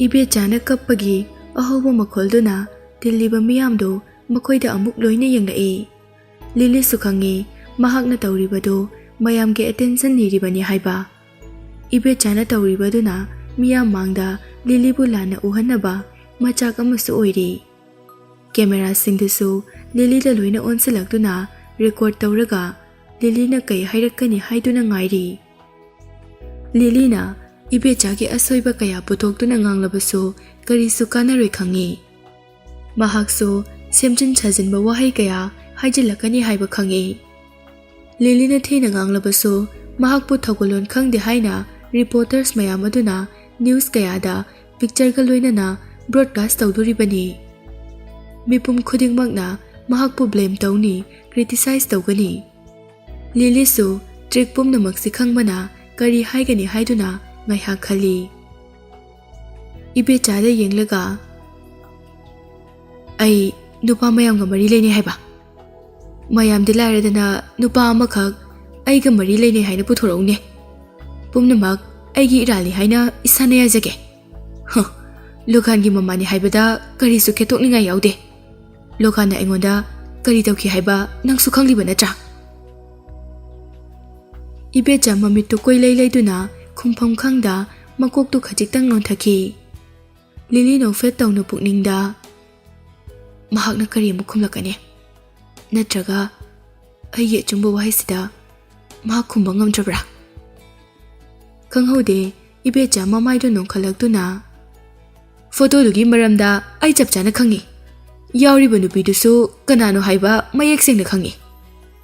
ꯏꯕꯦꯆꯥꯅ ꯀꯞꯄꯒꯤ ꯑꯍꯧꯕ ꯃꯈꯣꯜꯗꯨꯅ ꯇꯤꯜꯂꯤꯕ ꯃꯤꯌꯥꯝꯗꯨ ꯃꯈꯣꯏꯗ ꯑꯃꯨꯛ ꯂꯣꯏꯅ ꯌꯦꯡꯂꯛꯏ꯫ ꯂꯤꯂꯤꯁꯨ ꯈꯪꯉꯤ ꯃꯍꯥꯛꯅ ꯇꯧꯔꯤꯕꯗꯨ ꯃꯌꯥꯝꯒꯤ ꯑꯦꯇꯦꯟꯁꯟ ꯅꯤꯔꯤꯕꯅꯤ ꯍꯥꯏꯕ꯫ ꯏꯕꯦꯆꯥꯅ ꯇꯧꯔꯤꯕꯗꯨꯅ ꯃꯤꯌꯥꯝ ꯃꯥꯡꯗ ꯂꯤꯂꯤꯕꯨ ꯂꯥꯟꯅ ꯎꯍꯟꯅꯕ ꯃꯆꯥꯛ ꯑꯃꯁꯨ ꯑꯣꯏꯔꯤ꯫ ꯀꯦꯃꯦꯔꯥꯁꯤꯡꯗꯨꯁꯨ ꯂꯤꯂꯤꯗ ꯂꯣꯏꯅ ꯑꯣꯟꯁꯤꯜꯂꯛꯇꯨꯅ ꯔꯦꯀꯣꯔꯗ ꯇꯧꯔꯒ ꯂꯤꯂꯤꯅ ꯀꯩ ꯍꯥꯏꯔꯛꯀꯅꯤ ꯍꯥꯏꯗꯨꯅ ꯉꯥꯏꯔꯤ꯫ ꯂꯤꯂꯤꯅ ꯏꯕꯦꯆꯥꯒꯤ ꯑꯁꯣꯏꯕ ꯀꯌꯥ ꯄꯨꯊꯣꯛꯇꯨꯅ ꯉꯥꯡꯂꯕꯁꯨ ꯀꯔꯤꯁꯨ ꯀꯥꯟꯅꯔꯣꯏ ꯈꯪꯉꯤ꯫ ꯃꯍꯥꯛꯁꯨ ꯁꯦꯝꯖꯤꯟ ꯁꯥꯖꯤꯟꯕ ꯋꯥꯍꯩ ꯀꯌꯥ ꯍꯥꯏꯖꯤꯜꯂꯛꯀꯅꯤ ꯍꯥꯏꯕ ꯈꯪꯉꯤ꯫ ꯂꯤꯂꯤꯅ ꯊꯤꯅ ꯉꯥꯡꯂꯕꯁꯨ ꯃꯍꯥꯛꯄꯨ ꯊꯧꯒꯜꯂꯣꯟ ꯈꯪꯗꯦ ꯍꯥꯏꯅ ꯔꯤꯄꯣꯔꯇꯔꯁ ꯃꯌꯥꯝ ꯑꯗꯨꯅ ꯅ꯭ꯌꯨꯁ ꯀꯌꯥꯗ ꯄꯤꯛꯆꯔꯒ ꯂꯣꯏꯅꯅ ꯕ꯭ꯔꯣꯗꯀꯥꯁ ꯇꯧꯗꯣꯔꯤꯕꯅꯤ꯫ ꯃꯤꯄꯨꯝ ꯈꯨꯗꯤꯡꯃꯛꯅ ꯃꯍꯥꯛꯄꯨ ꯕ꯭ꯂꯦꯝ ꯇꯧꯅꯤ, ꯀ꯭ꯔꯤꯇꯤꯁꯥꯏꯖ ꯇꯧꯒꯅꯤ꯫ ꯂꯤꯂꯤꯁꯨ ꯇ꯭ꯔꯤꯛ ꯄꯨꯝꯅꯃꯛꯁꯤ ꯈꯪꯕꯅ ꯀꯔꯤ ꯍꯥꯏꯒꯅꯤ ꯍꯥꯏꯗꯨꯅ ꯉꯥꯏꯍꯥꯛ ꯈꯜꯂꯤ꯫ ꯏꯕꯦꯆꯥꯗ ꯌꯦꯡꯂꯒ, "ꯑꯩ ꯅꯨꯄꯥ ꯃꯌꯥꯝꯒ ꯃꯔꯤ ꯂꯩꯅꯩ ꯍꯥꯏꯕ? ꯃꯌꯥꯝꯗꯤ ꯂꯥꯏꯔꯗꯅ ꯅꯨꯄꯥ ꯑꯃꯈꯛ ꯑꯩꯒ ꯃꯔꯤ ꯂꯩꯅꯩ ꯍꯥꯏꯅ ꯄꯨꯊꯣꯔꯛꯎꯅꯦ꯫ ꯄꯨꯝꯅꯃꯛ ꯑꯩꯒꯤ ꯏꯔꯥꯜꯅꯤ ꯍꯥꯏꯅ ꯏꯁꯥꯅ ꯌꯥꯖꯒꯦ꯫ ꯍ, ꯂꯣꯒꯥꯟꯒꯤ ꯃꯃꯥꯅꯤ ꯍꯥꯏꯕꯗ ꯀꯔꯤꯁꯨ ꯈꯦꯠꯇꯣꯛꯅꯤꯡꯉꯥꯏ ꯌꯥꯎꯗꯦ꯫ ꯂꯣꯒꯥꯟꯅ ꯑꯩꯉꯣꯟꯗ ꯀꯔꯤ ꯇꯧꯈꯤ ꯍꯥꯏꯕ ꯅꯪꯁꯨ ꯈꯪꯂꯤꯕ ꯅꯠꯇ꯭ꯔꯥ?" ꯏꯕꯦꯆꯥ ꯃꯃꯤꯠꯇꯨ ꯀꯣꯏꯂꯩ ꯂꯩꯗꯨꯅ ꯈꯨꯝꯐꯝ ꯈꯪꯗ ꯃꯀꯣꯛꯇꯨ ꯈꯖꯤꯛꯇꯪ ꯅꯣꯟꯊꯈꯤ꯫ ꯂꯤꯂꯤ ꯅꯣꯛꯐꯦꯠ ꯇꯧꯅ ꯄꯨꯛꯅꯤꯡꯗ, "ꯃꯍꯥꯛꯅ ꯀꯔꯤ ꯑꯃꯨꯛ ꯈꯨꯝꯂꯛꯀꯅꯤ? ꯅꯠꯇ꯭ꯔꯒ ꯑꯩꯒꯤ ꯑꯆꯨꯝꯕ ꯋꯥꯍꯩꯁꯤꯗ ꯃꯍꯥꯛ ꯈꯨꯝꯕ ꯉꯝꯗ꯭ꯔꯕ꯭ꯔꯥ?" ꯈꯪꯍꯧꯗꯦ, ꯏꯕꯦꯆꯥ ꯃꯃꯥꯏꯗꯨ ꯅꯣꯡꯈꯠꯂꯛꯇꯨꯅ, "ꯐꯣꯇꯣꯗꯨꯒꯤ ꯃꯔꯝꯗ ꯑꯩ ꯆꯞ ꯆꯥꯅ ꯈꯪꯉꯤ꯫ ꯌꯥꯎꯔꯤꯕ ꯅꯨꯄꯤꯗꯨꯁꯨ ꯀꯅꯥꯅꯣ ꯍꯥꯏꯕ ꯃꯌꯦꯛ ꯁꯦꯡꯅ ꯈꯪꯉꯤ꯫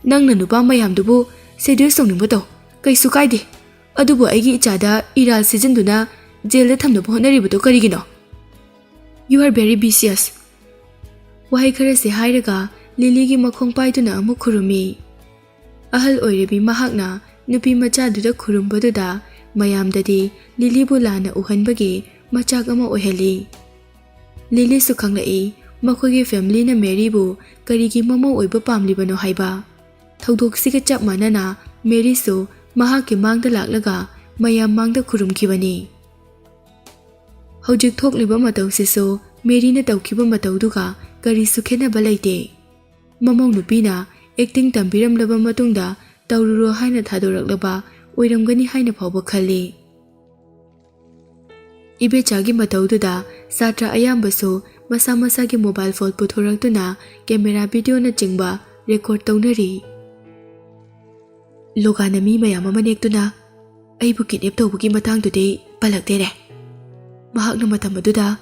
ꯅꯪꯅ ꯅꯨꯄꯥ ꯃꯌꯥꯝꯗꯨꯕꯨ ꯁꯦꯗ꯭ꯌꯨꯁ ꯇꯧꯅꯤꯡꯕ ꯇꯧ, ꯀꯩꯁꯨ ꯀꯥꯏꯗꯦ꯫ ꯑꯗꯨꯕꯨ ꯑꯩꯒꯤ ꯏꯆꯥꯗ ꯏꯔꯥꯜ ꯁꯤꯖꯤꯟꯗꯨꯅ ꯖꯦꯜꯗ ꯊꯝꯅꯕ ꯍꯣꯠꯅꯔꯤꯕꯗꯣ ꯀꯔꯤꯒꯤꯅꯣ? You are very vicious." ꯋꯥꯍꯩ ꯈꯔꯁꯤ ꯍꯥꯏꯔꯒ ꯂꯤꯂꯤꯒꯤ ꯃꯈꯣꯡ ꯄꯥꯏꯗꯨꯅ ꯑꯃꯨꯛ ꯈꯨꯔꯨꯝꯃꯤ꯫ ꯑꯍꯜ ꯑꯣꯏꯔꯕꯤ ꯃꯍꯥꯛꯅ ꯅꯨꯄꯤ ꯃꯆꯥꯗꯨꯗ ꯈꯨꯔꯨꯝꯕꯗꯨꯗ ꯃꯌꯥꯝꯗꯗꯤ ꯂꯤꯂꯤꯕꯨ ꯂꯥꯟꯅ ꯎꯍꯟꯕꯒꯤ ꯃꯆꯥꯛ ꯑꯃ ꯑꯣꯏꯍꯜꯂꯤ꯫ ꯂꯤꯂꯤꯁꯨ ꯈꯪꯂꯛꯏ, ꯃꯈꯣꯏꯒꯤ ꯐꯦꯃꯤꯂꯤꯅ ꯃꯦꯔꯤꯕꯨ ꯀꯔꯤꯒꯤ ꯃꯃꯧ ꯑꯣꯏꯕ ꯄꯥꯝꯂꯤꯕꯅꯣ ꯍꯥꯏꯕ꯫ ꯊꯧꯗꯣꯛꯁꯤꯒ ꯆꯞ ꯃꯥꯟꯅꯅ ꯃꯦꯔꯤꯁꯨ ꯃꯍꯥꯛꯀꯤ ꯃꯥꯡꯗ ꯂꯥꯛꯂꯒ ꯃꯌꯥꯝ ꯃꯥꯡꯗ ꯈꯨꯔꯨꯝꯈꯤꯕꯅꯤ꯫ ꯍꯧꯖꯤꯛ ꯊꯣꯛꯂꯤꯕ ꯃꯇꯧꯁꯤꯁꯨ ꯃꯦꯔꯤꯅ ꯇꯧꯈꯤꯕ ꯃꯇꯧꯗꯨꯒ ꯀꯔꯤꯁꯨ ꯈꯦꯠꯅꯕ ꯂꯩꯇꯦ꯫ ꯃꯃꯧ ꯅꯨꯄꯤꯅ ꯑꯦꯛꯇꯤꯡ ꯇꯝꯕꯤꯔꯝꯂꯕ ꯃꯇꯨꯡꯗ ꯇꯧꯔꯨꯔꯣ ꯍꯥꯏꯅ ꯊꯥꯗꯣꯔꯛꯂꯕ ꯑꯣꯏꯔꯝꯒꯅꯤ ꯍꯥꯏꯅ ꯐꯥꯎꯕ ꯈꯜꯂꯤ꯫ ꯏꯕꯦꯆꯥꯒꯤ ꯃꯇꯧꯗꯨꯗ ꯁꯥꯇ꯭ꯔ ꯑꯌꯥꯝꯕꯁꯨ ꯃꯁꯥ ꯃꯁꯥꯒꯤ ꯃꯣꯕꯥꯏꯜ ꯐꯣꯟ ꯄꯨꯊꯣꯔꯛꯇꯨꯅ ꯀꯦꯃꯦꯔꯥ, ꯚꯤꯗꯤꯑꯣꯅꯆꯤꯡꯕ ꯔꯦꯀꯣꯔꯗ ꯇꯧꯅꯔꯤ꯫ ꯂꯣꯒꯥꯅ ꯃꯤ ꯃꯌꯥꯝ ꯑꯃ ꯅꯦꯛꯇꯨꯅ ꯑꯩꯕꯨ ꯀꯤꯗꯅꯦꯞ ꯇꯧꯕꯒꯤ ꯃꯇꯥꯡꯗꯨꯗꯤ ꯄꯜꯂꯛꯇꯦꯅꯦ꯫ ꯃꯍꯥꯛꯅ ꯃꯇꯝ ꯑꯗꯨꯗ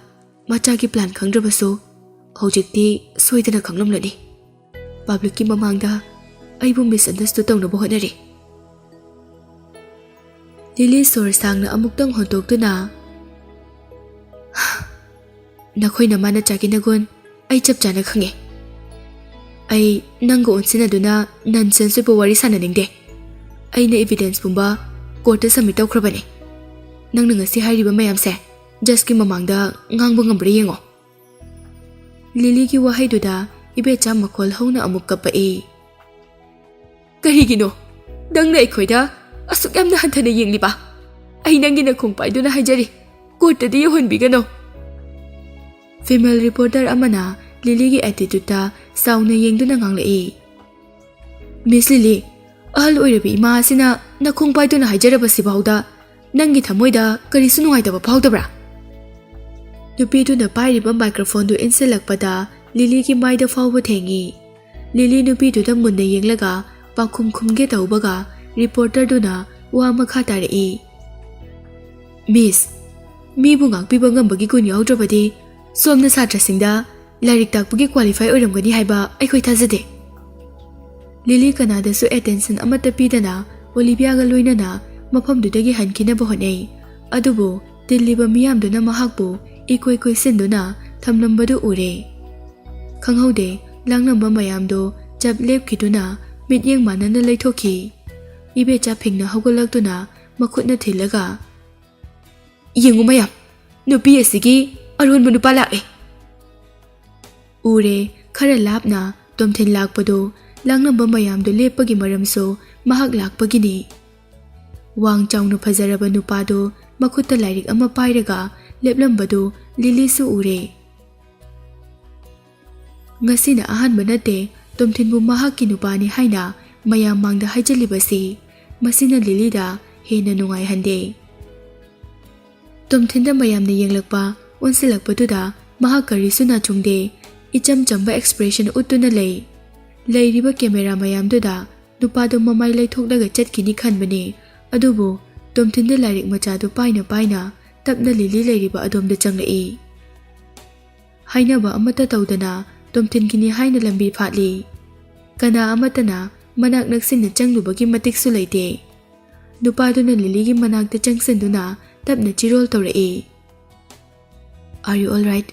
ꯃꯆꯥꯒꯤ ꯄ꯭ꯂꯥꯟ ꯈꯪꯗ꯭ꯔꯕꯁꯨ ꯍꯧꯖꯤꯛꯇꯤ ꯁꯣꯏꯗꯅ ꯈꯪꯂꯝꯂꯅꯤ꯫ ꯄꯕ꯭ꯂꯤꯛꯀꯤ ꯃꯃꯥꯡꯗ ꯑꯩꯕꯨ ꯃꯤꯁꯑꯟꯗꯔꯁ꯭ꯇꯨꯗ ꯇꯧꯅꯕ ꯍꯣꯠꯅꯔꯤ꯫ ꯂꯤꯂꯤ ꯁꯣꯔ ꯁꯥꯡꯅ ꯑꯃꯨꯛꯇꯪ ꯍꯣꯟꯗꯣꯛꯇꯨꯅ, "ꯅꯈꯣꯏ ꯅꯃꯥ ꯅꯆꯥꯒꯤ ꯅꯒꯨꯟ ꯑꯩ ꯆꯞ ꯆꯥꯅ ꯈꯪꯉꯦ꯫ ꯑꯩ ꯅꯪꯒ ꯑꯣꯟꯁꯤꯟꯅꯗꯨꯅ ꯅꯟꯁꯦꯟꯁ ꯑꯣꯏꯕ ꯋꯥꯔꯤ ꯁꯥꯟꯅꯅꯤꯡꯗꯦ꯫ ꯑꯩꯅ ꯏꯕꯤꯗꯦꯟꯁ ꯄꯨꯝꯕ ꯀꯣꯔꯠꯇ ꯁꯕꯃꯤꯠ ꯇꯧꯈ꯭ꯔꯕꯅꯤ꯫ ꯅꯪꯅ ꯉꯁꯤ ꯍꯥꯏꯔꯤꯕ ꯃꯌꯥꯝꯁꯦ ꯖꯁꯀꯤ ꯃꯃꯥꯡꯗ ꯉꯥꯡꯕ ꯉꯝꯕ꯭ꯔꯥ ꯌꯦꯡꯉꯣ꯫ ꯂꯤꯂꯤꯒꯤ ꯋꯥꯍꯩꯗꯨꯗ ꯏꯕꯦꯆꯥ ꯃꯈꯣꯜ ꯍꯧꯅ ꯑꯃꯨꯛ ꯀꯞꯄꯛꯏ꯫ "ꯀꯔꯤꯒꯤꯅꯣ? ꯅꯪꯅ ꯑꯩꯈꯣꯏꯗ ꯑꯁꯨꯛ ꯌꯥꯝꯅ ꯍꯟꯊꯅ ꯌꯦꯡꯂꯤꯕ? ꯑꯩ ꯅꯪꯒꯤ ꯅꯈꯣꯡ ꯄꯥꯏꯗꯨꯅ ꯍꯥꯏꯖꯔꯤ, ꯀꯣꯔꯠꯇꯗꯤ ꯌꯧꯍꯟꯕꯤꯒꯅꯨ꯫" ꯐꯤꯃꯦꯜ ꯔꯤꯄꯣꯔꯇꯔ ꯑꯃꯅ ꯂꯤꯂꯤꯒꯤ ꯑꯦꯇꯤꯇ꯭ꯌꯨꯠꯇ ꯆꯥꯎꯅ ꯌꯦꯡꯗꯨꯅ ꯉꯥꯡꯂꯛꯏ꯫ "ꯃꯤꯁ ꯂꯤꯂꯤ, ꯑꯍꯜ ꯑꯣꯏꯔꯕꯤ ꯏꯃꯥ ꯑꯁꯤꯅ ꯅꯈꯣꯡ ꯄꯥꯏꯗꯨꯅ ꯍꯥꯏꯖꯔꯕꯁꯤꯐꯥꯎꯗ ꯅꯪꯒꯤ ꯊꯃꯣꯏꯗ ꯀꯔꯤꯁꯨ ꯅꯨꯡꯉꯥꯏꯇꯕ ꯐꯥꯎꯗꯕ꯭ꯔꯥ?" ꯅꯨꯄꯤꯗꯨꯅ ꯄꯥꯏꯔꯤꯕ ꯃꯥꯏꯀ꯭ꯔꯣꯐꯣꯟꯗꯨ ꯏꯟꯁꯤꯜꯂꯛꯄꯗ ꯂꯤꯂꯤꯒꯤ ꯃꯥꯏꯗ ꯐꯥꯎꯕ ꯊꯦꯡꯏ꯫ ꯂꯤꯂꯤ ꯅꯨꯄꯤꯗꯨꯗ ꯃꯨꯟꯅ ꯌꯦꯡꯂꯒ ꯄꯥꯎꯈꯨꯝ ꯈꯨꯝꯒꯦ ꯇꯧꯕꯒ ꯔꯤꯄꯣꯔꯇꯔꯗꯨꯅ ꯋꯥ ꯃꯈꯥ ꯇꯥꯔꯛꯏ꯫ "ꯃꯤꯁ, ꯃꯤꯕꯨ ꯉꯥꯛꯄꯤꯕ ꯉꯝꯕꯒꯤ ꯒꯨꯟ ꯌꯥꯎꯗ꯭ꯔꯕꯗꯤ ꯁꯣꯝꯅ ꯁꯥꯇ꯭ꯔꯁꯤꯡꯗ ꯂꯥꯏꯔꯤꯛ ꯇꯥꯛꯄꯒꯤ ꯀ꯭ꯋꯥꯂꯤꯐꯥꯏ ꯑꯣꯏꯔꯝꯒꯅꯤ ꯍꯥꯏꯕ ꯑꯩꯈꯣꯏ ꯊꯥꯖꯗꯦ꯫" ꯂꯤꯂꯤ ꯀꯅꯥꯗꯁꯨ ꯑꯦꯇꯦꯟꯁꯟ ꯑꯃꯠꯇ ꯄꯤꯗꯅ ꯑꯣꯂꯤꯚꯤꯌꯥꯒ ꯂꯣꯏꯅꯅ ꯃꯐꯝꯗꯨꯗꯒꯤ ꯍꯟꯈꯤꯅꯕ ꯍꯣꯠꯅꯩ꯫ ꯑꯗꯨꯕꯨ ꯇꯤꯜꯂꯤꯕ ꯃꯤꯌꯥꯝꯗꯨꯅ ꯃꯍꯥꯛꯄꯨ ꯏꯀꯣꯏ ꯀꯣꯏꯁꯤꯟꯗꯨꯅ ꯊꯝꯂꯝꯕꯗꯨ ꯎꯔꯦ꯫ ꯈꯪꯍꯧꯗꯦ, ꯂꯥꯡꯂꯝꯕ ꯃꯌꯥꯝꯗꯣ ꯆꯞ ꯂꯦꯞꯈꯤꯗꯨꯅ ꯃꯤꯠꯌꯦꯡ ꯃꯥꯟꯅꯅ ꯂꯩꯊꯣꯛꯈꯤ꯫ ꯏꯕꯦꯆꯥ ꯐꯤꯡꯅ ꯍꯧꯒꯠꯂꯛꯇꯨꯅ ꯃꯈꯨꯠꯅ ꯊꯤꯜꯂꯒ, "ꯌꯦꯡꯉꯨ ꯃꯌꯥꯝ, ꯅꯨꯄꯤ ꯑꯁꯤꯒꯤ ꯑꯔꯣꯟꯕ ꯅꯨꯄꯥ ꯂꯥꯛꯂꯦ꯫" ꯎꯔꯦ, ꯈꯔ ꯂꯥꯞꯅ ꯇꯣꯝꯊꯤꯟ ꯂꯥꯛꯄꯗꯨ꯫ ꯂꯥꯡꯂꯝꯕ ꯃꯌꯥꯝꯗꯨ ꯂꯦꯞꯄꯒꯤ ꯃꯔꯝꯁꯨ ꯃꯍꯥꯛ ꯂꯥꯛꯄꯒꯤꯅꯤ꯫ ꯋꯥꯡ ꯆꯥꯎꯅ ꯐꯖꯔꯕ ꯅꯨꯄꯥꯗꯨ ꯃꯈꯨꯠꯇ ꯂꯥꯏꯔꯤꯛ ꯑꯃ ꯄꯥꯏꯔꯒ ꯂꯦꯞꯂꯝꯕꯗꯨ ꯂꯤꯂꯤꯁꯨ ꯎꯔꯦ꯫ ꯉꯁꯤꯅ ꯑꯍꯥꯟꯕ ꯅꯠꯇꯦ ꯇꯣꯝꯊꯤꯟꯕꯨ ꯃꯍꯥꯛꯀꯤ ꯅꯨꯄꯥꯅꯤ ꯍꯥꯏꯅ ꯃꯌꯥꯝ ꯃꯥꯡꯗ ꯍꯥꯏꯖꯤꯜꯂꯤꯕꯁꯤ꯫ ꯃꯁꯤꯅ ꯂꯤꯂꯤꯗ ꯍꯦꯟꯅ ꯅꯨꯡꯉꯥꯏꯍꯟꯗꯦ꯫ ꯇꯣꯝꯊꯤꯟꯗ ꯃꯌꯥꯝꯅ ꯌꯦꯡꯂꯛꯄ ꯑꯣꯟꯁꯤꯜꯂꯛꯄꯗꯨꯗ ꯃꯍꯥꯛ ꯀꯔꯤꯁꯨ ꯅꯥꯆꯨꯡꯗꯦ꯫ ꯏꯆꯝ ꯆꯝꯕ ꯑꯦꯛꯁꯄ꯭ꯔꯦꯁꯟ ꯎꯠꯇꯨꯅ ꯂꯩ꯫ ꯂꯩꯔꯤꯕ ꯀꯦꯃꯦꯔꯥ ꯃꯌꯥꯝꯗꯨꯗ ꯅꯨꯄꯥꯗꯨ ꯃꯃꯥꯏ ꯂꯩꯊꯣꯛꯂꯒ ꯆꯠꯈꯤꯅꯤ ꯈꯟꯕꯅꯤ꯫ ꯑꯗꯨꯕꯨ ꯇꯣꯝꯊꯤꯟꯗ ꯂꯥꯏꯔꯤꯛ ꯃꯆꯥꯗꯨ ꯄꯥꯏꯅ ꯄꯥꯏꯅ ꯇꯞꯅ ꯂꯤꯂꯤ ꯂꯩꯔꯤꯕ ꯑꯗꯣꯝꯗ ꯆꯪꯂꯛꯏ꯫ ꯍꯥꯏꯅꯕ ꯑꯃꯠꯇ ꯇꯧꯗꯅ ꯇꯣꯝꯊꯤꯟꯒꯤꯅꯤ ꯍꯥꯏꯅ ꯂꯝꯕꯤ ꯐꯥꯠꯂꯤ꯫ ꯀꯅꯥ ꯑꯃꯠꯇꯅ ꯃꯅꯥꯛ ꯅꯛꯁꯤꯟꯅ ꯆꯪꯂꯨꯕꯒꯤ ꯃꯇꯤꯛꯁꯨ ꯂꯩꯇꯦ꯫ ꯅꯨꯄꯥꯗꯨꯅ ꯂꯤꯂꯤꯒꯤ ꯃꯅꯥꯛꯇ ꯆꯪꯁꯤꯟꯗꯨꯅ ꯇꯞꯅ ꯆꯤꯔꯣꯜ ꯇꯧꯔꯛꯏ꯫ "Are you all right?"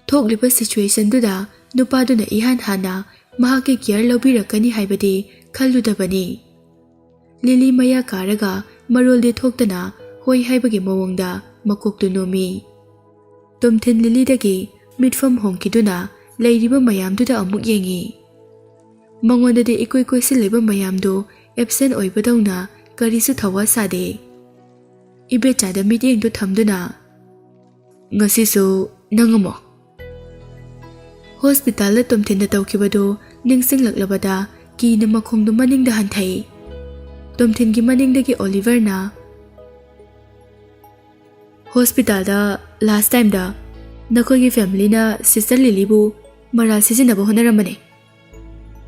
ꯊꯣꯛꯂꯤꯕ ꯁꯤꯆꯨꯋꯦꯁꯟꯗꯨꯗ ꯅꯨꯄꯥꯗꯨꯅ ꯏꯍꯥꯟ ꯍꯥꯟꯅ ꯃꯍꯥꯛꯀꯤ ꯀꯤꯌꯔ ꯂꯧꯕꯤꯔꯛꯀꯅꯤ ꯍꯥꯏꯕꯗꯤ ꯈꯜꯂꯨꯗꯕꯅꯤ꯫ ꯂꯤꯂꯤ ꯃꯌꯥ ꯀꯥꯔꯒ ꯃꯔꯣꯜꯗꯤ ꯊꯣꯛꯇꯅ ꯍꯣꯏ ꯍꯥꯏꯕꯒꯤ ꯃꯑꯣꯡꯗ ꯃꯀꯣꯛꯇꯨ ꯅꯣꯝꯃꯤ꯫ ꯇꯣꯝꯊꯤꯟ ꯂꯤꯂꯤꯗꯒꯤ ꯃꯤꯠꯐꯝ ꯍꯣꯡꯈꯤꯗꯨꯅ ꯂꯩꯔꯤꯕ ꯃꯌꯥꯝꯗꯨꯗ ꯑꯃꯨꯛ ꯌꯦꯡꯉꯤ꯫ ꯃꯉꯣꯟꯗꯗꯤ ꯏꯀꯣꯏ ꯀꯣꯏꯁꯤꯜꯂꯤꯕ ꯃꯌꯥꯝꯗꯨ ꯑꯦꯕꯁꯦꯟ ꯑꯣꯏꯕꯗꯧꯅ ꯀꯔꯤꯁꯨ ꯊꯧꯋꯥ ꯁꯥꯗꯦ꯫ ꯏꯕꯦꯆꯥꯗ ꯃꯤꯠꯌꯦꯡꯗꯨ ꯊꯝꯗꯨꯅ, "ꯉꯁꯤꯁꯨ ꯅꯪ ꯑꯃꯨꯛ?" ꯍꯣꯁꯄꯤꯇꯥꯜꯗ ꯇꯣꯝꯊꯤꯟꯗ ꯇꯧꯈꯤꯕꯗꯨ ꯅꯤꯡꯁꯤꯡꯂꯛꯂꯕꯗ ꯀꯤꯅ ꯃꯈꯣꯡꯗꯨ ꯃꯅꯤꯡꯗ ꯍꯟꯊꯩ꯫ ꯇꯣꯝꯊꯤꯟꯒꯤ ꯃꯅꯤꯡꯗꯒꯤ ꯑꯣꯂꯤꯚꯔꯅ, "ꯍꯣꯁꯄꯤꯇꯥꯜꯗ ꯂꯥꯁ ꯇꯥꯏꯝꯗ ꯅꯈꯣꯏꯒꯤ ꯐꯦꯃꯤꯂꯤꯅ ꯁꯤꯁꯇꯔ ꯂꯤꯂꯤꯕꯨ ꯃꯔꯥꯜ ꯁꯤꯖꯤꯟꯅꯕ ꯍꯣꯠꯅꯔꯝꯕꯅꯦ꯫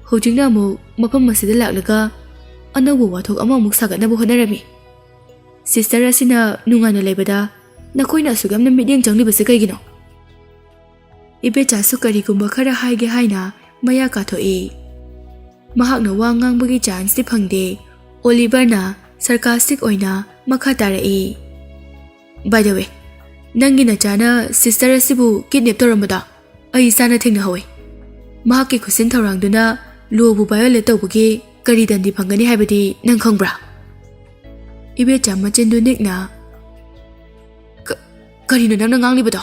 ꯍꯧꯖꯤꯛꯅ ꯑꯃꯨꯛ ꯃꯐꯝ ꯑꯁꯤꯗ ꯂꯥꯛꯂꯒ ꯑꯅꯧꯕ ꯋꯥꯊꯣꯛ ꯑꯃꯃꯨꯛ ꯁꯥꯒꯠꯅꯕ ꯍꯣꯠꯅꯔꯝꯃꯤ꯫ ꯁꯤꯁꯇꯔ ꯑꯁꯤꯅ ꯅꯨꯡꯉꯥꯏꯅ ꯂꯩꯕꯗ ꯅꯈꯣꯏꯅ ꯑꯁꯨꯛ ꯌꯥꯝꯅ ꯃꯤꯠꯌꯦꯡ ꯆꯪꯂꯤꯕꯁꯤ ꯀꯩꯒꯤꯅꯣ?" ꯏꯕꯦꯆꯥꯁꯨ ꯀꯔꯤꯒꯨꯝꯕ ꯈꯔ ꯍꯥꯏꯒꯦ ꯍꯥꯏꯅ ꯃꯌꯥ ꯀꯥꯊꯣꯛꯏ꯫ ꯃꯍꯥꯛꯅ ꯋꯥ ꯉꯥꯡꯕꯒꯤ ꯆꯥꯟꯁꯇꯤ ꯐꯪꯗꯦ꯫ ꯑꯣꯂꯤꯚꯔꯅ ꯁꯔꯀꯥꯁꯇꯤꯛ ꯑꯣꯏꯅ ꯃꯈꯥ ꯇꯥꯔꯛꯏ, "By the way, ꯅꯪꯒꯤ ꯅꯆꯥꯅ ꯁꯤꯁꯇꯔ ꯑꯁꯤꯕꯨ ꯀꯤꯗꯅꯦꯞ ꯇꯧꯔꯝꯕꯗꯣ ꯑꯩ ꯏꯆꯥꯅ ꯊꯦꯡꯅꯍꯧꯏ꯫ ꯃꯍꯥꯛꯀꯤ ꯈꯨꯠꯁꯤꯟ ꯊꯧꯔꯥꯡꯗꯨꯅ ꯂꯣꯕꯨ ꯚꯥꯏꯑꯣꯂꯦꯠ ꯇꯧꯕꯒꯤ ꯀꯔꯤ ꯗꯟꯗꯤ ꯐꯪꯒꯅꯤ ꯍꯥꯏꯕꯗꯤ ꯅꯪ ꯈꯪꯕ꯭ꯔꯥ?" ꯏꯕꯦꯆꯥ ꯃꯆꯤꯟꯗꯨ ꯅꯤꯛꯅ, "ꯀ-, ꯀꯔꯤꯅꯣ ꯅꯪꯅ ꯉꯥꯡꯂꯤꯕꯗꯣ?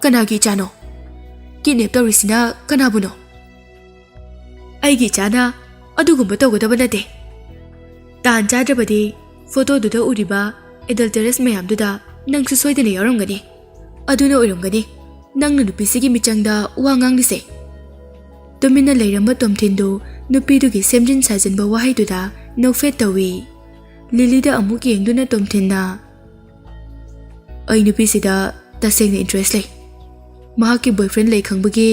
ꯀꯅꯥꯒꯤ ꯏꯆꯥꯅꯣ? ꯀꯤꯗꯅꯦꯞ ꯇꯧꯔꯤꯁꯤꯅ ꯀꯅꯥꯕꯨꯅꯣ?" "ꯑꯩꯒꯤ ꯏꯆꯥꯅ ꯑꯗꯨꯒꯨꯝꯕ ꯇꯧꯒꯗꯕ ꯅꯠꯇꯦ꯫ ꯇꯥꯟ ꯆꯥꯗ꯭ꯔꯕꯗꯤ ꯐꯣꯇꯣꯗꯨꯗ ꯎꯔꯤꯕ ꯑꯦꯗꯜꯇꯔꯁ ꯃꯌꯥꯝꯗꯨꯗ ꯅꯪꯁꯨ ꯁꯣꯏꯗꯅ ꯌꯥꯎꯔꯝꯒꯅꯤ꯫ ꯑꯗꯨꯅ ꯑꯣꯏꯔꯝꯒꯅꯤ ꯅꯪꯅ ꯅꯨꯄꯤꯁꯤꯒꯤ ꯃꯤꯆꯪꯗ ꯋꯥ ꯉꯥꯡꯂꯤꯁꯦ꯫" ꯇꯨꯃꯤꯟꯅ ꯂꯩꯔꯝꯕ ꯇꯣꯝꯊꯤꯟꯗꯨ ꯅꯨꯄꯤꯗꯨꯒꯤ ꯁꯦꯝꯖꯤꯟ ꯁꯥꯖꯤꯟꯕ ꯋꯥꯍꯩꯗꯨꯗ ꯅꯣꯛꯐꯦꯠ ꯇꯧꯏ꯫ ꯂꯤꯂꯤꯗ ꯑꯃꯨꯛ ꯌꯦꯡꯗꯨꯅ ꯇꯣꯝꯊꯤꯟꯅ, "ꯑꯩ ꯅꯨꯄꯤꯁꯤꯗ ꯇꯁꯦꯡꯅ ꯏꯟꯇꯔꯦꯁ ꯂꯩ꯫ ꯃꯍꯥꯛꯀꯤ ꯕꯣꯏꯐ꯭ꯔꯦꯟ ꯂꯩ ꯈꯪꯕꯒꯤ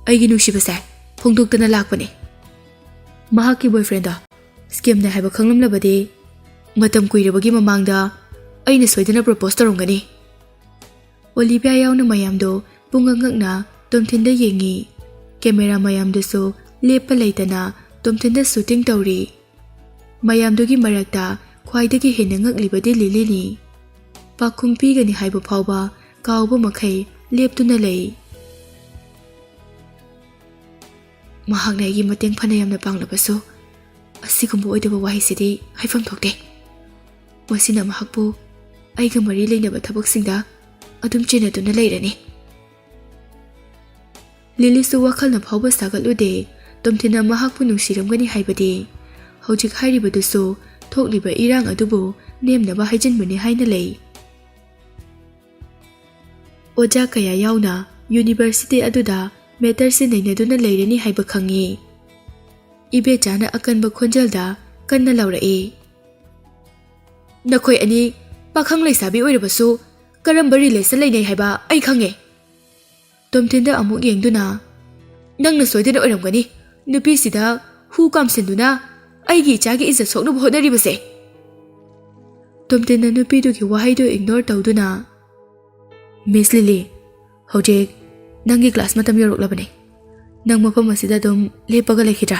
ꯑꯩꯒꯤ ꯅꯨꯡꯁꯤꯕꯁꯦ ꯐꯣꯡꯗꯣꯛꯇꯅ ꯂꯥꯛꯄꯅꯦ꯫ ꯃꯍꯥꯛꯀꯤ ꯕꯣꯏꯐ꯭ꯔꯦꯟꯗꯣ ꯁ꯭ꯀꯦꯝꯅꯦ ꯍꯥꯏꯕ ꯈꯪꯂꯝꯂꯕꯗꯤ ꯃꯇꯝ ꯀꯨꯏꯔꯕꯒꯤ ꯃꯃꯥꯡꯗ ꯑꯩꯅ ꯁꯣꯏꯗꯅ ꯄ꯭ꯔꯣꯄꯣꯁ ꯇꯧꯔꯝꯒꯅꯤ꯫" ꯑꯣꯂꯤꯚꯤꯌꯥ ꯌꯥꯎꯅ ꯃꯌꯥꯝꯗꯣ ꯄꯨꯡꯉꯛ ꯉꯛꯅ ꯇꯣꯝꯊꯤꯟꯗ ꯌꯦꯡꯉꯤ꯫ ꯀꯦꯃꯦꯔꯥ ꯃꯌꯥꯝꯗꯨꯁꯨ ꯂꯦꯞꯄ ꯂꯩꯇꯅ ꯇꯣꯝꯊꯤꯟꯗ ꯁꯨꯇꯤꯡ ꯇꯧꯔꯤ꯫ ꯃꯌꯥꯝꯗꯨꯒꯤ ꯃꯔꯛꯇ ꯈ꯭ꯋꯥꯏꯗꯒꯤ ꯍꯦꯟꯅ ꯉꯛꯂꯤꯕꯗꯤ ꯂꯤꯂꯤꯅꯤ꯫ ꯄꯥꯎꯈꯨꯝ ꯄꯤꯒꯅꯤ ꯍꯥꯏꯕ ꯐꯥꯎꯕ ꯀꯥꯎꯕ ꯃꯈꯩ ꯂꯦꯞꯇꯨꯅ ꯂꯩ꯫ ꯃꯍꯥꯛꯅ ꯑꯩꯒꯤ ꯃꯇꯦꯡ ꯐꯅ ꯌꯥꯝꯅ ꯄꯥꯡꯂꯕꯁꯨ, ꯑꯁꯤꯒꯨꯝꯕ ꯑꯣꯏꯗꯕ ꯋꯥꯍꯩꯁꯤꯗꯤ ꯍꯥꯏꯐꯝ ꯊꯣꯛꯇꯦ꯫ ꯃꯁꯤꯅ ꯃꯍꯥꯛꯄꯨ ꯑꯩꯒ ꯃꯔꯤ ꯂꯩꯅꯕ ꯊꯕꯛꯁꯤꯡꯗ ꯑꯗꯨꯝ ꯆꯦꯟꯅꯗꯨꯅ ꯂꯩꯔꯅꯤ꯫ ꯂꯤꯂꯤꯁꯨ ꯋꯥꯈꯜꯅ ꯐꯥꯎꯕ ꯁꯥꯒꯠꯂꯨꯗꯦ, ꯇꯣꯝꯊꯤꯟꯅ ꯃꯍꯥꯛꯄꯨ ꯅꯨꯡꯁꯤꯔꯝꯒꯅꯤ ꯍꯥꯏꯕꯗꯤ꯫ ꯍꯧꯖꯤꯛ ꯍꯥꯏꯔꯤꯕꯗꯨꯁꯨ ꯊꯣꯛꯂꯤꯕ ꯏꯔꯥꯡ ꯑꯗꯨꯕꯨ ꯅꯦꯝꯅꯕ ꯍꯥꯏꯖꯤꯟꯕꯅꯤ ꯍꯥꯏꯅ ꯂꯩ꯫ ꯑꯣꯖꯥ ꯀꯌꯥ ꯌꯥꯎꯅ ꯌꯨꯅꯤꯚꯔꯁꯤꯇꯤ ꯑꯗꯨꯗ ꯃꯦꯇꯔꯁꯤ ꯅꯩꯅꯗꯨꯅ ꯂꯩꯔꯅꯤ ꯍꯥꯏꯕ ꯈꯪꯉꯤ꯫ ꯏꯕꯦꯆꯥꯅ ꯑꯀꯟꯕ ꯈꯣꯟꯖꯦꯜꯗ ꯀꯟꯅ ꯂꯥꯎꯔꯛꯏ꯫ "ꯅꯈꯣꯏ ꯑꯅꯤ ꯄꯥꯈꯪ ꯂꯩꯁꯥꯕꯤ ꯑꯣꯏꯔꯕꯁꯨ ꯀꯔꯝꯕ ꯔꯤꯂꯦꯁꯟ ꯂꯩꯅꯩ ꯍꯥꯏꯕ ꯑꯩ ꯈꯪꯉꯦ꯫" ꯇꯣꯝꯊꯤꯟꯗ ꯑꯃꯨꯛ ꯌꯦꯡꯗꯨꯅ, "ꯅꯪꯅ ꯁꯣꯏꯗꯅ ꯑꯣꯏꯔꯝꯒꯅꯤ ꯅꯨꯄꯤꯁꯤꯗ ꯍꯨ ꯀꯥꯝꯁꯤꯟꯗꯨꯅ ꯑꯩꯒꯤ ꯏꯆꯥꯒꯤ ꯏꯖꯠ ꯁꯣꯛꯅꯕ ꯍꯣꯠꯅꯔꯤꯕꯁꯦ?" ꯇꯣꯝꯊꯤꯟꯅ ꯅꯨꯄꯤꯗꯨꯒꯤ ꯋꯥꯍꯩꯗꯨ ꯏꯒꯅꯣꯔ ꯇꯧꯗꯨꯅ, "ꯃꯤꯁ ꯂꯤꯂꯤ, ꯍꯧꯖꯤꯛ ꯅꯪꯒꯤ ꯀ꯭ꯂꯥꯁ ꯃꯇꯝ ꯌꯧꯔꯛꯂꯕꯅꯤ꯫ ꯅꯪ ꯃꯐꯝ ꯑꯁꯤꯗ ꯑꯗꯨꯝ ꯂꯦꯞꯄꯒ ꯂꯩꯈꯤꯗ꯭ꯔꯥ?"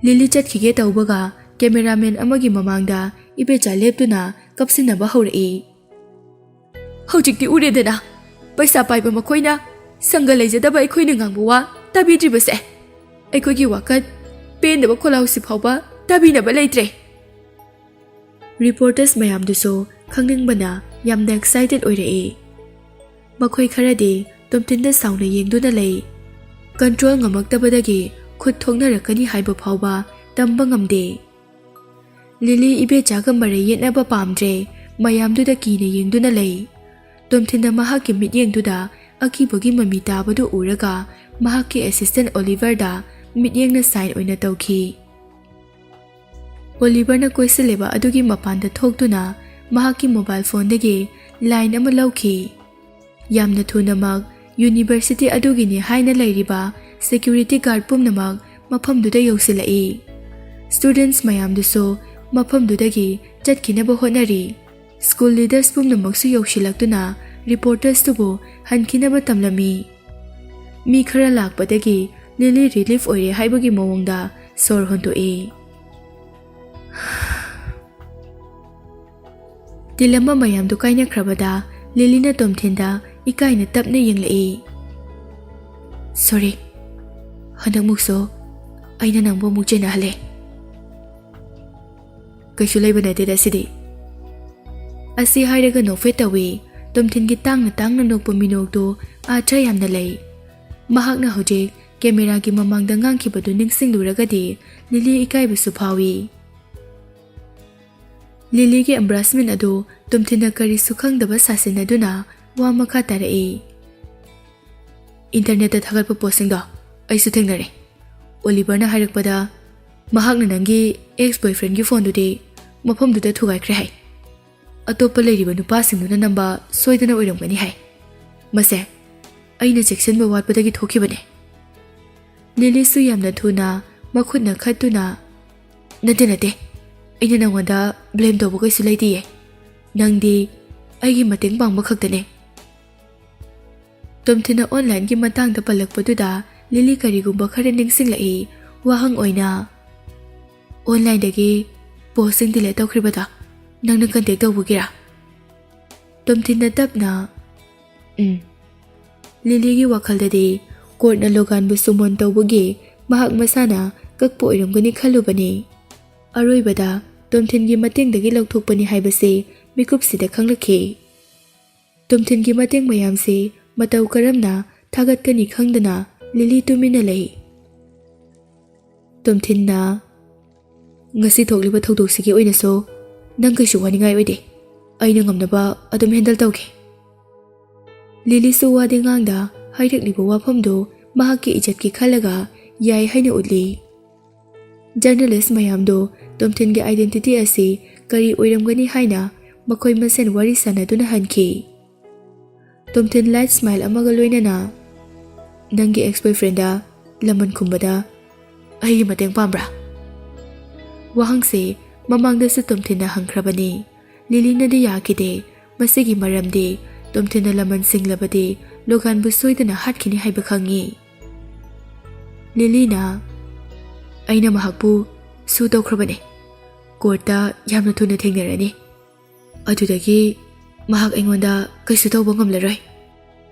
ꯂꯤꯂꯤ ꯆꯠꯈꯤꯒꯦ ꯇꯧꯕꯒ ꯀꯦꯃꯦꯔꯥꯃꯦꯟ ꯑꯃꯒꯤ ꯃꯃꯥꯡꯗ ꯏꯕꯦꯆꯥ ꯂꯦꯞꯇꯨꯅ ꯀꯞꯁꯤꯟꯅꯕ ꯍꯧꯔꯛꯏ꯫ "ꯍꯧꯖꯤꯛꯇꯤ ꯎꯔꯦꯗꯅ, ꯄꯩꯁꯥ ꯄꯥꯏꯕ ꯃꯈꯣꯏꯅ ꯁꯪꯒ ꯂꯩꯖꯗꯕ ꯑꯩꯈꯣꯏꯅ ꯉꯥꯡꯕ ꯋꯥ ꯇꯥꯕꯤꯗ꯭ꯔꯤꯕꯁꯦ꯫ ꯑꯩꯈꯣꯏꯒꯤ ꯋꯥꯀꯠ ꯄꯦꯟꯗꯕ ꯈꯣꯜꯂꯥꯎꯁꯤ ꯐꯥꯎꯕ ꯇꯥꯕꯤꯅꯕ ꯂꯩꯇ꯭ꯔꯦ꯫" ꯔꯤꯄꯣꯔꯇꯔꯁ ꯃꯌꯥꯝꯗꯨꯁꯨ ꯈꯪꯅꯤꯡꯕꯅ ꯌꯥꯝꯅ ꯑꯦꯛꯁꯥꯏꯇꯦꯗ ꯑꯣꯏꯔꯛꯏ꯫ ꯃꯈꯣꯏ ꯈꯔꯗꯤ ꯇꯣꯝꯊꯤꯟꯗ ꯁꯥꯎꯅ ꯌꯦꯡꯗꯨꯅ ꯂꯩ꯫ ꯀꯟꯇ꯭ꯔꯣꯜ ꯉꯝꯃꯛꯇꯕꯗꯒꯤ ꯈꯨꯠ ꯊꯣꯛꯅꯔꯛꯀꯅꯤ ꯍꯥꯏꯕ ꯐꯥꯎꯕ ꯇꯝꯕ ꯉꯝꯗꯦ꯫ ꯂꯤꯂꯤ ꯏꯕꯦꯆꯥꯒ ꯃꯔꯩ ꯌꯦꯠꯅꯕ ꯄꯥꯝꯗ꯭ꯔꯦ, ꯃꯌꯥꯝꯗꯨꯗ ꯀꯤꯅ ꯌꯦꯡꯗꯨꯅ ꯂꯩ꯫ ꯇꯣꯝꯊꯤꯟꯅ ꯃꯍꯥꯛꯀꯤ ꯃꯤꯠꯌꯦꯡꯗꯨꯗ ꯑꯀꯤꯕꯒꯤ ꯃꯃꯤ ꯇꯥꯕꯗꯨ ꯎꯔꯒ ꯃꯍꯥꯛꯀꯤ ꯑꯦꯁꯤꯁꯇꯦꯟ ꯑꯣꯂꯤꯚꯔꯗ ꯃꯤꯠꯌꯦꯡꯅ ꯁꯥꯏꯟ ꯑꯣꯏꯅ ꯇꯧꯈꯤ꯫ ꯑꯣꯂꯤꯚꯔꯅ ꯀꯣꯏꯁꯤꯜꯂꯤꯕ ꯑꯗꯨꯒꯤ ꯃꯄꯥꯟꯗ ꯊꯣꯛꯇꯨꯅ ꯃꯍꯥꯛꯀꯤ ꯃꯣꯕꯥꯏꯜ ꯐꯣꯟꯗꯒꯤ ꯂꯥꯏꯟ ꯑꯃ ꯂꯧꯈꯤ꯫ ꯌꯥꯝꯅ ꯊꯨꯅꯃꯛ ꯌꯨꯅꯤꯚꯔꯁꯤꯇꯤ ꯑꯗꯨꯒꯤꯅꯤ ꯍꯥꯏꯅ ꯂꯩꯔꯤꯕ ꯁꯦꯀ꯭ꯌꯨꯔꯤꯇꯤ ꯒꯥꯔꯗ ꯄꯨꯝꯅꯃꯛ ꯃꯐꯝꯗꯨꯗ ꯌꯧꯁꯤꯜꯂꯛꯏ꯫ ꯁ꯭ꯇꯨꯗꯦꯟꯠꯁ ꯃꯌꯥꯝꯗꯨꯁꯨ ꯃꯐꯝꯗꯨꯗꯒꯤ ꯆꯠꯈꯤꯅꯕ ꯍꯣꯠꯅꯔꯤ꯫ ꯁ꯭ꯀꯨꯜ ꯂꯤꯗꯔꯁ ꯄꯨꯝꯅꯃꯛꯁꯨ ꯌꯧꯁꯤꯜꯂꯛꯇꯨꯅ ꯔꯤꯄꯣꯔꯇꯔꯁꯇꯨꯕꯨ ꯍꯟꯈꯤꯅꯕ ꯇꯝꯂꯝꯃꯤ꯫ ꯃꯤ ꯈꯔ ꯂꯥꯛꯄꯗꯒꯤ ꯂꯤꯂꯤ ꯔꯤꯂꯤꯐ ꯑꯣꯏꯔꯦ ꯍꯥꯏꯕꯒꯤ ꯃꯑꯣꯡꯗ ꯁꯣꯔ ꯍꯣꯟꯗꯣꯛꯏ꯫ ꯇꯤꯜꯂꯝꯕ ꯃꯌꯥꯝꯗꯨ ꯀꯥꯏꯅꯈ꯭ꯔꯕꯗ ꯂꯤꯂꯤꯅ ꯇꯣꯝꯊꯤꯟꯗ ꯏꯀꯥꯏꯅ ꯇꯞꯅ ꯌꯦꯡꯂꯛꯏ꯫ "ꯁꯣꯔꯤ, ꯍꯟꯗꯛꯃꯨꯛꯁꯨ ꯑꯩꯅ ꯅꯪꯕꯨ ꯑꯃꯨꯛ ꯆꯦꯟꯅꯍꯜꯂꯦ꯫ ꯀꯩꯁꯨ ꯂꯩꯕ ꯅꯠꯇꯦꯗ ꯁꯤꯗꯤ꯫ ꯑꯁꯤ ꯍꯥꯏꯔꯒ ꯅꯣꯛꯐꯦꯠ ꯇꯧꯏ꯫ ꯇꯣꯝꯊꯤꯟꯒꯤ ꯇꯥꯡꯅ ꯇꯥꯡꯅ ꯅꯣꯛꯄ ꯃꯤꯅꯣꯛꯇꯨ ꯑꯥꯔꯊ ꯌꯥꯝꯅ ꯂꯩ꯫ ꯃꯍꯥꯛꯅ ꯍꯧꯖꯤꯛ ꯀꯦꯃꯦꯔꯥꯒꯤ ꯃꯃꯥꯡꯗ ꯉꯥꯡꯈꯤꯕꯗꯨ ꯅꯤꯡꯁꯤꯡꯂꯨꯔꯒꯗꯤ ꯂꯤꯂꯤ ꯏꯀꯥꯏꯕꯁꯨ ꯐꯥꯎꯏ꯫ ꯂꯤꯂꯤꯒꯤ embarrassment ꯑꯗꯨ ꯇꯣꯝꯊꯤꯟꯅ ꯀꯔꯤꯁꯨ ꯈꯪꯗꯕ ꯁꯥꯁꯤꯟꯅꯗꯨꯅ ꯋꯥ ꯃꯈꯥ ꯇꯥꯔꯛꯏ꯫ "ꯏꯟꯇꯔꯅꯦꯠꯇ ꯊꯥꯒꯠꯄ ꯄꯣꯁꯁꯤꯡꯗꯣ ꯑꯩꯁꯨ ꯊꯦꯡꯅꯔꯦ꯫ ꯑꯣꯂꯤꯚꯔꯅ ꯍꯥꯏꯔꯛꯄꯗ ꯃꯍꯥꯛꯅ ꯅꯪꯒꯤ ex boyfriendꯒꯤ ꯐꯣꯟꯗꯨꯗꯤ ꯃꯐꯝꯗꯨꯗ ꯊꯨꯒꯥꯏꯈ꯭ꯔꯦ ꯍꯥꯏ꯫ ꯑꯇꯣꯞꯄ ꯂꯩꯔꯤꯕ ꯅꯨꯄꯥꯁꯤꯡꯗꯨꯅ ꯅꯝꯕ ꯁꯣꯏꯗꯅ ꯑꯣꯏꯔꯝꯒꯅꯤ ꯍꯥꯏ꯫ ꯃꯁꯦ ꯑꯩꯅ ꯆꯦꯛꯁꯤꯟꯕ ꯋꯥꯠꯄꯗꯒꯤ ꯊꯣꯛꯈꯤꯕꯅꯦ꯫" ꯂꯤꯂꯤꯁꯨ ꯌꯥꯝꯅ ꯊꯨꯅ ꯃꯈꯨꯠꯅ ꯈꯠꯇꯨꯅ, "ꯅꯠꯇꯦ, ꯅꯠꯇꯦ, ꯑꯩꯅ ꯅꯪꯉꯣꯟꯗ blame ꯇꯧꯕ ꯀꯩꯁꯨ ꯂꯩꯇꯤꯌꯦ꯫ ꯅꯪꯗꯤ ꯑꯩꯒꯤ ꯃꯇꯦꯡ ꯄꯥꯡꯕ ꯈꯛꯇꯅꯦ꯫" ꯇꯣꯝꯊꯤꯟꯅ onlineꯒꯤ ꯃꯇꯥꯡꯗ ꯄꯜꯂꯛꯄꯗꯨꯗ ꯂꯤꯂꯤ ꯀꯔꯤꯒꯨꯝꯕ ꯈꯔ ꯅꯤꯡꯁꯤꯡꯂꯛꯏ꯫ ꯋꯥꯍꯪ ꯑꯣꯏꯅ, "Onlineꯗꯒꯤ ꯄꯣꯁꯁꯤꯡ delete ꯇꯧꯈ꯭ꯔꯤꯕꯗꯣ ꯅꯪꯅ contact ꯇꯧꯕꯒꯤꯔꯥ?" ꯇꯣꯝꯊꯤꯟꯅ ꯇꯞꯅ, "ꯎꯝ꯫" ꯂꯤꯂꯤꯒꯤ ꯋꯥꯈꯜꯗꯗꯤ ꯀꯣꯔꯠꯅ ꯂꯣꯒꯥꯟꯕꯨ summon ꯇꯧꯕꯒꯤ ꯃꯍꯥꯛ ꯃꯁꯥꯅ ꯀꯛꯄ ꯑꯣꯏꯔꯝꯒꯅꯤ ꯈꯜꯂꯨꯕꯅꯤ꯫ ꯑꯔꯣꯏꯕꯗ ꯇꯣꯝꯊꯤꯟꯒꯤ ꯃꯇꯦꯡꯗꯒꯤ ꯂꯧꯊꯣꯛꯄꯅꯤ ꯍꯥꯏꯕꯁꯤ ꯃꯤꯀꯨꯞꯁꯤꯗ ꯈꯪꯂꯛꯈꯤ꯫ ꯇꯣꯝꯊꯤꯟꯒꯤ ꯃꯇꯦꯡ ꯃꯌꯥꯝꯁꯤ ꯃꯇꯧ ꯀꯔꯝꯅ ꯊꯥꯒꯠꯀꯅꯤ ꯈꯪꯗꯅ ꯂꯤꯂꯤ ꯇꯨꯃꯤꯟꯅ ꯂꯩ꯫ ꯇꯣꯝꯊꯤꯟꯅ, "ꯉꯁꯤ ꯊꯣꯛꯂꯤꯕ ꯊꯧꯗꯣꯛꯁꯤꯒꯤ ꯑꯣꯏꯅꯁꯨ ꯅꯪ ꯀꯩꯁꯨ ꯋꯥꯅꯤꯡꯉꯥꯏ ꯑꯣꯏꯗꯦ꯫ ꯑꯩꯅ ꯉꯝꯅꯕ ꯑꯗꯨꯝ handle ꯇꯧꯒꯦ꯫" ꯂꯤꯂꯤꯁꯨ ꯋꯥꯗꯤ ꯉꯥꯡꯗ ꯍꯥꯏꯔꯛꯂꯤꯕ ꯋꯥꯐꯝꯗꯨ ꯃꯍꯥꯛꯀꯤ ꯏꯖꯠꯀꯤ ꯈꯜꯂꯒ ꯌꯥꯏ ꯍꯥꯏꯅ ꯎꯠꯂꯤ꯫ Journalist ꯃꯌꯥꯝꯗꯨ ꯇꯣꯝꯊꯤꯟꯒꯤ identity ꯑꯁꯤ ꯀꯔꯤ ꯑꯣꯏꯔꯝꯒꯅꯤ ꯍꯥꯏꯅ ꯃꯈꯣꯏ ꯃꯁꯦꯟ ꯋꯥꯔꯤ ꯁꯥꯟꯅꯗꯨꯅ ꯍꯟꯈꯤ꯫ ꯇꯣꯝꯊꯤꯟ light smile ꯑꯃꯒ ꯂꯣꯏꯅꯅ, "ꯅꯪꯒꯤ ex boyfriendꯗ ꯂꯃꯟ ꯈꯨꯝꯕꯗ ꯑꯩꯒꯤ ꯃꯇꯦꯡ ꯄꯥꯝꯕ꯭ꯔꯥ?" ꯋꯥꯍꯪꯁꯦ ꯃꯃꯥꯡꯗꯁꯨ ꯇꯣꯝꯊꯤꯟꯅ ꯍꯪꯈ꯭ꯔꯕꯅꯤ꯫ ꯂꯤꯂꯤꯅꯗꯤ ꯌꯥꯈꯤꯗꯦ꯫ ꯃꯁꯤꯒꯤ ꯃꯔꯝꯗꯤ ꯇꯣꯝꯊꯤꯟꯅ ꯂꯃꯟ ꯁꯤꯡꯂꯕꯗꯤ ꯂꯣꯒꯥꯟꯕꯨ ꯁꯣꯏꯗꯅ ꯍꯥꯠꯈꯤꯅꯤ ꯍꯥꯏꯕ ꯈꯪꯉꯤ꯫ ꯂꯤꯂꯤꯅ, "ꯑꯩꯅ ꯃꯍꯥꯛꯄꯨ sue ꯇꯧꯈ꯭ꯔꯕꯅꯦ꯫ ꯀꯣꯔꯠꯇ ꯌꯥꯝꯅ ꯊꯨꯅ ꯊꯦꯡꯅꯔꯅꯤ꯫ ꯑꯗꯨꯗꯒꯤ ꯃꯍꯥꯛ ꯑꯩꯉꯣꯟꯗ ꯀꯩꯁꯨ ꯇꯧꯕ ꯉꯝꯂꯔꯣꯏ꯫"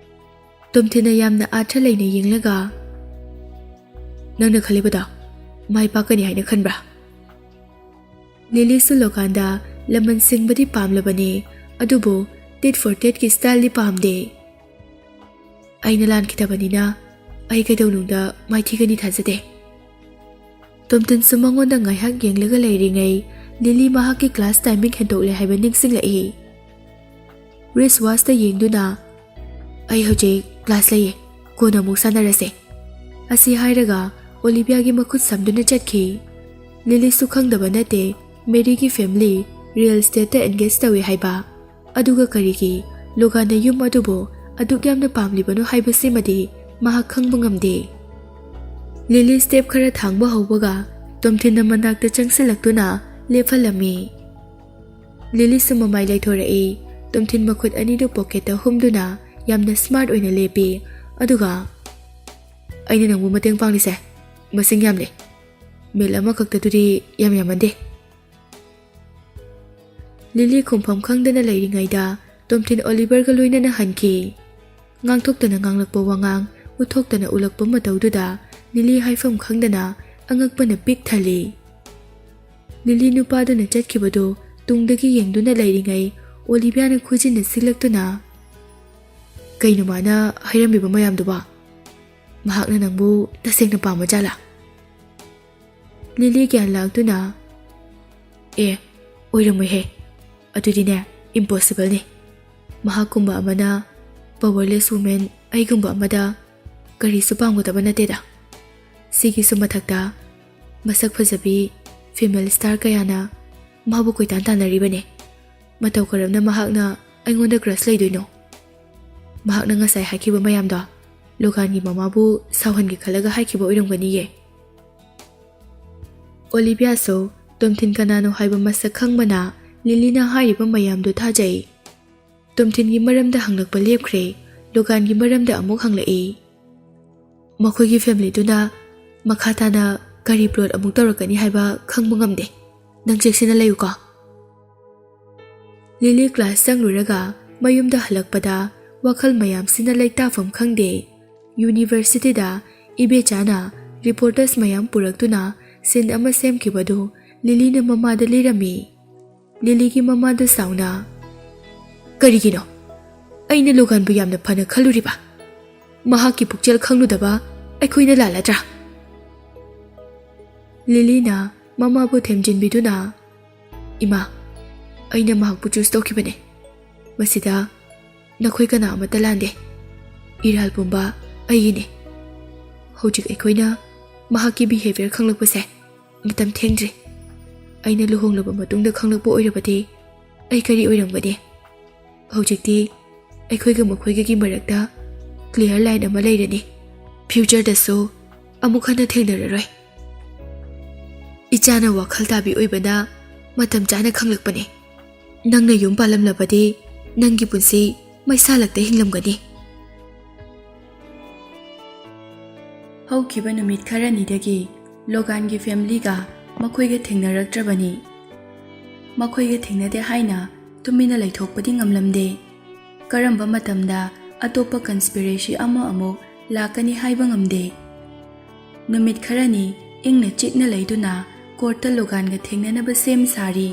ꯇꯣꯝꯊꯤꯟꯅ ꯌꯥꯝꯅ ꯑꯥꯔꯊ ꯂꯩꯅ ꯌꯦꯡꯂꯒ, "ꯅꯪꯅ ꯈꯜꯂꯤꯕꯗꯣ ꯃꯥꯏ ꯄꯥꯛꯀꯅꯤ ꯍꯥꯏꯅ ꯈꯟꯕ꯭ꯔꯥ?" ꯂꯤꯂꯤꯁꯨ ꯂꯣꯒꯥꯟꯗ ꯂꯃꯟ ꯁꯤꯡꯕꯗꯤ ꯄꯥꯝꯂꯕꯅꯤ, ꯑꯗꯨꯕꯨ tit for tatꯀꯤ styleꯗꯤ ꯄꯥꯝꯗꯦ꯫ ꯑꯩꯅ ꯂꯥꯟꯈꯤꯗꯕꯅꯤꯅ ꯑꯩ ꯀꯩꯗꯧꯅꯨꯡꯗ ꯃꯥꯏꯊꯤꯒꯅꯤ ꯊꯥꯖꯗꯦ꯫ ꯇꯣꯝꯊꯤꯟꯁꯨ ꯃꯉꯣꯟꯗ ꯉꯥꯏꯍꯥꯛ ꯌꯦꯡꯂꯒ ꯂꯩꯔꯤꯉꯩ ꯂꯤꯂꯤ ꯃꯍꯥꯛꯀꯤ class timing ꯍꯦꯟꯗꯣꯛꯂꯦ ꯍꯥꯏꯕ ꯅꯤꯡꯁꯤꯡꯂꯛꯏ꯫ Wrist watchꯇ ꯌꯦꯡꯗꯨꯅ, "ꯑꯩ ꯍꯧꯖꯤꯛ class ꯂꯩꯌꯦ, ꯀꯣꯟꯅ ꯑꯃꯨꯛ ꯁꯥꯟꯅꯔꯁꯦ" ꯑꯁꯤ ꯍꯥꯏꯔꯒ ꯑꯣꯂꯤꯚꯤꯌꯥꯒꯤ ꯃꯈꯨꯠ ꯁꯝꯗꯨꯅ ꯆꯠꯈꯤ꯫ ꯂꯤꯂꯤꯁꯨ ꯈꯪꯗꯕ ꯅꯠꯇꯦ, ꯃꯦꯔꯤꯒꯤ family real estateꯇ engage ꯇꯧꯏ ꯍꯥꯏꯕ꯫ ꯑꯗꯨꯒ ꯀꯔꯤꯒꯤ ꯂꯣꯒꯥꯟꯅ ꯌꯨꯝ ꯑꯗꯨꯕꯨ ꯑꯗꯨꯛ ꯌꯥꯝꯅ ꯄꯥꯝꯂꯤꯕꯅꯣ ꯍꯥꯏꯕꯁꯤꯃꯗꯤ ꯃꯍꯥꯛ ꯈꯪꯕ ꯉꯝꯗꯦ꯫ ꯂꯤꯂꯤ step ꯈꯔ ꯊꯥꯡꯕ ꯍꯧꯕꯒ ꯇꯣꯝꯊꯤꯟꯅ ꯃꯅꯥꯛꯇ ꯆꯪꯁꯤꯜꯂꯛꯇꯨꯅ ꯂꯦꯞꯍꯜꯂꯝꯃꯤ꯫ ꯂꯤꯂꯤꯁꯨ ꯃꯃꯥꯏ ꯂꯩꯊꯣꯔꯛꯏ꯫ ꯇꯣꯝꯊꯤꯟ ꯃꯈꯨꯠ ꯑꯅꯤꯗꯨ pocketꯇ ꯍꯨꯝꯗꯨꯅ ꯌꯥꯝꯅ smart ꯑꯣꯏꯅ ꯂꯦꯞꯄꯤ꯫ ꯑꯗꯨꯒ, "ꯑꯩꯅ ꯅꯪꯕꯨ ꯃꯇꯦꯡ ꯄꯥꯡꯂꯤꯁꯦ ꯃꯁꯤꯡ ꯌꯥꯝꯂꯦ꯫ Meal ꯑꯃꯈꯛꯇꯗꯨꯗꯤ ꯌꯥꯝ ꯌꯥꯝꯃꯟꯗꯦ꯫" ꯂꯤꯂꯤ ꯈꯨꯝꯐꯝ ꯈꯪꯗꯅ ꯂꯩꯔꯤꯉꯩꯗ ꯇꯣꯝꯊꯤꯟ ꯑꯣꯂꯤꯚꯔꯒ ꯂꯣꯏꯅꯅ ꯍꯟꯈꯤ꯫ ꯉꯥꯡꯊꯣꯛꯇꯅ ꯉꯥꯡꯂꯛꯄ ꯋꯥꯉꯥꯡ, ꯎꯠꯊꯣꯛꯇꯅ ꯎꯠꯂꯛꯄ ꯃꯇꯧꯗꯨꯗ ꯂꯤꯂꯤ ꯍꯥꯏꯐꯝ ꯈꯪꯗꯅ ꯑꯉꯛꯄꯅ ꯄꯤꯛ ꯊꯜꯂꯤ꯫ ꯂꯤꯂꯤ ꯅꯨꯄꯥꯗꯨꯅ ꯆꯠꯈꯤꯕꯗꯨ ꯇꯨꯡꯗꯒꯤ ꯌꯦꯡꯗꯨꯅ ꯂꯩꯔꯤꯉꯩ ꯑꯣꯂꯤꯚꯤꯌꯥꯅ ꯈꯨꯖꯤꯟꯅ ꯁꯤꯜꯂꯛꯇꯨꯅ, "ꯀꯩꯅꯣ ꯃꯥꯅ ꯍꯥꯏꯔꯝꯃꯤꯕ ꯃꯌꯥꯝꯗꯨꯕꯣ? ꯃꯍꯥꯛꯅ ꯅꯪꯕꯨ ꯇꯁꯦꯡꯅ ꯄꯥꯝꯕ ꯖꯥꯠꯂꯥ?" ꯂꯤꯂꯤ ꯒ꯭ꯌꯥꯟ ꯂꯥꯛꯇꯨꯅ, "ꯑꯦ, ꯑꯣꯏꯔꯝꯃꯣꯏꯍꯦ꯫ ꯑꯗꯨꯗꯤꯅꯦ, impossibleꯅꯤ꯫ ꯃꯍꯥꯛꯀꯨꯝꯕ ꯑꯃꯅ powerless woman ꯑꯩꯒꯨꯝꯕ ꯑꯃꯗ ꯀꯔꯤꯁꯨ ꯄꯥꯝꯒꯗꯕ ꯅꯠꯇꯦꯗ꯫ ꯁꯤꯒꯤꯁꯨ ꯃꯊꯛꯇ ꯃꯁꯛ ꯐꯖꯕꯤ female star ꯀꯌꯥꯅ ꯃꯥꯕꯨ ꯀꯣꯏꯇꯥꯟ ꯇꯥꯟꯅꯔꯤꯕꯅꯦ꯫ ꯃꯇꯧ ꯀꯔꯝꯅ ꯃꯍꯥꯛꯅ ꯑꯩꯉꯣꯟꯗ crush ꯂꯩꯗꯣꯏꯅꯣ? ꯃꯍꯥꯛꯅ ꯉꯁꯥꯏ ꯍꯥꯏꯈꯤꯕ ꯃꯌꯥꯝꯗꯣ ꯂꯣꯒꯥꯟꯒꯤ ꯃꯃꯥꯕꯨ ꯁꯥꯎꯍꯟꯒꯦ ꯈꯜꯂꯒ ꯍꯥꯏꯈꯤꯕ ꯑꯣꯏꯔꯝꯒꯅꯤꯌꯦ꯫" ꯑꯣꯂꯤꯚꯤꯌꯥꯁꯨ ꯇꯣꯝꯊꯤꯟ ꯀꯅꯥꯅꯣ ꯍꯥꯏꯕ ꯃꯁꯛ ꯈꯪꯕꯅ ꯂꯤꯂꯤꯅ ꯍꯥꯏꯔꯤꯕ ꯃꯌꯥꯝꯗꯨ ꯊꯥꯖꯩ꯫ ꯇꯣꯝꯊꯤꯟꯒꯤ ꯃꯔꯝꯗ ꯍꯪꯂꯛꯄ ꯂꯦꯞꯈ꯭ꯔꯦ, ꯂꯣꯒꯥꯟꯒꯤ ꯃꯔꯝꯗ ꯑꯃꯨꯛ ꯍꯪꯂꯛꯏ꯫ "ꯃꯈꯣꯏꯒꯤ familyꯗꯨꯅ ꯃꯈꯥ ꯇꯥꯅ ꯀꯔꯤ plot ꯑꯃꯨꯛ ꯇꯧꯔꯛꯀꯅꯤ ꯍꯥꯏꯕ ꯈꯪꯕ ꯉꯝꯗꯦ꯫ ꯅꯪ ꯆꯦꯛꯁꯤꯟꯅ ꯂꯩꯌꯨꯀꯣ꯫" ꯂꯤꯂꯤ class ꯆꯪꯂꯨꯔꯒ ꯃꯌꯨꯝꯗ ꯍꯜꯂꯛꯄꯗ ꯋꯥꯈꯜ ꯃꯌꯥꯝꯁꯤꯅ ꯂꯩꯇꯥꯐꯝ ꯈꯪꯗꯦ꯫ Universityꯗ ꯏꯕꯦꯆꯥꯅ reporters ꯃꯌꯥꯝ ꯄꯨꯔꯛꯇꯨꯅ scene ꯑꯃ ꯁꯦꯝꯈꯤꯕꯗꯨ ꯂꯤꯂꯤꯅ ꯃꯃꯥꯗ ꯂꯤꯔꯝꯃꯤ꯫ ꯂꯤꯂꯤꯒꯤ ꯃꯃꯥꯗ ꯁꯥꯎꯅ, "ꯀꯔꯤꯒꯤꯅꯣ? ꯑꯩꯅ ꯂꯣꯒꯥꯟꯕꯨ ꯌꯥꯝꯅ ꯐꯅ ꯈꯜꯂꯨꯔꯤꯕ? ꯃꯍꯥꯛꯀꯤ ꯄꯨꯛꯆꯦꯜ ꯈꯪꯂꯨꯗꯕ ꯑꯩꯈꯣꯏꯅ ꯂꯥꯜꯂꯗ꯭ꯔꯥ?" ꯂꯤꯂꯤꯅ ꯃꯃꯥꯕꯨ ꯊꯦꯝꯖꯤꯟꯕꯤꯗꯨꯅ, "ꯏꯃꯥ, ꯑꯩꯅ ꯃꯍꯥꯛꯄꯨ ꯆꯨꯁ ꯇꯧꯈꯤꯕꯅꯦ꯫ ꯃꯁꯤꯗ ꯅꯈꯣꯏ ꯀꯅꯥ ꯑꯃꯠꯇ ꯂꯥꯟꯗꯦ꯫ ꯏꯔꯥꯜ ꯄꯨꯝꯕ ꯑꯩꯒꯤꯅꯦ꯫ ꯍꯧꯖꯤꯛ ꯑꯩꯈꯣꯏꯅ ꯃꯍꯥꯛꯀꯤ ꯕꯤꯍꯦꯕꯤꯌꯔ ꯈꯪꯂꯛꯄꯁꯦ ꯃꯇꯝ ꯊꯦꯡꯗ꯭ꯔꯤ꯫ ꯑꯩꯅ ꯂꯨꯍꯣꯡꯂꯕ ꯃꯇꯨꯡꯗ ꯈꯪꯂꯛꯄ ꯑꯣꯏꯔꯕꯗꯤ ꯑꯩ ꯀꯔꯤ ꯑꯣꯏꯔꯝꯒꯅꯤ? ꯍꯧꯖꯤꯛꯇꯤ ꯑꯩꯈꯣꯏꯒ ꯃꯈꯣꯏꯒꯒꯤ ꯃꯔꯛꯇ ꯀ꯭ꯂꯤꯌꯥꯔ ꯂꯥꯏꯟ ꯑꯃ ꯂꯩꯔꯅꯤ꯫ ꯐ꯭ꯌꯨꯆꯔꯗꯁꯨ ꯑꯃꯨꯛ ꯍꯟꯅ ꯊꯦꯡꯅꯔꯔꯣꯏ꯫ ꯏꯆꯥꯅ ꯋꯥꯈꯜ ꯇꯥꯕꯤ ꯑꯣꯏꯕꯅ ꯃꯇꯝ ꯆꯥꯅ ꯈꯪꯂꯛꯄꯅꯤ꯫ ꯅꯪꯅ ꯌꯨꯝ ꯄꯥꯜꯂꯝꯂꯕꯗꯤ ꯅꯪꯒꯤ ꯄꯨꯟꯁꯤ ꯃꯩꯁꯥꯂꯛꯇ ꯍꯤꯡꯂꯝꯒꯅꯤ꯫" ꯍꯧꯈꯤꯕ ꯅꯨꯃꯤꯠ ꯈꯔꯅꯤꯗꯒꯤ ꯂꯣꯒꯥꯟꯒꯤ ꯐꯦꯃꯤꯂꯤꯒ ꯃꯈꯣꯏꯒ ꯊꯦꯡꯅꯔꯛꯇ꯭ꯔꯕꯅꯤ꯫ ꯃꯈꯣꯏꯒ ꯊꯦꯡꯅꯗꯦ ꯍꯥꯏꯅ ꯇꯨꯃꯤꯟꯅ ꯂꯩꯊꯣꯛꯄꯗꯤ ꯉꯝꯂꯝꯗꯦ꯫ ꯀꯔꯝꯕ ꯃꯇꯝꯗ ꯑꯇꯣꯞꯄ ꯀꯟꯁꯄꯤꯔꯦꯁꯤ ꯑꯃ ꯑꯃꯨꯛ ꯂꯥꯛꯀꯅꯤ ꯍꯥꯏꯕ ꯉꯝꯗꯦ꯫ ꯅꯨꯃꯤꯠ ꯈꯔꯅꯤ ꯏꯪꯅ ꯆꯤꯛꯅ ꯂꯩꯗꯨꯅ ꯀꯣꯔꯠꯇ ꯂꯣꯒꯥꯟꯒ ꯊꯦꯡꯅꯅꯕ ꯁꯦꯝ ꯁꯥꯔꯤ꯫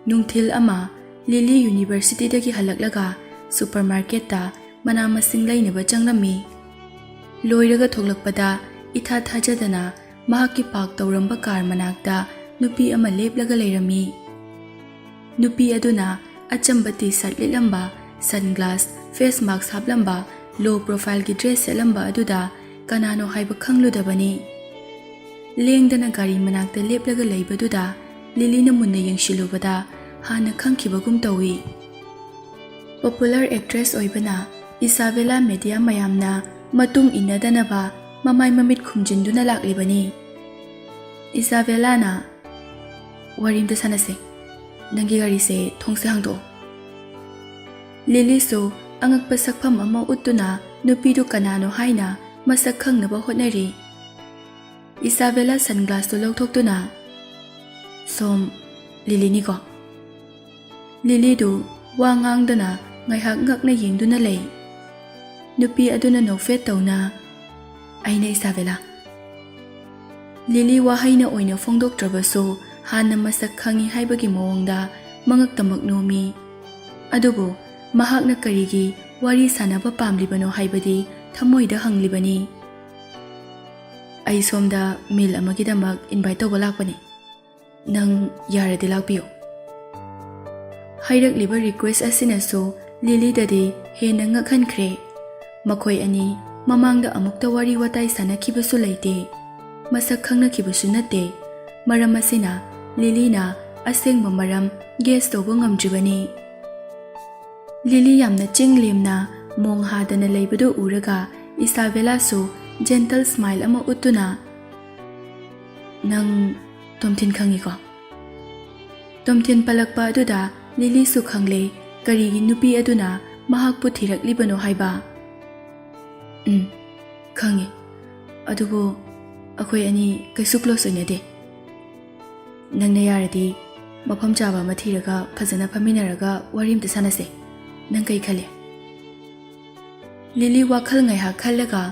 ꯅꯨꯡꯊꯤꯜ ꯑꯃ ꯂꯤꯂꯤ ꯌꯨꯅꯤꯚꯔꯁꯤꯇꯤꯗꯒꯤ ꯍꯜꯂꯛꯂꯒ ꯁꯨꯄꯔꯃꯥꯔꯀꯦꯠꯇ ꯃꯅꯥ ꯃꯁꯤꯡ ꯂꯩꯅꯕ ꯆꯪꯂꯝꯃꯤ꯫ ꯂꯣꯏꯔꯒ ꯊꯣꯛꯂꯛꯄꯗ ꯏꯊꯥ ꯊꯥꯖꯗꯅ ꯃꯍꯥꯛꯀꯤ ꯄꯥꯔꯛ ꯇꯧꯔꯝꯕ ꯀꯥꯔ ꯃꯅꯥꯛꯇ ꯅꯨꯄꯤ ꯑꯃ ꯂꯦꯞꯂꯒ ꯂꯩꯔꯝꯃꯤ꯫ ꯅꯨꯄꯤ ꯑꯗꯨꯅ ꯑꯆꯝꯕ ꯇꯤ ꯁꯥꯔꯠ ꯂꯤꯠꯂꯝꯕ, ꯁꯟ ꯒ꯭ꯂꯥꯁ, ꯐꯦꯁ ꯃꯥꯁꯛ ꯍꯥꯞꯂꯝꯕ, ꯂꯣ ꯄ꯭ꯔꯣꯐꯥꯏꯜꯒꯤ ꯗ꯭ꯔꯦꯁ ꯁꯦꯠꯂꯝꯕ ꯑꯗꯨꯗ ꯀꯅꯥꯅꯣ ꯍꯥꯏꯕ ꯈꯪꯂꯨꯗꯕꯅꯤ꯫ ꯂꯦꯡꯗꯅ ꯒꯥꯔꯤ ꯃꯅꯥꯛꯇ ꯂꯦꯞꯂꯒ ꯂꯩꯕꯗꯨꯗ ꯂꯤꯂꯤꯅ ꯃꯨꯟꯅ ꯌꯦꯡꯁꯤꯜꯂꯨꯕꯗ ꯍꯥꯟꯅ ꯈꯪꯈꯤꯕꯒꯨꯝ ꯇꯧꯏ꯫ ꯄꯣꯄꯨꯂꯔ ꯑꯦꯛꯇ꯭ꯔꯦꯁ ꯑꯣꯏꯕꯅ ꯏꯁꯥꯕꯦꯂꯥ ꯃꯦꯗꯤꯌꯥ ꯃꯌꯥꯝꯅ ꯃꯇꯨꯡ ꯏꯟꯅꯗꯅꯕ ꯃꯃꯥꯏ ꯃꯃꯤꯠ ꯈꯨꯝꯖꯤꯟꯗꯨꯅ ꯂꯥꯛꯂꯤꯕꯅꯤ꯫ ꯏꯁꯥꯕꯦꯂꯥꯅ, "ꯋꯥꯔꯤ ꯑꯝꯇ ꯁꯥꯟꯅꯁꯦ꯫ ꯅꯪꯒꯤ ꯒꯥꯔꯤꯁꯦ ꯊꯣꯡꯁꯦ ꯍꯥꯡꯗꯣꯛꯑꯣ꯫" ꯂꯤꯂꯤꯁꯨ ꯑꯉꯛꯄ ꯁꯛꯐꯝ ꯑꯃ ꯎꯠꯇꯨꯅ ꯅꯨꯄꯤꯗꯨ ꯀꯅꯥꯅꯣ ꯍꯥꯏꯅ ꯃꯁꯛ ꯈꯪꯅꯕ ꯍꯣꯠꯅꯔꯤ꯫ ꯏꯁꯥꯕꯦꯂꯥ ꯁꯟꯒ꯭ꯂꯥꯁꯇꯨ ꯂꯧꯊꯣꯛꯇꯨꯅ, "ꯁꯣꯝ ꯂꯤꯂꯤꯅꯤꯀꯣ?" ꯂꯤꯂꯤꯗꯨ ꯋꯥ ꯉꯥꯡꯗꯅ ꯉꯥꯏꯍꯥꯛ ꯉꯛꯅ ꯌꯦꯡꯗꯨꯅ ꯂꯩ꯫ ꯅꯨꯄꯤ ꯑꯗꯨꯅ ꯅꯣꯛꯐꯦꯠ ꯇꯧꯅ, "ꯑꯩꯅ ꯏꯁꯥꯕꯦꯂꯥ꯫" ꯂꯤꯂꯤ ꯋꯥꯍꯩꯅ ꯑꯣꯏꯅ ꯐꯣꯡꯗꯣꯛꯇ꯭ꯔꯕꯁꯨ ꯍꯥꯟꯅ ꯃꯁꯛ ꯈꯪꯉꯤ ꯍꯥꯏꯕꯒꯤ ꯃꯑꯣꯡꯗ ꯃꯉꯛꯇꯃꯛ ꯅꯣꯝꯃꯤ꯫ ꯑꯗꯨꯕꯨ ꯃꯍꯥꯛꯅ ꯀꯔꯤꯒꯤ ꯋꯥꯔꯤ ꯁꯥꯟꯅꯕ ꯄꯥꯝꯂꯤꯕꯅꯣ ꯍꯥꯏꯕꯗꯤ ꯊꯃꯣꯏꯗ ꯍꯪꯂꯤꯕꯅꯤ꯫ "ꯑꯩ ꯁꯣꯝꯗ meal ꯑꯃꯒꯤꯗꯃꯛ invite ꯇꯧꯕ ꯂꯥꯛꯄꯅꯤ꯫ ꯅꯪ ꯌꯥꯔꯗꯤ ꯂꯥꯛꯄꯤꯌꯨ꯫" ꯍꯥꯏꯔꯛꯂꯤꯕ request ꯑꯁꯤꯅꯁꯨ ꯂꯤꯂꯤꯗꯗꯤ ꯍꯦꯟꯅ ꯉꯛꯍꯟꯈ꯭ꯔꯦ꯫ ꯃꯈꯣꯏ ꯑꯅꯤ ꯃꯃꯥꯡꯗ ꯑꯃꯨꯛꯇ ꯋꯥꯔꯤ ꯋꯥꯇꯥꯏ ꯁꯥꯟꯅꯈꯤꯕꯁꯨ ꯂꯩꯇꯦ, ꯃꯁꯛ ꯈꯪꯅꯈꯤꯕꯁꯨ ꯅꯠꯇꯦ꯫ ꯃꯔꯝ ꯑꯁꯤꯅ ꯂꯤꯂꯤꯅ ꯑꯁꯦꯡꯕ ꯃꯔꯝ guess ꯇꯧꯕ ꯉꯝꯗ꯭ꯔꯤꯕꯅꯤ꯫ ꯂꯤꯂꯤ ꯌꯥꯝꯅ ꯆꯤꯡ ꯂꯦꯝꯅ ꯃꯣꯡ ꯍꯥꯗꯅ ꯂꯩꯕꯗꯨ ꯎꯔꯒ ꯏꯁꯥꯕꯦꯂꯥꯁꯨ gentle smile ꯑꯃ ꯎꯠꯇꯨꯅ, "ꯅꯪ ꯇꯣꯝꯊꯤꯟ ꯈꯪꯉꯤꯀꯣ?" ꯇꯣꯝꯊꯤꯟ ꯄꯜꯂꯛꯄ ꯑꯗꯨꯗ ꯂꯤꯂꯤꯁꯨ ꯈꯪꯂꯦ ꯀꯔꯤꯒꯤ ꯅꯨꯄꯤ ꯑꯗꯨꯅ ꯃꯍꯥꯛꯄꯨ ꯊꯤꯔꯛꯂꯤꯕꯅꯣ ꯍꯥꯏꯕ꯫ "ꯎꯝ, ꯈꯪꯉꯤ꯫ ꯑꯗꯨꯕꯨ ꯑꯩꯈꯣꯏ ꯑꯅꯤ ꯀꯩꯁꯨ close ꯑꯣꯏꯅꯗꯦ꯫ ꯅꯪꯅ ꯌꯥꯔꯗꯤ ꯃꯐꯝ ꯆꯥꯕ ꯑꯃ ꯊꯤꯔꯒ ꯐꯖꯅ ꯐꯝꯃꯤꯟꯅꯔꯒ ꯋꯥꯔꯤ ꯑꯝꯇ ꯁꯥꯟꯅꯁꯦ꯫ ꯅꯪ ꯀꯩ ꯈꯜꯂꯤ?" ꯂꯤꯂꯤ ꯋꯥꯈꯜ ꯉꯥꯏꯍꯥꯛ ꯈꯜꯂꯒ,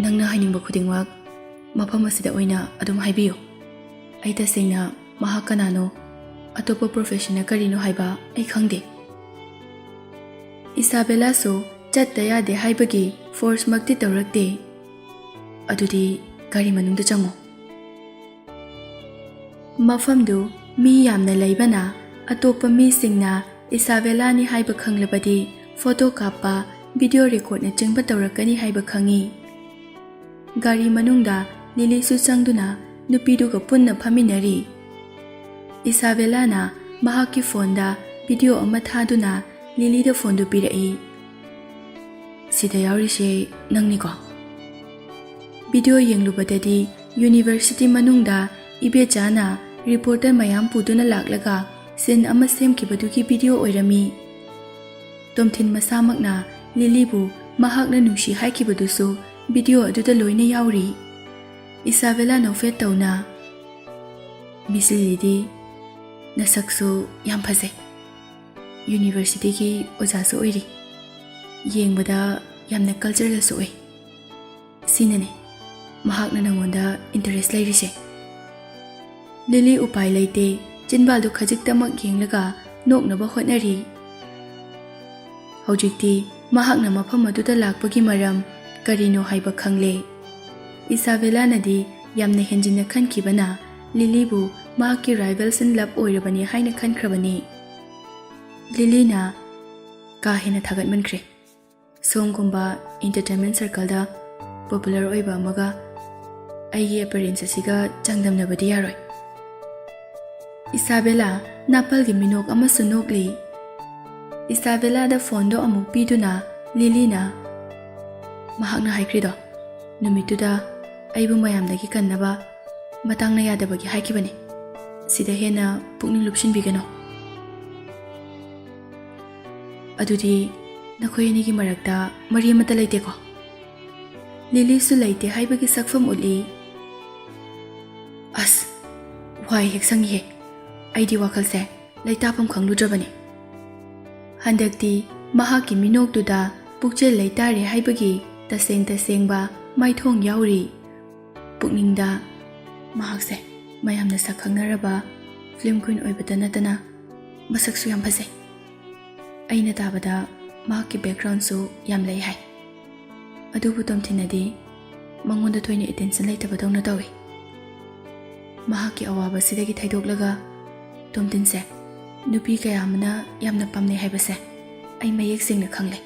"ꯅꯪꯅ ꯍꯥꯏꯅꯤꯡꯕ ꯈꯨꯗꯤꯡꯃꯛ ꯃꯐꯝ ꯑꯁꯤꯗ ꯑꯣꯏꯅ ꯑꯗꯨꯝ ꯍꯥꯏꯕꯤꯌꯨ꯫ ꯑꯩ ꯇꯁꯦꯡꯅ ꯃꯍꯥꯛ ꯀꯅꯥꯅꯣ, ꯑꯇꯣꯞꯄ professionꯅ ꯀꯔꯤꯅꯣ ꯍꯥꯏꯕ ꯑꯩ ꯈꯪꯗꯦ꯫" ꯏꯁꯥꯕꯦꯂꯥꯁꯨ ꯆꯠꯇ ꯌꯥꯗꯦ ꯍꯥꯏꯕꯒꯤ forceꯃꯛꯇꯤ ꯇꯧꯔꯛꯇꯦ꯫ "ꯑꯗꯨꯗꯤ ꯒꯥꯔꯤ ꯃꯅꯨꯡꯗ ꯆꯪꯉꯣ꯫" ꯃꯐꯝꯗꯨ ꯃꯤ ꯌꯥꯝꯅ ꯂꯩꯕꯅ ꯑꯇꯣꯞꯄ ꯃꯤꯁꯤꯡꯅ ꯏꯁꯥꯕꯦꯂꯥꯅꯤ ꯍꯥꯏꯕ ꯈꯪꯂꯕꯗꯤ photo ꯀꯥꯞꯄ, video recordꯅꯆꯤꯡꯕ ꯇꯧꯔꯛꯀꯅꯤ ꯍꯥꯏꯕ ꯈꯪꯏ꯫ ꯒꯥꯔꯤ ꯃꯅꯨꯡꯗ ꯂꯤꯂꯤꯁꯨ ꯆꯪꯗꯨꯅ ꯅꯨꯄꯤꯗꯨꯒ ꯄꯨꯟꯅ ꯐꯝꯃꯤꯟꯅꯔꯤ꯫ ꯏꯁꯥꯕꯦꯂꯥꯅ ꯃꯍꯥꯛꯀꯤ phoneꯗ video ꯑꯃ ꯊꯥꯗꯨꯅ ꯂꯤꯂꯤꯗ phoneꯗꯨ ꯄꯤꯔꯛꯏ꯫ "ꯁꯤꯗ ꯌꯥꯎꯔꯤꯁꯦ ꯅꯪꯅꯤꯀꯣ?" Video ꯌꯦꯡꯂꯨꯕꯗꯗꯤ university ꯃꯅꯨꯡꯗ ꯏꯕꯦꯆꯥꯅ reporter ꯃꯌꯥꯝ ꯄꯨꯗꯨꯅ ꯂꯥꯛꯂꯒ scene ꯑꯃ ꯁꯦꯝꯈꯤꯕꯗꯨꯒꯤ video ꯑꯣꯏꯔꯝꯃꯤ꯫ ꯇꯣꯝꯊꯤꯟ ꯃꯁꯥꯃꯛꯅ ꯂꯤꯂꯤꯕꯨ ꯃꯍꯥꯛꯅ ꯅꯨꯡꯁꯤ ꯍꯥꯏꯈꯤꯕꯗꯨꯁꯨ video ꯑꯗꯨꯗ ꯂꯣꯏꯅ ꯌꯥꯎꯔꯤ꯫ ꯏꯁꯥꯕꯦꯂꯥ ꯅꯣꯛꯐꯦꯠ ꯇꯧꯅ, "Miss ꯂꯤꯂꯤꯗꯤ ꯅꯁꯛꯁꯨ ꯌꯥꯝ ꯐꯖꯩ꯫ Universityꯒꯤ ꯑꯣꯖꯥꯁꯨ ꯑꯣꯏꯔꯤ꯫ ꯌꯦꯡꯕꯗ ꯌꯥꯝꯅ culturalꯁꯨ ꯑꯣꯏ꯫ ꯁꯤꯅꯅꯦ ꯃꯍꯥꯛꯅ ꯅꯪꯉꯣꯟꯗ interest ꯂꯩꯔꯤꯁꯦ꯫" ꯂꯤꯂꯤ ꯎꯄꯥꯏ ꯂꯩꯇꯦ, ꯆꯤꯟꯕꯥꯜꯗꯨ ꯈꯖꯤꯛꯇꯃꯛ ꯌꯦꯡꯂꯒ ꯅꯣꯛꯅꯕ ꯍꯣꯠꯅꯔꯤ꯫ ꯍꯧꯖꯤꯛꯇꯤ ꯃꯍꯥꯛꯅ ꯃꯐꯝ ꯑꯗꯨꯗ ꯂꯥꯛꯄꯒꯤ ꯃꯔꯝ ꯀꯔꯤꯅꯣ ꯍꯥꯏꯕ ꯈꯪꯂꯦ꯫ ꯏꯁꯥꯕꯦꯂꯥꯅꯗꯤ ꯌꯥꯝꯅ ꯍꯦꯟꯖꯤꯟꯅ ꯈꯟꯈꯤꯕꯅ ꯂꯤꯂꯤꯕꯨ ꯃꯍꯥꯛꯀꯤ rival in love ꯑꯣꯏꯔꯕꯅꯤ ꯍꯥꯏꯅ ꯈꯟꯈ꯭ꯔꯕꯅꯤ꯫ ꯂꯤꯂꯤꯅ ꯀꯥ ꯍꯦꯟꯅ ꯊꯥꯒꯠꯃꯟꯈ꯭ꯔꯦ꯫ ꯁꯣꯝꯒꯨꯝꯕ entertainment circleꯗ popular ꯑꯣꯏꯕ ꯑꯃꯒ ꯑꯩꯒꯤ appearance ꯑꯁꯤꯒ ꯆꯥꯡꯗꯝꯅꯕꯗꯤ ꯌꯥꯔꯣꯏ꯫ ꯏꯁꯥꯕꯦꯂꯥ ꯅꯥꯄꯜꯒꯤ ꯃꯤꯅꯣꯛ ꯑꯃꯁꯨ ꯅꯣꯛꯂꯤ꯫ ꯏꯁꯥꯕꯦꯂꯥꯗ phoneꯗꯣ ꯑꯃꯨꯛ ꯄꯤꯗꯨꯅ ꯂꯤꯂꯤꯅ, "ꯃꯍꯥꯛꯅ ꯍꯥꯏꯈ꯭ꯔꯤꯗꯣ, ꯅꯨꯃꯤꯠꯇꯨꯗ ꯑꯩꯕꯨ ꯃꯌꯥꯝꯗꯒꯤ ꯀꯟꯅꯕ ꯃꯇꯥꯡꯅ ꯌꯥꯗꯕꯒꯤ ꯍꯥꯏꯈꯤꯕꯅꯤ꯫ ꯁꯤꯗ ꯍꯦꯟꯅ ꯄꯨꯛꯅꯤꯡ ꯂꯨꯞꯁꯤꯟꯕꯤꯒꯅꯨ꯫ ꯑꯗꯨꯗꯤ ꯅꯈꯣꯏ ꯑꯅꯤꯒꯤ ꯃꯔꯛꯇ ꯃꯔꯤ ꯑꯃꯠꯇ ꯂꯩꯇꯦꯀꯣ?" ꯂꯤꯂꯤꯁꯨ ꯂꯩꯇꯦ ꯍꯥꯏꯕꯒꯤ ꯁꯛꯐꯝ ꯎꯠꯂꯤ꯫ ꯑꯁ, ꯋꯥꯍꯩ ꯍꯦꯛ ꯁꯪꯉꯤꯍꯦ꯫ ꯑꯩꯗꯤ ꯋꯥꯈꯜꯁꯦ ꯂꯩꯇꯥꯐꯝ ꯈꯪꯂꯨꯗ꯭ꯔꯕꯅꯤ꯫ ꯍꯟꯗꯛꯇꯤ ꯃꯍꯥꯛꯀꯤ ꯃꯤꯅꯣꯛꯇꯨꯗ ꯄꯨꯛꯆꯦꯜ ꯂꯩꯇꯥꯔꯦ ꯍꯥꯏꯕꯒꯤ ꯇꯁꯦꯡ ꯇꯁꯦꯡꯕ ꯃꯥꯏꯊꯣꯡ ꯌꯥꯎꯔꯤ꯫ ꯄꯨꯛꯅꯤꯡꯗ ꯃꯍꯥꯛꯁꯦ ꯃꯌꯥꯝꯅ ꯁꯛ ꯈꯪꯅꯔꯕ film queen ꯑꯣꯏꯕꯇ ꯅꯠꯇꯅ ꯃꯁꯛꯁꯨ ꯌꯥꯝ ꯐꯖꯩ꯫ ꯑꯩꯅ ꯇꯥꯕꯗ ꯃꯍꯥꯛꯀꯤ backgroundꯁꯨ ꯌꯥꯝ ꯂꯩ ꯍꯥꯏ꯫ ꯑꯗꯨꯕꯨ ꯇꯣꯝꯊꯤꯟꯅꯗꯤ ꯃꯉꯣꯟꯗ ꯊꯣꯏꯅ attention ꯂꯩꯇꯕꯗꯧꯅ ꯇꯧꯏ꯫ ꯃꯍꯥꯛꯀꯤ ꯑꯋꯥꯕꯁꯤꯗꯒꯤ ꯊꯩꯗꯣꯛꯂꯒ ꯇꯣꯝꯊꯤꯟꯁꯦ ꯅꯨꯄꯤ ꯀꯌꯥ ꯑꯃꯅ ꯌꯥꯝꯅ ꯄꯥꯝꯅꯩ ꯍꯥꯏꯕꯁꯦ ꯑꯩ ꯃꯌꯦꯛ ꯁꯦꯡꯅ ꯈꯪꯂꯦ꯫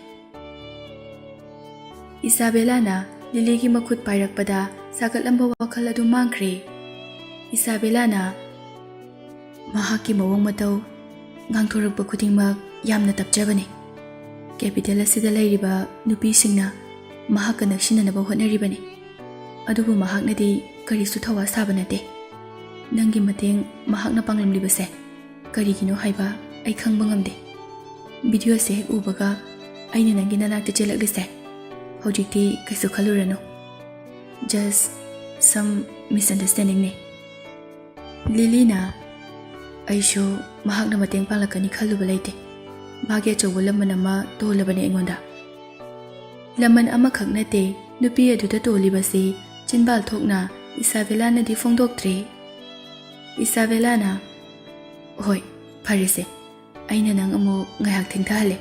ꯏꯁꯥꯕꯦꯂꯥꯅ ꯂꯤꯂꯤꯒꯤ ꯃꯈꯨꯠ ꯄꯥꯏꯔꯛꯄꯗ ꯁꯥꯒꯠꯂꯝꯕ ꯋꯥꯈꯜ ꯑꯗꯨ ꯃꯥꯡꯈ꯭ꯔꯦ꯫ ꯏꯁꯥꯕꯦꯂꯥꯅ ꯃꯍꯥꯛꯀꯤ ꯃꯑꯣꯡ ꯃꯇꯧ, ꯉꯥꯡꯊꯣꯔꯛꯄ ꯈꯨꯗꯤꯡꯃꯛ ꯌꯥꯝꯅ ꯇꯞꯆꯕꯅꯤ꯫ Capital ꯑꯁꯤꯗ ꯂꯩꯔꯤꯕ ꯅꯨꯄꯤꯁꯤꯡꯅ ꯃꯍꯥꯛꯀ ꯅꯛꯁꯤꯟꯅꯅꯕ ꯍꯣꯠꯅꯔꯤꯕꯅꯤ, ꯑꯗꯨꯕꯨ ꯃꯍꯥꯛꯅꯗꯤ ꯀꯔꯤꯁꯨ ꯊꯧꯋꯥ ꯁꯥꯕ ꯅꯠꯇꯦ꯫ ꯅꯪꯒꯤ ꯃꯇꯦꯡ ꯃꯍꯥꯛꯅ ꯄꯥꯡꯂꯝꯂꯤꯕꯁꯦ ꯀꯔꯤꯒꯤꯅꯣ ꯍꯥꯏꯕ ꯑꯩ ꯈꯪꯕ ꯉꯝꯗꯦ꯫ Videoꯁꯦ ꯍꯦꯛ ꯎꯕꯒ ꯑꯩꯅ ꯅꯪꯒꯤ ꯅꯅꯥꯛꯇ ꯆꯦꯜꯂꯛꯂꯤꯁꯦ꯫ ꯍꯧꯖꯤꯛꯇꯤ ꯀꯩꯁꯨ ꯈꯜꯂꯨꯔꯅꯨ꯫ Just some misunderstandingꯅꯦ꯫ ꯂꯤꯂꯤꯅ, "ꯑꯩꯁꯨ ꯃꯍꯥꯛꯅ ꯃꯇꯦꯡ ꯄꯥꯡꯂꯛꯀꯅꯤ ꯈꯜꯂꯨꯕ ꯂꯩꯇꯦ꯫ ꯃꯥꯒꯤ ꯑꯆꯧꯕ ꯂꯃꯟ ꯑꯃ ꯇꯣꯜꯂꯕꯅꯦ ꯑꯩꯉꯣꯟꯗ꯫" ꯂꯃꯟ ꯑꯃꯈꯛ ꯅꯠꯇꯦ ꯅꯨꯄꯤ ꯑꯗꯨꯗ ꯇꯣꯜꯂꯤꯕꯁꯤ ꯆꯤꯟꯕꯥꯜ ꯊꯣꯛꯅ ꯏꯁꯥꯕꯦꯂꯥꯅꯗꯤ ꯐꯣꯡꯗꯣꯛꯇ꯭ꯔꯦ꯫ ꯏꯁꯥꯕꯦꯂꯥꯅ, "ꯍꯣꯏ, ꯐꯔꯦꯁꯦ꯫ ꯑꯩꯅ ꯅꯪ ꯑꯃꯨꯛ ꯉꯥꯏꯍꯥꯛ ꯊꯦꯡꯊꯍꯜꯂꯦ꯫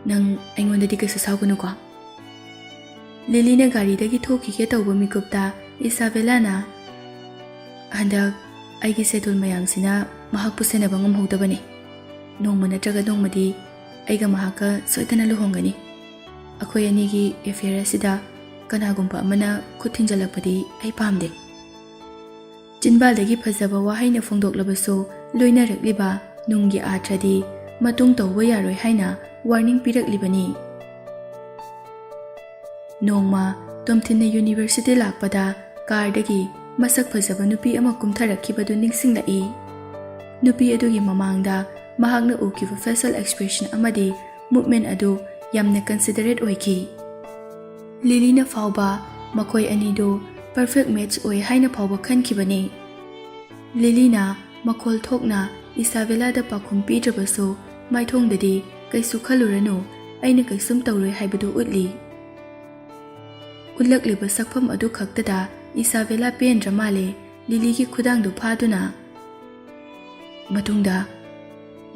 ꯅꯪ ꯑꯩꯉꯣꯟꯗꯗꯤ ꯀꯩꯁꯨ ꯁꯥꯎꯒꯅꯨꯀꯣ?" ꯂꯤꯂꯤꯅ ꯒꯥꯔꯤꯗꯒꯤ ꯊꯣꯛꯈꯤꯒꯦ ꯇꯧꯕ ꯃꯤꯀꯨꯞꯇ ꯏꯁꯥꯕꯦꯂꯥꯅ, "ꯍꯟꯗꯛ ꯑꯩꯒꯤ ꯁꯦꯗꯨꯜ ꯃꯌꯥꯝꯁꯤꯅ ꯃꯍꯥꯛꯄꯨ ꯁꯦꯟꯅꯕ ꯉꯝꯍꯧꯗꯕꯅꯤ꯫ ꯅꯣꯡꯃ ꯅꯠꯇ꯭ꯔꯒ ꯅꯣꯡꯃꯗꯤ ꯑꯩꯒ ꯃꯍꯥꯛꯀ ꯁꯣꯏꯗꯅ ꯂꯨꯍꯣꯡꯒꯅꯤ꯫ ꯑꯩꯈꯣꯏ ꯑꯅꯤꯒꯤ ꯑꯦꯐꯤꯌꯔ ꯑꯁꯤꯗ ꯀꯅꯥꯒꯨꯝꯕ ꯑꯃꯅ ꯈꯨꯠ ꯊꯤꯟꯖꯜꯂꯛꯄꯗꯤ ꯑꯩ ꯄꯥꯝꯗꯦ꯫" ꯆꯤꯟꯕꯥꯜꯗꯒꯤ ꯐꯖꯕ ꯋꯥꯍꯩꯅ ꯐꯣꯡꯗꯣꯛꯂꯕꯁꯨ, ꯂꯣꯏꯅꯔꯛꯂꯤꯕ ꯅꯨꯡꯒꯤ ꯑꯥꯔꯊꯗꯤ ꯃꯇꯨꯡ ꯇꯧꯕ ꯌꯥꯔꯣꯏ ꯍꯥꯏꯅ ꯋꯥꯔꯅꯤꯡ ꯄꯤꯔꯛꯂꯤꯕꯅꯤ꯫ ꯅꯣꯡꯃ ꯇꯣꯝꯊꯤꯟꯅ ꯌꯨꯅꯤꯚꯔꯁꯤꯇꯤ ꯂꯥꯛꯄꯗ ꯀꯥꯔꯗꯒꯤ ꯃꯁꯛ ꯐꯖꯕ ꯅꯨꯄꯤ ꯑꯃ ꯀꯨꯝꯊꯔꯛꯈꯤꯕꯗꯨ ꯅꯤꯡꯁꯤꯡꯂꯛꯏ꯫ ꯅꯨꯄꯤ ꯑꯗꯨꯒꯤ ꯃꯃꯥꯡꯗ ꯃꯍꯥꯛꯅ ꯎꯈꯤꯕ ꯐꯦꯁꯤꯌꯦꯜ ꯑꯦꯛꯁꯄ꯭ꯔꯦꯁꯟ ꯑꯃꯗꯤ ꯃꯨꯚꯃꯦꯟ ꯑꯗꯨ ꯌꯥꯝꯅ ꯀꯟꯁꯤꯗꯔꯦꯠ ꯑꯣꯏꯈꯤ꯫ ꯂꯤꯂꯤꯅ ꯐꯥꯎꯕ ꯃꯈꯣꯏ ꯑꯅꯤꯗꯨ ꯄꯔꯐꯦꯛ ꯃꯦꯠꯆ ꯑꯣꯏ ꯍꯥꯏꯅ ꯐꯥꯎꯕ ꯈꯟꯈꯤꯕꯅꯤ꯫ ꯂꯤꯂꯤꯅ ꯃꯈꯣꯜ ꯊꯣꯛꯅ ꯏꯁꯥꯕꯦꯂꯥꯗ ꯄꯥꯎꯈꯨꯝ ꯄꯤꯗ꯭ꯔꯕꯁꯨ, ꯃꯥꯏꯊꯣꯡꯗꯗꯤ "ꯀꯩꯁꯨ ꯈꯜꯂꯨꯔꯅꯨ, ꯑꯩꯅ ꯀꯩꯁꯨꯝ ꯇꯧꯔꯣꯏ" ꯍꯥꯏꯕꯗꯨ ꯎꯠꯂꯤ꯫ ꯎꯠꯂꯛꯂꯤꯕ ꯁꯛꯐꯝ ꯑꯗꯨ ꯈꯛꯇꯗ ꯏꯁꯥꯕꯦꯂꯥ ꯄꯦꯟꯗ꯭ꯔ ꯃꯥꯜꯂꯦ꯫ ꯂꯤꯂꯤꯒꯤ ꯈꯨꯗꯥꯡꯗꯨ ꯐꯥꯗꯨꯅ, "ꯃꯇꯨꯡꯗ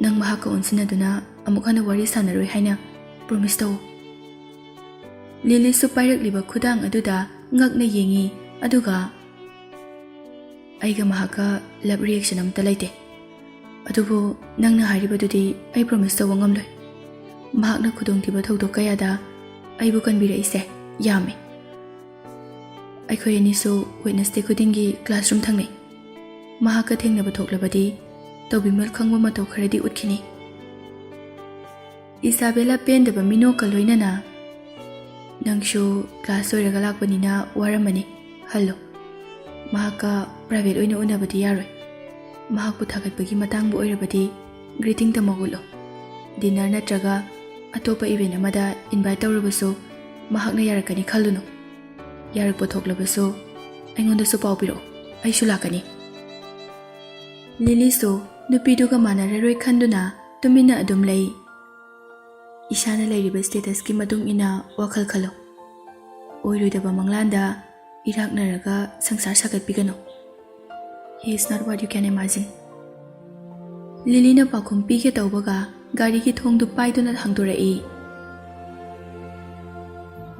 ꯅꯪ ꯃꯍꯥꯛꯀ ꯑꯣꯟꯁꯤꯟꯅꯗꯨꯅ ꯑꯃꯨꯛ ꯍꯟꯅ ꯋꯥꯔꯤ ꯁꯥꯟꯅꯔꯣꯏ ꯍꯥꯏꯅ ꯄ꯭ꯔꯣꯃꯤꯁ ꯇꯧ꯫" ꯂꯤꯂꯤꯁꯨ ꯄꯥꯏꯔꯛꯂꯤꯕ ꯈꯨꯗꯥꯡ ꯑꯗꯨꯗ ꯉꯛꯅ ꯌꯦꯡꯉꯤ, ꯑꯗꯨꯒ, "ꯑꯩꯒ ꯃꯍꯥꯛꯀ ꯂꯞ ꯔꯤꯌꯦꯛꯁꯟ ꯑꯃꯠꯇ ꯂꯩꯇꯦ꯫ ꯑꯗꯨꯕꯨ ꯅꯪꯅ ꯍꯥꯏꯔꯤꯕꯗꯨꯗꯤ ꯑꯩ ꯄ꯭ꯔꯣꯃꯤꯁ ꯇꯧꯕ ꯉꯝꯂꯣꯏ꯫ ꯃꯍꯥꯛꯅ ꯈꯨꯗꯣꯡꯊꯤꯕ ꯊꯧꯗꯣꯛ ꯀꯌꯥꯗ ꯑꯩꯕꯨ ꯀꯟꯕꯤꯔꯛꯏꯁꯦ ꯌꯥꯝꯃꯤ꯫ ꯑꯩꯈꯣꯏ ꯑꯅꯤꯁꯨ ꯋꯦꯠꯅꯁꯗꯦ ꯈꯨꯗꯤꯡꯒꯤ ꯀ꯭ꯂꯥꯁꯔꯨꯝ ꯊꯪꯅꯩ꯫ ꯃꯍꯥꯛꯀ ꯊꯦꯡꯅꯕ ꯊꯣꯛꯂꯕꯗꯤ ꯇꯧꯕꯤꯃꯜ ꯈꯪꯕ ꯃꯇꯧ ꯈꯔꯗꯤ ꯎꯠꯈꯤꯅꯤ꯫" ꯏꯁꯥꯕꯦꯂꯥ ꯄꯦꯟꯗꯕ ꯃꯤꯅꯣꯛꯀ ꯂꯣꯏꯅꯅ, "ꯅꯪꯁꯨ ꯀ꯭ꯂꯥꯁ ꯂꯣꯏꯔꯒ ꯂꯥꯛꯄꯅꯤꯅ ꯋꯥꯔꯝꯃꯅꯤ, ꯍꯜꯂꯣ꯫ ꯃꯍꯥꯛꯀ ꯄ꯭ꯔꯥꯏꯚꯦꯠ ꯑꯣꯏꯅ ꯎꯅꯕꯗꯤ ꯌꯥꯔꯣꯏ꯫ ꯃꯍꯥꯛꯄꯨ ꯊꯥꯒꯠꯄꯒꯤ ꯃꯇꯥꯡꯕꯨ ꯑꯣꯏꯔꯕꯗꯤ ꯒ꯭ꯔꯤꯇꯤꯡ ꯇꯝꯃꯛ ꯎꯠꯂꯣ꯫ ꯗꯤꯟꯅꯔ ꯅꯠꯇ꯭ꯔꯒ ꯑꯇꯣꯞꯄ ꯏꯚꯦꯟ ꯑꯃꯗ ꯏꯟꯚꯥꯏꯠ ꯇꯧꯔꯕꯁꯨ ꯃꯍꯥꯛꯅ ꯌꯥꯔꯛꯀꯅꯤ ꯈꯜꯂꯨꯅꯨ꯫ ꯌꯥꯔꯛꯄ ꯊꯣꯛꯂꯕꯁꯨ ꯑꯩꯉꯣꯟꯗꯁꯨ ꯄꯥꯎ ꯄꯤꯔꯛꯑꯣ, ꯑꯩꯁꯨ ꯂꯥꯛꯀꯅꯤ꯫" ꯂꯤꯂꯤꯁꯨ ꯅꯨꯄꯤꯗꯨꯒ ꯃꯥꯟꯅꯔꯔꯣꯏ ꯈꯟꯗꯨꯅ ꯇꯨꯃꯤꯟꯅ ꯑꯗꯨꯝ ꯂꯩ꯫ ꯏꯁꯥꯅ ꯂꯩꯔꯤꯕ ꯁ꯭ꯇꯦꯇꯁꯀꯤ ꯃꯇꯨꯡ ꯏꯟꯅ ꯋꯥꯈꯜ ꯈꯜꯂꯣ꯫ ꯑꯣꯏꯔꯣꯏꯗꯕ ꯃꯪꯂꯥꯟꯗ ꯏꯔꯥꯛꯅꯔꯒ ꯁꯪꯁꯥꯔ ꯁꯥꯒꯠꯄꯤꯒꯅꯨ꯫ He is not what you can imagine. ꯂꯤꯂꯤꯅ ꯄꯥꯎꯈꯨꯝ ꯄꯤꯒꯦ ꯇꯧꯕꯒ ꯒꯥꯔꯤꯒꯤ ꯊꯣꯡꯗꯨ ꯄꯥꯏꯗꯨꯅ ꯍꯥꯡꯗꯣꯔꯛꯏ꯫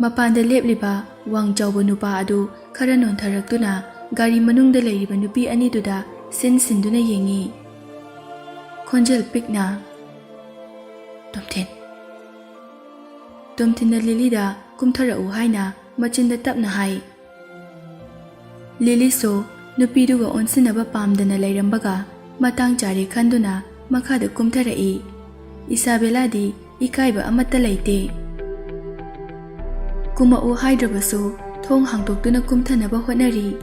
ꯃꯄꯥꯟꯗ ꯂꯦꯞꯂꯤꯕ ꯋꯥꯡ ꯆꯥꯎꯕ ꯅꯨꯄꯥ ꯑꯗꯨ ꯈꯔ ꯅꯣꯟꯊꯔꯛꯇꯨꯅ ꯒꯥꯔꯤ ꯃꯅꯨꯡꯗ ꯂꯩꯔꯤꯕ ꯅꯨꯄꯤ ꯑꯅꯤꯗꯨꯗ ꯁꯤꯟ ꯁꯤꯟꯗꯨꯅ ꯌꯦꯡꯉꯤ꯫ ꯈꯣꯟꯖꯦꯜ ꯄꯤꯛꯅ, "ꯇꯣꯝꯊꯤꯟ꯫" ꯇꯣꯝꯊꯤꯟꯅ ꯂꯤꯂꯤꯗ "ꯀꯨꯝꯊꯔꯛꯎ" ꯍꯥꯏꯅ ꯃꯆꯤꯟꯗ ꯇꯞꯅ ꯍꯥꯏ꯫ ꯂꯤꯂꯤꯁꯨ ꯅꯨꯄꯤꯗꯨꯒ ꯑꯣꯟꯁꯤꯟꯅꯕ ꯄꯥꯝꯗꯅ ꯂꯩꯔꯝꯕꯒ ꯃꯇꯥꯡ ꯆꯥꯔꯦ ꯈꯟꯗꯨꯅ ꯃꯈꯥꯗ ꯀꯨꯝꯊꯔꯛꯏ꯫ ꯏꯁꯥꯕꯦꯂꯥꯗꯤ ꯏꯀꯥꯏꯕ ꯑꯃꯠꯇ ꯂꯩꯇꯦ꯫ ꯀꯨꯝꯃꯛꯎ ꯍꯥꯏꯗ꯭ꯔꯕꯁꯨ ꯊꯣꯡ ꯍꯥꯡꯗꯣꯛꯇꯨꯅ ꯀꯨꯝꯊꯅꯕ ꯍꯣꯠꯅꯔꯤ꯫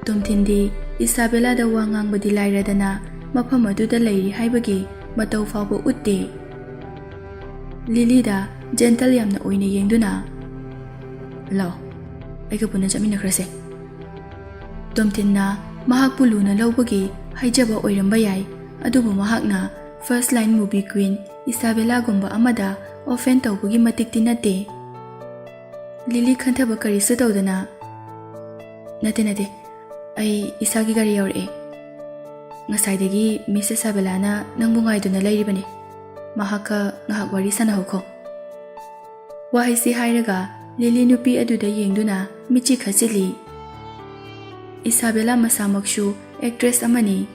ꯇꯣꯝꯊꯤꯟꯗꯤ ꯏꯁꯥꯕꯦꯂꯥꯗ ꯋꯥ ꯉꯥꯡꯕꯗꯤ ꯂꯥꯏꯔꯗꯅ ꯃꯐꯝ ꯑꯗꯨꯗ ꯂꯩꯔꯤ ꯍꯥꯏꯕꯒꯤ ꯃꯇꯧ ꯐꯥꯎꯕ ꯎꯠꯇꯦ꯫ ꯂꯤꯂꯤꯗ ꯖꯦꯟꯇꯜ ꯌꯥꯝꯅ ꯑꯣꯏꯅ ꯌꯦꯡꯗꯨꯅ, "ꯂꯥꯎ, ꯑꯩꯒ ꯄꯨꯟꯅ ꯆꯠꯃꯤꯟꯅꯈ꯭ꯔꯁꯦ꯫" ꯇꯣꯝꯊꯤꯟꯅ ꯃꯍꯥꯛꯄꯨ ꯂꯨꯅ ꯂꯧꯕꯒꯤ ꯍꯥꯏꯖꯕ ꯑꯣꯏꯔꯝꯕ ꯌꯥꯏ, ꯑꯗꯨꯕꯨ ꯃꯍꯥꯛꯅ first line movie queen ꯏꯁꯥꯕꯦꯂꯥꯒꯨꯝꯕ ꯑꯃꯗ offend ꯇꯧꯕꯒꯤ ꯃꯇꯤꯛꯇꯤ ꯅꯠꯇꯦ꯫ ꯂꯤꯂꯤ ꯈꯟꯊꯕ ꯀꯔꯤꯁꯨ ꯇꯧꯗꯅ, "ꯅꯠꯇꯦ, ꯅꯠꯇꯦ, ꯑꯩ ꯏꯁꯥꯒꯤ ꯒꯥꯔꯤ ꯌꯧꯔꯛꯑꯦ꯫ ꯉꯁꯥꯏꯗꯒꯤ ꯃꯤꯁ ꯏꯁꯥꯕꯦꯂꯥꯅ ꯅꯪꯕꯨ ꯉꯥꯏꯗꯨꯅ ꯂꯩꯔꯤꯕꯅꯤ꯫ ꯃꯍꯥꯛꯀ ꯉꯥꯏꯍꯥꯛ ꯋꯥꯔꯤ ꯁꯥꯟꯅꯍꯧꯈꯣ꯫" ꯋꯥꯍꯩꯁꯤ ꯍꯥꯏꯔꯒ ꯂꯤꯂꯤ ꯅꯨꯄꯤ ꯑꯗꯨꯗ ꯌꯦꯡꯗꯨꯅ ꯃꯤꯠꯆꯤ ꯈꯠꯆꯤꯜꯂꯤ꯫ ꯏꯁꯥꯕꯦꯂꯥ ꯃꯁꯥꯃꯛꯁꯨ actress ꯑꯃꯅꯤ꯫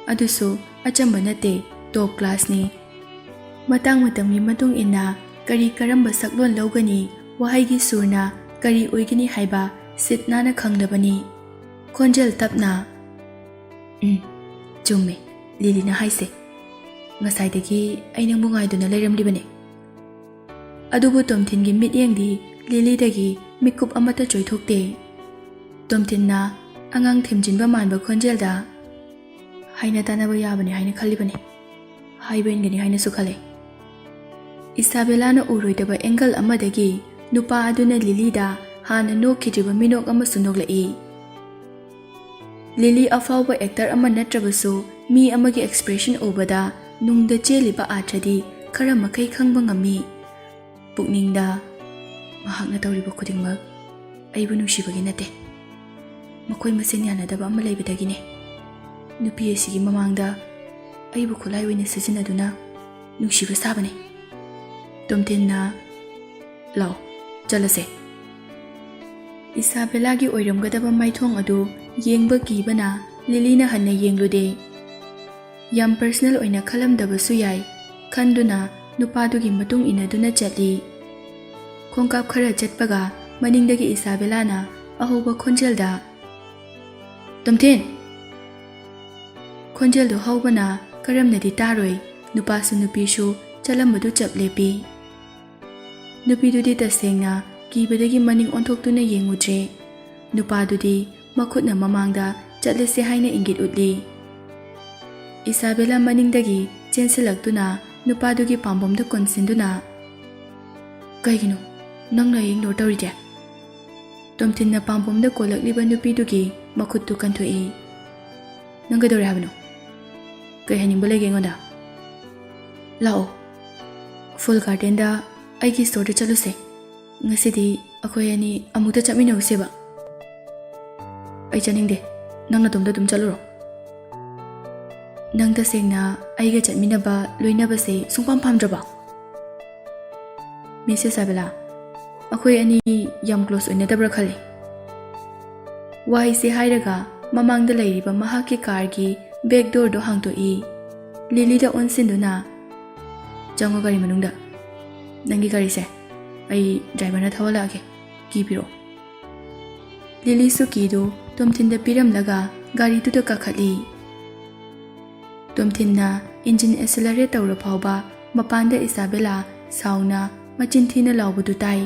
ꯑꯗꯨꯁꯨ ꯑꯆꯝꯕ ꯅꯠꯇꯦ, top classꯅꯤ꯫ ꯃꯇꯥꯡ ꯃꯇꯝꯒꯤ ꯃꯇꯨꯡ ꯏꯟꯅ ꯀꯔꯤ ꯀꯔꯝꯕ ꯁꯛꯂꯣꯟ ꯂꯧꯒꯅꯤ, ꯋꯥꯍꯩꯒꯤ ꯁꯨꯔꯅ ꯀꯔꯤ ꯑꯣꯏꯒꯅꯤ ꯍꯥꯏꯕ ꯁꯤꯠ ꯅꯥꯟꯅ ꯈꯪꯂꯕꯅꯤ꯫ ꯈꯣꯟꯖꯦꯜ ꯇꯞꯅ, "ꯎꯝ, ꯆꯨꯝꯃꯦ ꯂꯤꯂꯤꯅ ꯍꯥꯏꯁꯦ꯫ ꯉꯁꯥꯏꯗꯒꯤ ꯑꯩ ꯅꯪꯕꯨ ꯉꯥꯏꯗꯨꯅ ꯂꯩꯔꯝꯂꯤꯕꯅꯦ꯫" ꯑꯗꯨꯕꯨ ꯇꯣꯝꯊꯤꯟꯒꯤ ꯃꯤꯠꯌꯦꯡꯗꯤ ꯂꯤꯂꯤꯗꯒꯤ ꯃꯤꯀꯨꯞ ꯑꯃꯠꯇ ꯆꯣꯏꯊꯣꯛꯇꯦ꯫ ꯇꯣꯝꯊꯤꯟꯅ ꯑꯉꯥꯡ ꯊꯦꯝꯖꯤꯟꯕ ꯃꯥꯟꯕ ꯈꯣꯟꯖꯦꯜꯗ, "ꯍꯥꯏꯅ ꯇꯥꯅꯕ ꯌꯥꯕꯅꯤ ꯍꯥꯏꯅ ꯈꯜꯂꯤꯕꯅꯤ, ꯍꯥꯏꯕ ꯏꯟꯒꯅꯤ ꯍꯥꯏꯅꯁꯨ ꯈꯜꯂꯤ꯫" ꯏꯁꯥꯕꯦꯂꯥꯅ ꯎꯔꯣꯏꯗꯕ angle ꯑꯃꯗꯒꯤ ꯅꯨꯄꯥ ꯑꯗꯨꯅ ꯂꯤꯂꯤꯗ ꯍꯥꯟꯅ ꯅꯣꯛꯈꯤꯗ꯭ꯔꯤꯕ ꯃꯤꯅꯣꯛ ꯑꯃꯁꯨ ꯅꯣꯛꯂꯛꯏ꯫ ꯂꯤꯂꯤ ꯑꯐꯥꯎꯕ actor ꯑꯃ ꯅꯠꯇ꯭ꯔꯕꯁꯨ, ꯃꯤ ꯑꯃꯒꯤ expression ꯎꯕꯗ ꯅꯨꯡꯗ ꯆꯦꯜꯂꯤꯕ ꯑꯥꯔꯊꯗꯤ ꯈꯔ ꯃꯈꯩ ꯈꯪꯕ ꯉꯝꯃꯤ꯫ ꯄꯨꯛꯅꯤꯡꯗ, "ꯃꯍꯥꯛꯅ ꯇꯧꯔꯤꯕ ꯈꯨꯗꯤꯡꯃꯛ ꯑꯩꯕꯨ ꯅꯨꯡꯁꯤꯕꯒꯤ ꯅꯠꯇꯦ, ꯃꯈꯣꯏ ꯃꯁꯦꯟ ꯌꯥꯅꯗꯕ ꯑꯃ ꯂꯩꯕꯗꯒꯤꯅꯦ" ꯅꯨꯄꯤ ꯑꯁꯤꯒꯤ ꯃꯃꯥꯡꯗ ꯑꯩꯕꯨ ꯈꯨꯠꯂꯥꯏ ꯑꯣꯏꯅ ꯁꯤꯖꯤꯟꯅꯗꯨꯅ ꯅꯨꯡꯁꯤꯕ ꯁꯥꯕꯅꯤ꯫ ꯇꯣꯝꯊꯤꯟꯅ, "ꯂꯥꯛꯑꯣ, ꯆꯠꯂꯁꯦ꯫" ꯏꯁꯥꯕꯦꯂꯥꯒꯤ ꯑꯣꯏꯔꯝꯒꯗꯕ ꯃꯥꯏꯊꯣꯡ ꯑꯗꯨ ꯌꯦꯡꯕ ꯀꯤꯕꯅ ꯂꯤꯂꯤꯅ ꯍꯟꯅ ꯌꯦꯡꯂꯨꯗꯦ꯫ ꯌꯥꯝ ꯄꯔꯁꯅꯦꯜ ꯑꯣꯏꯅ ꯈꯜꯂꯝꯗꯕꯁꯨ ꯌꯥꯏ ꯈꯟꯗꯨꯅ ꯅꯨꯄꯥꯗꯨꯒꯤ ꯃꯇꯨꯡ ꯏꯟꯅꯗꯨꯅ ꯆꯠꯂꯤ꯫ ꯈꯣꯡꯀꯥꯞ ꯈꯔ ꯆꯠꯄꯒ ꯃꯅꯤꯡꯗꯒꯤ ꯏꯁꯥꯕꯦꯂꯥꯅ ꯑꯍꯧꯕ ꯈꯣꯟꯖꯦꯜꯗ, "ꯇꯣꯝꯊꯤꯟ!" ꯈꯣꯟꯖꯦꯜꯗꯨ ꯍꯧꯕꯅ ꯀꯔꯝꯅꯗꯤ ꯇꯥꯔꯣꯏ, ꯅꯨꯄꯥꯁꯨ ꯅꯨꯄꯤꯁꯨ ꯆꯠꯂꯝꯕꯗꯨ ꯆꯞ ꯂꯦꯞꯄꯤ꯫ ꯅꯨꯄꯤꯗꯨꯗꯤ ꯇꯁꯦꯡꯅ ꯀꯤꯕꯗꯒꯤ ꯃꯅꯤꯡ ꯑꯣꯟꯊꯣꯛꯇꯨꯅ ꯌꯦꯡꯉꯨꯗ꯭ꯔꯦ꯫ ꯅꯨꯄꯥꯗꯨꯗꯤ ꯃꯈꯨꯠꯅ ꯃꯃꯥꯡꯗ ꯆꯠꯂꯁꯦ ꯍꯥꯏꯅ ꯏꯪꯒꯤꯠ ꯎꯠꯂꯤ꯫ ꯏꯁꯥꯕꯦꯂꯥ ꯃꯅꯤꯡꯗꯒꯤ ꯆꯦꯟꯁꯤꯜꯂꯛꯇꯨꯅ ꯅꯨꯄꯥꯗꯨꯒꯤ ꯄꯥꯝꯕꯣꯝꯗ ꯀꯣꯟꯁꯤꯟꯗꯨꯅ, "ꯀꯩꯒꯤꯅꯣ ꯅꯪꯅ ꯑꯩ ꯏꯒꯅꯣꯔ ꯇꯧꯔꯤꯗꯤ?" ꯇꯣꯝꯊꯤꯟꯅ ꯄꯥꯝꯕꯣꯝꯗ ꯀꯣꯜꯂꯛꯂꯤꯕ ꯅꯨꯄꯤꯗꯨꯒꯤ ꯃꯈꯨꯠꯇꯨ ꯀꯟꯊꯣꯛꯏ꯫ "ꯅꯪ ꯀꯩꯗꯧꯔꯦ ꯍꯥꯏꯕꯅꯣ? ꯀꯩ ꯍꯥꯏꯅꯤꯡꯕ ꯂꯩꯒꯦ ꯑꯩꯉꯣꯟꯗ? ꯂꯥꯛꯑꯣ, ꯐꯨꯜ ꯒꯥꯔꯗꯦꯟꯗ ꯑꯩꯒꯤ ꯁ꯭ꯇꯣꯔꯗ ꯆꯠꯂꯨꯁꯦ꯫ ꯉꯁꯤꯗꯤ ꯑꯩꯈꯣꯏ ꯑꯅꯤ ꯑꯃꯨꯛꯇ ꯆꯠꯃꯤꯟꯅꯧꯁꯦꯕ꯫" "ꯑꯩ ꯆꯠꯅꯤꯡꯗꯦ, ꯅꯪ ꯅꯇꯣꯝꯇ ꯑꯗꯨꯝ ꯆꯠꯂꯨꯔꯣ꯫" "ꯅꯪ ꯇꯁꯦꯡꯅ ꯑꯩꯒ ꯆꯠꯃꯤꯟꯅꯕ, ꯂꯣꯏꯅꯕꯁꯦ ꯁꯨꯡꯄꯥꯝ ꯄꯥꯝꯗ꯭ꯔꯕꯣ?" "ꯃꯤꯁ ꯏꯁꯥꯕꯦꯂꯥ, ꯑꯩꯈꯣꯏ ꯑꯅꯤ ꯌꯥꯝ ꯀ꯭ꯂꯣꯁ ꯑꯣꯏꯅꯗꯕ꯭ꯔꯥ ꯈꯜꯂꯤ꯫" ꯋꯥꯍꯩꯁꯦ ꯍꯥꯏꯔꯒ ꯃꯃꯥꯡꯗ ꯂꯩꯔꯤꯕ ꯃꯍꯥꯛꯀꯤ ꯀꯥꯔꯒꯤ ꯕꯦꯛ ꯗꯣꯔꯗꯣ ꯍꯥꯡꯗꯣꯛꯏ꯫ ꯂꯤꯂꯤꯗ ꯑꯣꯟꯁꯤꯟꯗꯨꯅ, "ꯆꯪꯉꯣ ꯒꯥꯔꯤ ꯃꯅꯨꯡꯗ꯫ ꯅꯪꯒꯤ ꯒꯥꯔꯤꯁꯦ ꯑꯩ ꯗ꯭ꯔꯥꯏꯚꯔꯅ ꯊꯧꯍꯜꯂꯛꯑꯒꯦ, ꯀꯤ ꯄꯤꯔꯛꯑꯣ꯫" ꯂꯤꯂꯤꯁꯨ ꯀꯤꯗꯨ ꯇꯣꯝꯊꯤꯟꯗ ꯄꯤꯔꯝꯂꯒ ꯒꯥꯔꯤꯗꯨꯗ ꯀꯥꯈꯠꯂꯤ꯫ ꯇꯣꯝꯊꯤꯟꯅ ꯏꯟꯖꯤꯟ ꯑꯦꯁꯦꯂꯔꯦꯠ ꯇꯧꯔ ꯐꯥꯎꯕ ꯃꯄꯥꯟꯗ ꯏꯁꯥꯕꯦꯂꯥ ꯁꯥꯎꯅ ꯃꯆꯤꯟ ꯊꯤꯅ ꯂꯥꯎꯕꯗꯨ ꯇꯥꯏ꯫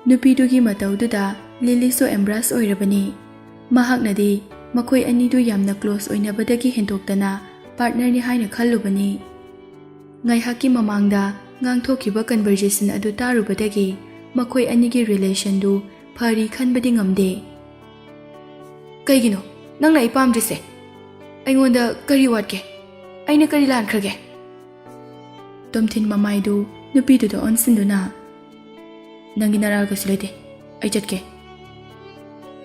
ꯅꯨꯄꯤꯗꯨꯒꯤ ꯃꯇꯧꯗꯨꯗ ꯂꯤꯂꯤꯁꯨ ꯑꯦꯝꯕ꯭ꯔꯥꯁ ꯑꯣꯏꯔꯕꯅꯤ꯫ ꯃꯍꯥꯛꯅꯗꯤ ꯃꯈꯣꯏ ꯑꯅꯤꯗꯨ ꯌꯥꯝꯅ ꯀ꯭ꯂꯣꯁ ꯑꯣꯏꯅꯕꯗꯒꯤ ꯍꯦꯟꯗꯣꯛꯇꯅ ꯄꯥꯔꯠꯅꯔꯅꯤ ꯍꯥꯏꯅ ꯈꯜꯂꯨꯕꯅꯤ꯫ ꯉꯥꯏꯍꯥꯛꯀꯤ ꯃꯃꯥꯡꯗ ꯉꯥꯡꯊꯣꯛꯈꯤꯕ ꯀꯟꯚꯔꯖꯦꯁꯟ ꯑꯗꯨ ꯇꯥꯔꯨꯕꯗꯒꯤ ꯃꯈꯣꯏ ꯑꯅꯤꯒꯤ ꯔꯤꯂꯦꯁꯟꯗꯨ ꯐꯔꯤ ꯈꯟꯕꯗꯤ ꯉꯝꯗꯦ꯫ "ꯀꯩꯒꯤꯅꯣ ꯅꯪꯅ ꯑꯩ ꯄꯥꯝꯗ꯭ꯔꯤꯁꯦ? ꯑꯩꯉꯣꯟꯗ ꯀꯔꯤ ꯋꯥꯠꯀꯦ? ꯑꯩꯅ ꯀꯔꯤ ꯂꯥꯟꯈ꯭ꯔꯒꯦ?" ꯇꯣꯝꯊꯤꯟ ꯃꯃꯥꯏꯗꯨ ꯅꯨꯄꯤꯗꯨꯗ ꯑꯣꯟꯁꯤꯟꯗꯨꯅ, "ꯅꯪꯒꯤ ꯅꯔꯥꯜ ꯀꯩꯁꯨ ꯂꯩꯇꯦ, ꯑꯩ ꯆꯠꯀꯦ꯫"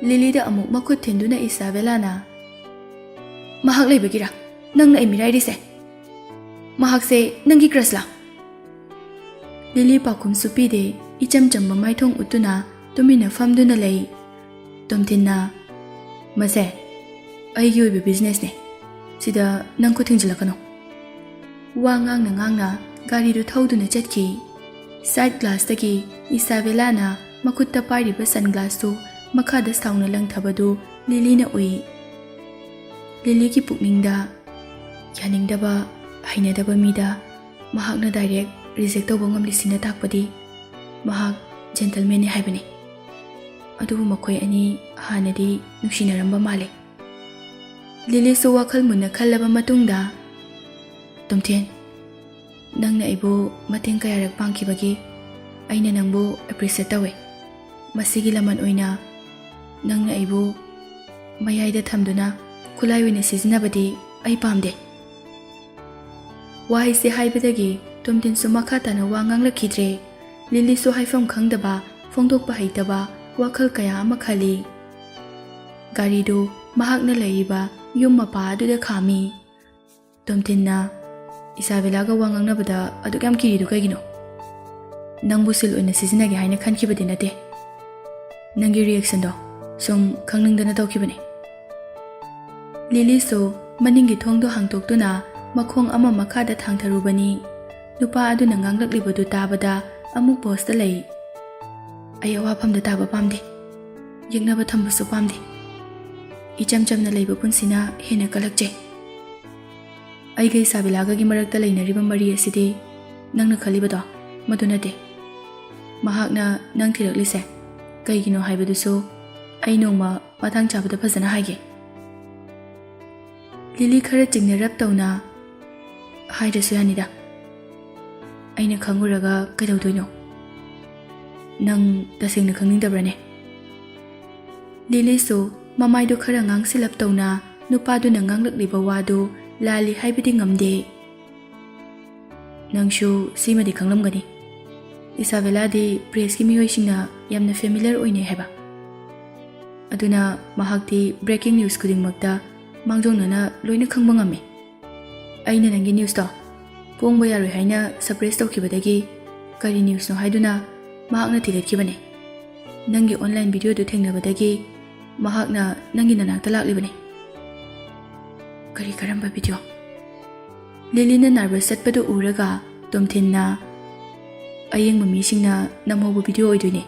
ꯂꯤꯂꯤꯗ ꯑꯃꯨꯛ ꯃꯈꯨꯠ ꯊꯤꯟꯗꯨꯅ ꯏꯁꯥꯕꯦꯂꯥꯅ, ꯃꯍꯥꯛ ꯂꯩꯕꯒꯤꯔꯥ ꯅꯪꯅ ꯑꯩ ꯃꯤꯔꯥꯏꯔꯤꯁꯦ? ꯃꯍꯥꯛꯁꯦ ꯅꯪꯒꯤ crushꯂꯥ? ꯂꯤꯂꯤ ꯄꯥꯎꯈꯨꯝꯁꯨ ꯄꯤꯗꯦ꯫ ꯏꯆꯝ ꯆꯝꯕ ꯃꯥꯏꯊꯣꯡ ꯎꯠꯇꯨꯅ ꯇꯨꯃꯤꯟꯅ ꯐꯝꯗꯨꯅ ꯂꯩ꯫ ꯇꯣꯝꯊꯤꯟꯅ, "ꯃꯁꯦ ꯑꯩꯒꯤ ꯑꯣꯏꯕ businessꯅꯦ, ꯁꯤꯗ ꯅꯪ ꯈꯨꯠ ꯊꯤꯡꯖꯤꯜꯂꯛꯀꯅꯨ"꯫ ꯋꯥ ꯉꯥꯡꯅ ꯉꯥꯡꯅ ꯒꯥꯔꯤꯗꯨ ꯊꯧꯗꯨꯅ ꯆꯠꯈꯤ꯫ Side glassꯇꯒꯤ ꯏꯁꯥꯕꯦꯂꯥꯅ ꯃꯈꯨꯠꯇ ꯄꯥꯏꯔꯤꯕ sunglassꯇꯨ ꯃꯈꯥꯗ ꯁꯥꯎꯅ ꯂꯪꯊꯕꯗꯨ ꯂꯤꯂꯤꯅ ꯎꯏ꯫ ꯂꯤꯂꯤꯒꯤ ꯄꯨꯛꯅꯤꯡꯗ ꯌꯥꯅꯤꯡꯗꯕ, ꯍꯩꯅꯗꯕ ꯃꯤꯗ ꯃꯍꯥꯛꯅ direct reject ꯇꯧꯕ ꯉꯝꯂꯤꯁꯤꯅ ꯇꯥꯛꯄꯗꯤ ꯃꯍꯥꯛ gentlemanꯅꯤ ꯍꯥꯏꯕꯅꯤ꯫ ꯑꯗꯨꯕꯨ ꯃꯈꯣꯏ ꯑꯅꯤ ꯍꯥꯟꯅꯗꯤ ꯅꯨꯡꯁꯤꯅꯔꯝꯕ ꯃꯥꯜꯂꯦ꯫ ꯂꯤꯂꯤꯁꯨ ꯋꯥꯈꯜ ꯃꯨꯟꯅ ꯈꯜꯂꯕ ꯃꯇꯨꯡꯗ, "ꯇꯣꯝꯊꯤꯟ, ꯅꯪꯅ ꯑꯩꯕꯨ ꯃꯇꯦꯡ ꯀꯌꯥꯔꯛ ꯄꯥꯡꯈꯤꯕꯒꯤ ꯑꯩꯅ ꯅꯪꯕꯨ appreciate ꯇꯧꯋꯦ꯫ ꯃꯁꯤꯒꯤ ꯂꯃꯟ ꯑꯣꯏꯅ ꯅꯪꯅ ꯑꯩꯕꯨ ꯃꯌꯥꯏꯗ ꯊꯝꯗꯨꯅ ꯈꯨꯠꯂꯥꯏ ꯑꯣꯏꯅ ꯁꯤꯖꯤꯟꯅꯕꯗꯤ ꯑꯩ ꯄꯥꯝꯗꯦ"꯫ ꯋꯥꯍꯩꯁꯦ ꯍꯥꯏꯕꯗꯒꯤ ꯇꯣꯝꯊꯤꯟꯁꯨ ꯃꯈꯥ ꯇꯥꯅ ꯋꯥ ꯉꯥꯡꯂꯛꯈꯤꯗ꯭ꯔꯦ꯫ ꯂꯤꯂꯤꯁꯨ ꯍꯥꯏꯐꯝ ꯈꯪꯗꯕ, ꯐꯣꯡꯗꯣꯛꯄ ꯍꯩꯇꯕ ꯋꯥꯈꯜ ꯀꯌꯥ ꯑꯃ ꯈꯜꯂꯤ꯫ ꯒꯥꯔꯤꯗꯨ ꯃꯍꯥꯛꯅ ꯂꯩꯔꯤꯕ ꯌꯨꯝ ꯃꯄꯥ ꯑꯗꯨꯗ ꯈꯥꯝꯃꯤ꯫ ꯇꯣꯝꯊꯤꯟꯅ, "ꯏꯁꯥꯕꯦꯂꯥꯒ ꯋꯥ ꯉꯥꯡꯅꯕꯗ ꯑꯗꯨꯛ ꯌꯥꯝ ꯀꯤꯔꯤꯗꯨ ꯀꯩꯒꯤꯅꯣ? ꯅꯪꯕꯨ ꯁꯤꯜ ꯑꯣꯏꯅ ꯁꯤꯖꯤꯟꯅꯒꯦ ꯍꯥꯏꯅ ꯈꯟꯈꯤꯕꯗꯤ ꯅꯠꯇꯦ꯫ ꯅꯪꯒꯤ reactionꯗꯣ ꯁꯨꯝ ꯈꯪꯅꯤꯡꯗꯅ ꯇꯧꯈꯤꯕꯅꯦ"꯫ ꯂꯤꯂꯤꯁꯨ ꯃꯅꯤꯡꯒꯤ ꯊꯣꯡꯗꯣ ꯍꯥꯡꯗꯣꯛꯇꯨꯅ ꯃꯈꯣꯡ ꯑꯃ ꯃꯈꯥꯗ ꯊꯥꯡꯊꯔꯨꯕꯅꯤ꯫ ꯅꯨꯄꯥ ꯑꯗꯨꯅ ꯉꯥꯡꯂꯛꯂꯤꯕꯗꯨ ꯇꯥꯕꯗ ꯑꯃꯨꯛ poseꯇ ꯂꯩ꯫ "ꯑꯩ ꯑꯋꯥꯐꯝꯗ ꯇꯥꯕ ꯄꯥꯝꯗꯦ꯫ ꯌꯦꯛꯅꯕ ꯊꯝꯕꯁꯨ ꯄꯥꯝꯗꯦ꯫ ꯏꯆꯝ ꯆꯝꯅ ꯂꯩꯕ ꯄꯨꯟꯁꯤꯅ ꯍꯦꯟꯅ ꯀꯜꯂꯛꯆꯩ꯫ ꯑꯩꯒ ꯏꯁꯥꯕꯦꯂꯥꯒꯒꯤ ꯃꯔꯛꯇ ꯂꯩꯅꯔꯤꯕ ꯃꯔꯤ ꯑꯁꯤꯗꯤ ꯅꯪꯅ ꯈꯜꯂꯤꯕꯗꯣ ꯃꯗꯨ ꯅꯠꯇꯦ꯫ ꯃꯍꯥꯛꯅ ꯅꯪ ꯊꯤꯔꯛꯂꯤꯁꯦ ꯀꯩꯒꯤꯅꯣ ꯍꯥꯏꯕꯗꯨꯁꯨ ꯑꯩ ꯅꯣꯡꯃ ꯃꯇꯥꯡ ꯆꯥꯕꯗ ꯐꯖꯅ ꯍꯥꯏꯒꯦ"꯫ ꯂꯤꯂꯤ ꯈꯔ ꯆꯤꯡꯅꯔꯞ ꯇꯧꯅ, "ꯍꯥꯏꯗ꯭ꯔꯁꯨ ꯌꯥꯅꯤꯗ꯫ ꯑꯩꯅ ꯈꯪꯉꯨꯔꯒ ꯀꯩꯗꯧꯗꯣꯏꯅꯣ? ꯅꯪ ꯇꯁꯦꯡꯅ ꯈꯪꯅꯤꯡꯗꯕ꯭ꯔꯅꯦ?" ꯂꯤꯂꯤꯁꯨ ꯃꯃꯥꯏꯗꯨ ꯈꯔ ꯉꯥꯡꯁꯤꯜꯂꯞ ꯇꯧꯅ ꯅꯨꯄꯥꯗꯨꯅ ꯉꯥꯡꯂꯛꯂꯤꯕ ꯋꯥꯗꯨ ꯂꯥꯜꯂꯤ ꯍꯥꯏꯕꯗꯤ ꯉꯝꯗꯦ꯫ "ꯅꯪꯁꯨ ꯁꯤꯃꯗꯤ ꯈꯪꯂꯝꯒꯅꯤ, ꯏꯁꯥꯕꯦꯂꯥꯗꯤ pressꯀꯤ ꯃꯤꯑꯣꯏꯁꯤꯡꯅ ꯌꯥꯝꯅ familiar ꯑꯣꯏꯅꯩ ꯍꯥꯏꯕ꯫ ꯑꯗꯨꯅ ꯃꯍꯥꯛꯇꯤ breaking news ꯈꯨꯗꯤꯡꯃꯛꯇ ꯃꯥꯡꯖꯧꯅꯅ ꯂꯣꯏꯅ ꯈꯪꯕ ꯉꯝꯃꯤ꯫ ꯑꯩꯅ ꯅꯪꯒꯤ ꯅ꯭ꯌꯨꯁꯇꯣ ꯐꯣꯡꯕ ꯌꯥꯔꯣꯏ ꯍꯥꯏꯅ ꯁꯄ꯭ꯔꯦꯁ ꯇꯧꯈꯤꯕꯗꯒꯤ ꯀꯔꯤ ꯅ꯭ꯌꯨꯁꯅꯣ ꯍꯥꯏꯗꯨꯅ ꯃꯍꯥꯛꯅ ꯊꯤꯒꯠꯈꯤꯕꯅꯤ꯫ ꯅꯪꯒꯤ ꯑꯣꯟꯂꯥꯏꯟ ꯚꯤꯗꯤꯑꯣꯗꯨ ꯊꯦꯡꯅꯕꯗꯒꯤ ꯃꯍꯥꯛꯅ ꯅꯪꯒꯤ ꯅꯅꯥꯛꯇ ꯂꯥꯛꯂꯤꯕꯅꯤ꯫ ꯀꯔꯤ ꯀꯔꯝꯕ ꯚꯤꯗꯤꯑꯣ? ꯂꯤꯂꯤꯅ ꯅꯔꯚꯁ ꯆꯠꯄꯗꯨ ꯎꯔꯒ ꯇꯣꯝꯊꯤꯟꯅ, "ꯑꯌꯦꯡꯕ ꯃꯤꯁꯤꯡꯅ ꯅꯝꯍꯧꯕ ꯚꯤꯗꯤꯑꯣ ꯑꯣꯏꯗꯣꯏꯅꯦ꯫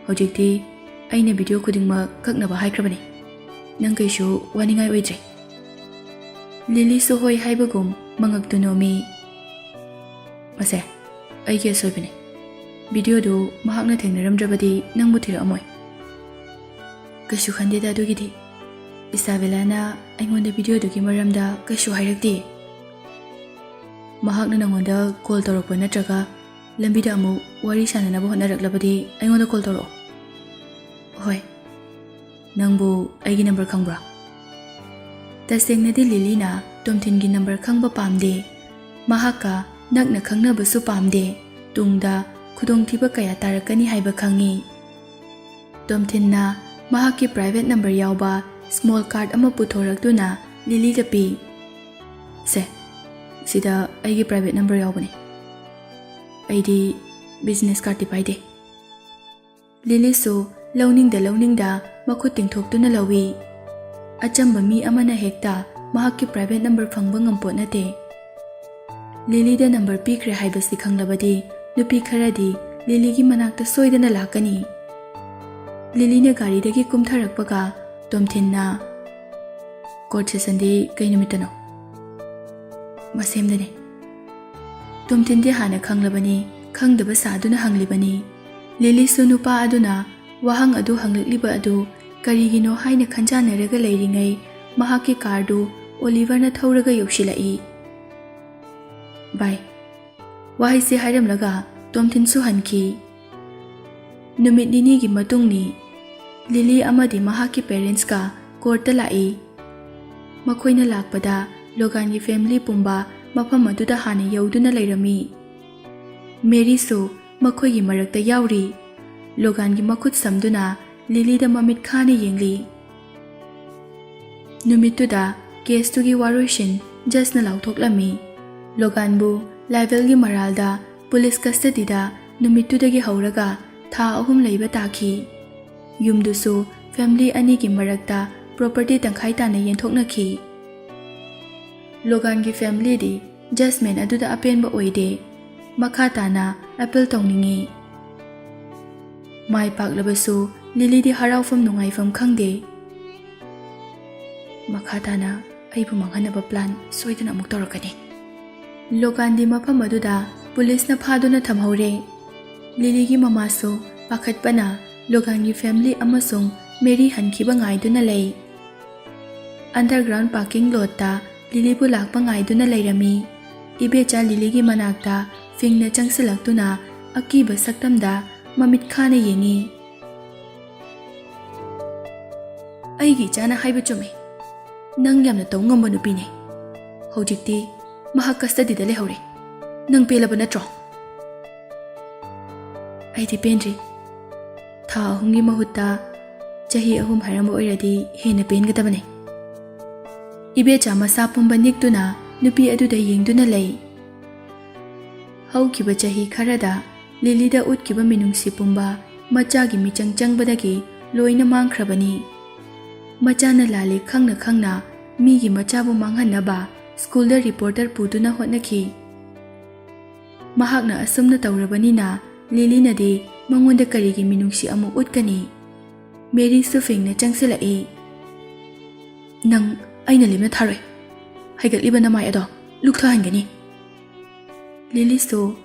ꯍꯧꯖꯤꯛꯇꯤ ꯑꯩꯅ ꯚꯤꯗꯤꯑꯣ ꯈꯨꯗꯤꯡꯃꯛ ꯀꯛꯅꯕ ꯍꯥꯏꯈ꯭ꯔꯕꯅꯤ꯫ ꯅꯪ ꯀꯩꯁꯨ ꯋꯥꯅꯤꯡꯉꯥꯏ ꯑꯣꯏꯗ꯭ꯔꯦ꯫" ꯂꯤꯂꯤꯁꯨ ꯍꯣꯏ ꯍꯥꯏꯕꯒꯨꯝ ꯃꯉꯛꯇꯨ ꯅꯣꯝꯃꯤ꯫ "ꯃꯁꯦ ꯑꯩꯒꯤ ꯑꯁꯣꯏꯕꯅꯤ꯫ ꯚꯤꯗꯤꯑꯣꯗꯨ ꯃꯍꯥꯛꯅ ꯊꯦꯡꯅꯔꯝꯗ꯭ꯔꯕꯗꯤ ꯅꯪꯕꯨ ꯊꯤꯔꯛꯑꯝꯃꯣꯏ꯫" "ꯀꯩꯁꯨ ꯈꯟꯗꯦꯗ ꯑꯗꯨꯒꯤꯗꯤ꯫ ꯏꯁꯥꯕꯦꯂꯥꯅ ꯑꯩꯉꯣꯟꯗ ꯚꯤꯗꯤꯑꯣꯗꯨꯒꯤ ꯃꯔꯝꯗ ꯀꯩꯁꯨ ꯍꯥꯏꯔꯛꯇꯦ꯫ ꯃꯍꯥꯛꯅ ꯅꯪꯉꯣꯟꯗ ꯀꯣꯜ ꯇꯧꯔꯛꯄ ꯅꯠꯇ꯭ꯔꯒ ꯂꯝꯕꯤꯗ ꯑꯃꯨꯛ ꯋꯥꯔꯤ ꯁꯥꯟꯅꯅꯕ ꯍꯣꯠꯅꯔꯛꯂꯕꯗꯤ ꯑꯩꯉꯣꯟꯗ ꯀꯣꯜ ꯇꯧꯔꯛꯑꯣ꯫" "ꯍꯣꯏ꯫ ꯅꯪꯕꯨ ꯑꯩꯒꯤ ꯅꯝꯕꯔ ꯈꯪꯕ꯭ꯔꯥ?" ꯇꯁꯦꯡꯅꯗꯤ ꯂꯤꯂꯤꯅ ꯇꯣꯝꯊꯤꯟꯒꯤ ꯅꯝꯕꯔ ꯈꯪꯕ ꯄꯥꯝꯗꯦ꯫ ꯃꯍꯥꯛꯀ ꯅꯛꯅ ꯈꯪꯅꯕꯁꯨ ꯄꯥꯝꯗꯦ꯫ ꯇꯨꯡꯗ ꯈꯨꯗꯣꯡꯊꯤꯕ ꯀꯌꯥ ꯇꯥꯔꯛꯀꯅꯤ ꯍꯥꯏꯕ ꯈꯪꯉꯤ꯫ ꯇꯣꯝꯊꯤꯟꯅ ꯃꯍꯥꯛꯀꯤ ꯄ꯭ꯔꯥꯏꯚꯦꯠ ꯅꯝꯕꯔ ꯌꯥꯎꯕ ꯁ꯭ꯃꯣꯜ ꯀꯥꯔꯗ ꯑꯃ ꯄꯨꯊꯣꯔꯛꯇꯨꯅ ꯂꯤꯂꯤꯗ ꯄꯤ꯫ "ꯁꯦ, ꯁꯤꯗ ꯑꯩꯒꯤ ꯄ꯭ꯔꯥꯏꯚꯦꯠ ꯅꯝꯕꯔ ꯌꯥꯎꯕꯅꯤ꯫ ꯑꯩꯗꯤ ꯕꯤꯖꯤꯅꯦꯁ ꯀꯥꯔꯗꯇꯤ ꯄꯥꯏꯗꯦ꯫" ꯂꯤꯂꯤꯁꯨ ꯂꯧꯅꯤꯡꯗ ꯂꯧꯅꯤꯡꯗ ꯃꯈꯨꯠ ꯇꯤꯡꯊꯣꯛꯇꯨꯅ ꯂꯧꯏ꯫ ꯑꯆꯝꯕ ꯃꯤ ꯑꯃꯅ ꯍꯦꯛꯇ ꯃꯍꯥꯛꯀꯤ ꯄ꯭ꯔꯥꯏꯚꯦꯠ ꯅꯝꯕꯔ ꯐꯪꯕ ꯉꯝꯄꯣꯠ ꯅꯠꯇꯦ꯫ ꯂꯤꯂꯤꯗ ꯅꯝꯕꯔ ꯄꯤꯈ꯭ꯔꯦ ꯍꯥꯏꯕꯁꯤ ꯈꯪꯂꯕꯗꯤ ꯅꯨꯄꯤ ꯈꯔꯗꯤ ꯂꯤꯂꯤꯒꯤ ꯃꯅꯥꯛꯇ ꯁꯣꯏꯗꯅ ꯂꯥꯛꯀꯅꯤ꯫ ꯂꯤꯂꯤꯅ ꯒꯥꯔꯤꯗꯒꯤ ꯀꯨꯝꯊꯔꯛꯄꯒ ꯇꯣꯝꯊꯤꯟꯅ, "ꯀꯣꯔꯠ ꯁꯦꯁꯟꯗꯤ ꯀꯩ ꯅꯨꯃꯤꯠꯇꯅꯣ?" "ꯃꯁꯦꯝꯗꯅꯤ꯫" ꯇꯣꯝꯊꯤꯟꯗꯤ ꯍꯥꯟꯅ ꯈꯪꯂꯕꯅꯤ, ꯈꯪꯗꯕ ꯁꯥꯗꯨꯅ ꯍꯪꯂꯤꯕꯅꯤ꯫ ꯂꯤꯂꯤꯁꯨ ꯅꯨꯄꯥ ꯑꯗꯨꯅ ꯋꯥꯍꯪ ꯑꯗꯨ ꯍꯪꯂꯛꯂꯤꯕ ꯑꯗꯨ ꯀꯔꯤꯒꯤꯅꯣ ꯍꯥꯏꯅ ꯈꯟꯖꯥꯟꯅꯔꯒ ꯂꯩꯔꯤꯉꯩ ꯃꯍꯥꯛꯀꯤ ꯀꯥꯔꯗꯨ ꯑꯣꯂꯤꯚꯔꯅ ꯊꯧꯔꯒ ꯌꯧꯁꯤꯜꯂꯛꯏ꯫ "ꯚꯥꯏ꯫" ꯋꯥꯍꯩꯁꯤ ꯍꯥꯏꯔꯝꯂꯒ ꯇꯣꯝꯊꯤꯟꯁꯨ ꯍꯟꯈꯤ꯫ ꯅꯨꯃꯤꯠ ꯅꯤꯅꯤꯒꯤ ꯃꯇꯨꯡꯅꯤ꯫ ꯂꯤꯂꯤ ꯑꯃꯗꯤ ꯃꯍꯥꯛꯀꯤ ꯄꯦꯔꯦꯟꯁꯀ ꯀꯣꯔꯠꯇ ꯂꯥꯛꯏ꯫ ꯃꯈꯣꯏꯅ ꯂꯥꯛꯄꯗ ꯂꯣꯒꯥꯟꯒꯤ ꯐꯦꯃꯤꯂꯤ ꯄꯨꯝꯕ ꯃꯐꯝ ꯑꯗꯨꯗ ꯍꯥꯟꯅ ꯌꯧꯗꯨꯅ ꯂꯩꯔꯝꯃꯤ꯫ ꯃꯦꯔꯤꯁꯨ ꯃꯈꯣꯏꯒꯤ ꯃꯔꯛꯇ ꯌꯥꯎꯔꯤ꯫ ꯂꯣꯒꯥꯟꯒꯤ ꯃꯈꯨꯠ ꯁꯝꯗꯨꯅ ꯂꯤꯂꯤꯗ ꯃꯃꯤꯠ ꯈꯥꯅ ꯌꯦꯡꯂꯤ꯫ ꯅꯨꯃꯤꯠꯇꯨꯗ ꯀꯦꯁꯇꯨꯒꯤ ꯋꯥꯔꯣꯏꯁꯤꯟ ꯖꯁꯅ ꯂꯥꯎꯊꯣꯛꯂꯝꯃꯤ꯫ ꯂꯣꯒꯥꯟꯕꯨ ꯂꯥꯏꯕꯦꯜꯒꯤ ꯃꯔꯥꯜꯗ ꯄꯨꯂꯤꯁ ꯀꯁꯇꯗꯤꯗ ꯅꯨꯃꯤꯠꯇꯨꯗꯒꯤ ꯍꯧꯔꯒ ꯊꯥ ꯑꯍꯨꯝ ꯂꯩꯕ ꯇꯥꯈꯤ꯫ ꯌꯨꯝꯗꯨꯁꯨ ꯐꯦꯃꯤꯂꯤ ꯑꯅꯤꯒꯤ ꯃꯔꯛꯇ ꯄ꯭ꯔꯣꯄꯔꯇꯤ ꯇꯪꯈꯥꯏ ꯇꯥꯅ ꯌꯦꯟꯊꯣꯛꯅꯈꯤ꯫ ꯂꯣꯒꯥꯟꯒꯤ ꯐꯦꯃꯤꯂꯤꯗꯤ ꯖꯁꯃꯦꯟ ꯑꯗꯨꯗ ꯑꯄꯦꯟꯕ ꯑꯣꯏꯗꯦ꯫ ꯃꯈꯥ ꯇꯥꯅ ꯑꯄꯤꯜ ꯇꯧꯅꯤꯡꯏ꯫ ꯃꯥꯏ ꯄꯥꯛꯂꯕꯁꯨ ꯂꯤꯂꯤꯗꯤ ꯍꯔꯥꯎꯐꯝ ꯅꯨꯡꯉꯥꯏꯐꯝ ꯈꯪꯗꯦ꯫ ꯃꯈꯥ ꯇꯥꯅ ꯑꯩꯕꯨ ꯃꯥꯡꯍꯟꯅꯕ ꯄ꯭ꯂꯥꯟ ꯁꯣꯏꯗꯅ ꯑꯃꯨꯛ ꯇꯧꯔꯛꯀꯅꯤ꯫ ꯂꯣꯒꯥꯟꯗꯤ ꯃꯐꯝ ꯑꯗꯨꯗ ꯄꯨꯂꯤꯁꯅ ꯐꯥꯗꯨꯅ ꯊꯝꯍꯧꯔꯦ꯫ ꯂꯤꯂꯤꯒꯤ ꯃꯃꯥꯁꯨ ꯄꯥꯈꯠꯄꯅ ꯂꯣꯒꯥꯟꯒꯤ ꯐꯦꯃꯤꯂꯤ ꯑꯃꯁꯨꯡ ꯃꯦꯔꯤ ꯍꯟꯈꯤꯕ ꯉꯥꯏꯗꯨꯅ ꯂꯩ꯫ ꯑꯟꯗꯔꯒ꯭ꯔꯥꯎꯟ ꯄꯥꯔꯀꯤꯡ ꯂꯣꯠꯇ ꯂꯤꯂꯤꯕꯨ ꯂꯥꯛꯄ ꯉꯥꯏꯗꯨꯅ ꯂꯩꯔꯝꯃꯤ꯫ ꯏꯕꯦꯆꯥ ꯂꯤꯂꯤꯒꯤ ꯃꯅꯥꯛꯇ ꯐꯤꯡꯅ ꯆꯪꯁꯤꯜꯂꯛꯇꯨꯅ ꯑꯀꯤꯕ ꯁꯛꯇꯝꯗ ꯃꯃꯤꯠ ꯈꯥꯅ ꯌꯦꯡꯏ꯫ "ꯑꯩꯒꯤ ꯏꯆꯥꯅ ꯍꯥꯏꯕ ꯆꯨꯝꯃꯤ꯫ ꯅꯪ ꯌꯥꯝꯅ ꯇꯧ ꯉꯝꯕ ꯅꯨꯄꯤꯅꯦ꯫ ꯍꯧꯖꯤꯛꯇꯤ ꯃꯍꯥꯛ ꯀꯁꯇꯗꯤꯗ ꯂꯩꯍꯧꯔꯦ꯫ ꯅꯪ ꯄꯦꯜꯂꯕ ꯅꯠꯇ꯭ꯔꯣ?" "ꯑꯩꯗꯤ ꯄꯦꯟꯗ꯭ꯔꯤ꯫ ꯊꯥ ꯑꯍꯨꯝꯒꯤ ꯃꯍꯨꯠꯇ ꯆꯍꯤ ꯑꯍꯨꯝ ꯍꯥꯏꯔꯝꯕ ꯑꯣꯏꯔꯗꯤ ꯍꯦꯟꯅ ꯄꯦꯟꯒꯗꯕꯅꯦ꯫" ꯏꯕꯦꯆꯥ ꯃꯁꯥ ꯄꯨꯝꯕ ꯅꯤꯛꯇꯨꯅ ꯅꯨꯄꯤ ꯑꯗꯨꯗ ꯌꯦꯡꯗꯨꯅ ꯂꯩ꯫ ꯍꯧꯈꯤꯕ ꯆꯍꯤ ꯈꯔꯗ ꯂꯤꯂꯤꯗ ꯎꯠꯈꯤꯕ ꯃꯤꯅꯨꯡꯁꯤ ꯄꯨꯝꯕ ꯃꯆꯥꯒꯤ ꯃꯤꯆꯪ ꯆꯪꯕꯗꯒꯤ ꯂꯣꯏꯅ ꯃꯥꯡꯈ꯭ꯔꯕꯅꯤ꯫ ꯃꯆꯥꯅ ꯂꯥꯜꯂꯦ ꯈꯪꯅ ꯈꯪꯅ ꯃꯤꯒꯤ ꯃꯆꯥꯕꯨ ꯃꯥꯡꯍꯟꯅꯕ ꯁ꯭ꯀꯨꯜꯗ ꯔꯤꯄꯣꯔꯇꯔ ꯄꯨꯗꯨꯅ ꯍꯣꯠꯅꯈꯤ꯫ ꯃꯍꯥꯛꯅ ꯑꯁꯨꯝꯅ ꯇꯧꯔꯕꯅꯤꯅ ꯂꯤꯂꯤꯅꯗꯤ ꯃꯉꯣꯟꯗ ꯀꯔꯤꯒꯤ ꯃꯤꯅꯨꯡꯁꯤ ꯑꯃꯨꯛ ꯎꯠꯀꯅꯤ? ꯃꯦꯔꯤꯁꯨ ꯐꯤꯡꯅ ꯆꯪꯁꯤꯜꯂꯛꯏ꯫ "ꯅꯪ ꯑꯩꯅ ꯂꯦꯝꯅ ꯊꯥꯔꯣꯏ꯫ ꯍꯥꯏꯒꯠꯂꯤꯕ ꯅꯃꯥꯏ ꯑꯗꯣ ꯂꯨꯛꯊꯍꯟꯒꯅꯤ꯫" ꯂꯤꯂꯤꯁꯨ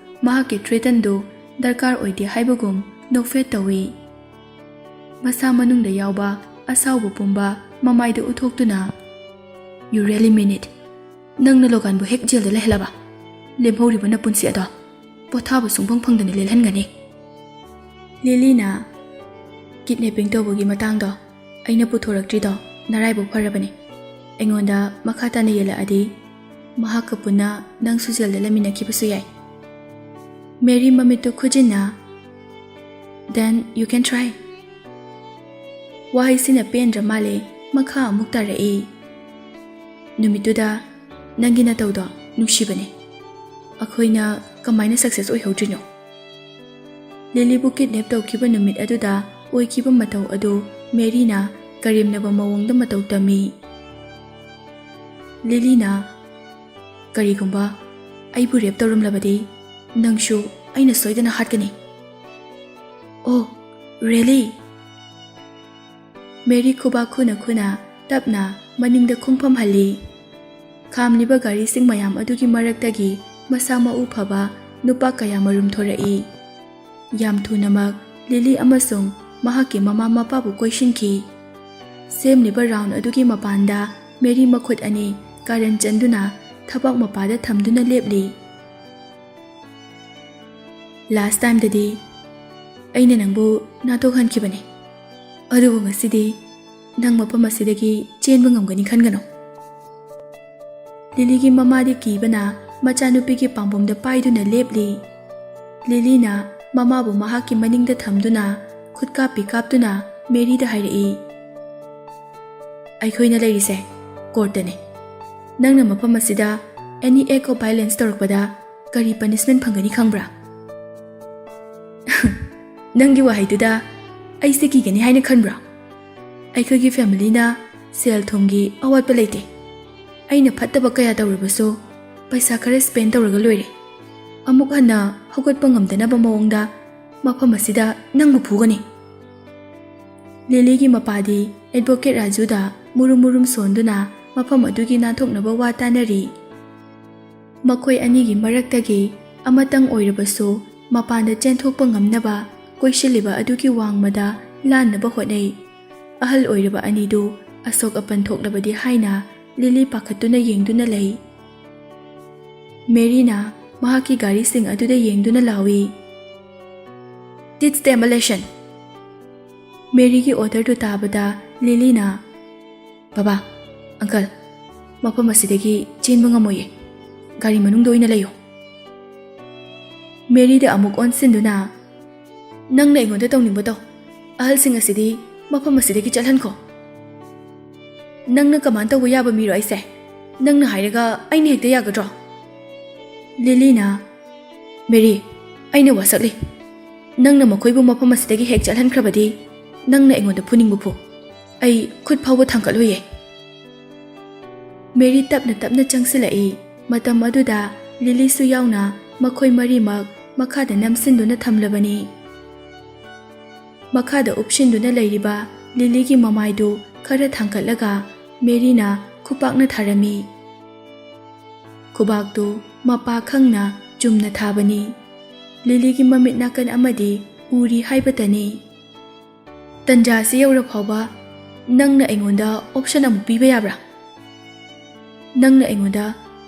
ꯃꯍꯥꯛꯀꯤ ꯊ꯭ꯔꯦꯇꯟꯗꯨ ꯗꯔꯀꯥꯔ ꯑꯣꯏꯗꯦ ꯍꯥꯏꯕꯒꯨꯝ ꯅꯣꯛꯐꯦꯠ ꯇꯧꯏ꯫ ꯃꯁꯥ ꯃꯅꯨꯡꯗ ꯌꯥꯎꯕ ꯑꯁꯥꯎꯕ ꯄꯨꯝꯕ ꯃꯃꯥꯏꯗ ꯎꯠꯊꯣꯛꯇꯨꯅ, "You really mean it? ꯅꯪꯅ ꯂꯣꯒꯥꯟꯕꯨ ꯍꯦꯛ ꯖꯦꯜꯗ ꯂꯩꯍꯜꯂꯕ, ꯂꯦꯝꯍꯧꯔꯤꯕ ꯅꯄꯨꯟꯁꯤ ꯑꯗꯣ ꯄꯣꯊꯥꯕ ꯁꯨꯡꯐꯪ ꯐꯪꯗꯅ ꯂꯦꯜꯍꯟꯒꯅꯤ?" ꯂꯤꯂꯤꯅ, "ꯀꯤꯗꯅꯦꯄꯤꯡ ꯇꯧꯕꯒꯤ ꯃꯇꯥꯡꯗꯣ ꯑꯩꯅ ꯄꯨꯊꯣꯔꯛꯇ꯭ꯔꯤꯗꯣ ꯅꯔꯥꯏꯕꯛ ꯐꯔꯕꯅꯤ꯫ ꯑꯩꯉꯣꯟꯗ ꯃꯈꯥ ꯇꯥꯅ ꯌꯦꯜꯂꯛꯑꯗꯤ ꯃꯍꯥꯛꯀ ꯄꯨꯟꯅ ꯅꯪꯁꯨ ꯖꯦꯜꯗ ꯂꯩꯃꯤꯟꯅꯈꯤꯕꯁꯨ ꯌꯥꯏ꯫" Mary ꯃꯃꯤꯠꯇꯨ ꯈꯨꯖꯤꯟꯅ, "Then you can try." ꯋꯥꯍꯩꯁꯤꯅ ꯄꯦꯟꯗ꯭ꯔ ꯃꯥꯜꯂꯦ, ꯃꯈꯥ ꯑꯃꯨꯛ ꯇꯥꯔꯛꯏ꯫ ꯅꯨꯃꯤꯠꯇꯨꯗ ꯅꯪꯒꯤ ꯅꯇꯧꯗꯣ ꯅꯨꯡꯁꯤꯕꯅꯦ꯫ ꯑꯩꯈꯣꯏꯅ ꯀꯃꯥꯏꯅ ꯁꯛꯁꯦꯁ ꯑꯣꯏꯍꯧꯗ꯭ꯔꯤꯅꯣ? ꯂꯤꯂꯤꯕꯨ ꯀꯤꯗꯅꯦꯞ ꯇꯧꯈꯤꯕ ꯅꯨꯃꯤꯠ ꯑꯗꯨꯗ ꯑꯣꯏꯈꯤꯕ ꯃꯇꯧ ꯑꯗꯨ ꯃꯦꯔꯤꯅ ꯀꯔꯦꯝꯅꯕ ꯃꯑꯣꯡꯗ ꯃꯇꯧ ꯇꯝꯃꯤ꯫ ꯂꯤꯂꯤꯅ, "ꯀꯔꯤꯒꯨꯝꯕ ꯑꯩꯕꯨ ꯔꯦꯞ ꯇꯧꯔꯝꯂꯕꯗꯤ ꯅꯪꯁꯨ ꯑꯩꯅ ꯁꯣꯏꯗꯅ ꯍꯥꯠꯀꯅꯤ꯫" "ꯑꯣ, ꯔꯦꯂꯤ!" ꯃꯦꯔꯤ ꯈꯨꯕꯥꯛ ꯈꯨꯅ ꯈꯨꯅ ꯇꯞꯅ ꯃꯅꯤꯡꯗ ꯈꯣꯡꯐꯝ ꯍꯜꯂꯤ꯫ ꯈꯥꯝꯂꯤꯕ ꯒꯥꯔꯤꯁꯤꯡ ꯃꯌꯥꯝ ꯑꯗꯨꯒꯤ ꯃꯔꯛꯇꯒꯤ ꯃꯁꯥ ꯃꯎ ꯐꯕ ꯅꯨꯄꯥ ꯀꯌꯥꯃꯔꯨꯝ ꯊꯣꯔꯛꯏ꯫ ꯌꯥꯝ ꯊꯨꯅꯃꯛ ꯂꯤꯂꯤ ꯑꯃꯁꯨꯡ ꯃꯍꯥꯛꯀꯤ ꯃꯃꯥ ꯃꯄꯥꯕꯨ ꯀꯣꯏꯁꯤꯟꯈꯤ꯫ ꯁꯦꯝꯂꯤꯕ ꯔꯥꯎꯟ ꯑꯗꯨꯒꯤ ꯃꯄꯥꯟꯗ ꯃꯦꯔꯤ ꯃꯈꯨꯠ ꯑꯅꯤ ꯀꯥꯔꯟ ꯆꯟꯗꯨꯅ ꯊꯕꯥꯛ ꯃꯄꯥꯗ ꯊꯝꯗꯨꯅ ꯂꯦꯞꯂꯤ꯫ "ꯂꯥꯁ ꯇꯥꯏꯝꯗꯗꯤ ꯑꯩꯅ ꯅꯪꯕꯨ ꯅꯥꯟꯊꯣꯛꯍꯟꯈꯤꯕꯅꯤ, ꯑꯗꯨꯕꯨ ꯉꯁꯤꯗꯤ ꯅꯪ ꯃꯐꯝ ꯑꯁꯤꯗꯒꯤ ꯆꯦꯟꯕ ꯉꯝꯒꯅꯤ ꯈꯟꯒꯅꯨ꯫" ꯂꯤꯂꯤꯒꯤ ꯃꯃꯥꯗꯤ ꯀꯤꯕꯅ ꯃꯆꯥꯅꯨꯄꯤꯒꯤ ꯄꯥꯝꯕꯣꯝꯗ ꯄꯥꯏꯗꯨꯅ ꯂꯦꯞꯂꯤ꯫ ꯂꯤꯂꯤꯅ ꯃꯃꯥꯕꯨ ꯃꯍꯥꯛꯀꯤ ꯃꯅꯤꯡꯗ ꯊꯝꯗꯨꯅ ꯈꯨꯠ ꯀꯥꯞꯄꯤ ꯀꯥꯞꯇꯨꯅ ꯃꯦꯔꯤꯗ ꯍꯥꯏꯔꯛꯏ, "ꯑꯩꯈꯣꯏꯅ ꯂꯩꯔꯤꯁꯦ ꯀꯣꯔꯠꯇꯅꯤ꯫ ꯅꯪꯅ ꯃꯐꯝ ꯑꯁꯤꯗ ꯑꯦꯅꯤ ꯑꯦꯛ ꯑꯣꯐ ꯚꯥꯏꯂꯦꯟꯁ ꯇꯧꯔꯛꯄꯗ ꯀꯔꯤ ꯄꯅꯤꯁꯃꯦꯟ ꯐꯪꯒꯅꯤ ꯈꯪꯕ꯭ꯔꯥ?" "ꯅꯪꯒꯤ ꯋꯥꯍꯩꯗꯨꯗ ꯑꯩꯁꯦ ꯀꯤꯒꯅꯤ ꯍꯥꯏꯅ ꯈꯟꯕ꯭ꯔꯥ? ꯑꯩꯈꯣꯏꯒꯤ ꯐꯦꯃꯤꯂꯤꯅ ꯁꯦꯜ ꯊꯨꯝꯒꯤ ꯑꯋꯥꯠꯄ ꯂꯩꯇꯦ꯫ ꯑꯩꯅ ꯐꯠꯇꯕ ꯀꯌꯥ ꯇꯧꯔꯕꯁꯨ ꯄꯩꯁꯥ ꯈꯔ ꯁ꯭ꯄꯦꯟ ꯇꯧꯔꯒ ꯂꯣꯏꯔꯦ꯫ ꯑꯃꯨꯛ ꯍꯟꯅ ꯍꯧꯒꯠꯄ ꯉꯝꯗꯅꯕ ꯃꯑꯣꯡꯗ ꯃꯐꯝ ꯑꯁꯤꯗ ꯅꯪꯕꯨ ꯐꯨꯒꯅꯤ꯫" ꯂꯤꯂꯤꯒꯤ ꯃꯄꯥꯗꯤ ꯑꯦꯗꯚꯣꯀꯦꯠ ꯔꯥꯖꯨꯗ ꯃꯨꯔꯨꯝ ꯃꯨꯔꯨꯝ ꯁꯣꯟꯗꯨꯅ ꯃꯐꯝ ꯑꯗꯨꯒꯤ ꯅꯥꯟꯊꯣꯛꯅꯕ ꯋꯥ ꯇꯥꯅꯔꯤ꯫ ꯃꯈꯣꯏ ꯑꯅꯤꯒꯤ ꯃꯔꯛꯇꯒꯤ ꯑꯃꯇꯪ ꯑꯣꯏꯔꯕꯁꯨ ꯃꯄꯥꯟꯗ ꯆꯦꯟꯊꯣꯛꯄ ꯉꯝꯅꯕ ꯀꯣꯏꯁꯤꯜꯂꯤꯕ ꯑꯗꯨꯒꯤ ꯋꯥꯡꯃꯗ ꯂꯥꯟꯅꯕ ꯍꯣꯠꯅꯩ꯫ ꯑꯍꯜ ꯑꯣꯏꯔꯕ ꯑꯅꯤꯗꯨ ꯑꯁꯣꯛ ꯑꯄꯟ ꯊꯣꯛꯂꯕꯗꯤ ꯍꯥꯏꯅ ꯂꯤꯂꯤ ꯄꯥꯈꯠꯇꯨꯅ ꯌꯦꯡꯗꯨꯅ ꯂꯩ꯫ ꯃꯦꯔꯤꯅ ꯃꯍꯥꯛꯀꯤ ꯒꯥꯔꯤꯁꯤꯡ ꯑꯗꯨꯗ ꯌꯦꯡꯗꯨꯅ ꯂꯥꯎꯏ, "Teach them a lesson!" ꯃꯦꯔꯤꯒꯤ ꯑꯣꯔꯗꯔꯗꯨ ꯇꯥꯕꯗ ꯂꯤꯂꯤꯅ, "ꯕꯕꯥ, ꯑꯪꯀꯜ, ꯃꯐꯝ ꯑꯁꯤꯗꯒꯤ ꯆꯦꯟꯕ ꯉꯝꯃꯣꯏꯌꯦ꯫ ꯒꯥꯔꯤ ꯃꯅꯨꯡꯗ ꯑꯣꯏꯅ ꯂꯩꯌꯨ꯫" ꯃꯦꯔꯤꯗ ꯑꯃꯨꯛ ꯑꯣꯟꯁꯤꯟꯗꯨꯅ, "ꯅꯪꯅ ꯑꯩꯉꯣꯟꯗ ꯇꯧꯅꯤꯡꯕ ꯇꯧ꯫ ꯑꯍꯜꯁꯤꯡ ꯑꯁꯤꯗꯤ ꯃꯐꯝ ꯑꯁꯤꯗꯒꯤ ꯆꯠꯍꯟꯈꯣ꯫ ꯅꯪꯅ ꯀꯃꯥꯟ ꯇꯧꯕ ꯌꯥꯕ ꯃꯤꯔꯣ ꯑꯩꯁꯦ? "ꯅꯪꯅ ꯍꯥꯏꯔꯒ ꯑꯩꯅ ꯍꯦꯛꯇ ꯌꯥꯒꯗ꯭ꯔꯣ?" ꯂꯤꯂꯤꯅ, "ꯃꯦꯔꯤ, ꯑꯩꯅ ꯋꯥꯁꯛꯂꯤ꯫ ꯅꯪꯅ ꯃꯈꯣꯏꯕꯨ ꯃꯐꯝ ꯑꯁꯤꯗꯒꯤ ꯍꯦꯛ ꯆꯠꯍꯟꯈ꯭ꯔꯕꯗꯤ ꯅꯪꯅ ꯑꯩꯉꯣꯟꯗ ꯐꯨꯅꯤꯡꯕ ꯐꯨ꯫ ꯑꯩ ꯈꯨꯠ ꯐꯥꯎꯕ ꯊꯥꯡꯒꯠꯂꯣꯏꯌꯦ꯫" ꯃꯦꯔꯤ ꯇꯞꯅ ꯇꯞꯅ ꯆꯪꯁꯤꯜꯂꯛꯏ꯫ ꯃꯇꯝ ꯑꯗꯨꯗ ꯂꯤꯂꯤꯁꯨ ꯌꯥꯎꯅ ꯃꯈꯣꯏ ꯃꯔꯤꯃꯛ ꯃꯈꯥꯗ ꯅꯝꯁꯤꯟꯗꯨꯅ ꯊꯝꯂꯕꯅꯤ꯫ ꯃꯈꯥꯗ ꯎꯞꯁꯤꯟꯗꯨꯅ ꯂꯩꯔꯤꯕ ꯂꯤꯂꯤꯒꯤ ꯃꯃꯥꯏꯗꯨ ꯈꯔ ꯊꯥꯡꯒꯠꯂꯒ ꯃꯦꯔꯤꯅ ꯈꯨꯄꯥꯛꯅ ꯊꯥꯔꯝꯃꯤ꯫ ꯈꯨꯕꯥꯛꯇꯨ ꯃꯄꯥ ꯈꯪꯅ ꯆꯨꯝꯅ ꯊꯥꯕꯅꯤ꯫ ꯂꯤꯂꯤꯒꯤ ꯃꯃꯤꯠ ꯅꯥꯀꯟ ꯑꯃꯗꯤ ꯎꯔꯤ ꯍꯥꯏꯕꯇꯅꯤ꯫ "ꯇꯟꯖꯥ ꯑꯁꯤ ꯌꯧꯔ ꯐꯥꯎꯕ ꯅꯪꯅ ꯑꯩꯉꯣꯟꯗ ꯑꯣꯞꯁꯟ ꯑꯃꯨꯛ ꯄꯤꯕ ꯌꯥꯕ꯭ꯔꯥ? ꯅꯪꯅ ꯑꯩꯉꯣꯟꯗ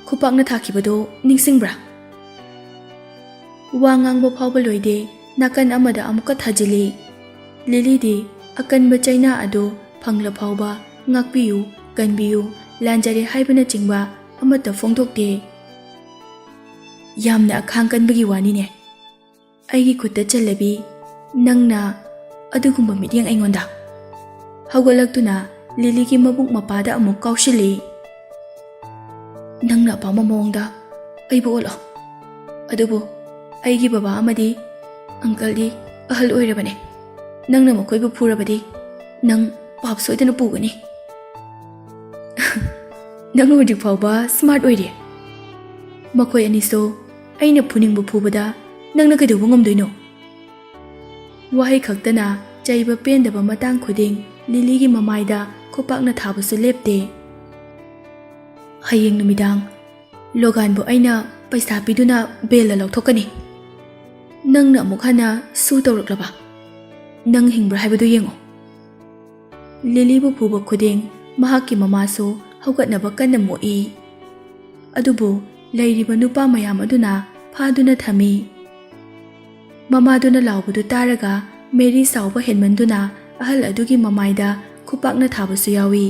ꯈꯨꯄꯥꯛꯅ ꯊꯥꯈꯤꯕꯗꯣ ꯅꯤꯡꯁꯤꯡꯕ꯭ꯔꯥ?" ꯋꯥ ꯉꯥꯡꯕ ꯐꯥꯎꯕ ꯂꯣꯏꯗꯦ, ꯅꯥꯀꯟ ꯑꯃꯗ ꯑꯃꯨꯛꯀ ꯊꯥꯖꯤꯜꯂꯤ꯫ ꯂꯤꯂꯤꯗꯤ ꯑꯀꯟꯕ ꯆꯩꯅꯥ ꯑꯗꯨ ꯐꯪꯂ ꯐꯥꯎꯕ "ꯉꯥꯛꯄꯤꯌꯨ, ꯀꯟꯕꯤꯌꯨ, ꯂꯥꯟꯖꯔꯦ" ꯍꯥꯏꯕꯅꯆꯤꯡꯕ ꯑꯃꯠꯇ ꯐꯣꯡꯗꯣꯛꯇꯦ꯫ "ꯌꯥꯝꯅ ꯑꯈꯥꯡ ꯀꯟꯕꯒꯤ ꯋꯥꯅꯤꯅꯦ꯫ ꯑꯩꯒꯤ ꯈꯨꯠꯇ ꯆꯜꯂꯕꯤ ꯅꯪꯅ ꯑꯗꯨꯒꯨꯝꯕ ꯃꯤꯠꯌꯦꯡ ꯑꯩꯉꯣꯟꯗ꯫" ꯍꯧꯒꯠꯂꯛꯇꯨꯅ ꯂꯤꯂꯤꯒꯤ ꯃꯕꯨꯛ ꯃꯄꯥꯗ ꯑꯃꯨꯛ ꯀꯥꯎꯁꯤꯜꯂꯤ꯫ "ꯅꯪꯅ ꯑꯄꯥꯝꯕ ꯃꯑꯣꯡꯗ ꯑꯩꯕꯨ ꯑꯣꯜꯂꯣ꯫ ꯑꯗꯨꯕꯨ ꯑꯩꯒꯤ ꯕꯕꯥ ꯑꯃꯗꯤ ꯑꯪꯀꯜꯗꯤ ꯑꯍꯜ ꯑꯣꯏꯔꯕꯅꯦ꯫ ꯅꯪꯅ ꯃꯈꯣꯏꯕꯨ ꯐꯨꯔꯕꯗꯤ ꯅꯪ ꯄꯥꯞ ꯁꯣꯏꯗꯅ ꯄꯨꯒꯅꯤ꯫" "ꯅꯪ ꯍꯧꯖꯤꯛ ꯐꯥꯎꯕ ꯁ꯭ꯃꯥꯔꯠ ꯑꯣꯏꯔꯤ꯫ ꯃꯈꯣꯏ ꯑꯅꯤꯁꯨ ꯑꯩꯅ ꯐꯨꯅꯤꯡꯕ ꯐꯨꯕꯗ ꯅꯪꯅ ꯀꯩꯗꯧꯕ ꯉꯝꯗꯣꯏꯅꯣ?" ꯋꯥꯍꯩ ꯈꯛꯇꯅ ꯆꯩꯕ ꯄꯦꯟꯗꯕ ꯃꯇꯥꯡ ꯈꯨꯗꯤꯡ ꯂꯤꯂꯤꯒꯤ ꯃꯃꯥꯏꯗ ꯈꯨꯄꯥꯛꯅ ꯊꯥꯕꯁꯨ ꯂꯦꯞꯇꯦ꯫ "ꯍꯌꯦꯡ ꯅꯨꯃꯤꯗꯥꯡ ꯂꯣꯒꯥꯟꯕꯨ ꯑꯩꯅ ꯄꯩꯁꯥ ꯄꯤꯗꯨꯅ ꯕꯦꯜꯗ ꯂꯧꯊꯣꯛꯀꯅꯤ꯫ ꯅꯪꯅ ꯑꯃꯨꯛ ꯍꯟꯅ ꯁꯨ ꯇꯧꯔꯛꯂꯕ? ꯅꯪ ꯍꯤꯡꯕ꯭ꯔꯥ ꯍꯥꯏꯕꯗꯨ ꯌꯦꯡꯉꯨ꯫" ꯂꯤꯂꯤꯕꯨ ꯐꯨꯕ ꯈꯨꯗꯤꯡ ꯃꯍꯥꯛꯀꯤ ꯃꯃꯥꯁꯨ ꯍꯧꯒꯠꯅꯕ ꯀꯟꯅ ꯃꯣꯛꯏ꯫ ꯑꯗꯨꯕꯨ ꯂꯩꯔꯤꯕ ꯅꯨꯄꯥ ꯃꯌꯥꯝ ꯑꯗꯨꯅ ꯐꯥꯗꯨꯅ ꯊꯝꯃꯤ꯫ ꯃꯃꯥꯗꯨꯅ ꯂꯥꯎꯕꯗꯨ ꯇꯥꯔꯒ ꯃꯦꯔꯤ ꯁꯥꯎꯕ ꯍꯦꯟꯃꯟꯗꯨꯅ ꯑꯍꯜ ꯑꯗꯨꯒꯤ ꯃꯃꯥꯏꯗ ꯈꯨꯄꯥꯛꯅ ꯊꯥꯕꯁꯨ ꯌꯥꯎꯏ꯫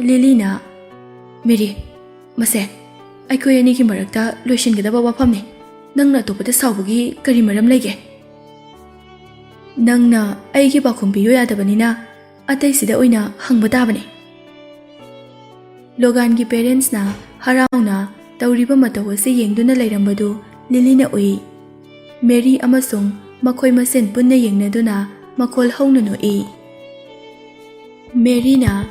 ꯂꯤꯂꯤꯅ, "ꯃꯦꯔꯤ, ꯃꯁꯦ ꯑꯩꯈꯣꯏ ꯑꯅꯤꯒꯤ ꯃꯔꯛꯇ ꯂꯣꯏꯁꯤꯟꯒꯗꯕ ꯋꯥꯐꯝꯅꯤ꯫ ꯅꯪꯅ ꯑꯇꯣꯞꯄꯗ ꯁꯥꯎꯕꯒꯤ ꯀꯔꯤ ꯃꯔꯝ ꯂꯩꯒꯦ? ꯅꯪꯅ ꯑꯩꯒꯤ ꯄꯥꯎꯈꯨꯝ ꯄꯤꯌꯨ ꯌꯥꯗꯕꯅꯤꯅ ꯑꯇꯩꯁꯤꯗ ꯑꯣꯏꯅ ꯍꯪꯕ ꯇꯥꯕꯅꯤ꯫" ꯂꯣꯒꯥꯟꯒꯤ ꯄꯦꯔꯦꯟꯁꯅ ꯍꯔꯥꯎꯅ ꯇꯧꯔꯤꯕ ꯃꯇꯧ ꯑꯁꯤ ꯌꯦꯡꯗꯨꯅ ꯂꯩꯔꯝꯕꯗꯨ ꯂꯤꯂꯤꯅ ꯎꯏ꯫ ꯃꯦꯔꯤ ꯑꯃꯁꯨꯡ ꯃꯈꯣꯏ ꯃꯁꯦꯟ ꯄꯨꯟꯅ ꯌꯦꯡꯅꯗꯨꯅ ꯃꯈꯣꯜ ꯍꯧꯅ ꯅꯣꯛꯏ꯫ ꯃꯦꯔꯤꯅ,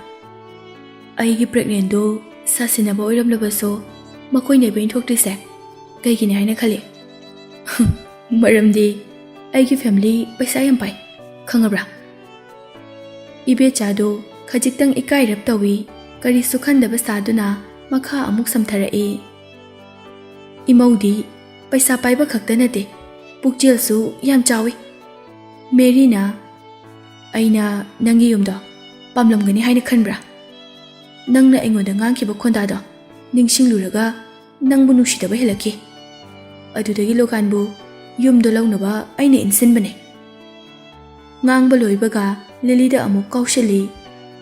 "ꯑꯩꯒꯤ ꯄ꯭ꯔꯦꯒꯅꯦꯟꯗꯨ ꯁꯥꯁꯤꯟꯅꯕ ꯑꯣꯏꯔꯝꯂꯕꯁꯨ ꯃꯈꯣꯏꯅ ꯏꯕꯦꯟ ꯊꯣꯛꯇ꯭ꯔꯤꯁꯦ ꯀꯩꯒꯤꯅꯤ ꯍꯥꯏꯅ ꯈꯜꯂꯤ?" "ꯃꯔꯝꯗꯤ ꯑꯩꯒꯤ ꯐꯦꯃꯤꯂꯤ ꯄꯩꯁꯥ ꯌꯥꯝ ꯄꯥꯏ, ꯈꯪꯉꯕ꯭ꯔꯥ?" ꯏꯕꯦꯆꯥꯗꯨ ꯈꯖꯤꯛꯇꯪ ꯏꯀꯥꯏꯔꯞ ꯇꯧꯏ, ꯀꯔꯤꯁꯨ ꯈꯟꯗꯕ ꯁꯥꯗꯨꯅ ꯃꯈꯥ ꯑꯃꯨꯛ ꯁꯝꯊꯔꯛꯏ꯫ "ꯏꯃꯧꯗꯤ ꯄꯩꯁꯥ ꯄꯥꯏꯕ ꯈꯛꯇ ꯅꯠꯇꯦ, ꯄꯨꯛꯆꯦꯜꯁꯨ ꯌꯥꯝ ꯆꯥꯎꯏ꯫" ꯃꯦꯔꯤꯅ, "ꯑꯩꯅ ꯅꯪꯒꯤ ꯌꯨꯝꯗꯣ ꯄꯥꯝꯂꯝꯒꯅꯤ ꯍꯥꯏꯅ ꯈꯟꯕ꯭ꯔꯥ? ꯅꯪꯅ ꯑꯩꯉꯣꯟꯗ ꯉꯥꯡꯈꯤꯕ ꯈꯣꯟꯗꯥꯗꯣ ꯅꯤꯡꯁꯤꯡꯂꯨꯔꯒ ꯅꯪꯕꯨ ꯅꯨꯡꯁꯤꯗꯕ ꯍꯦꯜꯂꯛꯈꯤ꯫ ꯑꯗꯨꯗꯒꯤ ꯂꯣꯒꯥꯟꯕꯨ ꯌꯨꯝꯗ ꯂꯧꯅꯕ ꯑꯩꯅ ꯏꯟꯁꯤꯟꯕꯅꯦ꯫" ꯉꯥꯡꯕ ꯂꯣꯏꯕꯒ ꯂꯤꯂꯤꯗ ꯑꯃꯨꯛ ꯀꯥꯎꯁꯤꯜꯂꯤ꯫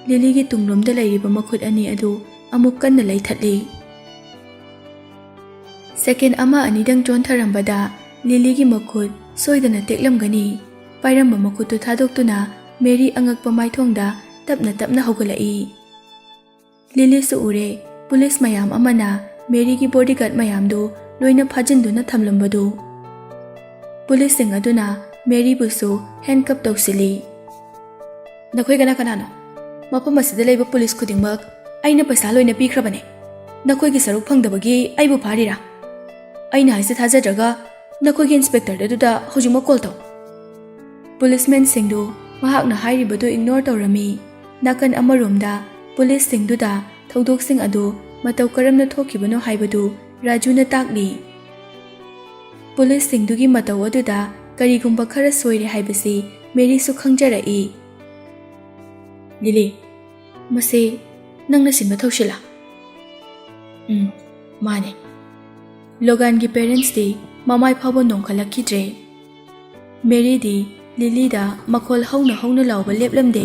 ꯂꯤꯂꯤꯒꯤ ꯇꯨꯡꯂꯣꯝꯗ ꯂꯩꯔꯤꯕ ꯃꯈꯨꯠ ꯑꯅꯤ ꯑꯗꯨ ꯑꯃꯨꯛ ꯀꯟꯅ ꯂꯩꯊꯠꯂꯤ꯫ ꯁꯦꯀꯦꯟ ꯑꯃ ꯑꯅꯤꯗꯪ ꯆꯣꯟꯊꯔꯝꯕꯗ ꯂꯤꯂꯤꯒꯤ ꯃꯈꯨꯠ ꯁꯣꯏꯗꯅ ꯇꯦꯛꯂꯝꯒꯅꯤ꯫ ꯄꯥꯏꯔꯝꯕ ꯃꯈꯨꯠꯇꯨ ꯊꯥꯗꯣꯛꯇꯨꯅ ꯃꯦꯔꯤ ꯑꯉꯛꯄ ꯃꯥꯏꯊꯣꯡꯗ ꯇꯞꯅ ꯇꯞꯅ ꯍꯧꯒꯠꯂꯛꯏ꯫ ꯂꯤꯂꯤꯁꯨ ꯎꯔꯦ, ꯄꯨꯂꯤꯁ ꯃꯌꯥꯝ ꯑꯃꯅ ꯃꯦꯔꯤꯒꯤ ꯕꯣꯗꯤꯒꯥꯔꯗ ꯃꯌꯥꯝꯗꯨ ꯂꯣꯏꯅ ꯐꯥꯖꯤꯟꯗꯨꯅ ꯊꯝꯂꯝꯕꯗꯨ꯫ ꯄꯨꯂꯤꯁꯁꯤꯡ ꯑꯗꯨꯅ ꯃꯦꯔꯤꯕꯨꯁꯨ ꯍꯦꯟꯀꯞ ꯇꯧꯁꯤꯜꯂꯤ꯫ "ꯅꯈꯣꯏ ꯀꯅꯥ ꯀꯅꯥꯅꯣ? ꯃꯐꯝ ꯑꯁꯤꯗ ꯂꯩꯕ ꯄꯨꯂꯤꯁ ꯈꯨꯗꯤꯡꯃꯛ ꯑꯩꯅ ꯄꯩꯁꯥ ꯂꯣꯏꯅ ꯄꯤꯈ꯭ꯔꯕꯅꯦ꯫ ꯅꯈꯣꯏꯒꯤ ꯁꯔꯨꯛ ꯐꯪꯗꯕꯒꯤ ꯑꯩꯕꯨ ꯐꯥꯔꯤꯔꯥ? ꯑꯩꯅ ꯍꯥꯏꯁꯦ ꯊꯥꯖꯗ꯭ꯔꯒ ꯅꯈꯣꯏꯒꯤ ꯏꯟꯁꯄꯦꯛꯇꯔꯗꯨꯗ ꯍꯧꯖꯤꯛꯃꯛ ꯀꯣꯜ ꯇꯧ꯫" ꯄꯨꯂꯤꯁꯃꯦꯟꯁꯤꯡꯗꯨ ꯃꯍꯥꯛꯅ ꯍꯥꯏꯔꯤꯕꯗꯨ ꯏꯒꯅꯣꯔ ꯇꯧꯔꯝꯃꯤ꯫ ꯅꯥꯀꯟ ꯑꯃꯔꯣꯝꯗ ꯄꯨꯂꯤꯁꯁꯤꯡꯗꯨꯗ ꯊꯧꯗꯣꯛꯁꯤꯡ ꯑꯗꯨ ꯃꯇꯧ ꯀꯔꯝꯅ ꯊꯣꯛꯈꯤꯕꯅꯣ ꯍꯥꯏꯕꯗꯨ ꯔꯥꯖꯨꯅ ꯇꯥꯛꯂꯤ꯫ ꯄꯨꯂꯤꯁꯁꯤꯡꯗꯨꯒꯤ ꯃꯇꯧ ꯑꯗꯨꯗ ꯀꯔꯤꯒꯨꯝꯕ ꯈꯔ ꯁꯣꯏꯔꯦ ꯍꯥꯏꯕꯁꯤ ꯃꯦꯔꯤꯁꯨ ꯈꯪꯖꯔꯛꯏ꯫ "ꯂꯤꯂꯤ, ꯃꯁꯤ ꯅꯪꯅ ꯁꯤꯟꯕ ꯊꯧꯁꯤꯜꯂ?" "ꯎꯝ, ꯃꯥꯅꯦ꯫" ꯂꯣꯒꯥꯟꯒꯤ ꯄꯦꯔꯦꯟꯁꯇꯤ ꯃꯃꯥꯏ ꯐꯥꯎꯕ ꯅꯣꯡꯈꯠꯂꯛꯈꯤꯗ꯭ꯔꯦ꯫ ꯃꯦꯔꯤꯗꯤ ꯂꯤꯂꯤꯗ ꯃꯈꯣꯜ ꯍꯧꯅ ꯍꯧꯅ ꯂꯥꯎꯕ ꯂꯦꯞꯂꯝꯗꯦ꯫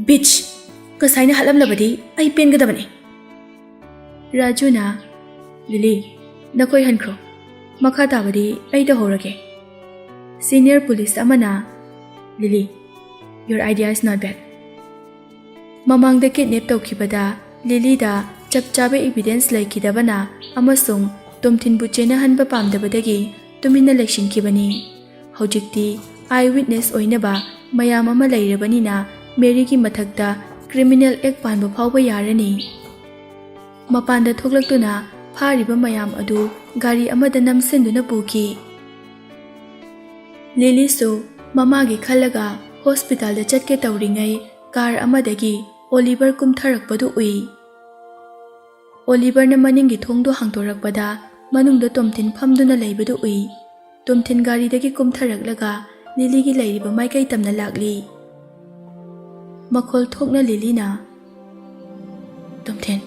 "ꯕꯤꯠꯁ! ꯉꯁꯥꯏꯅ ꯍꯥꯠꯂꯝꯂꯕꯗꯤ ꯑꯩ ꯄꯦꯟꯒꯗꯕꯅꯤ꯫" ꯔꯥꯖꯨꯅ, "ꯂꯤꯂꯤ, ꯅꯈꯣꯏ ꯍꯟꯈ꯭ꯔꯣ꯫ ꯃꯈꯥ ꯇꯥꯕꯗꯤ ꯑꯩ ꯇꯧꯍꯧꯔꯒꯦ꯫" ꯁꯤꯅꯤꯌꯔ ꯄꯨꯂꯤꯁ ꯑꯃꯅ, "ꯂꯤꯂꯤ, your idea is not bad꯫ ꯃꯃꯥꯡꯗ ꯀꯤꯗꯅꯦꯞ ꯇꯧꯈꯤꯕꯗ ꯂꯤꯂꯤꯗ ꯆꯞ ꯆꯥꯕ ꯏꯕꯤꯗꯦꯟꯁ ꯂꯩꯈꯤꯗꯕꯅ ꯑꯃꯁꯨꯡ ꯇꯣꯝꯊꯤꯟꯕꯨ ꯆꯦꯟꯅꯍꯟꯕ ꯄꯥꯝꯗꯕꯗꯒꯤ ꯇꯨꯃꯤꯟꯅ ꯂꯩꯁꯤꯟꯈꯤꯕꯅꯤ꯫ ꯍꯧꯖꯤꯛꯇꯤ ꯑꯥꯏ ꯋꯤꯠꯅꯦꯁ ꯑꯣꯏꯅꯕ ꯃꯌꯥꯝ ꯑꯃ ꯂꯩꯔꯕꯅꯤꯅ ꯃꯦꯔꯤꯒꯤ ꯃꯊꯛꯇ ꯀ꯭ꯔꯤꯃꯤꯅꯦꯜ ꯑꯦꯛ ꯄꯥꯟꯕ ꯐꯥꯎꯕ ꯌꯥꯔꯅꯤ꯫ ꯃꯄꯥꯟꯗ ꯊꯣꯛꯂꯛꯇꯨꯅ ꯐꯥꯔꯤꯕ ꯃꯌꯥꯝ ꯑꯗꯨ ꯒꯥꯔꯤ ꯑꯃꯗ ꯅꯝꯁꯤꯟꯗꯨꯅ ꯄꯨꯈꯤ꯫ ꯂꯤꯂꯤꯁꯨ ꯃꯃꯥꯒꯤ ꯈꯜꯂꯒ ꯍꯣꯁꯄꯤꯇꯥꯜꯗ ꯆꯠꯀꯦ ꯇꯧꯔꯤꯉꯩ ꯀꯥꯔ ꯑꯃꯗꯒꯤ ꯑꯣꯂꯤꯚꯔ ꯀꯨꯝꯊꯔꯛꯄꯗꯨ ꯎꯏ꯫ ꯑꯣꯂꯤꯚꯔꯅ ꯃꯅꯤꯡꯒꯤ ꯊꯣꯡꯗꯨ ꯍꯥꯡꯗꯣꯔꯛꯄꯗ ꯃꯅꯨꯡꯗ ꯇꯣꯝꯊꯤꯟ ꯐꯝꯗꯨꯅ ꯂꯩꯕꯗꯨ ꯎꯏ꯫ ꯇꯣꯝꯊꯤꯟ ꯒꯥꯔꯤꯗꯒꯤ ꯀꯨꯝꯊꯔꯛꯂꯒ ꯂꯤꯂꯤꯒꯤ ꯂꯩꯔꯤꯕ ꯃꯥꯏꯀꯩ ꯇꯝꯅ ꯂꯥꯛꯂꯤ꯫ ꯃꯈꯣꯜ ꯊꯣꯛꯅ ꯂꯤꯂꯤꯅ, "ꯇꯣꯝꯊꯤꯟ!"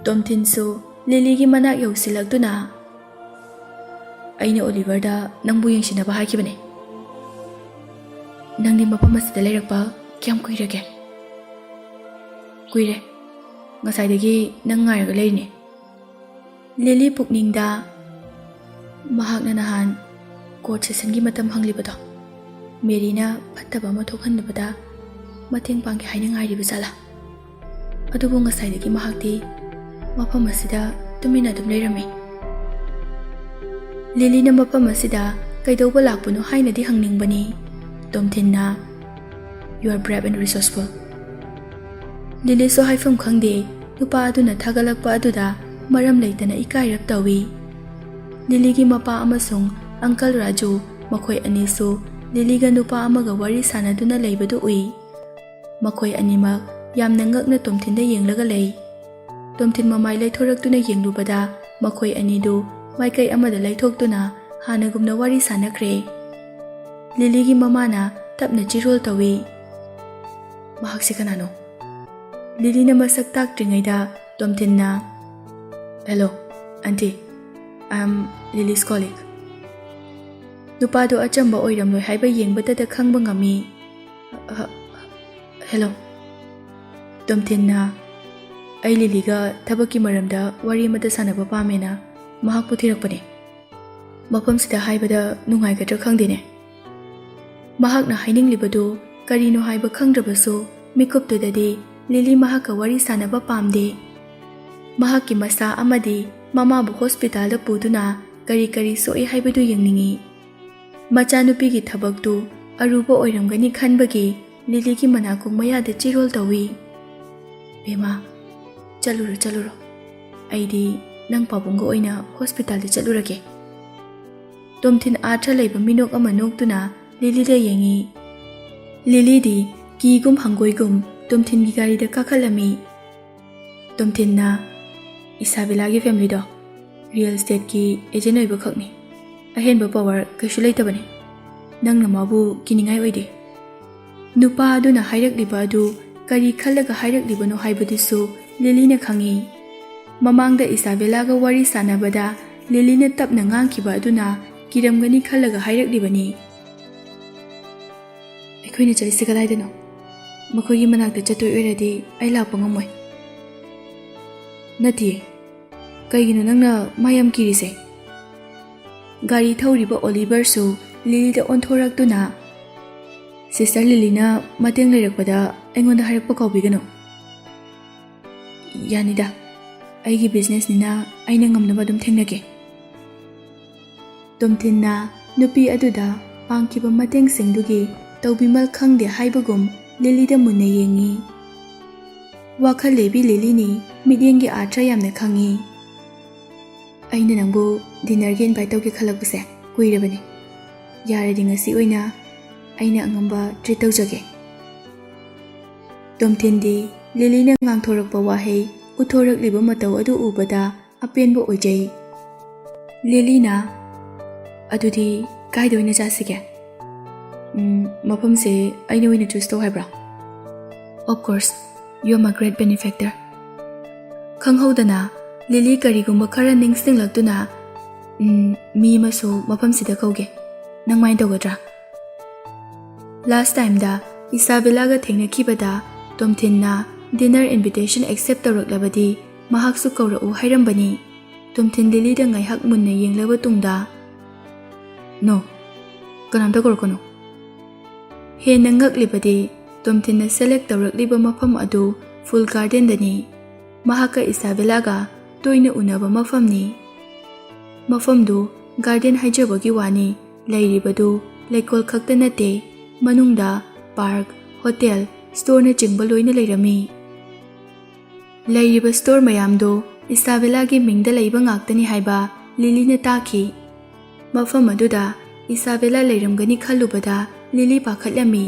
ꯇꯣꯝꯊꯤꯟꯁꯨ ꯂꯤꯂꯤꯒꯤ ꯃꯅꯥꯛ ꯌꯧꯁꯤꯜꯂꯛꯇꯨꯅ, "ꯑꯩꯅ ꯑꯣꯂꯤꯚꯔꯗ ꯅꯪꯕꯨ ꯌꯦꯡꯁꯤꯟꯅꯕ ꯍꯥꯏꯈꯤꯕꯅꯦ꯫ ꯅꯪꯗꯤ ꯃꯐꯝ ꯑꯁꯤꯗ ꯂꯩꯔꯛꯄ ꯀꯌꯥꯝ ꯀꯨꯏꯔꯒꯦ?" "ꯀꯨꯏꯔꯦ꯫ ꯉꯁꯥꯏꯗꯒꯤ ꯅꯪ ꯉꯥꯏꯔꯒ ꯂꯩꯔꯤꯅꯦ꯫" ꯂꯤꯂꯤ ꯄꯨꯛꯅꯤꯡꯗ, ꯃꯍꯥꯛꯅ ꯅꯍꯥꯟ ꯀꯣꯔꯠ ꯁꯦꯁꯟꯒꯤ ꯃꯇꯝ ꯍꯪꯂꯤꯕꯗꯣ, ꯃꯦꯔꯤꯅ ꯐꯠꯇꯕ ꯑꯃ ꯊꯣꯛꯍꯟꯗꯕꯗ ꯃꯇꯦꯡ ꯄꯥꯡꯒꯦ ꯍꯥꯏꯅ ꯉꯥꯏꯔꯤꯕ ꯖꯥꯠꯂꯥ? ꯑꯗꯨꯕꯨ ꯉꯁꯥꯏꯗꯒꯤ ꯃꯍꯥꯛꯇꯤ ꯃꯐꯝ ꯑꯁꯤꯗ ꯇꯨꯃꯤꯟꯅ ꯑꯗꯨꯝ ꯂꯩꯔꯝꯃꯤ꯫ ꯂꯤꯂꯤꯅ ꯃꯐꯝ ꯑꯁꯤꯗ ꯀꯩꯗꯧꯕ ꯂꯥꯛꯄꯅꯣ ꯍꯥꯏꯅꯗꯤ ꯍꯪꯅꯤꯡꯕꯅꯤ꯫ ꯇꯣꯝꯊꯤꯟꯅ, "You are brave and resourceful." ꯂꯤꯂꯤꯁꯨ ꯍꯥꯏꯐꯝ ꯈꯪꯗꯦ, ꯅꯨꯄꯥ ꯑꯗꯨꯅ ꯊꯥꯒꯠꯂꯛꯄ ꯑꯗꯨꯗ ꯃꯔꯝ ꯂꯩꯇꯅ ꯏꯀꯥꯏꯔꯞ ꯇꯧꯏ꯫ ꯂꯤꯂꯤꯒꯤ ꯃꯄꯥ ꯑꯃꯁꯨꯡ ꯑꯪꯀꯜ ꯔꯥꯖꯨ, ꯃꯈꯣꯏ ꯑꯅꯤꯁꯨ ꯂꯤꯂꯤꯒ ꯅꯨꯄꯥ ꯑꯃꯒ ꯋꯥꯔꯤ ꯁꯥꯟꯅꯗꯨꯅ ꯂꯩꯕꯗꯨ ꯎꯏ꯫ ꯃꯈꯣꯏ ꯑꯅꯤꯃꯛ ꯌꯥꯝꯅ ꯉꯛꯅ ꯇꯣꯝꯊꯤꯟꯗ ꯌꯦꯡꯂꯒ ꯂꯩ꯫ ꯇꯣꯝꯊꯤꯟ ꯃꯃꯥꯏ ꯂꯩꯊꯣꯔꯛꯇꯨꯅ ꯌꯦꯡꯂꯨꯕꯗ ꯃꯈꯣꯏ ꯑꯅꯤꯗꯨ ꯃꯥꯏꯀꯩ ꯑꯃꯗ ꯂꯩꯊꯣꯛꯇꯨꯅ ꯍꯥꯟꯅꯒꯨꯝꯅ ꯋꯥꯔꯤ ꯁꯥꯟꯅꯈ꯭ꯔꯦ꯫ ꯂꯤꯂꯤꯒꯤ ꯃꯃꯥꯅ ꯇꯞꯅ ꯆꯤꯔꯣꯜ ꯇꯧꯏ꯫ "ꯃꯍꯥꯛꯁꯤ ꯀꯅꯥꯅꯣ?" ꯂꯤꯂꯤꯅ ꯃꯁꯛ ꯇꯥꯛꯇ꯭ꯔꯤꯉꯩꯗ ꯇꯣꯝꯊꯤꯟꯅ, "Hello, aunty. I am Lily's colleague." ꯅꯨꯄꯥꯗꯨ ꯑꯆꯝꯕ ꯑꯣꯏꯔꯝꯂꯣꯏ ꯍꯥꯏꯕ ꯌꯦꯡꯕꯗꯇ ꯈꯪꯕ ꯉꯝꯃꯤ꯫ "ꯍ-, ꯍ-, hello." ꯇꯣꯝꯊꯤꯟꯅ, "ꯑꯩ ꯂꯤꯂꯤꯒ ꯊꯕꯛꯀꯤ ꯃꯔꯝꯗ ꯋꯥꯔꯤ ꯑꯃꯇ ꯁꯥꯟꯅꯕ ꯄꯥꯝꯃꯦꯅ ꯃꯍꯥꯛꯄꯨ ꯊꯤꯔꯛꯄꯅꯦ꯫ ꯃꯐꯝꯁꯤꯗ ꯍꯥꯏꯕꯗ ꯅꯨꯡꯉꯥꯏꯒꯗ꯭ꯔꯥ ꯈꯪꯗꯦꯅꯦ꯫" ꯃꯍꯥꯛꯅ ꯍꯥꯏꯅꯤꯡꯂꯤꯕꯗꯨ ꯀꯔꯤꯅꯣ ꯍꯥꯏꯕ ꯈꯪꯗ꯭ꯔꯕꯁꯨ ꯃꯤꯀꯨꯞꯇꯨꯗꯗꯤ ꯂꯤꯂꯤ ꯃꯍꯥꯛꯀ ꯋꯥꯔꯤ ꯁꯥꯟꯅꯕ ꯄꯥꯝꯗꯦ꯫ ꯃꯍꯥꯛꯀꯤ ꯃꯆꯥ ꯑꯃꯗꯤ ꯃꯃꯥꯕꯨ ꯍꯣꯁꯄꯤꯇꯥꯜꯗ ꯄꯨꯗꯨꯅ ꯀꯔꯤ ꯀꯔꯤ ꯁꯣꯛꯏ ꯍꯥꯏꯕꯗꯨ ꯌꯦꯡꯅꯤꯡꯏ꯫ ꯃꯆꯥꯅꯨꯄꯤꯒꯤ ꯊꯕꯛꯇꯨ ꯑꯔꯨꯕ ꯑꯣꯏꯔꯝꯒꯅꯤ ꯈꯟꯕꯒꯤ ꯂꯤꯂꯤꯒꯤ ꯃꯅꯥꯀꯣꯡ ꯃꯌꯥꯗ ꯆꯤꯔꯣꯜ ꯇꯧꯏ꯫ "ꯕꯦꯝꯃ, ꯆꯠꯂꯨꯔꯣ, ꯆꯠꯂꯨꯔꯣ꯫ ꯑꯩꯗꯤ ꯅꯪ ꯄꯥꯕꯨꯡꯒ ꯑꯣꯏꯅ ꯍꯣꯁꯄꯤꯇꯥꯜꯗ ꯆꯠꯂꯨꯔꯒꯦ꯫" ꯇꯣꯝꯊꯤꯟ ꯑꯥꯊ꯭ꯔ ꯂꯩꯕ ꯃꯤꯅꯣꯛ ꯑꯃ ꯅꯣꯛꯇꯨꯅ ꯂꯤꯂꯤꯗ ꯌꯦꯡꯏ꯫ ꯂꯤꯂꯤꯗꯤ ꯀꯤꯒꯨꯝ ꯍꯪꯒꯣꯏꯒꯨꯝ ꯇꯣꯝꯊꯤꯟꯒꯤ ꯒꯥꯔꯤꯗ ꯀꯥꯈꯠꯂꯝꯃꯤ꯫ ꯇꯣꯝꯊꯤꯟꯅ, "ꯏꯁꯥꯕꯦꯂꯥꯒꯤ ꯐꯦꯃꯤꯂꯤꯗꯣ ꯔꯤꯌꯦꯜ ꯏꯁꯇꯦꯠꯀꯤ ꯑꯦꯖꯦꯟ ꯑꯣꯏꯕꯈꯛꯅꯤ꯫ ꯑꯍꯦꯟꯕ ꯄꯋꯥꯔ ꯀꯩꯁꯨ ꯂꯩꯇꯕꯅꯤ꯫ ꯅꯪꯅ ꯃꯥꯕꯨ ꯀꯤꯅꯤꯡꯉꯥꯏ ꯑꯣꯏꯗꯦ꯫" ꯅꯨꯄꯥ ꯑꯗꯨꯅ ꯍꯥꯏꯔꯛꯂꯤꯕ ꯑꯗꯨ ꯀꯔꯤ ꯈꯜꯂꯒ ꯍꯥꯏꯔꯛꯂꯤꯕꯅꯣ ꯍꯥꯏꯕꯗꯨꯁꯨ ꯂꯤꯂꯤꯅ ꯈꯪꯏ꯫ ꯃꯃꯥꯡꯗ ꯏꯁꯥꯕꯦꯂꯥꯒ ꯋꯥꯔꯤ ꯁꯥꯟꯅꯕꯗ ꯂꯤꯂꯤꯅ ꯇꯞꯅ ꯉꯥꯡꯈꯤꯕ ꯑꯗꯨꯅ ꯀꯤꯔꯝꯒꯅꯤ ꯈꯜꯂꯒ ꯍꯥꯏꯔꯛꯂꯤꯕꯅꯤ꯫ "ꯑꯩꯈꯣꯏꯅ ꯆꯠꯂꯤꯁꯦ ꯀꯗꯥꯏꯗꯅꯣ? ꯃꯈꯣꯏꯒꯤ ꯃꯅꯥꯛꯇ ꯆꯠꯇꯣꯏ ꯑꯣꯏꯔꯗꯤ ꯑꯩ ꯂꯥꯛꯄ ꯉꯝꯃꯣꯏ꯫" "ꯅꯠꯇꯤꯌꯦ, ꯀꯩꯒꯤꯅꯣ ꯅꯪꯅ ꯃꯥ ꯌꯥꯝ ꯀꯤꯔꯤꯁꯦ?" ꯒꯥꯔꯤ ꯊꯧꯔꯤꯕ ꯑꯣꯂꯤꯚꯔꯁꯨ ꯂꯤꯂꯤꯗ ꯑꯣꯟꯊꯣꯔꯛꯇꯨꯅ, "ꯁꯤꯁꯇꯔ ꯂꯤꯂꯤꯅ ꯃꯇꯦꯡ ꯂꯩꯔꯛꯄꯗ ꯑꯩꯉꯣꯟꯗ ꯍꯥꯏꯔꯛꯄ ꯀꯥꯎꯕꯤꯒꯅꯨ꯫" "ꯌꯥꯅꯤꯗ, ꯑꯩꯒꯤ ꯕꯤꯖꯤꯅꯦꯁꯅꯤꯅ ꯑꯩꯅ ꯉꯝꯅꯕ ꯑꯗꯨꯝ ꯊꯦꯡꯅꯒꯦ꯫" ꯇꯣꯝꯊꯤꯟꯅ ꯅꯨꯄꯤ ꯑꯗꯨꯗ ꯄꯥꯡꯈꯤꯕ ꯃꯇꯦꯡꯁꯤꯡꯗꯨꯒꯤ ꯇꯧꯕꯤꯃꯜ ꯈꯪꯗꯦ ꯍꯥꯏꯕꯒꯨꯝ ꯂꯤꯂꯤꯗ ꯃꯨꯟꯅ ꯌꯦꯡꯏ꯫ ꯋꯥꯈꯜ ꯂꯩꯕꯤ ꯂꯤꯂꯤꯅꯤ, ꯃꯤꯠꯌꯦꯡꯒꯤ ꯑꯥꯔꯊ ꯌꯥꯝꯅ ꯈꯪꯏ꯫ "ꯑꯩꯅ ꯅꯪꯕꯨ ꯗꯤꯟꯅꯔꯒꯤ ꯏꯟꯚꯥꯏꯠ ꯇꯧꯒꯦ ꯈꯜꯂꯛꯄꯁꯦ ꯀꯨꯏꯔꯕꯅꯤ꯫ ꯌꯥꯔꯗꯤ ꯉꯁꯤ ꯑꯣꯏꯅ ꯑꯩꯅ ꯑꯉꯝꯕ ꯇ꯭ꯔꯤꯠ ꯇꯧꯖꯒꯦ꯫" ꯇꯣꯝꯊꯤꯟꯗꯤ ꯂꯤꯂꯤꯅ ꯉꯥꯡꯊꯣꯔꯛꯄ ꯋꯥꯍꯩ, ꯎꯠꯊꯣꯔꯛꯂꯤꯕ ꯃꯇꯧ ꯑꯗꯨ ꯎꯕꯗ ꯑꯄꯦꯟꯕ ꯑꯣꯏꯖꯩ꯫ ꯂꯤꯂꯤꯅ, "ꯑꯗꯨꯗꯤ ꯀꯥꯏꯗ ꯑꯣꯏꯅ ꯆꯥꯁꯤꯒꯦ?" "ꯎꯝ, ꯃꯐꯝꯁꯦ ꯑꯩꯅ ꯑꯣꯏꯅ ꯆꯨꯁ ꯇꯧ ꯍꯥꯏꯕ꯭ꯔꯥ?" "Of course, you are my great benefactor." ꯈꯪꯍꯧꯗꯅ ꯂꯤꯂꯤ ꯀꯔꯤꯒꯨꯝꯕ ꯈꯔ ꯅꯤꯡꯁꯤꯡꯂꯛꯇꯨꯅ, "ꯎꯝ, ꯃꯤ ꯑꯃꯁꯨ ꯃꯐꯝꯁꯤꯗ ꯀꯧꯒꯦ꯫ ꯅꯪ ꯃꯥꯏꯟ ꯇꯧꯒꯗ꯭ꯔꯥ?" ꯂꯥꯁ ꯇꯥꯏꯝꯗ ꯏꯁꯥꯕꯦꯂꯥꯒ ꯊꯦꯡꯅꯈꯤꯕꯗ ꯇꯣꯝꯊꯤꯟꯅ ꯗꯤꯟꯅꯔ ꯏꯟꯚꯤꯇꯦꯁꯟ ꯑꯦꯛꯁꯦꯞ ꯇꯧꯔꯛꯂꯕꯗꯤ ꯃꯍꯥꯛꯁꯨ ꯀꯧꯔꯛꯎ ꯍꯥꯏꯔꯝꯕꯅꯤ꯫ ꯇꯣꯝꯊꯤꯟ ꯂꯤꯂꯤꯗ ꯉꯥꯏꯍꯥꯛ ꯃꯨꯟꯅ ꯌꯦꯡꯂꯕ ꯇꯨꯡꯗ, "No, ꯀꯅꯥꯝꯇ ꯀꯧꯔꯛꯀꯅꯨ꯫" ꯍꯦꯟꯅ ꯉꯛꯂꯤꯕꯗꯤ, ꯇꯣꯝꯊꯤꯟꯅ ꯁꯦꯂꯦꯛ ꯇꯧꯔꯛꯂꯤꯕ ꯃꯐꯝ ꯑꯗꯨ ꯐꯨꯜ ꯒꯥꯔꯗꯦꯟꯗꯅꯤ꯫ ꯃꯍꯥꯛꯀ ꯏꯁꯥꯕꯦꯂꯥꯒ ꯇꯣꯏꯅ ꯎꯅꯕ ꯃꯐꯝꯅꯤ꯫ ꯃꯐꯝꯗꯨ ꯒꯥꯔꯗꯦꯟ ꯍꯥꯏꯖꯕꯒꯤ ꯋꯥꯅꯤ, ꯂꯩꯔꯤꯕꯗꯨ ꯂꯩꯀꯣꯜ ꯈꯛꯇ ꯅꯠꯇꯦ, ꯃꯅꯨꯡꯗ ꯄꯥꯔꯛ, ꯍꯣꯇꯦꯜ, ꯁ꯭ꯇꯣꯔꯅꯆꯤꯡꯕ ꯂꯣꯏꯅ ꯂꯩꯔꯝꯃꯤ꯫ ꯂꯩꯔꯤꯕ ꯁ꯭ꯇꯣꯔ ꯃꯌꯥꯝꯗꯨ ꯏꯁꯥꯕꯦꯂꯥꯒꯤ ꯃꯤꯡꯗ ꯂꯩꯕ ꯉꯥꯛꯇꯅꯤ ꯍꯥꯏꯕ ꯂꯤꯂꯤꯅ ꯇꯥꯈꯤ꯫ ꯃꯐꯝ ꯑꯗꯨꯗ ꯏꯁꯥꯕꯦꯂꯥ ꯂꯩꯔꯝꯒꯅꯤ ꯈꯜꯂꯨꯕꯗ ꯂꯤꯂꯤ ꯄꯥꯈꯠꯂꯝꯃꯤ꯫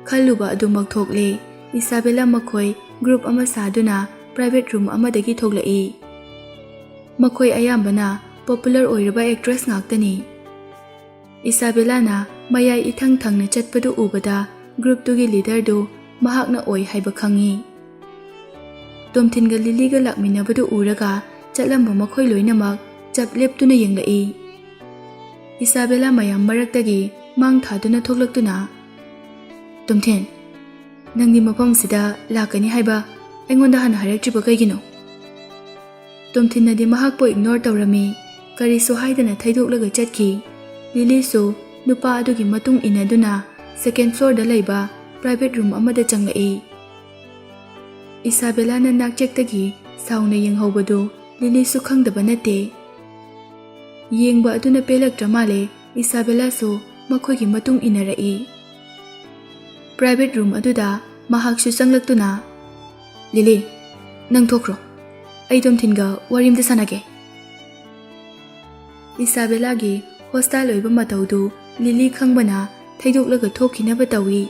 ꯈꯜꯂꯨꯕ ꯑꯗꯨꯃꯛ ꯊꯣꯛꯂꯦ꯫ ꯏꯁꯥꯕꯦꯂꯥ ꯃꯈꯣꯏ ꯒ꯭ꯔꯨꯞ ꯑꯃ ꯁꯥꯗꯨꯅ ꯄ꯭ꯔꯥꯏꯚꯦꯠ ꯔꯨꯝ ꯑꯃꯗꯒꯤ ꯊꯣꯛꯂꯛꯏ꯫ ꯃꯈꯣꯏ ꯑꯌꯥꯝꯕꯅ ꯄꯣꯄꯨꯂꯔ ꯑꯣꯏꯔꯕ ꯑꯦꯛꯇ꯭ꯔꯦꯁ ꯉꯥꯛꯇꯅꯤ꯫ ꯏꯁꯥꯕꯦꯂꯥꯅ ꯃꯌꯥꯏ ꯏꯊꯪ ꯊꯪꯅ ꯆꯠꯄꯗꯨ ꯎꯕꯗ ꯒ꯭ꯔꯨꯞꯇꯨꯒꯤ ꯂꯤꯗꯔꯗꯨ ꯃꯍꯥꯛꯅ ꯑꯣꯏ ꯍꯥꯏꯕ ꯈꯪꯏ꯫ ꯇꯣꯝꯊꯤꯟꯒ ꯂꯤꯂꯤꯒ ꯂꯥꯛꯃꯤꯟꯅꯕꯗꯨ ꯎꯔꯒ ꯆꯠꯂꯝꯕ ꯃꯈꯣꯏ ꯂꯣꯏꯅꯃꯛ ꯆꯞ ꯂꯦꯞꯇꯨꯅ ꯌꯦꯡꯂꯛꯏ꯫ ꯏꯁꯥꯕꯦꯂꯥ ꯃꯌꯥꯝ ꯃꯔꯛꯇꯒꯤ ꯃꯥꯡ ꯊꯥꯗꯨꯅ ꯊꯣꯛꯂꯛꯇꯨꯅ, "ꯇꯣꯝꯊꯤꯟ, ꯅꯪꯗꯤ ꯃꯐꯝꯁꯤꯗ ꯂꯥꯛꯀꯅꯤ ꯍꯥꯏꯕ ꯑꯩꯉꯣꯟꯗ ꯍꯥꯟꯅ ꯍꯥꯏꯔꯛꯇ꯭ꯔꯤꯕ ꯀꯩꯒꯤꯅꯣ?" ꯇꯣꯝꯊꯤꯟꯅꯗꯤ ꯃꯍꯥꯛꯄꯨ ꯏꯒꯅꯣꯔ ꯇꯧꯔꯝꯃꯤ꯫ ꯀꯔꯤꯁꯨ ꯍꯥꯏꯗꯅ ꯊꯩꯗꯣꯛꯂꯒ ꯆꯠꯈꯤ꯫ ꯂꯤꯂꯤꯁꯨ ꯅꯨꯄꯥ ꯑꯗꯨꯒꯤ ꯃꯇꯨꯡ ꯏꯟꯅꯗꯨꯅ ꯁꯦꯀꯦꯟ ꯐ꯭ꯂꯣꯔꯗ ꯂꯩꯕ ꯄ꯭ꯔꯥꯏꯚꯦꯠ ꯔꯨꯝ ꯑꯃꯗ ꯆꯪꯂꯛꯏ꯫ ꯏꯁꯥꯕꯦꯂꯥꯅ ꯅꯥꯛꯆꯦꯛꯇꯒꯤ ꯁꯥꯎꯅ ꯌꯦꯡꯍꯧꯕꯗꯨ ꯂꯤꯂꯤꯁꯨ ꯈꯪꯗꯕ ꯅꯠꯇꯦ꯫ ꯌꯦꯡꯕ ꯑꯗꯨꯅ ꯄꯦꯜꯂꯛꯇ꯭ꯔ ꯃꯥꯜꯂꯦ, ꯏꯁꯥꯕꯦꯂꯥꯁꯨ ꯃꯈꯣꯏꯒꯤ ꯃꯇꯨꯡ ꯏꯟꯅꯔꯛꯏ꯫ ꯄ꯭ꯔꯥꯏꯚꯦꯠ ꯔꯨꯝ ꯑꯗꯨꯗ ꯃꯍꯥꯛꯁꯨ ꯆꯪꯂꯛꯇꯨꯅ, "ꯂꯤꯂꯤ, ꯅꯪ ꯊꯣꯛꯈ꯭ꯔꯣ, ꯑꯩ ꯇꯣꯝꯊꯤꯟꯒ ꯋꯥꯔꯤ ꯑꯝꯇ ꯁꯥꯟꯅꯒꯦ꯫" ꯏꯁꯥꯕꯦꯂꯥꯒꯤ ꯍꯣꯁꯇꯥꯏꯜ ꯑꯣꯏꯕ ꯃꯇꯧꯗꯨ ꯂꯤꯂꯤ ꯈꯪꯕꯅ ꯊꯩꯗꯣꯛꯂꯒ ꯊꯣꯛꯈꯤꯅꯕ ꯇꯧꯏ꯫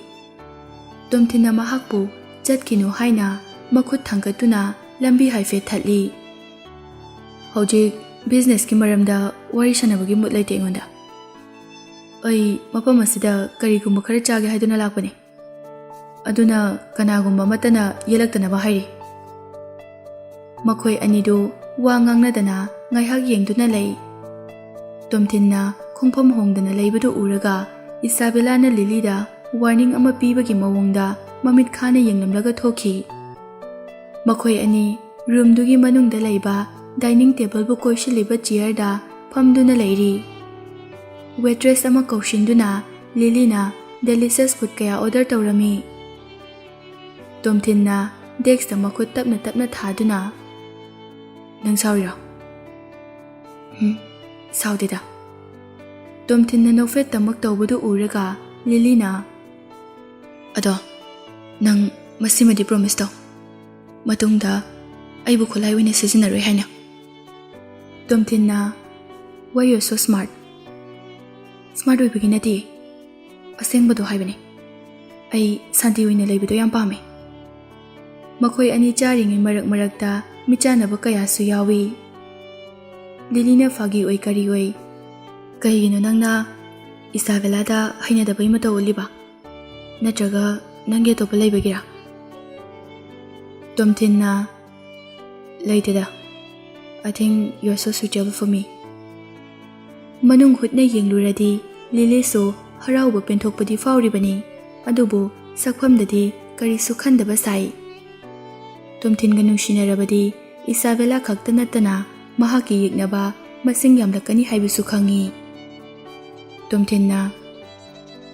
ꯇꯣꯝꯊꯤꯟꯅ ꯃꯍꯥꯛꯄꯨ ꯆꯠꯈꯤꯅꯨ ꯍꯥꯏꯅ ꯃꯈꯨꯠ ꯊꯥꯡꯒꯠꯇꯨꯅ ꯂꯝꯕꯤ ꯍꯥꯏꯐꯦꯠ ꯊꯠꯂꯤ꯫ "ꯍꯧꯖꯤꯛ ꯕꯤꯖꯤꯅꯦꯁꯀꯤ ꯃꯔꯝꯗ ꯋꯥꯔꯤ ꯁꯥꯟꯅꯕꯒꯤ ꯃꯨꯠ ꯂꯩꯇꯦ ꯑꯩꯉꯣꯟꯗ꯫ ꯑꯩ ꯃꯐꯝ ꯑꯁꯤꯗ ꯀꯔꯤꯒꯨꯝꯕ ꯈꯔ ꯆꯥꯒꯦ ꯍꯥꯏꯗꯨꯅ ꯂꯥꯛꯄꯅꯤ꯫ ꯑꯗꯨꯅ ꯀꯅꯥꯒꯨꯝꯕ ꯑꯃꯠꯇꯅ ꯌꯦꯠꯂꯛꯇꯅꯕ ꯍꯥꯏꯔꯤ꯫" ꯃꯈꯣꯏ ꯑꯅꯤꯗꯨ ꯋꯥ ꯉꯥꯡꯅꯗꯅ ꯉꯥꯏꯍꯥꯛ ꯌꯦꯡꯗꯨꯅ ꯂꯩ꯫ ꯇꯣꯝꯊꯤꯟꯅ ꯈꯣꯡꯐꯝ ꯍꯣꯡꯗꯅ ꯂꯩꯕꯗꯨ ꯎꯔꯒ ꯏꯁꯥꯕꯦꯂꯥꯅ ꯂꯤꯂꯤꯗ ꯋꯥꯔꯅꯤꯡ ꯑꯃ ꯄꯤꯕꯒꯤ ꯃꯑꯣꯡꯗ ꯃꯃꯤꯠ ꯈꯥꯅ ꯌꯦꯡꯂꯝꯂꯒ ꯊꯣꯛꯈꯤ꯫ ꯃꯈꯣꯏ ꯑꯅꯤ ꯔꯨꯝꯗꯨꯒꯤ ꯃꯅꯨꯡꯗ ꯂꯩꯕ ꯗꯥꯏꯅꯤꯡ ꯇꯦꯕꯜꯕꯨ ꯀꯣꯏꯁꯤꯜꯂꯤꯕ ꯆꯤꯌꯔꯗ ꯐꯝꯗꯨꯅ ꯂꯩꯔꯤ꯫ ꯋꯦꯇ꯭ꯔꯦꯁ ꯑꯃ ꯀꯧꯁꯤꯟꯗꯨꯅ ꯂꯤꯂꯤꯅ delicious food ꯀꯌꯥ order ꯇꯧꯔꯝꯃꯤ꯫ ꯇꯣꯝꯊꯤꯟꯅ deskꯇ ꯃꯈꯨꯠ ꯇꯞꯅ ꯇꯞꯅ ꯊꯥꯗꯨꯅ, "ꯅꯪ ꯁꯥꯎꯔꯤꯔꯣ?" "ꯎꯝ, ꯁꯥꯎꯗꯦꯗ꯫" ꯇꯣꯝꯊꯤꯟꯅ ꯅꯣꯛꯐꯦꯠꯇꯃꯛ ꯇꯧꯕꯗꯨ ꯎꯔꯒ ꯂꯤꯂꯤꯅ, "ꯑꯗꯣ ꯅꯪ ꯃꯁꯤꯃꯗꯤ promise ꯇꯧ, ꯃꯇꯨꯡꯗ ꯑꯩꯕꯨ ꯈꯨꯠꯂꯥꯏ ꯑꯣꯏꯅ ꯁꯤꯖꯤꯟꯅꯔꯣꯏ ꯍꯥꯏꯅ꯫" ꯇꯣꯝꯊꯤꯟꯅ, "Why you so smart?" "Smart ꯑꯣꯏꯕꯒꯤ ꯅꯠꯇꯦ, ꯑꯁꯦꯡꯕꯗꯣ ꯍꯥꯏꯕꯅꯦ꯫ ꯑꯩ ꯁꯥꯟꯇꯤ ꯑꯣꯏꯅ ꯂꯩꯕꯗꯣ ꯌꯥꯝ ꯄꯥꯝꯃꯦ꯫" ꯃꯈꯣꯏ ꯑꯅꯤ ꯆꯥꯔꯤꯉꯩ ꯃꯔꯛ ꯃꯔꯛꯇ ꯃꯤꯆꯥꯟꯅꯕ ꯀꯌꯥꯁꯨ ꯌꯥꯎꯏ꯫ ꯂꯤꯂꯤꯅ ꯐꯥꯒꯤ ꯑꯣꯏ ꯀꯔꯤ ꯑꯣꯏ, "ꯀꯩꯒꯤꯅꯣ ꯅꯪꯅ ꯏꯁꯥꯕꯦꯂꯥꯗ ꯍꯩꯅꯗꯕꯩ ꯃꯇꯧ ꯎꯠꯂꯤꯕ? ꯅꯠꯇ꯭ꯔꯒ ꯅꯪꯒꯤ ꯑꯇꯣꯞꯄ ꯂꯩꯕꯒꯤꯔꯥ?" ꯇꯣꯝꯊꯤꯟꯅ, "ꯂꯩꯇꯦꯗ, I think you are so suitable for me꯫" ꯃꯅꯨꯡ ꯍꯨꯠꯅ ꯌꯦꯡꯂꯨꯔꯗꯤ ꯂꯤꯂꯤꯁꯨ ꯍꯔꯥꯎꯕ ꯄꯦꯟꯊꯣꯛꯄꯗꯤ ꯐꯥꯎꯔꯤꯕꯅꯤ, ꯑꯗꯨꯕꯨ ꯁꯛꯐꯝꯗꯗꯤ ꯀꯔꯤꯁꯨ ꯈꯟꯗꯕ ꯁꯥꯏ꯫ ꯇꯣꯝꯊꯤꯟꯒ ꯅꯨꯡꯁꯤꯅꯔꯕꯗꯤ ꯏꯁꯥꯕꯦꯂꯥ ꯈꯛꯇ ꯅꯠꯇꯅ ꯃꯍꯥꯛꯀꯤ ꯌꯦꯛꯅꯕ ꯃꯁꯤꯡ ꯌꯥꯝꯂꯛꯀꯅꯤ ꯍꯥꯏꯕꯁꯨ ꯈꯪꯏ꯫ ꯇꯣꯝꯊꯤꯟꯅ,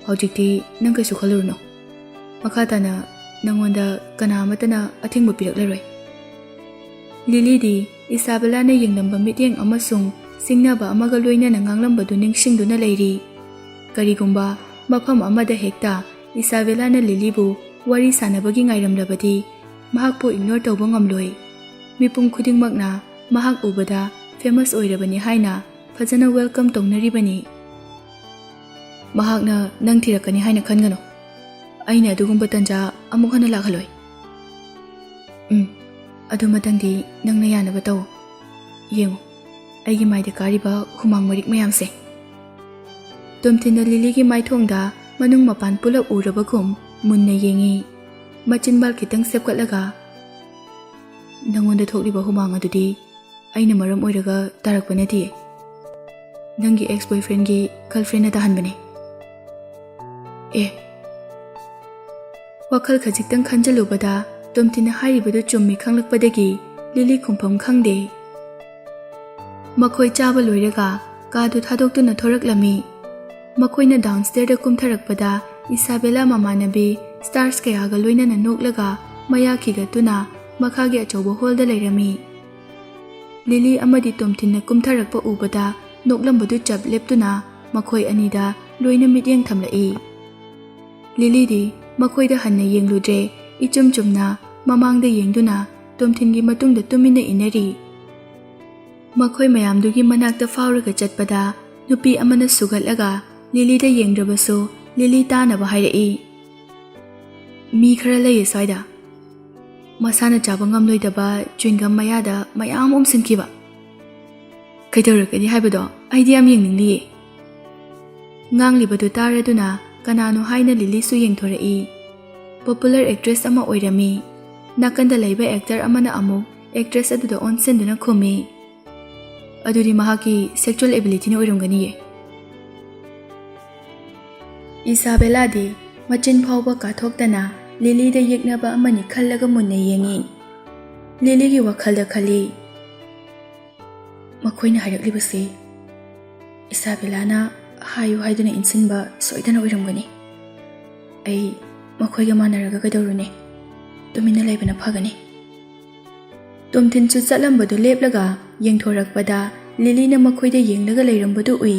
"ꯍꯧꯖꯤꯛꯇꯤ ꯅꯪ ꯀꯩꯁꯨ ꯈꯜꯂꯨꯔꯨꯅꯨ꯫ ꯃꯈꯥ ꯇꯥꯅ ꯅꯪꯉꯣꯟꯗ ꯀꯅꯥ ꯑꯃꯠꯇꯅ ꯑꯊꯤꯡꯕ ꯄꯤꯔꯛꯂꯔꯣꯏ꯫" ꯂꯤꯂꯤꯗꯤ ꯏꯁꯥꯕꯦꯂꯥꯅ ꯌꯦꯡꯂꯝꯕ ꯃꯤꯠꯌꯦꯡ ꯑꯃꯁꯨꯡ ꯁꯤꯡꯅꯕ ꯑꯃꯒ ꯂꯣꯏꯅꯅ ꯉꯥꯡꯂꯝꯕꯗꯨ ꯅꯤꯡꯁꯤꯡꯗꯨꯅ ꯂꯩꯔꯤ꯫ ꯀꯔꯤꯒꯨꯝꯕ ꯃꯐꯝ ꯑꯃꯗ ꯍꯦꯛꯇ ꯏꯁꯥꯕꯦꯂꯥꯅ ꯂꯤꯂꯤꯕꯨ ꯋꯥꯔꯤ ꯁꯥꯟꯅꯕꯒꯤ ꯉꯥꯏꯔꯝꯂꯕꯗꯤ ꯃꯍꯥꯛꯄꯨ ignore ꯇꯧꯕ ꯉꯝꯂꯣꯏ꯫ ꯃꯤꯄꯨꯝ ꯈꯨꯗꯤꯡꯃꯛꯅ ꯃꯍꯥꯛ ꯎꯕꯗ famous ꯑꯣꯏꯔꯕꯅꯤ ꯍꯥꯏꯅ ꯐꯖꯅ welcome ꯇꯧꯅꯔꯤꯕꯅꯤ꯫ "ꯃꯍꯥꯛꯅ ꯅꯪ ꯊꯤꯔꯛꯀꯅꯤ ꯍꯥꯏꯅ ꯈꯟꯒꯅꯨ꯫ ꯑꯩꯅ ꯑꯗꯨꯒꯨꯝꯕ ꯇꯟꯖꯥ ꯑꯃꯨꯛ ꯍꯟꯅ ꯂꯥꯛꯍꯜꯂꯣꯏ꯫" "ꯎꯝ, ꯑꯗꯨ ꯃꯊꯪꯗꯤ ꯅꯪꯅ ꯌꯥꯅꯕ ꯇꯧ꯫ ꯌꯦꯡꯉꯨ, ꯑꯩꯒꯤ ꯃꯥꯏꯗ ꯀꯥꯔꯤꯕ ꯍꯨꯃꯥꯡ ꯃꯔꯤꯛ ꯃꯌꯥꯝꯁꯦ꯫" ꯇꯣꯝꯊꯤꯟꯅ ꯂꯤꯂꯤꯒꯤ ꯃꯥꯏꯊꯣꯡꯗ ꯃꯅꯨꯡ ꯃꯄꯥꯟ ꯄꯨꯂꯞ ꯎꯔꯕꯒꯨꯝ ꯃꯨꯟꯅ ꯌꯦꯡꯉꯤ꯫ ꯃꯆꯤꯟꯕꯥꯜ ꯈꯤꯇꯪ ꯁꯦꯞꯀꯠꯂꯒ, "ꯅꯪꯉꯣꯟꯗ ꯊꯣꯛꯂꯤꯕ ꯍꯨꯃꯥꯡ ꯑꯗꯨꯗꯤ ꯑꯩꯅ ꯃꯔꯝ ꯑꯣꯏꯔꯒ ꯇꯥꯔꯛꯄ ꯅꯠꯇꯤꯌꯦ꯫ ꯅꯪꯒꯤ ex boyfriendꯒꯤ girlfriendꯅ ꯇꯥꯍꯟꯕꯅꯦ꯫" ꯑꯦ꯫ ꯋꯥꯈꯜ ꯈꯖꯤꯛꯇꯪ ꯈꯟꯖꯜꯂꯨꯕꯗ ꯇꯣꯝꯊꯤꯟꯅ ꯍꯥꯏꯔꯤꯕꯗꯨ ꯆꯨꯝꯃꯤ ꯈꯪꯂꯛꯄꯗꯒꯤ ꯂꯤꯂꯤ ꯈꯨꯝꯐꯝ ꯈꯪꯗꯦ꯫ ꯃꯈꯣꯏ ꯆꯥꯕ ꯂꯣꯏꯔꯒ ꯀꯥꯗꯨ ꯊꯥꯗꯣꯛꯇꯨꯅ ꯊꯣꯔꯛꯂꯝꯃꯤ꯫ ꯃꯈꯣꯏꯅ downstairꯗ ꯀꯨꯝꯊꯔꯛꯄꯗ ꯏꯁꯥꯕꯦꯂꯥ ꯃꯃꯥꯟꯅꯕꯤ ꯁ꯭ꯇꯥꯔꯁ ꯀꯌꯥꯒ ꯂꯣꯏꯅꯅ ꯅꯣꯛꯂꯒ ꯃꯌꯥ ꯈꯤꯒꯠꯇꯨꯅ ꯃꯈꯥꯒꯤ ꯑꯆꯧꯕ ꯍꯣꯜꯗ ꯂꯩꯔꯝꯃꯤ꯫ ꯂꯤꯂꯤ ꯑꯃꯗꯤ ꯇꯣꯝꯊꯤꯟꯅ ꯀꯨꯝꯊꯔꯛꯄ ꯎꯕꯗ ꯅꯣꯛꯂꯝꯕꯗꯨ ꯆꯞ ꯂꯦꯞꯇꯨꯅ ꯃꯈꯣꯏ ꯑꯅꯤꯗ ꯂꯣꯏꯅ ꯃꯤꯠꯌꯦꯡ ꯊꯝꯂꯛꯏ꯫ ꯂꯤꯂꯤꯗꯤ ꯃꯈꯣꯏꯗ ꯍꯟꯅ ꯌꯦꯡꯂꯨꯗ꯭ꯔꯦ, ꯏꯆꯨꯝ ꯆꯨꯝꯅ ꯃꯃꯥꯡꯗ ꯌꯦꯡꯗꯨꯅ ꯇꯣꯝꯊꯤꯟꯒꯤ ꯃꯇꯨꯡꯗ ꯇꯨꯃꯤꯟꯅ ꯏꯟꯅꯔꯤ꯫ ꯃꯈꯣꯏ ꯃꯌꯥꯝꯗꯨꯒꯤ ꯃꯅꯥꯛꯇ ꯐꯥꯎꯔꯒ ꯆꯠꯄꯗ ꯅꯨꯄꯤ ꯑꯃꯅ ꯁꯨꯒꯠꯂꯒ ꯂꯤꯂꯤꯗ ꯌꯦꯡꯗ꯭ꯔꯕꯁꯨ ꯂꯤꯂꯤ ꯇꯥꯅꯕ ꯍꯥꯏꯔꯛꯏ꯫ "ꯃꯤ ꯈꯔ ꯂꯩꯌꯦ ꯁ꯭ꯋꯥꯏꯗ, ꯃꯁꯥꯅ ꯆꯥꯕ ꯉꯝꯂꯣꯏꯗꯕ ꯆ꯭ꯋꯤꯡꯒꯝ ꯃꯌꯥꯗ ꯃꯌꯥꯝ ꯎꯝꯁꯤꯟꯈꯤꯕ꯫ ꯀꯩꯗꯧꯔꯛꯀꯅꯤ ꯍꯥꯏꯕꯗꯣ ꯑꯩꯗꯤ ꯌꯥꯝ ꯌꯦꯡꯅꯤꯡꯂꯤꯌꯦ꯫" ꯉꯥꯡꯂꯤꯕꯗꯨ ꯇꯥꯔꯗꯨꯅ ꯀꯅꯥꯅꯣ ꯍꯥꯏꯅ ꯂꯤꯂꯤꯁꯨ ꯌꯦꯡꯊꯣꯔꯛꯏ꯫ ꯄꯣꯄꯨꯂꯔ ꯑꯦꯛꯇ꯭ꯔꯦꯁ ꯑꯃ ꯑꯣꯏꯔꯝꯃꯤ꯫ ꯅꯥꯀꯟꯗ ꯂꯩꯕ ꯑꯦꯛꯇꯔ ꯑꯃꯅ ꯑꯃꯨꯛ ꯑꯦꯛꯇ꯭ꯔꯦꯁ ꯑꯗꯨꯗ ꯑꯣꯟꯁꯤꯟꯗꯨꯅ ꯈꯨꯝꯃꯤ, "ꯑꯗꯨꯗꯤ ꯃꯍꯥꯛꯀꯤ ꯁꯦꯛꯆꯨꯋꯦꯜ ꯑꯦꯕꯤꯂꯤꯇꯤꯅ ꯑꯣꯏꯔꯝꯒꯅꯤꯌꯦ꯫" ꯏꯁꯥꯕꯦꯂꯥꯗꯤ ꯃꯆꯤꯟ ꯐꯥꯎꯕ ꯀꯥꯊꯣꯛꯇꯅ ꯂꯤꯂꯤꯗ ꯌꯦꯛꯅꯕ ꯑꯃꯅꯤ ꯈꯜꯂꯒ ꯃꯨꯟꯅ ꯌꯦꯡꯉꯤ꯫ ꯂꯤꯂꯤꯒꯤ ꯋꯥꯈꯜꯗ ꯈꯜꯂꯤ, "ꯃꯈꯣꯏꯅ ꯍꯥꯏꯔꯛꯂꯤꯕꯁꯤ ꯏꯁꯥꯕꯦꯂꯥꯅ ꯍꯥꯏꯌꯨ ꯍꯥꯏꯗꯨꯅ ꯏꯟꯁꯤꯟꯕ ꯁꯣꯏꯗꯅ ꯑꯣꯏꯔꯝꯒꯅꯤ꯫ ꯑꯩ ꯃꯈꯣꯏꯒ ꯃꯥꯟꯅꯔꯒ ꯀꯩꯗꯧꯔꯨꯅꯤ? ꯇꯨꯃꯤꯟꯅ ꯂꯩꯕꯅ ꯐꯒꯅꯤ꯫" ꯇꯣꯝꯊꯤꯟꯁꯨ ꯆꯠꯂꯝꯕꯗꯨ ꯂꯦꯞꯂꯒ ꯌꯦꯡꯊꯣꯔꯛꯄꯗ ꯂꯤꯂꯤꯅ ꯃꯈꯣꯏꯗ ꯌꯦꯡꯂꯒ ꯂꯩꯔꯝꯕꯗꯨ ꯎꯏ꯫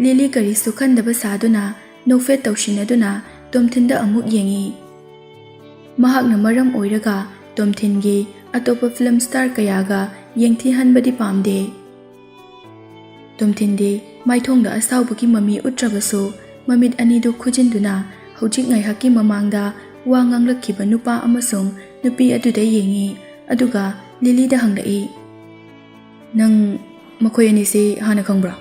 ꯂꯤꯂꯤ ꯀꯔꯤꯁꯨ ꯈꯟꯗꯕ ꯁꯥꯗꯨꯅ ꯅꯣꯛꯐꯦꯠ ꯇꯧꯁꯤꯟꯅꯗꯨꯅ ꯇꯣꯝꯊꯤꯟꯗ ꯑꯃꯨꯛ ꯌꯦꯡꯉꯤ꯫ ꯃꯍꯥꯛꯅ ꯃꯔꯝ ꯑꯣꯏꯔꯒ ꯇꯣꯝꯊꯤꯟꯒꯤ ꯑꯇꯣꯞꯄ ꯐꯤꯂꯝ ꯁ꯭ꯇꯥꯔ ꯀꯌꯥꯒ ꯌꯦꯡꯊꯤꯍꯟꯕꯗꯤ ꯄꯥꯝꯗꯦ꯫ ꯇꯣꯝꯊꯤꯟꯗꯤ ꯃꯥꯏꯊꯣꯡꯗ ꯑꯁꯥꯎꯕꯒꯤ ꯃꯃꯤ ꯎꯠꯇ꯭ꯔꯕꯁꯨ, ꯃꯃꯤꯠ ꯑꯅꯤꯗꯨ ꯈꯨꯖꯤꯟꯗꯨꯅ ꯍꯧꯖꯤꯛ ꯉꯥꯏꯍꯥꯛꯀꯤ ꯃꯃꯥꯡꯗ ꯋꯥ ꯉꯥꯡꯂꯛꯈꯤꯕ ꯅꯨꯄꯥ ꯑꯃꯁꯨꯡ ꯅꯨꯄꯤ ꯑꯗꯨꯗ ꯌꯦꯡꯉꯤ, ꯑꯗꯨꯒ ꯂꯤꯂꯤꯗ ꯍꯪꯂꯛꯏ, "ꯅꯪ ꯃꯈꯣꯏ ꯑꯅꯤꯁꯤ ꯍꯥꯟꯅ ꯈꯪꯕ꯭ꯔꯥ?"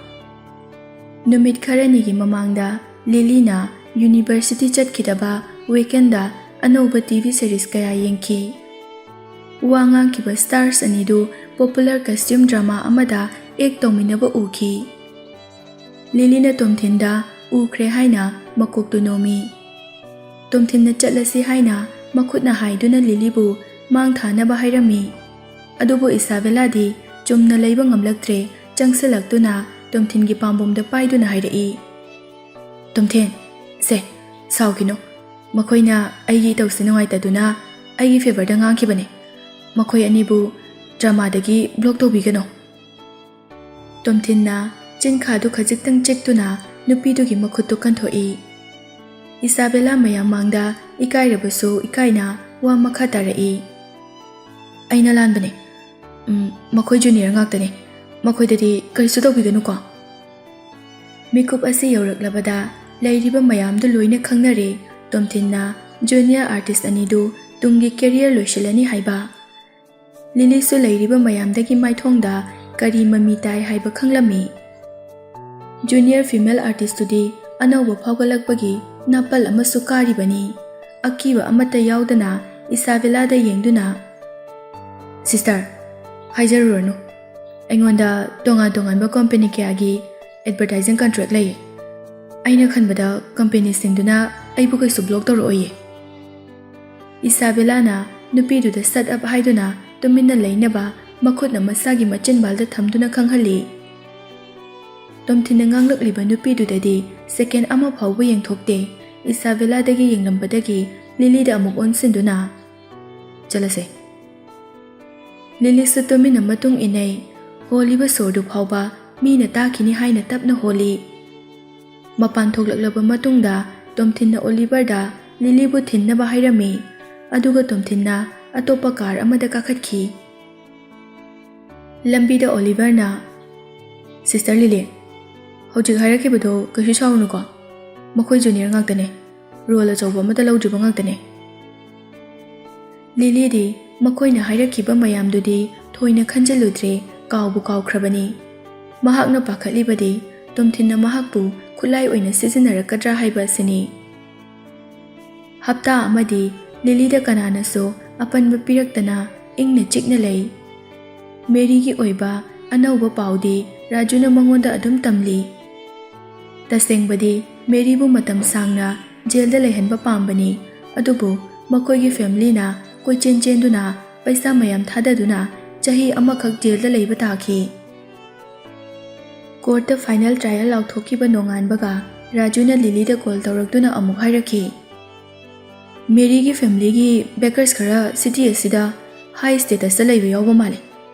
ꯅꯨꯃꯤꯠ ꯈꯔꯅꯤꯒꯤ ꯃꯃꯥꯡꯗ ꯂꯤꯂꯤꯅ ꯌꯨꯅꯤꯚꯔꯁꯤꯇꯤ ꯆꯠꯈꯤꯗꯕ ꯋꯤꯀꯦꯟꯗ ꯑꯅꯧꯕ ꯇꯤ ꯚꯤ ꯁꯤꯔꯤꯁ ꯀꯌꯥ ꯌꯦꯡꯈꯤ꯫ ꯋꯥ ꯉꯥꯡꯈꯤꯕ ꯁ꯭ꯇꯥꯔꯁ ꯑꯅꯤꯗꯨ ꯄꯣꯄꯨꯂꯔ ꯀꯁꯇ꯭ꯌꯨꯝ ꯗ꯭ꯔꯃꯥ ꯑꯃꯗ ꯑꯦꯛ ꯇꯧꯃꯤꯟꯅꯕ ꯎꯈꯤ꯫ ꯂꯤꯂꯤꯅ ꯇꯣꯝꯊꯤꯟꯗ ꯎꯈ꯭ꯔꯦ ꯍꯥꯏꯅ ꯃꯀꯣꯛꯇꯨ ꯅꯣꯝꯃꯤ꯫ ꯇꯣꯝꯊꯤꯟꯅ ꯆꯠꯂꯁꯤ ꯍꯥꯏꯅ ꯃꯈꯨꯠꯅ ꯍꯥꯏꯗꯨꯅ ꯂꯤꯂꯤꯕꯨ ꯃꯥꯡ ꯊꯥꯅꯕ ꯍꯥꯏꯔꯝꯃꯤ꯫ ꯑꯗꯨꯕꯨ ꯏꯁꯥꯕꯦꯂꯥꯗꯤ ꯆꯨꯝꯅ ꯂꯩꯕ ꯉꯝꯂꯛꯇ꯭ꯔꯦ, ꯆꯪꯁꯤꯜꯂꯛꯇꯨꯅ ꯇꯣꯝꯊꯤꯟꯒꯤ ꯄꯥꯝꯕꯣꯝꯗ ꯄꯥꯏꯗꯨꯅ ꯍꯥꯏꯔꯛꯏ, "ꯇꯣꯝꯊꯤꯟ, ꯁꯦ, ꯁꯥꯎꯈꯤꯅꯨ, ꯃꯈꯣꯏꯅ ꯑꯩꯒꯤ ꯏꯇꯧꯁꯦ ꯅꯨꯡꯉꯥꯏꯇꯗꯨꯅ ꯑꯩꯒꯤ ꯐꯦꯚꯔꯗ ꯉꯥꯡꯈꯤꯕꯅꯦ꯫ ꯃꯈꯣꯏ ꯑꯅꯤꯕꯨ ꯗ꯭ꯔꯃꯥꯗꯒꯤ ꯕ꯭ꯂꯣꯛ ꯇꯧꯕꯤꯒꯅꯨ꯫ ꯇꯣꯝꯊꯤꯟꯅ ꯆꯤꯟꯈꯥꯗꯨ ꯈꯖꯤꯛꯇꯪ ꯆꯤꯛꯇꯨꯅ ꯅꯨꯄꯤꯗꯨꯒꯤ ꯃꯈꯨꯠꯇꯨ ꯀꯟꯊꯣꯛꯏ꯫ ꯏꯁꯥꯕꯦꯂꯥ ꯃꯌꯥꯝ ꯃꯥꯡꯗ ꯏꯀꯥꯏꯔꯕꯁꯨ ꯏꯀꯥꯏꯅ ꯋꯥ ꯃꯈꯥ ꯇꯥꯔꯛꯏ꯫ ꯑꯩꯅ ꯂꯥꯟꯕꯅꯦ꯫ ꯎꯝ, ꯃꯈꯣꯏ ꯖꯨꯅꯤꯌꯔ ꯉꯥꯛꯇꯅꯦ꯫ ꯃꯈꯣꯏꯗꯗꯤ ꯀꯔꯤꯁꯨ ꯇꯧꯕꯤꯒꯅꯨꯀꯣ꯫ ꯃꯤꯀꯨꯞ ꯑꯁꯤ ꯌꯧꯔꯛꯂꯕꯗ ꯂꯩꯔꯤꯕ ꯃꯌꯥꯝꯗꯨ ꯂꯣꯏꯅ ꯈꯪꯅꯔꯦ꯫ ꯇꯣꯝꯊꯤꯟꯅ ꯖꯨꯅꯤꯌꯔ ꯑꯥꯔꯇꯤꯁ ꯑꯅꯤꯗꯨ ꯇꯨꯡꯒꯤ ꯀꯦꯔꯤꯌꯔ ꯂꯣꯏꯁꯤꯜꯂꯅꯤ ꯍꯥꯏꯕ꯫ ꯂꯤꯂꯤꯁꯨ ꯂꯩꯔꯤꯕ ꯃꯌꯥꯝꯗꯒꯤ ꯃꯥꯏꯊꯣꯡꯗ ꯀꯔꯤ ꯃꯃꯤ ꯇꯥꯏ ꯍꯥꯏꯕ ꯈꯪꯂꯝꯃꯤ꯫ ꯖꯨꯅꯤꯌꯔ ꯐꯤꯃꯦꯜ ꯑꯥꯔꯇꯤꯁꯇꯨꯗꯤ ꯑꯅꯧꯕ ꯐꯥꯎꯒꯠꯂꯛꯄꯒꯤ ꯅꯥꯄꯜ ꯑꯃꯁꯨ ꯀꯥꯔꯤꯕꯅꯤ꯫ ꯑꯀꯤꯕ ꯑꯃꯠꯇ ꯌꯥꯎꯗꯅ ꯏꯁꯥꯕꯦꯂꯥꯗ ꯌꯦꯡꯗꯨꯅ, "ꯁꯤꯁꯇꯔ, ꯍꯥꯏꯖꯔꯨꯔꯅꯨ꯫ ꯑꯩꯉꯣꯟꯗ ꯇꯣꯉꯥꯟ ꯇꯣꯉꯥꯟꯕ ꯀꯝꯄꯦꯅꯤ ꯀꯌꯥꯒꯤ ꯑꯦꯗꯚꯔꯇꯥꯏꯖꯤꯡ ꯀꯟꯇ꯭ꯔꯦꯛ ꯂꯩ꯫ ꯑꯩꯅ ꯈꯟꯕꯗ ꯀꯝꯄꯦꯅꯤꯁꯤꯡꯗꯨꯅ ꯑꯩꯕꯨ ꯀꯩꯁꯨ ꯕ꯭ꯂꯣꯛ ꯇꯧꯔꯛꯑꯣꯏꯌꯦ"꯫ ꯏꯁꯥꯕꯦꯂꯥꯅ ꯅꯨꯄꯤꯗꯨꯗ "ꯁꯠ ꯑꯞ" ꯍꯥꯏꯗꯨꯅ ꯇꯨꯃꯤꯟꯅ ꯂꯩꯅꯕ ꯃꯈꯨꯠꯅ ꯃꯁꯥꯒꯤ ꯃꯆꯤꯟꯕꯥꯜꯗ ꯊꯝꯗꯨꯅ ꯈꯪꯍꯜꯂꯤ꯫ ꯇꯣꯝꯊꯤꯟꯅ ꯉꯥꯡꯂꯛꯂꯤꯕ ꯅꯨꯄꯤꯗꯨꯗꯗꯤ ꯁꯦꯀꯦꯟ ꯑꯃ ꯐꯥꯎꯕ ꯌꯦꯡꯊꯣꯛꯇꯦ꯫ ꯏꯁꯥꯕꯦꯂꯥꯗꯒꯤ ꯌꯦꯡꯂꯝꯕꯗꯒꯤ ꯂꯤꯂꯤꯗ ꯑꯃꯨꯛ ꯑꯣꯟꯁꯤꯟꯗꯨꯅ, "ꯆꯠꯂꯁꯦ"꯫ ꯂꯤꯂꯤꯁꯨ ꯇꯨꯃꯤꯟꯅ ꯃꯇꯨꯡ ꯏꯟꯅꯩ꯫ ꯍꯣꯜꯂꯤꯕ ꯁꯣꯔꯗꯨ ꯐꯥꯎꯕ ꯃꯤꯅ ꯇꯥꯈꯤꯅꯤ ꯍꯥꯏꯅ ꯇꯞꯅ ꯍꯣꯜꯂꯤ꯫ ꯃꯄꯥꯟ ꯊꯣꯛꯂꯛꯂꯕ ꯃꯇꯨꯡꯗ ꯇꯣꯝꯊꯤꯟꯅ ꯑꯣꯂꯤꯚꯔꯗ ꯂꯤꯂꯤꯕꯨ ꯊꯤꯟꯅꯕ ꯍꯥꯏꯔꯝꯃꯤ, ꯑꯗꯨꯒ ꯇꯣꯝꯊꯤꯟꯅ ꯑꯇꯣꯞꯄ ꯀꯥꯔ ꯑꯃꯗ ꯀꯥꯈꯠꯈꯤ꯫ ꯂꯝꯕꯤꯗ ꯑꯣꯂꯤꯚꯔꯅ, "ꯁꯤꯁꯇꯔ ꯂꯤꯂꯤ, ꯍꯧꯖꯤꯛ ꯍꯥꯏꯔꯛꯈꯤꯕꯗꯣ ꯀꯩꯁꯨ ꯁꯥꯎꯔꯨꯅꯨꯀꯣ꯫ ꯃꯈꯣꯏ ꯖꯨꯅꯤꯌꯔ ꯉꯥꯛꯇꯅꯦ꯫ ꯔꯣꯜ ꯑꯆꯧꯕ ꯑꯃꯠꯇ ꯂꯧꯗ꯭ꯔꯤꯕ ꯉꯥꯛꯇꯅꯦ"꯫ ꯂꯤꯂꯤꯗꯤ ꯃꯈꯣꯏꯅ ꯍꯥꯏꯔꯛꯈꯤꯕ ꯃꯌꯥꯝꯗꯨꯗꯤ ꯊꯣꯏꯅ ꯈꯟꯖꯤꯜꯂꯨꯗ꯭ꯔꯦ, ꯀꯥꯎꯕꯨ ꯀꯥꯎꯈ꯭ꯔꯕꯅꯤ꯫ ꯃꯍꯥꯛꯅ ꯄꯥꯈꯠꯂꯤꯕꯗꯤ ꯇꯣꯝꯊꯤꯟꯅ ꯃꯍꯥꯛꯄꯨ ꯈꯨꯠꯂꯥꯏ ꯑꯣꯏꯅ ꯁꯤꯖꯤꯟꯅꯔꯛꯀꯗ꯭ꯔꯥ ꯍꯥꯏꯕ ꯑꯁꯤꯅꯤ꯫ ꯍꯞꯇꯥ ꯑꯃꯗꯤ ꯂꯤꯂꯤꯗ ꯀꯅꯥꯅꯁꯨ ꯑꯄꯟꯕ ꯄꯤꯔꯛꯇꯅ ꯏꯪꯅ ꯆꯤꯛꯅ ꯂꯩ꯫ ꯃꯦꯔꯤꯒꯤ ꯑꯣꯏꯕ ꯑꯅꯧꯕ ꯄꯥꯎꯗꯤ ꯔꯥꯖꯨꯅ ꯃꯉꯣꯟꯗ ꯑꯗꯨꯝ ꯇꯝꯂꯤ꯫ ꯇꯁꯦꯡꯕꯗꯤ ꯃꯦꯔꯤꯕꯨ ꯃꯇꯝ ꯁꯥꯡꯅ ꯖꯦꯜꯗ ꯂꯩꯍꯟꯕ ꯄꯥꯝꯕꯅꯤ, ꯑꯗꯨꯕꯨ ꯃꯈꯣꯏꯒꯤ ꯐꯦꯃꯤꯂꯤꯅ ꯀꯣꯏꯆꯦꯟ ꯆꯦꯟꯗꯨꯅ ꯄꯩꯁꯥ ꯃꯌꯥꯝ ꯊꯥꯗꯗꯨꯅ ꯆꯍꯤ ꯑꯃꯈꯛ ꯖꯦꯜꯗ ꯂꯩꯕ ꯇꯥꯈꯤ꯫ ꯀꯣꯔꯠꯇ ꯐꯥꯏꯅꯦꯜ ꯇ꯭ꯔꯥꯏꯌꯦꯜ ꯂꯥꯎꯊꯣꯛꯈꯤꯕ ꯅꯣꯡꯉꯥꯟꯕꯒ ꯔꯥꯖꯨꯅ ꯂꯤꯂꯤꯗ ꯀꯣꯜ ꯇꯧꯔꯛꯇꯨꯅ ꯑꯃꯨꯛ ꯍꯥꯏꯔꯛꯈꯤ, "ꯃꯦꯔꯤꯒꯤ ꯐꯦꯃꯤꯂꯤꯒꯤ ꯕꯦꯀꯔꯁ ꯈꯔ ꯁꯤꯇꯤ ꯑꯁꯤꯗ ꯍꯥꯏ ꯁ꯭ꯇꯦꯇꯁꯇ ꯂꯩꯕ ꯌꯥꯎꯕ ꯃꯥꯜꯂꯦ꯫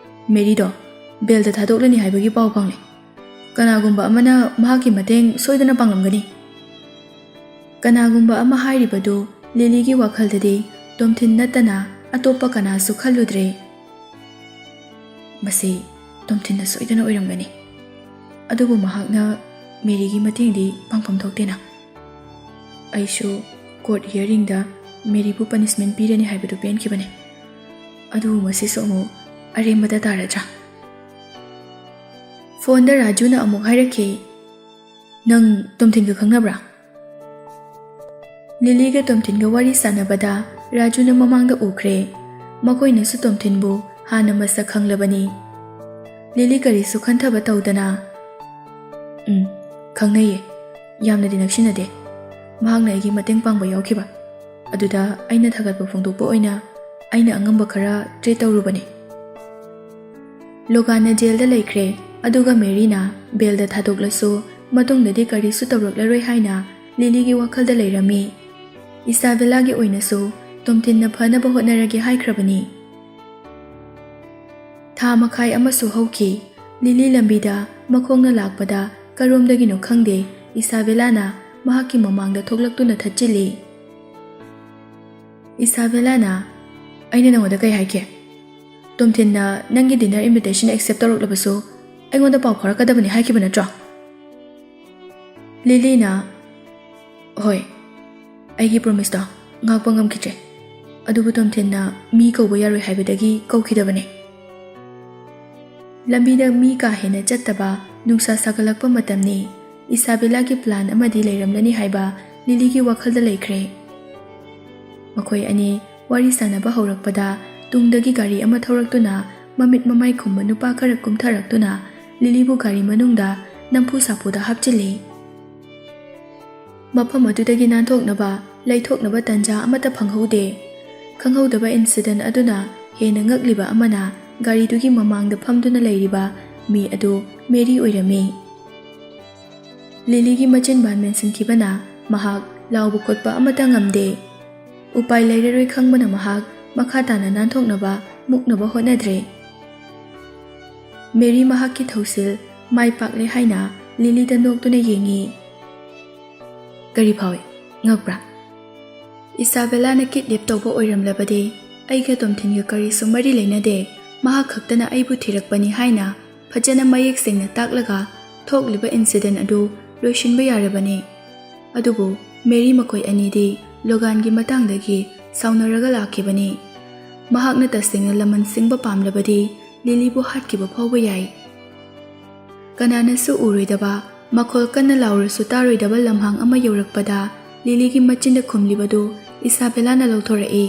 ꯃꯦꯔꯤꯗꯣ ꯕꯦꯜꯗ ꯊꯥꯗꯣꯛꯂꯅꯤ ꯍꯥꯏꯕꯒꯤ ꯄꯥꯎ ꯐꯪꯂꯦ꯫ ꯀꯅꯥꯒꯨꯝꯕ ꯑꯃꯅ ꯃꯍꯥꯛꯀꯤ ꯃꯇꯦꯡ ꯁꯣꯏꯗꯅ ꯄꯥꯡꯂꯝꯒꯅꯤ꯫" ꯀꯅꯥꯒꯨꯝꯕ ꯑꯃ ꯍꯥꯏꯔꯤꯕꯗꯨ ꯂꯤꯂꯤꯒꯤ ꯋꯥꯈꯜꯗꯗꯤ ꯇꯣꯝꯊꯤꯟ ꯅꯠꯇꯅ ꯑꯇꯣꯞꯄ ꯀꯅꯥꯁꯨ ꯈꯜꯂꯨꯗ꯭ꯔꯦ꯫ "ꯃꯁꯤ ꯇꯣꯝꯊꯤꯟꯅ ꯁꯣꯏꯗꯅ ꯑꯣꯏꯔꯝꯒꯅꯤ꯫ ꯑꯗꯨꯕꯨ ꯃꯍꯥꯛꯅ ꯃꯦꯔꯤꯒꯤ ꯃꯇꯦꯡꯗꯤ ꯄꯥꯡꯐꯝ ꯊꯣꯛꯇꯦꯅ꯫ ꯑꯩꯁꯨ ꯀꯣꯔꯠ ꯍꯤꯌꯔꯤꯡꯗ ꯃꯦꯔꯤꯕꯨ ꯄꯅꯤꯁꯃꯦꯟ ꯄꯤꯔꯅꯤ ꯍꯥꯏꯕꯗꯨ ꯄꯦꯟꯈꯤꯕꯅꯤ꯫ ꯑꯗꯨꯕꯨ ꯃꯁꯤꯁꯨ ꯑꯃꯨꯛ ꯑꯔꯦꯝꯕꯗ ꯇꯥꯔꯗ꯭ꯔꯥ?" ꯐꯣꯟꯗ ꯔꯥꯖꯨꯅ ꯑꯃꯨꯛ ꯍꯥꯏꯔꯛꯈꯤ, "ꯅꯪ ꯇꯣꯝꯊꯤꯟꯒ ꯈꯪꯅꯕ꯭ꯔꯥ?" ꯂꯤꯂꯤꯒ ꯇꯣꯝꯊꯤꯟꯒ ꯋꯥꯔꯤ ꯁꯥꯟꯅꯕꯗ ꯔꯥꯖꯨꯅ ꯃꯃꯥꯡꯗ ꯎꯈ꯭ꯔꯦ꯫ ꯃꯈꯣꯏꯅꯁꯨ ꯇꯣꯝꯊꯤꯟꯕꯨ ꯍꯥꯟꯅ ꯃꯁꯛ ꯈꯪꯂꯕꯅꯤ꯫ ꯂꯤꯂꯤ ꯀꯔꯤꯁꯨ ꯈꯟꯊꯕ ꯇꯧꯗꯅ, "ꯎꯝ, ꯈꯪꯅꯩꯌꯦ꯫ ꯌꯥꯝꯅꯗꯤ ꯅꯛꯁꯤꯟꯅꯗꯦ꯫ ꯃꯍꯥꯛꯅ ꯑꯩꯒꯤ ꯃꯇꯦꯡ ꯄꯥꯡꯕ ꯌꯥꯎꯈꯤꯕ꯫ ꯑꯗꯨꯗ ꯑꯩꯅ ꯊꯥꯒꯠꯄ ꯐꯣꯡꯗꯣꯛꯄ ꯑꯣꯏꯅ ꯑꯩꯅ ꯑꯉꯝꯕ ꯈꯔ ꯇ꯭ꯔꯦ ꯇꯧꯔꯨꯕꯅꯤ꯫" ꯂꯣꯒꯥꯟꯅ ꯖꯦꯜꯗ ꯂꯩꯈ꯭ꯔꯦ, ꯑꯗꯨꯒ ꯃꯦꯔꯤꯅ ꯕꯦꯜꯗ ꯊꯥꯗꯣꯛꯂꯁꯨ ꯃꯇꯨꯡꯗꯗꯤ ꯀꯔꯤꯁꯨ ꯇꯧꯔꯛꯂꯔꯣꯏ ꯍꯥꯏꯅ ꯂꯤꯂꯤꯒꯤ ꯋꯥꯈꯜꯗ ꯂꯩꯔꯝꯃꯤ꯫ ꯏꯁꯥꯕꯦꯂꯥꯒꯤ ꯑꯣꯏꯅꯁꯨ ꯇꯣꯝꯊꯤꯟꯅ ꯐꯅꯕ ꯍꯣꯠꯅꯔꯒꯦ ꯍꯥꯏꯈ꯭ꯔꯕꯅꯤ꯫ ꯊꯥ ꯃꯈꯥꯏ ꯑꯃꯁꯨ ꯍꯧꯈꯤ꯫ ꯂꯤꯂꯤ ꯂꯝꯕꯤꯗ ꯃꯈꯣꯡꯅ ꯂꯥꯛꯄꯗ ꯀꯔꯣꯝꯗꯒꯤꯅꯣ ꯈꯪꯗꯦ, ꯏꯁꯥꯕꯦꯂꯥꯅ ꯃꯍꯥꯛꯀꯤ ꯃꯃꯥꯡꯗ ꯊꯣꯛꯂꯛꯇꯨꯅ ꯊꯠꯆꯤꯜꯂꯤ꯫ ꯏꯁꯥꯕꯦꯂꯥꯅ, "ꯑꯩꯅ ꯅꯉꯣꯟꯗ ꯀꯩ ꯍꯥꯏꯒꯦ? ꯇꯣꯝꯊꯤꯟꯅ ꯅꯪꯒꯤ ꯗꯤꯅꯔ ꯏꯟꯚꯤꯇꯦꯁꯟ ꯑꯦꯛꯁꯦꯞ ꯇꯧꯔꯛꯂꯕꯁꯨ ꯑꯩꯉꯣꯟꯗ ꯄꯥꯎ ꯐꯥꯎꯔꯛꯀꯗꯕꯅꯤ ꯍꯥꯏꯈꯤꯕ ꯅꯠꯇ꯭ꯔꯣ?" ꯂꯤꯂꯤꯅ, "ꯍꯣꯏ, ꯑꯩꯒꯤ ꯄ꯭ꯔꯣꯃꯤꯁꯇꯣ ꯉꯥꯛꯄ ꯉꯝꯈꯤꯗ꯭ꯔꯦ꯫ ꯑꯗꯨꯕꯨ ꯇꯣꯝꯊꯤꯟꯅ ꯃꯤ ꯀꯧꯕ ꯌꯥꯔꯣꯏ ꯍꯥꯏꯕꯗꯒꯤ ꯀꯧꯈꯤꯗꯕꯅꯦ꯫" ꯂꯝꯕꯤꯗ ꯃꯤ ꯀꯥ ꯍꯦꯟꯅ ꯆꯠꯇꯕ, ꯅꯨꯡꯁꯥ ꯁꯥꯒꯠꯂꯛꯄ ꯃꯇꯝꯅꯤ꯫ ꯏꯁꯥꯕꯦꯂꯥꯒꯤ ꯄ꯭ꯂꯥꯟ ꯑꯃꯗꯤ ꯂꯩꯔꯝꯂꯅꯤ ꯍꯥꯏꯕ ꯂꯤꯂꯤꯒꯤ ꯋꯥꯈꯜꯗ ꯂꯩꯈ꯭ꯔꯦ꯫ ꯃꯈꯣꯏ ꯑꯅꯤ ꯋꯥꯔꯤ ꯁꯥꯟꯅꯕ ꯍꯧꯔꯛꯄꯗ ꯇꯨꯡꯗꯒꯤ ꯒꯥꯔꯤ ꯑꯃ ꯊꯧꯔꯛꯇꯨꯅ ꯃꯃꯤꯠ ꯃꯃꯥꯏ ꯈꯨꯝꯕ ꯅꯨꯄꯥ ꯈꯔ ꯀꯨꯝꯊꯔꯛꯇꯨꯅ ꯂꯤꯂꯤꯕꯨ ꯒꯥꯔꯤ ꯃꯅꯨꯡꯗ ꯅꯝꯐꯨ ꯁꯥꯐꯨꯗ ꯍꯥꯞꯆꯤꯜꯂꯤ꯫ ꯃꯐꯝ ꯑꯗꯨꯗꯒꯤ ꯅꯥꯟꯊꯣꯛꯅꯕ, ꯂꯩꯊꯣꯛꯅꯕ ꯇꯟꯖꯥ ꯑꯃꯠꯇ ꯐꯪꯍꯧꯗꯦ꯫ ꯈꯪꯍꯧꯗꯕ ꯏꯟꯁꯤꯗꯦꯟ ꯑꯗꯨꯅ ꯍꯦꯟꯅ ꯉꯛꯂꯤꯕ ꯑꯃꯅ, ꯒꯥꯔꯤꯗꯨꯒꯤ ꯃꯃꯥꯡꯗ ꯐꯝꯗꯨꯅ ꯂꯩꯔꯤꯕ ꯃꯤ ꯑꯗꯨ ꯃꯦꯔꯤ ꯑꯣꯏꯔꯝꯃꯤ꯫ ꯂꯤꯂꯤꯒꯤ ꯃꯆꯤꯟꯕꯥꯟ ꯃꯦꯟꯁꯤꯟꯈꯤꯕꯅ ꯃꯍꯥꯛ ꯂꯥꯎꯕ ꯈꯣꯠꯄ ꯑꯃꯠꯇ ꯉꯝꯗꯦ꯫ ꯎꯄꯥꯏ ꯂꯩꯔꯔꯣꯏ ꯈꯪꯕꯅ ꯃꯍꯥꯛ ꯃꯈꯥ ꯇꯥꯅ ꯅꯥꯟꯊꯣꯛꯅꯕ ꯃꯨꯛꯅꯕ ꯍꯣꯠꯅꯗ꯭ꯔꯦ꯫ ꯃꯦꯔꯤ ꯃꯍꯥꯛꯀꯤ ꯊꯧꯁꯤꯜ ꯃꯥꯏ ꯄꯥꯛꯂꯦ ꯍꯥꯏꯅ ꯂꯤꯂꯤꯗ ꯅꯣꯛꯇꯨꯅ ꯌꯦꯡꯉꯤ꯫ "ꯀꯔꯤ ꯐꯥꯎꯏ? ꯉꯛꯄ꯭ꯔꯥ?" "ꯏꯁꯥꯕꯦꯂꯥꯅ ꯀꯤꯠꯅꯦꯞ ꯇꯧꯕ ꯑꯣꯏꯔꯝꯂꯕꯗꯤ ꯑꯩꯒ ꯇꯣꯝꯊꯤꯟꯒ ꯀꯔꯤꯁꯨ ꯃꯔꯤ ꯂꯩꯅꯗꯦ, ꯃꯍꯥꯛ ꯈꯛꯇꯅ ꯑꯩꯕꯨ ꯊꯤꯔꯛꯄꯅꯤ" ꯍꯥꯏꯅ ꯐꯖꯅ ꯃꯌꯦꯛ ꯁꯦꯡꯅ ꯇꯥꯛꯂꯒ ꯊꯣꯛꯂꯤꯕ ꯏꯟꯁꯤꯗꯦꯟ ꯑꯗꯨ ꯂꯣꯏꯁꯤꯟꯕ ꯌꯥꯔꯕꯅꯤ꯫ ꯑꯗꯨꯕꯨ ꯃꯦꯔꯤ ꯃꯈꯣꯏ ꯑꯅꯤꯗꯤ ꯂꯣꯒꯥꯟꯒꯤ ꯃꯇꯥꯡꯗꯒꯤ ꯁꯥꯎꯅꯔꯒ ꯂꯥꯛꯈꯤꯕꯅꯤ꯫ ꯃꯍꯥꯛꯅ ꯇꯁꯦꯡꯅ ꯂꯃꯟ ꯁꯤꯡꯕ ꯄꯥꯝꯂꯕꯗꯤ ꯂꯤꯂꯤꯕꯨ ꯍꯥꯠꯈꯤꯕ ꯐꯥꯎꯕ ꯌꯥꯏ꯫ ꯀꯅꯥꯅꯁꯨ ꯎꯔꯣꯏꯗꯕ, ꯃꯈꯣꯜ ꯀꯟꯅ ꯂꯥꯎꯔꯁꯨ ꯇꯥꯔꯣꯏꯗꯕ ꯂꯝꯍꯥꯡ ꯑꯃ ꯌꯧꯔꯛꯄꯗ ꯂꯤꯂꯤꯒꯤ ꯃꯆꯤꯟꯗ ꯈꯨꯝꯂꯤꯕꯗꯨ ꯏꯁꯥꯕꯦꯂꯥꯅ ꯂꯧꯊꯣꯔꯛꯏ꯫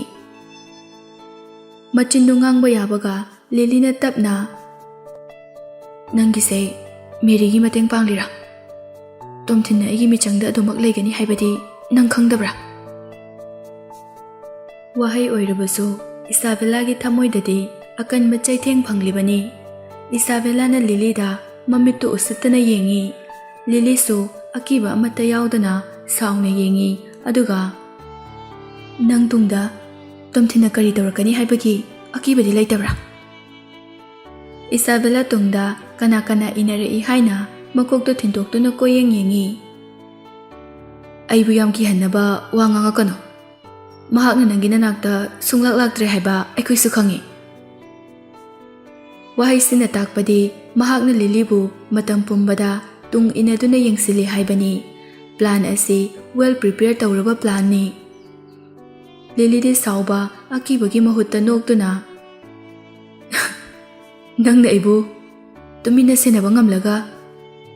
ꯃꯆꯤꯟꯗꯨ ꯉꯥꯡꯕ ꯌꯥꯕꯒ ꯂꯤꯂꯤꯅ ꯇꯞꯅ, "ꯅꯪꯒꯤꯁꯦ ꯃꯦꯔꯤꯒꯤ ꯃꯇꯦꯡ ꯄꯥꯡꯂꯤꯔꯥ? ꯇꯣꯝꯊꯤꯟꯅ ꯑꯩꯒꯤ ꯃꯤꯆꯪꯗ ꯑꯗꯨꯃꯛ ꯂꯩꯒꯅꯤ ꯍꯥꯏꯕꯗꯤ ꯅꯪ ꯈꯪꯗꯕ꯭ꯔꯥ?" ꯋꯥꯍꯩ ꯑꯣꯏꯔꯕꯁꯨ ꯏꯁꯥꯕꯦꯂꯥꯒꯤ ꯊꯃꯣꯏꯗꯗꯤ ꯑꯀꯟꯕ ꯆꯩꯊꯦꯡ ꯐꯪꯂꯤꯕꯅꯤ꯫ ꯏꯁꯥꯕꯦꯂꯥꯅ ꯂꯤꯂꯤꯗ ꯃꯃꯤꯠꯇꯨ ꯎꯁꯤꯠꯇꯅ ꯌꯦꯡꯉꯤ꯫ ꯂꯤꯂꯤꯁꯨ ꯑꯀꯤꯕ ꯑꯃꯠꯇ ꯌꯥꯎꯗꯅ ꯁꯥꯎꯅ ꯌꯦꯡꯉꯤ꯫ ꯑꯗꯨꯒ, "ꯅꯪ ꯇꯨꯡꯗ ꯇꯣꯝꯊꯤꯟꯅ ꯀꯔꯤ ꯇꯧꯔꯛꯀꯅꯤ ꯍꯥꯏꯕꯒꯤ ꯑꯀꯤꯕꯗꯤ ꯂꯩꯇꯕ꯭ꯔꯥ?" ꯏꯁꯥꯕꯦꯂꯥ ꯇꯨꯡꯗ ꯀꯅꯥ ꯀꯅꯥ ꯏꯟꯅꯔꯛꯏ ꯍꯥꯏꯅ ꯃꯀꯣꯛꯇꯨ ꯊꯤꯟꯗꯣꯛꯇꯨꯅ ꯀꯣꯏꯌꯦꯡ ꯌꯦꯡꯉꯤ꯫ "ꯑꯩꯕꯨ ꯌꯥꯝ ꯀꯤꯍꯟꯅꯕ ꯋꯥ ꯉꯥꯡꯉꯛꯀꯅꯨ꯫ ꯃꯍꯥꯛꯅ ꯅꯪꯒꯤ ꯅꯅꯥꯛꯇ ꯁꯨꯡꯂꯥꯛ ꯂꯥꯛꯇ꯭ꯔꯦ ꯍꯥꯏꯕ ꯑꯩꯈꯣꯏꯁꯨ ꯈꯪꯉꯤ꯫" ꯋꯥꯍꯩꯁꯤꯅ ꯇꯥꯛꯄꯗꯤ ꯃꯍꯥꯛꯅ ꯂꯤꯂꯤꯕꯨ ꯃꯇꯝ ꯄꯨꯝꯕꯗ ꯇꯨꯡ ꯏꯟꯅꯗꯨꯅ ꯌꯦꯡꯁꯤꯜꯂꯤ ꯍꯥꯏꯕꯅꯤ꯫ ꯄ꯭ꯂꯥꯟ ꯑꯁꯤ ꯋꯦꯜ ꯄ꯭ꯔꯤꯄꯦꯌꯔ ꯇꯧꯔꯕ ꯄ꯭ꯂꯥꯟꯅꯤ꯫ ꯂꯤꯂꯤꯗꯤ ꯁꯥꯎꯕ, ꯑꯀꯤꯕꯒꯤ ꯃꯍꯨꯠꯇ ꯅꯣꯛꯇꯨꯅ, "ꯅꯪꯅ ꯑꯩꯕꯨ ꯇꯨꯃꯤꯟꯅ ꯁꯦꯟꯅꯕ ꯉꯝꯂꯒ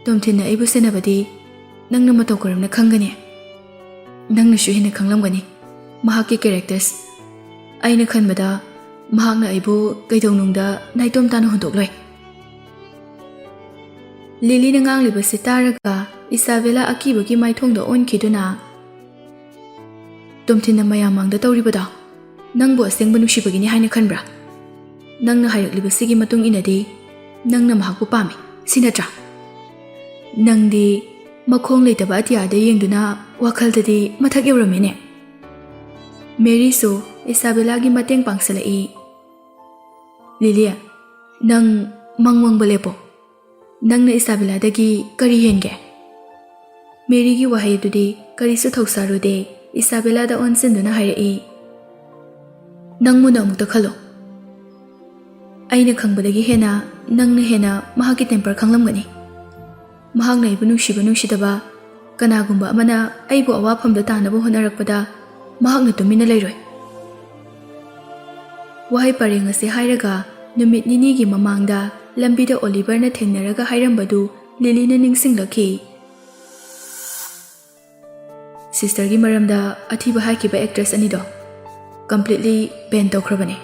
ꯇꯣꯝꯊꯤꯟꯅ ꯑꯩꯕꯨ ꯁꯦꯟꯅꯕꯗꯤ ꯅꯪꯅ ꯃꯇꯧ ꯀꯔꯝꯅ ꯈꯪꯒꯅꯤ? ꯅꯪꯅꯁꯨ ꯍꯦꯟꯅ ꯈꯪꯂꯝꯒꯅꯤ ꯃꯍꯥꯛꯀꯤ ꯀꯦꯔꯦꯛꯇꯔꯁ꯫ ꯑꯩꯅ ꯈꯟꯕꯗ ꯃꯍꯥꯛꯅ ꯑꯩꯕꯨ ꯀꯩꯗꯧꯅꯨꯡꯗ ꯅꯥꯏꯇꯣꯝ ꯇꯥꯅ ꯍꯨꯟꯗꯣꯛꯂꯣꯏ꯫" ꯂꯤꯂꯤꯅ ꯉꯥꯡꯂꯤꯕꯁꯤ ꯇꯥꯔꯒ ꯏꯁꯥꯕꯦꯂꯥ ꯑꯀꯤꯕꯒꯤ ꯃꯥꯏꯊꯣꯡꯗ ꯑꯣꯟꯈꯤꯗꯨꯅ, "ꯇꯣꯝꯊꯤꯟꯅ ꯃꯌꯥꯝ ꯃꯥꯡꯗ ꯇꯧꯔꯤꯕꯗꯣ ꯅꯪꯕꯨ ꯑꯁꯦꯡꯕ ꯅꯨꯡꯁꯤꯕꯒꯤꯅꯤ ꯍꯥꯏꯅ ꯈꯟꯕ꯭ꯔꯥ? ꯅꯪꯅ ꯍꯥꯏꯔꯛꯂꯤꯕꯁꯤꯒꯤ ꯃꯇꯨꯡ ꯏꯟꯅꯗꯤ ꯅꯪꯅ ꯃꯍꯥꯛꯄꯨ ꯄꯥꯝꯃꯤ, ꯁꯤ ꯅꯠꯇ꯭ꯔꯥ? ꯅꯪꯗꯤ ꯃꯈꯣꯡ ꯂꯩꯇꯕ ꯑꯇꯤꯌꯥꯗ ꯌꯦꯡꯗꯨꯅ ꯋꯥꯈꯜꯗꯗꯤ ꯃꯊꯛ ꯌꯧꯔꯝꯃꯤꯅꯦ꯫ ꯃꯦꯔꯤꯁꯨ ꯏꯁꯥꯕꯦꯂꯥꯒꯤ ꯃꯇꯦꯡ ꯄꯥꯡꯁꯤꯜꯂꯛꯏ꯫ "ꯂꯤꯂꯤ, ꯅꯪ ꯃꯪ ꯃꯪꯕ ꯂꯦꯞꯄꯣ꯫ ꯅꯪꯅ ꯏꯁꯥꯕꯦꯂꯥꯗꯒꯤ ꯀꯔꯤ ꯍꯦꯟꯒꯦ?" ꯃꯦꯔꯤꯒꯤ ꯋꯥꯍꯩꯗꯨꯗꯤ ꯀꯔꯤꯁꯨ ꯊꯧꯁꯥꯔꯨꯗꯦ꯫ ꯏꯁꯥꯕꯦꯂꯥꯗ ꯑꯣꯟꯁꯤꯟꯗꯨꯅ ꯍꯥꯏꯔꯛꯏ, "ꯅꯪ ꯃꯨꯟꯅ ꯑꯃꯨꯛꯇ ꯈꯜꯂꯣ꯫ ꯑꯩꯅ ꯈꯪꯕꯗꯒꯤ ꯍꯦꯟꯅ ꯅꯪꯅ ꯍꯦꯟꯅ ꯃꯍꯥꯛꯀꯤ temper ꯈꯪꯂꯝꯒꯅꯤ꯫ ꯃꯍꯥꯛꯅ ꯑꯩꯕꯨ ꯅꯨꯡꯁꯤꯕ ꯅꯨꯡꯁꯤꯗꯕ, ꯀꯅꯥꯒꯨꯝꯕ ꯑꯃꯅ ꯑꯩꯕꯨ ꯑꯋꯥꯐꯝꯗ ꯇꯥꯅꯕ ꯍꯣꯠꯅꯔꯛꯄꯗ ꯃꯍꯥꯛꯅ ꯇꯨꯃꯤꯟꯅ ꯂꯩꯔꯣꯏ꯫" ꯋꯥꯍꯩ ꯄꯔꯦꯡ ꯑꯁꯤ ꯍꯥꯏꯔꯒ ꯅꯨꯃꯤꯠ ꯅꯤꯅꯤꯒꯤ ꯃꯃꯥꯡꯗ ꯂꯝꯕꯤꯗ ꯑꯣꯂꯤꯚꯔꯅ ꯊꯦꯡꯅꯔꯒ ꯍꯥꯏꯔꯝꯕꯗꯨ ꯂꯤꯂꯤꯅ ꯅꯤꯡꯁꯤꯡꯂꯛꯈꯤ꯫ "ꯁꯤꯁꯇꯔꯒꯤ ꯃꯔꯝꯗ ꯑꯊꯤꯕ ꯍꯥꯏꯈꯤꯕ actress ꯑꯅꯤꯗꯣ completely ban ꯇꯧꯈ꯭ꯔꯕꯅꯦ꯫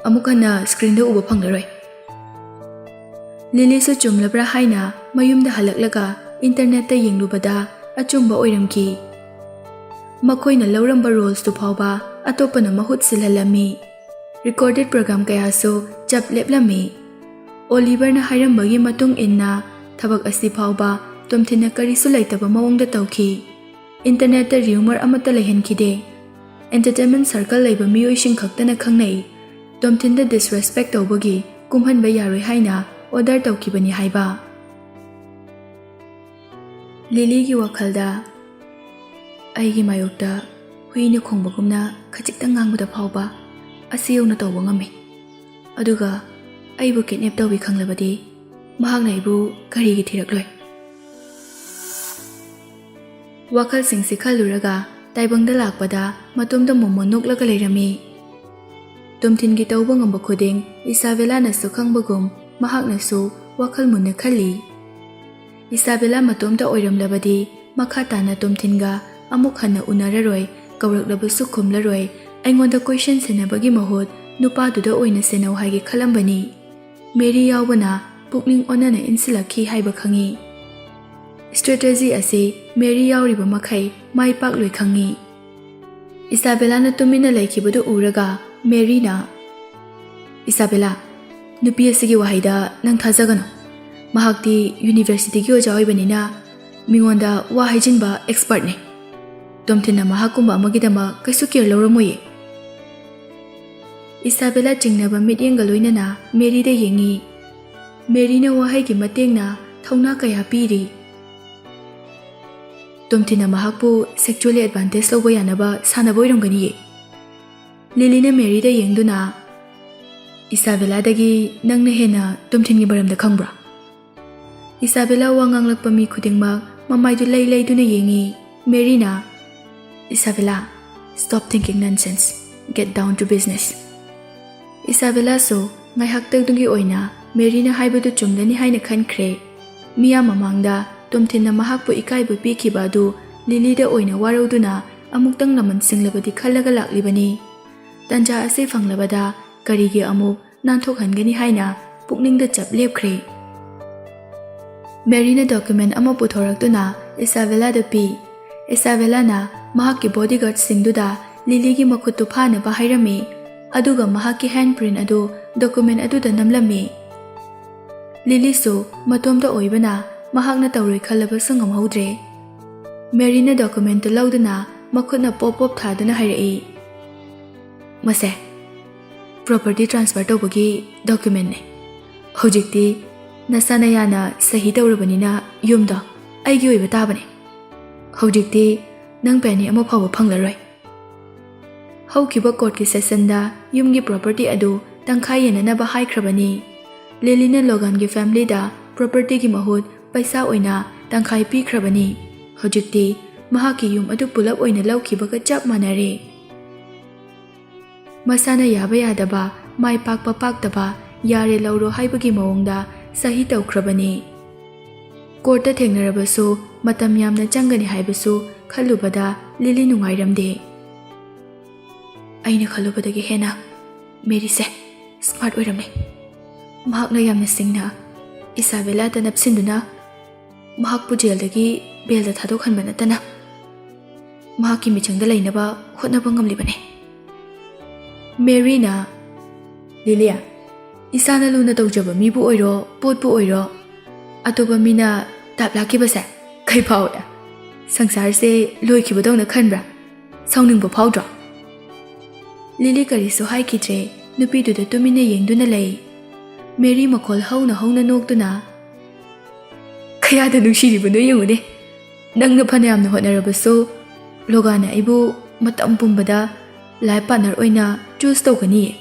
ꯑꯃꯨꯛ ꯍꯟꯅ screenꯗ ꯎꯕ ꯐꯪꯂꯔꯣꯏ꯫" ꯂꯤꯂꯤꯁꯨ ꯆꯨꯝꯂꯕ꯭ꯔꯥ ꯍꯥꯏꯅ ꯃꯌꯨꯝꯗ ꯍꯜꯂꯛꯂꯒ internetꯇ ꯌꯦꯡꯂꯨꯕꯗ ꯑꯆꯨꯝꯕ ꯑꯣꯏꯔꯝꯈꯤ꯫ ꯃꯈꯣꯏꯅ ꯂꯧꯔꯝꯕ rolesꯇꯨ ꯐꯥꯎꯕ ꯑꯇꯣꯞꯄꯅ ꯃꯍꯨꯠ ꯁꯤꯜꯍꯜꯂꯝꯃꯤ꯫ Recorded program ꯀꯌꯥꯁꯨ ꯆꯞ ꯂꯦꯞꯂꯝꯃꯤ꯫ ꯑꯣꯂꯤꯚꯔꯅ ꯍꯥꯏꯔꯝꯕꯒꯤ ꯃꯇꯨꯡ ꯏꯟꯅ ꯊꯕꯛ ꯑꯁꯤ ꯐꯥꯎꯕ ꯇꯣꯝꯊꯤꯟꯅ ꯀꯔꯤꯁꯨ ꯂꯩꯇꯕ ꯃꯑꯣꯡꯗ ꯇꯧꯈꯤ꯫ Internetꯇ rumor ꯑꯃꯠꯇ ꯂꯩꯍꯟꯈꯤꯗꯦ꯫ Entertainment circle ꯂꯩꯕ ꯃꯤꯑꯣꯏꯁꯤꯡ ꯈꯛꯇꯅ ꯈꯪꯅꯩ꯫ ꯇꯣꯝꯊꯤꯟꯗ disrespect ꯇꯧꯕꯒꯤ ꯀꯨꯝꯍꯟꯕ ꯌꯥꯔꯣꯏ ꯍꯥꯏꯅ order ꯇꯧꯈꯤꯕꯅꯤ ꯍꯥꯏꯕ꯫ ꯂꯤꯂꯤꯒꯤ ꯋꯥꯈꯜꯗ, "ꯑꯩꯒꯤ ꯃꯥꯌꯣꯛꯇ ꯍꯨꯏꯅ ꯈꯣꯡꯕꯒꯨꯝꯅ ꯈꯖꯤꯛꯇꯪ ꯉꯥꯡꯕꯗ ꯐꯥꯎꯕ ꯑꯁꯤ ꯌꯧꯅ ꯇꯧꯕ ꯉꯝꯃꯤ꯫ ꯑꯗꯨꯒ ꯑꯩꯕꯨ kidnap ꯇꯧꯏ ꯈꯪꯂꯕꯗꯤ ꯃꯍꯥꯛꯅ ꯑꯩꯕꯨ ꯀꯔꯤꯒꯤ ꯊꯤꯔꯛꯂꯣꯏ?" ꯋꯥꯈꯜꯁꯤꯡꯁꯤ ꯈꯜꯂꯨꯔꯒ ꯇꯥꯏꯕꯪꯗ ꯂꯥꯛꯄꯗ ꯃꯇꯣꯝꯗ ꯃꯣꯃꯣꯟ ꯅꯣꯛꯂꯒ ꯂꯩꯔꯝꯃꯤ꯫ ꯇꯣꯝꯊꯤꯟꯒꯤ ꯇꯧꯕ ꯉꯝꯕ ꯈꯨꯗꯤꯡ ꯏꯁꯥꯕꯦꯂꯥꯅꯁꯨ ꯈꯪꯕꯒꯨꯝ ꯃꯍꯥꯛꯅꯁꯨ ꯋꯥꯈꯜ ꯃꯨꯟꯅ ꯈꯜꯂꯤ꯫ ꯏꯁꯥꯕꯦꯂꯥ ꯃꯇꯣꯝꯇ ꯑꯣꯏꯔꯝꯂꯕꯗꯤ ꯃꯈꯥ ꯇꯥꯅ ꯇꯣꯝꯊꯤꯟꯒ ꯑꯃꯨꯛ ꯍꯟꯅ ꯎꯅꯔꯔꯣꯏ, ꯀꯧꯔꯛꯂꯕꯁꯨ ꯈꯨꯝꯂꯔꯣꯏ, ꯑꯩꯉꯣꯟꯗ ꯀꯣꯏꯁꯦꯟ ꯁꯦꯟꯅꯕꯒꯤ ꯃꯍꯨꯠ ꯅꯨꯄꯥꯗꯨꯗ ꯑꯣꯏꯅ ꯁꯦꯟꯅꯧ ꯍꯥꯏꯒꯦ ꯈꯜꯂꯝꯕꯅꯤ꯫ ꯃꯦꯔꯤ ꯌꯥꯎꯕꯅ ꯄꯨꯛꯅꯤꯡ ꯑꯣꯟꯅꯅ ꯏꯟꯁꯤꯜꯂꯛꯈꯤ ꯍꯥꯏꯕ ꯈꯪꯏ꯫ Strategy ꯑꯁꯤ ꯃꯦꯔꯤ ꯌꯥꯎꯔꯤꯕ ꯃꯈꯩ ꯃꯥꯏ ꯄꯥꯛꯂꯣꯏ ꯈꯪꯏ꯫ ꯏꯁꯥꯕꯦꯂꯥꯅ ꯇꯨꯃꯤꯟꯅ ꯂꯩꯈꯤꯕꯗꯨ ꯎꯔꯒ ꯃꯦꯔꯤꯅ, "ꯏꯁꯥꯕꯦꯂꯥ, ꯅꯨꯄꯤ ꯑꯁꯤꯒꯤ ꯋꯥꯍꯩꯗ ꯅꯪ ꯊꯥꯖꯒꯅꯨ꯫ ꯃꯍꯥꯛꯇꯤ universityꯒꯤ ꯑꯣꯖꯥ ꯑꯣꯏꯕꯅꯤꯅ ꯃꯤꯉꯣꯟꯗ ꯋꯥ ꯍꯥꯏꯖꯤꯟꯕ ꯑꯦꯛꯁꯄꯔꯠꯅꯤ꯫ ꯇꯣꯝꯊꯤꯟꯅ ꯃꯍꯥꯛꯀꯨꯝꯕ ꯑꯃꯒꯤꯗꯃꯛ ꯀꯩꯁꯨ ꯀꯦꯌꯔ ꯂꯧꯔꯝꯃꯣꯏꯌꯦ꯫ ꯏꯁꯥꯕꯦꯂꯥ ꯆꯤꯡꯅꯕ ꯃꯤꯠꯌꯦꯡꯒ ꯂꯣꯏꯅꯅ ꯃꯦꯔꯤꯗ ꯌꯦꯡꯉꯤ꯫ ꯃꯦꯔꯤꯅ ꯋꯥꯍꯩꯒꯤ ꯃꯇꯦꯡꯅ ꯊꯧꯅꯥ ꯀꯌꯥ ꯄꯤꯔꯤ꯫ ꯇꯣꯝꯊꯤꯟꯅ ꯃꯍꯥꯛꯄꯨ ꯁꯦꯛꯆꯨꯋꯦꯜꯂꯤ ꯑꯦꯗꯚꯥꯟꯇꯦꯖ ꯂꯧꯕ ꯌꯥꯅꯕ ꯁꯥꯟꯅꯕ ꯑꯣꯏꯔꯝꯒꯅꯤꯌꯦ꯫ ꯂꯤꯂꯤꯅ ꯃꯦꯔꯤꯗ ꯌꯦꯡꯗꯨꯅ, "ꯏꯁꯥꯕꯦꯂꯥꯗꯒꯤ ꯅꯪꯅ ꯍꯦꯟꯅ ꯇꯣꯝꯊꯤꯟꯒꯤ ꯃꯔꯝꯗ ꯈꯪꯕ꯭ꯔꯥ?" ꯏꯁꯥꯕꯦꯂꯥ ꯋꯥ ꯉꯥꯡꯂꯛꯄ ꯃꯤ ꯈꯨꯗꯤꯡꯃꯛ ꯃꯃꯥꯏꯗꯨ ꯂꯩ ꯂꯩꯗꯨꯅ ꯌꯦꯡꯉꯤ꯫ ꯃꯦꯔꯤꯅ, "ꯏꯁꯥꯕꯦꯂꯥ, stop thinking nonsense. Get down to business." ꯏꯁꯥꯕꯦꯂꯥꯁꯨ ꯉꯥꯏꯍꯥꯛꯇꯪꯗꯨꯒꯤ ꯑꯣꯏꯅ ꯃꯦꯔꯤꯅ ꯍꯥꯏꯕꯗꯨ ꯆꯨꯝꯂꯅꯤ ꯍꯥꯏꯅ ꯈꯟꯈ꯭ꯔꯦ꯫ ꯃꯤꯌꯥꯝ ꯃꯃꯥꯡꯗ ꯇꯣꯝꯊꯤꯟꯅ ꯃꯍꯥꯛꯄꯨ ꯏꯀꯥꯏꯕ ꯄꯤꯈꯤꯕ ꯑꯗꯨ ꯂꯤꯂꯤꯗ ꯑꯣꯏꯅ ꯋꯥꯔꯧꯗꯨꯅ ꯑꯃꯨꯛꯇꯪ ꯂꯃꯟ ꯁꯤꯡꯂꯕꯗꯤ ꯈꯜꯂꯒ ꯂꯥꯛꯂꯤꯕꯅꯤ꯫ ꯇꯟꯖꯥ ꯑꯁꯤ ꯐꯪꯂꯕꯗ ꯀꯔꯤꯒꯤ ꯑꯃꯨꯛ ꯅꯥꯟꯊꯣꯛꯍꯟꯒꯅꯤ ꯍꯥꯏꯅ ꯄꯨꯛꯅꯤꯡꯗ ꯆꯞ ꯂꯦꯞꯈ꯭ꯔꯦ꯫ ꯃꯦꯔꯤꯅ ꯗꯣꯀꯨꯃꯦꯟ ꯑꯃ ꯄꯨꯊꯣꯔꯛꯇꯨꯅ ꯏꯁꯥꯕꯦꯂꯥꯗ ꯄꯤ꯫ ꯏꯁꯥꯕꯦꯂꯥꯅ ꯃꯍꯥꯛꯀꯤ ꯕꯣꯗꯤꯒꯥꯔꯗꯁꯤꯡꯗꯨꯗ ꯂꯤꯂꯤꯒꯤ ꯃꯈꯨꯠꯇꯨ ꯐꯥꯅꯕ ꯍꯥꯏꯔꯝꯃꯤ, ꯑꯗꯨꯒ ꯃꯍꯥꯛꯀꯤ ꯍꯦꯟ ꯄ꯭ꯔꯤꯟ ꯑꯗꯨ ꯗꯣꯀꯨꯃꯦꯟ ꯑꯗꯨꯗ ꯅꯝꯂꯝꯃꯤ꯫ ꯂꯤꯂꯤꯁꯨ ꯃꯇꯣꯝꯇ ꯑꯣꯏꯕꯅ ꯃꯍꯥꯛꯅ ꯇꯧꯔꯣꯏ ꯈꯜꯂꯕꯁꯨ ꯉꯝꯍꯧꯗ꯭ꯔꯦ꯫ ꯃꯦꯔꯤꯅ ꯗꯣꯀꯨꯃꯦꯟꯇꯨ ꯂꯧꯗꯨꯅ ꯃꯈꯨꯠꯅ ꯄꯣꯞ ꯄꯣꯞ ꯊꯥꯗꯨꯅ ꯍꯥꯏꯔꯛꯏ, "ꯃꯁꯦ ꯄ꯭ꯔꯣꯄꯔꯇꯤ ꯇ꯭ꯔꯥꯟꯁꯐꯔ ꯇꯧꯕꯒꯤ ꯗꯣꯀꯨꯃꯦꯟꯅꯦ꯫ ꯍꯧꯖꯤꯛꯇꯤ ꯅꯁꯥ ꯅꯌꯥꯅ ꯁꯍꯤ ꯇꯧꯔꯕꯅꯤꯅ ꯌꯨꯝꯗꯣ ꯑꯩꯒꯤ ꯑꯣꯏꯕ ꯇꯥꯕꯅꯦ꯫ ꯍꯧꯖꯤꯛꯇꯤ ꯅꯪ ꯄꯦꯅꯤ ꯑꯃ ꯐꯥꯎꯕ ꯐꯪꯂꯔꯣꯏ꯫" ꯍꯧꯈꯤꯕ ꯀꯣꯔꯠꯀꯤ ꯁꯦꯁꯟꯗ ꯌꯨꯝꯒꯤ ꯄ꯭ꯔꯣꯄꯔꯇꯤ ꯑꯗꯨ ꯇꯪꯈꯥꯏ ꯌꯦꯟꯅꯅꯕ ꯍꯥꯏꯈ꯭ꯔꯕꯅꯤ꯫ ꯂꯤꯂꯤꯅ ꯂꯣꯒꯥꯟꯒꯤ ꯐꯦꯃꯤꯂꯤꯗ ꯄ꯭ꯔꯣꯄꯔꯇꯤꯒꯤ ꯃꯍꯨꯠ ꯄꯩꯁꯥ ꯑꯣꯏꯅ ꯇꯪꯈꯥꯏ ꯄꯤꯈ꯭ꯔꯕꯅꯤ꯫ ꯍꯧꯖꯤꯛꯇꯤ ꯃꯍꯥꯛꯀꯤ ꯌꯨꯝ ꯑꯗꯨ ꯄꯨꯂꯞ ꯑꯣꯏꯅ ꯂꯧꯈꯤꯕꯒ ꯆꯞ ꯃꯥꯟꯅꯔꯦ꯫ ꯃꯁꯥꯅ ꯌꯥꯕ ꯌꯥꯗꯕ, ꯃꯥꯏ ꯄꯥꯛꯄ ꯄꯥꯛꯇꯕ, ꯌꯥꯔꯦ ꯂꯧꯔꯣ ꯍꯥꯏꯕꯒꯤ ꯃꯑꯣꯡꯗ ꯁꯍꯤ ꯇꯧꯈ꯭ꯔꯕꯅꯤ꯫ ꯀꯣꯔꯠꯇ ꯊꯦꯡꯅꯔꯕꯁꯨ ꯃꯇꯝ ꯌꯥꯝꯅ ꯆꯪꯒꯅꯤ ꯍꯥꯏꯕꯁꯨ ꯈꯜꯂꯨꯕꯗ ꯂꯤꯂꯤ ꯅꯨꯡꯉꯥꯏꯔꯝꯗꯦ꯫ "ꯑꯩꯅ ꯈꯜꯂꯨꯕꯗꯒꯤ ꯍꯦꯟꯅ ꯃꯦꯔꯤꯁꯦ ꯁ꯭ꯃꯥꯔꯠ ꯑꯣꯏꯔꯝꯃꯦ꯫ ꯃꯍꯥꯛꯅ ꯌꯥꯝꯅ ꯁꯤꯡꯅ ꯏꯁꯥꯕꯦꯂꯥꯗ ꯅꯞꯁꯤꯟꯗꯨꯅ ꯃꯍꯥꯛꯄꯨ ꯖꯦꯜꯗꯒꯤ ꯕꯦꯜꯗ ꯊꯥꯗꯣꯛꯍꯟꯕ ꯅꯠꯇꯅ ꯃꯍꯥꯛꯀꯤ ꯃꯤꯆꯪꯗ ꯂꯩꯅꯕ ꯍꯣꯠꯅꯕ ꯉꯝꯂꯤꯕꯅꯤ꯫" ꯃꯦꯔꯤꯅ, "ꯂꯤꯂꯤꯌꯥ, ꯏꯁꯥꯅ ꯂꯨꯅ ꯇꯧꯖꯕ ꯃꯤꯕꯨ ꯑꯣꯏꯔꯣ, ꯄꯣꯠꯄꯨ ꯑꯣꯏꯔꯣ, ꯑꯇꯣꯞꯄ ꯃꯤꯅ ꯇꯥꯞ ꯂꯥꯛꯈꯤꯕꯁꯦ ꯀꯩ ꯐꯥꯎꯏ? ꯁꯪꯁꯥꯔꯁꯦ ꯂꯣꯏꯈꯤꯕꯗꯧꯅ ꯈꯟꯕ꯭ꯔꯥ? ꯁꯥꯎꯅꯤꯡꯕ ꯐꯥꯎꯗ꯭ꯔꯣ? ꯂꯤꯂꯤ ꯀꯔꯤꯁꯨ ꯍꯥꯏꯈꯤꯗ꯭ꯔꯦ꯫ ꯅꯨꯄꯤꯗꯨꯗ ꯇꯨꯃꯤꯟꯅ ꯌꯦꯡꯗꯨꯅ ꯂꯩ꯫ ꯃꯦꯔꯤ ꯃꯈꯣꯜ ꯍꯧꯅ ꯍꯧꯅ ꯅꯣꯛꯇꯨꯅ, "ꯀꯌꯥꯗ ꯅꯨꯡꯁꯤꯔꯤꯕꯅꯣ ꯌꯦꯡꯉꯨꯅꯦ꯫ ꯅꯪꯅ ꯐꯅꯌꯥꯝꯅ ꯍꯣꯠꯅꯔꯕꯁꯨ, ꯂꯣꯒꯥꯟꯅ ꯑꯩꯕꯨ ꯃꯇꯝ ꯄꯨꯝꯕꯗ ꯂꯥꯏꯐ ꯄꯥꯔꯠꯅꯔ ꯑꯣꯏꯅ ꯆꯨꯁ ꯇꯧꯒꯅꯤꯌꯦ꯫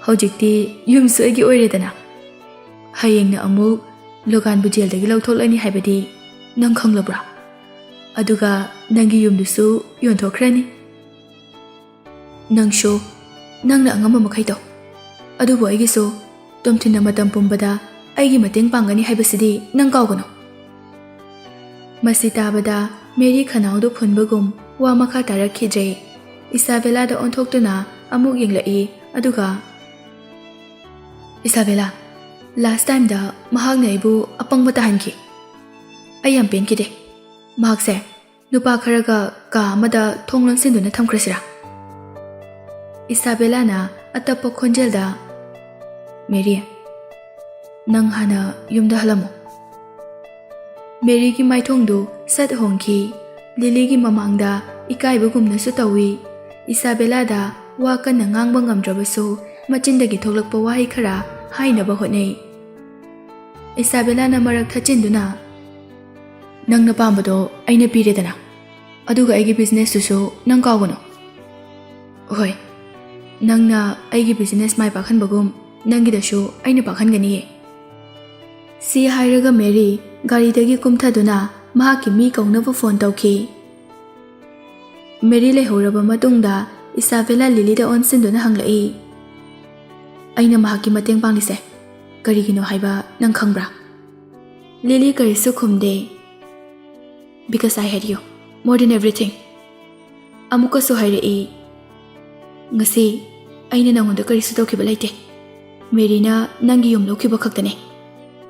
ꯍꯧꯖꯤꯛꯇꯤ ꯌꯨꯝꯁꯨ ꯑꯩꯒꯤ ꯑꯣꯏꯔꯦꯗꯅ꯫ ꯍꯌꯦꯡꯅ ꯑꯃꯨꯛ ꯂꯣꯒꯥꯟꯕꯨ ꯖꯦꯜꯗꯒꯤ ꯂꯧꯊꯣꯛꯂꯅꯤ ꯍꯥꯏꯕꯗꯤ ꯅꯪ ꯈꯪꯂꯕ꯭ꯔꯥ? ꯑꯗꯨꯒ ꯅꯪꯒꯤ ꯌꯨꯝꯗꯨꯁꯨ ꯌꯣꯟꯊꯣꯛꯈ꯭ꯔꯅꯤ꯫ ꯅꯪꯁꯨ ꯅꯪꯅ ꯑꯉꯝꯕ ꯃꯈꯩ ꯇꯧ꯫ ꯑꯗꯨꯕꯨ ꯑꯩꯒꯤꯁꯨ ꯇꯣꯝꯊꯤꯟꯅ ꯃꯇꯝ ꯄꯨꯝꯕꯗ ꯑꯩꯒꯤ ꯃꯇꯦꯡ ꯄꯥꯡꯒꯅꯤ ꯍꯥꯏꯕꯁꯤꯗꯤ ꯅꯪ ꯀꯥꯎꯒꯅꯨ꯫" ꯃꯁꯤ ꯇꯥꯕꯗ ꯃꯦꯔꯤ ꯈꯅꯥꯎꯗꯨ ꯐꯨꯟꯕꯒꯨꯝ ꯋꯥ ꯃꯈꯥ ꯇꯥꯔꯛꯈꯤꯗ꯭ꯔꯦ꯫ ꯏꯁꯥꯕꯦꯂꯥꯗ ꯑꯣꯟꯊꯣꯛꯇꯨꯅ ꯑꯃꯨꯛ ꯌꯦꯡꯂꯛꯏ, ꯑꯗꯨꯒ, "ꯏꯁꯥꯕꯦꯂꯥ, ꯂꯥꯁ ꯇꯥꯏꯝꯗ ꯃꯍꯥꯛꯅ ꯑꯩꯕꯨ ꯑꯄꯪꯕ ꯇꯥꯍꯟꯈꯤ꯫ ꯑꯩ ꯌꯥꯝ ꯄꯦꯟꯈꯤꯗꯦ꯫ ꯃꯍꯥꯛꯁꯦ ꯅꯨꯄꯥ ꯈꯔꯒ ꯀꯥ ꯑꯃꯗ ꯊꯣꯡ ꯂꯣꯟꯁꯤꯟꯗꯨꯅ ꯊꯝꯈ꯭ꯔꯁꯤꯔꯥ?" ꯏꯁꯥꯕꯦꯂꯥꯅ ꯑꯇꯞꯄ ꯈꯣꯟꯖꯦꯜꯗ, "ꯃꯦꯔꯤ, ꯅꯪ ꯍꯥꯟꯅ ꯌꯨꯝꯗ ꯍꯜꯂꯝꯃꯣ꯫" ꯃꯦꯔꯤꯒꯤ ꯃꯥꯏꯊꯣꯡꯗꯨ ꯁꯠ ꯍꯣꯡꯈꯤ꯫ ꯂꯤꯂꯤꯒꯤ ꯃꯃꯥꯡꯗ ꯏꯀꯥꯏꯕꯒꯨꯝꯅꯁꯨ ꯇꯧꯏ꯫ ꯏꯁꯥꯕꯦꯂꯥꯗ ꯋꯥ ꯀꯟꯅ ꯉꯥꯡꯕ ꯉꯝꯗ꯭ꯔꯕꯁꯨ, ꯃꯆꯤꯟꯗꯒꯤ ꯊꯣꯛꯂꯛꯄ ꯋꯥꯍꯩ ꯈꯔ ꯍꯥꯏꯅꯕ ꯍꯣꯠꯅꯩ꯫ ꯏꯁꯥꯕꯦꯂꯥꯅ ꯃꯔꯛ ꯊꯠꯆꯤꯟꯗꯨꯅ, "ꯅꯪꯅ ꯄꯥꯝꯕꯗꯣ ꯑꯩꯅ ꯄꯤꯔꯦꯗꯅ, ꯑꯗꯨꯒ ꯑꯩꯒꯤ ꯕꯤꯖꯤꯅꯦꯁꯇꯨꯁꯨ ꯅꯪ ꯀꯥꯎꯒꯅꯨ꯫ ꯍꯣꯏ, ꯅꯪꯅ ꯑꯩꯒꯤ ꯕꯤꯖꯤꯅꯦꯁ ꯃꯥꯏ ꯄꯥꯛꯍꯟꯕꯒꯨꯝ ꯅꯪꯒꯤꯗꯁꯨ ꯑꯩꯅ ꯄꯥꯛꯍꯟꯒꯅꯤꯌꯦ꯫" ꯁꯤ ꯍꯥꯏꯔꯒ ꯃꯦꯔꯤ ꯒꯥꯔꯤꯗꯒꯤ ꯀꯨꯝꯊꯗꯨꯅ ꯃꯍꯥꯛꯀꯤ ꯃꯤ ꯀꯧꯅꯕ ꯐꯣꯟ ꯇꯧꯈꯤ꯫ ꯃꯦꯔꯤ ꯂꯩꯍꯧꯔꯕ ꯃꯇꯨꯡꯗ ꯏꯁꯥꯕꯦꯂꯥ ꯂꯤꯂꯤꯗ ꯑꯣꯟꯁꯤꯟꯗꯨꯅ ꯍꯪꯂꯛꯏ, "ꯑꯩꯅ ꯃꯍꯥꯛꯀꯤ ꯃꯇꯦꯡ ꯄꯥꯡꯂꯤꯁꯦ ꯀꯔꯤꯒꯤꯅꯣ ꯍꯥꯏꯕ ꯅꯪ ꯈꯪꯕ꯭ꯔꯥ?" ꯂꯤꯂꯤ ꯀꯔꯤꯁꯨ ꯈꯨꯝꯗꯦ꯫ "Because I hate you more than everything." ꯑꯃꯨꯛꯀꯁꯨ ꯍꯥꯏꯔꯛꯏ, "ꯉꯁꯤ ꯑꯩꯅ ꯅꯪꯉꯣꯟꯗ ꯀꯔꯤꯁꯨ ꯇꯧꯈꯤꯕ ꯂꯩꯇꯦ꯫ ꯃꯦꯔꯤꯅ ꯅꯪꯒꯤ ꯌꯨꯝ ꯂꯧꯈꯤꯕ ꯈꯛꯇꯅꯦ꯫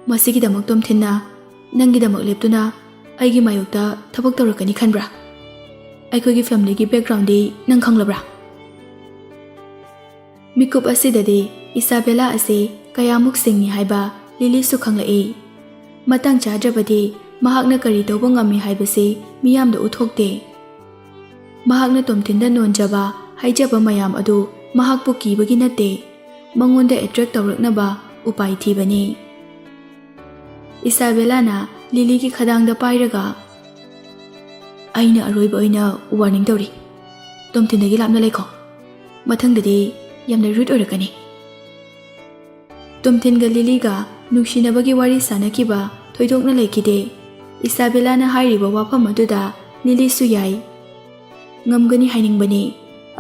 ꯃꯁꯤꯒꯤꯗꯃꯛ ꯇꯣꯝꯊꯤꯟꯅ ꯅꯪꯒꯤꯗꯃꯛ ꯂꯦꯞꯇꯨꯅ ꯑꯩꯒꯤ ꯃꯥꯌꯣꯛꯇ ꯊꯕꯛ ꯇꯧꯔꯛꯀꯅꯤ ꯈꯟꯕ꯭ꯔꯥ? ꯑꯩꯈꯣꯏꯒꯤ ꯐꯦꯃꯤꯂꯤꯒꯤ ꯕꯦꯛꯒ꯭ꯔꯥꯎꯟꯗꯤ ꯅꯪ ꯈꯪꯂꯕ꯭ꯔꯥ?" ꯃꯤꯀꯨꯞ ꯑꯁꯤꯗꯗꯤ ꯏꯁꯥꯕꯦꯂꯥ ꯑꯁꯤ ꯀꯌꯥꯃꯨꯛ ꯁꯤꯡꯏ ꯍꯥꯏꯕ ꯂꯤꯂꯤꯁꯨ ꯈꯪꯂꯛꯏ꯫ ꯃꯇꯥꯡ ꯆꯥꯗ꯭ꯔꯕꯗꯤ ꯃꯍꯥꯛꯅ ꯀꯔꯤ ꯇꯧꯕ ꯉꯝꯃꯤ ꯍꯥꯏꯕꯁꯤ ꯃꯤꯌꯥꯝꯗ ꯎꯠꯊꯣꯛꯇꯦ꯫ ꯃꯍꯥꯛꯅ ꯇꯣꯝꯊꯤꯟꯗ ꯅꯣꯟꯖꯕ, ꯍꯥꯏꯖꯕ ꯃꯌꯥꯝ ꯑꯗꯨ ꯃꯍꯥꯛꯄꯨ ꯀꯤꯕꯒꯤ ꯅꯠꯇꯦ, ꯃꯉꯣꯟꯗ ꯑꯦꯇ꯭ꯔꯦꯛ ꯇꯧꯔꯛꯅꯕ ꯎꯄꯥꯏ ꯊꯤꯕꯅꯤ꯫ ꯏꯁꯥꯕꯦꯂꯥꯅ ꯂꯤꯂꯤꯒꯤ ꯈꯗꯥꯡꯗ ꯄꯥꯏꯔꯒ, "ꯑꯩꯅ ꯑꯔꯣꯏꯕ ꯑꯣꯏꯅ ꯋꯥꯔꯅꯤꯡ ꯇꯧꯔꯤ꯫ ꯇꯣꯝꯊꯤꯟꯗꯒꯤ ꯂꯥꯞꯅ ꯂꯩꯈꯣ꯫ ꯃꯊꯪꯗꯗꯤ ꯌꯥꯝꯅ ꯔꯨꯠ ꯑꯣꯏꯔꯛꯀꯅꯤ꯫" ꯇꯣꯝꯊꯤꯟꯒ ꯂꯤꯂꯤꯒ ꯅꯨꯡꯁꯤꯅꯕꯒꯤ ꯋꯥꯔꯤ ꯁꯥꯟꯅꯈꯤꯕ ꯊꯣꯏꯗꯣꯛꯅ ꯂꯩꯈꯤꯗꯦ꯫ ꯏꯁꯥꯕꯦꯂꯥꯅ ꯍꯥꯏꯔꯤꯕ ꯋꯥꯐꯝ ꯑꯗꯨꯗ ꯂꯤꯂꯤꯁꯨ ꯌꯥꯏ꯫ ꯉꯝꯒꯅꯤ ꯍꯥꯏꯅꯤꯡꯕꯅꯤ,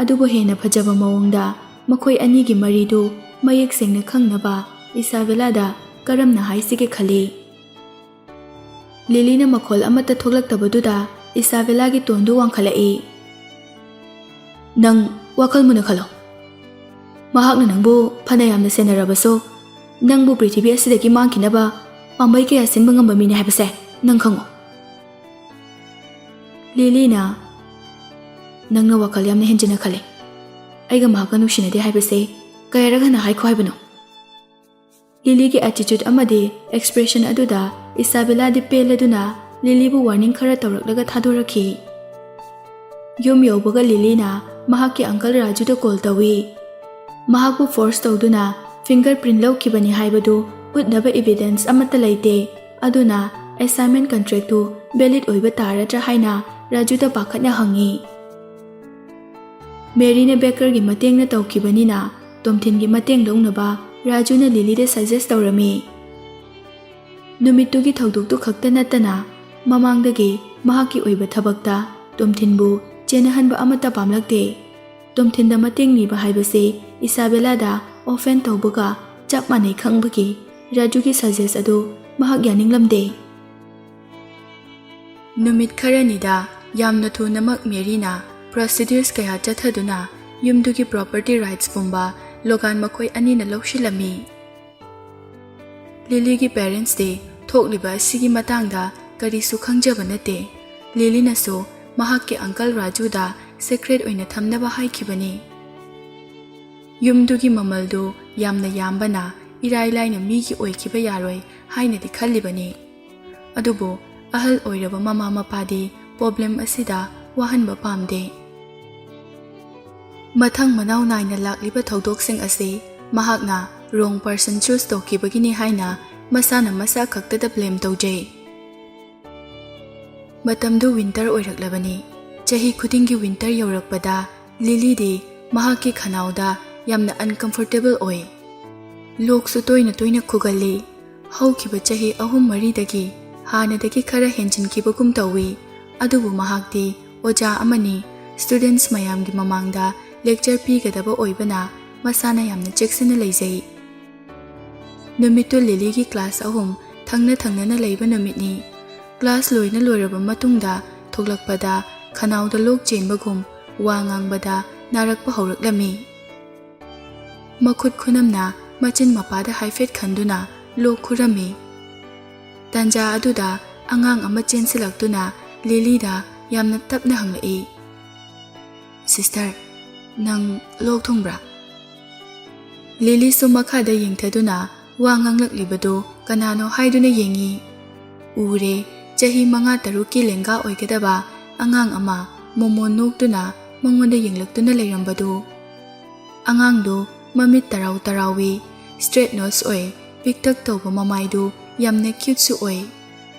ꯑꯗꯨꯕꯨ ꯍꯦꯟꯅ ꯐꯖꯕ ꯃꯑꯣꯡꯗ ꯃꯈꯣꯏ ꯑꯅꯤꯒꯤ ꯃꯔꯤꯗꯨ ꯃꯌꯦꯛ ꯁꯦꯡꯅ ꯈꯪꯅꯕ ꯏꯁꯥꯕꯦꯂꯥꯗ ꯀꯔꯝꯅ ꯍꯥꯏꯁꯤꯒꯦ ꯈꯜꯂꯤ꯫ ꯂꯤꯂꯤꯅ ꯃꯈꯣꯜ ꯑꯃꯠꯇ ꯊꯣꯛꯂꯛꯇꯕꯗꯨꯗ ꯏꯁꯥꯕꯦꯂꯥꯒꯤ ꯇꯣꯟꯗꯨ ꯋꯥꯡꯈꯠꯂꯛꯏ꯫ "ꯅꯪ ꯋꯥꯈꯜ ꯃꯨꯟꯅ ꯈꯜꯂꯣ꯫ ꯃꯍꯥꯛꯅ ꯅꯪꯕꯨ ꯐꯅ ꯌꯥꯝꯅ ꯁꯦꯟꯅꯔꯕꯁꯨ, ꯅꯪꯕꯨ ꯄ꯭ꯔꯤꯊꯤꯕꯤ ꯑꯁꯤꯗꯒꯤ ꯃꯥꯡꯈꯤꯅꯕ ꯄꯥꯝꯕꯩ ꯀꯌꯥ ꯁꯤꯟꯕ ꯉꯝꯕ ꯃꯤꯅꯤ ꯍꯥꯏꯕꯁꯦ ꯅꯪ ꯈꯪꯉꯨ꯫" ꯂꯤꯂꯤꯅ, "ꯅꯪꯅ ꯋꯥꯈꯜ ꯌꯥꯝꯅ ꯍꯦꯟꯖꯤꯟꯅ ꯈꯜꯂꯦ꯫ ꯑꯩꯒ ꯃꯍꯥꯛꯀ ꯅꯨꯡꯁꯤꯅꯗꯦ ꯍꯥꯏꯕꯁꯦ ꯀꯌꯥꯔꯛ ꯍꯟꯅ ꯍꯥꯏꯈꯣ ꯍꯥꯏꯕꯅꯣ?" ꯂꯤꯂꯤꯒꯤ ꯑꯦꯇꯤꯆꯨꯠ ꯑꯃꯗꯤ ꯑꯦꯛꯁꯄ꯭ꯔꯦꯁꯟ ꯑꯗꯨꯗ ꯏꯁꯥꯕꯦꯂꯥꯗꯤ ꯄꯦꯜꯂꯗꯨꯅ ꯂꯤꯂꯤꯕꯨ ꯋꯥꯔꯅꯤꯡ ꯈꯔ ꯇꯧꯔꯛꯂꯒ ꯊꯥꯗꯣꯔꯛꯈꯤ꯫ ꯌꯨꯝ ꯌꯧꯕꯒ ꯂꯤꯂꯤꯅ ꯃꯍꯥꯛꯀꯤ ꯑꯪꯀꯜ ꯔꯥꯖꯨꯗ ꯀꯣꯜ ꯇꯧꯏ꯫ ꯃꯍꯥꯛꯄꯨ ꯐꯣꯔꯁ ꯇꯧꯗꯨꯅ ꯐꯤꯡꯒꯔ ꯄ꯭ꯔꯤꯟ ꯂꯧꯈꯤꯕꯅꯤ ꯍꯥꯏꯕꯗꯨ ꯎꯠꯅꯕ ꯏꯚꯤꯗꯦꯟꯁ ꯑꯃꯠꯇ ꯂꯩꯇꯦ, ꯑꯗꯨꯅ ꯑꯦꯁꯥꯏꯟꯃꯦꯟ ꯀꯟꯇ꯭ꯔꯦꯛꯇꯨ ꯚꯦꯂꯤꯗ ꯑꯣꯏꯕ ꯇꯥꯔꯗ꯭ꯔꯥ ꯍꯥꯏꯅ ꯔꯥꯖꯨꯗ ꯄꯥꯈꯠꯅ ꯍꯪꯏ꯫ ꯃꯦꯔꯤꯅ ꯕꯦꯀꯔꯒꯤ ꯃꯇꯦꯡꯅ ꯇꯧꯈꯤꯕꯅꯤꯅ ꯇꯣꯝꯊꯤꯟꯒꯤ ꯃꯇꯦꯡ ꯂꯧꯅꯕ ꯔꯥꯖꯨꯅ ꯂꯤꯂꯤꯗ ꯁꯖꯦꯁ ꯇꯧꯔꯝꯃꯤ꯫ ꯅꯨꯃꯤꯠꯇꯨꯒꯤ ꯊꯧꯗꯣꯛꯇꯨ ꯈꯛꯇ ꯅꯠꯇꯅ ꯃꯃꯥꯡꯗꯒꯤ ꯃꯍꯥꯛꯀꯤ ꯑꯣꯏꯕ ꯊꯕꯛꯇ ꯇꯣꯝꯊꯤꯟꯕꯨ ꯆꯦꯟꯅꯍꯟꯕ ꯑꯃꯠꯇ ꯄꯥꯝꯂꯛꯇꯦ꯫ ꯇꯣꯝꯊꯤꯟꯗ ꯃꯇꯦꯡ ꯅꯤꯕ ꯍꯥꯏꯕꯁꯤ ꯏꯁꯥꯕꯦꯂꯥꯗ ꯑꯣꯐꯦꯟ ꯇꯧꯕꯒ ꯆꯞ ꯃꯥꯟꯅꯩ ꯈꯪꯕꯒꯤ ꯔꯥꯖꯨꯒꯤ ꯁꯖꯦꯁ ꯑꯗꯨ ꯃꯍꯥꯛ ꯌꯥꯅꯤꯡꯂꯝꯗꯦ꯫ ꯅꯨꯃꯤꯠ ꯈꯔꯅꯤꯗ ꯌꯥꯝꯅ ꯊꯨꯅꯃꯛ ꯃꯦꯔꯤꯅ ꯄ꯭ꯔꯣꯁꯤꯗ꯭ꯌꯨꯔꯁ ꯀꯌꯥ ꯆꯠꯊꯗꯨꯅ ꯌꯨꯝꯗꯨꯒꯤ ꯄ꯭ꯔꯣꯄꯔꯇꯤ ꯔꯥꯏꯠꯁ ꯄꯨꯝꯕ ꯂꯣꯒꯥꯟ ꯃꯈꯣꯏ ꯑꯅꯤꯅ ꯂꯧꯁꯤꯜꯂꯝꯃꯤ꯫ ꯂꯤꯂꯤꯒꯤ ꯄꯦꯔꯦꯟꯁꯇꯤ ꯊꯣꯛꯂꯤꯕ ꯑꯁꯤꯒꯤ ꯃꯇꯥꯡꯗ ꯀꯔꯤꯁꯨ ꯈꯪꯖꯕ ꯅꯠꯇꯦ꯫ ꯂꯤꯂꯤꯅꯁꯨ ꯃꯍꯥꯛꯀꯤ ꯑꯪꯀꯜ ꯔꯥꯖꯨꯗ ꯁꯤꯀ꯭ꯔꯦꯠ ꯑꯣꯏꯅ ꯊꯝꯅꯕ ꯍꯥꯏꯈꯤꯕꯅꯤ꯫ ꯌꯨꯝꯗꯨꯒꯤ ꯃꯃꯜꯗꯨ ꯌꯥꯝꯅ ꯌꯥꯝꯕꯅ ꯏꯔꯥꯏ ꯂꯥꯏꯅ ꯃꯤꯒꯤ ꯑꯣꯏꯈꯤꯕ ꯌꯥꯔꯣꯏ ꯍꯥꯏꯅꯗꯤ ꯈꯜꯂꯤꯕꯅꯤ꯫ ꯑꯗꯨꯕꯨ ꯑꯍꯜ ꯑꯣꯏꯔꯕ ꯃꯃꯥ ꯃꯄꯥꯗꯤ problem ꯑꯁꯤꯗ ꯋꯥꯍꯟꯕ ꯄꯥꯝꯗꯦ꯫ ꯃꯊꯪ ꯃꯅꯥꯎ ꯅꯥꯏꯅ ꯂꯥꯛꯂꯤꯕ ꯊꯧꯗꯣꯛꯁꯤꯡ ꯑꯁꯤ ꯃꯍꯥꯛꯅ wrong person choose ꯇꯧꯈꯤꯕꯒꯤꯅꯤ ꯍꯥꯏꯅ ꯃꯁꯥꯅ ꯃꯁꯥ ꯈꯛꯇꯗ blame ꯇꯧꯖꯩ꯫ ꯃꯇꯝꯗꯨ winter ꯑꯣꯏꯔꯛꯂꯕꯅꯤ꯫ ꯆꯍꯤ ꯈꯨꯗꯤꯡꯒꯤ winter ꯌꯧꯔꯛꯄꯗ ꯂꯤꯂꯤꯗꯤ ꯃꯍꯥꯛꯀꯤ ꯈꯅꯥꯎꯗ ꯌꯥꯝꯅ uncomfortable ꯑꯣꯏ꯫ ꯂꯣꯛꯁꯨ ꯇꯣꯏꯅ ꯇꯣꯏꯅ ꯈꯨꯒꯜꯂꯤ꯫ ꯍꯧꯈꯤꯕ ꯆꯍꯤ ꯑꯍꯨꯝ ꯃꯔꯤꯗꯒꯤ ꯍꯥꯟꯅꯗꯒꯤ ꯈꯔ ꯍꯦꯟꯖꯤꯟꯈꯤꯕꯒꯨꯝ ꯇꯧꯏ꯫ ꯑꯗꯨꯕꯨ ꯃꯍꯥꯛꯇꯤ ꯑꯣꯖꯥ ꯑꯃꯅꯤ꯫ Students ꯃꯌꯥꯝꯒꯤ ꯃꯃꯥꯡꯗ lecture ꯄꯤꯒꯗꯕ ꯑꯣꯏꯕꯅ ꯃꯁꯥꯅ ꯌꯥꯝꯅ ꯆꯦꯛꯁꯤꯟꯅ ꯂꯩꯖꯩ꯫ ꯅꯨꯃꯤꯠꯇꯨ ꯂꯤꯂꯤꯒꯤ class ꯑꯍꯨꯝ ꯊꯪꯅ ꯊꯪꯅꯅ ꯂꯩꯕ ꯅꯨꯃꯤꯠꯅꯤ꯫ Class ꯂꯣꯏꯅ ꯂꯣꯏꯔꯕ ꯃꯇꯨꯡꯗ ꯊꯣꯛꯂꯛꯄꯗ ꯈꯅꯥꯎꯗ ꯂꯣꯛ ꯆꯦꯟꯕꯒꯨꯝ, ꯋꯥ ꯉꯥꯡꯕꯗ ꯅꯥꯔꯛꯄ ꯍꯧꯔꯛꯂꯝꯃꯤ꯫ ꯃꯈꯨꯠ ꯈꯨꯅꯝꯅ ꯃꯆꯤꯟ ꯃꯄꯥꯗ ꯍꯥꯏꯐꯦꯠ ꯈꯟꯗꯨꯅ ꯂꯣꯛ ꯈꯨꯔꯝꯃꯤ꯫ ꯇꯥꯟꯖꯥ ꯑꯗꯨꯗ ꯑꯉꯥꯡ ꯑꯃ ꯆꯦꯟꯁꯤꯜꯂꯛꯇꯨꯅ ꯂꯤꯂꯤꯗ ꯌꯥꯝꯅ ꯇꯞꯅ ꯍꯪꯂꯛꯏ, "Sister, ꯅꯪ ꯂꯣꯛ ꯊꯨꯡꯕ꯭ꯔꯥ?" ꯂꯤꯂꯤꯁꯨ ꯃꯈꯥꯗ ꯌꯦꯡꯊꯗꯨꯅ ꯋꯥ ꯉꯥꯡꯂꯛꯂꯤꯕꯗꯨ ꯀꯅꯥꯅꯣ ꯍꯥꯏꯗꯨꯅ ꯌꯦꯡꯉꯤ꯫ ꯎꯔꯦ, ꯆꯍꯤ ꯃꯉꯥ ꯇꯔꯨꯛꯀꯤ ꯂꯦꯡꯒꯥ ꯑꯣꯏꯒꯗꯕ ꯑꯉꯥꯡ ꯑꯃ ꯃꯣꯃꯣꯟ ꯅꯣꯛꯇꯨꯅ ꯃꯉꯣꯟꯗ ꯌꯦꯡꯂꯛꯇꯨꯅ ꯂꯩꯔꯝꯕꯗꯨ꯫ ꯑꯉꯥꯡꯗꯨ ꯃꯃꯤꯠ ꯇꯔꯥꯎ ꯇꯔꯥꯎꯏ, straight nose ꯑꯣꯏ, ꯄꯤꯛꯇꯛ ꯇꯧꯕ ꯃꯃꯥꯏꯗꯨ ꯌꯥꯝꯅ cuteꯁꯨ ꯑꯣꯏ꯫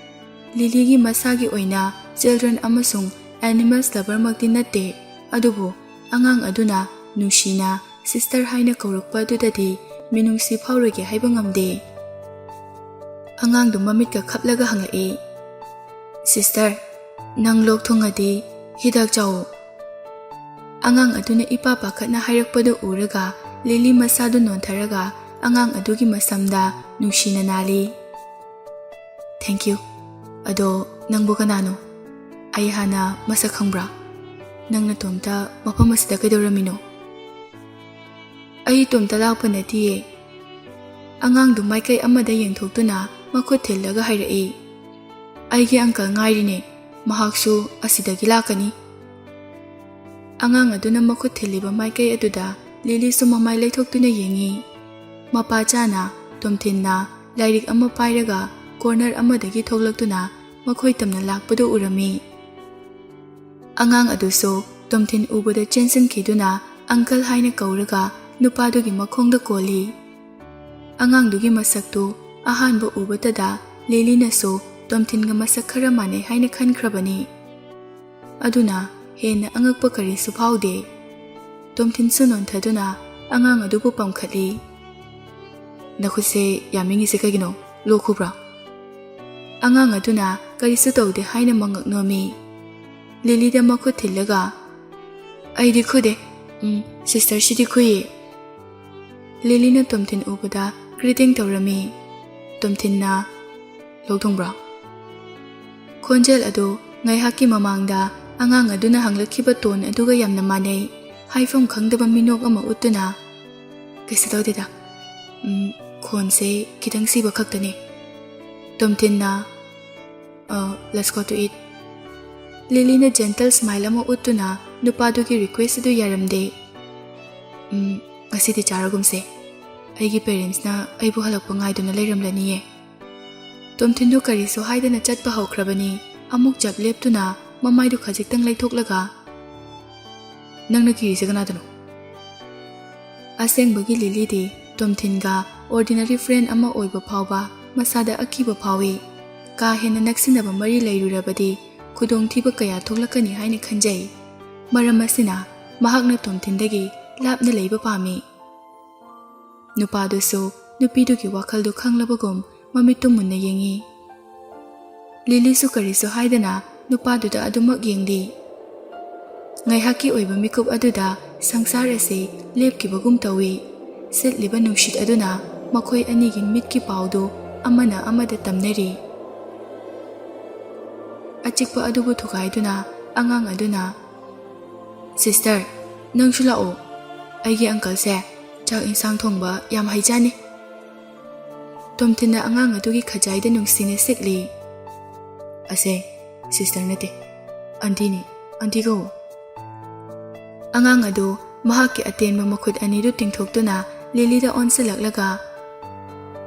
ꯂꯤꯂꯤꯒꯤ ꯃꯁꯥꯒꯤ ꯑꯣꯏꯅ children ꯑꯃꯁꯨꯡ animals loverꯃꯛꯇꯤ ꯅꯠꯇꯦ, ꯑꯗꯨꯕꯨ ꯑꯉꯥꯡ ꯑꯗꯨꯅ ꯅꯨꯡꯁꯤꯅ sister ꯍꯥꯏꯅ ꯀꯧꯔꯛꯄ ꯑꯗꯨꯗꯗꯤ ꯃꯤꯅꯨꯡꯁꯤ ꯐꯥꯎꯔꯣꯏꯒꯦ ꯍꯥꯏꯕ ꯉꯝꯗꯦ꯫ ꯑꯉꯥꯡꯗꯨ ꯃꯃꯤꯠꯀ ꯈꯞꯂꯒ ꯍꯪꯂꯛꯏ, "Sister, ꯅꯪ ꯂꯣꯛ ꯊꯨꯡꯉꯗꯤ ꯍꯤꯗꯥꯛ ꯆꯥꯎ꯫" ꯑꯉꯥꯡ ꯑꯗꯨꯅ ꯏꯄꯥ ꯄꯥꯈꯠꯅ ꯍꯥꯏꯔꯛꯄꯗꯨ ꯎꯔꯒ ꯂꯤꯂꯤ ꯃꯁꯥꯗꯨ ꯅꯣꯟꯊꯔꯒ ꯑꯉꯥꯡ ꯑꯗꯨꯒꯤ ꯃꯁꯝꯗ ꯅꯨꯡꯁꯤꯅ ꯅꯥꯜꯂꯤ꯫ "Thank you꯫ ꯑꯗꯣ ꯅꯪꯕꯨ ꯀꯅꯥꯅꯣ? ꯑꯩ ꯍꯥꯟꯅ ꯃꯁꯛ ꯈꯪꯕ꯭ꯔꯥ? ꯅꯪ ꯅꯇꯣꯝꯇ ꯃꯐꯝ ꯑꯁꯤꯗ ꯀꯩꯗꯧꯔꯝꯃꯤꯅꯣ?" "ꯑꯩ ꯏꯇꯣꯝꯇ ꯂꯥꯛꯄ ꯅꯠꯇꯤꯌꯦ꯫" ꯑꯉꯥꯡꯗꯨ ꯃꯥꯏꯀꯩ ꯑꯃꯗ ꯌꯦꯡꯊꯣꯛꯇꯨꯅ ꯃꯈꯨꯠ ꯊꯤꯜꯂꯒ ꯍꯥꯏꯔꯛꯏ꯫ "ꯑꯩꯒꯤ uncle ꯉꯥꯏꯔꯤꯅꯦ, ꯃꯍꯥꯛꯁꯨ ꯑꯁꯤꯗꯒꯤ ꯂꯥꯛꯀꯅꯤ꯫" ꯑꯉꯥꯡ ꯑꯗꯨꯅ ꯃꯈꯨꯠ ꯊꯤꯜꯂꯤꯕ ꯃꯥꯏꯀꯩ ꯑꯗꯨꯗ ꯂꯤꯂꯤꯁꯨ ꯃꯃꯥꯏ ꯂꯩꯊꯣꯛꯇꯨꯅ ꯌꯦꯡꯉꯤ꯫ ꯃꯄꯥ ꯆꯥꯅ ꯇꯣꯝꯊꯤꯟꯅ ꯂꯥꯏꯔꯤꯛ ꯑꯃ ꯄꯥꯏꯔꯒ corner ꯑꯃꯗꯒꯤ ꯊꯣꯛꯂꯛꯇꯨꯅ ꯃꯈꯣꯏ ꯇꯝꯅ ꯂꯥꯛꯄꯗꯨ ꯎꯔꯝꯃꯤ꯫ ꯑꯉꯥꯡ ꯑꯗꯨꯁꯨ ꯇꯣꯝꯊꯤꯟ ꯎꯕꯗ ꯆꯦꯟꯁꯤꯟꯈꯤꯗꯨꯅ uncle ꯍꯥꯏꯅ ꯀꯧꯔꯒ ꯅꯨꯄꯥꯗꯨꯒꯤ ꯃꯈꯣꯡꯗ ꯀꯣꯜꯂꯤ꯫ ꯑꯉꯥꯡꯗꯨꯒꯤ ꯃꯁꯛꯇꯨ ꯑꯍꯥꯟꯕ ꯎꯕꯇꯗ ꯂꯤꯂꯤꯅꯁꯨ ꯇꯣꯝꯊꯤꯟꯒ ꯃꯁꯛ ꯈꯔ ꯃꯥꯟꯅꯩ ꯍꯥꯏꯅ ꯈꯟꯈ꯭ꯔꯕꯅꯤ꯫ ꯑꯗꯨꯅ ꯍꯦꯟꯅ ꯑꯉꯛꯄ ꯀꯔꯤꯁꯨ ꯐꯥꯎꯗꯦ꯫ ꯇꯣꯝꯊꯤꯟꯁꯨ ꯅꯣꯟꯊꯗꯨꯅ ꯑꯉꯥꯡ ꯑꯗꯨꯕꯨ ꯄꯝꯈꯠꯂꯤ꯫ "ꯅꯈꯨꯠꯁꯦ ꯌꯥꯝ ꯏꯪꯉꯤꯁꯦ ꯀꯩꯒꯤꯅꯣ? ꯂꯣꯛ ꯈꯨꯕ꯭ꯔꯥ?" ꯑꯉꯥꯡ ꯑꯗꯨꯅ ꯀꯔꯤꯁꯨ ꯇꯧꯗꯦ ꯍꯥꯏꯅ ꯃꯉꯛ ꯅꯣꯝꯃꯤ꯫ ꯂꯤꯂꯤꯗ ꯃꯈꯨꯠ ꯊꯤꯜꯂꯒ, "ꯑꯩꯗꯤ ꯈꯨꯗꯦ꯫ ꯎꯝ, sister ꯁꯤꯗꯤ ꯈꯨꯏꯌꯦ꯫" ꯂꯤꯂꯤꯅ ꯇꯣꯝꯊꯤꯟ ꯎꯕꯗ greeting ꯇꯧꯔꯝꯃꯤ꯫ ꯇꯣꯝꯊꯤꯟꯅ, "ꯂꯣꯛ ꯊꯨꯡꯕ꯭ꯔꯣ?" ꯈꯣꯟꯖꯦꯜ ꯑꯗꯨ ꯉꯥꯏꯍꯥꯛꯀꯤ ꯃꯃꯥꯡꯗ ꯑꯉꯥꯡ ꯑꯗꯨꯅ ꯍꯪꯂꯛꯈꯤꯕ tone ꯑꯗꯨꯒ ꯌꯥꯝꯅ ꯃꯥꯟꯅꯩ꯫ ꯍꯥꯏꯐꯝ ꯈꯪꯗꯕ ꯃꯤꯅꯣꯛ ꯑꯃ ꯎꯠꯇꯨꯅ, "ꯀꯩꯁꯨ ꯇꯧꯗꯦꯗ꯫ ꯎꯝ, ꯈꯣꯟꯁꯦ ꯈꯤꯇꯪ ꯁꯤꯕ ꯈꯛꯇꯅꯦ꯫" ꯇꯣꯝꯊꯤꯟꯅ, "ꯑ, let's go to eat꯫" ꯂꯤꯂꯤꯅ gentle smile ꯑꯃ ꯎꯠꯇꯨꯅ ꯅꯨꯄꯥꯗꯨꯒꯤ request ꯑꯗꯨ ꯌꯥꯔꯝꯗꯦ꯫ "ꯎꯝ, ꯉꯁꯤꯗꯤ ꯆꯥꯔꯒꯨꯝꯁꯦ꯫ ꯑꯩꯒꯤ parents ꯅ ꯑꯩꯕꯨ ꯍꯜꯂꯛꯄ ꯉꯥꯏꯗꯨꯅ ꯂꯩꯔꯝꯂꯅꯤꯌꯦ꯫" ꯇꯣꯝꯊꯤꯟꯗꯨ ꯀꯔꯤꯁꯨ ꯍꯥꯏꯗꯅ ꯆꯠꯄ ꯍꯧꯈ꯭ꯔꯕꯅꯤ꯫ ꯑꯃꯨꯛ ꯆꯞ ꯂꯦꯞꯇꯨꯅ ꯃꯃꯥꯏꯗꯨ ꯈꯖꯤꯛꯇꯪ ꯂꯩꯊꯣꯛꯂꯒ, "ꯅꯪꯅ ꯀꯤꯔꯤꯁꯦ ꯀꯅꯥꯗꯅꯣ?" ꯑꯁꯦꯡꯕꯒꯤ ꯂꯤꯂꯤꯗꯤ ꯇꯣꯝꯊꯤꯟꯒ ordinary friend ꯑꯃ ꯑꯣꯏꯕ ꯐꯥꯎꯕ ꯃꯁꯥꯗ ꯑꯀꯤꯕ ꯐꯥꯎꯏ꯫ ꯀꯥ ꯍꯦꯟꯅ ꯅꯛꯁꯤꯟꯅꯕ ꯃꯔꯤ ꯂꯩꯔꯨꯔꯕꯗꯤ ꯈꯨꯗꯣꯡꯊꯤꯕ ꯀꯌꯥ ꯊꯣꯛꯂꯛꯀꯅꯤ ꯍꯥꯏꯅ ꯈꯟꯖꯩ꯫ ꯃꯔꯝ ꯑꯁꯤꯅ ꯃꯍꯥꯛꯅ ꯇꯣꯝꯊꯤꯟꯗꯒꯤ ꯂꯥꯞꯅ ꯂꯩꯕ ꯄꯥꯝꯃꯤ꯫ ꯅꯨꯄꯥꯗꯨꯁꯨ ꯅꯨꯄꯤꯗꯨꯒꯤ ꯋꯥꯈꯜꯗꯨ ꯈꯪꯂꯕꯒꯨꯝ ꯃꯃꯤꯠꯇꯨ ꯃꯨꯟꯅ ꯌꯦꯡꯉꯤ꯫ ꯂꯤꯂꯤꯁꯨ ꯀꯔꯤꯁꯨ ꯍꯥꯏꯗꯅ ꯅꯨꯄꯥꯗꯨꯗ ꯑꯗꯨꯃꯛ ꯌꯦꯡꯂꯤ꯫ ꯉꯥꯏꯍꯥꯛꯀꯤ ꯑꯣꯏꯕ ꯃꯤꯀꯨꯞ ꯑꯗꯨꯗ ꯁꯪꯁꯥꯔ ꯑꯁꯤ ꯂꯦꯞꯈꯤꯕꯒꯨꯝ ꯇꯧꯏ꯫ ꯁꯤꯠꯂꯤꯕ ꯅꯨꯡꯁꯤꯠ ꯑꯗꯨꯅ ꯃꯈꯣꯏ ꯑꯅꯤꯒꯤ ꯃꯤꯠꯀꯤ ꯄꯥꯎꯗꯨ ꯑꯃꯅ ꯑꯃꯗ ꯇꯝꯅꯔꯤ꯫ ꯑꯆꯤꯛꯄ ꯑꯗꯨꯕꯨ ꯊꯨꯒꯥꯏꯗꯨꯅ ꯑꯉꯥꯡ ꯑꯗꯨꯅ, "Sister, ꯅꯪꯁꯨ ꯂꯥꯛꯑꯣ꯫ ꯑꯩꯒꯤ uncle ꯁꯦ ꯆꯥꯛ ꯏꯟꯁꯥꯡ ꯊꯣꯡꯕ ꯌꯥꯝ ꯍꯩꯖꯥꯅꯤ꯫" ꯇꯣꯝꯊꯤꯟꯅ ꯑꯉꯥꯡ ꯑꯗꯨꯒꯤ ꯈꯖꯥꯏꯗ ꯅꯨꯡꯁꯤꯅ ꯁꯤꯛꯂꯤ꯫ "ꯑꯁꯦ, sister ꯅꯠꯇꯦ, aunty ꯅꯤ, aunty ꯀꯧ꯫" ꯑꯉꯥꯡ ꯑꯗꯨ ꯃꯍꯥꯛꯀꯤ ꯑꯇꯦꯟꯕ ꯃꯈꯨꯠ ꯑꯅꯤꯗꯨ ꯇꯤꯡꯊꯣꯛꯇꯨꯅ ꯂꯤꯂꯤꯗ ꯑꯣꯟꯁꯤꯜꯂꯛꯂꯒ,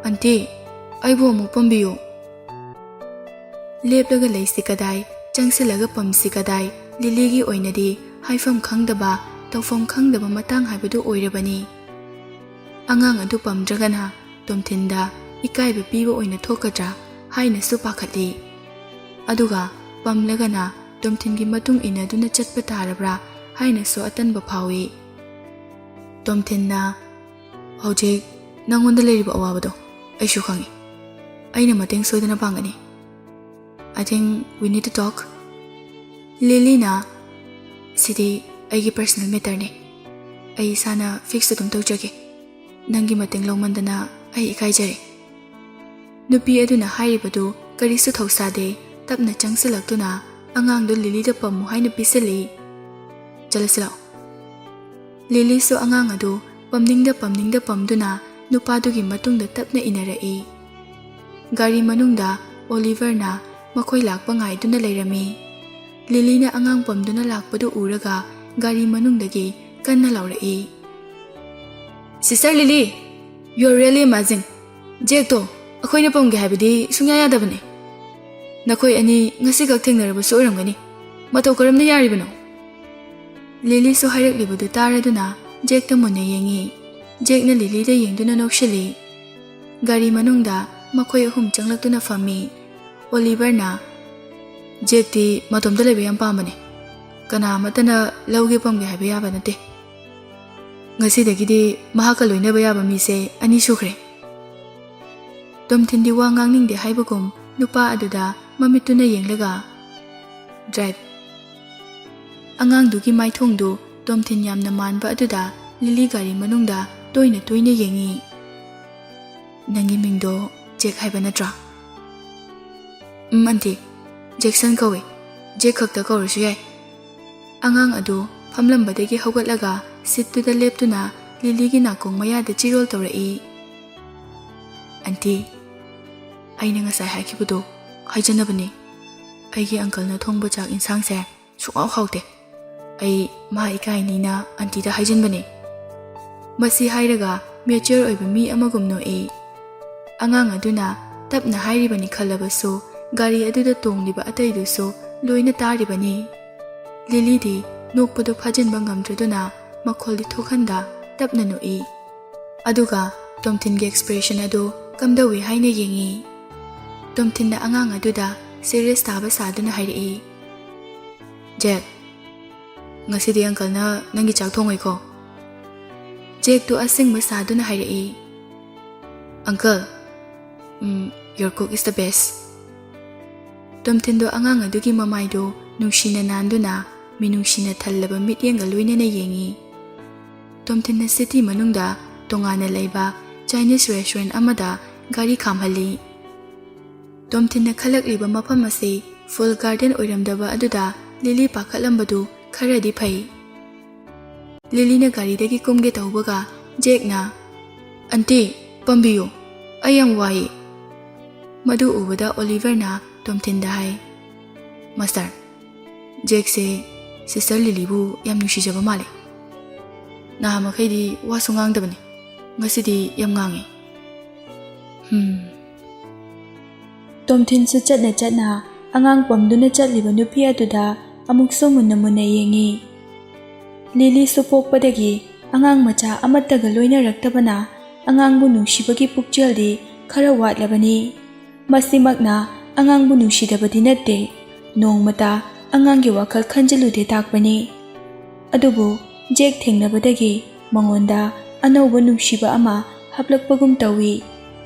"Aunty, ꯑꯩꯕꯨ ꯑꯃꯨꯛ ꯄꯝꯕꯤꯌꯨ꯫" ꯂꯦꯞꯂꯒ ꯂꯩꯁꯤ ꯀꯗꯥꯏ, ꯆꯪꯁꯤꯜꯂꯒ ꯄꯝꯁꯤ ꯀꯗꯥꯏ, ꯂꯤꯂꯤꯒꯤ ꯑꯣꯏꯅꯗꯤ ꯍꯥꯏꯐꯝ ꯈꯪꯗꯕ, ꯇꯧꯐꯝ ꯈꯪꯗꯕ ꯃꯇꯥꯡ ꯍꯥꯏꯕꯗꯨ ꯑꯣꯏꯔꯕꯅꯤ꯫ ꯑꯉꯥꯡ ꯑꯗꯨ ꯄꯝꯗ꯭ꯔꯒꯅ ꯇꯣꯝꯊꯤꯟꯗ ꯏꯀꯥꯏꯕ ꯄꯤꯕ ꯑꯣꯏꯅ ꯊꯣꯛꯀꯗ꯭ꯔꯥ ꯍꯥꯏꯅꯁꯨ ꯄꯥꯈꯠꯂꯤ꯫ ꯑꯗꯨꯒ ꯄꯝꯂꯒꯅ ꯇꯣꯝꯊꯤꯟꯒꯤ ꯃꯇꯨꯡ ꯏꯟꯅꯗꯨꯅ ꯆꯠꯄ ꯇꯥꯔꯕ꯭ꯔꯥ ꯍꯥꯏꯅꯁꯨ ꯑꯇꯟꯕ ꯐꯥꯎꯏ꯫ ꯇꯣꯝꯊꯤꯟꯅ, "ꯍꯧꯖꯤꯛ ꯅꯪꯉꯣꯟꯗ ꯂꯩꯔꯤꯕ ꯑꯋꯥꯕꯗꯣ ꯑꯩꯁꯨ ꯈꯪꯏ꯫ ꯑꯩꯅ ꯃꯇꯦꯡ ꯁꯣꯏꯗꯅ ꯄꯥꯡꯒꯅꯤ꯫ I think we need to talk." ꯂꯤꯂꯤꯅ, "ꯁꯤꯗꯤ ꯑꯩꯒꯤ personal matterꯅꯤ꯫ ꯑꯩ ꯏꯁꯥꯅ fix ꯑꯗꯨꯝ ꯇꯧꯖꯒꯦ꯫ ꯅꯪꯒꯤ ꯃꯇꯦꯡ ꯂꯧꯃꯟꯗꯅ ꯑꯩ ꯏꯀꯥꯏꯖꯔꯦ꯫" ꯅꯨꯄꯤ ꯑꯗꯨꯅ ꯍꯥꯏꯔꯤꯕꯗꯨ ꯀꯔꯤꯁꯨ ꯊꯧꯁꯥꯗꯦ꯫ ꯇꯞꯅ ꯆꯪꯁꯤꯜꯂꯛꯇꯨꯅ ꯑꯉꯥꯡꯗꯨ ꯂꯤꯂꯤꯗ ꯄꯝꯃꯨ ꯍꯥꯏꯅ ꯄꯤꯁꯤꯜꯂꯤ꯫ "ꯆꯠꯂꯁꯤ ꯂꯥꯛꯑꯣ꯫" ꯂꯤꯂꯤꯁꯨ ꯑꯉꯥꯡ ꯑꯗꯨ ꯄꯝꯅꯤꯡꯗ ꯄꯝꯅꯤꯡꯗ ꯄꯝꯗꯨꯅ ꯅꯨꯄꯥꯗꯨꯒꯤ ꯃꯇꯨꯡꯗ ꯇꯞꯅ ꯏꯟꯅꯔꯛꯏ꯫ ꯒꯥꯔꯤ ꯃꯅꯨꯡꯗ ꯑꯣꯂꯤꯚꯔꯅ ꯃꯈꯣꯏ ꯂꯥꯛꯄ ꯉꯥꯏꯗꯨꯅ ꯂꯩꯔꯝꯃꯤ꯫ ꯂꯤꯂꯤꯅ ꯑꯉꯥꯡ ꯄꯝꯗꯨꯅ ꯂꯥꯛꯄꯗꯨ ꯎꯔꯒ ꯒꯥꯔꯤ ꯃꯅꯨꯡꯗꯒꯤ ꯀꯟꯅ ꯂꯥꯎꯔꯛꯏ, "Sister Lily, you're really amazing꯫ ꯖꯦꯛꯇꯣ ꯑꯩꯈꯣꯏꯅ ꯄꯝꯒꯦ ꯍꯥꯏꯕꯗꯤ ꯁꯨꯡꯌꯥ ꯌꯥꯗꯕꯅꯦ꯫ ꯅꯈꯣꯏ ꯑꯅꯤ ꯉꯁꯤꯈꯛ ꯊꯦꯡꯅꯔꯕꯁꯨ ꯑꯣꯏꯔꯝꯒꯅꯤ꯫ ꯃꯇꯧ ꯀꯔꯝꯅ ꯌꯥꯔꯤꯕꯅꯣ?" ꯂꯤꯂꯤꯁꯨ ꯍꯥꯏꯔꯛꯂꯤꯕꯗꯨ ꯇꯥꯔꯗꯨꯅ ꯖꯦꯛꯇ ꯃꯨꯟꯅ ꯌꯦꯡꯉꯤ꯫ ꯖꯦꯛꯅ ꯂꯤꯂꯤꯗ ꯌꯦꯡꯗꯨꯅ ꯅꯣꯛꯁꯤꯜꯂꯤ꯫ ꯒꯥꯔꯤ ꯃꯅꯨꯡꯗ ꯃꯈꯣꯏ ꯑꯍꯨꯝ ꯆꯪꯂꯛꯇꯨꯅ ꯐꯝꯃꯤ꯫ ꯑꯣꯂꯤꯚꯔꯅ, "ꯖꯦꯛꯇꯤ ꯃꯇꯣꯝꯇ ꯂꯩꯕ ꯌꯥꯝ ꯄꯥꯝꯕꯅꯦ꯫ ꯀꯅꯥ ꯑꯃꯠꯇꯅ ꯂꯧꯒꯦ ꯄꯝꯒꯦ ꯍꯥꯏꯕ ꯌꯥꯕ ꯅꯠꯇꯦ꯫ ꯉꯁꯤꯗꯒꯤꯗꯤ ꯃꯍꯥꯛꯀ ꯂꯣꯏꯅꯕ ꯌꯥꯕ ꯃꯤꯁꯦ ꯑꯅꯤ ꯁꯨꯈ꯭ꯔꯦ꯫" ꯇꯣꯝꯊꯤꯟꯗꯤ ꯋꯥ ꯉꯥꯡꯅꯤꯡꯗꯦ ꯍꯥꯏꯕꯒꯨꯝ ꯅꯨꯄꯥ ꯑꯗꯨꯗ ꯃꯃꯤꯠꯇꯨꯅ ꯌꯦꯡꯂꯒ, "Drive꯫" ꯑꯉꯥꯡꯗꯨꯒꯤ ꯃꯥꯏꯊꯣꯡꯗꯨ ꯇꯣꯝꯊꯤꯟ ꯌꯥꯝꯅ ꯃꯥꯟꯕ ꯑꯗꯨꯗ ꯂꯤꯂꯤ ꯒꯥꯔꯤ ꯃꯅꯨꯡꯗ ꯇꯣꯏꯅ ꯇꯣꯏꯅ ꯌꯦꯡꯉꯤ꯫ "ꯅꯪꯒꯤ ꯃꯤꯡꯗꯣ ꯖꯦꯛ ꯍꯥꯏꯕ ꯅꯠꯇ꯭ꯔꯣ?" "ꯎꯝ, ꯑꯟꯇꯤ, ꯖꯦꯛꯁꯟ ꯀꯧꯏ꯫ ꯖꯦꯛ ꯈꯛꯇ ꯀꯧꯔꯁꯨ ꯌꯥꯏ꯫" ꯑꯉꯥꯡ ꯑꯗꯨ ꯐꯝꯂꯝꯕꯗꯒꯤ ꯍꯧꯒꯠꯂꯒ ꯁꯤꯠꯇꯨꯗ ꯂꯦꯞꯇꯨꯅ ꯂꯤꯂꯤꯒꯤ ꯅꯥꯀꯣꯡ ꯃꯌꯥꯗ ꯆꯤꯔꯣꯜ ꯇꯧꯔꯛꯏ꯫ "ꯑꯟꯇꯤ, ꯑꯩꯅ ꯉꯁꯥꯏ ꯍꯥꯏꯈꯤꯕꯗꯣ ꯍꯥꯏꯖꯅꯕꯅꯤ꯫ ꯑꯩꯒꯤ ꯑꯪꯀꯜꯅ ꯊꯣꯡꯕ ꯆꯥꯛ ꯏꯟꯁꯥꯡꯁꯦ ꯁꯨꯡꯍꯥꯎ ꯍꯥꯎꯇꯦ꯫ ꯑꯩ ꯃꯥ ꯏꯀꯥꯏꯅꯤꯅ ꯑꯟꯇꯤꯗ ꯍꯥꯏꯖꯤꯟꯕꯅꯦ꯫" ꯃꯁꯤ ꯍꯥꯏꯔꯒ ꯃꯦꯆ꯭ꯌꯣꯔ ꯑꯣꯏꯕ ꯃꯤ ꯑꯃꯒꯨꯝ ꯅꯣꯛꯏ꯫ ꯑꯉꯥꯡ ꯑꯗꯨꯅ ꯇꯞꯅ ꯍꯥꯏꯔꯤꯕꯅꯤ ꯈꯜꯂꯕꯁꯨ ꯒꯥꯔꯤ ꯑꯗꯨꯗ ꯇꯣꯡꯂꯤꯕ ꯑꯇꯩꯗꯨꯁꯨ ꯂꯣꯏꯅ ꯇꯥꯔꯤꯕꯅꯤ꯫ ꯂꯤꯂꯤꯗꯤ ꯅꯣꯛꯄꯗꯨ ꯐꯥꯖꯤꯟꯕ ꯉꯝꯗ꯭ꯔꯗꯨꯅ ꯃꯈꯣꯜꯗꯤ ꯊꯣꯛꯍꯟꯗ ꯇꯞꯅ ꯅꯣꯛꯏ꯫ ꯑꯗꯨꯒ ꯇꯣꯝꯊꯤꯟꯒꯤ expression ꯑꯗꯨ ꯀꯝꯗꯧꯏ ꯍꯥꯏꯅ ꯌꯦꯡꯏ꯫ ꯇꯣꯝꯊꯤꯟꯅ ꯑꯉꯥꯡ ꯑꯗꯨꯗ serious ꯇꯥꯕ ꯁꯥꯗꯨꯅ ꯍꯥꯏꯔꯛꯏ, "ꯖꯦꯛ, ꯉꯁꯤꯗꯤ uncleꯅ ꯅꯪꯒꯤ ꯆꯥꯛ ꯊꯣꯡꯉꯣꯏꯀꯣ?" ꯖꯦꯛꯇꯨ ꯑꯁꯦꯡꯕ ꯁꯥꯗꯨꯅ ꯍꯥꯏꯔꯛꯏ, "Uncle, um, your cook is the best." ꯇꯣꯝꯊꯤꯟꯗꯣ ꯑꯉꯥꯡ ꯑꯗꯨꯒꯤ ꯃꯃꯥꯏꯗꯨ ꯅꯨꯡꯁꯤꯅ ꯅꯥꯟꯗꯨꯅ ꯃꯤꯅꯨꯡꯁꯤꯅ ꯊꯜꯂꯕ ꯃꯤꯠꯌꯦꯡꯒ ꯂꯣꯏꯅꯅ ꯌꯦꯡꯏ꯫ ꯇꯣꯝꯊꯤꯟꯅ city ꯃꯅꯨꯡꯗ ꯇꯣꯉꯥꯟꯅ ꯂꯩꯕ Chinese restaurant ꯑꯃꯗ ꯒꯥꯔꯤ ꯈꯥꯝꯍꯜꯂꯤ꯫ ꯇꯣꯝꯊꯤꯟꯅ ꯈꯜꯂꯛꯂꯤꯕ ꯃꯐꯝ ꯑꯁꯤ full garden ꯑꯣꯏꯔꯝꯗꯕ ꯑꯗꯨꯗ ꯂꯤꯂꯤ ꯄꯥꯈꯠꯂꯝꯕꯗꯨ ꯈꯔꯗꯤ ꯐꯩ꯫ ꯂꯤꯂꯤꯅ ꯒꯥꯔꯤꯗꯒꯤ ꯀꯨꯝꯒꯦ ꯇꯧꯕꯒ ꯖꯦꯛꯅ, "ꯑꯟꯇꯤ, ꯄꯝꯕꯤꯌꯨ, ꯑꯩ ꯌꯥꯝ ꯋꯥꯏ꯫" ꯃꯗꯨ ꯎꯕꯗ ꯑꯣꯂꯤꯚꯔꯅ ꯇꯣꯝꯊꯤꯟꯗ ꯍꯥꯏ, "ꯃꯥꯁꯇꯔ, ꯖꯦꯛꯁꯦ ꯁꯤꯁꯇꯔ ꯂꯤꯂꯤꯕꯨ ꯌꯥꯝ ꯅꯨꯡꯁꯤꯖꯕ ꯃꯥꯜꯂꯦ꯫ ꯅꯍꯥꯟꯃꯈꯩꯗꯤ ꯋꯥꯁꯨ ꯉꯥꯡꯗꯕꯅꯤ, ꯉꯁꯤꯗꯤ ꯌꯥꯝ ꯉꯥꯡꯉꯤ꯫" ꯍꯝ꯫ ꯇꯣꯝꯊꯤꯟꯁꯨ ꯆꯠꯅ ꯆꯠꯅ ꯑꯉꯥꯡ ꯄꯝꯗꯨꯅ ꯆꯠꯂꯤꯕ ꯅꯨꯄꯤ ꯑꯗꯨꯗ ꯑꯃꯨꯛꯁꯨ ꯃꯨꯟꯅ ꯃꯨꯟꯅ ꯌꯦꯡꯉꯤ꯫ ꯂꯤꯂꯤꯁꯨ ꯄꯣꯛꯄꯗꯒꯤ ꯑꯉꯥꯡ ꯃꯆꯥ ꯑꯃꯠꯇꯒ ꯂꯣꯏꯅꯔꯛꯇꯕꯅ ꯑꯉꯥꯡꯕꯨ ꯅꯨꯡꯁꯤꯕꯒꯤ ꯄꯨꯛꯆꯦꯜꯗꯤ ꯈꯔ ꯋꯥꯠꯂꯕꯅꯤ꯫ ꯃꯁꯤꯃꯛꯅ ꯑꯉꯥꯡꯕꯨ ꯅꯨꯡꯁꯤꯗꯕꯗꯤ ꯅꯠꯇꯦ, ꯅꯣꯡꯃꯇ ꯑꯉꯥꯡꯒꯤ ꯋꯥꯈꯜ ꯈꯟꯖꯤꯜꯂꯨꯗꯦ ꯇꯥꯛꯄꯅꯤ꯫ ꯑꯗꯨꯕꯨ ꯖꯦꯛ ꯊꯦꯡꯅꯕꯗꯒꯤ ꯃꯉꯣꯟꯗ ꯑꯅꯧꯕ ꯅꯨꯡꯁꯤꯕ ꯑꯃ ꯍꯥꯞꯂꯛꯄꯒꯨꯝ ꯇꯧꯏ꯫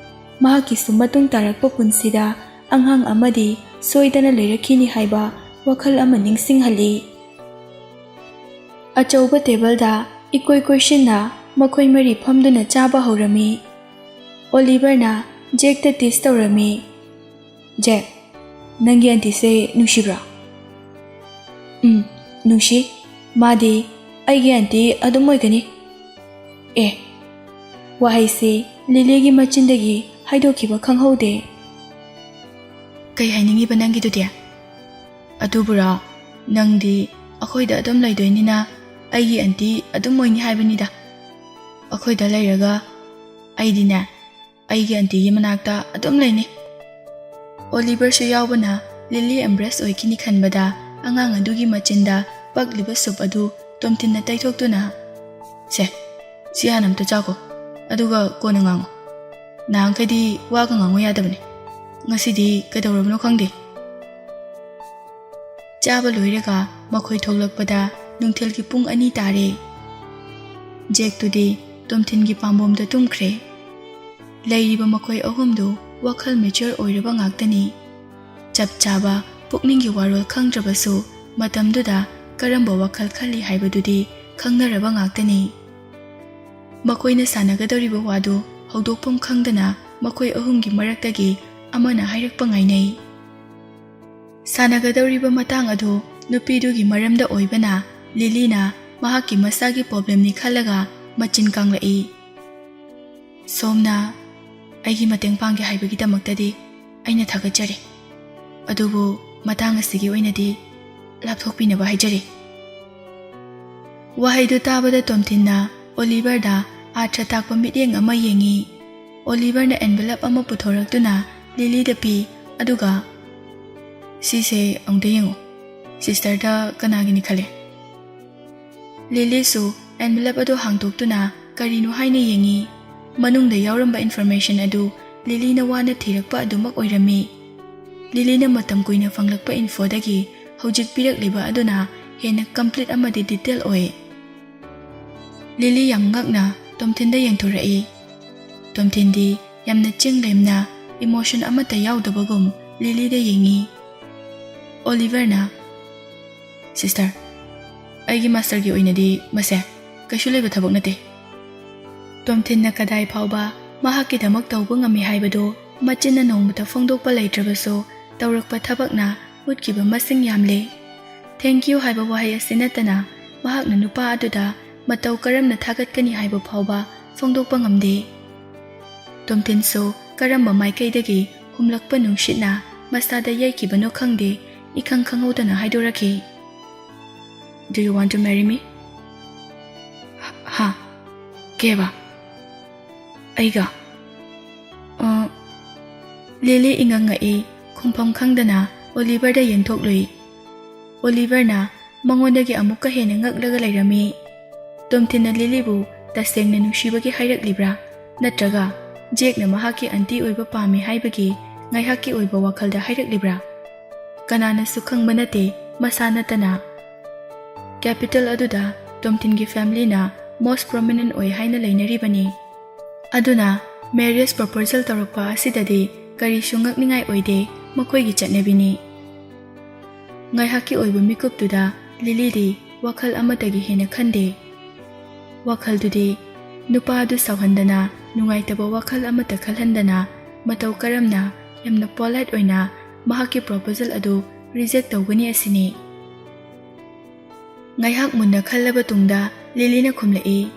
ꯃꯍꯥꯛꯀꯤꯁꯨ ꯃꯇꯨꯡ ꯇꯥꯔꯛꯄ ꯄꯨꯟꯁꯤꯗ ꯑꯉꯥꯡ ꯑꯃꯗꯤ ꯁꯣꯏꯗꯅ ꯂꯩꯔꯛꯈꯤꯅꯤ ꯍꯥꯏꯕ ꯋꯥꯈꯜ ꯑꯃ ꯅꯤꯡꯁꯤꯡꯍꯜꯂꯤ꯫ ꯑꯆꯧꯕ ꯇꯦꯕꯜꯗ ꯏꯀꯣꯏ ꯀꯣꯏꯁꯤꯟꯅ ꯃꯈꯣꯏ ꯃꯔꯤ ꯐꯝꯗꯨꯅ ꯆꯥꯕ ꯍꯧꯔꯝꯃꯤ꯫ ꯑꯣꯂꯤꯚꯔꯅ ꯖꯦꯛꯇ tease ꯇꯧꯔꯝꯃꯤ꯫ "ꯖꯦꯛ, ꯅꯪꯒꯤ ꯑꯟꯇꯤꯁꯦ ꯅꯨꯡꯁꯤꯕ꯭ꯔꯥ?" "ꯎꯝ, ꯅꯨꯡꯁꯤ꯫ ꯃꯥꯗꯤ ꯑꯩꯒꯤ ꯑꯟꯇꯤ ꯑꯗꯨꯝ ꯑꯣꯏꯒꯅꯤ꯫" ꯑꯦ, ꯋꯥꯍꯩꯁꯤ ꯂꯤꯂꯤꯒꯤ ꯃꯆꯤꯟꯗꯒꯤ ꯍꯥꯏꯗꯣꯛꯈꯤꯕ ꯈꯪꯍꯧꯗꯦ꯫ "ꯀꯩ ꯍꯥꯏꯅꯤꯡꯉꯤꯕ ꯅꯪꯒꯤꯗꯨꯗꯤ?" "ꯑꯗꯨꯕꯨꯔꯣ, ꯅꯪꯗꯤ ꯑꯩꯈꯣꯏꯗ ꯑꯗꯨꯝ ꯂꯩꯗꯣꯏꯅꯤꯅ ꯑꯩꯒꯤ ꯑꯟꯇꯤ ꯑꯗꯨꯝ ꯑꯣꯏꯅꯤ ꯍꯥꯏꯕꯅꯤꯗ꯫ ꯑꯩꯈꯣꯏꯗ ꯂꯩꯔꯒ ꯑꯩꯗꯤꯅꯦ, ꯑꯩꯒꯤ ꯑꯟꯇꯤꯒꯤ ꯃꯅꯥꯛꯇ ꯑꯗꯨꯝ ꯂꯩꯅꯤ꯫" ꯑꯣꯂꯤꯚꯔꯁꯨ ꯌꯥꯎꯕꯅ ꯂꯤꯂꯤ ꯑꯦꯝꯕ꯭ꯔꯦꯁ ꯑꯣꯏꯈꯤꯅꯤ ꯈꯟꯕꯗ ꯑꯉꯥꯡ ꯑꯗꯨꯒꯤ ꯃꯆꯤꯟꯗ ꯄꯛꯂꯤꯕ ꯁꯨꯞ ꯑꯗꯨ ꯇꯣꯝꯊꯤꯟꯅ ꯇꯩꯊꯣꯛꯇꯨꯅ, "ꯁꯦ, ꯁꯤ ꯍꯥꯟꯅ ꯑꯝꯇ ꯆꯥꯈꯣ, ꯑꯗꯨꯒ ꯀꯣꯟꯅ ꯉꯥꯡꯉꯣ꯫ ꯅꯍꯥꯟꯈꯩꯗꯤ ꯋꯥꯒ ꯉꯥꯡꯉꯨ ꯌꯥꯗꯕꯅꯤ, ꯉꯁꯤꯗꯤ ꯀꯩꯗꯧꯔꯕꯅꯣ ꯈꯪꯗꯦ"꯫ ꯆꯥꯕ ꯂꯣꯏꯔꯒ ꯃꯈꯣꯏ ꯊꯣꯛꯂꯛꯄꯗ ꯅꯨꯡꯊꯤꯜꯒꯤ ꯄꯨꯡ ꯑꯅꯤ ꯇꯥꯔꯦ꯫ ꯖꯦꯛꯇꯨꯗꯤ ꯇꯣꯝꯊꯤꯟꯒꯤ ꯄꯥꯝꯕꯣꯝꯗ ꯇꯨꯝꯈ꯭ꯔꯦ꯫ ꯂꯩꯔꯤꯕ ꯃꯈꯣꯏ ꯑꯍꯨꯝꯗꯨ ꯋꯥꯈꯜ ꯃꯦꯆ꯭ꯌꯣꯔ ꯑꯣꯏꯔꯕ ꯉꯥꯛꯇꯅꯤ꯫ ꯆꯞ ꯆꯥꯕ ꯄꯨꯛꯅꯤꯡꯒꯤ ꯋꯥꯔꯣꯜ ꯈꯪꯗ꯭ꯔꯕꯁꯨ, ꯃꯇꯝꯗꯨꯗ ꯀꯔꯝꯕ ꯋꯥꯈꯜ ꯈꯜꯂꯤ ꯍꯥꯏꯕꯗꯨꯗꯤ ꯈꯪꯅꯔꯕ ꯉꯥꯛꯇꯅꯤ꯫ ꯃꯈꯣꯏꯅ ꯁꯥꯟꯅꯒꯗꯧꯔꯤꯕ ꯋꯥꯗꯨ ꯍꯧꯗꯣꯛꯐꯝ ꯈꯪꯗꯅ ꯃꯈꯣꯏ ꯑꯍꯨꯝꯒꯤ ꯃꯔꯛꯇꯒꯤ ꯑꯃꯅ ꯍꯥꯏꯔꯛꯄ ꯉꯥꯏꯅꯩ꯫ ꯁꯥꯟꯅꯒꯗꯧꯔꯤꯕ ꯃꯇꯥꯡ ꯑꯗꯨ ꯅꯨꯄꯤꯗꯨꯒꯤ ꯃꯔꯝꯗ ꯑꯣꯏꯕꯅ, ꯂꯤꯂꯤꯅ ꯃꯍꯥꯛꯀꯤ ꯃꯁꯥꯒꯤ ꯄ꯭ꯔꯣꯕ꯭ꯂꯦꯝꯅꯤ ꯈꯜꯂꯒ ꯃꯆꯤꯟ ꯀꯥꯡꯂꯛꯏ꯫ "ꯁꯣꯝꯅ ꯑꯩꯒꯤ ꯃꯇꯦꯡ ꯄꯥꯡꯒꯦ ꯍꯥꯏꯕꯒꯤꯗꯃꯛꯇꯗꯤ ꯑꯩꯅ ꯊꯥꯒꯠꯆꯔꯤ, ꯑꯗꯨꯕꯨ ꯃꯇꯥꯡ ꯑꯁꯤꯒꯤ ꯑꯣꯏꯅꯗꯤ ꯂꯥꯞꯊꯣꯛꯄꯤꯅꯕ ꯍꯥꯏꯖꯔꯤ"꯫ ꯋꯥꯍꯩꯗꯨ ꯇꯥꯕꯗ ꯇꯣꯝꯊꯤꯟꯅ ꯑꯣꯂꯤꯚꯔꯗ ꯑꯥꯔꯊ ꯇꯥꯛꯄ ꯃꯤꯠꯌꯦꯡ ꯑꯃ ꯌꯦꯡꯉꯤ꯫ ꯑꯣꯂꯤꯚꯔꯅ ꯑꯦꯟꯚꯦꯂꯞ ꯑꯃ ꯄꯨꯊꯣꯔꯛꯇꯨꯅ ꯂꯤꯂꯤꯗ ꯄꯤ, ꯑꯗꯨꯒ, "ꯁꯤꯁꯦ ꯑꯃꯨꯛꯇ ꯌꯦꯡꯉꯨ, ꯁꯤꯁꯇꯔꯗ ꯀꯅꯥꯒꯤꯅꯤ ꯈꯜꯂꯤ?" ꯂꯤꯂꯤꯁꯨ ꯑꯦꯟꯚꯦꯂꯞ ꯑꯗꯨ ꯍꯥꯡꯗꯣꯛꯇꯨꯅ ꯀꯔꯤꯅꯣ ꯍꯥꯏꯅ ꯌꯦꯡꯉꯤ꯫ ꯃꯅꯨꯡꯗ ꯌꯥꯎꯔꯝꯕ ꯏꯟꯐꯣꯔꯃꯦꯁꯟ ꯑꯗꯨ ꯂꯤꯂꯤꯅ ꯋꯥꯅ ꯊꯤꯔꯛꯄ ꯑꯗꯨꯃꯛ ꯑꯣꯏꯔꯝꯃꯤ꯫ ꯂꯤꯂꯤꯅ ꯃꯇꯝ ꯀꯨꯏꯅ ꯐꯪꯂꯛꯄ ꯏꯟꯐꯣꯗꯒꯤ ꯍꯧꯖꯤꯛ ꯄꯤꯔꯛꯂꯤꯕ ꯑꯗꯨꯅ ꯍꯦꯟꯅ ꯀꯝꯄ꯭ꯂꯤꯠ ꯑꯃꯗꯤ ꯗꯤꯇꯦꯜ ꯑꯣꯏ꯫ ꯂꯤꯂꯤ ꯌꯥꯝ ꯉꯛꯅ ꯇꯣꯝꯊꯤꯟꯗ ꯌꯦꯡꯊꯣꯔꯛꯏ꯫ ꯇꯣꯝꯊꯤꯟꯗꯤ ꯌꯥꯝꯅ ꯆꯤꯡ ꯂꯦꯝꯅ, ꯏꯃꯣꯁꯟ ꯑꯃꯠꯇ ꯌꯥꯎꯗꯕꯒꯨꯝ ꯂꯤꯂꯤꯗ ꯌꯦꯡꯉꯤ꯫ ꯑꯣꯂꯤꯚꯔꯅ, "ꯁꯤꯁꯇꯔ, ꯑꯩꯒꯤ ꯃꯥꯁꯇꯔꯒꯤ ꯑꯣꯏꯅꯗꯤ ꯃꯁꯦ ꯀꯩꯁꯨ ꯂꯩꯕ ꯊꯕꯛ ꯅꯠꯇꯦ"꯫ ꯇꯣꯝꯊꯤꯟꯅ ꯀꯗꯥꯏ ꯐꯥꯎꯕ ꯃꯍꯥꯛꯀꯤꯗꯃꯛ ꯇꯧꯕ ꯉꯝꯃꯤ ꯍꯥꯏꯕꯗꯨ ꯃꯆꯤꯟꯅ ꯅꯣꯡꯃꯇ ꯐꯣꯡꯗꯣꯛꯄ ꯂꯩꯇ꯭ꯔꯕꯁꯨ, ꯇꯧꯔꯛꯄ ꯊꯕꯛꯅ ꯎꯠꯈꯤꯕ ꯃꯁꯤꯡ ꯌꯥꯝꯂꯦ꯫ "ꯊꯦꯡꯀ꯭ꯌꯨ" ꯍꯥꯏꯕ ꯋꯥꯍꯩ ꯑꯁꯤ ꯅꯠꯇꯅ ꯃꯍꯥꯛꯅ ꯅꯨꯄꯥ ꯑꯗꯨꯗ ꯃꯇꯧ ꯀꯔꯝꯅ ꯊꯥꯒꯠꯀꯅꯤ ꯍꯥꯏꯕ ꯐꯥꯎꯕ ꯐꯣꯡꯗꯣꯛꯄ ꯉꯝꯗꯦ꯫ ꯇꯣꯝꯊꯤꯟꯁꯨ ꯀꯔꯝꯕ ꯃꯥꯏꯀꯩꯗꯒꯤ ꯍꯨꯝꯂꯛꯄ ꯅꯨꯡꯁꯤꯠꯅ ꯃꯁꯥꯗ ꯌꯩꯈꯤꯕꯅꯣ ꯈꯪꯗꯦ, ꯏꯈꯪ ꯈꯪꯍꯧꯗꯅ ꯍꯥꯏꯗꯣꯔꯛꯈꯤ, "Do you want to marry me?" "ꯍꯥ? ꯀꯦꯕ? ꯑꯩꯒ?" ꯑ, ꯂꯤꯂꯤ ꯏꯉꯛ ꯉꯛꯏ꯫ ꯈꯨꯝꯐꯝ ꯈꯪꯗꯅ ꯑꯣꯂꯤꯚꯔꯗ ꯌꯦꯡꯊꯣꯛꯂꯨꯏ꯫ ꯑꯣꯂꯤꯚꯔꯅ ꯃꯉꯣꯟꯗꯒꯤ ꯑꯃꯨꯛꯀ ꯍꯦꯟꯅ ꯉꯛꯂꯒ ꯂꯩꯔꯝꯃꯤ꯫ ꯇꯣꯝꯊꯤꯟꯅ ꯂꯤꯂꯤꯕꯨ ꯇꯁꯦꯡꯅ ꯅꯨꯡꯁꯤꯕꯒꯤ ꯍꯥꯏꯔꯛꯂꯤꯕ꯭ꯔꯥ? ꯅꯠꯇ꯭ꯔꯒ ꯖꯦꯛꯅ ꯃꯍꯥꯛꯀꯤ ꯑꯟꯇꯤ ꯑꯣꯏꯕ ꯄꯥꯝꯃꯤ ꯍꯥꯏꯕꯒꯤ ꯉꯥꯏꯍꯥꯛꯀꯤ ꯑꯣꯏꯕ ꯋꯥꯈꯜꯗ ꯍꯥꯏꯔꯛꯂꯤꯕ꯭ꯔꯥ? ꯀꯅꯥꯅꯁꯨ ꯈꯪꯕ ꯅꯠꯇꯦ, ꯃꯁꯥ ꯅꯠꯇꯅ꯫ ꯀꯦꯄꯤꯇꯦꯜ ꯑꯗꯨꯗ ꯇꯣꯝꯊꯤꯟꯒꯤ ꯐꯦꯃꯤꯂꯤꯅ most prominent ꯑꯣꯏ ꯍꯥꯏꯅ ꯂꯩꯅꯔꯤꯕꯅꯤ꯫ ꯑꯗꯨꯅ marriage proposal ꯇꯧꯔꯛꯄ ꯑꯁꯤꯗꯗꯤ ꯀꯔꯤꯁꯨ ꯉꯛꯅꯤꯡꯉꯥꯏ ꯑꯣꯏꯗꯦ, ꯃꯈꯣꯏꯒꯤ ꯆꯠꯅꯕꯤꯅꯤ꯫ ꯉꯥꯏꯍꯥꯛꯀꯤ ꯑꯣꯏꯕ ꯃꯤꯀꯨꯞꯇꯨꯗ ꯂꯤꯂꯤꯗꯤ ꯋꯥꯈꯜ ꯑꯃꯠꯇꯒꯤ ꯍꯦꯟꯅ ꯈꯟꯗꯦ꯫ ꯋꯥꯈꯜꯗꯨꯗꯤ ꯅꯨꯄꯥ ꯑꯗꯨ ꯁꯥꯎꯍꯟꯗꯅ, ꯅꯨꯡꯉꯥꯏꯇꯕ ꯋꯥꯈꯜ ꯑꯃꯠꯇ ꯈꯜꯍꯟꯗꯅ, ꯃꯇꯧ ꯀꯔꯝꯅ ꯌꯥꯝꯅ polite ꯑꯣꯏꯅ ꯃꯍꯥꯛꯀꯤ proposal ꯑꯗꯨ reject ꯇꯧꯒꯅꯤ ꯑꯁꯤꯅꯤ꯫ ꯉꯥꯏꯍꯥꯛ ꯃꯨꯟꯅ ꯈꯜꯂꯕ ꯇꯨꯡꯗ ꯂꯤꯂꯤꯅ ꯈꯨꯝꯂꯛꯏ,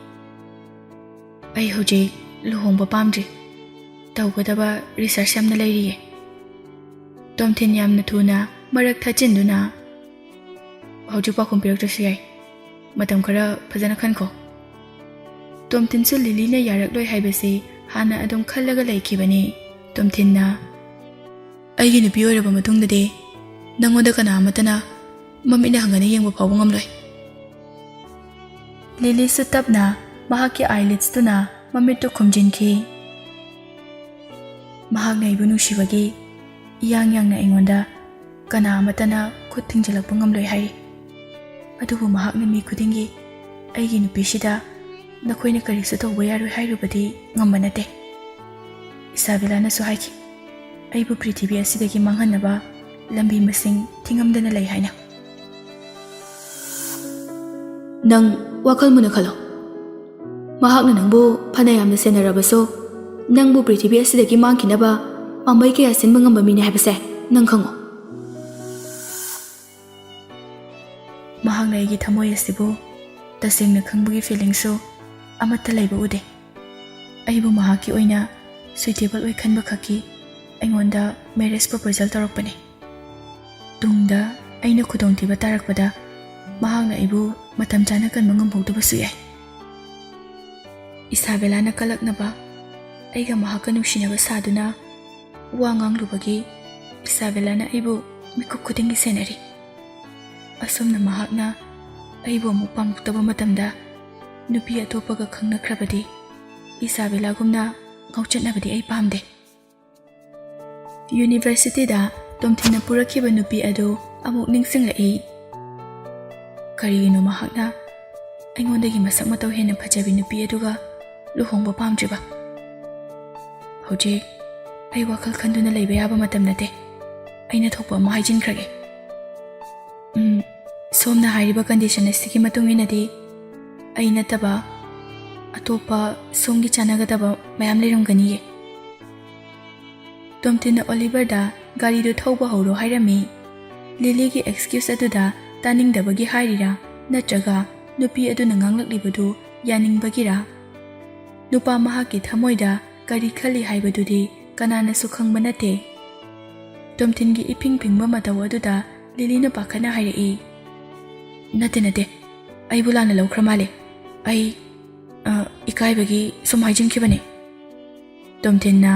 "ꯑꯩ ꯍꯧꯖꯤꯛ ꯂꯨꯍꯣꯡꯕ ꯄꯥꯝꯗ꯭ꯔꯤ꯫ ꯇꯧꯒꯗꯕ research ꯌꯥꯝꯅ ꯂꯩꯔꯤꯌꯦ꯫" ꯇꯣꯝꯊꯤꯟ ꯌꯥꯝꯅ ꯊꯨꯅ ꯃꯔꯛ ꯊꯠꯆꯤꯟꯗꯨꯅ, "ꯍꯧꯖꯤꯛ ꯄꯥꯎꯈꯨꯝ ꯄꯤꯔꯛꯇ꯭ꯔꯁꯨ ꯌꯥꯏ꯫ ꯃꯇꯝ ꯈꯔ ꯐꯖꯅ ꯈꯟꯈꯣ꯫" ꯇꯣꯝꯊꯤꯟꯁꯨ ꯂꯤꯂꯤꯅ ꯌꯥꯔꯛꯂꯣꯏ ꯍꯥꯏꯕꯁꯤ ꯍꯥꯟꯅ ꯑꯗꯨꯝ ꯈꯜꯂꯒ ꯂꯩꯈꯤꯕꯅꯤ꯫ ꯇꯣꯝꯊꯤꯟꯅ, "ꯑꯩꯒꯤ ꯅꯨꯄꯤ ꯑꯣꯏꯔꯕ ꯃꯇꯨꯡꯗꯗꯤ ꯅꯪꯉꯣꯟꯗ ꯀꯅꯥ ꯑꯃꯠꯇꯅ ꯃꯃꯤꯠꯅ ꯍꯪꯒꯅ ꯌꯦꯡꯕ ꯐꯥꯎꯕ ꯉꯝꯂꯣꯏ꯫" ꯂꯤꯂꯤꯁꯨ ꯇꯞꯅ ꯃꯍꯥꯛꯀꯤ eyelidsꯇꯨꯅ ꯃꯃꯤꯠꯇꯨ ꯈꯨꯝꯖꯤꯟꯈꯤ꯫ ꯃꯍꯥꯛꯅ ꯑꯩꯕꯨ ꯅꯨꯡꯁꯤꯕꯒꯤ ꯏꯌꯥꯡ ꯌꯥꯡꯅ ꯑꯩꯉꯣꯟꯗ ꯀꯅꯥ ꯑꯃꯠꯇꯅ ꯈꯨꯠ ꯊꯤꯡꯖꯤꯜꯂꯛꯄ ꯉꯝꯂꯣꯏ ꯍꯥꯏꯔꯤ꯫ ꯑꯗꯨꯕꯨ ꯃꯍꯥꯛꯅ ꯃꯤ ꯈꯨꯗꯤꯡꯒꯤ ꯑꯩꯒꯤ ꯅꯨꯄꯤꯁꯤꯗ ꯅꯈꯣꯏꯅ ꯀꯔꯤꯁꯨ ꯇꯧꯕ ꯌꯥꯔꯣꯏ ꯍꯥꯏꯔꯨꯕꯗꯤ ꯉꯝꯕ ꯅꯠꯇꯦ꯫ ꯏꯁꯥꯕꯦꯂꯥꯅꯁꯨ ꯍꯥꯏꯈꯤ, ꯑꯩꯕꯨ ꯄ꯭ꯔꯤꯊꯤꯕꯤ ꯑꯁꯤꯗꯒꯤ ꯃꯥꯡꯍꯟꯅꯕ ꯂꯝꯕꯤ ꯃꯁꯤꯡ ꯊꯤꯉꯝꯗꯅ ꯂꯩ ꯍꯥꯏꯅ꯫ ꯅꯪ ꯋꯥꯈꯜ ꯃꯨꯟꯅ ꯈꯜꯂꯣ꯫ ꯃꯍꯥꯛꯅ ꯅꯪꯕꯨ ꯐꯅ ꯌꯥꯝꯅ ꯁꯦꯟꯅꯔꯕꯁꯨ, ꯅꯪꯕꯨ ꯄ꯭ꯔꯤꯊꯤꯕꯤ ꯑꯁꯤꯗꯒꯤ ꯃꯥꯡꯈꯤꯅꯕ ꯄꯥꯝꯕꯩ ꯀꯌꯥ ꯁꯤꯟꯕ ꯉꯝꯕ ꯃꯤꯅꯤ ꯍꯥꯏꯕꯁꯦ ꯅꯪ ꯈꯪꯉꯣ꯫ ꯃꯍꯥꯛꯅ ꯑꯩꯒꯤ ꯊꯃꯣꯏ ꯑꯁꯤꯕꯨ ꯇꯁꯦꯡꯅ ꯈꯪꯕꯒꯤ feelingꯁꯨ ꯑꯃꯠꯇ ꯂꯩꯕ ꯎꯗꯦ꯫ ꯑꯩꯕꯨ ꯃꯍꯥꯛꯀꯤ ꯑꯣꯏꯅ suitable ꯑꯣꯏ ꯈꯟꯕ ꯈꯛꯀꯤ ꯑꯩꯉꯣꯟꯗ marriage proposal ꯇꯧꯔꯛꯄꯅꯤ꯫ ꯇꯨꯡꯗ ꯑꯩꯅ ꯈꯨꯗꯣꯡꯊꯤꯕ ꯇꯥꯔꯛꯄꯗ ꯃꯍꯥꯛꯅ ꯑꯩꯕꯨ ꯃꯇꯝ ꯆꯥꯅ ꯀꯟꯕ ꯉꯝꯍꯧꯗꯕꯁꯨ ꯌꯥꯏ꯫ ꯏꯁꯥꯕꯦꯂꯥꯅ ꯀꯂꯛꯅꯕ ꯑꯩꯒ ꯃꯍꯥꯛꯀ ꯅꯨꯡꯁꯤꯅꯕ ꯁꯥꯗꯨꯅ ꯋꯥ ꯉꯥꯡꯂꯨꯕꯒꯤ ꯏꯁꯥꯕꯦꯂꯥꯅ ꯑꯩꯕꯨ ꯃꯤꯀꯨꯞ ꯈꯨꯗꯤꯡꯒꯤ ꯁꯦꯟꯅꯔꯤ꯫ ꯑꯁꯨꯝꯅ ꯃꯍꯥꯛꯅ ꯑꯩꯕꯨ ꯑꯃꯨꯛ ꯄꯥꯝꯂꯛꯇꯕ ꯃꯇꯝꯗ ꯅꯨꯄꯤ ꯑꯇꯣꯞꯄꯒ ꯈꯪꯅꯈ꯭ꯔꯕꯗꯤ ꯏꯁꯥꯕꯦꯂꯥꯒꯨꯝꯅ ꯉꯥꯎꯆꯠꯅꯕꯗꯤ ꯑꯩ ꯄꯥꯝꯗꯦ꯫ ꯌꯨꯅꯤꯚꯔꯁꯤꯇꯤꯗ ꯇꯣꯝꯊꯤꯟꯅ ꯄꯨꯔꯛꯈꯤꯕ ꯅꯨꯄꯤ ꯑꯗꯨ ꯑꯃꯨꯛ ꯅꯤꯡꯁꯤꯡꯂꯛꯏ꯫ ꯀꯔꯤꯒꯤꯅꯣ ꯃꯍꯥꯛꯅ ꯑꯩꯉꯣꯟꯗꯒꯤ ꯃꯁꯛ ꯃꯇꯧ ꯍꯦꯟꯅ ꯐꯖꯕꯤ ꯅꯨꯄꯤ ꯑꯗꯨꯒ ꯂꯨꯍꯣꯡꯕ ꯄꯥꯝꯗ꯭ꯔꯤꯕ? ꯍꯧꯖꯤꯛ ꯑꯩ ꯋꯥꯈꯜ ꯈꯟꯗꯨꯅ ꯂꯩꯕ ꯌꯥꯕ ꯃꯇꯝ ꯅꯠꯇꯦ꯫ ꯑꯩꯅ ꯊꯣꯛꯄ ꯑꯃ ꯍꯥꯏꯖꯤꯟꯈ꯭ꯔꯒꯦ꯫ ꯎꯝ, ꯁꯣꯝꯅ ꯍꯥꯏꯔꯤꯕ ꯀꯟꯗꯤꯁꯟ ꯑꯁꯤꯒꯤ ꯃꯇꯨꯡ ꯏꯟꯅꯗꯤ ꯑꯩ ꯅꯠꯇꯕ ꯑꯇꯣꯞꯄ ꯁꯣꯝꯒꯤ ꯆꯥꯟꯅꯒꯗꯕ ꯃꯌꯥꯝ ꯂꯩꯔꯝꯒꯅꯤꯌꯦ꯫ ꯇꯣꯝꯊꯤꯟꯅ ꯑꯣꯂꯤꯚꯔꯗ ꯒꯥꯔꯤꯗꯨ ꯊꯧꯕ ꯍꯧꯔꯣ ꯍꯥꯏꯔꯝꯃꯤ꯫ ꯂꯤꯂꯤꯒꯤ ꯑꯦꯛꯁꯀ꯭ꯌꯨꯁ ꯑꯗꯨꯗ ꯇꯥꯅꯤꯡꯗꯕꯒꯤ ꯍꯥꯏꯔꯤꯔꯥ, ꯅꯠꯇ꯭ꯔꯒ ꯅꯨꯄꯤ ꯑꯗꯨꯅ ꯉꯥꯡꯂꯛꯂꯤꯕꯗꯨ ꯌꯥꯅꯤꯡꯕꯒꯤꯔꯥ? ꯅꯨꯄꯥ ꯃꯍꯥꯛꯀꯤ ꯊꯃꯣꯏꯗ ꯀꯔꯤ ꯈꯜꯂꯤ ꯍꯥꯏꯕꯗꯨꯗꯤ ꯀꯅꯥꯅꯁꯨ ꯈꯪꯕ ꯅꯠꯇꯦ꯫ ꯇꯣꯝꯊꯤꯟꯒꯤ ꯏꯐꯤꯡ ꯐꯤꯡꯕ ꯃꯇꯧ ꯑꯗꯨꯗ ꯂꯤꯂꯤꯅ ꯄꯥꯈꯠꯅ ꯍꯥꯏꯔꯛꯏ, "ꯅꯠꯇꯦ, ꯅꯠꯇꯦ, ꯑꯩꯕꯨ ꯂꯥꯟꯅ ꯂꯧꯈ꯭ꯔ ꯃꯥꯜꯂꯦ꯫ ꯑꯩ, ꯑ, ꯏꯀꯥꯏꯕꯒꯤ ꯁꯨꯝ ꯍꯥꯏꯖꯤꯟꯈꯤꯕꯅꯦ꯫" ꯇꯣꯝꯊꯤꯟꯅ,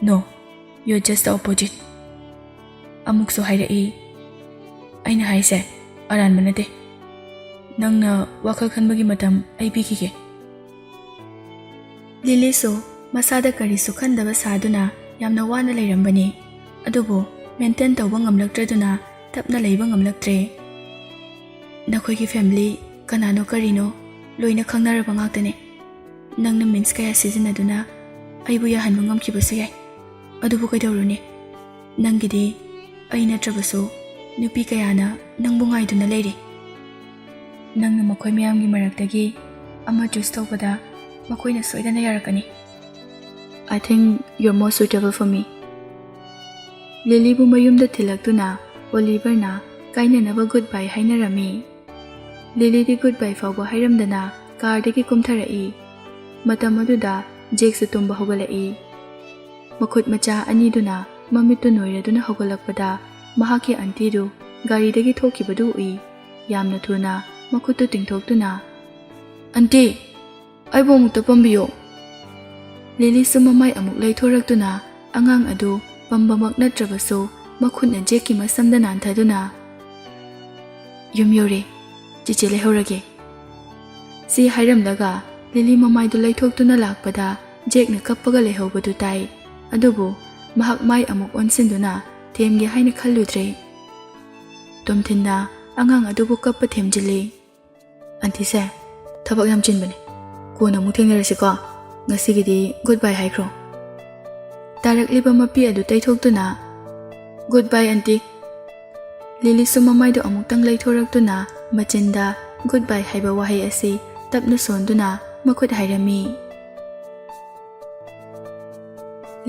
"No, you're just the opposite." ꯑꯃꯨꯛꯁꯨ ꯍꯥꯏꯔꯛꯏ, "ꯑꯩꯅ ꯍꯥꯏꯁꯦ ꯑꯔꯥꯟꯕ ꯅꯠꯇꯦ꯫ ꯅꯪꯅ ꯋꯥꯈꯜ ꯈꯟꯕꯒꯤ ꯃꯇꯝ ꯑꯩ ꯄꯤꯈꯤꯒꯦ꯫" ꯂꯤꯂꯤꯁꯨ ꯃꯁꯥꯗ ꯀꯔꯤꯁꯨ ꯈꯟꯗꯕ ꯁꯥꯗꯨꯅ ꯌꯥꯝꯅ ꯋꯥꯅ ꯂꯩꯔꯝꯕꯅꯤ꯫ ꯑꯗꯨꯕꯨ ꯃꯦꯟꯇꯦꯟ ꯇꯧꯕ ꯉꯝꯂꯛꯇ꯭ꯔꯗꯨꯅ ꯇꯞꯅ ꯂꯩꯕ ꯉꯝꯂꯛꯇ꯭ꯔꯦ꯫ "ꯅꯈꯣꯏꯒꯤ ꯐꯦꯃꯤꯂꯤ ꯀꯅꯥꯅꯣ ꯀꯔꯤꯅꯣ ꯂꯣꯏꯅ ꯈꯪꯅꯔꯕ ꯉꯥꯛꯇꯅꯦ꯫ ꯅꯪꯅ ꯃꯤꯟꯁ ꯀꯌꯥ ꯁꯤꯖꯤꯟꯅꯗꯨꯅ ꯑꯩꯕꯨ ꯌꯥꯍꯟꯕ ꯉꯝꯈꯤꯕꯁꯨ ꯌꯥꯏ꯫ ꯑꯗꯨꯕꯨ ꯀꯩꯗꯧꯔꯨꯅꯤ? ꯅꯪꯒꯤꯗꯤ ꯑꯩ ꯅꯠꯇ꯭ꯔꯕꯁꯨ ꯅꯨꯄꯤ ꯀꯌꯥꯅ ꯅꯪꯕꯨ ꯉꯥꯏꯗꯨꯅ ꯂꯩꯔꯤ꯫ ꯅꯪꯅ ꯃꯈꯣꯏ ꯃꯌꯥꯝꯒꯤ ꯃꯔꯛꯇꯒꯤ ꯑꯃ ꯆꯨꯁ ꯇꯧꯕꯗ ꯃꯈꯣꯏꯅ ꯁꯣꯏꯗꯅ ꯌꯥꯔꯛꯀꯅꯤ꯫ I think you're more suitable for me." ꯂꯤꯂꯤꯕꯨ ꯃꯌꯨꯝꯗ ꯊꯤꯜꯂꯛꯇꯨꯅ ꯑꯣꯂꯤꯚꯔꯅ ꯀꯥꯏꯅꯅꯕ ꯒꯨꯗ ꯕꯥꯏ ꯍꯥꯏꯅꯔꯝꯃꯤ꯫ ꯂꯤꯂꯤꯗꯤ ꯒꯨꯗ ꯕꯥꯏ ꯐꯥꯎꯕ ꯍꯥꯏꯔꯝꯗꯅ ꯀꯥꯔꯗꯒꯤ ꯀꯨꯝꯊꯔꯛꯏ꯫ ꯃꯇꯝ ꯑꯗꯨꯗ ꯖꯦꯛꯁꯨ ꯇꯨꯝꯕ ꯍꯧꯒꯠꯂꯛꯏ꯫ ꯃꯈꯨꯠ ꯃꯆꯥ ꯑꯅꯤꯗꯨꯅ ꯃꯃꯤꯠꯇꯨ ꯅꯣꯏꯔꯗꯨꯅ ꯍꯧꯒꯠꯂꯛꯄꯗ ꯃꯍꯥꯛꯀꯤ ꯑꯟꯇꯤꯗꯨ ꯒꯥꯔꯤꯗꯒꯤ ꯊꯣꯛꯈꯤꯕꯗꯨ ꯎꯏ꯫ ꯌꯥꯝꯅ ꯊꯨꯅ ꯃꯈꯨꯠꯇꯨ ꯇꯤꯡꯊꯣꯛꯇꯨꯅ, "ꯑꯟꯇꯤ, ꯑꯩꯕꯨ ꯑꯃꯨꯛꯇ ꯄꯝꯕꯤꯌꯨ꯫" ꯂꯤꯂꯤꯁꯨ ꯃꯃꯥꯏ ꯑꯃꯨꯛ ꯂꯩꯊꯣꯔꯛꯇꯨꯅ ꯑꯉꯥꯡ ꯑꯗꯨ ꯄꯝꯕꯃꯛ ꯅꯠꯇ꯭ꯔꯕꯁꯨ ꯃꯈꯨꯠꯅ ꯖꯦꯛꯀꯤ ꯃꯁꯝꯗ ꯅꯥꯟꯊꯗꯨꯅ, "ꯌꯨꯝ ꯌꯧꯔꯦ, ꯆꯤꯆꯦ ꯂꯩꯍꯧꯔꯒꯦ," ꯁꯤ ꯍꯥꯏꯔꯝꯂꯒ ꯂꯤꯂꯤ ꯃꯃꯥꯏꯗꯨ ꯂꯩꯊꯣꯛꯇꯨꯅ ꯂꯥꯛꯄꯗ ꯖꯦꯛꯅ ꯀꯞꯄꯒ ꯂꯩꯍꯧꯕꯗꯨ ꯇꯥꯏ꯫ ꯑꯗꯨꯕꯨ ꯃꯍꯥꯛ ꯃꯥꯏ ꯑꯃꯨꯛ ꯑꯣꯟꯁꯤꯟꯗꯨꯅ ꯊꯦꯝꯒꯦ ꯍꯥꯏꯅ ꯈꯜꯂꯨꯗ꯭ꯔꯦ꯫ ꯇꯣꯝꯊꯤꯟꯅ ꯑꯉꯥꯡ ꯑꯗꯨꯕꯨ ꯀꯞꯄ ꯊꯦꯝꯖꯤꯜꯂꯤ꯫ "ꯑꯟꯇꯤꯁꯦ ꯊꯕꯛ ꯌꯥꯝ ꯆꯤꯟꯕꯅꯦ, ꯀꯣꯟꯅ ꯑꯃꯨꯛ ꯊꯦꯡꯅꯔꯁꯤꯀꯣ, ꯉꯁꯤꯒꯤꯗꯤ ꯒꯨꯗ ꯕꯥꯏ ꯍꯥꯏꯈ꯭ꯔꯣ꯫" ꯇꯥꯔꯛꯂꯤꯕ ꯃꯄꯤ ꯑꯗꯨ ꯇꯩꯊꯣꯛꯇꯨꯅ, "ꯒꯨꯗ ꯕꯥꯏ ꯑꯟꯇꯤ꯫" ꯂꯤꯂꯤꯁꯨ ꯃꯃꯥꯏꯗꯨ ꯑꯃꯨꯛꯇꯪ ꯂꯩꯊꯣꯔꯛꯇꯨꯅ ꯃꯆꯤꯟꯗ ꯒꯨꯗ ꯕꯥꯏ ꯍꯥꯏꯕ ꯋꯥꯍꯩ ꯑꯁꯤ ꯇꯞꯅ ꯁꯣꯟꯗꯨꯅ ꯃꯈꯨꯠ ꯍꯥꯏꯔꯝꯃꯤ꯫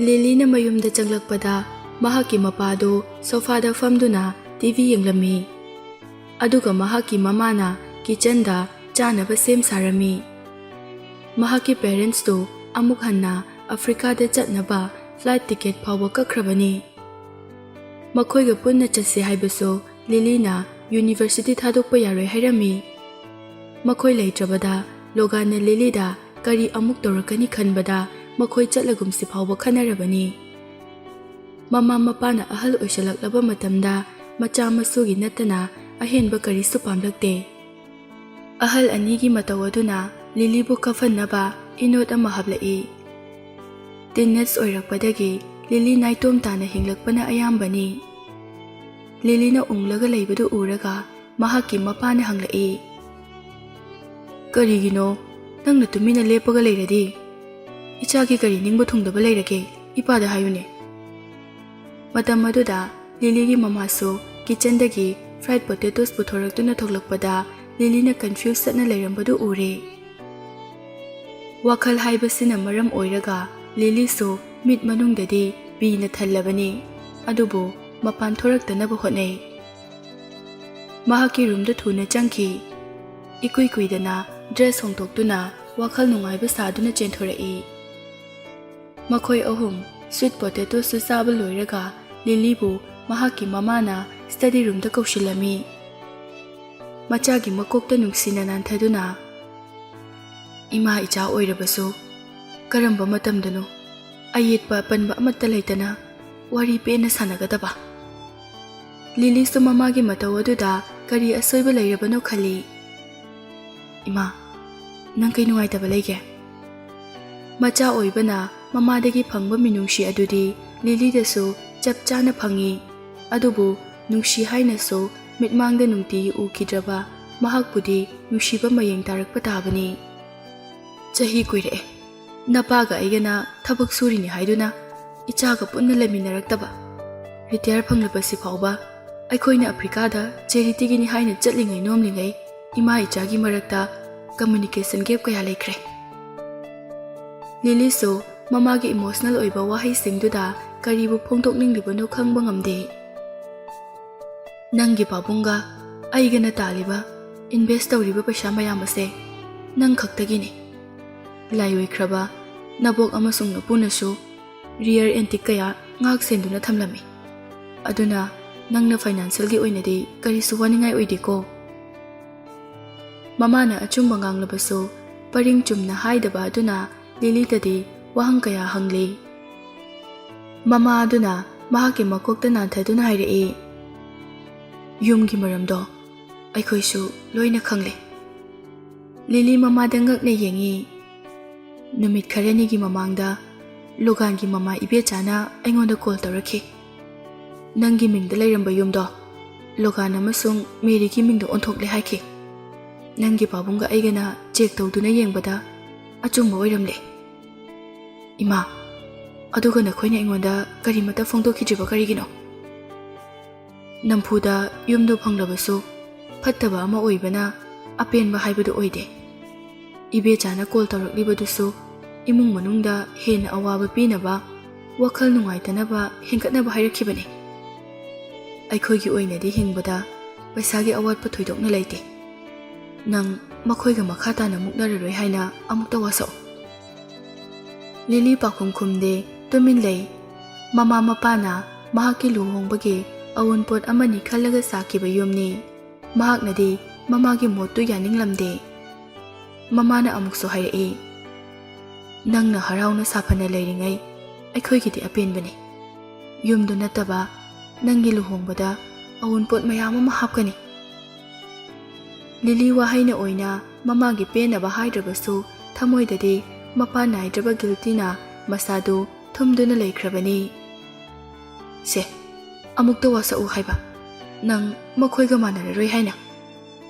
ꯂꯤꯂꯤꯅ ꯃꯌꯨꯝꯗ ꯆꯪꯂꯛꯄꯗ ꯃꯍꯥꯛꯀꯤ ꯃꯄꯥꯗꯨ ꯁꯣꯐꯥꯗ ꯐꯝꯗꯨꯅ ꯇꯤ ꯚꯤ ꯌꯦꯡꯂꯝꯃꯤ꯫ ꯑꯗꯨꯒ ꯃꯍꯥꯛꯀꯤ ꯃꯃꯥꯅ ꯀꯤꯆꯟꯗ ꯆꯥꯅꯕ ꯁꯦꯝ ꯁꯥꯔꯝꯃꯤ꯫ ꯃꯍꯥꯛꯀꯤ ꯄꯦꯔꯦꯟꯁꯇꯨ ꯑꯃꯨꯛ ꯍꯟꯅ ꯑꯐ꯭ꯔꯤꯀꯥꯗ ꯆꯠꯅꯕ ꯐ꯭ꯂꯥꯏꯠ ꯇꯤꯀꯦꯠ ꯐꯥꯎꯕ ꯀꯛꯈ꯭ꯔꯕꯅꯤ꯫ ꯃꯈꯣꯏꯒ ꯄꯨꯟꯅ ꯆꯠꯁꯤ ꯍꯥꯏꯕꯁꯨ ꯂꯤꯂꯤꯅ ꯌꯨꯅꯤꯚꯔꯁꯤꯇꯤ ꯊꯥꯗꯣꯛꯄ ꯌꯥꯔꯣꯏ ꯍꯥꯏꯔꯝꯃꯤ꯫ ꯃꯈꯣꯏ ꯂꯩꯇ꯭ꯔꯕꯗ ꯂꯣꯒꯥꯟꯅ ꯂꯤꯂꯤꯗ ꯀꯔꯤ ꯑꯃꯨꯛ ꯇꯧꯔꯛꯀꯅꯤ ꯈꯟꯕꯗ ꯃꯈꯣꯏ ꯆꯠꯂꯒꯨꯝꯁꯤ ꯐꯥꯎꯕ ꯈꯟꯅꯔꯕꯅꯤ꯫ ꯃꯃꯥ ꯃꯄꯥꯅ ꯑꯍꯜ ꯑꯣꯏꯁꯤꯜꯂꯛꯂꯕ ꯃꯇꯝꯗ ꯃꯆꯥ ꯃꯁꯨꯒꯤ ꯅꯠꯇꯅ ꯑꯍꯦꯟꯕ ꯀꯔꯤꯁꯨ ꯄꯥꯝꯂꯛꯇꯦ꯫ ꯑꯍꯜ ꯑꯅꯤꯒꯤ ꯃꯇꯧ ꯑꯗꯨꯅ ꯂꯤꯂꯤꯕꯨ ꯀꯐꯟꯅꯕ ꯏꯅꯣꯠ ꯑꯃ ꯍꯥꯞꯂꯛꯏ꯫ ꯇꯤꯟ ꯑꯦꯖ ꯑꯣꯏꯔꯛꯄꯗꯒꯤ ꯂꯤꯂꯤ ꯅꯥꯏꯇꯣꯝ ꯇꯥꯅ ꯍꯤꯡꯂꯛꯄꯅ ꯑꯌꯥꯝꯕꯅꯤ꯫ ꯂꯤꯂꯤꯅ ꯎꯪꯂꯒ ꯂꯩꯕꯗꯨ ꯎꯔꯒ ꯃꯍꯥꯛꯀꯤ ꯃꯄꯥꯅ ꯍꯪꯂꯛꯏ, "ꯀꯔꯤꯒꯤꯅꯣ ꯅꯪꯅ ꯇꯨꯃꯤꯟꯅ ꯂꯦꯞꯄꯒ ꯂꯩꯔꯗꯤ? ꯏꯆꯥꯒꯤ ꯀꯔꯤ ꯅꯤꯡꯕ ꯊꯨꯡꯗꯕ ꯂꯩꯔꯒꯦ? ꯏꯄꯥꯗ ꯍꯥꯏꯌꯨꯅꯦ꯫" ꯃꯇꯝ ꯑꯗꯨꯗ ꯂꯤꯂꯤꯒꯤ ꯃꯃꯥꯁꯨ ꯀꯤꯆꯟꯗꯒꯤ ꯐ꯭ꯔꯥꯏꯗ ꯄꯣꯇꯦꯇꯣꯁ ꯄꯨꯊꯣꯔꯛꯇꯨꯅ ꯊꯣꯛꯂꯛꯄꯗ ꯂꯤꯂꯤꯅ ꯀꯟꯐ꯭ꯌꯨꯁ ꯆꯠꯅ ꯂꯩꯔꯝꯕꯗꯨ ꯎꯔꯦ꯫ ꯋꯥꯈꯜ ꯍꯥꯏꯕꯁꯤꯅ ꯃꯔꯝ ꯑꯣꯏꯔꯒ ꯂꯤꯂꯤꯁꯨ ꯃꯤꯠ ꯃꯅꯨꯡꯗꯗꯤ ꯄꯤꯅ ꯊꯜꯂꯕꯅꯤ, ꯑꯗꯨꯕꯨ ꯃꯄꯥꯟ ꯊꯣꯔꯛꯇꯅꯕ ꯍꯣꯠꯅꯩ꯫ ꯃꯍꯥꯛꯀꯤ ꯔꯨꯝꯗ ꯊꯨꯅ ꯆꯪꯈꯤ꯫ ꯏꯀꯨꯏ ꯀꯨꯏꯗꯅ ꯗ꯭ꯔꯦꯁ ꯍꯣꯡꯗꯣꯛꯇꯨꯅ ꯋꯥꯈꯜ ꯅꯨꯡꯉꯥꯏꯕ ꯁꯥꯗꯨꯅ ꯆꯦꯟꯊꯣꯔꯛꯏ꯫ ꯃꯈꯣꯏ ꯑꯍꯨꯝ ꯁ꯭ꯋꯤꯠ ꯄꯣꯇꯦꯇꯣꯁꯇꯨ ꯆꯥꯕ ꯂꯣꯏꯔꯒ ꯂꯤꯂꯤꯕꯨ ꯃꯍꯥꯛꯀꯤ ꯃꯃꯥꯅ ꯁ꯭ꯇꯗꯤ ꯔꯨꯝꯗ ꯀꯧꯁꯤꯜꯂꯝꯃꯤ꯫ ꯃꯆꯥꯒꯤ ꯃꯀꯣꯛꯇ ꯅꯨꯡꯁꯤꯅ ꯅꯥꯟꯊꯗꯨꯅ, "ꯏꯃꯥ ꯏꯆꯥ ꯑꯣꯏꯔꯕꯁꯨ ꯀꯔꯝꯕ ꯃꯇꯝꯗꯅꯣ ꯑꯌꯦꯠꯄ ꯑꯄꯟꯕ ꯑꯃꯠꯇ ꯂꯩꯇꯅ ꯋꯥꯔꯤ ꯄꯦꯟꯅ ꯁꯥꯟꯅꯒꯗꯕ꯫ ꯂꯤꯂꯤꯁꯨ ꯃꯃꯥꯒꯤ ꯃꯇꯧ ꯑꯗꯨꯗ ꯀꯔꯤ ꯑꯁꯣꯏꯕ ꯂꯩꯔꯕꯅꯣ ꯈꯜꯂꯤ꯫ "ꯏꯃꯥ, ꯅꯪ ꯀꯩ ꯅꯨꯡꯉꯥꯏꯇꯕ ꯂꯩꯒꯦ?" ꯃꯆꯥ ꯑꯣꯏꯕꯅ ꯃꯃꯥꯗꯒꯤ ꯐꯪꯕ ꯃꯤꯅꯨꯡꯁꯤ ꯑꯗꯨꯗꯤ ꯂꯤꯂꯤꯗꯁꯨ ꯆꯞ ꯆꯥꯅ ꯐꯪꯏ꯫ ꯑꯗꯨꯕꯨ ꯅꯨꯡꯁꯤ ꯍꯥꯏꯅꯁꯨ ꯃꯤꯠꯃꯥꯡꯗ ꯅꯨꯡꯇꯤꯒꯤ ꯎꯈꯤꯗ꯭ꯔꯕ ꯃꯍꯥꯛꯄꯨꯗꯤ ꯅꯨꯡꯁꯤꯕ ꯃꯌꯦꯡ ꯇꯥꯔꯛꯄ ꯇꯥꯕꯅꯤ꯫ "ꯆꯍꯤ ꯀꯨꯏꯔꯛꯑꯦ, ꯅꯄꯥꯒ ꯑꯩꯒꯅ ꯊꯕꯛ ꯁꯨꯔꯤꯅꯤ ꯍꯥꯏꯗꯨꯅ ꯏꯆꯥꯒ ꯄꯨꯟꯅ ꯂꯩꯃꯤꯟꯅꯔꯛꯇꯕ꯫ ꯔꯤꯇꯥꯌꯔ ꯐꯪꯂꯕꯁꯤ ꯐꯥꯎꯕ ꯑꯩꯈꯣꯏꯅ ꯑꯐ꯭ꯔꯤꯀꯥꯗ ꯆꯦꯔꯤꯇꯤꯒꯤꯅꯤ ꯍꯥꯏꯅ ꯆꯠꯂꯤꯉꯩ ꯅꯣꯝꯂꯤꯉꯩ ꯏꯃꯥ ꯏꯆꯥꯒꯤ ꯃꯔꯛꯇ ꯀꯝꯃ꯭ꯌꯨꯅꯤꯀꯦꯁꯟ ꯒꯦꯞ ꯀꯌꯥ ꯂꯩꯈ꯭ꯔꯦ꯫" ꯂꯤꯂꯤꯁꯨ ꯃꯃꯥꯒꯤ ꯏꯃꯣꯁꯅꯦꯜ ꯑꯣꯏꯕ ꯋꯥꯍꯩꯁꯤꯡꯗꯨꯗ ꯀꯔꯤꯕꯨ ꯐꯣꯡꯗꯣꯛꯅꯤꯡꯂꯤꯕꯅꯣ ꯈꯪꯕ ꯉꯝꯗꯦ꯫ "ꯅꯪꯒꯤ ꯄꯥꯕꯨꯡꯒ ꯑꯩꯒꯅ ꯇꯥꯜꯂꯤꯕ, ꯏꯟꯚꯦꯁ ꯇꯧꯔꯤꯕ ꯄꯩꯁꯥ ꯃꯌꯥꯝ ꯑꯁꯦ ꯅꯪ ꯈꯛꯇꯒꯤꯅꯤ꯫ ꯂꯥꯏ ꯑꯣꯏꯈ꯭ꯔꯕ ꯅꯕꯣꯛ ꯑꯃꯁꯨꯡ ꯅꯄꯨꯅꯁꯨ ꯔꯤꯌꯔ ꯑꯦꯟꯇꯤꯛ ꯀꯌꯥ ꯉꯥꯛ ꯁꯦꯟꯗꯨꯅ ꯊꯝꯂꯝꯃꯤ꯫ ꯑꯗꯨꯅ ꯅꯪꯅ ꯐꯥꯏꯅꯥꯟꯁꯤꯌꯦꯜꯒꯤ ꯑꯣꯏꯅꯗꯤ ꯀꯔꯤꯁꯨ ꯋꯥꯅꯤꯡꯉꯥꯏ ꯑꯣꯏꯗꯦꯀꯣ꯫" ꯃꯃꯥꯅ ꯑꯆꯨꯝꯕ ꯉꯥꯡꯂꯕꯁꯨ ꯄꯔꯤꯡ ꯆꯨꯝꯅ ꯍꯥꯏꯗꯕ ꯑꯗꯨꯅ ꯂꯤꯂꯤꯗꯗꯤ ꯋꯥꯍꯪ ꯀꯌꯥ ꯍꯪꯂꯤ꯫ ꯃꯃꯥ ꯑꯗꯨꯅ ꯃꯍꯥꯛꯀꯤ ꯃꯀꯣꯛꯇ ꯅꯥꯟꯊꯗꯨꯅ ꯍꯥꯏꯔꯛꯏ, "ꯌꯨꯝꯒꯤ ꯃꯔꯝꯗꯣ ꯑꯩꯈꯣꯏꯁꯨ ꯂꯣꯏꯅ ꯈꯪꯂꯦ꯫" ꯂꯤꯂꯤ ꯃꯃꯥꯗ ꯉꯛꯅ ꯌꯦꯡꯉꯤ꯫ "ꯅꯨꯃꯤꯠ ꯈꯔꯅꯤꯒꯤ ꯃꯃꯥꯡꯗ ꯂꯣꯒꯥꯟꯒꯤ ꯃꯃꯥ ꯏꯕꯦꯆꯥꯅ ꯑꯩꯉꯣꯟꯗ ꯀꯣꯜ ꯇꯧꯔꯛꯈꯤ꯫ ꯅꯪꯒꯤ ꯃꯤꯡꯗ ꯂꯩꯔꯝꯕ ꯌꯨꯝꯗꯣ ꯂꯣꯒꯥꯟ ꯑꯃꯁꯨꯡ ꯃꯦꯔꯤꯒꯤ ꯃꯤꯡꯗ ꯑꯣꯟꯊꯣꯛꯂꯦ ꯍꯥꯏꯈꯤ꯫ ꯅꯪꯒꯤ ꯄꯥꯕꯨꯡꯒ ꯑꯩꯒꯅ ꯆꯦꯛ ꯇꯧꯗꯨꯅ ꯌꯦꯡꯕꯗ ꯑꯆꯨꯝꯕ ꯑꯣꯏꯔꯝꯂꯦ꯫" "ꯏꯃꯥ, ꯑꯗꯨꯒ ꯅꯈꯣꯏꯅ ꯑꯩꯉꯣꯟꯗ ꯀꯔꯤꯃꯠꯇ ꯐꯣꯡꯗꯣꯛꯈꯤꯗ꯭ꯔꯤꯕ ꯀꯔꯤꯒꯤꯅꯣ?" "ꯅꯝꯐꯨꯗ ꯌꯨꯝꯗꯨ ꯐꯪꯂꯕꯁꯨ ꯐꯠꯇꯕ ꯑꯃ ꯑꯣꯏꯕꯅ ꯑꯄꯦꯟꯕ ꯍꯥꯏꯕꯗꯨ ꯑꯣꯏꯗꯦ꯫ ꯏꯕꯦꯆꯥꯅ ꯀꯣꯜ ꯇꯧꯔꯛꯂꯤꯕꯗꯨꯁꯨ ꯏꯃꯨꯡ ꯃꯅꯨꯡꯗ ꯍꯦꯟꯅ ꯑꯋꯥꯕ ꯄꯤꯅꯕ, ꯋꯥꯈꯜ ꯅꯨꯡꯉꯥꯏꯇꯅꯕ ꯍꯦꯟꯒꯠꯅꯕ ꯍꯥꯏꯔꯛꯈꯤꯕꯅꯤ꯫ ꯑꯩꯈꯣꯏꯒꯤ ꯑꯣꯏꯅꯗꯤ ꯍꯤꯡꯕꯗ ꯄꯩꯁꯥꯒꯤ ꯑꯋꯥꯠꯄ ꯊꯣꯏꯗꯣꯛꯅ ꯂꯩꯇꯦ꯫ ꯅꯪ ꯃꯈꯣꯏꯒ ꯃꯈꯥ ꯇꯥꯅ ꯃꯨꯛꯅꯔꯔꯣꯏ ꯍꯥꯏꯅ ꯑꯃꯨꯛꯇ ꯋꯥꯁꯛꯎ꯫" ꯂꯤꯂꯤ ꯄꯥꯎꯈꯨꯝ ꯈꯨꯝꯗꯦ, ꯇꯨꯃꯤꯟ ꯂꯩ꯫ ꯃꯃꯥ ꯃꯄꯥꯅ ꯃꯍꯥꯛꯀꯤ ꯂꯨꯍꯣꯡꯕꯒꯤ ꯑꯋꯨꯟꯄꯣꯠ ꯑꯃꯅꯤ ꯈꯜꯂꯒ ꯁꯥꯈꯤꯕ ꯌꯨꯝꯅꯤ꯫ ꯃꯍꯥꯛꯅꯗꯤ ꯃꯃꯥꯒꯤ ꯃꯣꯠꯇꯨ ꯌꯥꯅꯤꯡꯂꯝꯗꯦ꯫ ꯃꯃꯥꯅ ꯑꯃꯨꯛꯁꯨ ꯍꯥꯏꯔꯛꯏ, "ꯅꯪꯅ ꯍꯔꯥꯎꯅ ꯁꯥꯐꯅ ꯂꯩꯔꯤꯉꯩ ꯑꯩꯈꯣꯏꯒꯤꯗꯤ ꯑꯄꯦꯟꯕꯅꯤ꯫ ꯌꯨꯝꯗꯨ ꯅꯠꯇꯕ ꯅꯪꯒꯤ ꯂꯨꯍꯣꯡꯕꯗ ꯑꯎꯟꯄꯣꯠ ꯃꯌꯥꯝ ꯑꯃ ꯍꯥꯞꯀꯅꯤ꯫ ꯂꯤꯂꯤ ꯋꯥꯍꯩꯅ ꯑꯣꯏꯅ ꯃꯃꯥꯒꯤ ꯄꯦꯟꯅꯕ ꯍꯥꯏꯗ꯭ꯔꯕꯁꯨ ꯊꯃꯣꯏꯗꯗꯤ ꯃꯄꯥ ꯅꯥꯏꯗ꯭ꯔꯕ ꯒꯤꯜꯇꯤꯅ ꯃꯁꯥꯗꯨ ꯊꯨꯝꯗꯨꯅ ꯂꯩꯈ꯭ꯔꯕꯅꯤ꯫ ꯁꯦ, ꯑꯃꯨꯛꯇ ꯋꯥꯁꯛꯎ ꯍꯥꯏꯕ, ꯅꯪ ꯃꯈꯣꯏꯒ ꯃꯥꯟꯅꯔꯔꯣꯏ ꯍꯥꯏꯅ꯫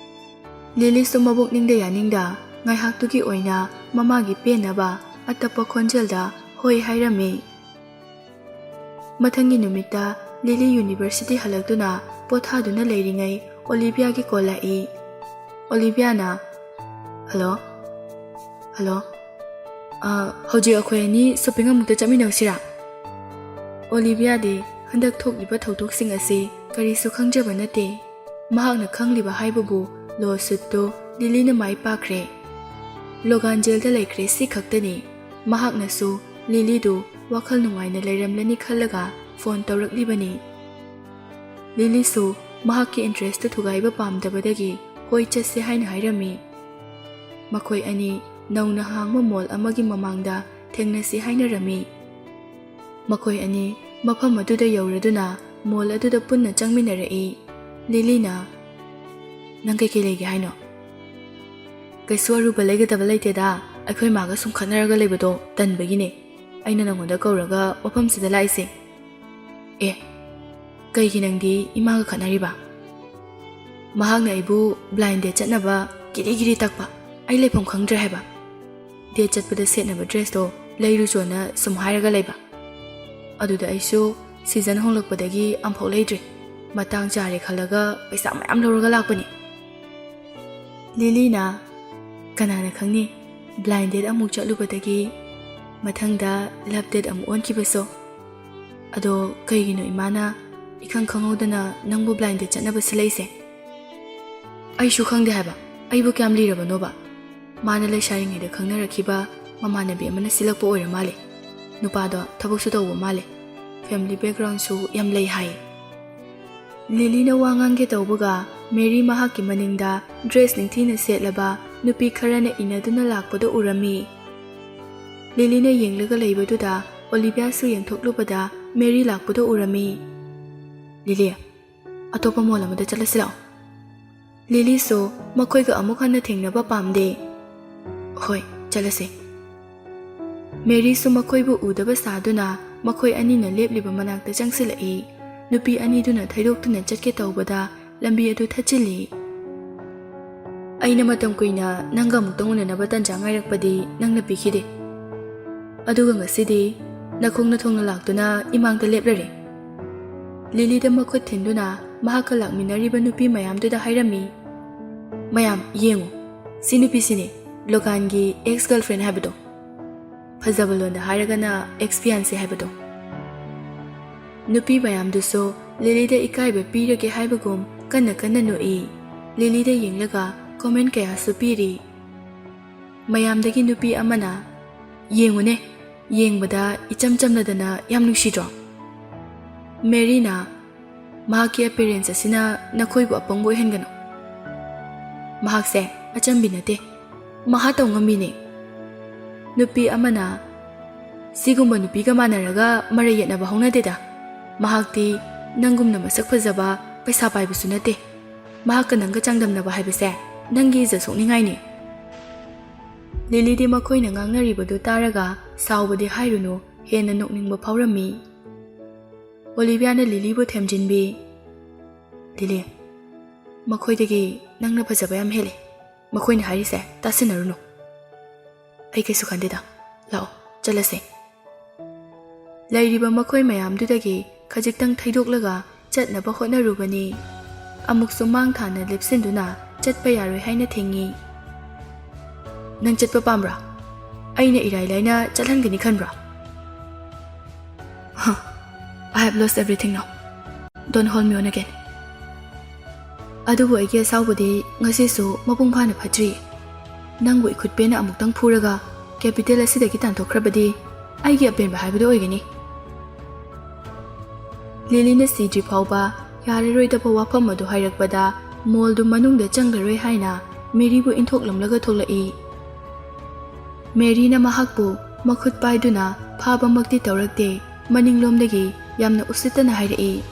ꯂꯤꯂꯤꯁꯨ ꯃꯕꯣꯛꯅꯤꯡꯗ ꯌꯥꯅꯤꯡꯗ ꯉꯥꯏꯍꯥꯛꯇꯨꯒꯤ ꯑꯣꯏꯅ ꯃꯃꯥꯒꯤ ꯄꯦꯟꯅꯕ ꯑꯇꯞꯄ ꯈꯣꯟꯖꯦꯜꯗ ꯍꯣꯏ ꯍꯥꯏꯔꯝꯃꯤ꯫ ꯃꯊꯪꯒꯤ ꯅꯨꯃꯤꯠꯇ ꯂꯤꯂꯤ ꯌꯨꯅꯤꯚꯔꯁꯤꯇꯤ ꯍꯜꯂꯛꯇꯨꯅ ꯄꯣꯊꯥꯗꯨꯅ ꯂꯩꯔꯤꯉꯩ ꯑꯣꯂꯤꯚꯤꯌꯥꯒꯤ ꯀꯣꯜ ꯂꯥꯛꯏ꯫ ꯑꯣꯂꯤꯚꯤꯌꯥꯅ, "ꯍꯜꯂꯣ, ꯍꯜꯂꯣ, ꯑ, ꯍꯧꯖꯤꯛ ꯑꯩꯈꯣꯏ ꯑꯅꯤ ꯁꯣꯄꯤꯡ ꯑꯃꯨꯛꯇ ꯆꯠꯃꯤꯟꯅꯧꯁꯤꯔꯥ?" ꯑꯣꯂꯤꯚꯤꯌꯥꯗꯤ ꯍꯟꯗꯛ ꯊꯣꯛꯂꯤꯕ ꯊꯧꯗꯣꯛꯁꯤꯡ ꯑꯁꯤ ꯀꯔꯤꯁꯨ ꯈꯪꯖꯕ ꯅꯠꯇꯦ꯫ ꯃꯍꯥꯛꯅ ꯈꯪꯂꯤꯕ ꯍꯥꯏꯕꯕꯨ ꯂꯣ ꯁꯨꯠꯇꯨ ꯂꯤꯂꯤꯅ ꯃꯥꯏ ꯄꯥꯛꯈ꯭ꯔꯦ꯫ ꯂꯣꯒꯥꯟ ꯖꯦꯜꯗ ꯂꯩꯈ꯭ꯔꯦ, ꯁꯤ ꯈꯛꯇꯅꯤ꯫ ꯃꯍꯥꯛꯅꯁꯨ ꯂꯤꯂꯤꯗꯨ ꯋꯥꯈꯜ ꯅꯨꯡꯉꯥꯏꯅ ꯂꯩꯔꯝꯂꯅꯤ ꯈꯜꯂꯒ ꯐꯣꯟ ꯇꯧꯔꯛꯂꯤꯕꯅꯤ꯫ ꯂꯤꯂꯤꯁꯨ ꯃꯍꯥꯛꯀꯤ ꯏꯟꯇꯔꯦꯁꯇꯨ ꯊꯨꯒꯥꯏꯕ ꯄꯥꯝꯗꯕꯗꯒꯤ ꯍꯣꯏ, ꯆꯠꯁꯦ ꯍꯥꯏꯅ ꯍꯥꯏꯔꯝꯃꯤ꯫ ꯃꯈꯣꯏ ꯑꯅꯤ ꯅꯧꯅ ꯍꯥꯡꯕ ꯃꯣꯜ ꯑꯃꯒꯤ ꯃꯃꯥꯡꯗ ꯊꯦꯡꯅꯁꯤ ꯍꯥꯏꯅꯔꯝꯃꯤ꯫ ꯃꯈꯣꯏ ꯑꯅꯤ ꯃꯐꯝ ꯑꯗꯨꯗ ꯌꯧꯔꯗꯨꯅ ꯃꯣꯜ ꯑꯗꯨꯗ ꯄꯨꯟꯅ ꯆꯪꯃꯤꯟꯅꯔꯛꯏ꯫ ꯂꯤꯂꯤꯅ, "ꯅꯪ ꯀꯩꯀꯩ ꯂꯩꯒꯦ ꯍꯥꯏꯅꯣ?" "ꯀꯩꯁꯨ ꯑꯔꯨꯕ ꯂꯩꯒꯗꯕ ꯂꯩꯇꯦꯗ, ꯑꯩꯈꯣꯏ ꯃꯥꯒ ꯁꯨꯝ ꯈꯠꯅꯔꯒ ꯂꯩꯕꯗꯣ ꯇꯟꯕꯒꯤꯅꯦ ꯑꯩꯅ ꯅꯪꯉꯣꯟꯗ ꯀꯧꯔꯒ ꯋꯥꯐꯝꯁꯤꯗ ꯂꯥꯛꯏꯁꯦ꯫" "ꯑꯦ, ꯀꯩꯒꯤ ꯅꯪꯗꯤ ꯏꯃꯥꯒ ꯈꯠꯅꯔꯤꯕ?" "ꯃꯍꯥꯛꯅ ꯑꯩꯕꯨ ꯕ꯭ꯂꯥꯏꯟ ꯗꯦꯠ ꯆꯠꯅꯕ ꯀꯤꯔꯤ ꯀꯤꯔꯤ ꯇꯛꯄ, ꯑꯩ ꯂꯩꯐꯝ ꯈꯪꯗ꯭ꯔꯦ ꯍꯥꯏꯕ꯫ ꯗꯦꯠ ꯆꯠꯄꯗ ꯁꯦꯠꯅꯕ ꯗ꯭ꯔꯦꯁꯇꯣ ꯂꯩꯔꯨꯆꯣꯅ ꯁꯨꯝ ꯍꯥꯏꯔꯒ ꯂꯩꯕ꯫ ꯑꯗꯨꯗ ꯑꯩꯁꯨ ꯁꯤꯖꯟ ꯍꯣꯡꯂꯛꯄꯗꯒꯤ ꯑꯝꯐꯥꯎ ꯂꯩꯗ꯭ꯔꯤ꯫ ꯃꯇꯥꯡ ꯆꯥꯔꯦ ꯈꯜꯂꯒ ꯄꯩꯁꯥ ꯃꯌꯥꯝ ꯂꯧꯔꯒ ꯂꯥꯛꯄꯅꯤ꯫" ꯂꯤꯂꯤꯅ, "ꯀꯅꯥꯅ ꯈꯪꯅꯤ, ꯕ꯭ꯂꯥꯏꯟ ꯗꯦꯠ ꯑꯃꯨꯛ ꯆꯠꯂꯨꯕꯗꯒꯤ ꯃꯊꯪꯗ ꯂꯞ ꯗꯦꯠ ꯑꯃꯨꯛ ꯑꯣꯟꯈꯤꯕꯁꯨ꯫ ꯑꯗꯣ ꯀꯩꯒꯤꯅꯣ ꯏꯃꯥꯅ ꯏꯈꯪ ꯈꯪꯍꯧꯗꯅ ꯅꯪꯕꯨ ꯕ꯭ꯂꯥꯏꯟ ꯗꯦꯠ ꯆꯠꯅꯕ ꯁꯤꯜꯂꯛꯏꯁꯦ?" "ꯑꯩꯁꯨ ꯈꯪꯗꯦ ꯍꯥꯏꯕ, ꯑꯩꯕꯨ ꯀꯌꯥꯝ ꯂꯤꯔꯕꯅꯣꯕ?" ꯃꯥꯅ ꯂꯩꯁꯥꯔꯤꯉꯩꯗ ꯈꯪꯅꯔꯛꯈꯤꯕ ꯃꯃꯥꯟꯅꯕꯤ ꯑꯃꯅ ꯁꯤꯜꯂꯛꯄ ꯑꯣꯏꯔ ꯃꯥꯜꯂꯦ꯫ ꯅꯨꯄꯥꯗꯣ ꯊꯕꯛꯁꯨ ꯇꯧꯕ ꯃꯥꯜꯂꯦ, ꯐꯦꯃꯤꯂꯤ ꯕꯦꯛꯒ꯭ꯔꯥꯎꯟꯁꯨ ꯌꯥꯝ ꯂꯩ ꯍꯥꯏ꯫ ꯂꯤꯂꯤꯅ ꯋꯥ ꯉꯥꯡꯒꯦ ꯇꯧꯕꯒ ꯃꯦꯔꯤ ꯃꯍꯥꯛꯀꯤ ꯃꯅꯤꯡꯗ ꯗ꯭ꯔꯦꯁ ꯅꯤꯡꯊꯤꯅ ꯁꯦꯠꯂꯕ ꯅꯨꯄꯤ ꯈꯔꯅ ꯏꯟꯅꯗꯨꯅ ꯂꯥꯛꯄꯗꯨ ꯎꯔꯝꯃꯤ꯫ ꯂꯤꯂꯤꯅ ꯌꯦꯡꯂꯒ ꯂꯩꯕꯗꯨꯗ ꯑꯣꯂꯤꯚꯤꯌꯥꯁꯨ ꯌꯦꯡꯊꯣꯛꯂꯨꯕꯗ ꯃꯦꯔꯤ ꯂꯥꯛꯄꯗꯣ ꯎꯔꯝꯃꯤ꯫ "ꯂꯤꯂꯤ, ꯑꯇꯣꯞꯄ ꯃꯣꯜ ꯑꯃꯗ ꯆꯠꯂꯁꯤ ꯂꯥꯛꯑꯣ꯫ ꯂꯤꯂꯤꯁꯨ ꯃꯈꯣꯏꯒ ꯑꯃꯨꯛ ꯍꯟꯅ ꯊꯦꯡꯅꯕ ꯄꯥꯝꯗꯦ꯫" "ꯍꯣꯏ, ꯆꯠꯂꯁꯤ꯫" ꯃꯦꯔꯤꯁꯨ ꯃꯈꯣꯏꯕꯨ ꯎꯗꯕ ꯁꯥꯗꯨꯅ ꯃꯈꯣꯏ ꯑꯅꯤꯅ ꯂꯦꯞꯂꯤꯕ ꯃꯅꯥꯛꯇ ꯆꯪꯁꯤꯜꯂꯛꯏ꯫ ꯅꯨꯄꯤ ꯑꯅꯤꯗꯨꯅ ꯊꯩꯗꯣꯛꯇꯨꯅ ꯆꯠꯀꯦ ꯇꯧꯕꯗ ꯂꯝꯕꯤ ꯑꯗꯨ ꯊꯠꯆꯤꯜꯂꯤ꯫ "ꯑꯩꯅ ꯃꯇꯝ ꯀꯨꯏꯅ ꯅꯪꯒ ꯑꯃꯨꯛꯇꯪ ꯎꯅꯅꯕ ꯇꯟꯖꯥ ꯉꯥꯏꯔꯛꯄꯗꯤ ꯅꯪꯅ ꯄꯤꯈꯤꯗꯦ꯫ ꯑꯗꯨꯒ ꯉꯁꯤꯗꯤ ꯅꯈꯣꯡꯅ ꯊꯣꯡꯅ ꯂꯥꯛꯇꯨꯅ ꯏꯃꯥꯡꯗ ꯂꯦꯞꯂꯔꯦ꯫" ꯂꯤꯂꯤꯗ ꯃꯈꯨꯠ ꯊꯤꯟꯗꯨꯅ ꯃꯍꯥꯛꯀ ꯂꯥꯛꯃꯤꯟꯅꯔꯤꯕ ꯅꯨꯄꯤ ꯃꯌꯥꯝꯗꯨꯗ ꯍꯥꯏꯔꯝꯃꯤ꯫ "ꯃꯌꯥꯝ ꯌꯦꯡꯉꯨ, ꯁꯤ ꯅꯨꯄꯤꯁꯤꯅꯦ, ꯂꯣꯒꯥꯟꯒꯤ ex girlfriend ꯍꯥꯏꯕꯗꯣ꯫ ꯐꯖꯕ ꯂꯣꯟꯗ ꯍꯥꯏꯔꯒꯅ ex fiancé ꯍꯥꯏꯕꯗꯣ꯫" ꯅꯨꯄꯤ ꯃꯌꯥꯝꯗꯨꯁꯨ ꯂꯤꯂꯤꯗ ꯏꯀꯥꯏꯕ ꯄꯤꯔꯒꯦ ꯍꯥꯏꯕꯒꯨꯝ ꯀꯟꯅ ꯀꯟꯅ ꯅꯣꯛꯏ꯫ ꯂꯤꯂꯤꯗ ꯌꯦꯡꯂꯒ comment ꯀꯌꯥꯁꯨ ꯄꯤꯔꯤ꯫ ꯃꯌꯥꯝꯗꯒꯤ ꯅꯨꯄꯤ ꯑꯃꯅ, "ꯌꯦꯡꯉꯨꯅꯦ, ꯌꯦꯡꯕꯗ ꯏꯆꯝ ꯆꯝꯅꯗꯅ ꯌꯥꯝ ꯅꯨꯡꯁꯤꯗ꯭ꯔꯣ?" ꯃꯦꯔꯤꯅ, "ꯃꯍꯥꯛꯀꯤ appearance ꯑꯁꯤꯅ ꯅꯈꯣꯏꯕꯨ ꯑꯄꯪꯕ ꯑꯣꯏꯍꯟꯒꯅꯨ꯫ ꯃꯍꯥꯛꯁꯦ ꯑꯆꯝꯕꯤ ꯅꯠꯇꯦ, ꯃꯍꯥ ꯇꯧ ꯉꯝꯃꯤꯅꯦ꯫" ꯅꯨꯄꯤ ꯑꯃꯅ, "ꯁꯤꯒꯨꯝꯕ ꯅꯨꯄꯤꯒ ꯃꯥꯟꯅꯔꯒ ꯃꯔꯩ ꯌꯦꯠꯅꯕ ꯍꯧꯅꯗꯦꯗ꯫ ꯃꯍꯥꯛꯇꯤ ꯅꯪꯒꯨꯝꯅ ꯃꯁꯛ ꯐꯖꯕ, ꯄꯩꯁꯥ ꯄꯥꯏꯕꯁꯨ ꯅꯠꯇꯦ꯫ ꯃꯍꯥꯛꯀ ꯅꯪꯒ ꯆꯥꯡꯗꯝꯅꯕ ꯍꯥꯏꯕꯁꯦ ꯅꯪꯒꯤ ꯏꯖꯠ ꯁꯣꯛꯅꯤꯡꯉꯥꯏꯅꯤ꯫" ꯂꯤꯂꯤꯗꯤ ꯃꯈꯣꯏꯅ ꯉꯥꯡꯅꯔꯤꯕꯗꯨ ꯇꯥꯔꯒ ꯁꯥꯎꯕꯗꯤ ꯍꯥꯏꯔꯨꯅꯨ, ꯍꯦꯟꯅ ꯅꯣꯛꯅꯤꯡꯕ ꯐꯥꯎꯔꯝꯃꯤ꯫ ꯑꯣꯂꯤꯚꯤꯌꯥꯅ ꯂꯤꯂꯤꯕꯨ ꯊꯦꯝꯖꯤꯟꯕꯤ, "ꯂꯤꯂꯤ, ꯃꯈꯣꯏꯗꯒꯤ ꯅꯪꯅ ꯐꯖꯕ ꯌꯥꯝ ꯍꯦꯜꯂꯤ꯫ ꯃꯈꯣꯏꯅ ꯍꯥꯏꯔꯤꯁꯦ ꯇꯥꯁꯤꯟꯅꯔꯨꯅꯨ꯫ ꯑꯩ ꯀꯩꯁꯨ ꯈꯟꯗꯦꯗ꯫ ꯂꯥꯛꯑꯣ, ꯆꯠꯂꯁꯦ꯫" ꯂꯩꯔꯤꯕ ꯃꯈꯣꯏ ꯃꯌꯥꯝꯗꯨꯗꯒꯤ ꯈꯖꯤꯛꯇꯪ ꯊꯩꯗꯣꯛꯂꯒ ꯆꯠꯅꯕ ꯍꯣꯠꯅꯔꯨꯕꯅꯤ꯫ ꯑꯃꯨꯛꯁꯨ ꯃꯥꯡ ꯊꯥꯅ ꯂꯦꯞꯁꯤꯟꯗꯨꯅ ꯆꯠꯄ ꯌꯥꯔꯣꯏ ꯍꯥꯏꯅ ꯊꯤꯡꯉꯤ꯫ "ꯅꯪ ꯆꯠꯄ ꯄꯥꯝꯕ꯭ꯔꯥ? ꯑꯩꯅ ꯏꯔꯥꯏ ꯂꯥꯏꯅ ꯆꯠꯍꯟꯒꯅꯤ ꯈꯟꯕ꯭ꯔꯥ? Huh, I have lost everything now. Don't hold me on again." "ꯑꯗꯨꯕꯨ ꯑꯩꯒꯤ ꯑꯁꯥꯎꯕꯗꯤ ꯉꯁꯤꯁꯨ ꯃꯄꯨꯡ ꯐꯥꯅ ꯐꯠꯇ꯭ꯔꯤ꯫ ꯅꯪꯕꯨ ꯏꯈꯨꯠ ꯄꯦꯟꯅ ꯑꯃꯨꯛꯇꯪ ꯐꯨꯔꯒ capital ꯑꯁꯤꯗꯒꯤ ꯇꯥꯟꯊꯣꯛꯈ꯭ꯔꯕꯗꯤ ꯑꯩꯒꯤ ꯑꯄꯦꯟꯕ ꯍꯥꯏꯕꯗꯨ ꯑꯣꯏꯒꯅꯤ꯫" ꯂꯤꯂꯤꯅ ꯁꯤꯗ꯭ꯔꯤ ꯐꯥꯎꯕ ꯌꯥꯔꯔꯣꯏꯗꯕ ꯋꯥꯐꯝ ꯑꯗꯨ ꯍꯥꯏꯔꯛꯄꯗ ꯃꯣꯜꯗꯨ ꯃꯅꯨꯡꯗ ꯆꯪꯂꯔꯣꯏ ꯍꯥꯏꯅ ꯃꯦꯔꯤꯕꯨ ꯏꯟꯊꯣꯛꯂꯝꯂꯒ ꯊꯣꯛꯂꯛꯏ꯫ ꯃꯦꯔꯤꯅ ꯃꯍꯥꯛꯄꯨ ꯃꯈꯨꯠ ꯄꯥꯏꯗꯨꯅ ꯐꯥꯕꯃꯛꯇꯤ ꯇꯧꯔꯛꯇꯦ꯫ ꯃꯅꯤꯡꯂꯣꯝꯗꯒꯤ ꯌꯥꯝꯅ ꯎꯁꯤꯠꯇꯅ ꯍꯥꯏꯔꯛꯏ,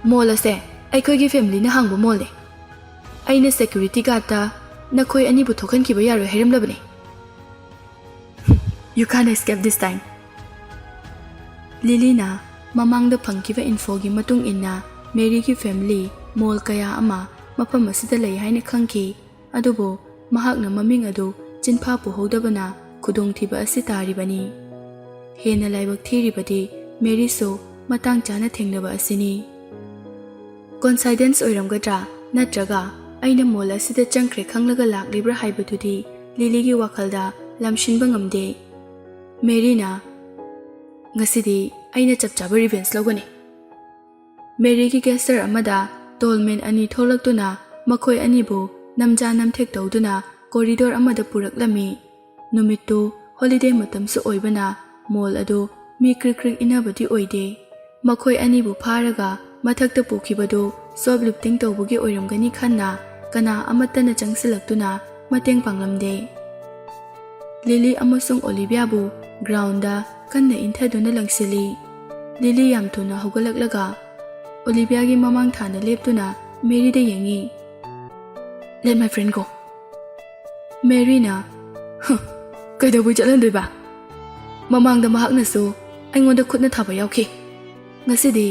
"ꯃꯣꯜ ꯑꯁꯦ ꯑꯩꯈꯣꯏꯒꯤ ꯐꯦꯃꯤꯂꯤꯅ ꯍꯥꯡꯕ ꯃꯣꯜꯅꯦ꯫ ꯑꯩꯅ ꯁꯦꯀ꯭ꯌꯨꯔꯤꯇꯤ ꯒꯥꯔꯗꯇ ꯅꯈꯣꯏ ꯑꯅꯤꯕꯨ ꯊꯣꯛꯍꯟꯈꯤꯕ ꯌꯥꯔꯣꯏ ꯍꯥꯏꯔꯝꯂꯕꯅꯦ꯫ You can't escape this time." ꯂꯤꯂꯤꯅ ꯃꯃꯥꯡꯗ ꯐꯪꯈꯤꯕ ꯏꯟꯐꯣꯒꯤ ꯃꯇꯨꯡ ꯏꯟꯅ ꯃꯦꯔꯤꯒꯤ ꯐꯦꯃꯤꯂꯤ ꯃꯣꯜ ꯀꯌꯥ ꯑꯃ ꯃꯐꯝ ꯑꯁꯤꯗ ꯂꯩ ꯍꯥꯏꯅ ꯈꯪꯈꯤ, ꯑꯗꯨꯕꯨ ꯃꯍꯥꯛꯅ ꯃꯃꯤꯡ ꯑꯗꯨ ꯆꯤꯟꯐꯥ ꯄꯨꯍꯧꯗꯕꯅ ꯈꯨꯗꯣꯡꯊꯤꯕ ꯑꯁꯤ ꯇꯥꯔꯤꯕꯅꯤ꯫ ꯍꯦꯟꯅ ꯂꯥꯏꯕꯛ ꯊꯤꯔꯤꯕꯗꯤ ꯃꯦꯔꯤꯁꯨ ꯃꯇꯥꯡ ꯆꯥꯅ ꯊꯦꯡꯅꯕ ꯑꯁꯤꯅꯤ꯫ ꯀꯣꯟꯁꯥꯏꯗꯦꯟꯁ ꯑꯣꯏꯔꯝꯒꯗ꯭ꯔꯥ, ꯅꯠꯇ꯭ꯔꯒ ꯑꯩꯅ ꯃꯣꯜ ꯑꯁꯤꯗ ꯆꯪꯈ꯭ꯔꯦ ꯈꯪꯂꯒ ꯂꯥꯛꯂꯤꯕ꯭ꯔꯥ ꯍꯥꯏꯕꯗꯨꯗꯤ ꯂꯤꯂꯤꯒꯤ ꯋꯥꯈꯜꯗ ꯂꯝꯁꯤꯟꯕ ꯉꯝꯗꯦ꯫ ꯃꯦꯔꯤꯅ, "ꯉꯁꯤꯗꯤ ꯑꯩꯅ ꯆꯞ ꯆꯥꯕ ꯔꯤꯚꯦꯟꯁ ꯂꯧꯒꯅꯤ꯫" ꯃꯦꯔꯤꯒꯤ ꯒꯦꯁꯇꯔ ꯑꯃꯗ ꯇꯣꯜꯃꯦꯟ ꯑꯅꯤ ꯊꯣꯛꯂꯛꯇꯨꯅ ꯃꯈꯣꯏ ꯑꯅꯤꯕꯨ ꯅꯝꯖꯥ ꯅꯝꯊꯦꯛ ꯇꯧꯗꯨꯅ ꯀꯣꯔꯤꯗꯣꯔ ꯑꯃꯗ ꯄꯨꯔꯛꯂꯝꯃꯤ꯫ ꯅꯨꯃꯤꯠꯇꯨ ꯍꯣꯂꯤꯗꯦ ꯃꯇꯝꯁꯨ ꯑꯣꯏꯕꯅ ꯃꯣꯜ ꯑꯗꯨ ꯃꯤ ꯀ꯭ꯔꯤꯛ ꯀ꯭ꯔꯤꯛ ꯏꯟꯅꯕꯗꯤ ꯑꯣꯏꯗꯦ꯫ ꯃꯈꯣꯏ ꯑꯅꯤꯕꯨ ꯐꯥꯔꯒ ꯃꯊꯛꯇ ꯄꯨꯈꯤꯕꯗꯨ ꯁꯣꯞ ꯂꯤꯐꯇꯤꯡ ꯇꯧꯕꯒꯤ ꯑꯣꯏꯔꯝꯒꯅꯤ ꯈꯟꯅ ꯀꯅꯥ ꯑꯃꯠꯇꯅ ꯆꯪꯁꯤꯜꯂꯛꯇꯨꯅ ꯃꯇꯦꯡ ꯄꯥꯡꯂꯝꯗꯦ꯫ ꯂꯤꯂꯤ ꯑꯃꯁꯨꯡ ꯑꯣꯂꯤꯚꯤꯌꯥꯕꯨ ꯒ꯭ꯔꯥꯎꯟꯗ ꯀꯟꯅ ꯏꯟꯊꯗꯨꯅ ꯂꯪꯁꯤꯜꯂꯤ꯫ ꯂꯤꯂꯤ ꯌꯥꯝ ꯊꯨꯅ ꯍꯧꯒꯠꯂꯛꯂꯒ ꯑꯣꯂꯤꯚꯤꯌꯥꯒꯤ ꯃꯃꯥꯡ ꯊꯥꯅ ꯂꯦꯞꯇꯨꯅ ꯃꯦꯔꯤꯗ ꯌꯦꯡꯉꯤ꯫ "Let my friend go." ꯃꯦꯔꯤꯅ, "ꯍ, ꯀꯩꯗꯧꯕꯩ ꯆꯠꯍꯟꯗꯣꯏꯕ? ꯃꯃꯥꯡꯗ ꯃꯍꯥꯛꯅꯁꯨ ꯑꯩꯉꯣꯟꯗ ꯈꯨꯠꯅ ꯊꯥꯕ ꯌꯥꯎꯈꯤ꯫ ꯉꯁꯤꯗꯤ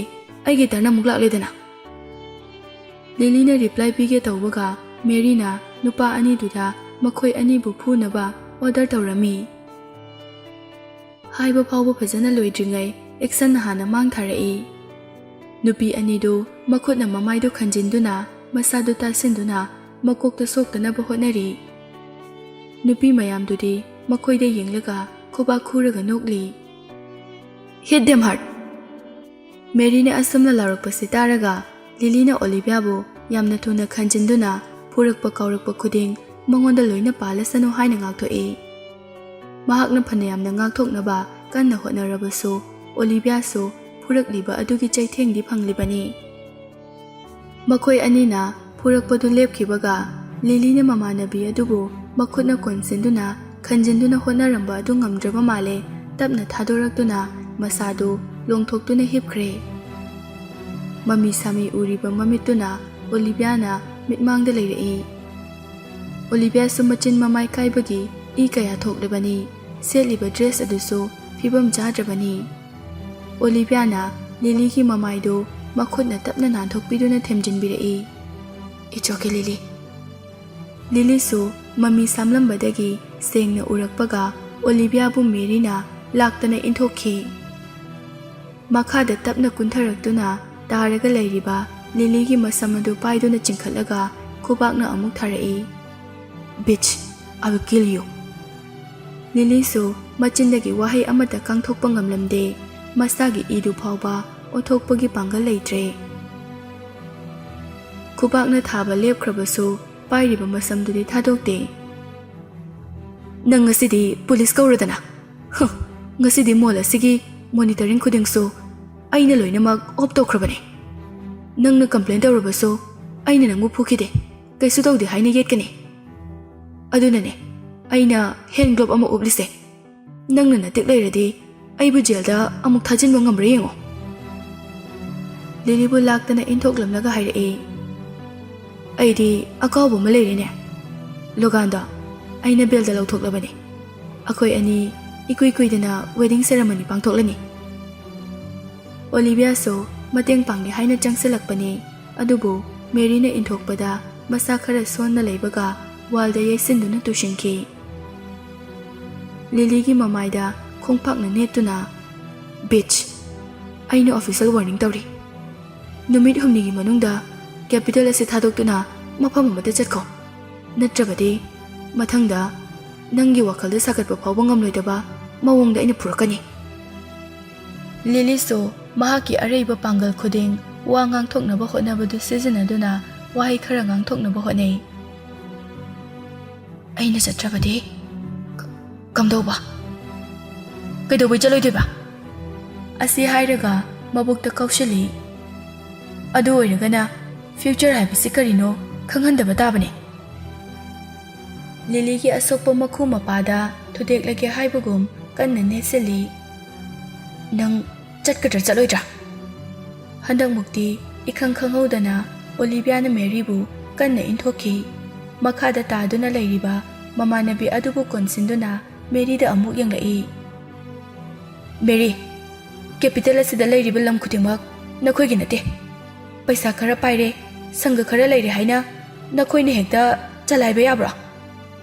ꯑꯩꯒꯤ ꯇꯔꯟ ꯑꯃꯨꯛ ꯂꯥꯛꯂꯦꯗꯅ꯫" ꯂꯤꯂꯤꯅ ꯔꯤꯄ꯭ꯂꯥꯏ ꯄꯤꯒꯦ ꯇꯧꯕꯒ ꯃꯦꯔꯤꯅ ꯅꯨꯄꯥ ꯑꯅꯤꯗꯨꯗ ꯃꯈꯣꯏ ꯑꯅꯤꯕꯨ ꯐꯨꯅꯕ ꯑꯣꯔꯗꯔ ꯇꯧꯔꯝꯃꯤ꯫ ꯍꯥꯏꯕ ꯐꯥꯎꯕ ꯐꯖꯅ ꯂꯣꯏꯗ꯭ꯔꯤꯉꯩ ꯑꯦꯛꯁꯟꯅ ꯍꯥꯟꯅ ꯃꯥꯡ ꯊꯥꯔꯛꯏ꯫ ꯅꯨꯄꯤ ꯑꯅꯤꯗꯨ ꯃꯈꯨꯠꯅ ꯃꯃꯥꯏꯗꯨ ꯈꯟꯖꯤꯟꯗꯨꯅ ꯃꯁꯥꯗꯨ ꯇꯥꯁꯤꯟꯗꯨꯅ ꯃꯀꯣꯛꯇ ꯁꯣꯛꯇꯅꯕ ꯍꯣꯠꯅꯔꯤ꯫ ꯅꯨꯄꯤ ꯃꯌꯥꯝꯗꯨꯗꯤ ꯃꯈꯣꯏꯗ ꯌꯦꯡꯂꯒ ꯈꯨꯕꯥꯛ ꯈꯨꯔꯒ ꯅꯣꯛꯂꯤ꯫ "Hit them hard!" ꯃꯦꯔꯤꯅ ꯑꯁꯨꯝꯅ ꯂꯥꯎꯔꯛꯄꯁꯤ ꯇꯥꯔꯒ ꯂꯤꯂꯤꯅ ꯑꯣꯂꯤꯚꯤꯌꯥꯕꯨ ꯌꯥꯝꯅ ꯊꯨꯅ ꯈꯟꯖꯤꯟꯗꯨꯅ ꯐꯨꯔꯛꯄ ꯀꯥꯎꯔꯛꯄ ꯈꯨꯗꯤꯡ ꯃꯉꯣꯟꯗ ꯂꯣꯏꯅ ꯄꯥꯜꯂꯁꯅꯨ ꯍꯥꯏꯅ ꯉꯥꯛꯊꯣꯛꯏ꯫ ꯃꯍꯥꯛꯅ ꯐꯅꯌꯥꯝꯅ ꯉꯥꯛꯊꯣꯛꯅꯕ ꯀꯟꯅ ꯍꯣꯠꯅꯔꯕꯁꯨ ꯑꯣꯂꯤꯚꯤꯌꯥꯁꯨ ꯐꯨꯔꯛꯂꯤꯕ ꯑꯗꯨꯒꯤ ꯆꯩꯊꯦꯡꯗꯤ ꯐꯪꯂꯤꯕꯅꯤ꯫ ꯃꯈꯣꯏ ꯑꯅꯤꯅ ꯐꯨꯔꯛꯄꯗꯨ ꯂꯦꯞꯈꯤꯕꯒ ꯂꯤꯂꯤꯅ ꯃꯃꯥꯟꯅꯕꯤ ꯑꯗꯨꯕꯨ ꯃꯈꯨꯠꯅ ꯀꯣꯟꯁꯤꯟꯗꯨꯅ ꯈꯟꯖꯤꯟꯗꯨꯅ ꯍꯣꯠꯅꯔꯝꯕ ꯑꯗꯨ ꯉꯝꯗ꯭ꯔꯕ ꯃꯥꯜꯂꯦ꯫ ꯇꯞꯅ ꯊꯥꯗꯣꯔꯛꯇꯨꯅ ꯃꯁꯥꯗꯨ ꯂꯣꯡꯊꯣꯛꯇꯨꯅ ꯍꯤꯞꯈ꯭ꯔꯦ꯫ ꯃꯃꯤ ꯁꯥꯃꯤ ꯎꯔꯤꯕ ꯃꯃꯤꯠꯇꯨꯅ ꯑꯣꯂꯤꯚꯤꯌꯥꯅ ꯃꯤꯠꯃꯥꯡꯗ ꯂꯩꯔꯛꯏ꯫ ꯑꯣꯂꯤꯚꯤꯌꯥꯁꯨ ꯃꯆꯤꯟ ꯃꯃꯥꯏ ꯀꯥꯏꯕꯒꯤ ꯏ ꯀꯌꯥ ꯊꯣꯛꯂꯕꯅꯤ꯫ ꯁꯦꯠꯂꯤꯕ ꯗ꯭ꯔꯦꯁ ꯑꯗꯨꯁꯨ ꯐꯤꯕꯝ ꯆꯥꯗ꯭ꯔꯕꯅꯤ꯫ ꯑꯣꯂꯤꯚꯤꯌꯥꯅ ꯂꯤꯂꯤꯒꯤ ꯃꯃꯥꯏꯗꯨ ꯃꯈꯨꯠꯅ ꯇꯞꯅ ꯅꯥꯟꯊꯣꯛꯄꯤꯗꯨꯅ ꯊꯦꯝꯖꯤꯟꯕꯤꯔꯛꯏ꯫ "It's okay, ꯂꯤꯂꯤ꯫" ꯂꯤꯂꯤꯁꯨ ꯃꯃꯤ ꯁꯥꯝꯂꯝꯕꯗꯒꯤ ꯁꯦꯡꯅ ꯎꯔꯛꯄꯒ ꯑꯣꯂꯤꯚꯤꯌꯥꯕꯨ ꯃꯦꯔꯤꯅ ꯂꯥꯛꯇꯅ ꯏꯟꯊꯣꯛꯈꯤ꯫ ꯃꯈꯥꯗ ꯇꯞꯅ ꯀꯨꯟꯊꯔꯛꯇꯨꯅ ꯇꯥꯔꯒ ꯂꯩꯔꯤꯕ ꯂꯤꯂꯤꯒꯤ ꯃꯁꯝ ꯑꯗꯨ ꯄꯥꯏꯗꯨꯅ ꯆꯤꯡꯈꯠꯂꯒ ꯈꯨꯕꯥꯛꯅ ꯑꯃꯨꯛ ꯊꯥꯔꯛꯏ꯫ "Bitch, I will kill you." ꯂꯤꯂꯤꯁꯨ ꯃꯆꯤꯟꯗꯒꯤ ꯋꯥꯍꯩ ꯑꯃꯠꯇ ꯀꯥꯡꯊꯣꯛꯄ ꯉꯝꯂꯝꯗꯦ꯫ ꯃꯁꯥꯒꯤ ꯏꯗꯨ ꯐꯥꯎꯕ ꯑꯣꯟꯊꯣꯛꯄꯒꯤ ꯄꯥꯡꯒꯜ ꯂꯩꯇ꯭ꯔꯦ꯫ ꯈꯨꯕꯥꯛꯅ ꯊꯥꯕ ꯂꯦꯞꯈ꯭ꯔꯕꯁꯨ ꯄꯥꯏꯔꯤꯕ ꯃꯁꯝꯗꯨꯗꯤ ꯊꯥꯗꯣꯛꯇꯦ꯫ "ꯅꯪ ꯉꯁꯤꯗꯤ ꯄꯨꯂꯤꯁ ꯀꯧꯔꯗꯅ꯫ ꯍ, ꯉꯁꯤꯗꯤ ꯃꯣꯜ ꯑꯁꯤꯒꯤ ꯃꯣꯅꯤꯇꯔꯤꯡ ꯈꯨꯗꯤꯡꯁꯨ ꯑꯩꯅ ꯂꯣꯏꯅꯃꯛ ꯑꯣꯐ ꯇꯧꯈ꯭ꯔꯕꯅꯤ꯫ ꯅꯪꯅ ꯀꯝꯄ꯭ꯂꯦꯟ ꯇꯧꯔꯕꯁꯨ ꯑꯩꯅ ꯅꯪꯕꯨ ꯐꯨꯈꯤꯗꯦ, ꯀꯩꯁꯨ ꯇꯧꯗꯦ ꯍꯥꯏꯅ ꯌꯦꯠꯀꯅꯤ꯫ ꯑꯗꯨꯅꯅꯦ ꯑꯩꯅ ꯍꯦꯟ ꯒ꯭ꯂꯣꯞ ꯑꯃ ꯎꯞꯂꯤꯁꯦ꯫ ꯅꯪꯅ ꯅꯇꯤꯛ ꯂꯩꯔꯗꯤ ꯑꯩꯕꯨ ꯖꯦꯜꯗ ꯑꯃꯨꯛ ꯊꯥꯖꯤꯟꯕ ꯉꯝꯕ꯭ꯔꯥ ꯌꯦꯡꯉꯣ꯫" ꯂꯤꯂꯤꯕꯨ ꯂꯥꯛꯇꯅ ꯏꯟꯊꯣꯛꯂꯝꯂꯒ ꯍꯥꯏꯔꯛꯏ꯫ "ꯑꯩꯗꯤ ꯑꯀꯥꯎꯕ ꯑꯃ ꯂꯩꯔꯦꯅꯦ꯫ ꯂꯣꯒꯥꯟꯗꯣ ꯑꯩꯅ ꯕꯦꯜꯗ ꯂꯧꯊꯣꯛꯂꯕꯅꯤ꯫ ꯑꯩꯈꯣꯏ ꯑꯅꯤ ꯏꯀꯨꯏ ꯀꯨꯏꯗꯅ ꯋꯦꯗꯤꯡ ꯁꯦꯔꯦꯃꯅꯤ ꯄꯥꯡꯊꯣꯛꯂꯅꯤ꯫" ꯑꯣꯂꯤꯚꯤꯌꯥꯁꯨ ꯃꯇꯦꯡ ꯄꯥꯡꯒꯦ ꯍꯥꯏꯅ ꯆꯪꯁꯤꯜꯂꯛꯄꯅꯤ꯫ ꯑꯗꯨꯕꯨ ꯃꯦꯔꯤꯅ ꯏꯟꯊꯣꯛꯄꯗ ꯃꯁꯥ ꯈꯔ ꯁꯣꯟꯅ ꯂꯩꯕꯒ ꯋꯥꯜꯗ ꯌꯩꯁꯤꯟꯗꯨꯅ ꯇꯨꯁꯤꯟꯈꯤ꯫ ꯂꯤꯂꯤꯒꯤ ꯃꯃꯥꯏꯗ ꯈꯣꯡꯄꯥꯛꯅ ꯅꯦꯠꯇꯨꯅ, "Bitch, ꯑꯩꯅ ꯑꯣꯐꯤꯁꯤꯌꯦꯜ ꯋꯥꯔꯅꯤꯡ ꯇꯧꯔꯤ꯫ ꯅꯨꯃꯤꯠ ꯍꯨꯝꯅꯤꯒꯤ ꯃꯅꯨꯡꯗ ꯀꯦꯄꯤꯇꯦꯜ ꯑꯁꯤ ꯊꯥꯗꯣꯛꯇꯨꯅ ꯃꯐꯝ ꯑꯃꯗ ꯆꯠꯈꯣ꯫ ꯅꯠꯇ꯭ꯔꯕꯗꯤ ꯃꯊꯪꯗ ꯅꯪꯒꯤ ꯋꯥꯈꯜꯗ ꯁꯥꯒꯠꯄ ꯐꯥꯎꯕ ꯉꯝꯂꯣꯏꯗꯕ ꯃꯑꯣꯡꯗ ꯑꯩꯅ ꯐꯨꯔꯛꯀꯅꯤ꯫" ꯂꯤꯂꯤꯁꯨ ꯃꯍꯥꯛꯀꯤ ꯑꯔꯩꯕ ꯄꯥꯡꯒꯜ ꯈꯨꯗꯤꯡ ꯋꯥ ꯉꯥꯡꯊꯣꯛꯅꯕ ꯍꯣꯠꯅꯕꯗꯨ ꯁꯤꯖꯤꯟꯅꯗꯨꯅ ꯋꯥꯍꯩ ꯈꯔ ꯉꯥꯡꯊꯣꯛꯅꯕ ꯍꯣꯠꯅꯩ꯫ "ꯑꯩꯅ ꯆꯠꯇ꯭ꯔꯕꯗꯤ ꯀ-, ꯀꯝꯗꯧꯕ? ꯀꯩꯗꯧꯕꯩ ꯆꯠꯂꯣꯏꯗꯣꯏꯕ?" ꯑꯁꯤ ꯍꯥꯏꯔꯒ ꯃꯕꯨꯛꯇ ꯀꯥꯎꯁꯤꯜꯂꯤ꯫ "ꯑꯗꯨ ꯑꯣꯏꯔꯒꯅ ꯐ꯭ꯌꯨꯆꯔ ꯍꯥꯏꯕꯁꯤ ꯀꯔꯤꯅꯣ ꯈꯪꯍꯟꯗꯕ ꯇꯥꯕꯅꯤ꯫" ꯂꯤꯂꯤꯒꯤ ꯑꯁꯣꯛꯄ ꯃꯈꯨ ꯃꯄꯥꯗ ꯊꯨꯗꯦꯛꯂꯒꯦ ꯍꯥꯏꯕꯒꯨꯝ ꯀꯟꯅ ꯅꯦꯠꯁꯤꯜꯂꯤ꯫ "ꯅꯪ ꯆꯠꯀꯗ꯭ꯔꯥ ꯆꯠꯂꯣꯏꯗ꯭ꯔꯥ?" ꯍꯟꯗꯛꯃꯨꯛꯇꯤ ꯏꯈꯪ ꯈꯪꯍꯧꯗꯅ ꯑꯣꯂꯤꯚꯤꯌꯥꯅ ꯃꯦꯔꯤꯕꯨ ꯀꯟꯅ ꯏꯟꯊꯣꯛꯈꯤ꯫ ꯃꯈꯥꯗ ꯇꯥꯗꯨꯅ ꯂꯩꯔꯤꯕ ꯃꯃꯥꯟꯅꯕꯤ ꯑꯗꯨꯕꯨ ꯀꯣꯟꯁꯤꯟꯗꯨꯅ ꯃꯦꯔꯤꯗ ꯑꯃꯨꯛ ꯌꯦꯡꯂꯛꯏ꯫ "ꯃꯦꯔꯤ, ꯀꯦꯄꯤꯇꯦꯜ ꯑꯁꯤꯗ ꯂꯩꯔꯤꯕ ꯂꯝ ꯈꯨꯗꯤꯡꯃꯛ ꯅꯈꯣꯏꯒꯤ ꯅꯠꯇꯦ꯫ ꯄꯩꯁꯥ ꯈꯔ ꯄꯥꯏꯔꯦ, ꯁꯪꯒ ꯈꯔ ꯂꯩꯔꯦ ꯍꯥꯏꯅ ꯅꯈꯣꯏꯅ ꯍꯦꯛꯇ ꯆꯂꯥꯏꯕ ꯌꯥꯕ꯭ꯔꯣ?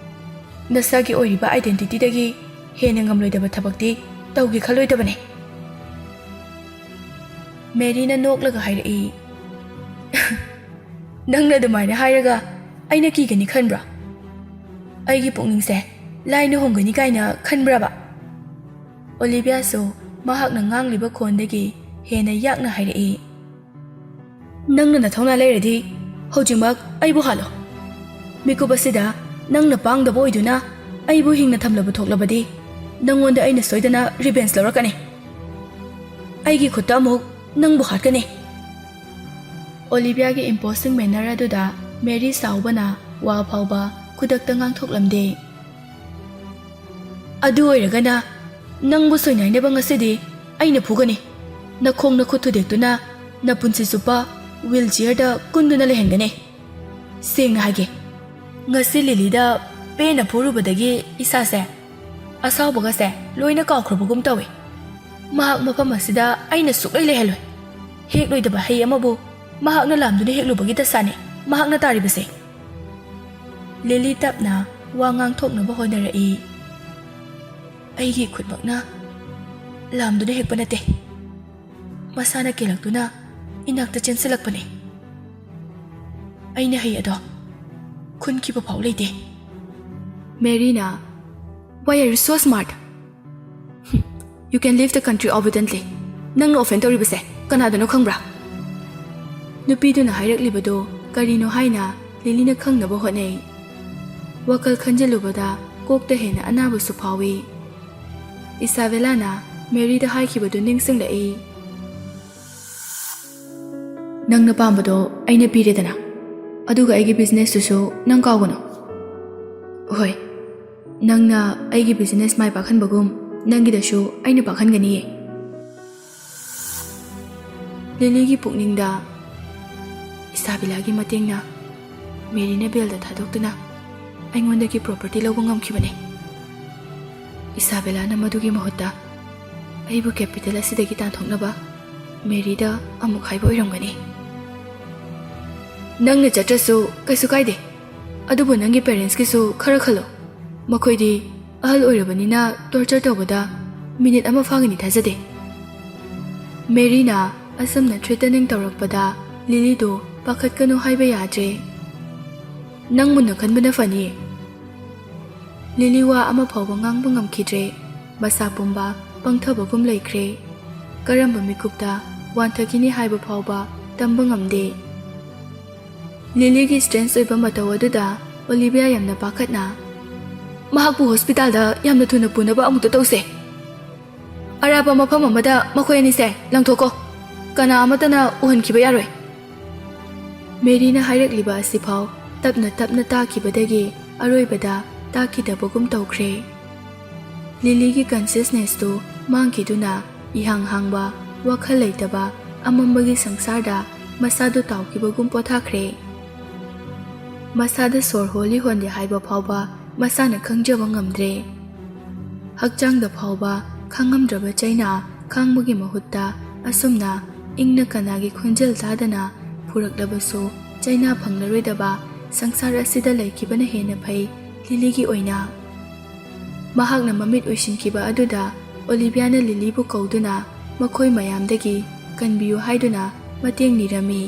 ꯅꯁꯥꯒꯤ ꯑꯣꯏꯔꯤꯕ ꯑꯥꯏꯗꯦꯟꯇꯤꯇꯤꯗꯒꯤ ꯍꯦꯟꯅ ꯉꯝꯂꯣꯏꯗꯕ ꯊꯕꯛꯇꯤ ꯇꯧꯒꯦ ꯈꯜꯂꯣꯏꯗꯕꯅꯤ꯫" ꯃꯦꯔꯤꯅ ꯅꯣꯛꯂꯒ ꯍꯥꯏꯔꯛꯏ, "ꯅꯪꯅ ꯑꯗꯨꯃꯥꯏꯅ ꯍꯥꯏꯔꯒ ꯑꯩꯅ ꯀꯤꯒꯅꯤ ꯈꯟꯕ꯭ꯔꯣ? ꯑꯩꯒꯤ ꯄꯨꯛꯅꯤꯡꯁꯦ ꯂꯥꯏꯅ ꯍꯣꯡꯒꯅꯤ ꯀꯥꯏꯅ ꯈꯟꯕ꯭ꯔꯕ?" ꯑꯣꯂꯤꯚꯤꯌꯥꯁꯨ ꯃꯍꯥꯛꯅ ꯉꯥꯡꯂꯤꯕ ꯈꯣꯟꯗꯒꯤ ꯍꯦꯟꯅ ꯌꯥꯛꯅ ꯍꯥꯏꯔꯛꯏ, "ꯅꯪꯅ ꯅꯊꯧꯅꯥ ꯂꯩꯔꯗꯤ ꯍꯧꯖꯤꯛꯃꯛ ꯑꯩꯕꯨ ꯍꯥꯠꯂꯣ꯫ ꯃꯤꯀꯨꯞ ꯑꯁꯤꯗ ꯅꯪꯅ ꯄꯥꯡꯗꯕ ꯑꯣꯏꯗꯨꯅ ꯑꯩꯕꯨ ꯍꯤꯡꯅ ꯊꯝꯂꯕ ꯊꯣꯛꯂꯕꯗꯤ ꯅꯪꯉꯣꯟꯗ ꯑꯩꯅ ꯁꯣꯏꯗꯅ ꯔꯤꯚꯦꯟꯖ ꯂꯧꯔꯛꯀꯅꯤ꯫ ꯑꯩꯒꯤ ꯈꯨꯠꯇ ꯑꯃꯨꯛ ꯅꯪꯕꯨ ꯍꯥꯠꯀꯅꯤ꯫" ꯑꯣꯂꯤꯚꯤꯌꯥꯒꯤ ꯏꯝꯄꯣꯁꯤꯡ ꯃꯦꯅꯔ ꯑꯗꯨꯗ ꯃꯦꯔꯤ ꯁꯥꯎꯕꯅ ꯋꯥ ꯐꯥꯎꯕ ꯈꯨꯗꯛꯇ ꯉꯥꯡꯊꯣꯛꯂꯝꯗꯦ꯫ "ꯑꯗꯨ ꯑꯣꯏꯔꯒꯅ ꯅꯪꯕꯨ ꯁꯣꯏꯅꯥꯏꯅꯕ ꯉꯁꯤꯗꯤ ꯑꯩꯅ ꯐꯨꯒꯅꯤ꯫ ꯅꯈꯣꯡ ꯅꯈꯨꯠ ꯊꯨꯗꯦꯛꯇꯨꯅ ꯅꯄꯨꯟꯁꯤ ꯆꯨꯞꯄ ꯋꯤꯜ ꯆꯤꯌꯔꯗ ꯀꯨꯟꯗꯨꯅ ꯂꯩꯍꯟꯒꯅꯤ꯫ ꯁꯦꯡꯅ ꯍꯥꯏꯒꯦ, ꯉꯁꯤ ꯂꯤꯂꯤꯗ ꯄꯦꯟꯅ ꯐꯨꯔꯨꯕꯗꯒꯤ ꯏꯁꯥꯁꯦ, ꯑꯁꯥꯎꯕꯒꯁꯦ ꯂꯣꯏꯅ ꯀꯥꯎꯈ꯭ꯔꯕꯒꯨꯝ ꯇꯧꯏ꯫ ꯃꯍꯥꯛ ꯃꯐꯝ ꯑꯁꯤꯗ ꯑꯩꯅ ꯁꯨꯛꯂꯩ ꯂꯩꯍꯜꯂꯣꯏ꯫ ꯍꯦꯛꯂꯣꯏꯗꯕ ꯍꯩ ꯑꯃꯕꯨ ꯃꯍꯥꯛꯅ ꯂꯥꯝꯗꯨꯅ ꯍꯦꯛꯂꯨꯕꯒꯤ ꯗꯁꯥꯅꯤ ꯃꯍꯥꯛꯅ ꯇꯥꯔꯤꯕꯁꯦ꯫" ꯂꯤꯂꯤ ꯇꯞꯅ ꯋꯥ ꯉꯥꯡꯊꯣꯛꯅꯕ ꯍꯣꯠꯅꯔꯛꯏ꯫ "ꯑꯩꯒꯤ ꯈꯨꯠꯃꯛꯅ ꯂꯥꯝꯗꯨꯅ ꯍꯦꯛꯄ ꯅꯠꯇꯦ꯫ ꯃꯁꯥꯅ ꯀꯦꯜꯂꯛꯇꯨꯅ ꯏꯅꯥꯛꯇ ꯆꯦꯟꯁꯤꯜꯂꯛꯄꯅꯤ꯫ ꯑꯩꯅ ꯍꯩ ꯑꯗꯣ ꯈꯨꯟꯈꯤꯕ ꯐꯥꯎ ꯂꯩꯇꯦ꯫" ꯃꯦꯔꯤꯅ, "Why are you so smart? You can leave the country obediently꯫ ꯅꯪꯅ ꯑꯣꯐꯦꯟ ꯇꯧꯔꯤꯕꯁꯦ ꯀꯅꯥꯗꯅꯣ ꯈꯪꯕ꯭ꯔꯥ?" ꯅꯨꯄꯤꯗꯨꯅ ꯍꯥꯏꯔꯛꯂꯤꯕꯗꯨ ꯀꯔꯤꯅꯣ ꯍꯥꯏꯅ ꯂꯤꯂꯤꯅ ꯈꯪꯅꯕ ꯍꯣꯠꯅꯩ꯫ ꯋꯥꯈꯜ ꯈꯟꯖꯤꯜꯂꯨꯕꯗ ꯀꯣꯛꯇ ꯍꯦꯟꯅ ꯑꯅꯥꯕꯁꯨ ꯐꯥꯎꯏ꯫ ꯏꯁꯥꯕꯦꯂꯥꯅ ꯃꯦꯔꯤꯗ ꯍꯥꯏꯈꯤꯕꯗꯨ ꯅꯤꯡꯁꯤꯡꯂꯛꯏ꯫ "ꯅꯪꯅ ꯄꯥꯝꯕꯗꯣ ꯑꯩꯅ ꯄꯤꯔꯦꯗꯅ, ꯑꯗꯨꯒ ꯑꯩꯒꯤ ꯕꯤꯖꯤꯅꯦꯁꯇꯨꯁꯨ ꯅꯪ ꯀꯥꯎꯒꯅꯨ꯫ ꯍꯣꯏ, ꯅꯪꯅ ꯑꯩꯒꯤ ꯕꯤꯖꯤꯅꯦꯁ ꯃꯥꯏ ꯄꯥꯛꯍꯟꯕꯒꯨꯝ ꯅꯪꯒꯤꯗꯁꯨ ꯑꯩꯅ ꯄꯥꯛꯍꯟꯒꯅꯤꯌꯦ꯫ ꯂꯤꯂꯤꯒꯤ ꯄꯨꯛꯅꯤꯡꯗ ꯏꯁꯥꯕꯤꯂꯥꯒꯤ ꯃꯇꯦꯡꯅ ꯃꯦꯔꯤꯅ ꯕꯦꯜꯗ ꯊꯥꯗꯣꯛꯇꯨꯅ ꯑꯩꯉꯣꯟꯗꯒꯤ ꯄ꯭ꯔꯣꯄꯔꯇꯤ ꯂꯧꯕ ꯉꯝꯈꯤꯕꯅꯤ꯫ ꯏꯁꯥꯕꯦꯂꯥꯅ ꯃꯗꯨꯒꯤ ꯃꯍꯨꯠꯇ ꯑꯩꯕꯨ ꯀꯦꯄꯤꯇꯦꯜ ꯑꯁꯤꯗꯒꯤ ꯇꯥꯟꯊꯣꯛꯅꯕ ꯃꯦꯔꯤꯗ ꯑꯃꯨꯛ ꯍꯥꯏꯕ ꯑꯣꯏꯔꯝꯒꯅꯤ꯫ ꯅꯪꯅ ꯆꯠꯇ꯭ꯔꯁꯨ ꯀꯩꯁꯨ ꯀꯥꯏꯗꯦ, ꯑꯗꯨꯕꯨ ꯅꯪꯒꯤ ꯄꯦꯔꯦꯟꯁꯀꯤꯁꯨ ꯈꯔ ꯈꯜꯂꯣ꯫ ꯃꯈꯣꯏꯗꯤ ꯑꯍꯜ ꯑꯣꯏꯔꯕꯅꯤꯅ ꯇꯣꯔꯆꯔ ꯇꯧꯕꯗ ꯃꯤꯅꯤꯠ ꯑꯃ ꯐꯥꯒꯅꯤ ꯊꯥꯖꯗꯦ꯫ ꯃꯦꯔꯤꯅ ꯑꯁꯨꯝꯅ ꯊ꯭ꯔꯦꯇꯅꯤꯡ ꯇꯧꯔꯛꯄꯗ ꯂꯤꯂꯤꯗꯨ ꯄꯥꯈꯠꯀꯅꯨ ꯍꯥꯏꯕ ꯌꯥꯗ꯭ꯔꯦ꯫ ꯅꯪ ꯃꯨꯟꯅ ꯈꯟꯕꯅ ꯐꯅꯤ꯫ ꯂꯤꯂꯤ ꯋꯥ ꯑꯃ ꯐꯥꯎꯕ ꯉꯥꯡꯕ ꯉꯝꯈꯤꯗ꯭ꯔꯦ꯫ ꯃꯁꯥ ꯄꯨꯝꯕ ꯄꯪꯊꯕꯒꯨꯝ ꯂꯩꯈ꯭ꯔꯦ꯫ ꯀꯔꯝꯕ ꯃꯤꯀꯨꯞꯇ ꯋꯥꯟꯊꯈꯤꯅꯤ ꯍꯥꯏꯕ ꯐꯥꯎꯕ ꯇꯝꯕ ꯉꯝꯗꯦ꯫ ꯂꯤꯂꯤꯒꯤ ꯁ꯭ꯇ꯭ꯔꯦꯟꯖ ꯑꯣꯏꯕ ꯃꯇꯧ ꯑꯗꯨꯗ ꯑꯣꯂꯤꯚꯤꯌꯥ ꯌꯥꯝꯅ ꯄꯥꯈꯠꯅ, "ꯃꯍꯥꯛꯄꯨ ꯍꯣꯁꯄꯤꯇꯥꯜꯗ ꯌꯥꯝꯅ ꯊꯨꯅ ꯄꯨꯅꯕ ꯑꯃꯨꯛꯇ ꯇꯧꯁꯦ꯫ ꯑꯔꯥꯞꯄ ꯃꯐꯝ ꯑꯃꯗ ꯃꯈꯣꯏ ꯑꯅꯤꯁꯦ ꯂꯪꯊꯣꯛꯀꯣ꯫ ꯀꯅꯥ ꯑꯃꯠꯇꯅ ꯎꯍꯟꯈꯤꯕ ꯌꯥꯔꯣꯏ꯫" ꯃꯦꯔꯤꯅ ꯍꯥꯏꯔꯛꯂꯤꯕ ꯑꯁꯤꯐꯥꯎ ꯇꯞꯅ ꯇꯞꯅ ꯇꯥꯈꯤꯕꯗꯒꯤ ꯑꯔꯣꯏꯕꯗ ꯇꯥꯈꯤꯗꯕꯒꯨꯝ ꯇꯧꯈ꯭ꯔꯦ꯫ ꯂꯤꯂꯤꯒꯤ ꯀꯟꯁꯤꯌꯁꯅꯦꯁꯇꯨ ꯃꯥꯡꯈꯤꯗꯨꯅ ꯏꯍꯥꯡ ꯍꯥꯡꯕ, ꯋꯥꯈꯜ ꯂꯩꯇꯕ, ꯑꯃꯝꯕꯒꯤ ꯁꯪꯁꯥꯔꯗ ꯃꯁꯥꯗꯨ ꯇꯥꯎꯈꯤꯕꯒꯨꯝ ꯄꯣꯊꯥꯈ꯭ꯔꯦ꯫ ꯃꯁꯥꯗ ꯁꯣꯔ ꯍꯣꯜꯂꯤ ꯍꯣꯟꯗꯦ ꯍꯥꯏꯕ ꯐꯥꯎꯕ ꯃꯁꯥꯅ ꯈꯪꯖꯕ ꯉꯝꯗ꯭ꯔꯦ꯫ ꯍꯛꯆꯥꯡꯗ ꯐꯥꯎꯕ ꯈꯥꯡꯉꯝꯗ꯭ꯔꯕ ꯆꯩꯅꯥ ꯈꯥꯡꯕꯒꯤ ꯃꯍꯨꯠꯇ ꯑꯁꯨꯝꯅ ꯏꯪꯅ ꯀꯅꯥꯒꯤ ꯈꯣꯟꯖꯦꯜ ꯇꯥꯗꯅ ꯐꯨꯔꯛꯂꯕꯁꯨ ꯆꯩꯅꯥ ꯐꯪꯂꯔꯣꯏꯗꯕ ꯁꯪꯁꯥꯔ ꯑꯁꯤꯗ ꯂꯩꯈꯤꯕꯅ ꯍꯦꯟꯅ ꯐꯩ ꯂꯤꯂꯤꯒꯤ ꯑꯣꯏꯅ꯫ ꯃꯍꯥꯛꯅ ꯃꯃꯤꯠ ꯎꯏꯁꯤꯟꯈꯤꯕ ꯑꯗꯨꯗ ꯑꯣꯂꯤꯚꯤꯌꯥꯅ ꯂꯤꯂꯤꯕꯨ ꯀꯧꯗꯨꯅ ꯃꯈꯣꯏ ꯃꯌꯥꯝꯗꯒꯤ ꯀꯟꯕꯤꯌꯨ ꯍꯥꯏꯗꯨꯅ ꯃꯇꯦꯡ ꯅꯤꯔꯝꯃꯤ꯫